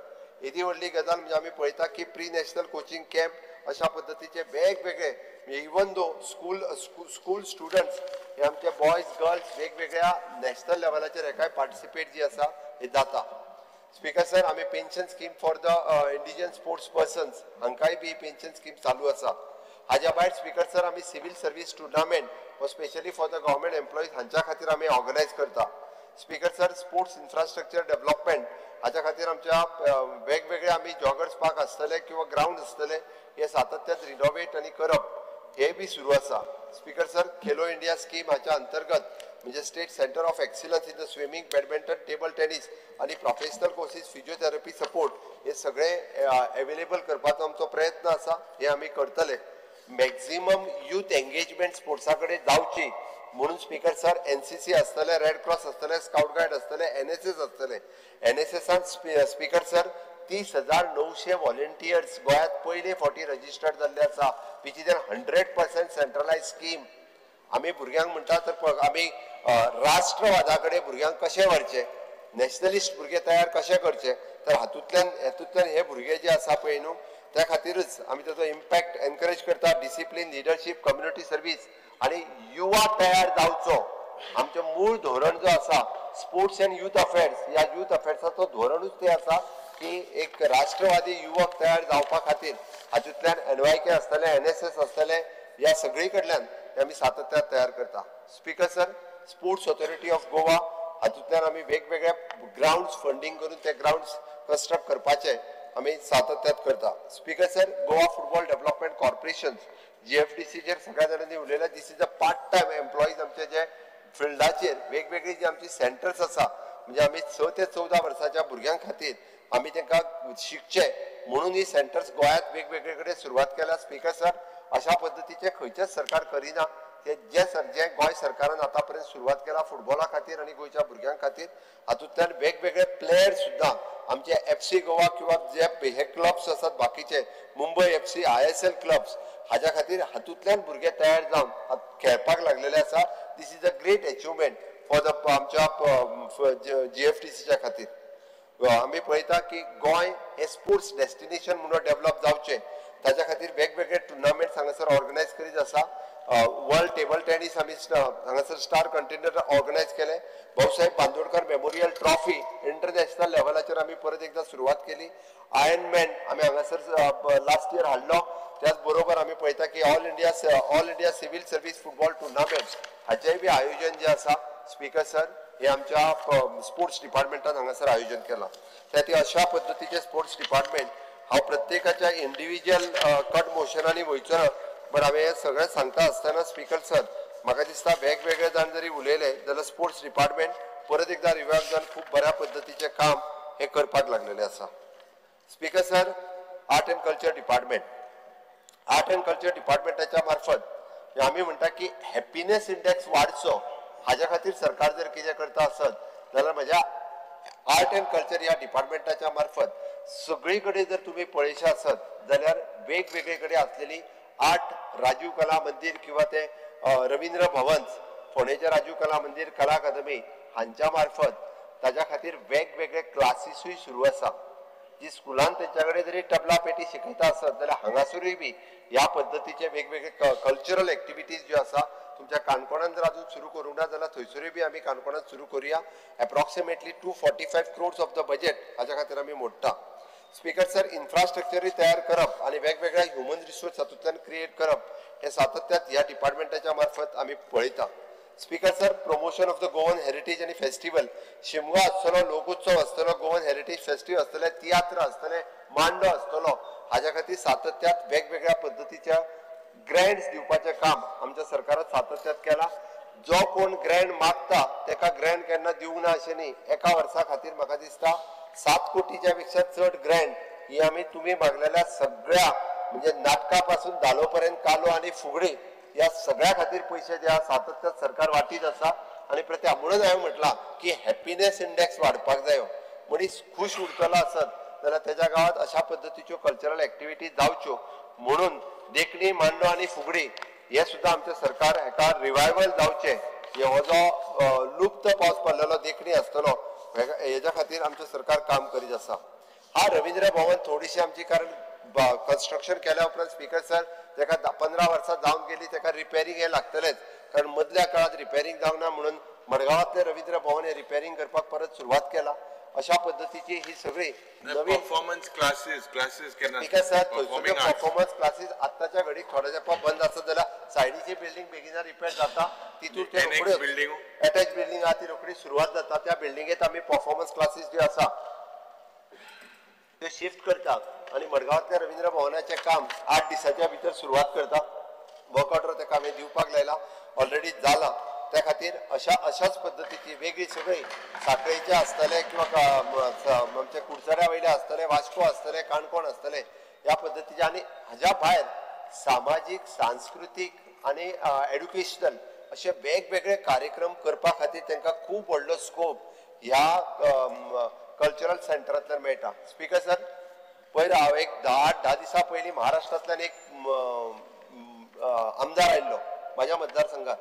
येदी व्हडली गजाल म्हणजे आमी पळयता की प्री नॅशनल कोचिंग कॅम्प अशा पद्दतीचे वेगवेगळे इवन दो स्कूल स्टुडंट्स हे आमचे बॉयज गर्ल्स वेगवेगळ्या नॅशनल लेवलाचेर हेकाय पार्टिसिपेट जी आसा हे जाता. स्पीकर सर आमी pension scheme for the indigent sports persons हांकांय बी पेन्शन स्कीम चालू आसा. हाज्या भायर स्पीकर सर आमी सिव्हील सर्वीस टुर्नामेंट हो specially for the government employees हांच्या खातीर आमी ऑर्गनायज करता. Speaker sir sports infrastructure development हाज्या खातीर आमच्या वेगवेगळे आमी जॉगर्स पार्क आसतले किंवा ग्रावंड आसतले हे सातत्यान रिनोवेट आनी करप हे बी सुरू आसा. Speaker sir Khelo India scheme हाच्या अंतर्गत म्हणजे state centre of excellence in the swimming, badminton, table tennis आनी प्रोफेशनल कोर्सीस, फिजियोथेरपी सपोर्ट हे सगळे अवेलेबल करपाचो आमचो प्रयत्न आसा, हे आमी करतले. मॅक्झिमम यूथ एंगेजमेंट स्पोर्ट्सा कडेन जावची म्हणून स्पीकर सर NCC आसतले, रेड क्रॉस आसतले, स्काउट गायड आसतले, NSS आसतले. NSSान स्पीकर सर 30,900 व्हॉलेंटियर्स गोंयांत पयले फावटी रजिस्टर्ड जाल्ले आसा, which is an 100% centralise scheme. आमी भुरग्यांक म्हणटा तर आमी राष्ट्रवादा कडेन भुरग्यांक कशें व्हरचें, नॅशनलिस्ट भुरगे तयार कशें करचे, तर हातूंतल्यान हे भुरगे जे आसा पळय न्हू त्या खातीरच आमी ताचो इम्पॅक्ट एनकरेज करता. डिसिप्लीन, लिडरशीप, कम्युनिटी सर्वीस आनी युवा तयार जावचो. आमचें मूळ धोरण जो आसा स्पोर्ट्स एंड यूथ अफेर्स, ह्या यूथ अफेर्साचो धोरणूच तें आसा की एक राष्ट्रवादी युवक तयार जावपा खातीर हातूंतल्यान NYK आसतलें, NSS आसतलें, ह्या सगळी कडल्यान आमी सातत्यान तयार करता. Speaker sir sports authority of Goa हातूंतल्यान आमी वेगवेगळ्या ग्रावंड्स फंडींग करून ते ग्रावंड्स कन्स्ट्रक्ट करपाचे आमी सातत्यान करता. Speaker sir Goa football development corporation GFDCचेर सगळ्या जाणांनी उलयला. This is a part time employees आमचे जे फिल्डाचेर वेगवेगळी जी आमची सेंटर्स आसा म्हणजे आमी 6 ते 14 वर्साच्या भुरग्यां खातीर आमी तांकां शिकचे म्हणून ही सेंटर्स गोंयांत वेगवेगळे कडेन सुरवात केल्या. स्पीकर सर अशा पद्दतीचे खंयचेच सरकार करिना, ते जे गोंय सरकारान आतां पर्यंत सुरवात केला फुटबॉला खातीर आनी गोंयच्या भुरग्यां खातीर. हातूंतल्यान वेगवेगळे प्लेयर सुद्दां आमचे FC Goa किंवा जे हे क्लब्स आसात बाकीचे मुंबय FC, ISL clubs हाज्या खातीर हातूंतल्यान भुरगे तयार जावन खेळपाक लागलेले आसा. This is a great achievement for the आमच्या GFDCच्या खातीर. आमी पळयता की गोंय हे स्पोर्ट्स डेस्टिनेशन म्हणून डेव्हलप जावचें ताच्या खातीर वेगवेगळे टुर्नामेंट्स हांगासर ऑर्गनायज करीत आसा. वर्ल्ड टेबल टेनीस आमी हांगासर स्टार कंटेंडर ऑर्गनायज केले. Bhausaheb Bandodkar memorial trophy international लेवलाचेर आमी परत एकदां सुरवात केली. आयर्न मॅन आमी हांगासर लास्ट इयर हाडलो. त्याच बरोबर आमी पळयता की all India civil service football tournament हाचेंय बी आयोजन जें आसा स्पीकर सर हे आमच्या स्पोर्ट्स डिपार्टमेंटान हांगासर आयोजन केलां. त्या खातीर अशा पद्दतीचें स्पोर्ट्स डिपार्टमेंट हांव प्रत्येकाच्या इंडिविज्युअल कट मोशनांनी वयचो ना, बट हांवें हें सगळें सांगता आसतना स्पीकर सर म्हाका दिसता वेगवेगळे जाण जरी उलयले जाल्यार स्पोर्ट्स डिपार्टमेंट परत एकदां रिवायव जावन खूब बऱ्या पद्दतीचें काम हें करपाक लागलेलें आसा. Speaker sir art and culture department, art and culture डिपार्टमेंटाच्या मार्फत आमी म्हणटा की हॅपिनेस इंडेक्स वाडचो हाज्या खातीर सरकार जर कितें करता आसत जाल्यार म्हज्या आर्ट एंड कल्चर ह्या डिपार्टमेंटाच्या मार्फत सगळी कडेन जर तुमी पळयशे आसत जाल्यार वेगवेगळे कडेन आसलेली आर्ट, राजीव कला मंदीर किंवा ते रवींद्र भवन, फोंडेचे राजीव कला मंदीर, कला अकादमी हांच्या मार्फत ताज्या खातीर वेगवेगळे क्लासीसूय सुरू आसा. जी स्कुलान तेंच्या कडेन जरी तबला पेटी शिकयता आसत जाल्यार हांगासरूय बी ह्या पद्दतीचे वेगवेगळे कल्चरल एक्टिविटीज ज्यो आसा तुमच्या काणकोणान जर अजून सुरू करूंक ना जाल्यार थंयसरूय बी आमी काणकोणान सुरू करुया. Approximately 245 crores of the budget हाज्या खातीर आमी मोडटा. स्पीकर सर, इन्फ्रास्ट्रक्चरूय तयार करप आनी वेगवेगळ्या ह्युमन रिसोर्स हातूंतल्यान क्रिएट करप हे सातत्यात ह्या डिपार्टमेंटाच्या मार्फत आमी पळयता. Speaker sir, promotion of the Goan heritage आनी फेस्टिवल, शिमगो आसतलो, लोकोत्सव आसतलो, गोवन हेरिटेज फेस्टिवल आसतले, तियात्र आसतले, मांडो आसतलो, हाज्या खातीर सातत्यात वेगवेगळ्या पद्दतीच्या ग्रँट्स दिवपाचें काम आमच्या सरकारान सातत्यात केलां. जो कोण ग्रँट मागता तेका ग्रँट केन्ना दिवंक ना अशें न्ही. एका वर्सा खातीर म्हाका दिसता 7 कोटीच्या पेक्षा चड ग्रँट ही आमी तुमी मागलेल्या सगळ्या म्हणजे नाटका पासून धालो पर्यंत कालो आनी फुगडी ह्या सगळ्या खातीर पयशे जे आसा सातत्यात सरकार वाटीत आसा. आनी प्रत्या म्हणून हांवें म्हटलां की हॅपिनेस इंडेक्स वाडपाक जायो. मनीस खूश उरतलो आसत जाल्यार तेज्या गांवांत अशा पद्दतीच्यो कल्चरल एक्टिविटी जावच्यो म्हणून देखणी, मांडो आनी फुगडी हे सुद्दां आमचें सरकार हेका रिवायवल जावचें, हो जो लुप्त पावस पडलेलो देखणी आसतलो हेज्या खातीर आमचें सरकार काम करीत आसा. हा रवींद्र भवन थोडीशी आमची कारण कन्स्ट्रक्शन केल्या उपरांत स्पीकर सर तेका 15 वर्सां जावन गेली, तेका रिपेरींग हें लागतलेंच, कारण मदल्या काळांत रिपेरींग जावंक ना म्हणून मडगांवांतलें रवींद्र भवन हें रिपेरींग करपाक परत सुरवात केला. अशा पद्दतीची ही सगळी नवीन परफॉर्मन्स क्लासेस क्लासेस केन्ना स्पीकर सर, थंयसरल्यो परफॉर्मन्स क्लासीस आत्ताच्या घडीक थोड्या तेंपा बंद आसत जाल्यार सायडीची बिल्डींग बेगिना रिपेर जाता, तितून ते रोखड्यो एटॅच बिल्डींग आहा ती रोखडी सुरवात जाता. त्या बिल्डिंगेत आमी परफॉर्मन्स क्लासीस ज्यो आसा त्यो शिफ्ट करता आनी मडगांवांतल्या रवींद्र भवनाचें काम 8 दिसांच्या भितर सुरवात करता. वर्क ऑर्डर तेका आमी दिवपाक लायला, ऑलरेडी जाला. त्या खातीर अशा अशाच पद्दतीची वेगळी सगळी साखळेचे आसतले किंवा आमच्या कुडचड्या वयले आसतले, वास्को आसतले, काणकोण आसतले, ह्या पद्दतीचे. आनी हाज्या भायर सामाजीक, सांस्कृतीक आनी एड्युकेशनल अशे वेगवेगळे कार्यक्रम करपा खातीर तांकां खूब व्हडलो स्कोप ह्या कल्चरल सेंटरांतल्यान मेळटा. स्पीकर सर, पयर हांव एक 10 दिसां पयलीं महाराष्ट्रांतल्यान एक आमदार आयिल्लो म्हाज्या मतदारसंघात.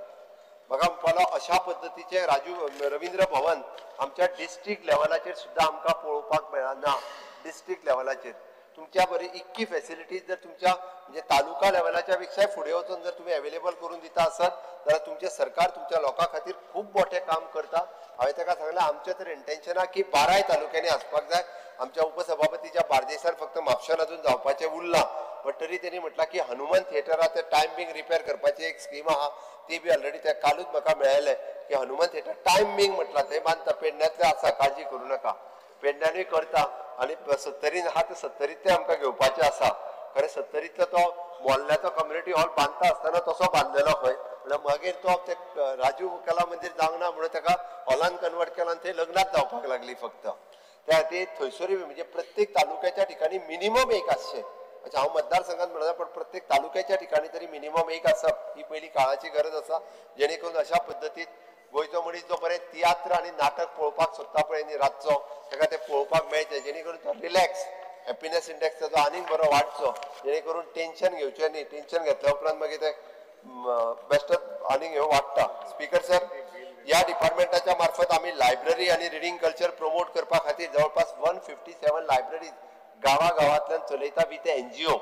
म्हाका म्हणपालो अशा पद्दतीचे राजू रवींद्र भवन आमच्या डिस्ट्रिक्ट लेवलाचेर सुद्दां आमकां पळोवपाक मेळना. डिस्ट्रिक्ट लेवलाचेर तुमच्या बरी इतकी फेसिलिटीज जर तुमच्या म्हणजे तालुका लेवलाच्या पेक्षाय फुडें वचून जर तुमी अवेलेबल करून दिता आसत जाल्यार तुमचें सरकार तुमच्या लोकां खातीर खूब मोठें काम करता. हांवें ताका सांगलें आमचें तर इंटेन्शन आहा की 12 तालुक्यांनी आसपाक जाय. आमच्या उपसभापतीच्या बार्देसान फक्त म्हापशान अजून जावपाचें उरलां, बट तरी तेणी म्हटलां की हनुमान थिएटरा ते टायम बींग रिपेर करपाची एक स्कीम आहा, ती बी ऑलरेडी ते कालूच म्हाका मेळ्ळें की हनुमान थिएटर टायम बींग म्हटलां थंय बांदता, पेडण्यांतलें आसा, काळजी करूं नाका, पेडण्यानूय करता. आनी सत्तरीन आहा ते सत्तरींतलें आमकां घेवपाचें आसा. खरें सत्तरींतलो तो मोल्ल्याचो कम्युनिटी हॉल बांदता आसतना तसो बांदलेलो खंय, म्हणल्यार मागीर तो ते राजीव कला मंदीर जावंक ना म्हणून ताका हॉलान कन्वर्ट केला आनी थंय लग्नाक जावपाक लागली फक्त. त्या खातीर थंयसरूय म्हणजे प्रत्येक तालुक्याच्या ठिकाणी मिनिमम एक आसचें. म्हणजे हांव मतदारसंघात म्हणना, पण प्रत्येक तालुक्याच्या ठिकाणी तरी मिनिमम एक आसप ही पयली काळाची गरज आसा, जेणे करून अशा पद्दतीत गोंयचो मनीस जो बरें तियात्र आनी नाटक पळोवपाक सोदता पळय न्ही रातचो, ताका तें पळोवपाक मेळचें, जेणे करून तो रिलॅक्स, हॅपिनेस इंडेक्स ताजो आनीक बरो वाडचो, जेणे करून टेन्शन घेवचें न्ही. टेन्शन घेतल्या उपरांत मागीर तें बेश्टेच आनीक ह्यो वाडटा. स्पीकर सर, ह्या डिपार्टमेंटाच्या मार्फत आमी लायब्ररी आनी रिडींग कल्चर प्रमोट करपा खातीर जवळपास 157 लायब्ररीज गांवागांवांतल्यान चलयता विथ एनजीओ.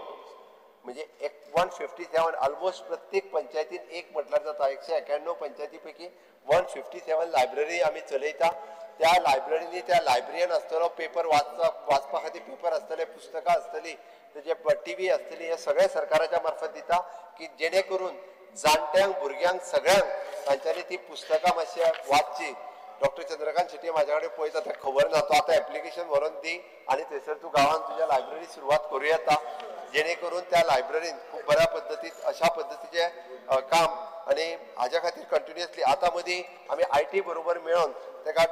म्हणजे 157 ऑलमोस्ट प्रत्येक पंचायतीन एक म्हटल्यार जाता. 191 पंचायती पैकी 157 लायब्ररी आमी चलयता. त्या लायब्ररींनी त्या लायब्ररीन आसतलो पेपर वाचपा खातीर पेपर आसतले, पुस्तकां आसतली, तेजे टीव्ही आसतली, हे सगळें सरकाराच्या मार्फत दिता की जेणे करून जाणट्यांक, भुरग्यांक, सगळ्यांक तांच्यांनी ती पुस्तकां मातशी वाचची. डॉक्टर चंद्रकांत शेट्टी म्हाज्या कडेन पळयता, ताका खबर ना, तो आतां एप्लिकेशन व्हरोन दी आनी थंयसर तूं गांवांत तुज्या लायब्ररी सुरवात करूं येता, जेणे करून त्या लायब्ररीन खूब बऱ्या पद्दतीत अशा पद्दतीचें काम आनी हाज्या खातीर कंटिन्युअसली आतां मदीं आमी IT बरोबर मेळोन ताका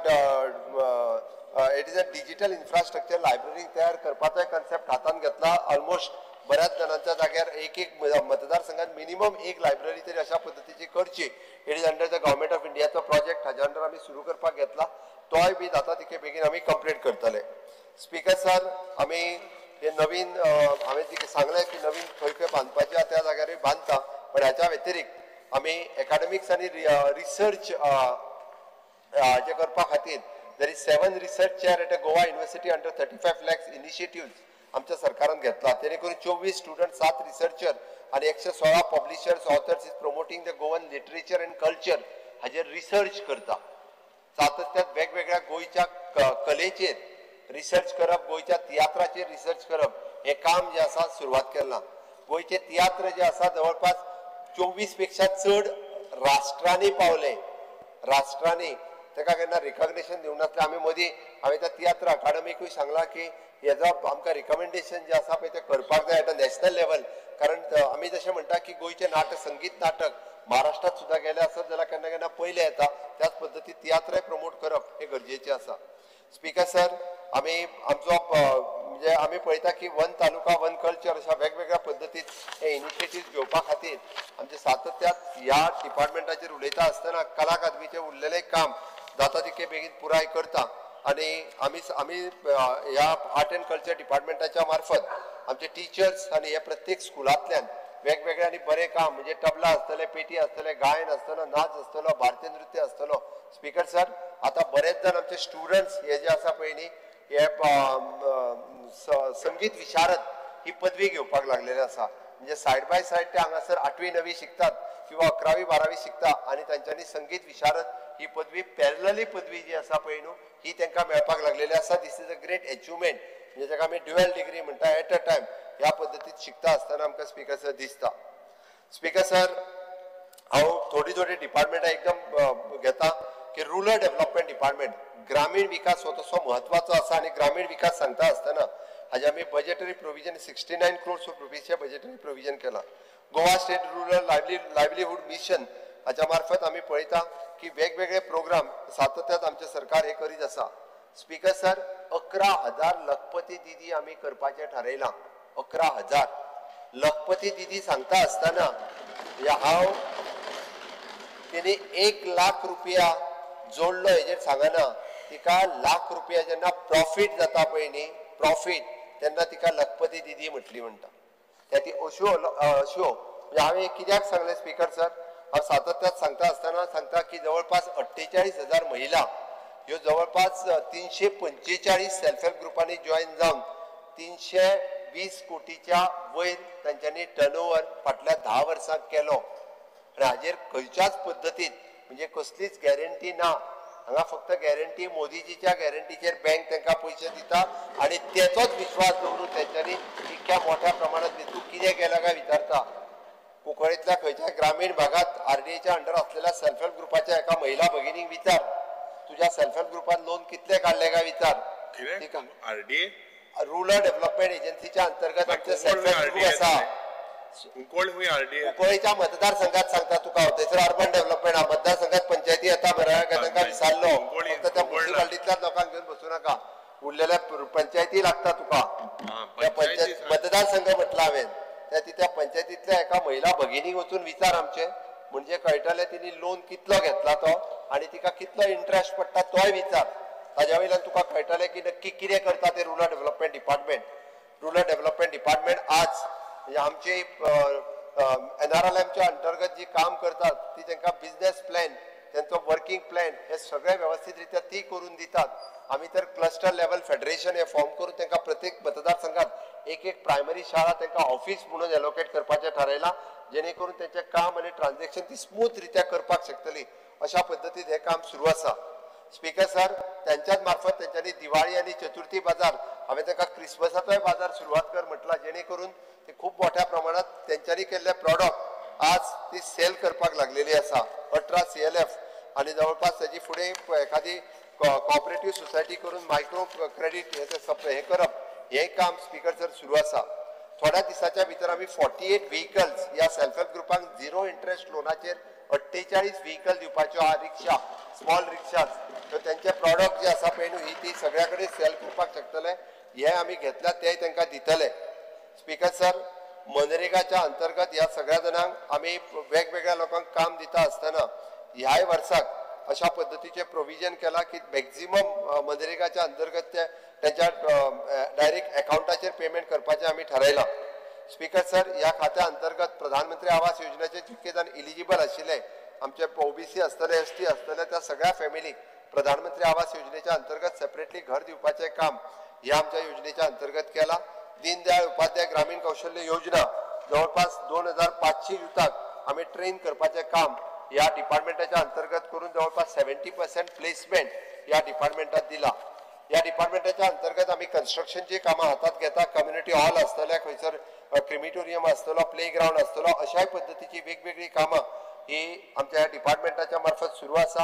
it is a digital infrastructure library तयार करपाचोय कन्सेप्ट हातांत घेतला. ऑलमोस्ट बऱ्याच जाणांच्या जाग्यार एक एक मतदारसंघात मिनिमम एक लायब्ररी तरी अशा पद्दतीची करची. It is under the government of इंडियाचो प्रोजेक्ट हाज्या अंडर आमी सुरू करपाक घेतला, तोय बी जाता तितके बेगीन आमी कंप्लीट करतले. स्पीकर सर, आमी हे नवीन हांवें सांगलें की नवीन खंय खंय बांदपाचें आहा त्या जाग्यारूय बांदता, पण ह्याच्या व्यतिरिक्त आमी एकाडेमिक्स आनी रिसर्च हाजे करपा खातीर there is 7 research chair at a Goa University under 35 lakhs initiatives आमच्या सरकारान घेतला. तेणे करून 24 स्टुडंट, 7 रिसर्चर आनी 116 publishers, authors is promoting the Goan literature and culture हाजेर रिसर्च करता. सातत्यात वेगवेगळ्या गोंयच्या कलेचेर रिसर्च करप, गोंयच्या तियात्राचेर रिसर्च करप हें काम जें आसा सुरवात केलां. गोंयचे तियात्र जे आसा जवळपास 24 पेक्षा चड राष्ट्रांनी पावले. राष्ट्रांनी ताका केन्ना रिकॉग्निशन दिवंक नासलें. आमी मदीं हांवें त्या तियात्र अकाडमीकूय सांगलां की हेजो आमकां रिकमेंडेशन जें आसा पळय तें करपाक जाय एट अ नॅशनल लेवल. कारण आमी जशें म्हणटा की गोंयचें नाटक, संगीत नाटक महाराष्ट्रात सुद्दां गेलें आसत जाल्यार केन्ना केन्ना पयलें येता, त्याच पद्दतीन तियात्रय प्रमोट करप हें गरजेचें आसा. स्पीकर सर, आमी आमचो म्हणजे आमी पळयता की वन तालुका वन कल्चर अशा वेगवेगळ्या पद्दतीत हे इनिशिएटीव घेवपा खातीर आमचे सातत्यात ह्या डिपार्टमेंटाचेर उलयता आसतना कला अकादमीचें उरलेलें काम जाता तितके बेगीन पुराय करता. आनी आमी आमी ह्या आर्ट एंड कल्चर डिपार्टमेंटाच्या मार्फत आमचे टिचर्स आनी हे प्रत्येक स्कुलांतल्यान वेगवेगळे आनी बरें काम म्हणजे तबला आसतलें, पेटी आसतलें, गायन आसतलो, नाच आसतलो, भारतीय नृत्य आसतलो. स्पीकर सर, आतां बरेच जाण आमचे स्टुडंट्स हे जे आसा पळय न्ही हे संगीत विशारद ही पदवी घेवपाक लागलेले आसा. म्हणजे सायड बाय सायड ते हांगासर 8वी 9वी शिकतात किंवा 11वी 12वी शिकता आनी तांच्यांनी संगीत विशारद ही पदवी पॅरलली पदवी जी आसा पळय न्हू ही तांकां मेळपाक लागलेली आसा. This is a great achievement. म्हणजे ताका आमी ड्युएल डिग्री म्हणटा एट अ टायम ह्या पद्दतीत शिकता आसतना आमकां स्पीकर सर दिसता. स्पीकर सर, हांव थोडी थोडी डिपार्टमेंटां एकदम घेता की रुरल डेव्हलपमेंट डिपार्टमेंट, ग्रामीण विकास हो तसो म्हत्वाचो आसा आनी ग्रामीण विकास सांगता आसतना हाजे आमी बजेटरी प्रोविजन 69 क्रोर्स ऑफ रुपीजचें बजेटरी प्रोविजन केलां. Goa state rural livelihood mission हाच्या मार्फत आमी पळयता की वेगवेगळे प्रोग्राम सातत्यात आमचें सरकार हे करीत आसा. स्पीकर सर, 11,000 लखपती दिदी आमी करपाचें थारायलां. 11,000 लखपती दिदी सांगता आसतना हांव तेणी 1 लाख रुपया जोडलो हेजेर सांगना, तिका लाख रुपया जेन्ना प्रॉफीट जाता पळय न्ही, प्रॉफीट तेन्ना तिका लखपती दिदी म्हटली म्हणटा. त्या ती अश्यो अश्यो म्हणजे हांवें कित्याक सांगलें स्पीकर सर, हांव सातत्यात सांगता आसतना सांगता की जवळपास 48,000 महिला ह्यो जवळपास 345 सेल्फ हेल्प ग्रुपांनी जॉयन जावन 320 कोटीच्या वयर तांच्यांनी टर्नओवर फाटल्या 10 वर्सांत केलो. आनी हाजेर खंयच्याच पद्दतीन म्हणजे कसलीच गॅरंटी ना. हांगा फक्त गॅरंटी मोदीजीच्या गॅरंटीचेर बँक तांकां पयशे दिता आनी तेचोच विश्वास दवरून तेंच्यांनी इतक्या मोठ्या प्रमाणात तूं कितें केलां काय विचारता. कुंकळींतल्या खंयच्याय ग्रामीण भागात आरडीएच्या अंडर असलेल्या सेल्फ हेल्प ग्रुपाच्या एका महिला भगिनीक विचार, तुझ्या सेल्फ हेल्प ग्रुपान लोन कितले काडले काय विचार. आरडीए रुरल डेव्हलपमेंट एजन्सीच्या अंतर्गत आमचे सेल्फ हेल्प ग्रुप आसा. कुंकळीच्या मतदारसंघात सांगता तुका, थंयसर अर्बन डेव्हलपमेंट मतदारसंघात पंचायती येता बरं काय तांकां विसरलो, फक्त त्या मुन्सिपालिटींतल्याच लोकांक घेवन बसूं नाका, उरलेल्या पंचायती लागता तुका. त्या पंचायत मतदारसंघ म्हटला हांवें, त्या त्या पंचायतींतल्या एका महिला भगिनीक वचून विचार आमचे, म्हणजे कळटलें तिणी लोन कितलो घेतला तो आनी तिका कितलो इंट्रस्ट पडटा तोय विचार. ताज्या वयल्यान तुका कळटलें की नक्की कितें करता ते rural development department. Rural development department आज म्हणजे आमचे एनआरएलएमच्या अंतर्गत जी काम करतात ती तांकां बिजनेस प्लॅन, त्यांचो वर्किंग प्लॅन हे सगळे व्यवस्थित रित्या ती करून दितात. आमी तर क्लस्टर लेवल फेडरेशन हे फॉर्म करून तांकां प्रत्येक मतदारसंघात एक एक प्रायमरी शाळा तांकां ऑफिस म्हणून एलोकेट करपाचें थारायलां, जेणे करून तेंचें काम आनी ट्रान्झेक्शन ती स्मूथ रित्या करपाक शकतली. अशा पद्दतीन हें काम सुरू आसा. स्पीकर सर, त्यांच्याच मार्फत तेंच्यांनी दिवाळी आनी चतुर्थी बाजार, हांवें तांकां क्रिसमसाचोय बाजार सुरवात कर म्हटला, जेणे करून ते खूब मोठ्या प्रमाणात तेंच्यांनी केल्ले प्रॉडक्ट आज ती सेल करपाक लागलेली आसा. 18 CLF आनी जवळपास तेजी फुडें एखादी कॉपरेटीव सोसायटी करून मायक्रो क्रेडीट हे करप हें काम स्पीकर सर सुरू आसा. थोड्या दिसाच्या भितर आमी 48 व्हेकल्स ह्या सेल्फ हेल्प ग्रुपांक झिरो इंट्रस्ट लोनाचेर 48 व्हेकल दिवपाच्यो आहा, रिक्षा, स्मॉल रिक्षाज. सो तेंचे प्रॉडक्ट जे आसा पळय न्हू ही ती सगळ्या कडेन सेल करपाक शकतले, हे आमी घेतल्या तेय तांकां दितले. स्पीकर सर, मनरेगाच्या अंतर्गत ह्या सगळ्या जाणांक आमी वेगवेगळ्या लोकांक काम दिता आसतना ह्याय वर्साक अशा पद्दतीचें प्रोविजन केलां की मॅक्झिमम मनरेगाच्या अंतर्गत ते तेंच्या डायरेक्ट एकावंटाचेर पेमेंट करपाचें आमी थारायलां. स्पीकर सर, ह्या खात्या अंतर्गत प्रधानमंत्री आवास योजनेचे जितके जाण इलिजिबल आशिल्ले आमचे ओबीसी आसतले, एसटी आसतले, त्या सगळ्या फॅमिलीक प्रधानमंत्री आवास योजनेच्या अंतर्गत सेपरेटली घर दिवपाचें काम ह्या आमच्या योजनेच्या अंतर्गत केला. दीनदयाळ उपाध्याय ग्रामीण कौशल्य योजना जवळपास 2500 युथाक आमी ट्रेन करपाचें काम ह्या डिपार्टमेंटाच्या अंतर्गत करून जवळपास 70% प्लेसमेंट ह्या डिपार्टमेंटात दिला. ह्या डिपार्टमेंटाच्या अंतर्गत आमी कन्स्ट्रक्शनची कामां हातात घेता. कम्युनिटी हॉल आसतले, खंयसर क्रिमिटोरियम आसतलो, प्ले ग्रावंड आसतलो, अशाय पद्दतीची वेगवेगळी कामां ही आमच्या ह्या डिपार्टमेंटाच्या मार्फत सुरू आसा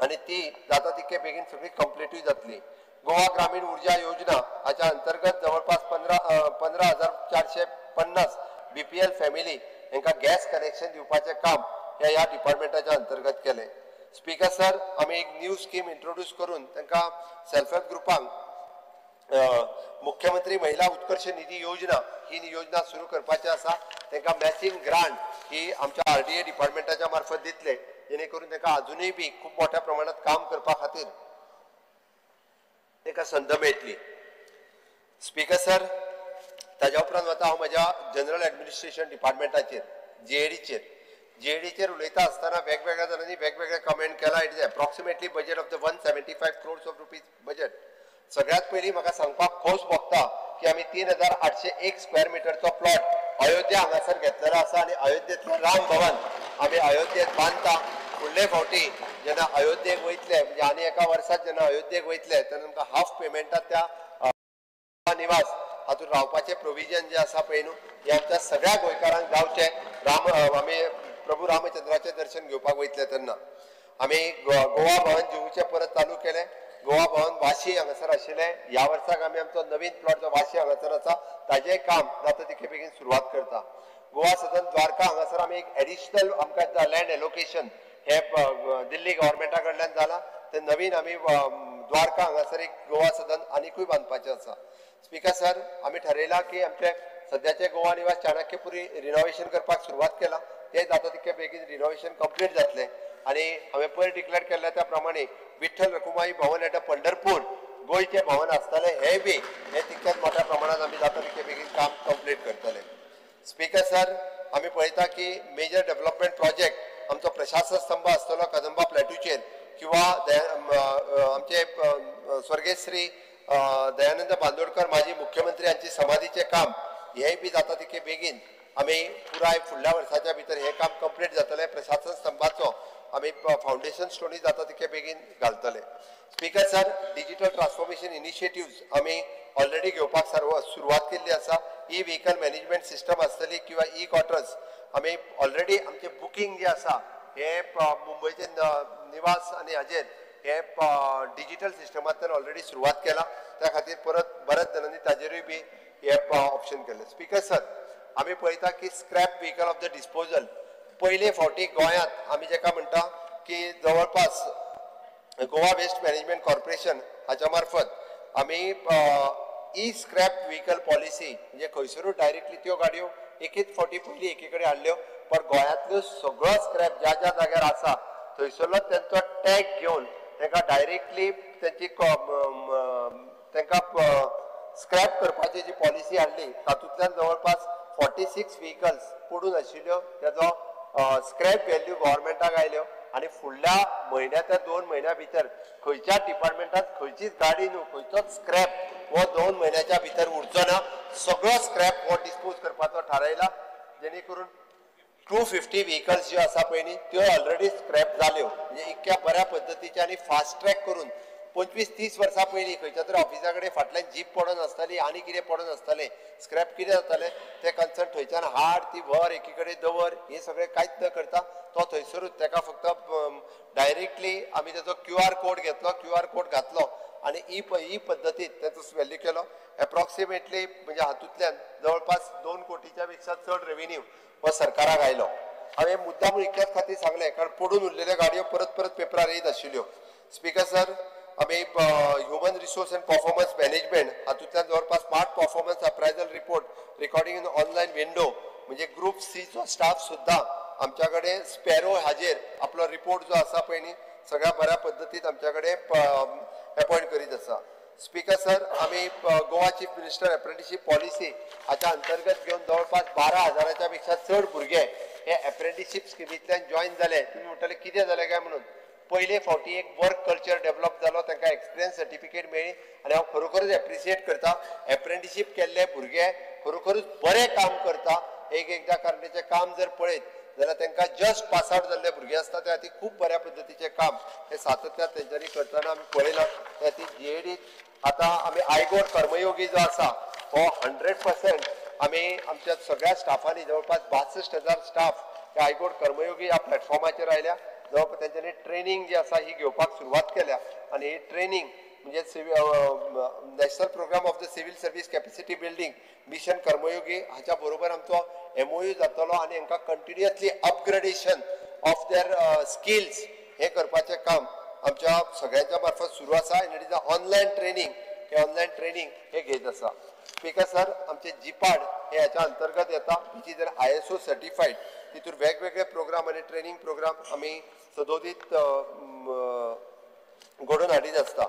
आनी ती जाता तितके बेगीन सगळी कंप्लिटूय जातली. गोवा ग्रामीण ऊर्जा योजना हाच्या अंतर्गत जवळपास 15,450 BPL family हांकां गॅस कनेक्शन दिवपाचें काम हे ह्या डिपार्टमेंटाच्या अंतर्गत केलें. स्पीकर सर, आमी एक न्यू स्कीम इंट्रोड्यूस करून तांकां सेल्फ हेल्प ग्रुपांक मुख्यमंत्री महिला उत्कर्ष निधी योजना ही योजना सुरू करपाची आसा. तांकां मॅचिंग ग्रांट ही आमच्या RDA डिपार्टमेंटाच्या मार्फत दितले, जेणे करून तांकां अजुनूय बी खूब मोठ्या प्रमाणात काम करपा खातीर तांकां संद मेळटली. स्पीकर सर, ताज्या उपरांत वता हांव म्हज्या जनरल ऍडमिनिस्ट्रेशन डिपार्टमेंटाचेर, जीएडीचेर. जीएडीचेर उलयता आसतना वेगवेगळ्या जाणांनी वेगवेगळे कमेंट केला. It is approximately budget of the 175 crores of rupees budget. सगळ्यात पयलीं म्हाका सांगपाक खोस भोगता की आमी 3801 स्क्वेअर मिटरचो प्लॉट अयोध्या हांगासर घेतलेलो आसा आनी अयोध्येंतलें राम भवन आमी अयोध्येंत बांदता. फुडले फावटी जेन्ना अयोध्येक वयतले, म्हणजे आनी एका वर्सात जेन्ना अयोध्येक वयतले तेन्ना आमकां हाफ पेमेंटात त्या निवास हातूंत रावपाचें प्रोविजन जें आसा पळय न्हू, हें आमच्या सगळ्या गोंयकारांक जावचें. राम आमी प्रभू रामचंद्राचें दर्शन घेवपाक वयतले तेन्ना आमी गोवा भवन जुहूचें परत चालू केलें. गोवा भवन वाशी हांगासर आशिल्लें. ह्या वर्साक आमी आमचो नवीन प्लॉट जो वाशी हांगासर आसा ताजें काम जाता तितके बेगीन सुरवात करता. गोवा सदन द्वारका हांगासर आमी एक एडिशनल आमकां लँड एलोकेशन हे दिल्ली गव्हर्मेंटा कडल्यान जालां, ते नवीन आमी द्वारका हांगासर एक गोवा सदन आनिकूय बांदपाचें आसा. स्पीकर सर, आमी ठरयलां की आमचे सद्याचे गोवा निवास चाणक्यपुरी रिनोवेशन करपाक सुरवात केला, ते जाता तितके बेगीन रिनोवेशन कंप्लीट जातलें. आनी हांवें पयर डिक्लेअर केल्ल्या त्या प्रमाणे विठ्ठल रखुमाई भवन एट पंढरपूर गोंयचें भवन आसतलें, हें बी हें तितक्याच मोठ्या प्रमाणात आमी जाता तितके बेगीन काम कंप्लीट करतले. स्पीकर सर, आमी पळयता की मेजर डेव्हलपमेंट प्रोजेक्ट आमचो प्रशासन स्तंभ आसतलो कदंबा प्लॅटूचेर किंवा आमचे स्वर्गेस्त श्री दयानंद बांदोडकर माजी मुख्यमंत्री हांची समाधीचें काम हेंय बी जाता तितके बेगीन आमी पुराय फुडल्या वर्साच्या भितर हें काम कंप्लीट जातलें. प्रशासन स्तंभाचो आमी फावंडेशन स्टोनी जाता तितके बेगीन घालतले. Speaker sir, digital transformation initiatives आमी ऑलरेडी घेवपाक सुरवात केल्ली आसा. ई व्हेकल मॅनेजमेंट सिस्टम आसतली किंवा ई क्वॉर्टर्स आमी ऑलरेडी आमचें बुकींग जें आसा हें मुंबयचे निवास आनी हाजेर हे डिजिटल सिस्टमांतल्यान ऑलरेडी सुरवात केला. त्या खातीर परत बऱ्याच जाणांनी ताजेरूय बी हे ऑप्शन केलें. स्पीकर सर, आमी पळयता की scrap vehicle of the disposal पयले फावटी गोंयांत आमी जेका म्हणटा की जवळपास गोवा वेस्ट मॅनेजमेंट कॉर्पोरेशन हाच्या मार्फत आमी ई स्क्रॅप व्हेकल पॉलिसी म्हणजे खंयसरूय डायरेक्टली त्यो गाडयो एकेच फावटी पयलीं एके कडेन हाडल्यो, पण गोंयांतल्यो सगळो स्क्रॅप ज्या ज्या जाग्यार आसा थंयसरलो तेंचो टॅग घेवन तांकां डायरेक्टली तेंची तांकां स्क्रॅप करपाची जी पॉलिसी हाडली तातूंतल्यान जवळपास 46 व्हेकल्स पडून आशिल्ल्यो तेजो स्क्रॅप व्हॅल्यू गव्हर्मेंटाक आयल्यो आनी फुडल्या म्हयन्या त्या 2 म्हयन्या भितर खंयच्या डिपार्टमेंटात खंयचीच गाडी न्हू खंयचोच स्क्रॅप हो 2 म्हयन्याच्या भितर उरचो ना, सगळो स्क्रॅप हो डिस्पोज करपाचो थारायला. जेणे करून 250 व्हेकल्स ज्यो आसा पळय न्ही त्यो ऑलरेडी स्क्रॅप जाल्यो. म्हणजे इतक्या बऱ्या पद्दतीचे आनी फास्ट ट्रॅक करून 25-30 वर्सां पयलीं खंयच्या तरी ऑफिसा कडेन फाटल्यान जीप पडून आसताली आनी कितें पडून आसतालें, स्क्रॅप कितें जातालें तें कन्सर्न थंयच्यान हाड ती व्हर एकी कडेन दवर हें सगळें कांयच न करता तो थंयसरूच ताका फक्त डायरेक्टली आमी तेजो QR code घेतलो, QR code घातलो आनी ही पद्दतीन तेचो व्हॅल्यू केलो. एप्रॉक्सिमेटली म्हणजे हातूंतल्यान जवळपास 2 कोटीच्या पेक्षा चड रेव्हेन्यू हो सरकाराक आयलो. हांवें मुद्दाम इतल्याच खातीर सांगलें कारण पडून उरलेल्यो गाडयो परत परत पेपरार येत आशिल्ल्यो. स्पीकर सर, आमी human resource and performance management हातूंतल्यान जवळपास smart performance appraisal report recording in online window म्हणजे ग्रुप सीचो स्टाफ सुद्दां आमच्या कडेन स्पॅरो हाजेर आपलो रिपोर्ट जो आसा पळय न्ही सगळ्या बऱ्या पद्दतीन आमच्या कडेन अपॉयंट करीत आसा. स्पीकर सर, आमी Goa chief minister apprenticeship policy हाच्या अंतर्गत घेवन जवळपास 12,000 पेक्षा चड भुरगे हे एप्रेंटिशीप स्किमींतल्यान जॉयन जाले. तुमी म्हणटले कितें जालें काय म्हणून, पयले फावटी एक वर्क कल्चर डेवलप जालो, तांकां एक्सपिरियन्स सर्टिफिकेट मेळ्ळी आनी हांव खरोखरच एप्रिशिएट करता. एप्रेंटिशीप केल्ले भुरगे खरोखरूच बरें काम करता एक एकदां, कारण तेचें काम जर पळयत जाल्यार तांकां जस्ट पास आवट जाल्ले भुरगे आसता, त्या खातीर खूब बऱ्या पद्दतीचें काम हे सातत्यान तेंच्यांनी करतना आमी पळयलां. त्या खातीर जीएडीत आतां आमी आयगोड कर्मयोगी जो आसा हो 100% आमी आमच्या सगळ्या स्टाफांनी जवळपास 62,000 स्टाफ हे आयगोड कर्मयोगी ह्या प्लॅटफॉर्माचेर आयल्या. जवळपास तेंच्यांनी ट्रेनींग जी आसा ही घेवपाक सुरवात केल्या आनी ही ट्रेनींग म्हणजे national programme of the civil service capacity building mission Karmayogi हाच्या बरोबर आमचो MOU जातलो आनी हांकां continuously upgradation of their skills हें करपाचें काम आमच्या सगळ्यांच्या मार्फत सुरू आसा. आनी it is a online training, hey online training हे घेत आसा. स्पीकर सर, आमचे जिपाड हे हाच्या अंतर्गत येता, which is an ISO certified. तितून वेगवेगळे प्रोग्राम आनी ट्रेनींग प्रोग्राम आमी सदोदीत घडोवन हाडीत आसता.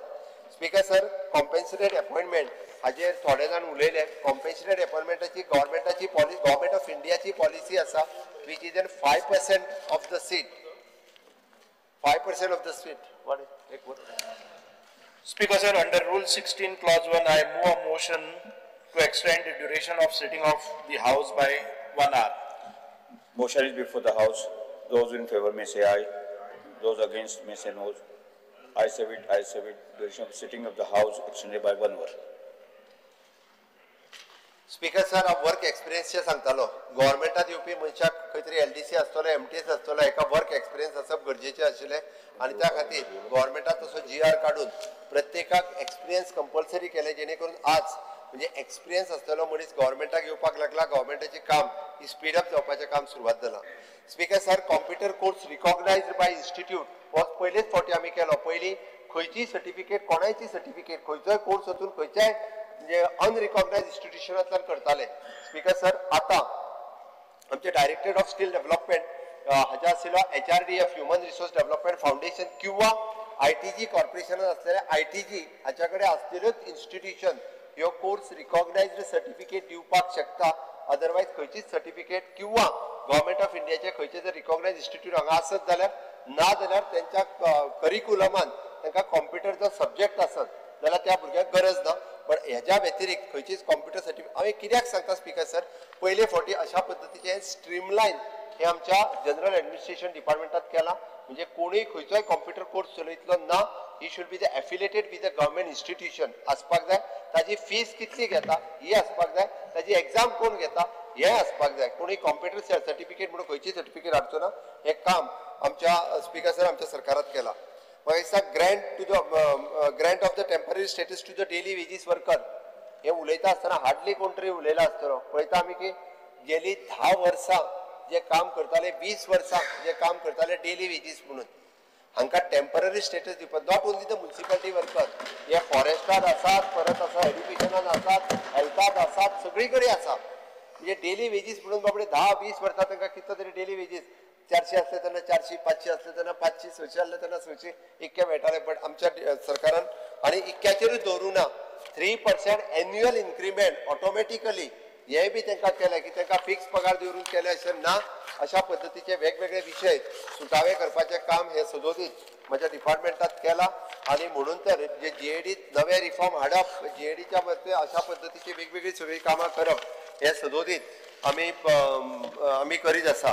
स्पीकर सर, कॉम्पेन्सेटेड अपॉयंटमेंट हाजेर थोडे जाण उलयले. कॉम्पेन्सेटेड अपॉयंटमेंटाची गव्हर्मेंटाची पॉलिसी, गव्हर्मेंट ऑफ इंडियाची पॉलिसी आसा, which is an 5% of the seat, 5% of the seat. Speaker sir, under Rule 16 Clause 1, I move a motion to extend the duration of sitting of the House by 1 hour. Motion is before the House. Those in favor may say aye. Those against may say no. I say it, I say it. Duration of sitting of the House extended by 1 hour. Speaker sir, हांव work एक्सपिरियन्सचें सांगतालो. गव्हर्मेंटात येवपी मनशाक खंय तरी LDC आसतलो, MTS आसतलो, एका work experience आसप गरजेचें आशिल्लें आनी त्या खातीर गव्हर्मेंटात तसो GR काडून प्रत्येकाक एक्सपिरियन्स कंपल्सरी केलें, जेणे करून आज म्हणजे एक्सपिरियन्स आसतलो मनीस गव्हर्मेंटाक येवपाक लागला, गव्हर्मेंटाचें काम ही स्पीडअप जावपाचें काम सुरवात जालां. Speaker sir, computer course recognised by institute हो पयलेच फावटी आमी केलो. पयलीं खंयचीय सर्टिफिकेट, कोणायची सर्टिफिकेट, खंयचोय कोर्स वचून खंयच्याय म्हणजे अनरिकॉग्नायज इन्स्टिट्युशनांतल्यान करताले. स्पीकर सर, आतां आमचे डायरेक्टरेट ऑफ स्कील डेव्हलपमेंट हाज्या आशिल्लो HRDF human resource development foundation किंवा ITG कॉर्पोरेशनान आसलेले ITG हाच्या कडेन आसलेल्योच इन्स्टिट्युशन ह्यो कोर्स रिकॉग्नायज्ड सर्टिफिकेट दिवपाक शकता. अदरवायज खंयचीच सर्टिफिकेट किंवा गव्हर्मेंट ऑफ इंडियाचे खंयचे जर रिकॉग्नायज इन्स्टिट्यूट हांगा आसत जाल्यार, ना जाल्यार तेंच्या करिकुलमान तांकां कॉम्प्युटरचो सब्जेक्ट आसत जाल्यार त्या भुरग्यांक गरज ना. बट हेज्या व्यतिरिक्त खंयचीच कॉम्प्युटर सर्टिफिकेट हांवें कित्याक सांगता स्पीकर सर, पयले फावटी अशा पद्दतीचें स्ट्रीमलायन हें आमच्या जनरल एडमिनिस्ट्रेशन डिपार्टमेंटात केलां. म्हणजे कोणूय खंयचोय कॉम्प्युटर कोर्स चलयतलो ना, he should be the affiliated with the government institution आसपाक जाय. ताजी फीस कितली घेता ही आसपाक जाय, ताजी एग्जाम कोण घेता हें आसपाक जाय. कोणूय कॉम्प्युटर सर्टिफिकेट म्हणून खंयची सर्टिफिकेट हाडचो ना. हें काम आमच्या स्पीकर सर आमच्या सरकारात केलां. म्हाका दिसता grant to the grant of the temporary status to the daily wages worker हें उलयता आसतना हार्डली कोण तरी उलयला आसतलो. पळयता आमी की गेली 10 वर्सां जे काम करताले, 20 वर्सां जे काम करताले डेली वेजीस म्हणून, हांकां टेम्पररी स्टेटस दिवपाक. Not only the municipality worker, हे फॉरेस्टार आसात, परत आसा एड्युकेशनान आसात, हेल्थात आसात, सगळी कडेन आसा. म्हणजे डेली वेजीस म्हणून बाबडे 10-20 वर्सां तांकां कितलो तरी डेली वेजीस, 400 असले तेन्ना 400, 500 असले तेन्ना 500, 600 असले तेन्ना 600 इतके मेळटाले. बट आमच्या सरकारान आनी इतक्याचेरूच दवरूं ना, 3% एन्युअल इन्क्रिमेंट ऑटोमॅटिकली हें बी तांकां केलें की तांकां फिक्स पगार दवरून केलें अशें ना. अशा पद्दतीचे वेगवेगळे विशय सुटावे करपाचें काम हें सदोदीत म्हज्या डिपार्टमेंटात केलां. आनी म्हणून तर जे जीएडीत नवे रिफॉर्म हाडप, जीएडीच्या मदले अशा पद्दतीची वेगवेगळी सगळीं कामां करप हें सदोदीत आमी आमी करीत आसा.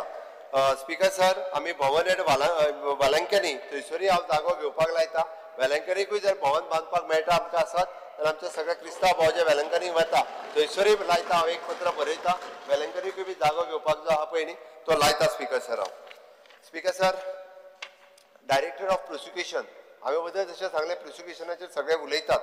स्पीकर सर, आमी भवन एट वेलंकनी थंयसरूय हांव जागो घेवपाक लायता. वेलंकनीकूय जर भवन बांदपाक मेळटा आमकां आसत जाल्यार आमच्या सगळ्या क्रिस्तांव भाव जे वेलंकनी वता थंयसरूय लायता. हांव एक पत्र बरयता, वेलंकनीकूय बी जागो घेवपाक जो आहा पळय न्ही तो लायता स्पीकर सर. हांव speaker sir, director of prosecution हांवें वदळ जशें सांगलें, प्रोसिक्युशनाचेर सगळे उलयतात.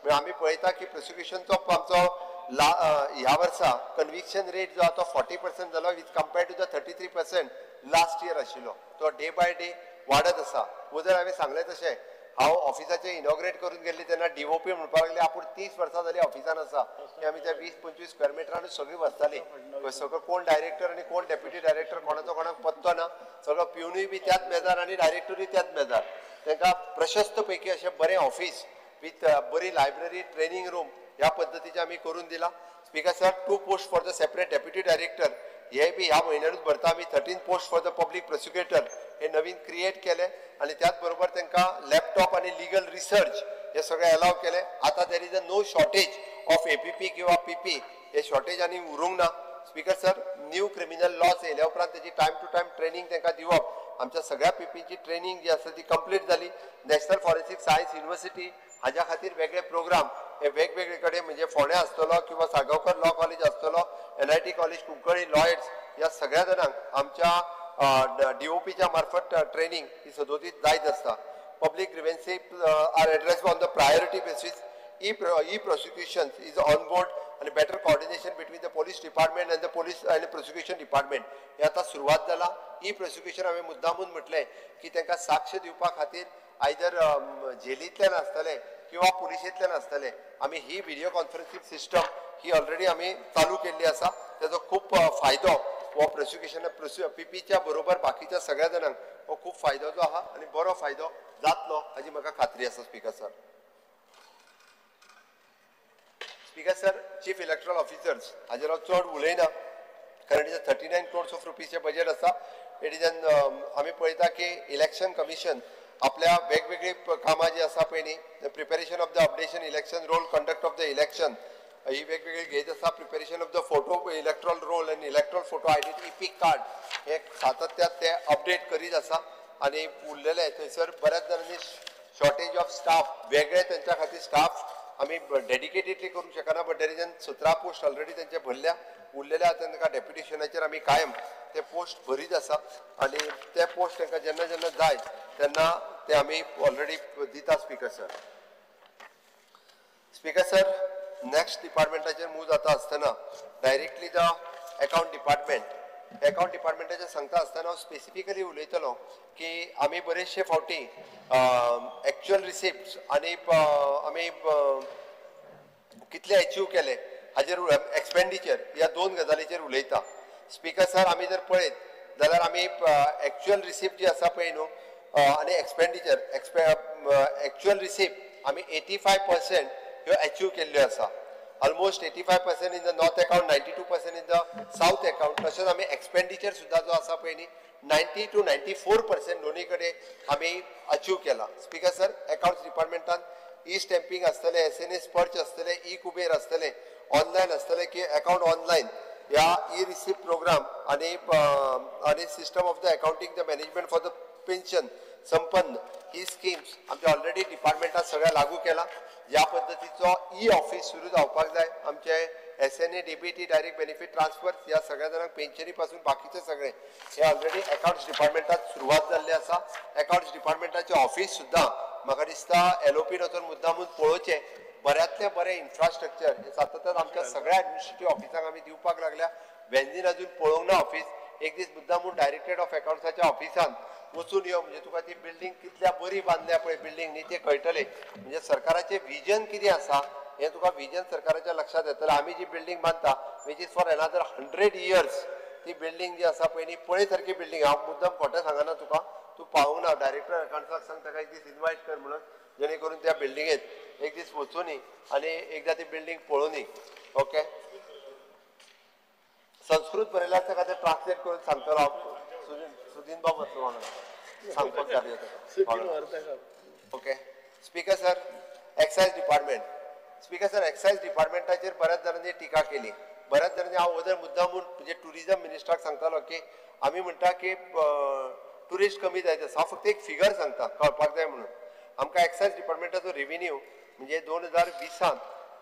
म्हणजे आमी पळयता की प्रोसिक्युशनचो आमचो ह्या वर्सा कन्विक्शन रेट जो आहा तो 40% जालो, with compare to the 33% last year आशिल्लो. तो डे बाय डे वाडत आसा. वदळ हांवें सांगलें तशें हांव ऑफिसाचें इनॉग्रेट करून गेल्ली तेन्ना DOP म्हणपाक लागले आपूण 30 वर्सां जाली ऑफिसान आसा, की आमी त्या 20-25 स्क्वेअर मिटरानूच सगळीं बसतालीं. सगळो कोण डायरेक्टर आनी कोण डेप्युटी डायरेक्टर कोणाचो कोणाक पत्तो ना, सगळो पिवनूय बी त्याच मेजार आनी डायरेक्टरूय त्याच मेजार. तांकां प्रशस्त पैकी अशें बरें ऑफिस विथ बरी लायब्ररी, ट्रेनींग रूम ह्या पद्दतीचें आमी करून दिलां. Speaker sir, 2 post for the separate deputy director हे बी ह्या म्हयन्यानूच भरता आमी. 13 post for the public prosecutor हे नवीन क्रिएट केले आनी त्याच बरोबर तांकां लॅपटॉप आनी लिगल रिसर्च हे सगळे अलाव केले. आतां there is a no shortage of APP किंवा पीपी हे शॉर्टेज आनी उरूंक ना. Speaker sir, new criminal laws येयल्या उपरांत तेजी टायम टू टायम ट्रेनिंग तांकां दिवप, आमच्या सगळ्या पीपीची ट्रेनिंग जी आसा ती कंप्लीट जाली. नॅशनल फॉरेन्सिक सायन्स युनिवर्सिटी हाज्या खातीर वेगळे प्रोग्राम हे वेगवेगळे कडेन म्हणजे फोंड्या आसतलो किंवा साळगांवकर लॉ कॉलेज आसतलो, NIT college Cuncolim, Lloyds ह्या सगळ्या जाणांक आमच्या डीओपीच्या मार्फत ट्रेनिंग ही सदोदीत जायत आसता. Public grievances are address on the priority basis. E prosecution is on board आनी better coordination between the police department and the police आनी प्रोसिक्युशन डिपार्टमेंट हे आतां सुरवात जाला. ई प्रोसिक्युशन हांवें मुद्दामून म्हटलें की तांकां साक्ष दिवपा खातीर आयदर जेलींतल्यान आसतलें किंवा पुलिशेंतल्यान आसतलें. आमी ही व्हिडियो कॉन्फरन्सींग सिस्टम ही ऑलरेडी आमी चालू केल्ली आसा. तेजो खूब फायदो हो प्रोसिक्युशन पीपीच्या बरोबर बाकीच्या सगळ्या जाणांक हो खूब फायदो जो आहा आनी बरो फायदो जातलो हाजी म्हाका खात्री आसा. Speaker sir, speaker sir, chief electoral officers हाजेर हांव चड उलयना कारण it is 39 crores of रुपीजचें budget आसा. It is an आमी पळयता की इलेक्शन कमिशन आपल्या वेगवेगळी कामां जी आसा पळय न्ही, preparation of the updation election roll, conduct of the election ही वेगवेगळी घेत आसा. Preparation of the photo electoral roll आनी electoral photo identity EPIC card हे सातत्यात ते अपडेट करीत आसा. आनी उरलेले थंयसर बऱ्याच जाणांनी शॉर्टेज ऑफ स्टाफ वेगळे तेंच्या खातीर स्टाफ आमी डेडिकेटेडली करूंक शकना, but there is an 17 post already तेंचे भरल्या. उरलेल्या आतां तांकां डेप्युटेशनाचेर आमी कायम ते पोस्ट भरीत आसा आनी ते पोस्ट तांकां जेन्ना जेन्ना जाय तेन्ना ते आमी ऑलरेडी दिता. Speaker sir, speaker sir, next डिपार्टमेंटाचेर move जाता आसतना directly the account department. Account डिपार्टमेंटाचेर सांगता आसतना हांव स्पेसिफिकली उलयतलो की आमी बरेचशे फावटी एक्चुअल रिसिप्ट्स आनी आमी कितले अचीव केले हाजेर एक्सपेंडिचर ह्या दोन गजालीचेर उलयता. स्पीकर सर, आमी जर पळयत जाल्यार आमी एक्चुअल रिसिप्ट जी आसा पळय न्हू आनी एक्सपेंडिचर एक्चुअल रिसिप्ट आमी 85% ह्यो अचीव केल्ल्यो आसा. Almost 85% in the north account, 92% in the south account. तशेंच आमी एक्सपेंडिचर सुद्दां जो आसा पळय न्ही 90 to 94% दोन्ही कडेन आमी अचीव केला. स्पीकर सर, अकाउंट्स डिपार्टमेंटान ई स्टॅम्पींग आसतलें, एसएनए स्पर्च आसतलें, ई कुबेर आसतलें, ऑनलायन आसतलें की अकाउंट ऑनलायन ह्या ई रिसिप्ट प्रोग्राम आनी आनी system of the accounting the management for the pension Sampann he schemes आमच्या ऑलरेडी डिपार्टमेंटान सगळ्या लागू केला. ज्या पद्दतीचो ई ऑफीस सुरू जावपाक जाय आमचे SNA DBT direct benefit transfer ह्या सगळ्या जाणांक पेन्शनी पासून बाकीचे सगळे हे ऑलरेडी अकाउंट्स डिपार्टमेंटात सुरवात जाल्ली आसा. अकाउंट्स डिपार्टमेंटाचे ऑफीस सुद्दां म्हाका दिसता एलओपीन वचून मुद्दामून पळोवचें. बऱ्यांतलें बरें इन्फ्रास्ट्रक्चर हे सातत्यान आमच्या सगळ्या एडमिनिस्ट्रेटीव ऑफिसांक आमी दिवपाक लागल्या. वेंजीन अजून पळोवंक ना ऑफीस, एक दीस मुद्दामून डायरेक्टरेट ऑफ अकाउंट्साच्या ऑफिसान वचून यो, म्हणजे तुका ती बिल्डींग कितल्या बरी बांदल्या पळय बिल्डींग न्ही तें कळटलें. म्हणजे सरकाराचें विजन कितें आसा हें तुका विजन सरकाराच्या लक्षांत येतलें. आमी जी बिल्डींग बांदता which is for another 100 years ती बिल्डींग जी आसा पळय न्ही पळय सारकी बिल्डींग. हांव मुद्दम खोटें सांगना तुका, तूं पावूंक ना. डायरेक्टर अकाउंट्साक सांग ताका एक दीस इनवायट कर म्हणून, जेणे करून त्या बिल्डिंगेंत एक दीस वचुनी आनी एकदां ती बिल्डींग पळोवनी. ओके, संस्कृत बरयल्यार ताका तें ट्रान्सलेट करून सांगतलो हांव. सुदीन बाब वतलो वांगडा सांगपाक जाय. Okay speaker sir, excise department. Speaker sir, excise डिपार्टमेंटाचेर बऱ्याच जाणांनी टिका केली. बऱ्याच जाणांनी हांव वदर मुद्दामून म्हणजे ट्युरिजम मिनिस्टराक सांगतालो की आमी म्हणटा की ट्युरिस्ट कमी जायत आसा. हांव फक्त एक फिगर सांगता कळपाक जाय म्हणून. आमकां एक्सायज डिपार्टमेंटाचो रेविन्यू म्हणजे 2020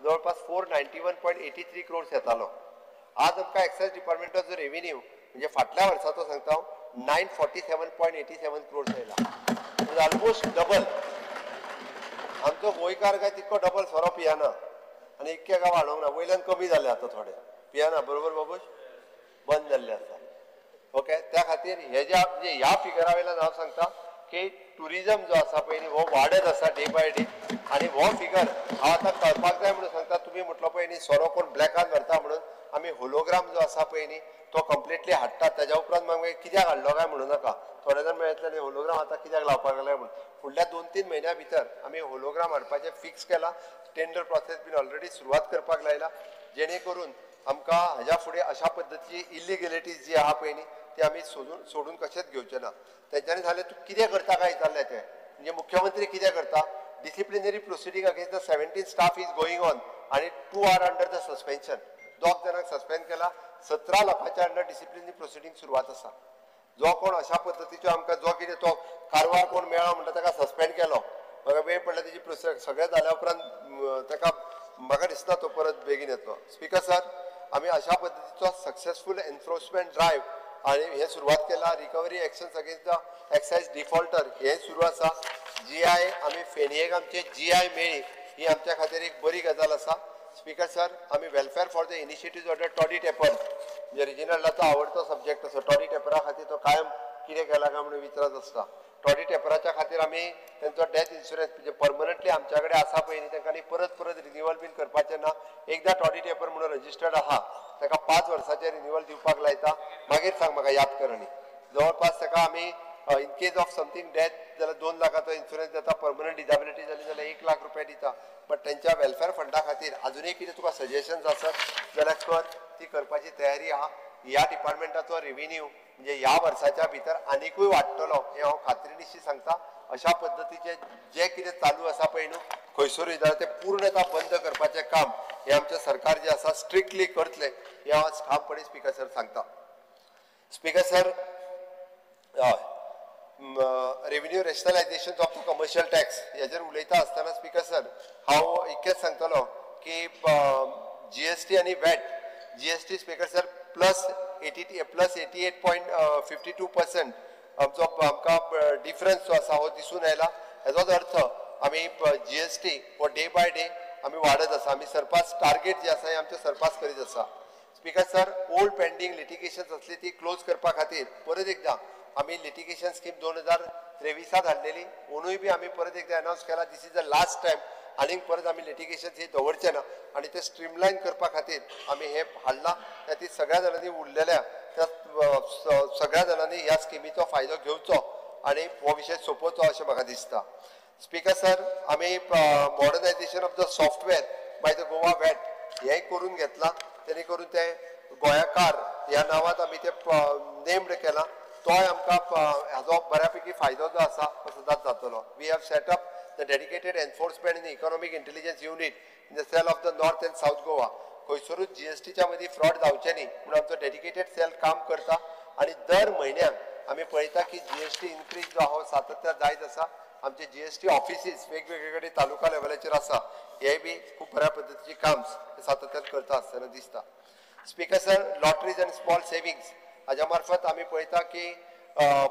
जवळपास 491.83 क्रोर्स येतालो. आज आमकां एक्सायज डिपार्टमेंटाचो रेविन्यू म्हणजे फाटल्या वर्साचो सांगता हांव 947.87 क्रोर्स आयला, म्हणजे ऑलमोस्ट डबल. आमचो गोंयकार काय तितको डबल सोरो पियाना आनी इतके काय वाडोवंक ना, वयल्यान कमी जाले आतां थोडे पियाना, बरोबर बाबूश, बंद जाल्ले आसा. ओके, त्या खातीर हे ज्या म्हणजे ह्या फिगरा वयल्यान हांव सांगता की ट्युरिजम जो आसा पळय न्ही हो वाडत आसा डे बाय डे. आनी हो फिगर हांव आतां कळपाक जाय म्हणून सांगता. तुमी म्हटलो पळय न्ही सोरो कोण ब्लॅकान व्हरता म्हणून, आमी होलोग्राम जो आसा पळय न्ही तो कंप्लिटली हाडटात. ताज्या उपरांत मागीर कित्याक हाडलो काय म्हणू नाका. थोडे जाण मेळटले न्ही होलोग्राम आतां कित्याक लावपाक लागले म्हणून. फुडल्या 2-3 म्हयन्या भितर आमी होलोग्राम हाडपाचें फिक्स केलां. टेंडर प्रोसेस बीन ऑलरेडी सुरवात करपाक लायला, जेणे करून आमकां हाज्या फुडें अशा पद्दतीची इलिगेलिटीज जी आहा पळय न्ही ती आमी सोडून कशेंच घेवचे ना. तेंच्यांनी सांगलें तूं कितें करता काय विचारलें तें, म्हणजे मुख्यमंत्री कितें करता. Disciplinary proceeding against the 17 staff is going on आनी 2 are under the suspension. 2 जाणांक सस्पेंड केला, 17 लोकांच्या अंडर डिसिप्लिनरी प्रोसिडींग सुरवात आसा. जो कोण अशा पद्दतीचो आमकां जो कितें तो कारवार कोण मेळ्ळो म्हणटा ताका सस्पेंड केलो, म्हाका वेळ पडला तेजी प्रोसेस सगळें जाल्या उपरांत ताका म्हाका दिसना तो परत बेगीन येतलो. स्पीकर सर, आमी अशा पद्दतीचो सक्सेसफूल एनफोर्समेंट ड्रायव्ह आनी हें सुरवात केला. Recovery actions against the excise defaulter हें सुरू आसा. जी आय आमी फेणयेक आमचे जी आय मेळ्ळी ही आमच्या खातीर एक बरी गजाल आसा. स्पीकर सर, आमी welfare for the initiative order toddy tapper, म्हणजे रिजिनलाचो आवडतो सब्जेक्ट आसा. टॉडी टेपरा खातीर तो कायम कितें केलां काय म्हणून विचारत आसता. टॉडी टेपराच्या खातीर आमी तेंचो डेथ इन्शुरन्स म्हणजे परमनंटली आमच्या कडेन आसा पळय न्ही, तांकां परत परत रिन्युअल बीन करपाचें ना. एकदां टॉडी टेपर म्हणून रजिस्टर्ड आहा ताका 5 वर्साचें रिन्युअल दिवपाक लायता. मागीर सांग म्हाका याद कर. आनी जवळपास ताका आमी in case of something death जाल्यार 2 लाखाचो इन्शुरन्स दिता, परमनंट डिजेबिलिटी जाली जाल्यार 1 लाख रुपया दिता. बट तेंच्या वेलफेअर फंडा खातीर आजुनूय कितें तुका सजेशन्स आसत जाल्यार कर, ती करपाची तयारी आहा. ह्या डिपार्टमेंटाचो रेविन्यू म्हणजे ह्या वर्साच्या भितर आनिकूय वाडटलो हें हांव खात्रीनिशी सांगता. अशा पद्दतीचे जे कितें चालू आसा पळय न्हू खंयसरूय जाल्यार तें पूर्णता बंद करपाचें काम हें आमचें सरकार जें आसा स्ट्रिक्टली करतलें हें हांव ठामपणी स्पीकर सर सांगता. स्पीकर सर, हय, revenue rationalisation of the commercial tax हेजेर उलयता आसतना स्पीकर सर हांव इतकेंच सांगतलो की जी एस टी आनी VAT, G S T speaker sir plus 88.52% आमचो आमकां डिफरन्स जो आसा हो दिसून आयला. हेजोच अर्थ आमी जी एस टी हो डे बाय डे आमी वाडत आसा. आमी सरपास टार्गेट जे आसा हें आमचें सरपास करीत आसा. Speaker sir, old pending litigations आसली ती क्लोज करपा खातीर परत एकदां आमी लिटिगेशन स्कीम 2023 हाडलेली, ओनूय बी आमी परत एकदां अनावन्स केला this is the last time. आनीक परत आमी लिटिगेशन ही दवरचे ना आनी ते स्ट्रीमलायन करपा खातीर आमी हें हाडलां. त्या ती सगळ्या जाणांनी उरलेल्या त्या सगळ्या जाणांनी ह्या स्किमीचो फायदो घेवचो आनी हो विशय सोंपोवचो अशें म्हाका दिसता. स्पीकर सर, आमी modernisation of the software by the Goa VAT हेंय करून घेतलां, तेणे करून ते गोंयाकार ह्या नांवांत आमी ते नेम्ड केलां. तोय आमकां हाजो बऱ्यापैकी फायदो जो आसा तो सदांच जातलो. We have set up the dedicated enforcement and economic intelligence unit in the cell of the North and South Goa. खंयसरूच जी एस टीच्या मदीं फ्रॉड जावचें न्ही म्हणून आमचो डेडिकेटेड सेल काम करता आनी दर म्हयन्याक आमी पळयता की जी एस टी इनक्रीज जो आहा सातत्यान जायत आसा. आमचे जी एस टी ऑफिसीस वेगवेगळे कडेन तालुका लेवलाचेर आसा, हेंय बी खूब बऱ्या पद्दतीचें काम सातत्यान करता आसतना दिसता. Speaker sir, lotteries and small savings हाज्या मार्फत आमी पळयता की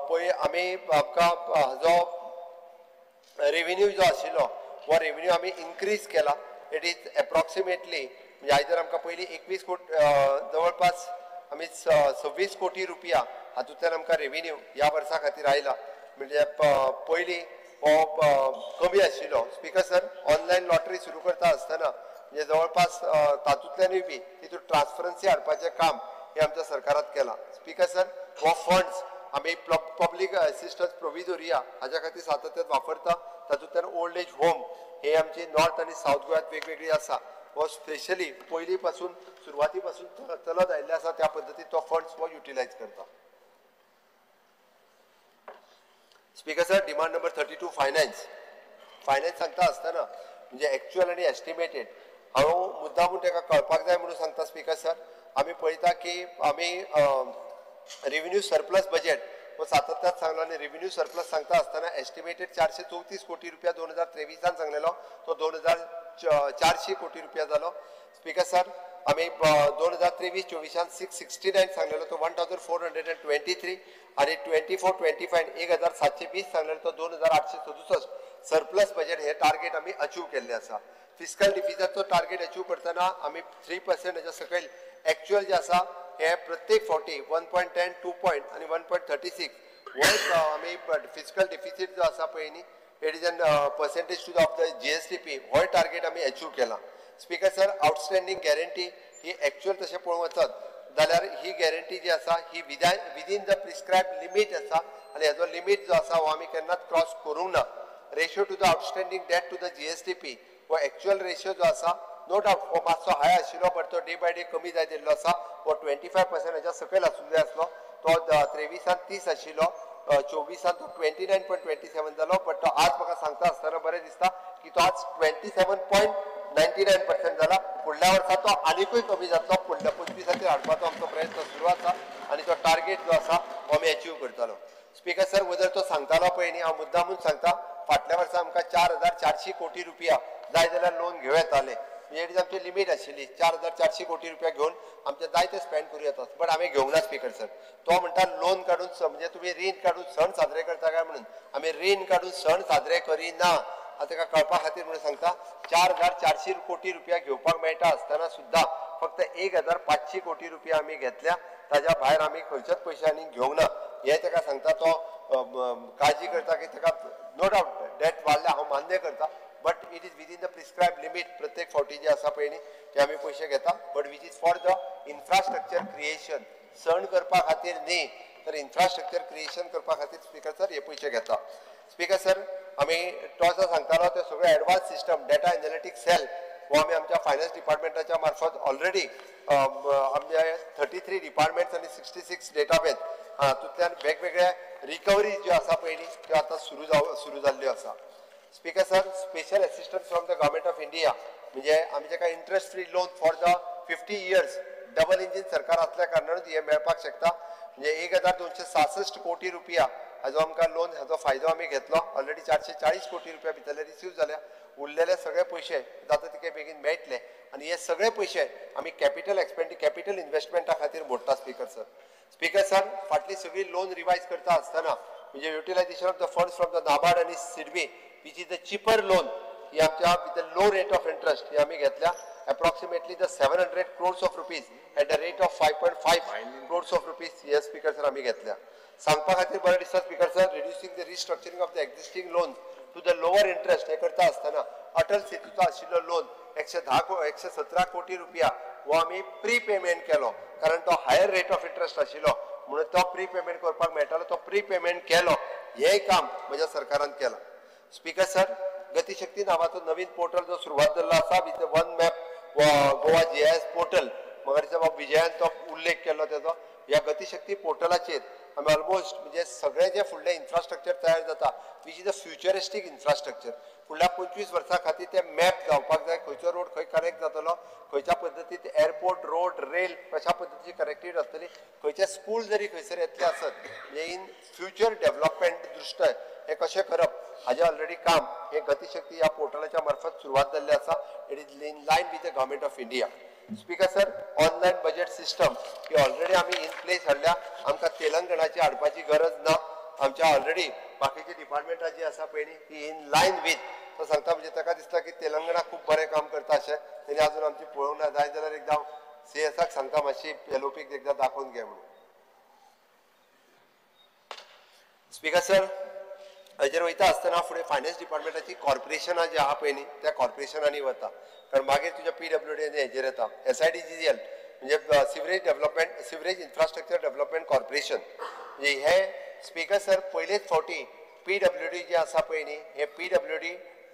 पळय आमी आमकां हाजो रेविन्यू जो आशिल्लो हो रेविन्यू आमी इनक्रीज केला. It is approximately म्हणजे आयज जर आमकां पयलीं 21 कोटी जवळपास आमी 26 कोटी रुपया हातूंतल्यान आमकां रेविन्यू ह्या वर्सा खातीर आयला, म्हणजे पयलीं हो कमी आशिल्लो. स्पीकर सर, ऑनलायन लॉटरी सुरू करता आसतना म्हणजे जवळपास तातूंतल्यानूय बी तितून ट्रान्सपरन्सी हाडपाचें काम हें आमच्या सरकारात केलां. स्पीकर सर, हो फंड्स आमी पब्लीक असिस्टन्स प्रोविजोरिया हाज्या खातीर सातत्यान वापरता. तातूंतल्यान ओल्ड एज होम हे आमची नॉर्थ आनी सावथ गोव्यांत वेगवेगळी आसा. हो स्पेशली पयलीं पासून सुरवाती पासून चलत आयिल्ले आसा त्या पद्दतीन तो फंड्स हो युटिलायज करता. Speaker sir, demand number 32 finance. Finance सांगता आसतना म्हणजे एक्च्युअल आनी एस्टिमेटेड हांव मुद्दामून ताका कळपाक जाय म्हणून सांगता. स्पीकर सर, आमी पळयता की आमी रेविन्यू सरप्लस बजेट हो सातत्यान सांगलो आनी रेविन्यू सरप्लस सांगता आसतना एस्टिमेटेड 434 कोटी रुपया 2023 सांगलेलो तो 2400 कोटी रुपया जालो. स्पीकर सर, आमी 2023-24 669 सांगलेलो तो 1423 आनी 24-25 1720 सांगलेलो तो 2867. सरप्लस बजेट हे टार्गेट आमी अचीव केल्लें आसा. फिस्कल डिफिसीटाचो टार्गेट अचीव करतना आमी 3% हेच्या सकयल एक्च्युअल जे आसा हे प्रत्येक फावटी 1.10, 2 आनी 1.36 हो आमी फिस्कल डिफिसीट जो आसा पळय न्ही it is an percentage to of the GSDP होय टार्गेट आमी अचीव केला. स्पीकर सर, आउटस्टँडींग गॅरंटी ही एक्च्युअल तशें पळोवंक वचत जाल्यार ही गॅरंटी जी आसा ही विदीन the prescribe limit आसा आनी हेजो लिमीट जो आसा हो आमी केन्नाच क्रॉस करूंक ना. Ratio to the outstanding debt to the GSDP हो एक्च्युअल रेशियो जो आसा नो डावट हो मातसो हाय आशिल्लो बट तो डे बाय डे कमी जायत येयल्लो आसा. हो 25% हेच्या सकयल आसूंक जाय आसलो. तो 23 30 आशिल्लो, 24 तो 29.27 जालो. बट तो आज म्हाका सांगता आसतना बरें दिसता की तो आज 27.99% जाला. फुडल्या वर्सा तो आनिकूय कमी जातलो. फुडल्या 25 हाडपाचो आमचो प्रयत्न सुरू आसा आनी तो टार्गेट जो आसा तो आमी अचीव करतलो. स्पीकर सर, वदर तो सांगतालो पळय न्ही, हांव मुद्दामून सांगता, फाटल्या वर्सा आमकां 4,400 कोटी रुपया जाय जाल्यार लोन घेवं येतालें. म्हणजे it is आमची लिमीट आशिल्ली 4,400 कोटी रुपया घेवन आमचे जायते स्पेंड करूं येता, बट आमी घेवंक ना. स्पीकर सर, तो म्हणटा लोन काडून म्हणजे तुमी रीण काडून सण साजरे करता काय म्हणून. आमी रीण काडून सण साजरे करिना. आतां ताका कळपा खातीर म्हणून सांगता, 4,400 कोटी रुपया घेवपाक मेळटा आसतना सुद्दां फक्त 1,500 कोटी रुपया आमी घेतल्या. ताज्या भायर आमी खंयचेच पयशे आनी घेवंक ना. हें ताका सांगता. तो काळजी करता की ताका नो डावट डेट वाडल्या, हांव मान्य करता, but it is within the prescribe limit. प्रत्येक फावटी जे आसा पळय न्ही ते आमी पयशे घेता, but which is for the infrastructure creation. सण करपा खातीर न्ही, तर इन्फ्रास्ट्रक्चर क्रिएशन करपा खातीर स्पीकर सर हे पयशे घेता. स्पीकर सर, आमी तो जो सांगतालो ते सगळे advance system data analytics cell हो आमी आमच्या फायनान्स डिपार्टमेंटाच्या मार्फत ऑलरेडी आमच्या 33 डिपार्टमेंट्स आनी 66 डेटाबेस हातूंतल्यान वेगवेगळ्या रिकवरी ज्यो आसा पळय न्ही त्यो आतां सुरू जाल्ल्यो आसा. Speaker sir, special assistance from the government of India म्हणजे आमी जाका interest free loan for the 50 years double engine सरकार आसल्या कारणानूच हें मेळपाक शकता. म्हणजे 1,266 कोटी रुपया हाजो आमकां लोन, हाजो फायदो आमी घेतलो. ऑलरेडी 440 कोटी रुपया भितरले रिसीव जाल्या. उरलेले सगळे पयशे जाता तितके बेगीन मेळटले आनी हे सगळे पयशे आमी कॅपिटल इन्वेस्टमेंटा खातीर मोडटा. स्पीकर सर, स्पीकर सर, फाटली सगळी लोन रिवायज करता आसतना म्हणजे utilisation of the funds from the NABARD आनी SIDBI which is the cheaper loan ही आमच्या with the low rate of interest ही आमी घेतल्या. Approximately the 700 crores of rupees at the rate of 5.5 crores of rupees hey speaker sir आमी घेतल्या. सांगपा खातीर बरें दिसता speaker sir, reducing the restructuring of the existing loan to the lower interest हे करता आसतना अटल सेतूचो आशिल्लो लोन 117 कोटी रुपया हो आमी प्री पेमेंट केलो, कारण तो हायर रेट ऑफ इंट्रस्ट आशिल्लो म्हणून तो प्री पेमेंट करपाक मेळटालो, तो प्री पेमेंट केलो. हें काम म्हज्या सरकारान केलां. स्पीकर सर, गतिशक्ती नांवाचो नवीन पोर्टल जो सुरवात जाल्लो आसा with one map Goa GIS portal, म्हाका दिसता बाब विजयान तो उल्लेख केलो तेजो. ह्या गतिशक्ती पोर्टलाचेर आमी ऑलमोस्ट म्हणजे सगळें जें फुडलें इन्फ्रास्ट्रक्चर तयार जाता which is a futuristic infrastructure, फुडल्या 25 वर्सां खातीर ते मॅप जावपाक जाय, खंयचो रोड खंय कनेक्ट जातलो, खंयच्या पद्दतीन एअरपोर्ट, रोड, रेल कशा पद्दतीची कनेक्टिविटी आसतली, खंयचे स्कूल जरी खंयसर येतले आसत म्हणजे इन फ्युचर डेव्हलपमेंट दृश्ट हें कशें करप हाजें ऑलरेडी काम हें गतिशक्ती ह्या पोर्टलाच्या मार्फत सुरवात जाल्लें आसा. It is in line with the government of India. Speaker sir, online budget system he already आमी इन प्लेस हाडल्या. आमकां तेलंगणाची हाडपाची गरज ना. आमच्या ऑलरेडी बाकीची डिपार्टमेंटां जी आसा पळय न्ही ती इन लायन वीथ तो सांगता. म्हणजे ताका दिसता की तेलंगणा खूब बरें काम करता अशें तेणी आजून आमची पळोवंक ना. जाय जाल्यार एकदां सीएसाक सांगता मातशी एलओपीक एकदां दाखोवन घे म्हणून. स्पीकर सर, हाजेर वयता आसतना फुडें फायनान्स डिपार्टमेंटाची कॉर्पोरेशनां जी आहा पळय न्ही त्या कॉर्पोरेशनांनी वता, कारण मागीर तुज्या PWD आनी हेजेर येता. SIDGL म्हणजे सिवरेज इन्फ्रास्ट्रक्चर डेव्हलपमेंट कॉर्पोरेशन म्हणजे हे स्पीकर सर पयलेच फावटी PWD जे आसा पळय न्ही हे PWD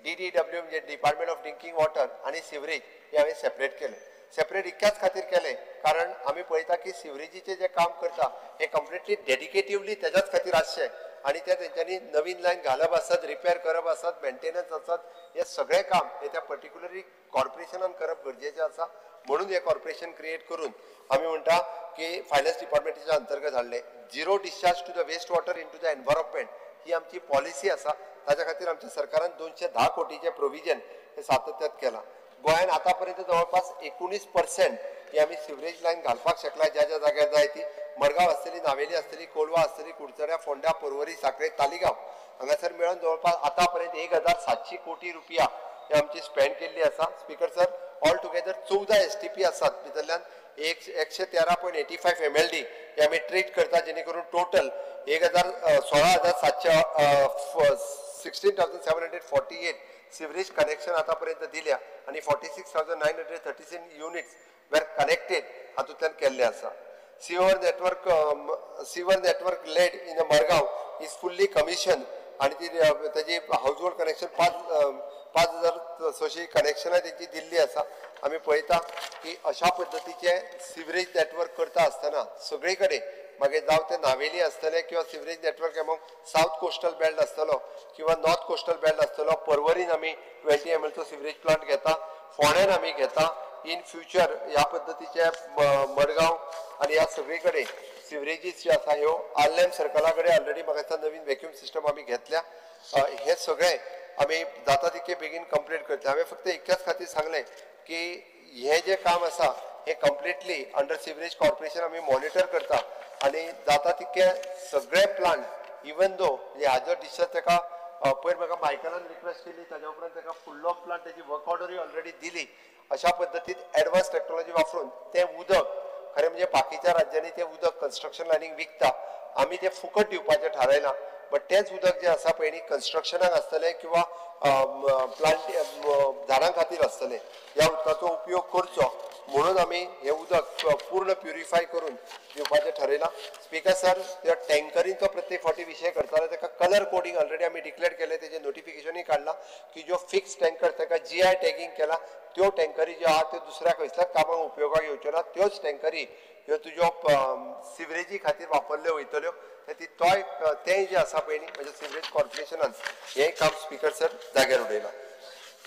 DDW म्हणजे डिपार्टमेंट ऑफ ड्रिंकींग वॉटर आनी सिवरेज हे हांवें सेपरेट केलें. सेपरेट इतक्याच खातीर केलें कारण आमी पळयता की सिवरेजीचें जें काम करता हें कंप्लिटली डेडिकेटिवली तेज्याच खातीर आसचें आनी ते तेंच्यांनी नवीन लायन घालप आसत, रिपेर करप आसत, मेंटेनन्स आसत, हें सगळें काम हें त्या पर्टिक्युलरली कॉर्पोरेशनान करप गरजेचें आसा. म्हणून हें कॉर्पोरेशन क्रिएट करून आमी म्हणटा की फायनान्स डिपार्टमेंटाच्या अंतर्गत हाडलें. Zero discharge to the waste water into the environment ही आमची पॉलिसी आसा. ताच्या खातीर आमच्या सरकारान 210 कोटीचें प्रोविजन हें सातत्यात केलां. गोंयान आतां पर्यंत जवळपास 19% ही आमी सिवरेज लायन घालपाक शकला. ज्या ज्या जाग्यार जाय ती मडगांव आसतली, नावेली आसतली, कोलवा आसतली, कुडचड्या, फोंड्या, पर्वरी, साखळे, तालिगांव हांगासर मेळून जवळपास आतां पर्यंत 1,700 कोटी रुपया ही आमची स्पेंड केल्ली आसा. Speaker sir, all together 14 STP आसात, भितरल्यान 113.85 MLD हे आमी ट्रीट करता, जेणे करून टोटल 16,748 सिवरेज कनेक्शन आतांपर्यंत दिल्या आनी 46,936 युनिट्स वेर कनेक्टेड हातूंतल्यान केल्ले आसा. Sewer network laid in Margao is fully commission आनी ती तेजी हावज होल्ड कनेक्शन 5,600 कनेक्शनां तेंची दिल्ली आसा. आमी पळयता की अशा पद्दतीचे सिवरेज नेटवर्क करता आसतना सगळे कडेन मागीर जावं ते नावेली आसतले किंवा sewerage network among south coastal belt आसतलो किंवा नॉर्थ कोस्टल बेल्ट आसतलो. पर्वरीन आमी 20 mlचो सिवरेज प्लांट घेता, फोंड्यान आमी घेता. इन फ्युचर ह्या पद्दतीचे मडगांव आनी ह्या सगळे कडेन सिवरेजीस ज्यो आसा ह्यो आर्लेम सर्कला कडेन ऑलरेडी म्हाका दिसता नवीन वॅक्यूम सिस्टम आमी घेतल्या. हे सगळे आमी जाता तितके बेगीन कंप्लीट करतले. हांवें फक्त इतक्याच खातीर सांगलें की हें जें काम आसा हें कंप्लिटली अंडर सिवरेज कॉर्पोरेशन आमी मॉनिटर करता आनी जाता तितके सगळे प्लांट इवन दो म्हणजे हाजो डिस्चार्ज ताका पयर म्हाका मायकलान रिक्वेस्ट केली, ताज्या उपरांत ताका फुडलो प्लांट ताजी वर्क ऑर्डरूय ऑलरेडी दिली. अशा पद्दतीन एडवान्स टॅक्नॉलॉजी वापरून तें उदक खरें म्हणजे बाकीच्या राज्यांनी तें उदक कन्स्ट्रक्शन लायनीक विकता, आमी तें फुकट दिवपाचें थारायलां. बट तेंच उदक जें आसा पळय न्ही कन्स्ट्रक्शनाक आसतलें किंवा प्लांट झाडां खातीर आसतलें, ह्या उदकाचो उपयोग करचो म्हणून आमी हें उदक पूर्ण प्युरिफाय करून दिवपाचें ठरयलां. स्पीकर सर, त्या टँकरींचो प्रत्येक फावटी विशय करताले ताका कलर कोडींग ऑलरेडी आमी डिक्लेअर केलें, तेजें नोटिफिकेशनूय काडलां की ज्यो फिक्स टँकर ताका GI tagging केलां त्यो टँकरी ज्यो आहा त्यो दुसऱ्या खंयच्याच कामाक उपयोगाक येवच्यो ना, त्योच टँकरी ह्यो तुज्यो सिवरेजी खातीर वापरल्यो वयतल्यो. ती तोय तें जें आसा पळय न्ही म्हणजे सिवरेज कॉर्पोरेशनान हें काम स्पीकर सर जाग्यार उडयलां.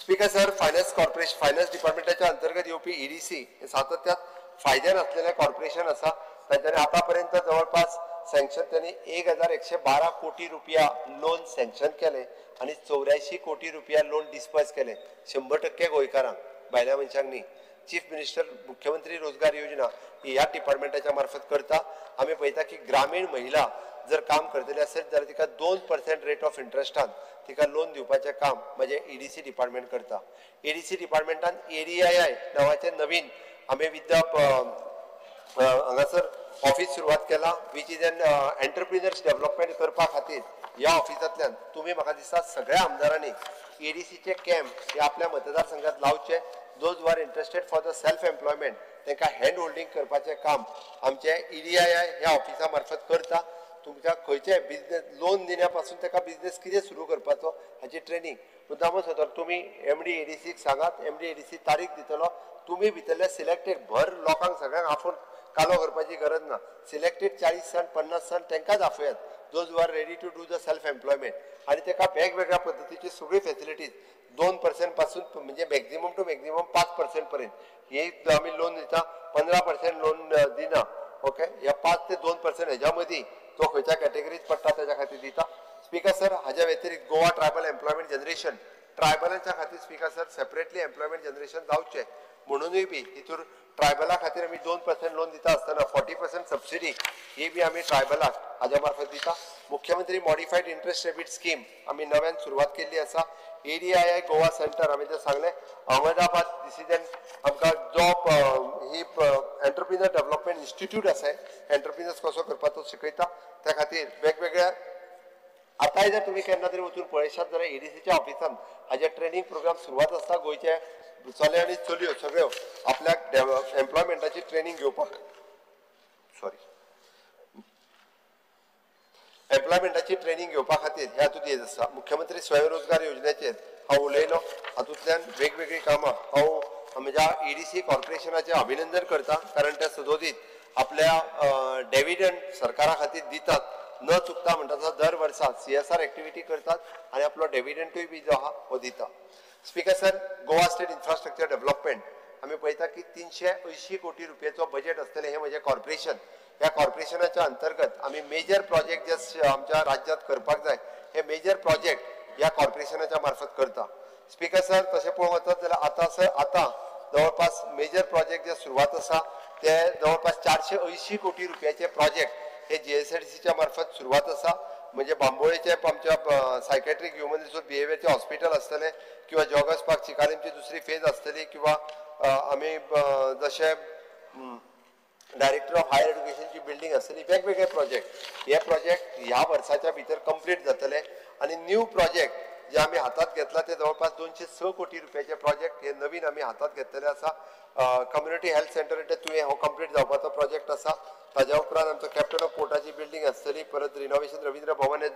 Speaker sir, finance corporation finance डिपार्टमेंटाच्या अंतर्गत येवपी EDC हे सातत्यात फायद्यान असलेलें कॉर्पोरेशन आसा. तांच्यांनी आतां पर्यंत जवळपास सँक्शन त्यांनी 1112 कोटी रुपया लोन सँक्शन केलें आनी 84 कोटी रुपया लोन डिस्पर्स केलें 100% गोंयकारांक, भायल्या मनशांक न्ही. चीफ मिनिस्टर मुख्यमंत्री रोजगार योजना ही ह्या डिपार्टमेंटाच्या मार्फत करता. आमी पळयता की ग्रामीण महिला जर काम करतली आसत जाल्यार तिका 2% रेट ऑफ इंट्रस्टान तिका लोन दिवपाचें काम म्हणजे EDC department करता. EDC डिपार्टमेंटान ADII नांवाचें नवीन आमी विथ हांगासर ऑफीस सुरवात केलां which is an entrepreneurs development करपा खातीर. ह्या ऑफिसांतल्यान तुमी म्हाका दिसता सगळ्या आमदारांनी EDCचे कॅम्प हे आपल्या मतदारसंघात लावचे. Those who are interested for the self employment तांकां हँड होल्डींग करपाचें काम आमचें EDII ह्या ऑफिसा मार्फत करता. तुमच्या खंयचेय बिजनेस लोन दिण्या पासून ताका बिजनेस कितें सुरू करपाचो हाची ट्रेनींग मुद्दामूच वता. तुमी MD ADCक सांगात, MD ADC तारीख दितलो, तुमी भितरल्या सिलेक्टेड भर लोकांक सगळ्यांक आफोवन कालो करपाची गरज ना. सिलेक्टेड 40 जाण 50 जाण तांकांच आफयात those who are ready to do the self employment आनी ताका वेगवेगळ्या पद्दतीची सगळी फॅसिलिटीज 2% पासून म्हणजे मॅक्झिमम टू मॅक्झिमम 5% पर्यंत हे आमी लोन दिता. 15% लोन दिना, ओके, ह्या 5 ते 2% हेज्या मदीं तो खंयच्या कॅटेगरीत पडटा ताच्या खातीर दिता. स्पीकर सर, हाज्या व्यतिरिक्त गोवा ट्रायबल एम्प्लॉयमेंट जनरेशन ट्रायबलांच्या खातीर speaker sir separately employment generation जावचें म्हणूनय बी हितूर ट्रायबला खातीर आमी 2% लोन दिता आसतना 40% सबसिडी ही बी आमी ट्रायबलाक हाज्या मार्फत दिता. मुख्यमंत्री मॉडिफायड इंट्रस्ट रेबीट स्कीम आमी नव्यान सुरवात केल्ली आसा. ADII Goa centre आमी तें सांगलें. अहमदाबाद this is an आमकां जॉब ही एंटरप्रिनर डेव्हलपमेंट इन्स्टिट्यूट आसा, एंटरप्रिनर्स कसो करपाचो शिकयता. त्या खातीर वेगवेगळ्या आतांय जर तुमी केन्ना तरी वचून पळयशात जाल्यार EDCच्या ऑफिसान हाजे ट्रेनींग प्रोग्राम सुरवात आसता. गोंयचे चले आनी चलयो सगळ्यो आपल्याक एम्प्लॉयमेंटाची ट्रेनींग घेवपाक सॉरी एम्प्लॉयमेंटाची ट्रेनींग घेवपा खातीर ह्या हातूंत येत आसा. मुख्यमंत्री स्वयंरोजगार योजनेचेर हांव उलयलो. हातूंतल्यान वेगवेगळीं कामां हांव म्हज्या EDC कॉर्पोरेशनाचें अभिनंदन करता, कारण ते सदोदीत आपल्या डेविडंड सरकारा खातीर दितात न चुकता म्हणटा तसो दर वर्सा CSR activity करतात आनी आपलो डेविडंटूय बी जो आहा हो दिता. Speaker sir, Goa state infrastructure development आमी पळयता की 380 कोटी रुपयाचो बजेट आसतलें हें म्हजें कॉर्पोरेशन. ह्या कॉर्पोरेशनाच्या अंतर्गत आमी मेजर प्रोजेक्ट जे आमच्या राज्यांत करपाक जाय हे मेजर प्रोजेक्ट ह्या कॉर्पोरेशनाच्या मार्फत करता. स्पीकर सर, तशें पळोवंक वचत जाल्यार आतां आतां जवळपास मेजर प्रोजेक्ट जे सुरवात आसा ते जवळपास 480 कोटी रुपयाचे प्रोजेक्ट हे GSIDCच्या मार्फत सुरवात आसा. म्हणजे बांबोळेचे आमच्या सायकेट्रीक ह्युमन रिसोर्स बिहेवियरचें हॉस्पिटल आसतलें किंवा जॉगर्स पार्क चिकालीमची दुसरी फेज आसतली किंवा आमी जशें डायरेक्टर ऑफ हायर एड्युकेशनची बिल्डींग आसतली. वेगवेगळे प्रोजेक्ट हे प्रोजेक्ट ह्या वर्साच्या भितर कंप्लीट जातले आनी न्यू प्रोजेक्ट जे आमी हातात घेतला ते जवळपास 206 कोटी रुपयाचे प्रोजेक्ट हे नवीन आमी हातात घेतलेले आसा. कम्युनिटी हेल्थ सेंटर तुवें हो कंप्लीट जावपाचो प्रोजेक्ट आसा. ताज्या उपरांत आमचो कॅप्टन ऑफ पोर्टाची बिल्डींग आसतली, परत रिनोवेशन रवींद्र भवन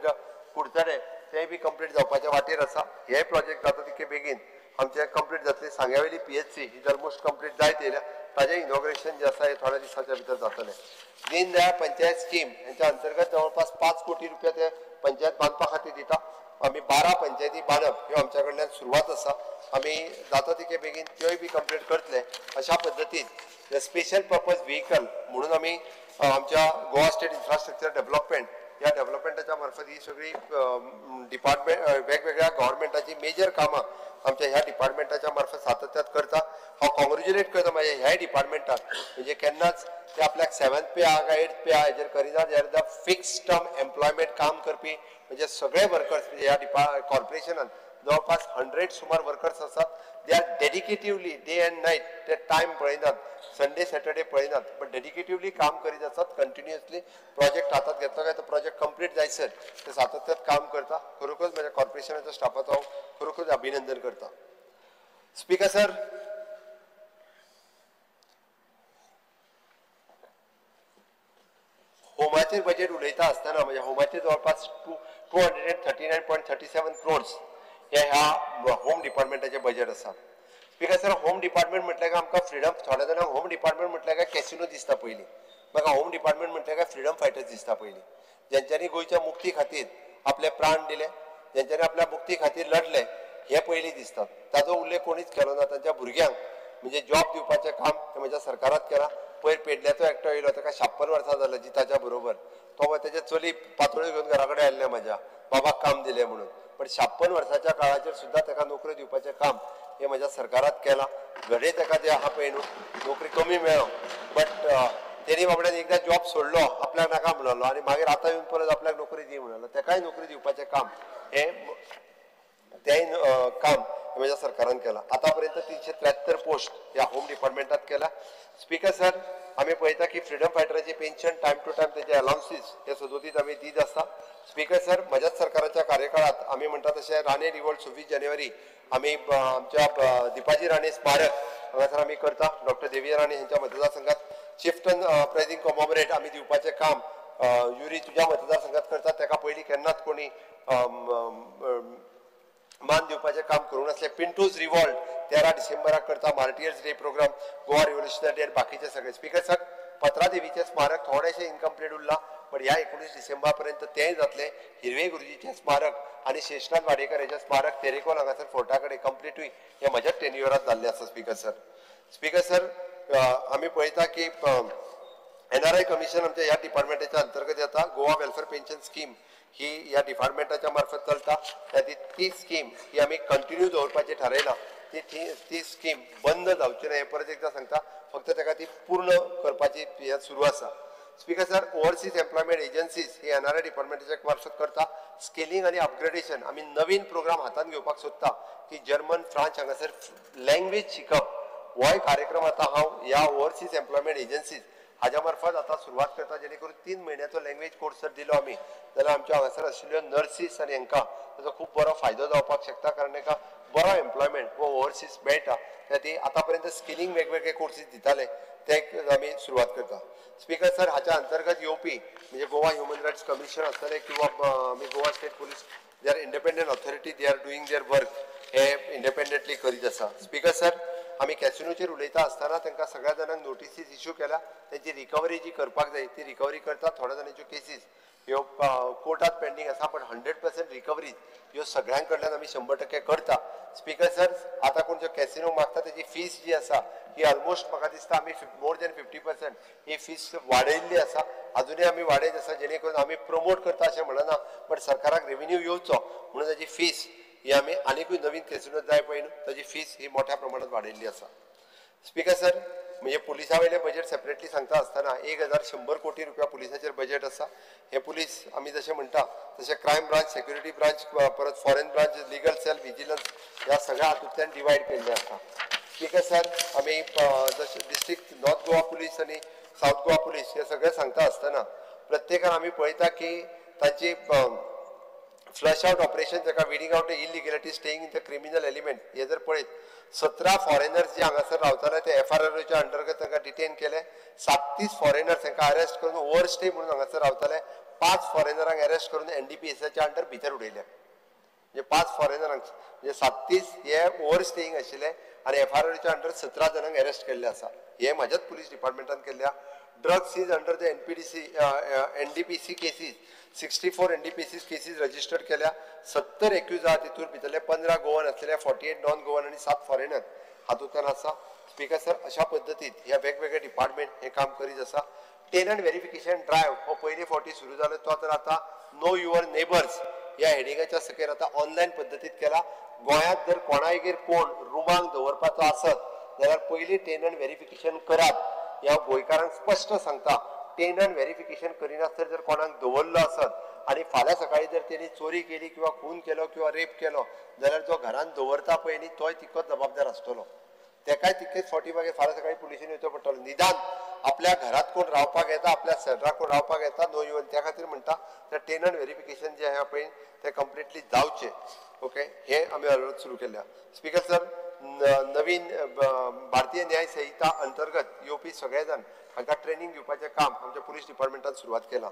कुडचडे तें बी कंप्लीट जावपाच्या वाटेर आसा. हे प्रोजेक्ट जाता तितके बेगीन आमचें कंप्लीट जातली. सांग्यावेली PHC is almost complete जायत येयल्या, ताजें इनॉग्रेशन जें आसा हें थोड्या दिसाच्या भितर जातलें. दीनदयाळ पंचायत स्कीम हेंच्या अंतर्गत जवळपास 5 कोटी रुपया ते पंचायत बांदपा खातीर दिता. आमी 12 पंचायती बांदप ह्यो आमच्या कडल्यान सुरवात आसा. आमी जाता तितके बेगीन त्योय बी कंप्लीट करतले. अशा पद्दतीन स्पेशल पर्पज व्हेकल म्हणून आमी आमच्या गोवा स्टेट इन्फ्रास्ट्रक्चर डेव्हलपमेंट ह्या डेव्हलपमेंटाच्या मार्फत ही सगळी डिपार्टमेंट वेगवेगळ्या गव्हर्मेंटाची मेजर कामां आमच्या ह्या डिपार्टमेंटाच्या मार्फत सातत्यात करता. हांव कॉंग्रेच्युलेट करता म्हाज्या ह्याय डिपार्टमेंटाक, म्हणजे केन्नाच ते आपल्याक 7th पे आहा काय 8th पे आहा हेजेर करिना. जाल्यार फिक्स टर्म एम्प्लॉयमेंट काम करपी म्हणजे सगळे वर्कर्स म्हणजे ह्या कॉर्पोरेशनान जवळपास 100 सुमार वर्कर्स आसात. They are dedicatively day and night, ते टायम पळयनात, संडे सॅटर्डे पळयनात, बट डेडिकेटिवली काम करीत आसात. कंटिन्युअसली प्रोजेक्ट हातात घेतलो काय तो प्रोजेक्ट कंप्लीट जायसर ते सातत्यात काम करता. खरोखरच म्हज्या कॉर्पोरेशनाच्या स्टाफाचो हांव खरोखरच अभिनंदन करता. स्पीकर सर, होमाचेर बजेट उलयता आसतना म्हणजे होमाचेर जवळपास 239.37 क्रोर्स हे ह्या होम डिपार्टमेंटाचें बजेट आसा. स्पीकर सर, होम डिपार्टमेंट म्हटल्यार काय आमकां फ्रिडम, थोड्या जाणांक होम डिपार्टमेंट म्हटल्यार काय कॅसिनो दिसता पयलीं, म्हाका होम डिपार्टमेंट म्हटल्यार काय फ्रिडम फायटर्स दिसता पयलीं, ज्यांच्यांनी गोंयच्या मुक्ती खातीर आपले प्राण दिले, ज्यांच्यांनी आपल्या मुक्ती खातीर लढले हे पयलीं दिसतात. ताजो उल्लेख कोणीच केलो ना. तांच्या भुरग्यांक म्हणजे जॉब दिवपाचें काम हें म्हज्या सरकारात केलां. पयर पेडल्याचो एकटो येयलो, ताका 56 वर्सां जालें जिताच्या बरोबर, तो तेजे चली पातोळ्यो घेवन घरा कडेन आयिल्लें म्हाज्या बाबाक काम दिलें म्हणून, पण 56 वर्साच्या काळाचेर सुद्दां ताका नोकरी दिवपाचें काम हें म्हज्या सरकारात केलां. घडये ताका जें आहा पळय न्हू नोकरी कमी मेळो, बट तेणी बाबड्यान एकदां जॉब सोडलो, आपल्याक नाका म्हणलो आनी मागीर आतां येवन परत आपल्याक नोकरी दी म्हणलो, ताकाय नोकरी दिवपाचें काम हें तेंय काम म्हज्या सरकारान केलां. आतां पर्यंत 373 पोस्ट ह्या होम डिपार्टमेंटात केला. स्पीकर सर, आमी पळयता की फ्रिडम फायटराचे पेन्शन टायम टू टायम तेजे अलावन्सीस हे सदोदीत आमी दीत आसता. स्पीकर सर, म्हज्याच सरकाराच्या कार्यकाळात आमी म्हणटा तशें राणे रिवॉल्ट 26 जानेवारी आमी आमच्या दीपाजी राणे स्मारक हांगासर आमी करता. डॉक्टर देविया राणे हेंच्या मतदारसंघात चिफ्टन प्रायझींग कॉमोमरेट आमी दिवपाचें काम युरी तुज्या मतदारसंघात करता. ताका पयलीं केन्नाच कोणी मान दिवपाचें काम करूंक नासलें. पिंटूज रिवॉल्ट 13 डिसेंबराक करता, martyrs day programme, Goa revolutionary day आनी बाकीचे सगळे. स्पीकर सर, पत्रादेवीचें स्मारक थोडेशें इनकम्प्लीट उरलां, पण ह्या 19 डिसेंबरा पर्यंत तेंय जातलें. हिरवे गुरुजीचें स्मारक आनी शेषनाथ वाडेकर हेचें स्मारक तेरेकोल हांगासर फोर्टा कडेन कंप्लिटूय हें म्हज्या टेन्युअरात जाल्लें आसा. स्पीकर सर, स्पीकर सर, आमी पळयता की NRI commission आमच्या ह्या डिपार्टमेंटाच्या अंतर्गत येता. गोवा वेलफेअर पेन्शन स्कीम ही ह्या डिपार्टमेंटाच्या मार्फत चलता. ती स्कीम ही आमी कंटिन्यू दवरपाची थारायलां. ती स्कीम बंद जावची ना हें परत एकदां सांगता, फक्त ताका ती पूर्ण करपाची हें सुरू आसा. Speaker sir, overseas employment agencies ही NRI डिपार्टमेंटाच्या मार्फत करता. स्केलिंग आनी अपग्रेडेशन आमी नवीन प्रोग्राम हातांत घेवपाक सोदता की जर्मन, फ्रांस हांगासर लँग्वेज शिकप होय कार्यक्रम आतां हांव ह्या ओवरसीज एम्प्लॉयमेंट एजन्सीज हाज्या मार्फत आतां सुरवात करता, जेणे करून 3 म्हयन्याचो लँग्वेज कोर्स जर दिलो आमी जाल्यार आमच्या हांगासर आशिल्ल्यो नर्सीस आनी हांकां ताचो खूब बरो फायदो जावपाक शकता, कारण तांकां बरो एम्प्लॉयमेंट हो ओवरसीज मेळटा. त्या खातीर आतां पर्यंत स्किलिंग वेगवेगळे कोर्सीस दिताले ते आमी सुरवात करता. स्पीकर सर, हाच्या अंतर्गत येवपी म्हणजे गोवा ह्युमन रायट्स कमिशन आसतलें किंवा आमी Goa state police, they are independent authority, they are doing their work hey independently करीत आसा. स्पीकर सर, आमी कॅसिनोचेर उलयता आसतना तांकां सगळ्या जाणांक नोटिसीस इश्यू केल्या, तेंची रिकवरी जी करपाक जाय ती रिकवरी करता. थोड्या जाणांच्यो केसीस ह्यो कोर्टात पेंडींग आसा, पण 100% रिकवरी ह्यो सगळ्यां कडल्यान आमी 100% करता. स्पीकर सर, आतां कोण जो कॅसिनो मागता तेजी फीस जी आसा ही ऑलमोस्ट म्हाका दिसता आमी मोर दॅन 50% ही फीस वाडयल्ली आसा. अजुनूय आमी वाडयत आसा, जेणे करून आमी प्रमोट करता अशें म्हणना, बट सरकाराक रेविन्यू येवचो म्हणून ताजी फीस ही आमी आनीकूय नवीन कॅसिनो जाय पळय न्हू ताजी फीस ही मोठ्या प्रमाणात वाडयल्ली आसा. स्पीकर सर, म्हणजे पुलिसा वयलें बजेट सेपरेटली सांगता आसतना 1100 कोटी रुपया पुलिसाचेर बजेट आसा. हे पुलीस आमी जशें म्हणटा तशें क्रायम ब्रांच, सेक्युरिटी ब्रांच, परत foreign branch, legal cell, vigilance ह्या सगळ्या हातूंतल्यान डिवायड केल्लें आसा. स्पीकर सर, आमी जशें डिस्ट्रिक्ट नॉर्थ गोवा पुलीस आनी सावथ गोवा पुलीस हे सगळें सांगता आसतना प्रत्येकान आमी पळयता की तांची फ्लश आउट ऑपरेशन जाका weeding out the illegality staying in the criminal element हे जर पळयत 17 फॉरेनर्स जे हांगासर रावताले ते FRROच्या अंतर्गत तांकां डिटेन केले. 37 फॉरेनर्स तांकां अरेस्ट करून ओवरस्टे म्हणून हांगासर रावताले. 5 फॉरेनरांक अरेस्ट करून NDPSच्या अंडर भितर उडयले. म्हणजे 5 फॉरेनरांक, म्हणजे 37 हे ओवर स्टेईंग आशिल्ले आनी एफआरआरच्या अंडर 17 जाणांक अरेस्ट केल्ले आसा. हे म्हाज्याच पुलीस डिपार्टमेंटान केल्ले. Drug seize under the NPDC NDPC cases 64 NDPC cases registered केल्या. 70 एक्यूज आहा, तितूर भितरले 15 गोवन आसलेले, 48 नॉन गोवन आनी 7 फॉरेनर हातूंतल्यान आसा. स्पीकर सर, अशा पद्दतीत ह्या वेगवेगळे डिपार्टमेंट हे काम करीत आसा. टेनंट व्हेरिफिकेशन ड्रायव्ह हो पयले फावटी सुरू जालो, तो आतां आतां नो your neighbours ह्या हेडिंगाच्या सकयल आतां ऑनलायन पद्दतीत केला. गोंयांत जर कोणायगेर कोण रुमांक दवरपाचो आसत जाल्यार पयलीं टेनंट व्हेरिफिकेशन करात. ह्या गोंयकारांक स्पश्ट सांगता, टेनंट व्हेरिफिकेशन करिनासतना जर कोणाक दवरलो आसत आनी फाल्यां सकाळीं जर तेणी चोरी केली किंवा खून केलो किंवा रेप केलो जाल्यार जो घरान दवरता पळय न्ही तोय तितकोच जबाबदार आसतलो. तेकाय तितकेच फावटी मागीर फाल्यां सकाळीं पुलिशेन येवचो पडटलो. निदान आपल्या घरात कोण रावपाक येता, आपल्या शेजराक कोण रावपाक येता, नो your, त्या खातीर म्हणटा तर टेनंट व्हेरिफिकेशन जें आहा पळय तें कंप्लिटली जावचें. ओके, हे आमी हळूहळू सुरू केल्या. स्पीकर सर, नवीन भारतीय न्याय संहिता अंतर्गत येवपी सगळे जाण हांकां ट्रेनींग दिवपाचें काम आमच्या पुलीस डिपार्टमेंटान सुरवात केलां.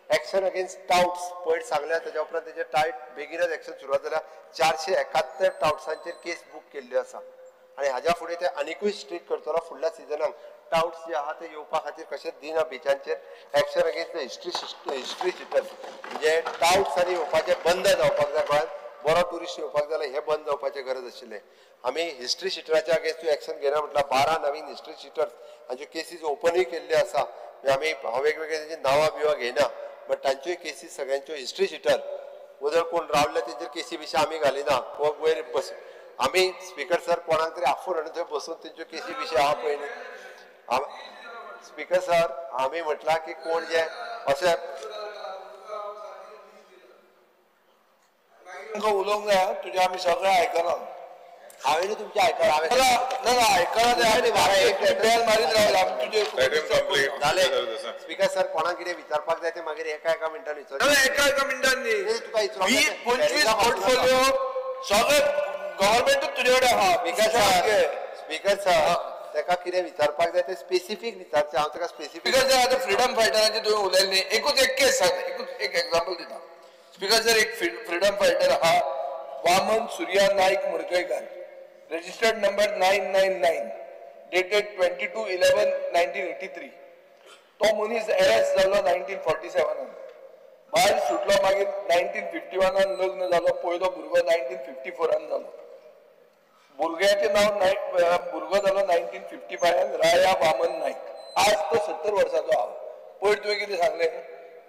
एक्शन अगेन्स्ट टावट्स पयर सांगल्या, तेज्या उपरांत तेजे टायट बेगीनच एक्शन सुरवात जाल्या. 471 टावट्सांचेर केस बूक केल्ल्यो आसा आनी हाज्या फुडें ते आनिकूय स्ट्रीक करतलो. फुडल्या सिजनाक टावट्स जे आहा ते येवपा खातीर कशेंच दिना बिचांचेर. Action against the history sheeter, म्हणजे टावट्स आनी येवपाचें बंद जावपाक जाय. गोंयांत बरो ट्युरिस्ट येवपाक जाल्यार हें बंद जावपाचें गरज आशिल्लें. आमी हिस्ट्री शिटराच्या अगेन्स्ट एक्शन घेना म्हटल्यार 12 नवीन हिस्ट्री शिटर्स हांच्यो केसीस ओपनूय केल्ल्यो आसा. म्हणजे आमी हांव वेगवेगळे तेंची नांवां बिवां घेयना, बट तांच्योय केसीस सगळ्यांच्यो हिस्ट्री शिटर वदळ कोण रावले तेंचेर केसी बिशी आमी घालिना. वयर बस आमी स्पीकर सर कोणाक तरी आफोवन हाडून थंय बसून तेंच्यो केसी बिशी आहा पळय न्ही. स्पीकर सर, आमी म्हटलां की कोण जे अशें तुमकां उलोवंक जाय, तुजें आमी सगळें आयकलां. हांवें तुमचें आयकलां. ना ना आयकलां तें बेल मारीत रावला आमी तुजें. जालें स्पीकर सर, कोणाक कितें विचारपाक जाय तें मागीर एका एका मिनटान विचार. एका एका मिनटान न्ही, तुका 25 पोर्टफोलिओ सगळें गव्हर्मेंटूच तुजे कडेन आहा. स्पीकर सर, तेका कितें विचारपाक जाय तें स्पेसिफीक विचारचें. हांव तेका स्पेसिफीक. स्पीकर सर, आतां फ्रिडम फायटरांचें तुवें उलयलें न्ही, एकूच एक केस सांग, एकूच एक एग्जाम्पल दिता. स्पीकर सर, एक फ्रिडम फायटर आहा Vaman Surya Naik Murkaikar, registered number 999, dated 22/11/1983. तो मनीस अरेस्ट जालो 1947, भायर सुटलो मागीर 1951 लग्न जालो, पयलो भुरगो 1954 जालो. भुरग्याचें नांव नायक, भुरगो जालो 1955 राया वामन नायक. आज तो 70 वर्सांचो आहा. पयर तुवें कितें सांगलें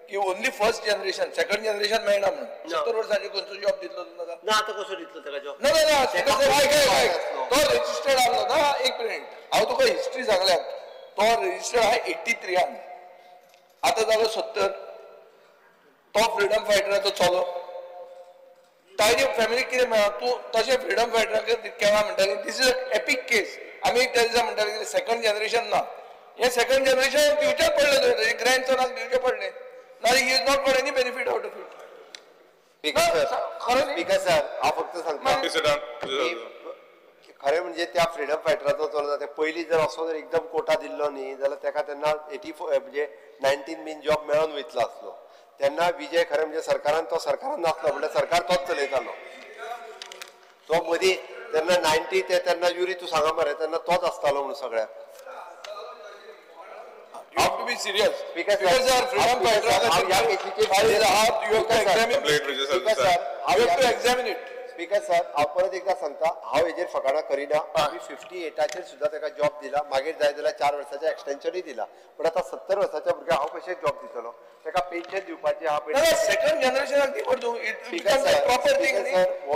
की only first generation, second generation मेळना म्हणून. 70 वर्सांचे खंयचो जॉब दितलो तुका? ना, आतां कसो दितलो ताका जॉब? ना ना ना, तो रजिस्टर्ड आसलो ना. एक मिनीट, हांव तुका हिस्ट्री सांगल्या. तो रजिस्टर्ड आहा 83, आतां जालो 70. तो फ्रिडम फायटराचो चलो, ताजे फॅमिलीक कितें मेळ्ळां? तूं तशें फ्रिडम फायटराक केन्ना म्हणटाली this is a epic case. आमी त्या दिसा म्हणटाले कितें सेकंड जनरेशन ना, हें सेकंड जनरेशन दिवचें पडलें तुवें, ताजे ग्रँड सनाक दिवचें पडलें. नाजाल्यार he is not got any benefit out of it. Speaker sir, हांव फक्त सांगता, खरें म्हणजे त्या फ्रिडम फायटराचो चलो जाता. पयलीं जर असो जर एकदम कोटा दिल्लो न्ही जाल्यार ताका तेन्ना 84 म्हणजे 19 बीन जॉब मेळोन वयतलो आसलो. तेन्ना विजय खरें म्हणजे सरकारान तो सरकारान नासलो, म्हणल्यार सरकार तोच चलयतालो. तो मदीं तेन्ना 90 ते तेन्ना युरी तूं सांगा मरे, तेन्ना तोच आसतालो म्हणून सगळ्याक. You have to be serious. Speaker sir, freedom fighter, you have to examine it. Speaker sir, हांव परत एकदा सांगता, हांव हेजेर फकाणां करिना. आमी 58 सुद्दां ताका जॉब दिला, मागीर जाय जाल्यार 4 वर्साचें एक्सटेन्शनूय दिला. पूण आतां 70 वर्साच्या भुरग्याक हांव कशें जॉब दितलो? ताका पेन्शन दिवपाचें आहा. सेकंड जनरेशनाक दी तूं. It becomes a proper thing.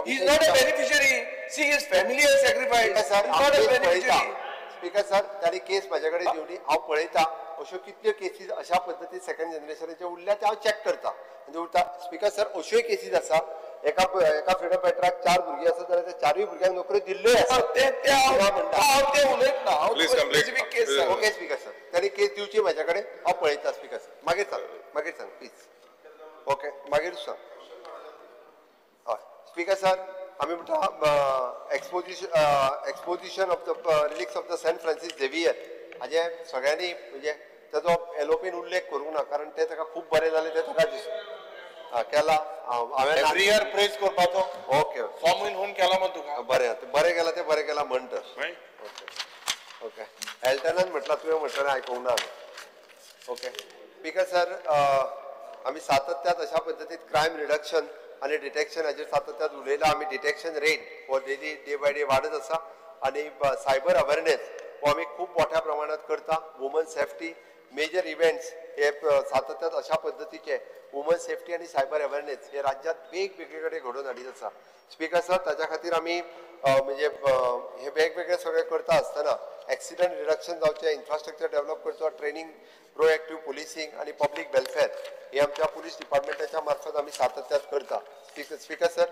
He is not a beneficiary. See his family has sacrifice. Not a beneficiary. Speaker sir, ताणी केस म्हाजे कडेन दिवली, हांव पळयता अश्यो कितल्यो केसीस अशा पद्दतीन सेकंड जनरेशनाच्यो उरल्या ते हांव चॅक करता. आनी उरता. स्पीकर सर, अश्योय केसीस आसा एका एका फ्रिडम फायटराक 4 भुरगीं आसा जाल्यार त्या 4 भुरग्यांक नोकऱ्यो दिल्ल्योय आसा. ते उलयतना ओके स्पीकर सर, ताणी केस दिवची म्हाज्या कडेन, हांव पळयता. स्पीकर सर, मागीर सांग, मागीर सांग प्लीज. ओके, मागीर सांग. हय स्पीकर सर, आमी म्हणटा exposition of the relics of the Saint Francis Xavier हाजें सगळ्यांनी म्हणजे ताजो एलओपीन उल्लेख करूंक ना, कारण ते ताका खूब बरें जालें तें ताका दिसता. केला एवरी इयर प्रेज करपाचो. ओके 6 म्हयने हून केला मग तुका. बरें बरें केलां तें बरें केलां म्हण तर. ओके ओके एल्टनान म्हटलां तुवें म्हटलें आयकूंक ना. ओके स्पीकर सर, आमी सातत्यात अशा पद्दतीन क्रायम रिडक्शन आनी डिटेक्शन हाजेर सातत्यात उलयलां. आमी डिटेक्शन रेट हो डेली डे बाय डे वाडत आसा आनी सायबर अवेरनेस हो आमी खूब मोठ्या प्रमाणात करता. वुमन सेफ्टी मेजर इव्हेंट्स हे सातत्यात अशा पद्दतीचे वुमन सेफ्टी आनी सायबर अवेरनेस हे राज्यात वेगवेगळे कडेन घडोवन हाडीत आसा. स्पीकर सर, ताच्या खातीर आमी म्हणजे हे वेगवेगळे सगळे करता आसतना एक्सिडंट रिडक्शन जावचें, इन्फ्रास्ट्रक्चर डेव्हलप करचो, ट्रेनिंग, प्रोएक्टीव पुलिसींग आनी पब्लीक वेलफेअर हे आमच्या पुलीस डिपार्टमेंटाच्या मार्फत आमी सातत्यात करता. स्पीकर सर,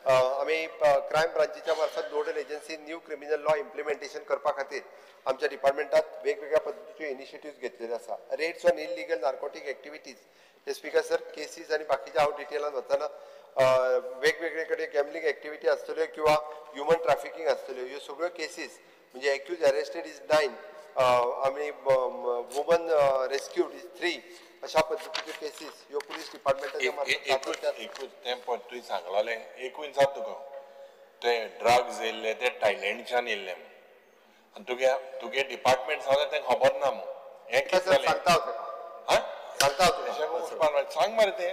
आमी क्रायम ब्रांचीच्या मार्फत nodal agency new criminal law implementation करपा खातीर आमच्या डिपार्टमेंटात वेगवेगळ्या पद्दतीच्यो इनिशिएटिव्ह घेतलेले आसा. Raids on illegal narcotic activities hey speaker sir cases आनी बाकीच्या हांव डिटेलान वतना वेगवेगळे कडेन गॅमलिंग एक्टिविटी आसतल्यो किंवा ह्युमन ट्रॅफिकींग आसतल्यो, ह्यो सगळ्यो केसीस म्हणजे एक्यूज अरेस्टेड is 9 आमी वुमन रेस्क्यूड is 3 अशा पद्दतीच्यो केसीस ह्यो पुलीस डिपार्टमेंटाच्या मार्फत. एकूच तें पळय तुवें सांगलेलें एकूय जाता तुका ते ड्रग्स येयल्ले ते थायलंडच्यान येयल्ले आनी तुगे तुगे डिपार्टमेंट सांगलें तें खबर ना मू. हें कितें जालें सांगता हांव सांगता तुका, सांग मरे तें.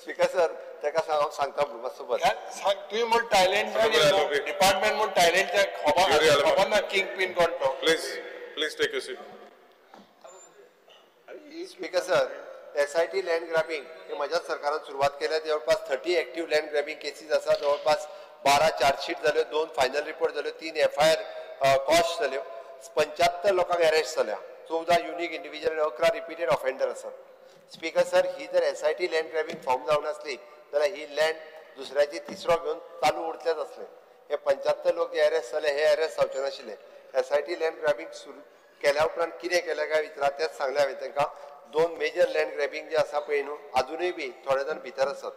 स्पीकर सर, ताका सांग हांव सांगता म्हणून मातसो बरें सांग. तुवें म्हण थायलंडच्यान येयलो डिपार्टमेंट म्हूण थायलंडच्या खबर ना किंग पीन कोण तो. Please please take your seat. Speaker sir, SIT land grabbing हे म्हज्याच सरकारान सुरवात केल्या. जवळपास 30 एक्टीव लँड ग्रॅबिंग केसीस आसा. जवळपास 12 चार्जशीट जाल्यो, 2 फायनल रिपोर्ट जाल्यो, 3 FIR cost जाल्यो, 75 लोकांक अरेस्ट जाल्या, 14 युनीक इंडिव्हिज्युअल आनी 11 रिपीटेड ऑफेंडर आसात. स्पीकर सर, ही जर SIT land grabbing form जावन आसली जाल्यार ही लँड दुसऱ्याची तिसरो घेवन चालू उरतलेच आसले. हे 75 लोक जे अरेस्ट जाले हे अरेस्ट जावचे नाशिल्ले. SIT land grabbing सुरू केल्या उपरांत कितें केलें काय विचारा तेंच सांगलें हांवें तांकां. 2 मेजर लँड ग्रॅबिंग जे आसा पळय न्हू आजुनूय बी थोडे जाण भितर आसात.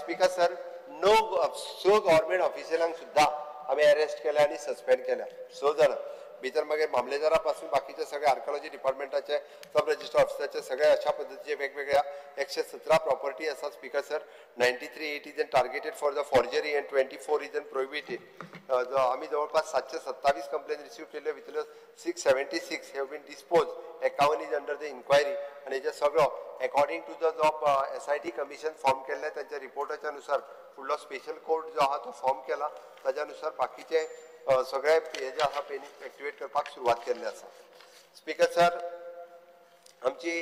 स्पीकर सर, 6 गव्हर्मेंट ऑफिसरांक सुद्दां आमी अरेस्ट केल्या आनी सस्पेंड केल्या 6 जाणां भितर. मागीर मामलेदारा पासून बाकीचे सगळे आर्किओलॉजी डिपार्टमेंटाचे सब रजिस्टर ऑफिसाचे सगळे अशा पद्दतीचे वेगवेगळ्या 117 प्रॉपर्टी आसात. Speaker sir, 93 is an targeted for the forgery and 24 is an prohibited. आमी जवळपास 727 कंप्लेन रिसीव केल्ल्यो, भितरल्यो 676 have been dispose, 51 is under the inquiry. आनी हेजे सगळो एकॉर्डिंग टू the जो SIT commission form केल्लें तांच्या रिपोर्टाच्या नुसार फुडलो स्पेशल कोर्ट जो आहा तो फॉर्म केला, ताज्या नुसार बाकीचे सगळे हे जे आसा पळय एक्टिवेट करपाक सुरवात केल्ली आसा. स्पीकर सर, आमची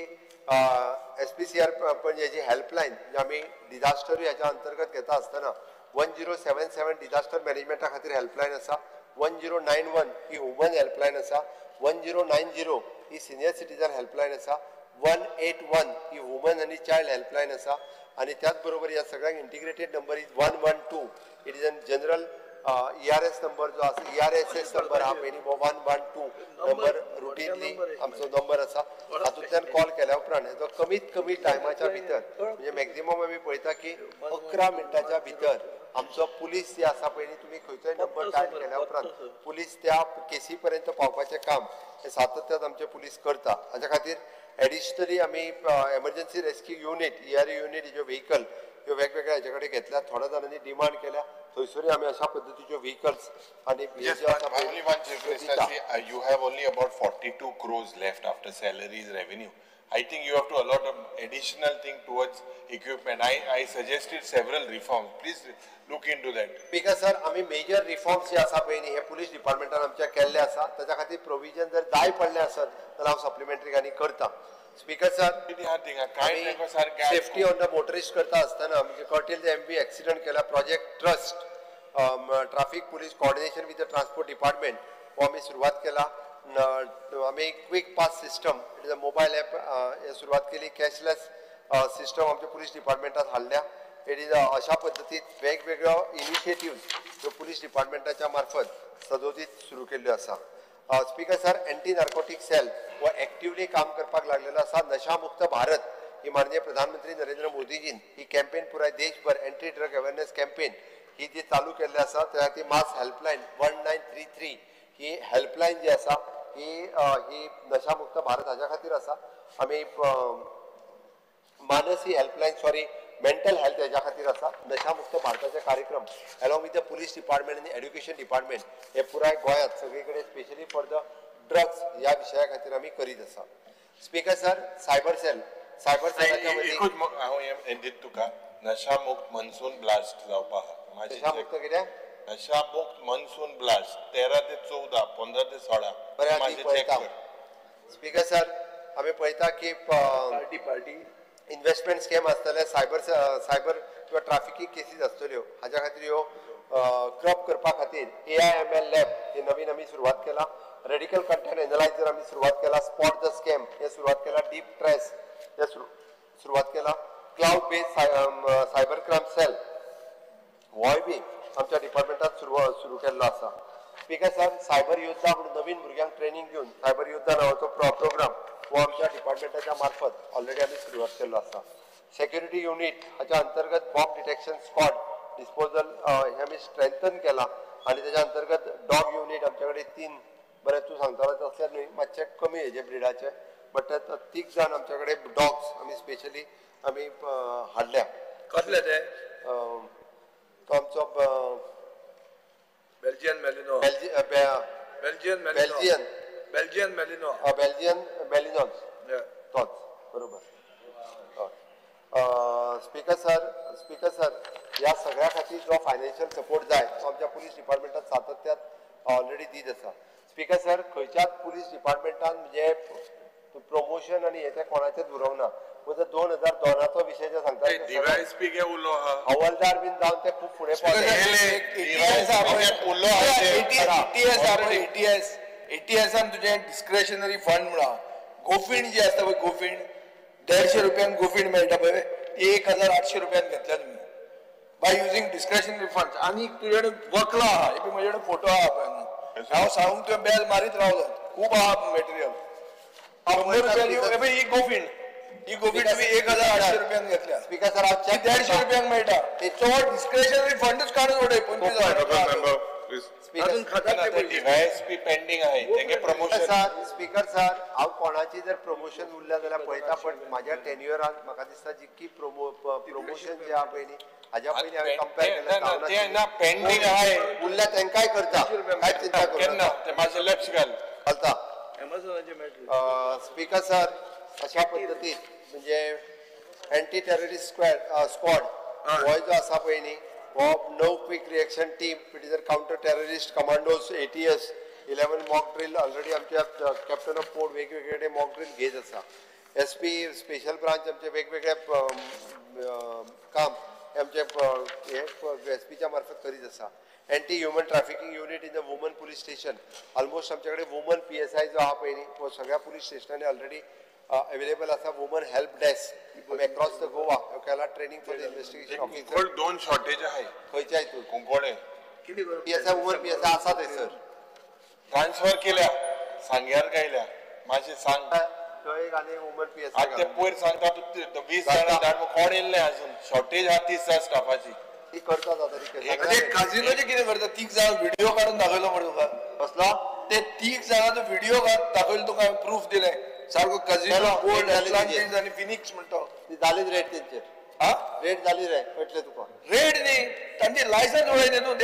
SPCR Panaji जी हेल्पलायन जी आमी डिजास्टर ह्याच्या अंतर्गत घेता आसतना 1077 डिजास्टर मॅनेजमेंटा खातीर हेल्पलायन आसा, 1091 ही वुमन हेल्पलायन आसा, 1090 ही सिनियर सिटीजन हेल्पलायन आसा, 181 ही वुमन आनी चायल्ड हेल्पलायन आसा. आनी त्याच बरोबर ह्या सगळ्यांक integrated number is 112. It is an general ERS number जो आसा, ERSS number आहा पळय न्ही, 112 नंबर रुटीनली आमचो नंबर आसा. हातूंतल्यान कॉल केल्या उपरांत हेजो कमीत कमी टायमाच्या भितर म्हणजे मॅक्झिमम आमी पळयता की 11 मिनटाच्या भितर आमचो पुलीस जे आसा पळय न्ही, तुमी खंयचोय नंबर डायल केल्या उपरांत पुलीस त्या केसी पर्यंत पावपाचें काम हे सातत्यान आमचे पुलीस करता. हाच्या खातीर एडिशनली आमी emergency rescue unit ERU unit ज्यो व्हेकल ह्यो वेगवेगळ्या हेच्या कडेन घेतल्या. थोड्या जाणांनी डिमांड केल्या, थंयसरूय आमी अशा पद्दतीच्यो व्हेकल्स आनी You have only about 42 crores left after salaries, revenue. I think you have to allot an additional thing towards equipment. I suggested several reforms. Please look into that. Speaker sir, आमी major reforms जे आसा पळय न्ही हे police डिपार्टमेंटान आमच्या केल्ले आसा. ताच्या खातीर प्रोविजन जर जाय पडलें आसत जाल्यार हांव सप्लिमेंटरी आनी करता. Speaker sir, safety on the motorist करता आसतना म्हणजे कर्टेल MB accident केला, project trust traffic police coordination with the transport department हो आमी सुरवात केला. आमी quick pass system, it is a mobile app हे सुरवात केली. कॅशलेस सिस्टम आमच्या पुलीस डिपार्टमेंटात हाडल्या. It is अशा पद्दतीत वेगवेगळ्यो इनिशिएटिव्ज ह्यो पुलीस डिपार्टमेंटाच्या मार्फत सदोदीत सुरू केल्ल्यो आसा. Speaker sir, anti narcotic cell हो एक्टिवली काम करपाक लागलेलो आसा. नशामुक्त भारत ही माननीय प्रधानमंत्री नरेंद्र मोदीजीन ही कॅम्पेन पुराय देशभर एंटी ड्रग अवेरनेस कॅम्पेन ही जी चालू केल्ली आसा. त्या खातीर मास हेल्पलायन 1933 ही हेल्पलायन जी आसा ही ही नशामुक्त भारत हाज्या खातीर आसा. आमी मानस ही हेल्पलायन सॉरी मेंटल हेल्थ हेज्या खातीर आसा. नशामुक्त भारताचे कार्यक्रम along with the police department आनी एड्युकेशन डिपार्टमेंट हे पुराय गोंयांत सगळे कडेन स्पेशली फॉर the drugs ह्या विशया खातीर आमी करीत आसा. Speaker sir, cyber cell, cyber सेलाच्या एकूच हांव हें तुका नशामुक्त मनसून ब्लास्ट जावपा आहा. नशामुक्त कितें? नशामुक्त मनसून ब्लास्ट 13 ते 14, 15 ते 16. बरें, पळयता. स्पीकर सर, आमी पळयता की पार्टी पार्टी इन्व्हेस्टमेंट स्कॅम आसतले, सायबर सायबर किंवा ट्राफिकींग केसीस आसतल्यो, हाज्या खातीर ह्यो क्रप करपा खातीर AIML lab हे नवीन आमी सुरवात केला. रेडिकल कंटेंट एनलायझर आमी सुरवात केला. स्पॉट the scam हे सुरवात केला. डीप ट्रेस हे सुरवात केला. Cloud based cyber crime cell होय बी आमच्या डिपार्टमेंटात सुरू केल्लो आसा. स्पीकर सर, सायबर योद्धा म्हणून नवीन भुरग्यांक ट्रेनिंग घेवन सायबर योद्धा नांवाचो प्रोग्राम हो आमच्या डिपार्टमेंटाच्या मार्फत ऑलरेडी आमी सुरवात केल्लो आसा. सेक्युरिटी युनिट हाच्या अंतर्गत बॉम्ब डिटेक्शन स्क्वॉड डिस्पोजल हे आमी स्ट्रेंथन केला आनी तेच्या अंतर्गत डॉग युनिट आमच्या कडेन 3, बरें तूं सांगतालो तसले न्हय, मातशे कमी हेजे ब्रिडाचे, बट 3 जाण आमच्या कडेन डॉग्स आमी स्पेशली आमी हाडल्या. कसले ते? तो आमचो Belgian Malinois, Belgian Belgian Belgian Malinois, Belgian Malinois तोच बरोबर. स्पीकर सर, स्पीकर सर, ह्या सगळ्या खातीर जो फायनान्शियल सपोर्ट जाय तो आमच्या पुलीस डिपार्टमेंटान सातत्यान ऑलरेडी दीत आसा. स्पीकर सर, खंयच्याच पुलीस डिपार्टमेंटान म्हणजे प्रमोशन आनी हें तें कोणाचेंच उरोवंक ना. म्हणजे 2002 विशय जे सांगता हवालदार बीन जावन ते खूब फुडें पावले. एटीएसान तुजें डिस्क्रेशनरी फंड म्हणा गोफीण जी आसता पळय, गोफीण 150 रुपयान गोफीण मेळटा पळय, ती 1800 रुपयान घेतल्या तुमी बाय युजींग डिस्क्रेशनरी फंड. आनी तुजे कडेन वकलां आहा, हे बी म्हजे कडेन फोटो आहा पळय, हांव सांगूंक तुवें बेल मारीत रावलो, खूब आहा मटेरियल. 100 रुपयांनी ही गोफीण, ही गोफीण तुमी 1800 रुपयान घेतल्या. स्पीकर सर, हांव 150 रुपयांक मेळटा. चड डिस्क्रेशनरी फंडूच काडून उडय 25,000. पेंडींग आहे तेगे प्रमोशन. स्पीकर सर, हांव कोणाची जर प्रमोशन उरल्या जाल्यार पळयता, पण म्हाज्या टेन्युअरान म्हाका दिसता जितकी प्रमोशन जे आहा पळय न्ही हाज्या पयलीं हांवें कंपेर केलें पेंडींग आहे उरल्या तेंकांय करता, कांय चिंता केन्ना ते मातशें लक्ष घाल घालता. स्पीकर सर, अशा पद्दतीन म्हणजे एंटी टेररिस्ट स्क्वॉड हो जो आसा पळय न्ही हो 9 quick reaction team, it is counter terrorist commandos, ATS, 11 mock drill already आमच्या कॅप्टन ऑफ पोर्ट वेगवेगळे मॉक ड्रील घेत आसा. SP special branch आमचे वेगवेगळे काम आमचे हे एसपीच्या मार्फत करीत आसा. Anti human trafficking unit in the woman police station, almost आमच्या कडेन वुमन PSI जो आहा पळय न्ही हो सगळ्या पुलीस स्टेशनांनी ऑलरेडी अवेलेबल आसा. Woman help desk across the Goa केला training for the investigation officer. 2 shortage आहे खंयच्या हितून? कुंकवळे PSI woman PSI आसा थंयसर ट्रान्सफर केल्या, सांग्यार गायल्या, मातशें सांग थंय एक आनी वुमन PSI. आतां ते पयर सांगता तूं 20 जाणां धाड, कोण येयल्ले अजून? शॉर्टेज आहा 30 जाण स्टाफाची. ती करतात आतां. काजिनोचें कितें करता? 3 जाणां व्हिडिओ काडून दाखयलो मरे तुका. कसलो? ते 3 जाणांचो व्हिडिओ दाखयलो तुका, प्रूफ दिलें सारको. कझिनो, गोल्ड, अटलांटीस आनी फिनिक्स म्हणटा. ती जालीच रेट तेंचेर. हा, रेट जाली रे, कळटलें तुका. रेट न्ही, तांची लायसन्स वळयलें न्हू,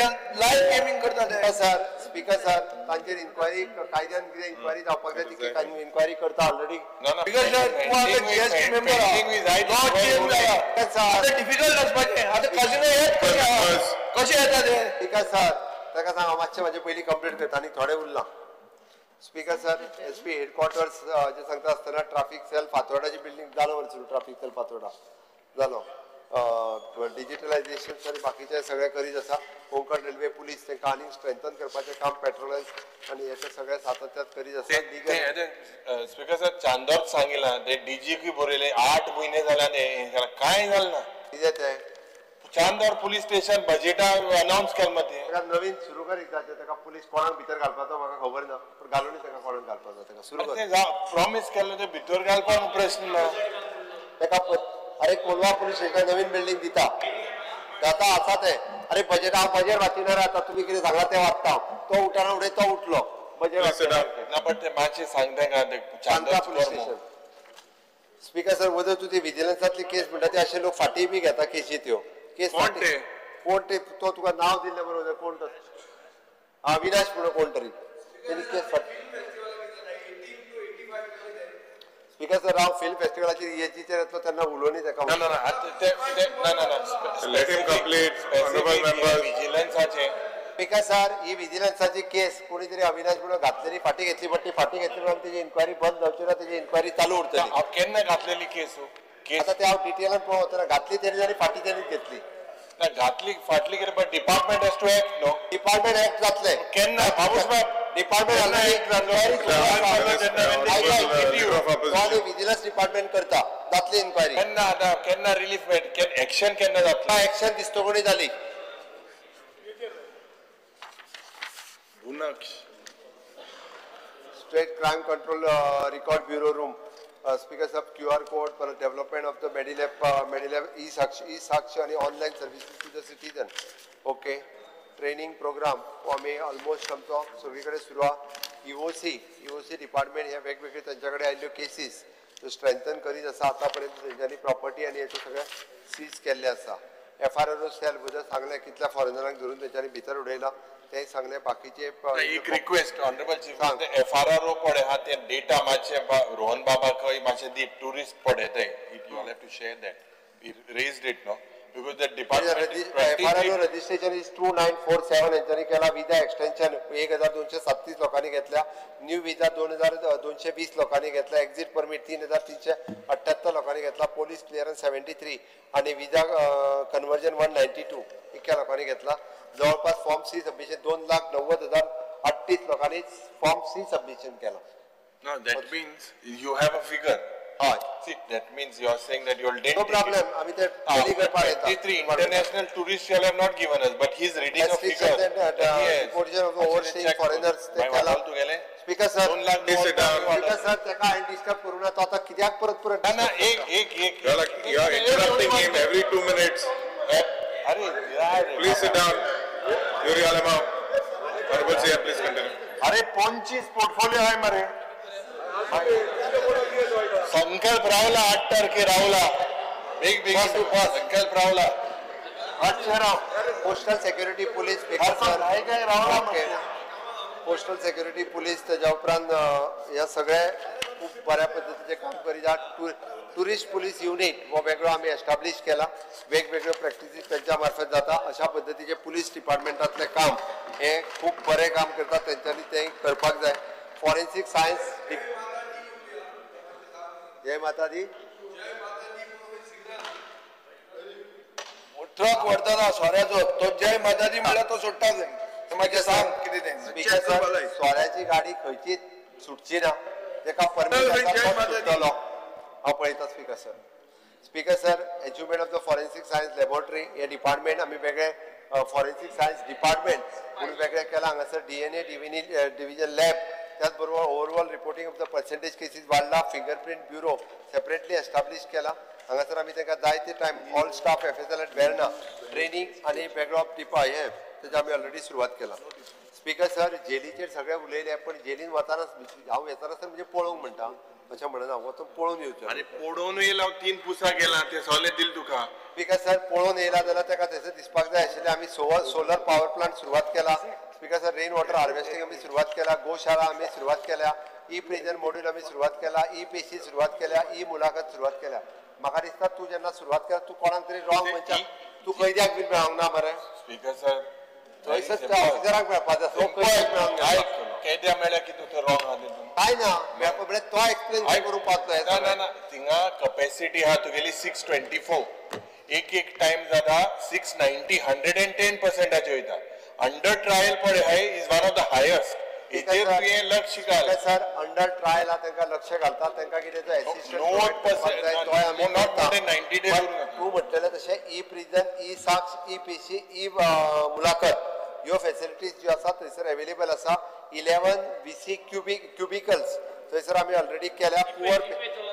लायव्ह गेमींग करता ते. सर, स्पीकर सर, तांचेर इन्क्वायरी कायद्यान कितें इन्क्वायरी जावपाक जाय ती इन्क्वायरी करता ऑलरेडी. स्पीकर सर, तूं आतां GST member आहा, लॉ चेंज जाला, आतां डिफिकल्ट वचपाचें. आतां कझिनो येत कशें आहा, कशें येता ते? स्पीकर सर, ताका सांग हांव मातशें म्हाजें पयलीं कंप्लीट करता आनी थोडें उरलां. स्पीकर सर, SP headquarters जे सांगता आसतना ट्राफीक सेल फातोर्डाची बिल्डींग जालो मरे सुरू, ट्राफीक सेल फातोर्डा जालो. डिजिटलायझेशन आनी बाकीचें सगळें करीत आसा. कोंकण रेल्वे पुलीस तांकां आनीक स्ट्रेंथन करपाचें काम पेट्रोलायज आनी हें सगळें सातत्यात करीत आसा. स्पीकर सर, चांदोर सांगिलां ते डीजीपी बरयले 8 म्हयने जाल्या, कांय जालें ना. कितें तें? चांदोर पुलीस स्टेशन बजेटा अनाउन्स केलें मग ताका नवीन सुरू कर एकदाचें. ताका पुलीस कोणाक भितर घालपाचो म्हाका खबर ना, पूण घालून ताका कोणाक घालपाचो ताका सुरू कर. प्रॉमीस केल्लें तें भितर घालपाक प्रश्न ना ताका. अरे कोलवा पुलीस स्टेशन नवीन बिल्डींग दिता जाता आसा तें. अरे बजेट हांव बजेट वाचिना रे आतां, तुमी कितें सांगलां तें वाचता. तो उठना उडय तो उठलो बजेट ना, बट ते मातशें सांग तांकां. Chandor police station speaker sir, Vadar तूं ती विजिलन्सांतली केस म्हणटा ते अशे लोक फाटीं बी घेता केशी त्यो. केस कोण ते? कोण ते? तो तुका नांव दिल्लें बरोबर, कोण तो? अविनाश म्हणून कोण तरी तेणी केस फाटी. स्पीकर सर, हांव फिल्म फेस्टिवलाचेर EHG येतलो तेन्ना उलोवनी ताका. ना ना ना ना, Let him complete, honorable members. विजिलन्साचे speaker sir, ही विजिलन्साची केस कोणी तरी अविनाश म्हणून घातलेली, फाटी घेतली, पण ती फाटी घेतली म्हणून तेजी इन्क्वायरी बंद जावची ना, तेजी इन्क्वायरी चालू उरतली. केन्ना घातलेली केस? आता ते हांव डिटेलान पळोवंक वचना. घातली तेणी आनी फाटी तेणीच घेतली. ना, घातली फाटली कितें, but department has to act no. Department act जातले केन्ना बाबूश बाब? डिपार्टमेंट विजिलन्स डिपार्टमेंट करता, जातली इन्क्वायरी. केन्ना आतां केन्ना रिलीफ मेळट, एक्शन केन्ना जातली? एक्शन दिसतोगणी जाली. State crime control record bureau room, speaker साहब, QR code परत development of the Medilab e Saksh आनी online services to the citizen. Okay, training programme हो आमी ऑलमोस्ट आमचो सगळी कडेन सुरू आहा. EOC department हे वेगवेगळे तांच्या कडेन आयिल्ल्यो केसीस स्ट्रेंथन करीत आसा. आतां पर्यंत तेंच्यांनी प्रॉपर्टी आनी हेच्यो सगळें सीज केल्लें आसा. FRRO cell बद्दल सांगलें, कितल्या फॉरेनरांक धरून तेंच्यांनी भितर उडयला तें सांगलें. बाकीचे एक रिक्वेस्ट ऑनरेबल चीफ, FRRO पळय आहा ते डेटा मातशे रोहन बाबाकय मातशे दी, ट्युरिस्ट पळय ते, you all have to share that, raised it no, because that department FRRO registration is 2947 हेंच्यांनी केला. विजा एक्सटेन्शन 1237 लोकांनी घेतल्या, न्यू विजा 2220 लोकांनी घेतला, एक्झिट परमीट 3378 लोकांनी घेतला, पोलीस क्लिअरन्स 73 आनी विजा कन्वर्जन 192 इतक्या लोकांनी घेतला. जवळपास फॉर्म सी सबमिशन 2,90,038 लोकांनी फॉर्म सी सबमिशन केला. No, that means you have a figure. हय. See, that means you are saying that you all didn't. No problem. आमी ते tally करपाक येता. 23 international tourists you all have not given us, but he is reading a figure. Deportation of overstaying foreigners ते केला. Speaker sir, speaker sir, तेका हांवें disturb करूं ना, तो आतां कित्याक परत परत? ना ना, एक एक एक. You are interrupting him every 2 minutes. अरे यार. Please sit down. Yuri Alemao. Honorable CM, please continue. अरे 25 पोर्टफोलियो आहे मरे. संकल्प रावला 8 तारखे रावला, बेग बेग संकल्प रावला. अच्छा राव. Postal security police, postal security police तेज्या उपरांत ह्या सगळे खूब बऱ्या पद्दतीचें काम करीत आहा. ट्युरिस्ट पुलीस युनीट हो वेगळो आमी एस्टाब्लीश केला, वेगवेगळ्यो प्रॅक्टिसीस तेंच्या मार्फत जाता. अशा पद्दतीचें पुलीस डिपार्टमेंटांतलें काम हें खूब बरें काम करता, तेंच्यांनी तें करपाक जाय. Forensic science. जय माता दी. ट्रक व्हरतना सोऱ्याचो तो जय माता दी म्हणल्यार तो सोडटा थंय, मागीर सांग कितें तें. सोऱ्याची गाडी खंयचीच सुटची ना, तेका परमिट सुट्टलो. हांव पळयता speaker sir. Speaker sir, achievement of the forensic science laboratory hey department आमी वेगळे फॉरेन्सीक सायन्स डिपार्टमेंट म्हणून वेगळें केलां. हांगासर DNA division lab, त्याच बरोबर overall reporting of the percentage cases वाडला. फिंगरप्रिंट ब्युरो सेपरेटली एस्टाब्लीश केला. हांगासर आमी तांकां जायते time all staff FSL at Verna training आनी वेगळो टिपा हे तेजे आमी ऑलरेडी सुरवात केला. स्पीकर सर, जेलीचेर सगळे उलयले, पण जेलीन वताना हांव येताना सर म्हणजे पळोवंक म्हणटा अशें म्हणना, वचून पळोवन येवचें. आनी पळोवन येयला हांव 3 पुसा गेला ते सगळें दिलें तुका. स्पीकर सर, पळोवन येयला जाल्यार ताका थंयसर दिसपाक जाय आशिल्लें. आमी सोलर पावर प्लांट सुरवात केला. Speaker sir, rain water harvesting आमी सुरवात केला, गोशाळा आमी सुरवात केल्या, ई प्रिजन मॉड्यूल आमी सुरवात केला, ई पेशी सुरवात केल्या, ई मुलाखत सुरवात केल्या. म्हाका दिसता तूं जेन्ना सुरवात केला तूं कोणाक तरी रॉंग मनशाक तूं कैद्याक बीन मेळोंक ना मरे. स्पीकर सर, थंयसर त्या ऑफिसराक मेळपाचो आसा, कैद्याक मेळोंक ना. कैद्या मेळ्ळ्या की तूं रॉंग आहा तितून काय ना मेळपा, म्हळ्यार तो एक्सप्लेन करूंक पावतलो. ना ना ना, थिंगा कपॅसिटी आहा तुगेली 624, एक एक टायम जाता 690, 110% वयता. अंडर ट्रायल पळय हाय is one of the highest. हेचेर तुवें लक्ष घाल सर. अंडर ट्रायल आहा तांकां लक्ष घालता, तांकां कितें तो एसिस्टंट तूं म्हणटलें तशें ई प्रिजन, ई साक्ष, ई पेशी, ई मुलाखत ह्यो फेसिलिटीज ज्यो आसा थंयसर एवेलेबल आसा. 11 VC cubicles थंयसर आमी ऑलरेडी केल्या.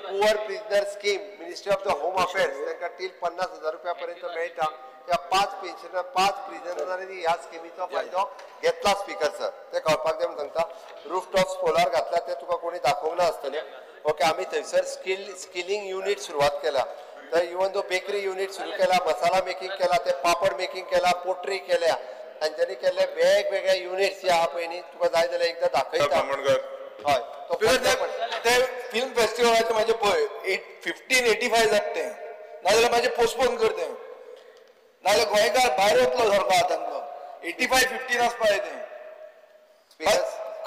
Poor prisoner scheme, ministry of the home affairs तांकां टील 50,000 रुपया पर्यंत मेळटा. त्या 5 पेन्शनर, 5 प्रिजनरांनी ह्या स्किमीचो फायदो घेतला. स्पीकर सर, ते कळपाक जाय म्हूण सांगता. रूफटॉप सोलार घातला ते तुका कोणी दाखोवंक ना आसतलें. ओके, की आमी थंयसर स्किलिंग युनीट सुरवात केला. तर इवन दो बेकरी युनीट सुरू केला, मसाला मेकिंग केला, ते पापड मेकिंग केला, पोट्री केल्या, तांच्यांनी केल्ले वेगवेगळे युनिट्स जे आहा पळय न्ही, तुका जाय जाल्यार एकदां दाखयता. हय, ते फिल्म फेस्टिवलाचे म्हाजे पळय 1585 जाता तें, नाजाल्यार म्हाजें पोस्टपोन कर तें, नाजाल्यार गोंयकार भायर वतलो सारको हातांतलो. 85-15 आसपा जाय तें.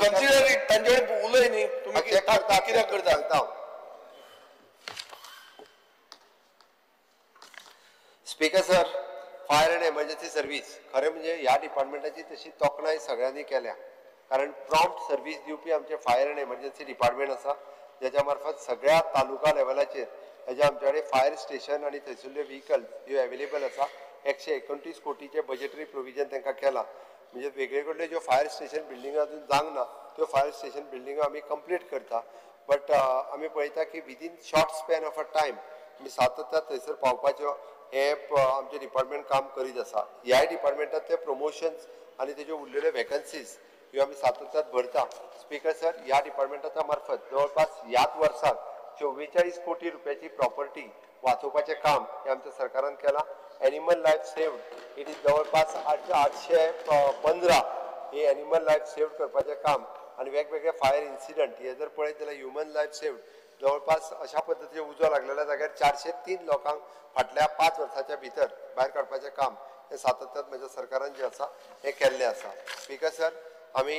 कन्सिडर it, तांचे कडेन उलय न्ही तुमी, कित्याक करता. Speaker sir, fire and emergency service खरें म्हणजे ह्या डिपार्टमेंटाची तशी तोखणाय सगळ्यांनी केल्या, कारण प्रॉम्प्ट सर्वीस दिवपी आमचे फायर अँड एमर्जन्सी डिपार्टमेंट आसा, ज्याच्या मार्फत सगळ्या तालुका लेवलाचेर हेज्या आमचे कडेन फायर स्टेशन आनी थंयसरल्यो व्हिकल ह्यो एवेलेबल आसा. 129 कोटीचे बजेटरी प्रोविजन तांकां केलां. म्हणजे वेगळे कडल्यो ज्यो फायर स्टेशन बिल्डिंगो अजून जावंक ना त्यो फायर स्टेशन बिल्डिंगो आमी कंप्लीट करता. बट आमी पळयता की within short span of a time आमी सातत्यान थंयसर पावपाच्यो हे आमचें डिपार्टमेंट काम करीत आसा. ह्याय डिपार्टमेंटांतले प्रमोशन्स आनी तेज्यो उरलेल्यो वेकन्सीज ह्यो आमी सातत्यान भरता. स्पीकर सर, ह्या डिपार्टमेंटाच्या मार्फत जवळपास ह्याच वर्साक 44 कोटी रुपयाची प्रॉपर्टी वाचोवपाचें काम हें आमच्या सरकारान केलां. Animal life saved it is जवळपास 815 हे एनिमल लायफ सेव्ड करपाचें काम आनी वेगवेगळे फायर इन्सिडंट हे जर पळयत जाल्यार ह्युमन लायफ सेव्ड जवळपास अशा पद्दतीचे उजो लागलेल्या जाग्यार 403 लोकांक फाटल्या 5 वर्साच्या भितर भायर काडपाचें काम हें सातत्यान म्हज्या सरकारान जें आसा हें केल्लें आसा. स्पीकर सर, आमी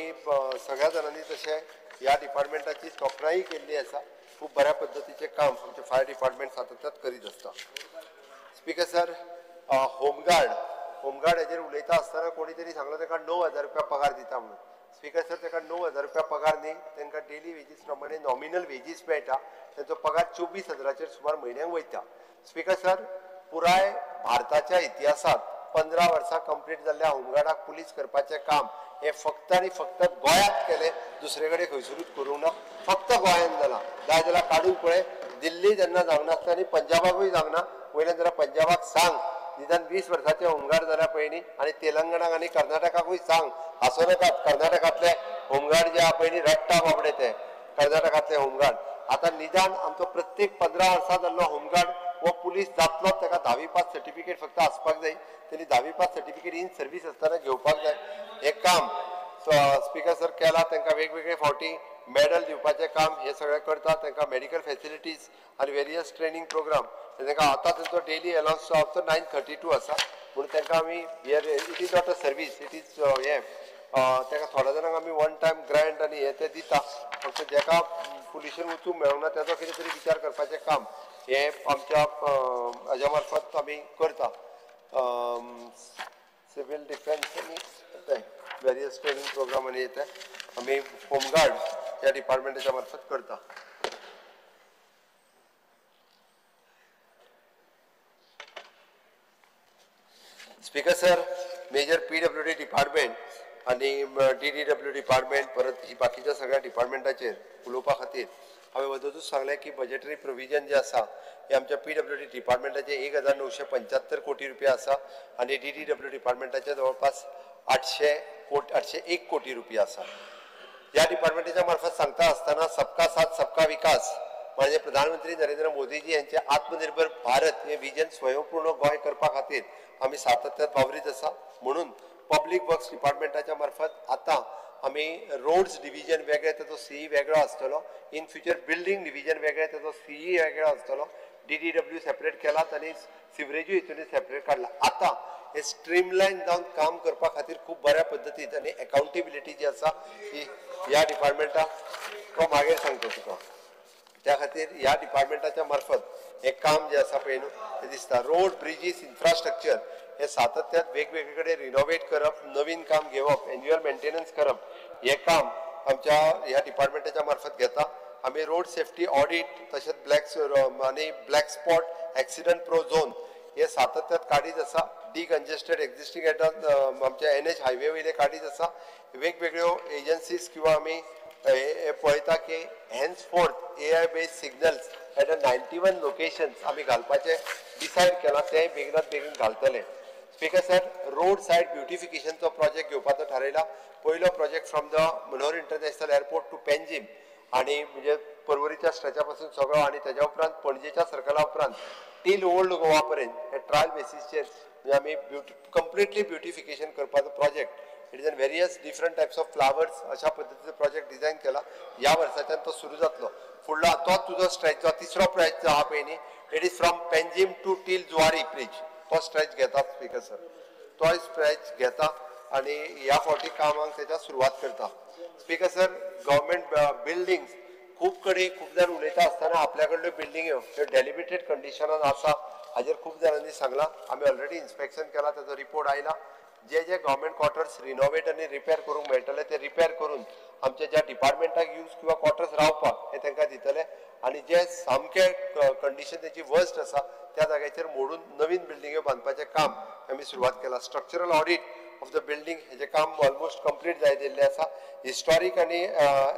सगळ्या जाणांनी तशें ह्या डिपार्टमेंटाची तोखणाय केल्ली आसा. खूब बऱ्या पद्दतीचें काम आमचें फायर डिपार्टमेंट सातत्यान करीत आसता. स्पीकर सर, होमगार्ड हेजेर उलयता आसतना कोणी तरी सांगलो ताका 9,000 रुपया पगार दिता म्हणून. स्पीकर सर, ताका 9,000 रुपया पगार न्ही, तांकां डेली वेजीस प्रमाणे नॉमिनल वेजीस मेळटा. तांचो पगार 24,000चेर सुमार म्हयन्याक वयता. स्पीकर सर, पुराय भारताच्या इतिहासांत 15 वर्सां कंप्लीट जाल्ल्या होमगार्डाक पुलीस करपाचें काम हें फक्त आनी फक्त गोंयांत केलें, दुसरे कडेन खंयसरूच करूंक ना, फक्त गोंयांत जालां. जाय जाल्यार काडून पळय, दिल्ली जेन्ना जावंक नासता आनी पंजाबाकूय जावंक ना. वयल्यान जाल्यार पंजाबाक सांग निदान 20 वर्साचे होमगार्ड जाल्यार पळय न्ही, आनी तेलंगणाक आनी कर्नाटकाकूय सांग, हांसो नाकात. कर्नाटकांतले होमगार्ड जे आहा पळय न्ही, रडटा बाबडे ते कर्नाटकांतले होमगार्ड. आतां निदान आमचो प्रत्येक 15 वर्सां जाल्लो होमगार्ड हो पुलीस जातलोच, ताका 10वी पास सर्टिफिकेट फक्त आसपाक जाय. तेणी 10वी पास सर्टिफिकेट इन सर्वीस आसतना घेवपाक जाय. हें काम स्पीकर सर केलां. तांकां वेगवेगळे फावटी मेडल दिवपाचें काम हें सगळें करता. तांकां मेडिकल फेसिलिटीज आनी वेरियस ट्रेनींग प्रोग्राम तांकां आतां तांचो डेली अलावन्स जो 932 आसा, म्हणून तांकां आमी it is not a service, it is हें तांकां थोड्या जाणांक आमी वन टायम ग्रांट आनी हें तें दिता. फक्त जेका पुलिशेन वचूंक मेळूंक ना ताचो कितें तरी विचार करपाचें काम हें आमच्या हाज्या मार्फत आमी करता. सिवील डिफेन्स आनी तें वेरियस ट्रेनींग प्रोग्राम आनी तें आमी होमगार्ड ह्या डिपार्टमेंटाच्या मार्फत करता. Speaker sir, major PWD department आनी DDW department परत ही बाकीच्या सगळ्या डिपार्टमेंटाचेर उलोवपा खातीर हांवें वदतूच सांगलें की बजेटरी प्रोविजन जें आसा हें आमच्या PWD डिपार्टमेंटाचें 1,975 कोटी रुपया आसा आनी DDW डिपार्टमेंटाचें जवळपास 801 कोटी रुपया आसा. ह्या डिपार्टमेंटाच्या मार्फत सांगता आसतना सबका साथ सबका विकास म्हणजे प्रधानमंत्री नरेंद्र मोदीजी यांचे आत्मनिर्भर भारत हे विजन स्वयंपूर्ण गोंय करपा खातीर आमी सातत्यान वावरीत आसा. म्हणून पब्लीक वर्क्स डिपार्टमेंटाच्या मार्फत आतां आमी रोड्स डिविजन वेगळें, ताचो सीई वेगळो आसतलो. इन फ्युचर बिल्डींग डिविजन वेगळें, ताचो सीई वेगळो आसतलो. DDW separate केलात आनी सिवरेजूय हितून सेपरेट काडला. आतां हे स्ट्रीमलायन जावन काम करपा खातीर खूब बऱ्या पद्दतीन आनी एकाउंटेबिलिटी जी आसा ती ह्या डिपार्टमेंटाक तो मागीर सांगता तुका. त्या खातीर ह्या डिपार्टमेंटाच्या मार्फत हें काम जें आसा पळय न्हू तें दिसता. रोड, ब्रिजीस, इन्फ्रास्ट्रक्चर हे सातत्यान वेगवेगळे कडेन रिनोवेट करप, नवीन काम घेवप, एन्युअल मेंटेनन्स करप हें काम आमच्या ह्या डिपार्टमेंटाच्या मार्फत घेता. आमी रोड सेफ्टी ऑडीट तशेंच ब्लॅक आनी black spot accident prone zone हे सातत्यान काडीत आसा. डिकंजेस्टेड एक्झिस्टींग आमच्या NH highway वयले काडीत आसा. वेगवेगळ्यो एजन्सीज किंवा आमी हे पळयता की henceforth AI based signals at a 91 locations आमी घालपाचें डिसायड केलां, तें बेगिनात बेगीन घालतले. स्पीकर सर, रोड सायड ब्युटिफिकेशनचो प्रोजेक्ट घेवपाचो थारायला. पयलो project from the Manohar international airport to Panjim आनी म्हणजे पर्वरीच्या स्ट्रेचा पासून सगळो आनी तेज्या उपरांत पणजेच्या सर्कला उपरांत टील ओल्ड गोवा पर्यंत हे ट्रायल बेसीसचेर म्हणजे आमी कंप्लिटली ब्युटिफिकेशन करपाचो project. It is in various different types of flowers अशा पद्दतीचो प्रोजेक्ट डिझायन केला. ह्या वर्साच्यान तो सुरू जातलो. फुडलो तो तुजो स्ट्रेच जो तिसरो स्ट्रेच जो आहा पळय न्ही, it is from Panjim to till Zuari bridge, तो स्ट्रेच घेता स्पीकर सर. तो स्ट्रेच घेता आनी ह्या फावटी कामाक तेच्या सुरवात करता. स्पीकर सर, गव्हर्मेंट बिल्डिंग्स खूब कडेन खूब जाण उलयता आसतना आपल्या कडल्यो बिल्डिंग्यो ह्यो डेलिबिरेटेड कंडिशनान आसा हाजेर खूब जाणांनी सांगलां. आमी ऑलरेडी इन्स्पेक्शन केलां, ताजो रिपोर्ट आयला. जे जे गव्हर्मेंट क्वॉर्टर्स रिनोवेट आनी रिपेर करूंक मेळटले ते रिपेर करून आमच्या ज्या डिपार्टमेंटाक यूज किंवा क्वॉर्टर्स रावपाक हे तांकां दितले आनी जे सामके कंडिशन तेची वर्स्ट आसा त्या जाग्याचेर मोडून नवीन बिल्डिंग्यो बांदपाचें काम आमी सुरवात केलां. Structural audit of the building हेजें काम ऑलमोस्ट कंप्लीट जायत येयल्लें आसा. हिस्टॉरीक आनी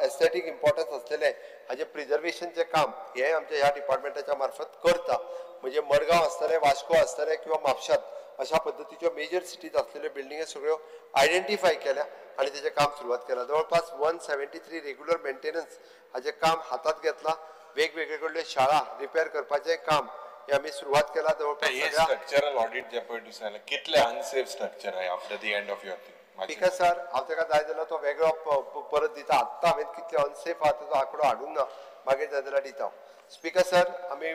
एस्थेटीक इम्पॉर्टन्स आसलेलें हाजें प्रिजर्वेशनचें काम हें आमच्या ह्या डिपार्टमेंटाच्या मार्फत करता. म्हणजे मडगांव आसतलें, वास्को आसतलें किंवा म्हापशात अशा पद्दतीच्यो मेजर सिटीज आसलेल्यो बिल्डिंग्यो सगळ्यो आयडेंटिफाय केल्या आनी तेजें काम सुरवात केलां. जवळपास 173 रेग्युलर मेंटेनन्स हाजें काम हातांत घेतलां. वेगवेगळे कडल्यो शाळा रिपेर करपाचें काम हें आमी सुरवात केलां. जवळपास स्ट्रक्चरल ऑडिट जे पळय सांगलें कितले अनसेफ स्ट्रक्चर आहे after the end of your thing? Because sir हांव ताका जाय जाल्यार तो वेगळो परत दिता. आत्तां हांवें कितले अनसेफ आहा ताचो आंकडो हाडूंक ना, मागीर जाय जाल्यार दिता. स्पीकर सर, आमी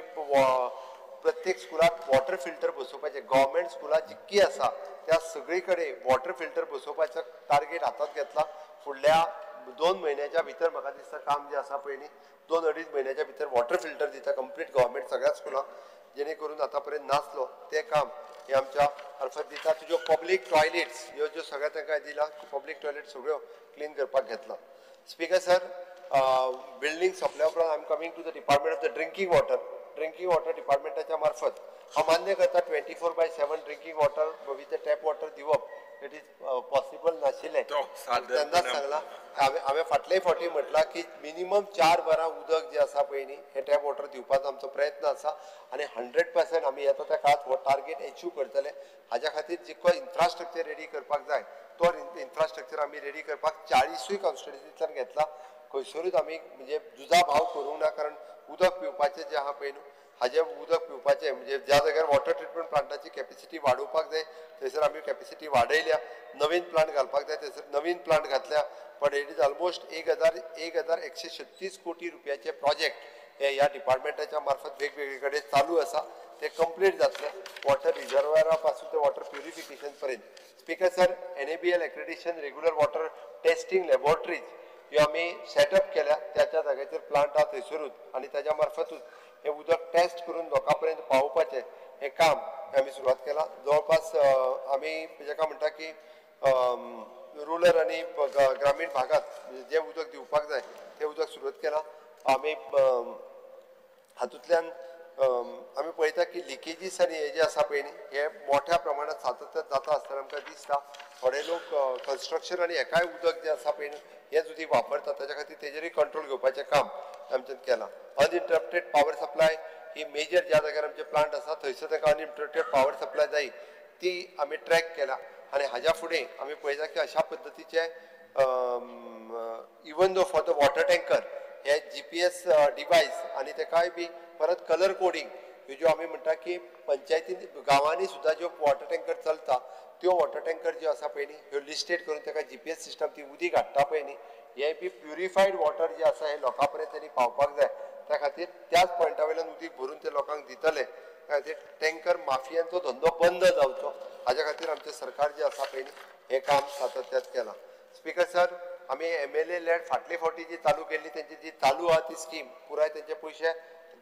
प्रत्येक स्कुलात वॉटर फिल्टर बसोवपाचें, गव्हर्मेंट स्कुलां जितकी आसा त्या सगळी कडेन वॉटर फिल्टर बसोवपाचो टार्गेट हातांत घेतला. फुडल्या 2 म्हयन्याच्या भितर म्हाका दिसता काम जें आसा पळय न्ही, 2-2.5 म्हयन्याच्या भितर वॉटर फिल्टर दिता कंप्लीट गव्हर्मेंट सगळ्या स्कुलांक, जेणे करून आतां पर्यंत नासलो तें काम हें आमच्या मार्फत दिता. तुज्यो पब्लीक टॉयलेट्स ह्यो ज्यो सगळ्यो तांकां दिला, पब्लीक टॉयलेट सगळ्यो क्लीन करपाक घेतला. स्पीकर सर, बिल्डींग सोंपल्या उपरांत I am coming to the department of the drinking water. Drinking water डिपार्टमेंटाच्या मार्फत हांव मान्य करता 24/7 drinking water with the tap water दिवप it is possible नाशिल्लें. तेन्नाच सांगलां हांवें फाटले फावटी म्हटलां की मिनिमम 4 वरां उदक जें आसा पळय न्ही हें टॅप वॉटर दिवपाचो आमचो प्रयत्न आसा आनी 100% आमी येता त्या काळांत हो टार्गेट एचीव करतले. हाज्या खातीर जितको इन्फ्रास्ट्रक्चर रेडी करपाक जाय तो इन्फ्रास्ट्रक्चर आमी रेडी करपाक 40 कॉन्स्टिट्युन्सींतल्यान घेतला. खंयसरूच आमी म्हणजे दुजाभाव करूंक ना, कारण उदक पिवपाचें जें आहा पळय न्हू हाजें उदक पिवपाचें म्हणजे ज्या जाग्यार वॉटर ट्रिटमेंट प्लांटाची कॅपेसिटी वाडोवपाक जाय थंयसर आमी कॅपेसिटी वाडयल्या. नवीन प्लांट घालपाक जाय थंयसर नवीन प्लांट घातल्या. पण it is almost 1136 कोटी रुपयाचे प्रोजेक्ट हे ह्या डिपार्टमेंटाच्या मार्फत वेगवेगळे कडेन चालू आसा, ते कंप्लीट जातले वॉटर रिजर्वरा पासून ते वॉटर प्युरिफिकेशन पर्यंत. Speaker sir, NABL accreditation regular water testing laboratories ह्यो आमी सेटअप केल्या त्या त्या जाग्याचेर प्लांट आहा थंयसरूच आनी ताज्या मार्फतूच हें उदक टेस्ट करून लोकां पर्यंत पावोवपाचें हें काम आमी सुरवात केलां. जवळपास आमी जेका म्हणटा की रुरल आनी ग्रामीण भागांत जें उदक दिवपाक जाय तें उदक सुरवात केलां. आमी हातूंतल्यान आमी पळयता की लिकेजीस आनी हे जे आसा पळय न्ही हे मोठ्या प्रमाणात सातत्यान जाता आसतना आमकां दिसता. थोडे लोक कन्स्ट्रक्शन आनी हेकाय उदक जें आसा पळय न्ही हें उदीक वापरतात, ताच्या खातीर तेजेरूय कंट्रोल घेवपाचें काम आमच्यान केलां. अनइंटरप्टेड पावर सप्लाय ही मेजर ज्या जाग्यार आमचे प्लांट आसा थंयसर तांकां अनइंटरप्टेड पावर सप्लाय जाय ती आमी ट्रॅक केला आनी हाज्या फुडें आमी पळयता की अशा पद्दतीचे even though for the water tanker हे GPS device आनी तेकाय बी परत कलर कोडींग ह्यो ज्यो आमी म्हणटा की पंचायतीन गांवांनी सुद्दां ज्यो वॉटर टँकर चलता त्यो वॉटर टँकर ज्यो आसा पळय न्ही ह्यो लिस्टेड करून ताका GPS system ती उदीक हाडटा पळय न्ही हें बी प्युरिफायड वॉटर जें आसा हें लोकां पर्यंत तेणी पावपाक जाय. त्या खातीर त्याच पॉयंटा वयल्यान उदीक भरून ते लोकांक दितले. त्या खातीर टँकर माफियांचो धंदो बंद जावचो हाज्या खातीर आमचें सरकार जें आसा पळय न्ही हें काम सातत्यान केलां. स्पीकर सर, आमी MLA lead फाटले फावटी जी चालू केल्ली तेंची जी चालू आहा ती स्कीम पुराय तेंचे पयशे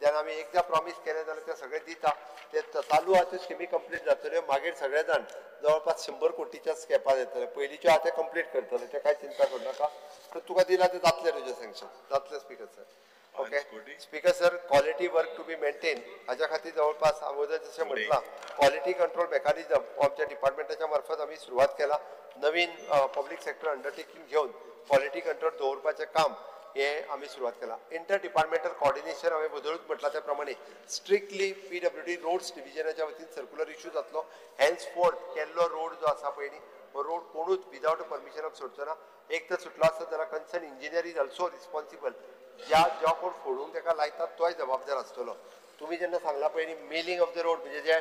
जेन्ना आमी एकदां प्रॉमीस केलें जाल्यार ते सगळे दिता, ते चालू आहा त्यो स्किमी कंप्लीट जातल्यो. मागीर सगळे जाण जवळपास 100 कोटीच्या स्केपार येतले. पयलींच्यो आहा ते कंप्लीट करतले, ते कांय चिंता करूं नाका. तर तुका दिला ते जातले तुजें सँक्शन जातलें. Speaker sir, okay. Speaker sir, quality work to be maintain हाज्या खातीर जवळपास अगोदर जशें म्हटलां क्वॉलिटी कंट्रोल मेकॅनिजम हो आमच्या डिपार्टमेंटाच्या मार्फत आमी सुरवात केला. नवीन पब्लीक सेक्टर अंडरटेकींग घेवन क्वॉलिटी कंट्रोल दवरपाचें काम हें आमी सुरवात केलां. इंटर डिपार्टमेंटल कॉर्डिनेशन हांवें बदलूच म्हटलां त्या प्रमाणे स्ट्रिक्टली PWD roads डिविजनाच्या वतीन सर्कुलर इशू जातलो. हेन्स फोर्थ केल्लो रोड जो आसा पळय न्ही हो रोड कोणूच विदावट परमिशन ऑफ सोडचो ना. एक तर सुटलो आसत जाल्यार concern engineer is also responsible ज्या ज्या कोण फोडूंक ताका लायतात तोय जबाबदार आसतलो. तुमी जेन्ना सांगला पळय न्ही मेलिंग ऑफ the road, म्हणजे जे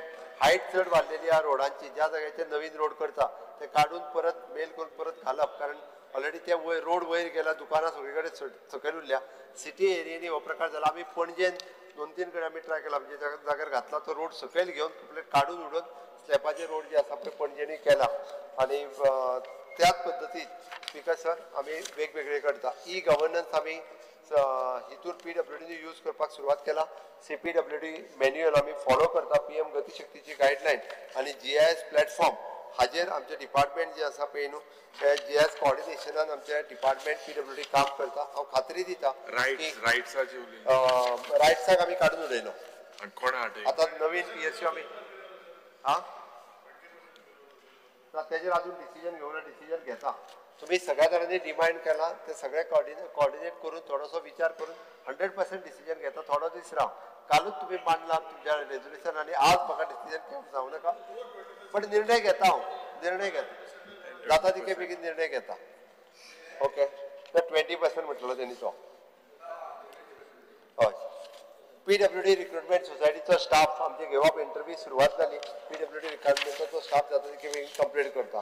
हायट चड वाडलेली आहा रोडांची, ज्या जाग्याचेर नवीन रोड करता ते काडून परत मेल करून परत घालप, कारण ऑलरेडी ते वयर रोड वयर गेला, दुकानां सगळे कडेन सकयल उरल्या. सिटी एरियेनी हो प्रकार जाला. आमी पणजेन 2-3 कडेन आमी ट्राय केला, म्हणजे जाग्यार घातला तो रोड सकयल घेवन कंप्लीट काडून उडोवन स्लॅपाचे रोड जे आसा पळय पणजेनी केला. आनी त्याच पद्दतीन स्पीकर सर आमी वेगवेगळे करता. ई गव्हर्नन्स आमी हितूर PWD use करपाक सुरवात केला. CPWD manual आमी फॉलो करता, PM गतिशक्तीची गायडलायन आनी GIS platform हाजेर आमचें डिपार्टमेंट जें आसा पळय न्हू ते GIS कॉर्डिनेशनान आमचें डिपार्टमेंट PWD काम करता. हांव खात्री दिता रायट्साक आमी काडून उडयलो. आतां नवीन PSU आमी आं तेजेर आजून डिसिजन घेवना, डिसिजन घेता. तुमी सगळ्या जाणांनी डिमांड केला ते सगळे कॉर्डिनेट करून थोडोसो विचार करून 100% डिसिजन घेता. थोडो दीस राव, कालूच तुमी मांडला तुमच्या रेजोल्युशन आनी आज म्हाका डिसिजन घेवंक जावं नाका, बट निर्णय घेता हांव, निर्णय घेता जाता तितके बेगीन निर्णय घेता. ओके, तर 20% म्हटलो तेणी तो. हय, PWD recruitment सोसायटीचो स्टाफ आमचे घेवप इंटरव्यू सुरवात जाली. PWD रिक्रुटमेंटाचो स्टाफ जाता तितके बेगीन कंप्लीट करता.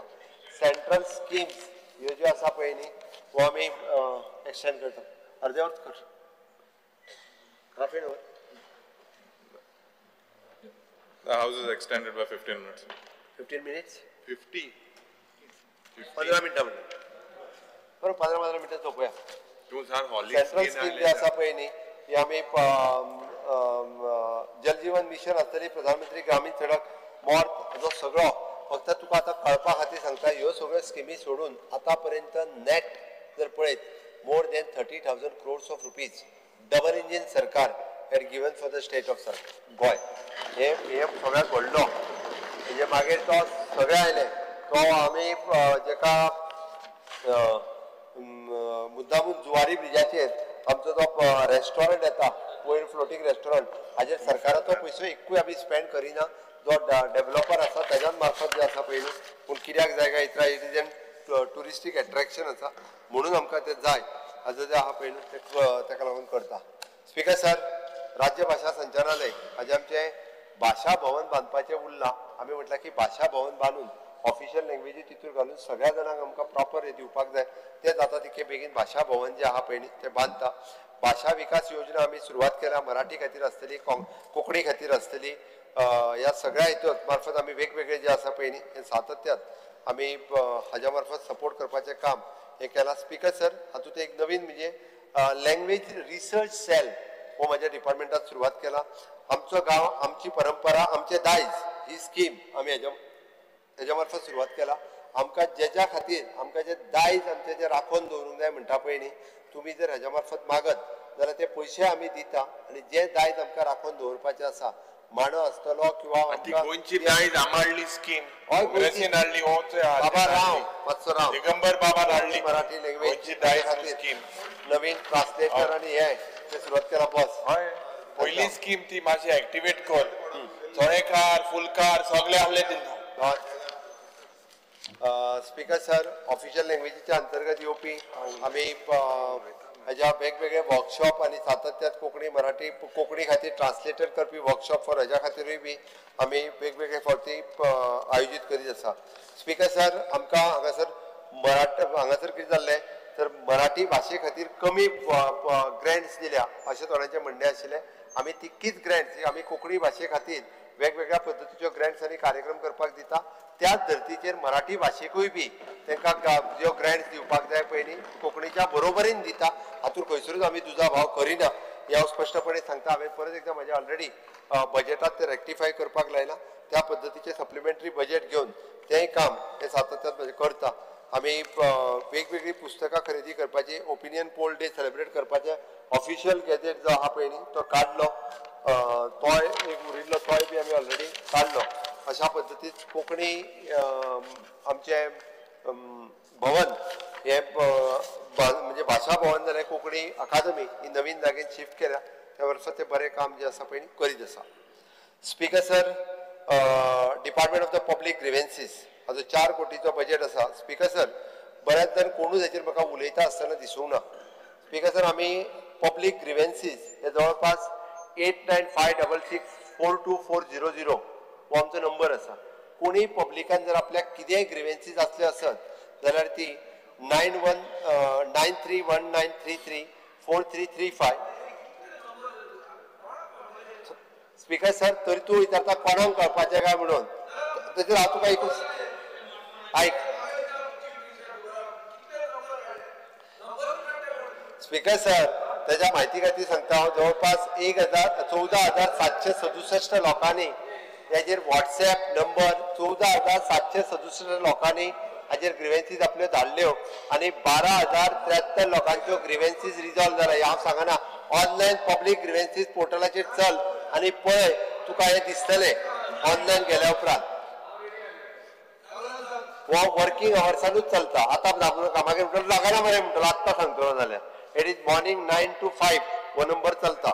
सेंट्रल स्किम्स ह्यो ज्यो आसा पळय न्ही हो आमी एक्सटेंड करता. अर्दें वर कर half an hour. The house is extended by 15 minutes. 15 minutes? 50. 15 मिनटां म्हणटा. बरोबर, 15 मिनटां सोंपोया. सेंट्रल स्कीम जे आसा पळय न्ही ही आमी जल जीवन मिशन आसतली, प्रधानमंत्री ग्रामीण सडक मॉर्थ जो सगळो, फक्त तुका आतां कळपा खातीर सांगता, ह्यो सगळ्यो स्किमी सोडून आतां पर्यंत नॅट जर पळयत more than 30,000 crores of rupees double engine सरकार had given for the state of Goa. हे सगळ्यात व्हडलो, म्हणजे मागीर तो सगळे आयले तो आमी जेका मुद्दामून जुवारी ब्रिजाचेर आमचो जो रेस्टॉरंट येता वयर फ्लोटींग रेस्टॉरंट, हाजेर सरकाराचो पयसो एकूय आमी स्पेंड करिना. जो डेव्हलपर आसा तेज्यान मार्फत जे आसा पळय न्हू, पूण कित्याक जाय काय इतरा it is an touristic attraction आसा म्हणून आमकां तें जाय हाजो जें आहा पळय न्हू तेका लागून करता. स्पीकर सर, राज्य भाशा संचालनालय हाजें आमचें भाशा भवन बांदपाचें उरलां. आमी म्हटलां की भाशा भवन बांदून ऑफिशियल लँग्वेजी तितूर घालून सगळ्या जाणांक आमकां प्रॉपर हें दिवपाक जाय. तें जाता तितके बेगीन भाशा भवन जें आहा पळय न्ही तें बांदता. भाशा विकास योजना आमी सुरवात केल्या, मराठी खातीर आसतली, कोंकणी खातीर आसतली. ह्या सगळ्या हितून मार्फत आमी वेगवेगळे जे आसा पळय न्ही हे सातत्यात आमी हाज्या मार्फत सपोर्ट करपाचें काम हें केलां. स्पीकर सर, हातूंत एक नवीन म्हणजे लँग्वेज रिसर्च सेल हो म्हाज्या डिपार्टमेंटात सुरवात केला. आमचो गांव आमची परंपरा आमचें दायज ही स्कीम आमी हेज्या मार्फत सुरवात केला. आमकां जेज्या खातीर आमकां जें दायज आमचें जें राखून दवरूंक जाय म्हणटा पळय न्ही, तुमी जर हेज्या मार्फत मागत जाल्यार ते पयशे आमी दिता आनी जें दायज आमकां राखून दवरपाचें आसा, मांडो आसतलो किंवा गोंयची दायज आमाडली स्कीम हाडली, बाबा राव मातसो राव दिगंबर बाबा हाडली मराठी लँग्वेज दायज स्कीम, नवीन ट्रान्सलेटर आनी हे ते सुरवात केला. बस हय, पयली स्कीम ती मातशी एक्टिवेट कर. चोणेकार फुलकार सगळे आहले तेन्ना. स्पीकर सर, ऑफिशियल लँग्वेजीच्या अंतर्गत येवपी आमी हेज्या वेगवेगळे वर्कशॉप आनी सातत्यात कोंकणी मराठी कोंकणी खातीर ट्रान्सलेटर करपी वर्कशॉप फॉर हेज्या खातीरूय बी आमी वेगवेगळे फावटी आयोजीत करीत आसा. स्पीकर सर, आमकां हांगासर मराठी हांगासर कितें जाल्लें तर मराठी भाशे खातीर कमी ग्रँट्स दिल्या अशें थोड्यांचें म्हणणें आशिल्लें. आमी तितकीच ग्रँट्स आमी कोंकणी भाशे खातीर वेगवेगळ्या पद्दतीच्यो ग्रँट्स आनी कार्यक्रम करपाक दिता. त्याच धर्तीचेर मराठी भाशेकूय बी तांकां ज्यो ग्रँट्स दिवपाक जाय पळय न्ही कोंकणीच्या बरोबरीन दिता. हातूंत खंयसरूच आमी दुजाभाव करिना हें हांव स्पश्टपणे सांगता. हांवें परत एकदां म्हाज्या ऑलरेडी बजेटात तें रेक्टिफाय करपाक लायलां. त्या पद्दतीचें सप्लिमेंटरी बजेट घेवन तेंय काम हें सातत्यान म्हजें करता. आमी वेगवेगळीं पुस्तकां खरेदी करपाची, ओपिनियन पोल डे सेलिब्रेट करपाचें ऑफिशियल गॅजेट जो आहा पळय न्ही तो काडलो, तोय एक उरिल्लो तोय बी आमी ऑलरेडी काडलो. अशा पद्दतीन कोंकणी आमचें भवन हें म्हणजे भाशा भवन जाल्यार कोंकणी अकादमी ही नवीन जागेन शिफ्ट केल्या त्या वर्सा तें बरें काम जें आसा पळय न्ही करीत आसा. Speaker sir, department of the public grievances हाजो 4 कोटीचो बजेट आसा. स्पीकर सर, बऱ्याच जाण कोणूच हेचेर म्हाका उलयता आसतना दिसूंक ना. स्पीकर सर, आमी पब्लीक ग्रिवेन्सीज हे जवळपास 8956642400 हो आमचो नंबर आसा. कोणीय पब्लिकान जर आपल्याक कितेंय ग्रिवेन्सीज आसल्यो आसत जाल्यार ती 919319334335. स्पीकर सर, तरी तूं विचारता कोणाक कळपाचें काय म्हणून, तेजेर हांव तुका एकूच आयक. स्पीकर सर, त्याच्या म्हायती खातीर सांगता हांव, जवळपास 14,767 लोकांनी हेजेर व्हॉट्सॅप नंबर 14,767 लोकांनी हाजेर ग्रिवेन्सीज आपल्यो धाडल्यो आनी 12,073 लोकांच्यो ग्रिवेन्सीज रिजॉल्व जाल्या. हांव सांगना, ऑनलायन पब्लीक ग्रिवेन्सीज पोर्टलाचेर चल आनी पळय, तुका हें दिसतलें ऑनलायन गेल्या उपरांत. हो वर्किंग अवर्सानूच चलता. आतां लागू नाका, मागीर म्हणटलो लागना मरे म्हणटलो, आत्तां सांगतलो जाल्यार. It is morning 9 to 5 हो नंबर चलता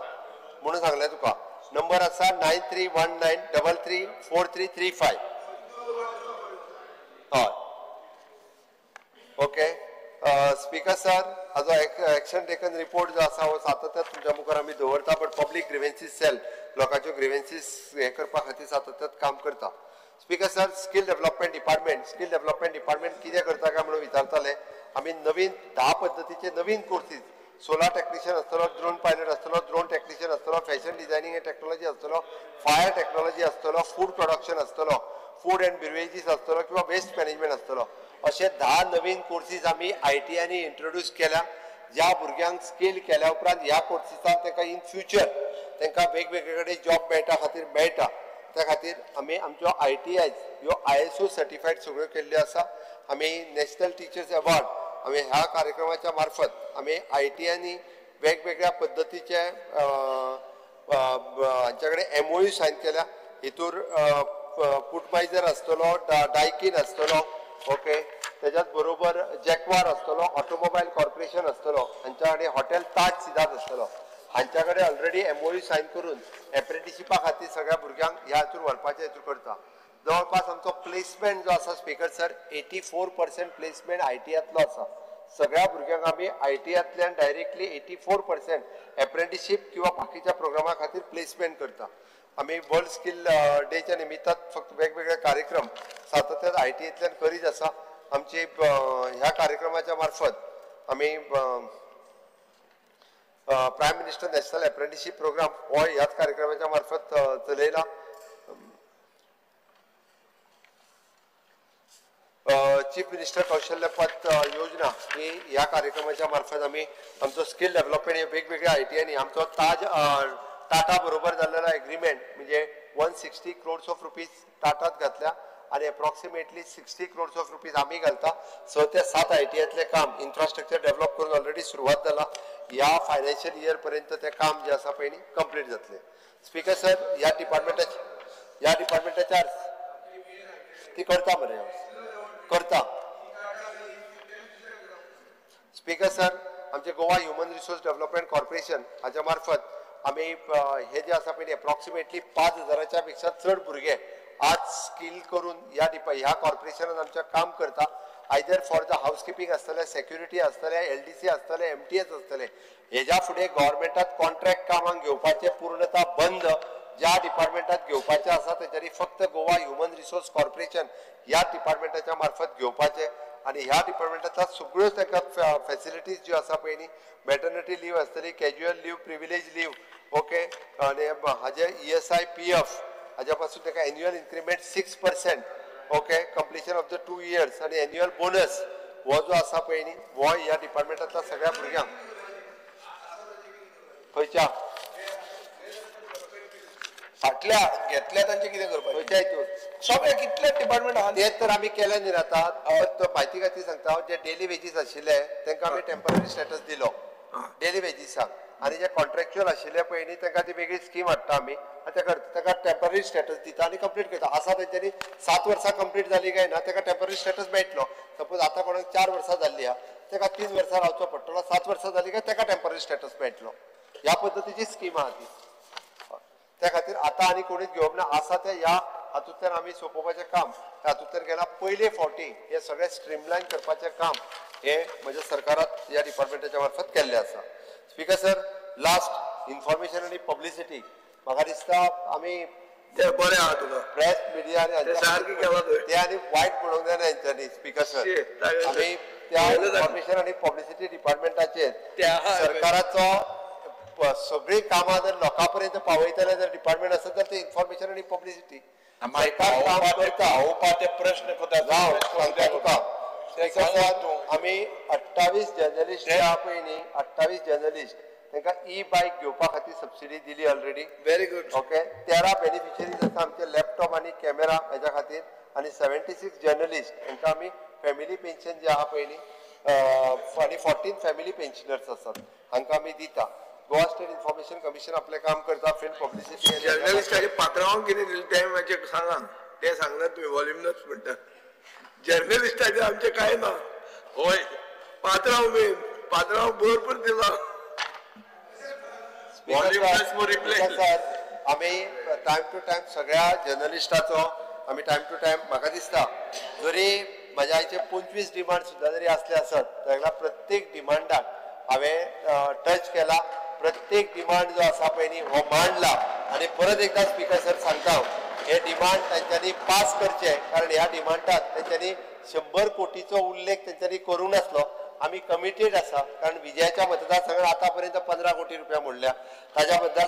म्हणून सांगलें तुका. नंबर आसा 9319334335. हय, ओके. स्पीकर सर, हाजो एक्शन टेकन रिपोर्ट जो आसा हो सातत्यान तुमच्या मुखार आमी दवरता, बट पब्लीक ग्रिवेन्सीज सेल लोकांच्यो ग्रिवेन्सीज हें करपा खातीर सातत्यान काम करता. Speaker sir, skill development department, skill development department कितें करता काय म्हणून विचारताले. आमी नवीन 10 पद्दतीचे नवीन कोर्सीस, सोलार टॅक्निशियन आसतलो, ड्रोन पायलट आसतलो, ड्रोन टॅक्निशियन आसतलो, फॅशन डिझायनींग एंड टॅक्नॉलॉजी आसतलो, फायर टॅक्नॉलॉजी आसतलो, फूड प्रोडक्शन आसतलो, फूड अँड बिवरेजीस आसतलो किंवा वेस्ट मॅनेजमेंट आसतलो. अशे 10 नवीन कोर्सीस आमी आयटीआयनी इंट्रोड्यूस केल्या, ज्या भुरग्यांक स्कील केल्या उपरांत ह्या कोर्सीसान तांकां इन फ्युचर तांकां वेगवेगळे कडेन जॉब मेळटा खातीर मेळटा. त्या खातीर आमी आमच्यो आयटीआयज ह्यो ISO certified सगळ्यो केल्ल्यो आसा. आमी नॅशनल टिचर्स अवॉर्ड आमी ह्या कार्यक्रमाच्या मार्फत आमी आयटीआयनी वेगवेगळ्या पद्दतीचे हांच्या कडेन MOU sign केल्या. हितूर पुटमायजर आसतलो, डायकीन आसतलो, ओके, तेज्याच बरोबर जॅकवार आसतलो, ऑटोमोबायल कॉर्पोरेशन आसतलो, हांच्या कडेन हॉटेल ताज सिदाद आसतलो. हांच्या कडेन ऑलरेडी MOU sign करून एप्रेंटिशिपा खातीर सगळ्या भुरग्यांक ह्या हातूर व्हरपाचें हेतूर करता. जवळपास आमचो प्लेसमेंट जो आसा स्पीकर सर, 84% प्लेसमेंट आयटीआयतलो आसा. सगळ्या भुरग्यांक आमी आयटीआयतल्यान डायरेक्टली 84% एप्रेंटिशीप किंवा बाकीच्या प्रोग्रामा खातीर प्लेसमेंट करता. आमी वर्ल्ड स्कील डेच्या निमित्तान फक्त वेगवेगळे कार्यक्रम सातत्यान आयटीआयतल्यान करीत आसा. आमची ह्या कार्यक्रमाच्या मार्फत आमी prime minister national apprenticeship programme हो ह्याच कार्यक्रमाच्या मार्फत चलयला. चीफ मिनिस्टर कौशल्य पथ योजना ही ह्या कार्यक्रमाच्या मार्फत आमी आमचो स्कील डेव्हलपमेंट हे वेगवेगळ्या आयटीआयनी आमचो ताज टाटा बरोबर जाल्लेलो एग्रीमेंट म्हणजे 160 crores of rupees टाटात घातल्या आनी एप्रॉक्सिमेटली 60 crores of rupees आमी घालता. 6 ते 7 आयटीआयतलें काम इन्फ्रास्ट्रक्चर डेव्हलप करून ऑलरेडी सुरवात जाला. ह्या फायनान्शियल इयर पर्यंत तें काम जें आसा पळय न्ही कंप्लीट जातलें. स्पीकर सर, ह्या डिपार्टमेंटाच्या ती करता मरे, करता. स्पीकर सर, आमचे Goa human resource development corporation हाच्या मार्फत आमी हे जे आसा पळय एप्रॉक्सिमेटली 5,000 पेक्षा चड भुरगे आज स्कील करून ह्या कॉर्पोरेशनान आमच्या काम करता. Either for the housekeeping आसतलें, सेक्युरिटी आसतलें, LDC आसतलें, MTS आसतलें. हेज्या फुडें गव्हर्मेंटात कॉन्ट्रॅक्ट कामांक घेवपाचें पूर्णता बंद. ज्या डिपार्टमेंटात घेवपाचें आसा तेच्यांनी फक्त गोवा ह्युमन रिसोर्स कॉर्पोरेशन ह्या डिपार्टमेंटाच्या मार्फत घेवपाचें आनी ह्या डिपार्टमेंटांतल्या सगळ्यो तांकां फॅसिलिटीज ज्यो आसा पळय न्ही, मॅटर्निटी लीव आसतली, casual leave, privilege leave, okay, आनी हाजे ESI PF हाज्या पासून ताका annual increment 6%, okay, completion of the 2 years आनी एन्युअल बोनस हो जो आसा पळय न्ही हो ह्या डिपार्टमेंटांतल्या सगळ्या भुरग्यांक. खंयच्या फाटल्या घेतल्या तांचे कितें करपाचें? खंयच्या हितून सगळे कितले डिपार्टमेंट आहा तेच तर आमी केले न्ही आतां. म्हायती खातीर सांगता, जे डेली वेजीस आशिल्ले तांकां आमी टेम्पररी स्टेटस दिलो डेली वेजीसाक, आनी जे कॉन्ट्रॅक्च्युअल आशिल्ले पळय न्ही तांकां ती वेगळी स्कीम हाडटा आमी आनी ताका टेम्पररी स्टेटस दिता आनी कंप्लीट करता. आसा तेंच्यांनी 7 वर्सां कंप्लीट जाली काय ना ताका टेम्पररी स्टेटस मेळटलो. सपोज आतां कोणाक 4 वर्सां जाल्ली आहा ताका 3 वर्सां रावचो पडटलो, 7 वर्सां जाली काय ताका टेम्पररी स्टेटस मेळटलो. ह्या पद्दतीची स्कीम आहा ती. त्या खातीर आतां आनी कोणीच घेवप ना. आसा ते ह्या हातूंतल्यान आमी सोंपोवपाचें काम हातूंतल्यान केलां. पयले फावटी हे सगळें स्ट्रीमलायन करपाचें काम हे म्हज्या सरकारात ह्या डिपार्टमेंटाच्या मार्फत केल्लें आसा. Speaker sir, लास्ट इन्फॉर्मेशन आनी पब्लिसिटी म्हाका दिसता आमी ते बरें आहा तुका प्रेस मिडिया आनी सारकें केलां तुवें. ते आनी वायट म्हणूंक जायना हेंच्यांनी स्पीकर सर. आमी त्या इन्फॉर्मेशन आनी पब्लिसिटी डिपार्टमेंटाचेर सरकाराचो सगळीं कामां जर लोकां पर्यंत पावयतले जर डिपार्टमेंट आसत जाल्यार ते इन्फॉर्मेशन आनी पब्लिसिटी सरकार काम करता. ते प्रश्न सांगता तुका आमी 28 जर्नलिस्ट पळय न्ही, 28 जर्नलिस्ट तांकां ई बायक घेवपा खातीर सबसिडी दिली already. Very good. Okay, 13 beneficiaries आसा आमचे लॅपटॉप आनी कॅमेरा हेच्या खातीर आनी 76 जर्नलिस्ट तांकां आमी फॅमिली पेन्शन जे आहा पळय न्ही आनी 14 फॅमिली पेन्शनर्स आसात हांकां आमी दिता. गोवा स्टेट इन्फॉर्मेशन कमिशन आपलें काम करता, फिल्म पब्लिसिटी. जर्नलिस्टाचे पात्रांव कितें दिलें तें मातशें सांगा, तें सांगना तुमी वॉल्युमनच म्हणटा. जर्नलिस्टाचे आमचें कांय ना. हय, पात्रांव मेन पात्रांव भरपूर दिला. सर आमी टायम टू टायम सगळ्या जर्नलिस्टाचो आमी टायम टू टायम म्हाका दिसता जरी म्हज्या आयचे 25 डिमांड सुद्दां जरी आसले आसत जाल्यार प्रत्येक डिमांडाक हांवें टच केला, प्रत्येक डिमांड जो आसा पळय न्ही हो मांडला. आनी परत एकदां स्पीकर सर सांगता हांव, हे डिमांड तांच्यांनी पास करचे, कारण ह्या डिमांडात तांच्यांनी 100 कोटीचो उल्लेख तांच्यांनी करूंक नासलो. आमी कमिटेड आसा, कारण विजयाच्या मतदारसंघात आतां पर्यंत 15 कोटी रुपया मोडल्या, ताज्या बद्दल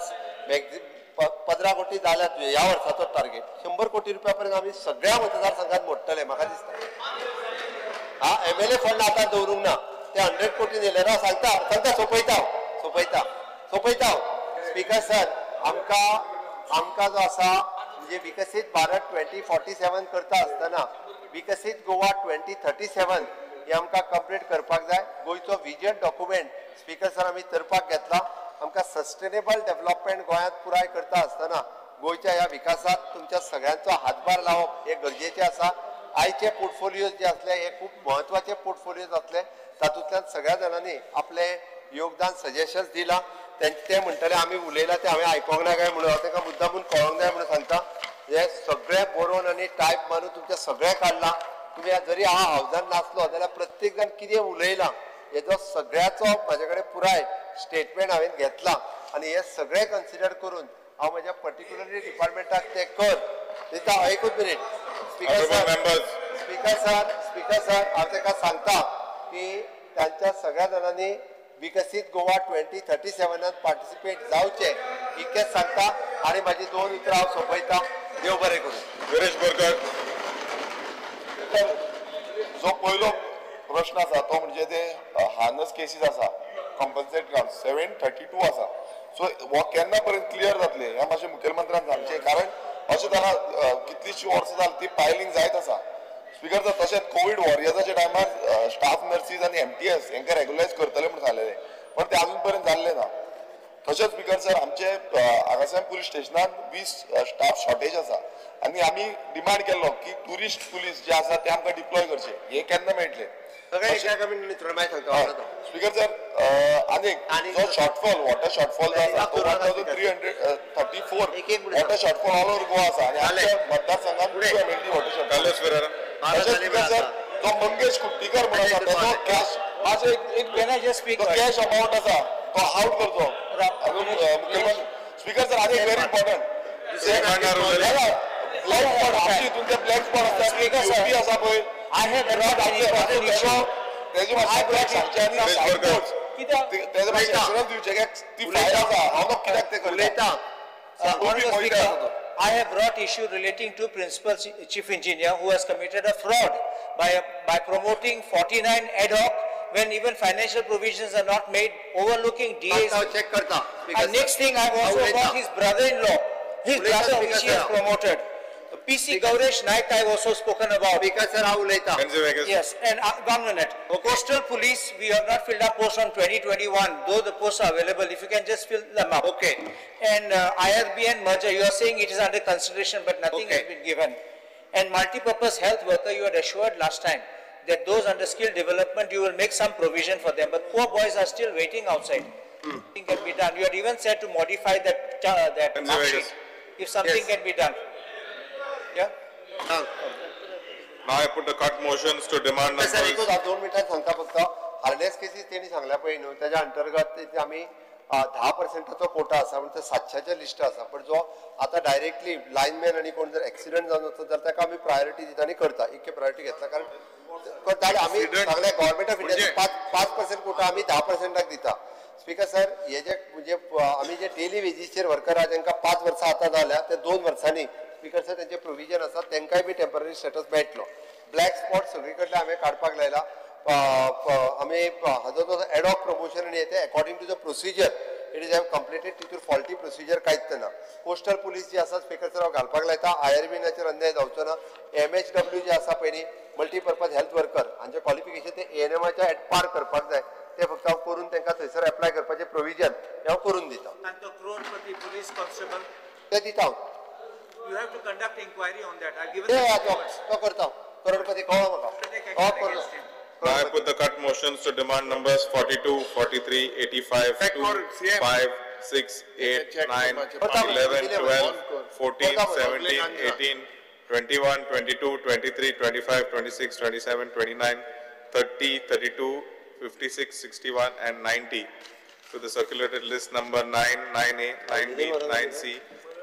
15 कोटी जाल्या ह्या वर्साचो टार्गेट. 100 कोटी रुपया पर्यंत आमी सगळ्या मतदारसंघात मोडटले म्हाका दिसता. हा MLA fund आतां दवरूंक ना, ते 100 कोटी नेले ना. सांगता सांगता सोंपयता सोंपयता सोंपयता. स्पीकर सर आमकां आमकां जो आसा म्हणजे विकसीत भारत 2047 करता आसतना विकसीत गोवा 2037 हे आमकां कंप्लीट करपाक जाय. गोंयचो विजन डॉक्युमेंट स्पीकर सर आमी करपाक घेतला. आमकां सस्टेनेबल डेव्हलपमेंट गोंयांत पुराय करता आसतना गोंयच्या ह्या विकासात तुमच्या सगळ्यांचो हातभार लावप हे गरजेचें आसा. आयचे पोर्टफोलियोज जे आसले हे खूब म्हत्वाचे पोर्टफोलियोज आसले, तातूंतल्यान सगळ्या जाणांनी आपलें योगदान सजेशन्स दिलां. ते म्हणटले आमी उलयला तें हांवें आयकोंक ना काय म्हणून, हांव तांकां मुद्दामून कळोंक जाय म्हणून सांगता. हे सगळें बरोवन आनी टायप मारून तुमचें सगळें काडलां. तुमी जरी हांव हावजान नासलो जाल्यार प्रत्येक जाण कितें उलयलां हेजो सगळ्याचो म्हाजे कडेन पुराय स्टेटमेंट हांवें घेतलां आनी हे सगळें कन्सिडर करून हांव म्हज्या पर्टिक्युलरली डिपार्टमेंटाक तें कर दिता. एकूच minute speaker sir, speaker sir, speaker sir हांव ताका सांगता की तांच्या सगळ्या जाणांनी विकसीत गोवा 2037 पार्टिसिपेट जावचें इतकेंच सांगता आनी म्हाजी 2 उतरां हांव सोंपयता. देव बरें करूं. विरेश बोरकर. जो पयलो प्रश्न आसा तो म्हणजे ते हार्नस केसीस आसा कॉम्पन्सेट ग्राउंड 732 आसा, सो हो केन्ना पर्यंत क्लियर जातले हें मातशें मुखेलमंत्र्यान सांगचें, कारण अशें जालां कितलींशीं वर्सां जालीं ती पायलींग जायत आसा. स्पीकर सर तशेंच कोवीड वॉरियर्साच्या टायमार स्टाफ नर्सीस आनी MTS हेंकां रेगुलरायज करतले म्हूण सांगलेलें, पण ते अजून पर्यंत जाल्लें ना. तशेंच स्पीकर सर आमचे आगासाहेब पुलीस स्टेशनान 20 स्टाफ शॉर्टेज आसा आनी आमी डिमांड केल्लो की ट्युरिस्ट पुलीस जे आसा ते आमकां डिप्लॉय करचे, हे केन्ना मेळटले? स्पीकर सर आनी जो शॉर्टफॉल वॉटर शॉर्टफॉल जो आसा तो 1334 water shortfall all over Goa आसा आनी आमच्या मतदारसंघात 2 MLD water shortfall. तशेंच स्पीकर सर जो मंगेश कुट्टीकर म्हणून आसा तेजो कॅश कॅश अमावंट आसा तो आवट करचो मुख्यमंत्री. स्पीकर सर आनी एक very important black spot आमचे हितून ते ब्लॅक स्पॉट आसा, युपी आसा पळय, तेजे मातशें सांगचें आनी तेजें मातशें एश्युरन्स दिवचें की ती फायल आसा, हांव कित्याक तें करता. I have brought issue relating to Principal Chief Engineer who has committed a fraud by promoting 49 ad hoc when even financial provisions are not made, overlooking DAs. Check karta. And next thing, I have also got his brother-in-law, his brother which he has promoted. PC Gauresh Naik I have also spoken about. Yes, and 1 minute. Okay. Coastal Police, we have not filled up posts on 2021, though the posts are available. If you can just fill them up. Okay. And IRBN merger, you are saying it is under consideration, but nothing has been given. And multipurpose health worker, you had assured last time that those under skill development, you will make some provision for them. But poor boys are still waiting outside. Nothing can be done. You had even said to modify that, that mark sheet, if something can be done. Yeah. Now I put the cut motions to demand numbers. Sir, एकूच दोन मिनटां सांगता फक्त. Harness cases तेणी सांगल्या पळय न्हू, तेज्या अंतर्गत आमी 10%चो कोटा आसा म्हणजे 700च्या लिस्ट आसा पण जो आता डायरेक्टली लायनमॅन आनी कोण जर एक्सिडंट जावन वचत जाल्यार ताका आमी प्रायोरिटी दिता आनी करता इतके प्रायोरिटी घेतला कारण आमी सगळे गव्हर्मेंट ऑफ इंडिया 5% कोटा आमी 10%क दिता. स्पीकर सर हे जे म्हणजे आमी जे डेली वेजीसचेर वर्कर आहा तांकां 5 वर्सां आतां जाल्या ते 2 वर्सांनी स्पीकर सर तेंचे प्रोविजन आसा तांकांय बी टेंपररी स्टेटस मेळटलो. ब्लॅक स्पॉट सगळी कडले हांवें काडपाक लायला. आमी हाजो जो एडॉक प्रमोशन आनी ते according to the procedure it is have completed तितून फॉल्टी प्रोसिजर कांयच ना. कोस्टल पुलीस जी आसा स्पीकर सर हांव घालपाक लायता. आयआरबीनाचेर अन्याय जावचो ना. MHW जे आसा पयलीं मल्टीपर्पज हेल्थ वर्कर हांचें क्वॉलिफिकेशन ते ANMच्या एट पार करपाक जाय ते फक्त हांव करून तांकां थंयसर एप्लाय करपाचें प्रोविजन हें हांव करून दिता. आनी तो क्रोरपती पुलीस कॉन्स्टेबल ते दिता हांव. You have to conduct inquiry on that. I given तो करता करोडपती कळ्ळो म्हाका. I put the cut motions to demand numbers 42, 43, 85, 2, 5, 6, 8, 9, 11, 12, 14, 17, 18, 21, 22, 23, 25, 26, 27, 29, 30, 32, 56, 61 and 90 to the circulated list number 9, 9A, 9B, 9C,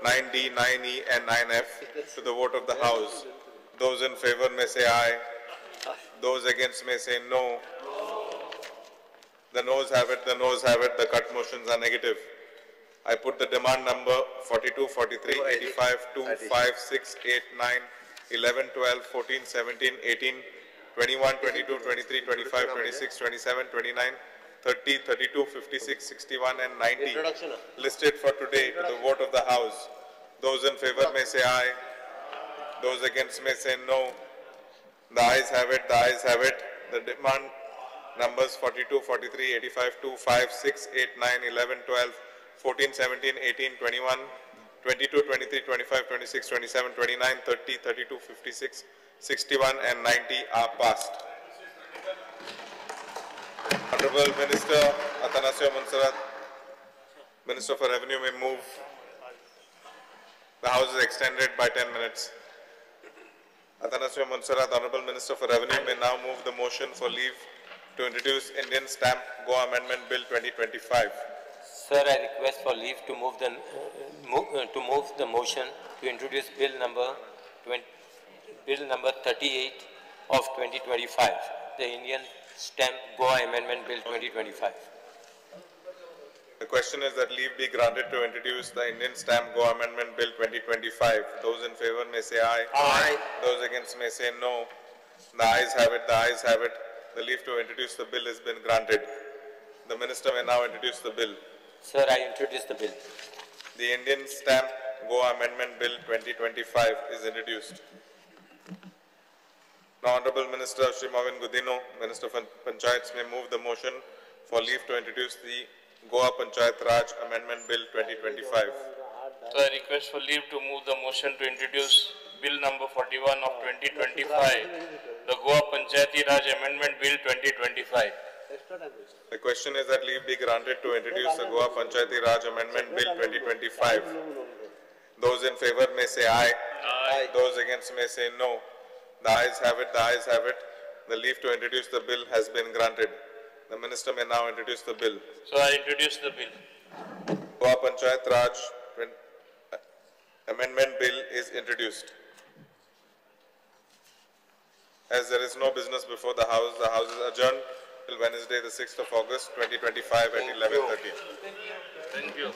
9D, 9E and 9F to the vote of the House. Those in favor may say aye. Those against may say no. The noes have it, the noes have it, the cut motions are negative. I put the demand number 42, 43, 85, 2, 5, 6, 8, 9, 11, 12, 14, 17, 18, 21, 22, 23, 25, 26, 27, 29, 30, 32, 56, 61 and 90 listed for today to the vote of the House. Those in favor may say aye. Those against may say no. The ayes have it, the ayes have it. The demand numbers 42, 43, 85, 2, 5, 6, 8, 9, 11, 12, 14, 17, 18, 21, 22, 23, 25, 26, 27, 29, 30, 32, 56, 61 and 90 are passed. Honorable Minister Atanasio Monserrate, Minister for Revenue, may move. The House is extended by 10 minutes. Atanasio Monserrate, Honorable Minister for Revenue, may now move the motion for leave to introduce Indian Stamp Goa Amendment Bill 2025. Sir, I request for leave to move the motion to introduce Bill number 38 of 2025, the Indian Stamp Goa Amendment Bill 2025. The question is that leave be granted to introduce the Indian Stamp Goa Amendment Bill 2025. Those in favor may say aye. Aye. Those against may say no. The ayes have it, the ayes have it. The leave to introduce the bill has been granted. The minister may now introduce the bill. Sir, I introduce the bill. The Indian Stamp Goa Amendment Bill 2025 is introduced. Now, Honorable Minister Shri Mauvin Godinho, Minister for Panchayats, may move the motion for leave to introduce the Goa Panchayat Raj Amendment Bill 2025. So I request for leave to move the motion to introduce Bill number 41 of 2025, the Goa Panchayati Raj Amendment Bill 2025. The question is that leave be granted to introduce the Goa Panchayati Raj Amendment Bill 2025. Those in favor may say aye. Aye. Those against may say no. The ayes have it, the ayes have it. The leave to introduce the bill has been granted. The minister may now introduce the bill. So I introduce the bill. Goa Panchayat Raj Amendment Bill is introduced. As there is no business before the House is adjourned till Wednesday, the 6th of August, 2025 at 11:30. Thank you.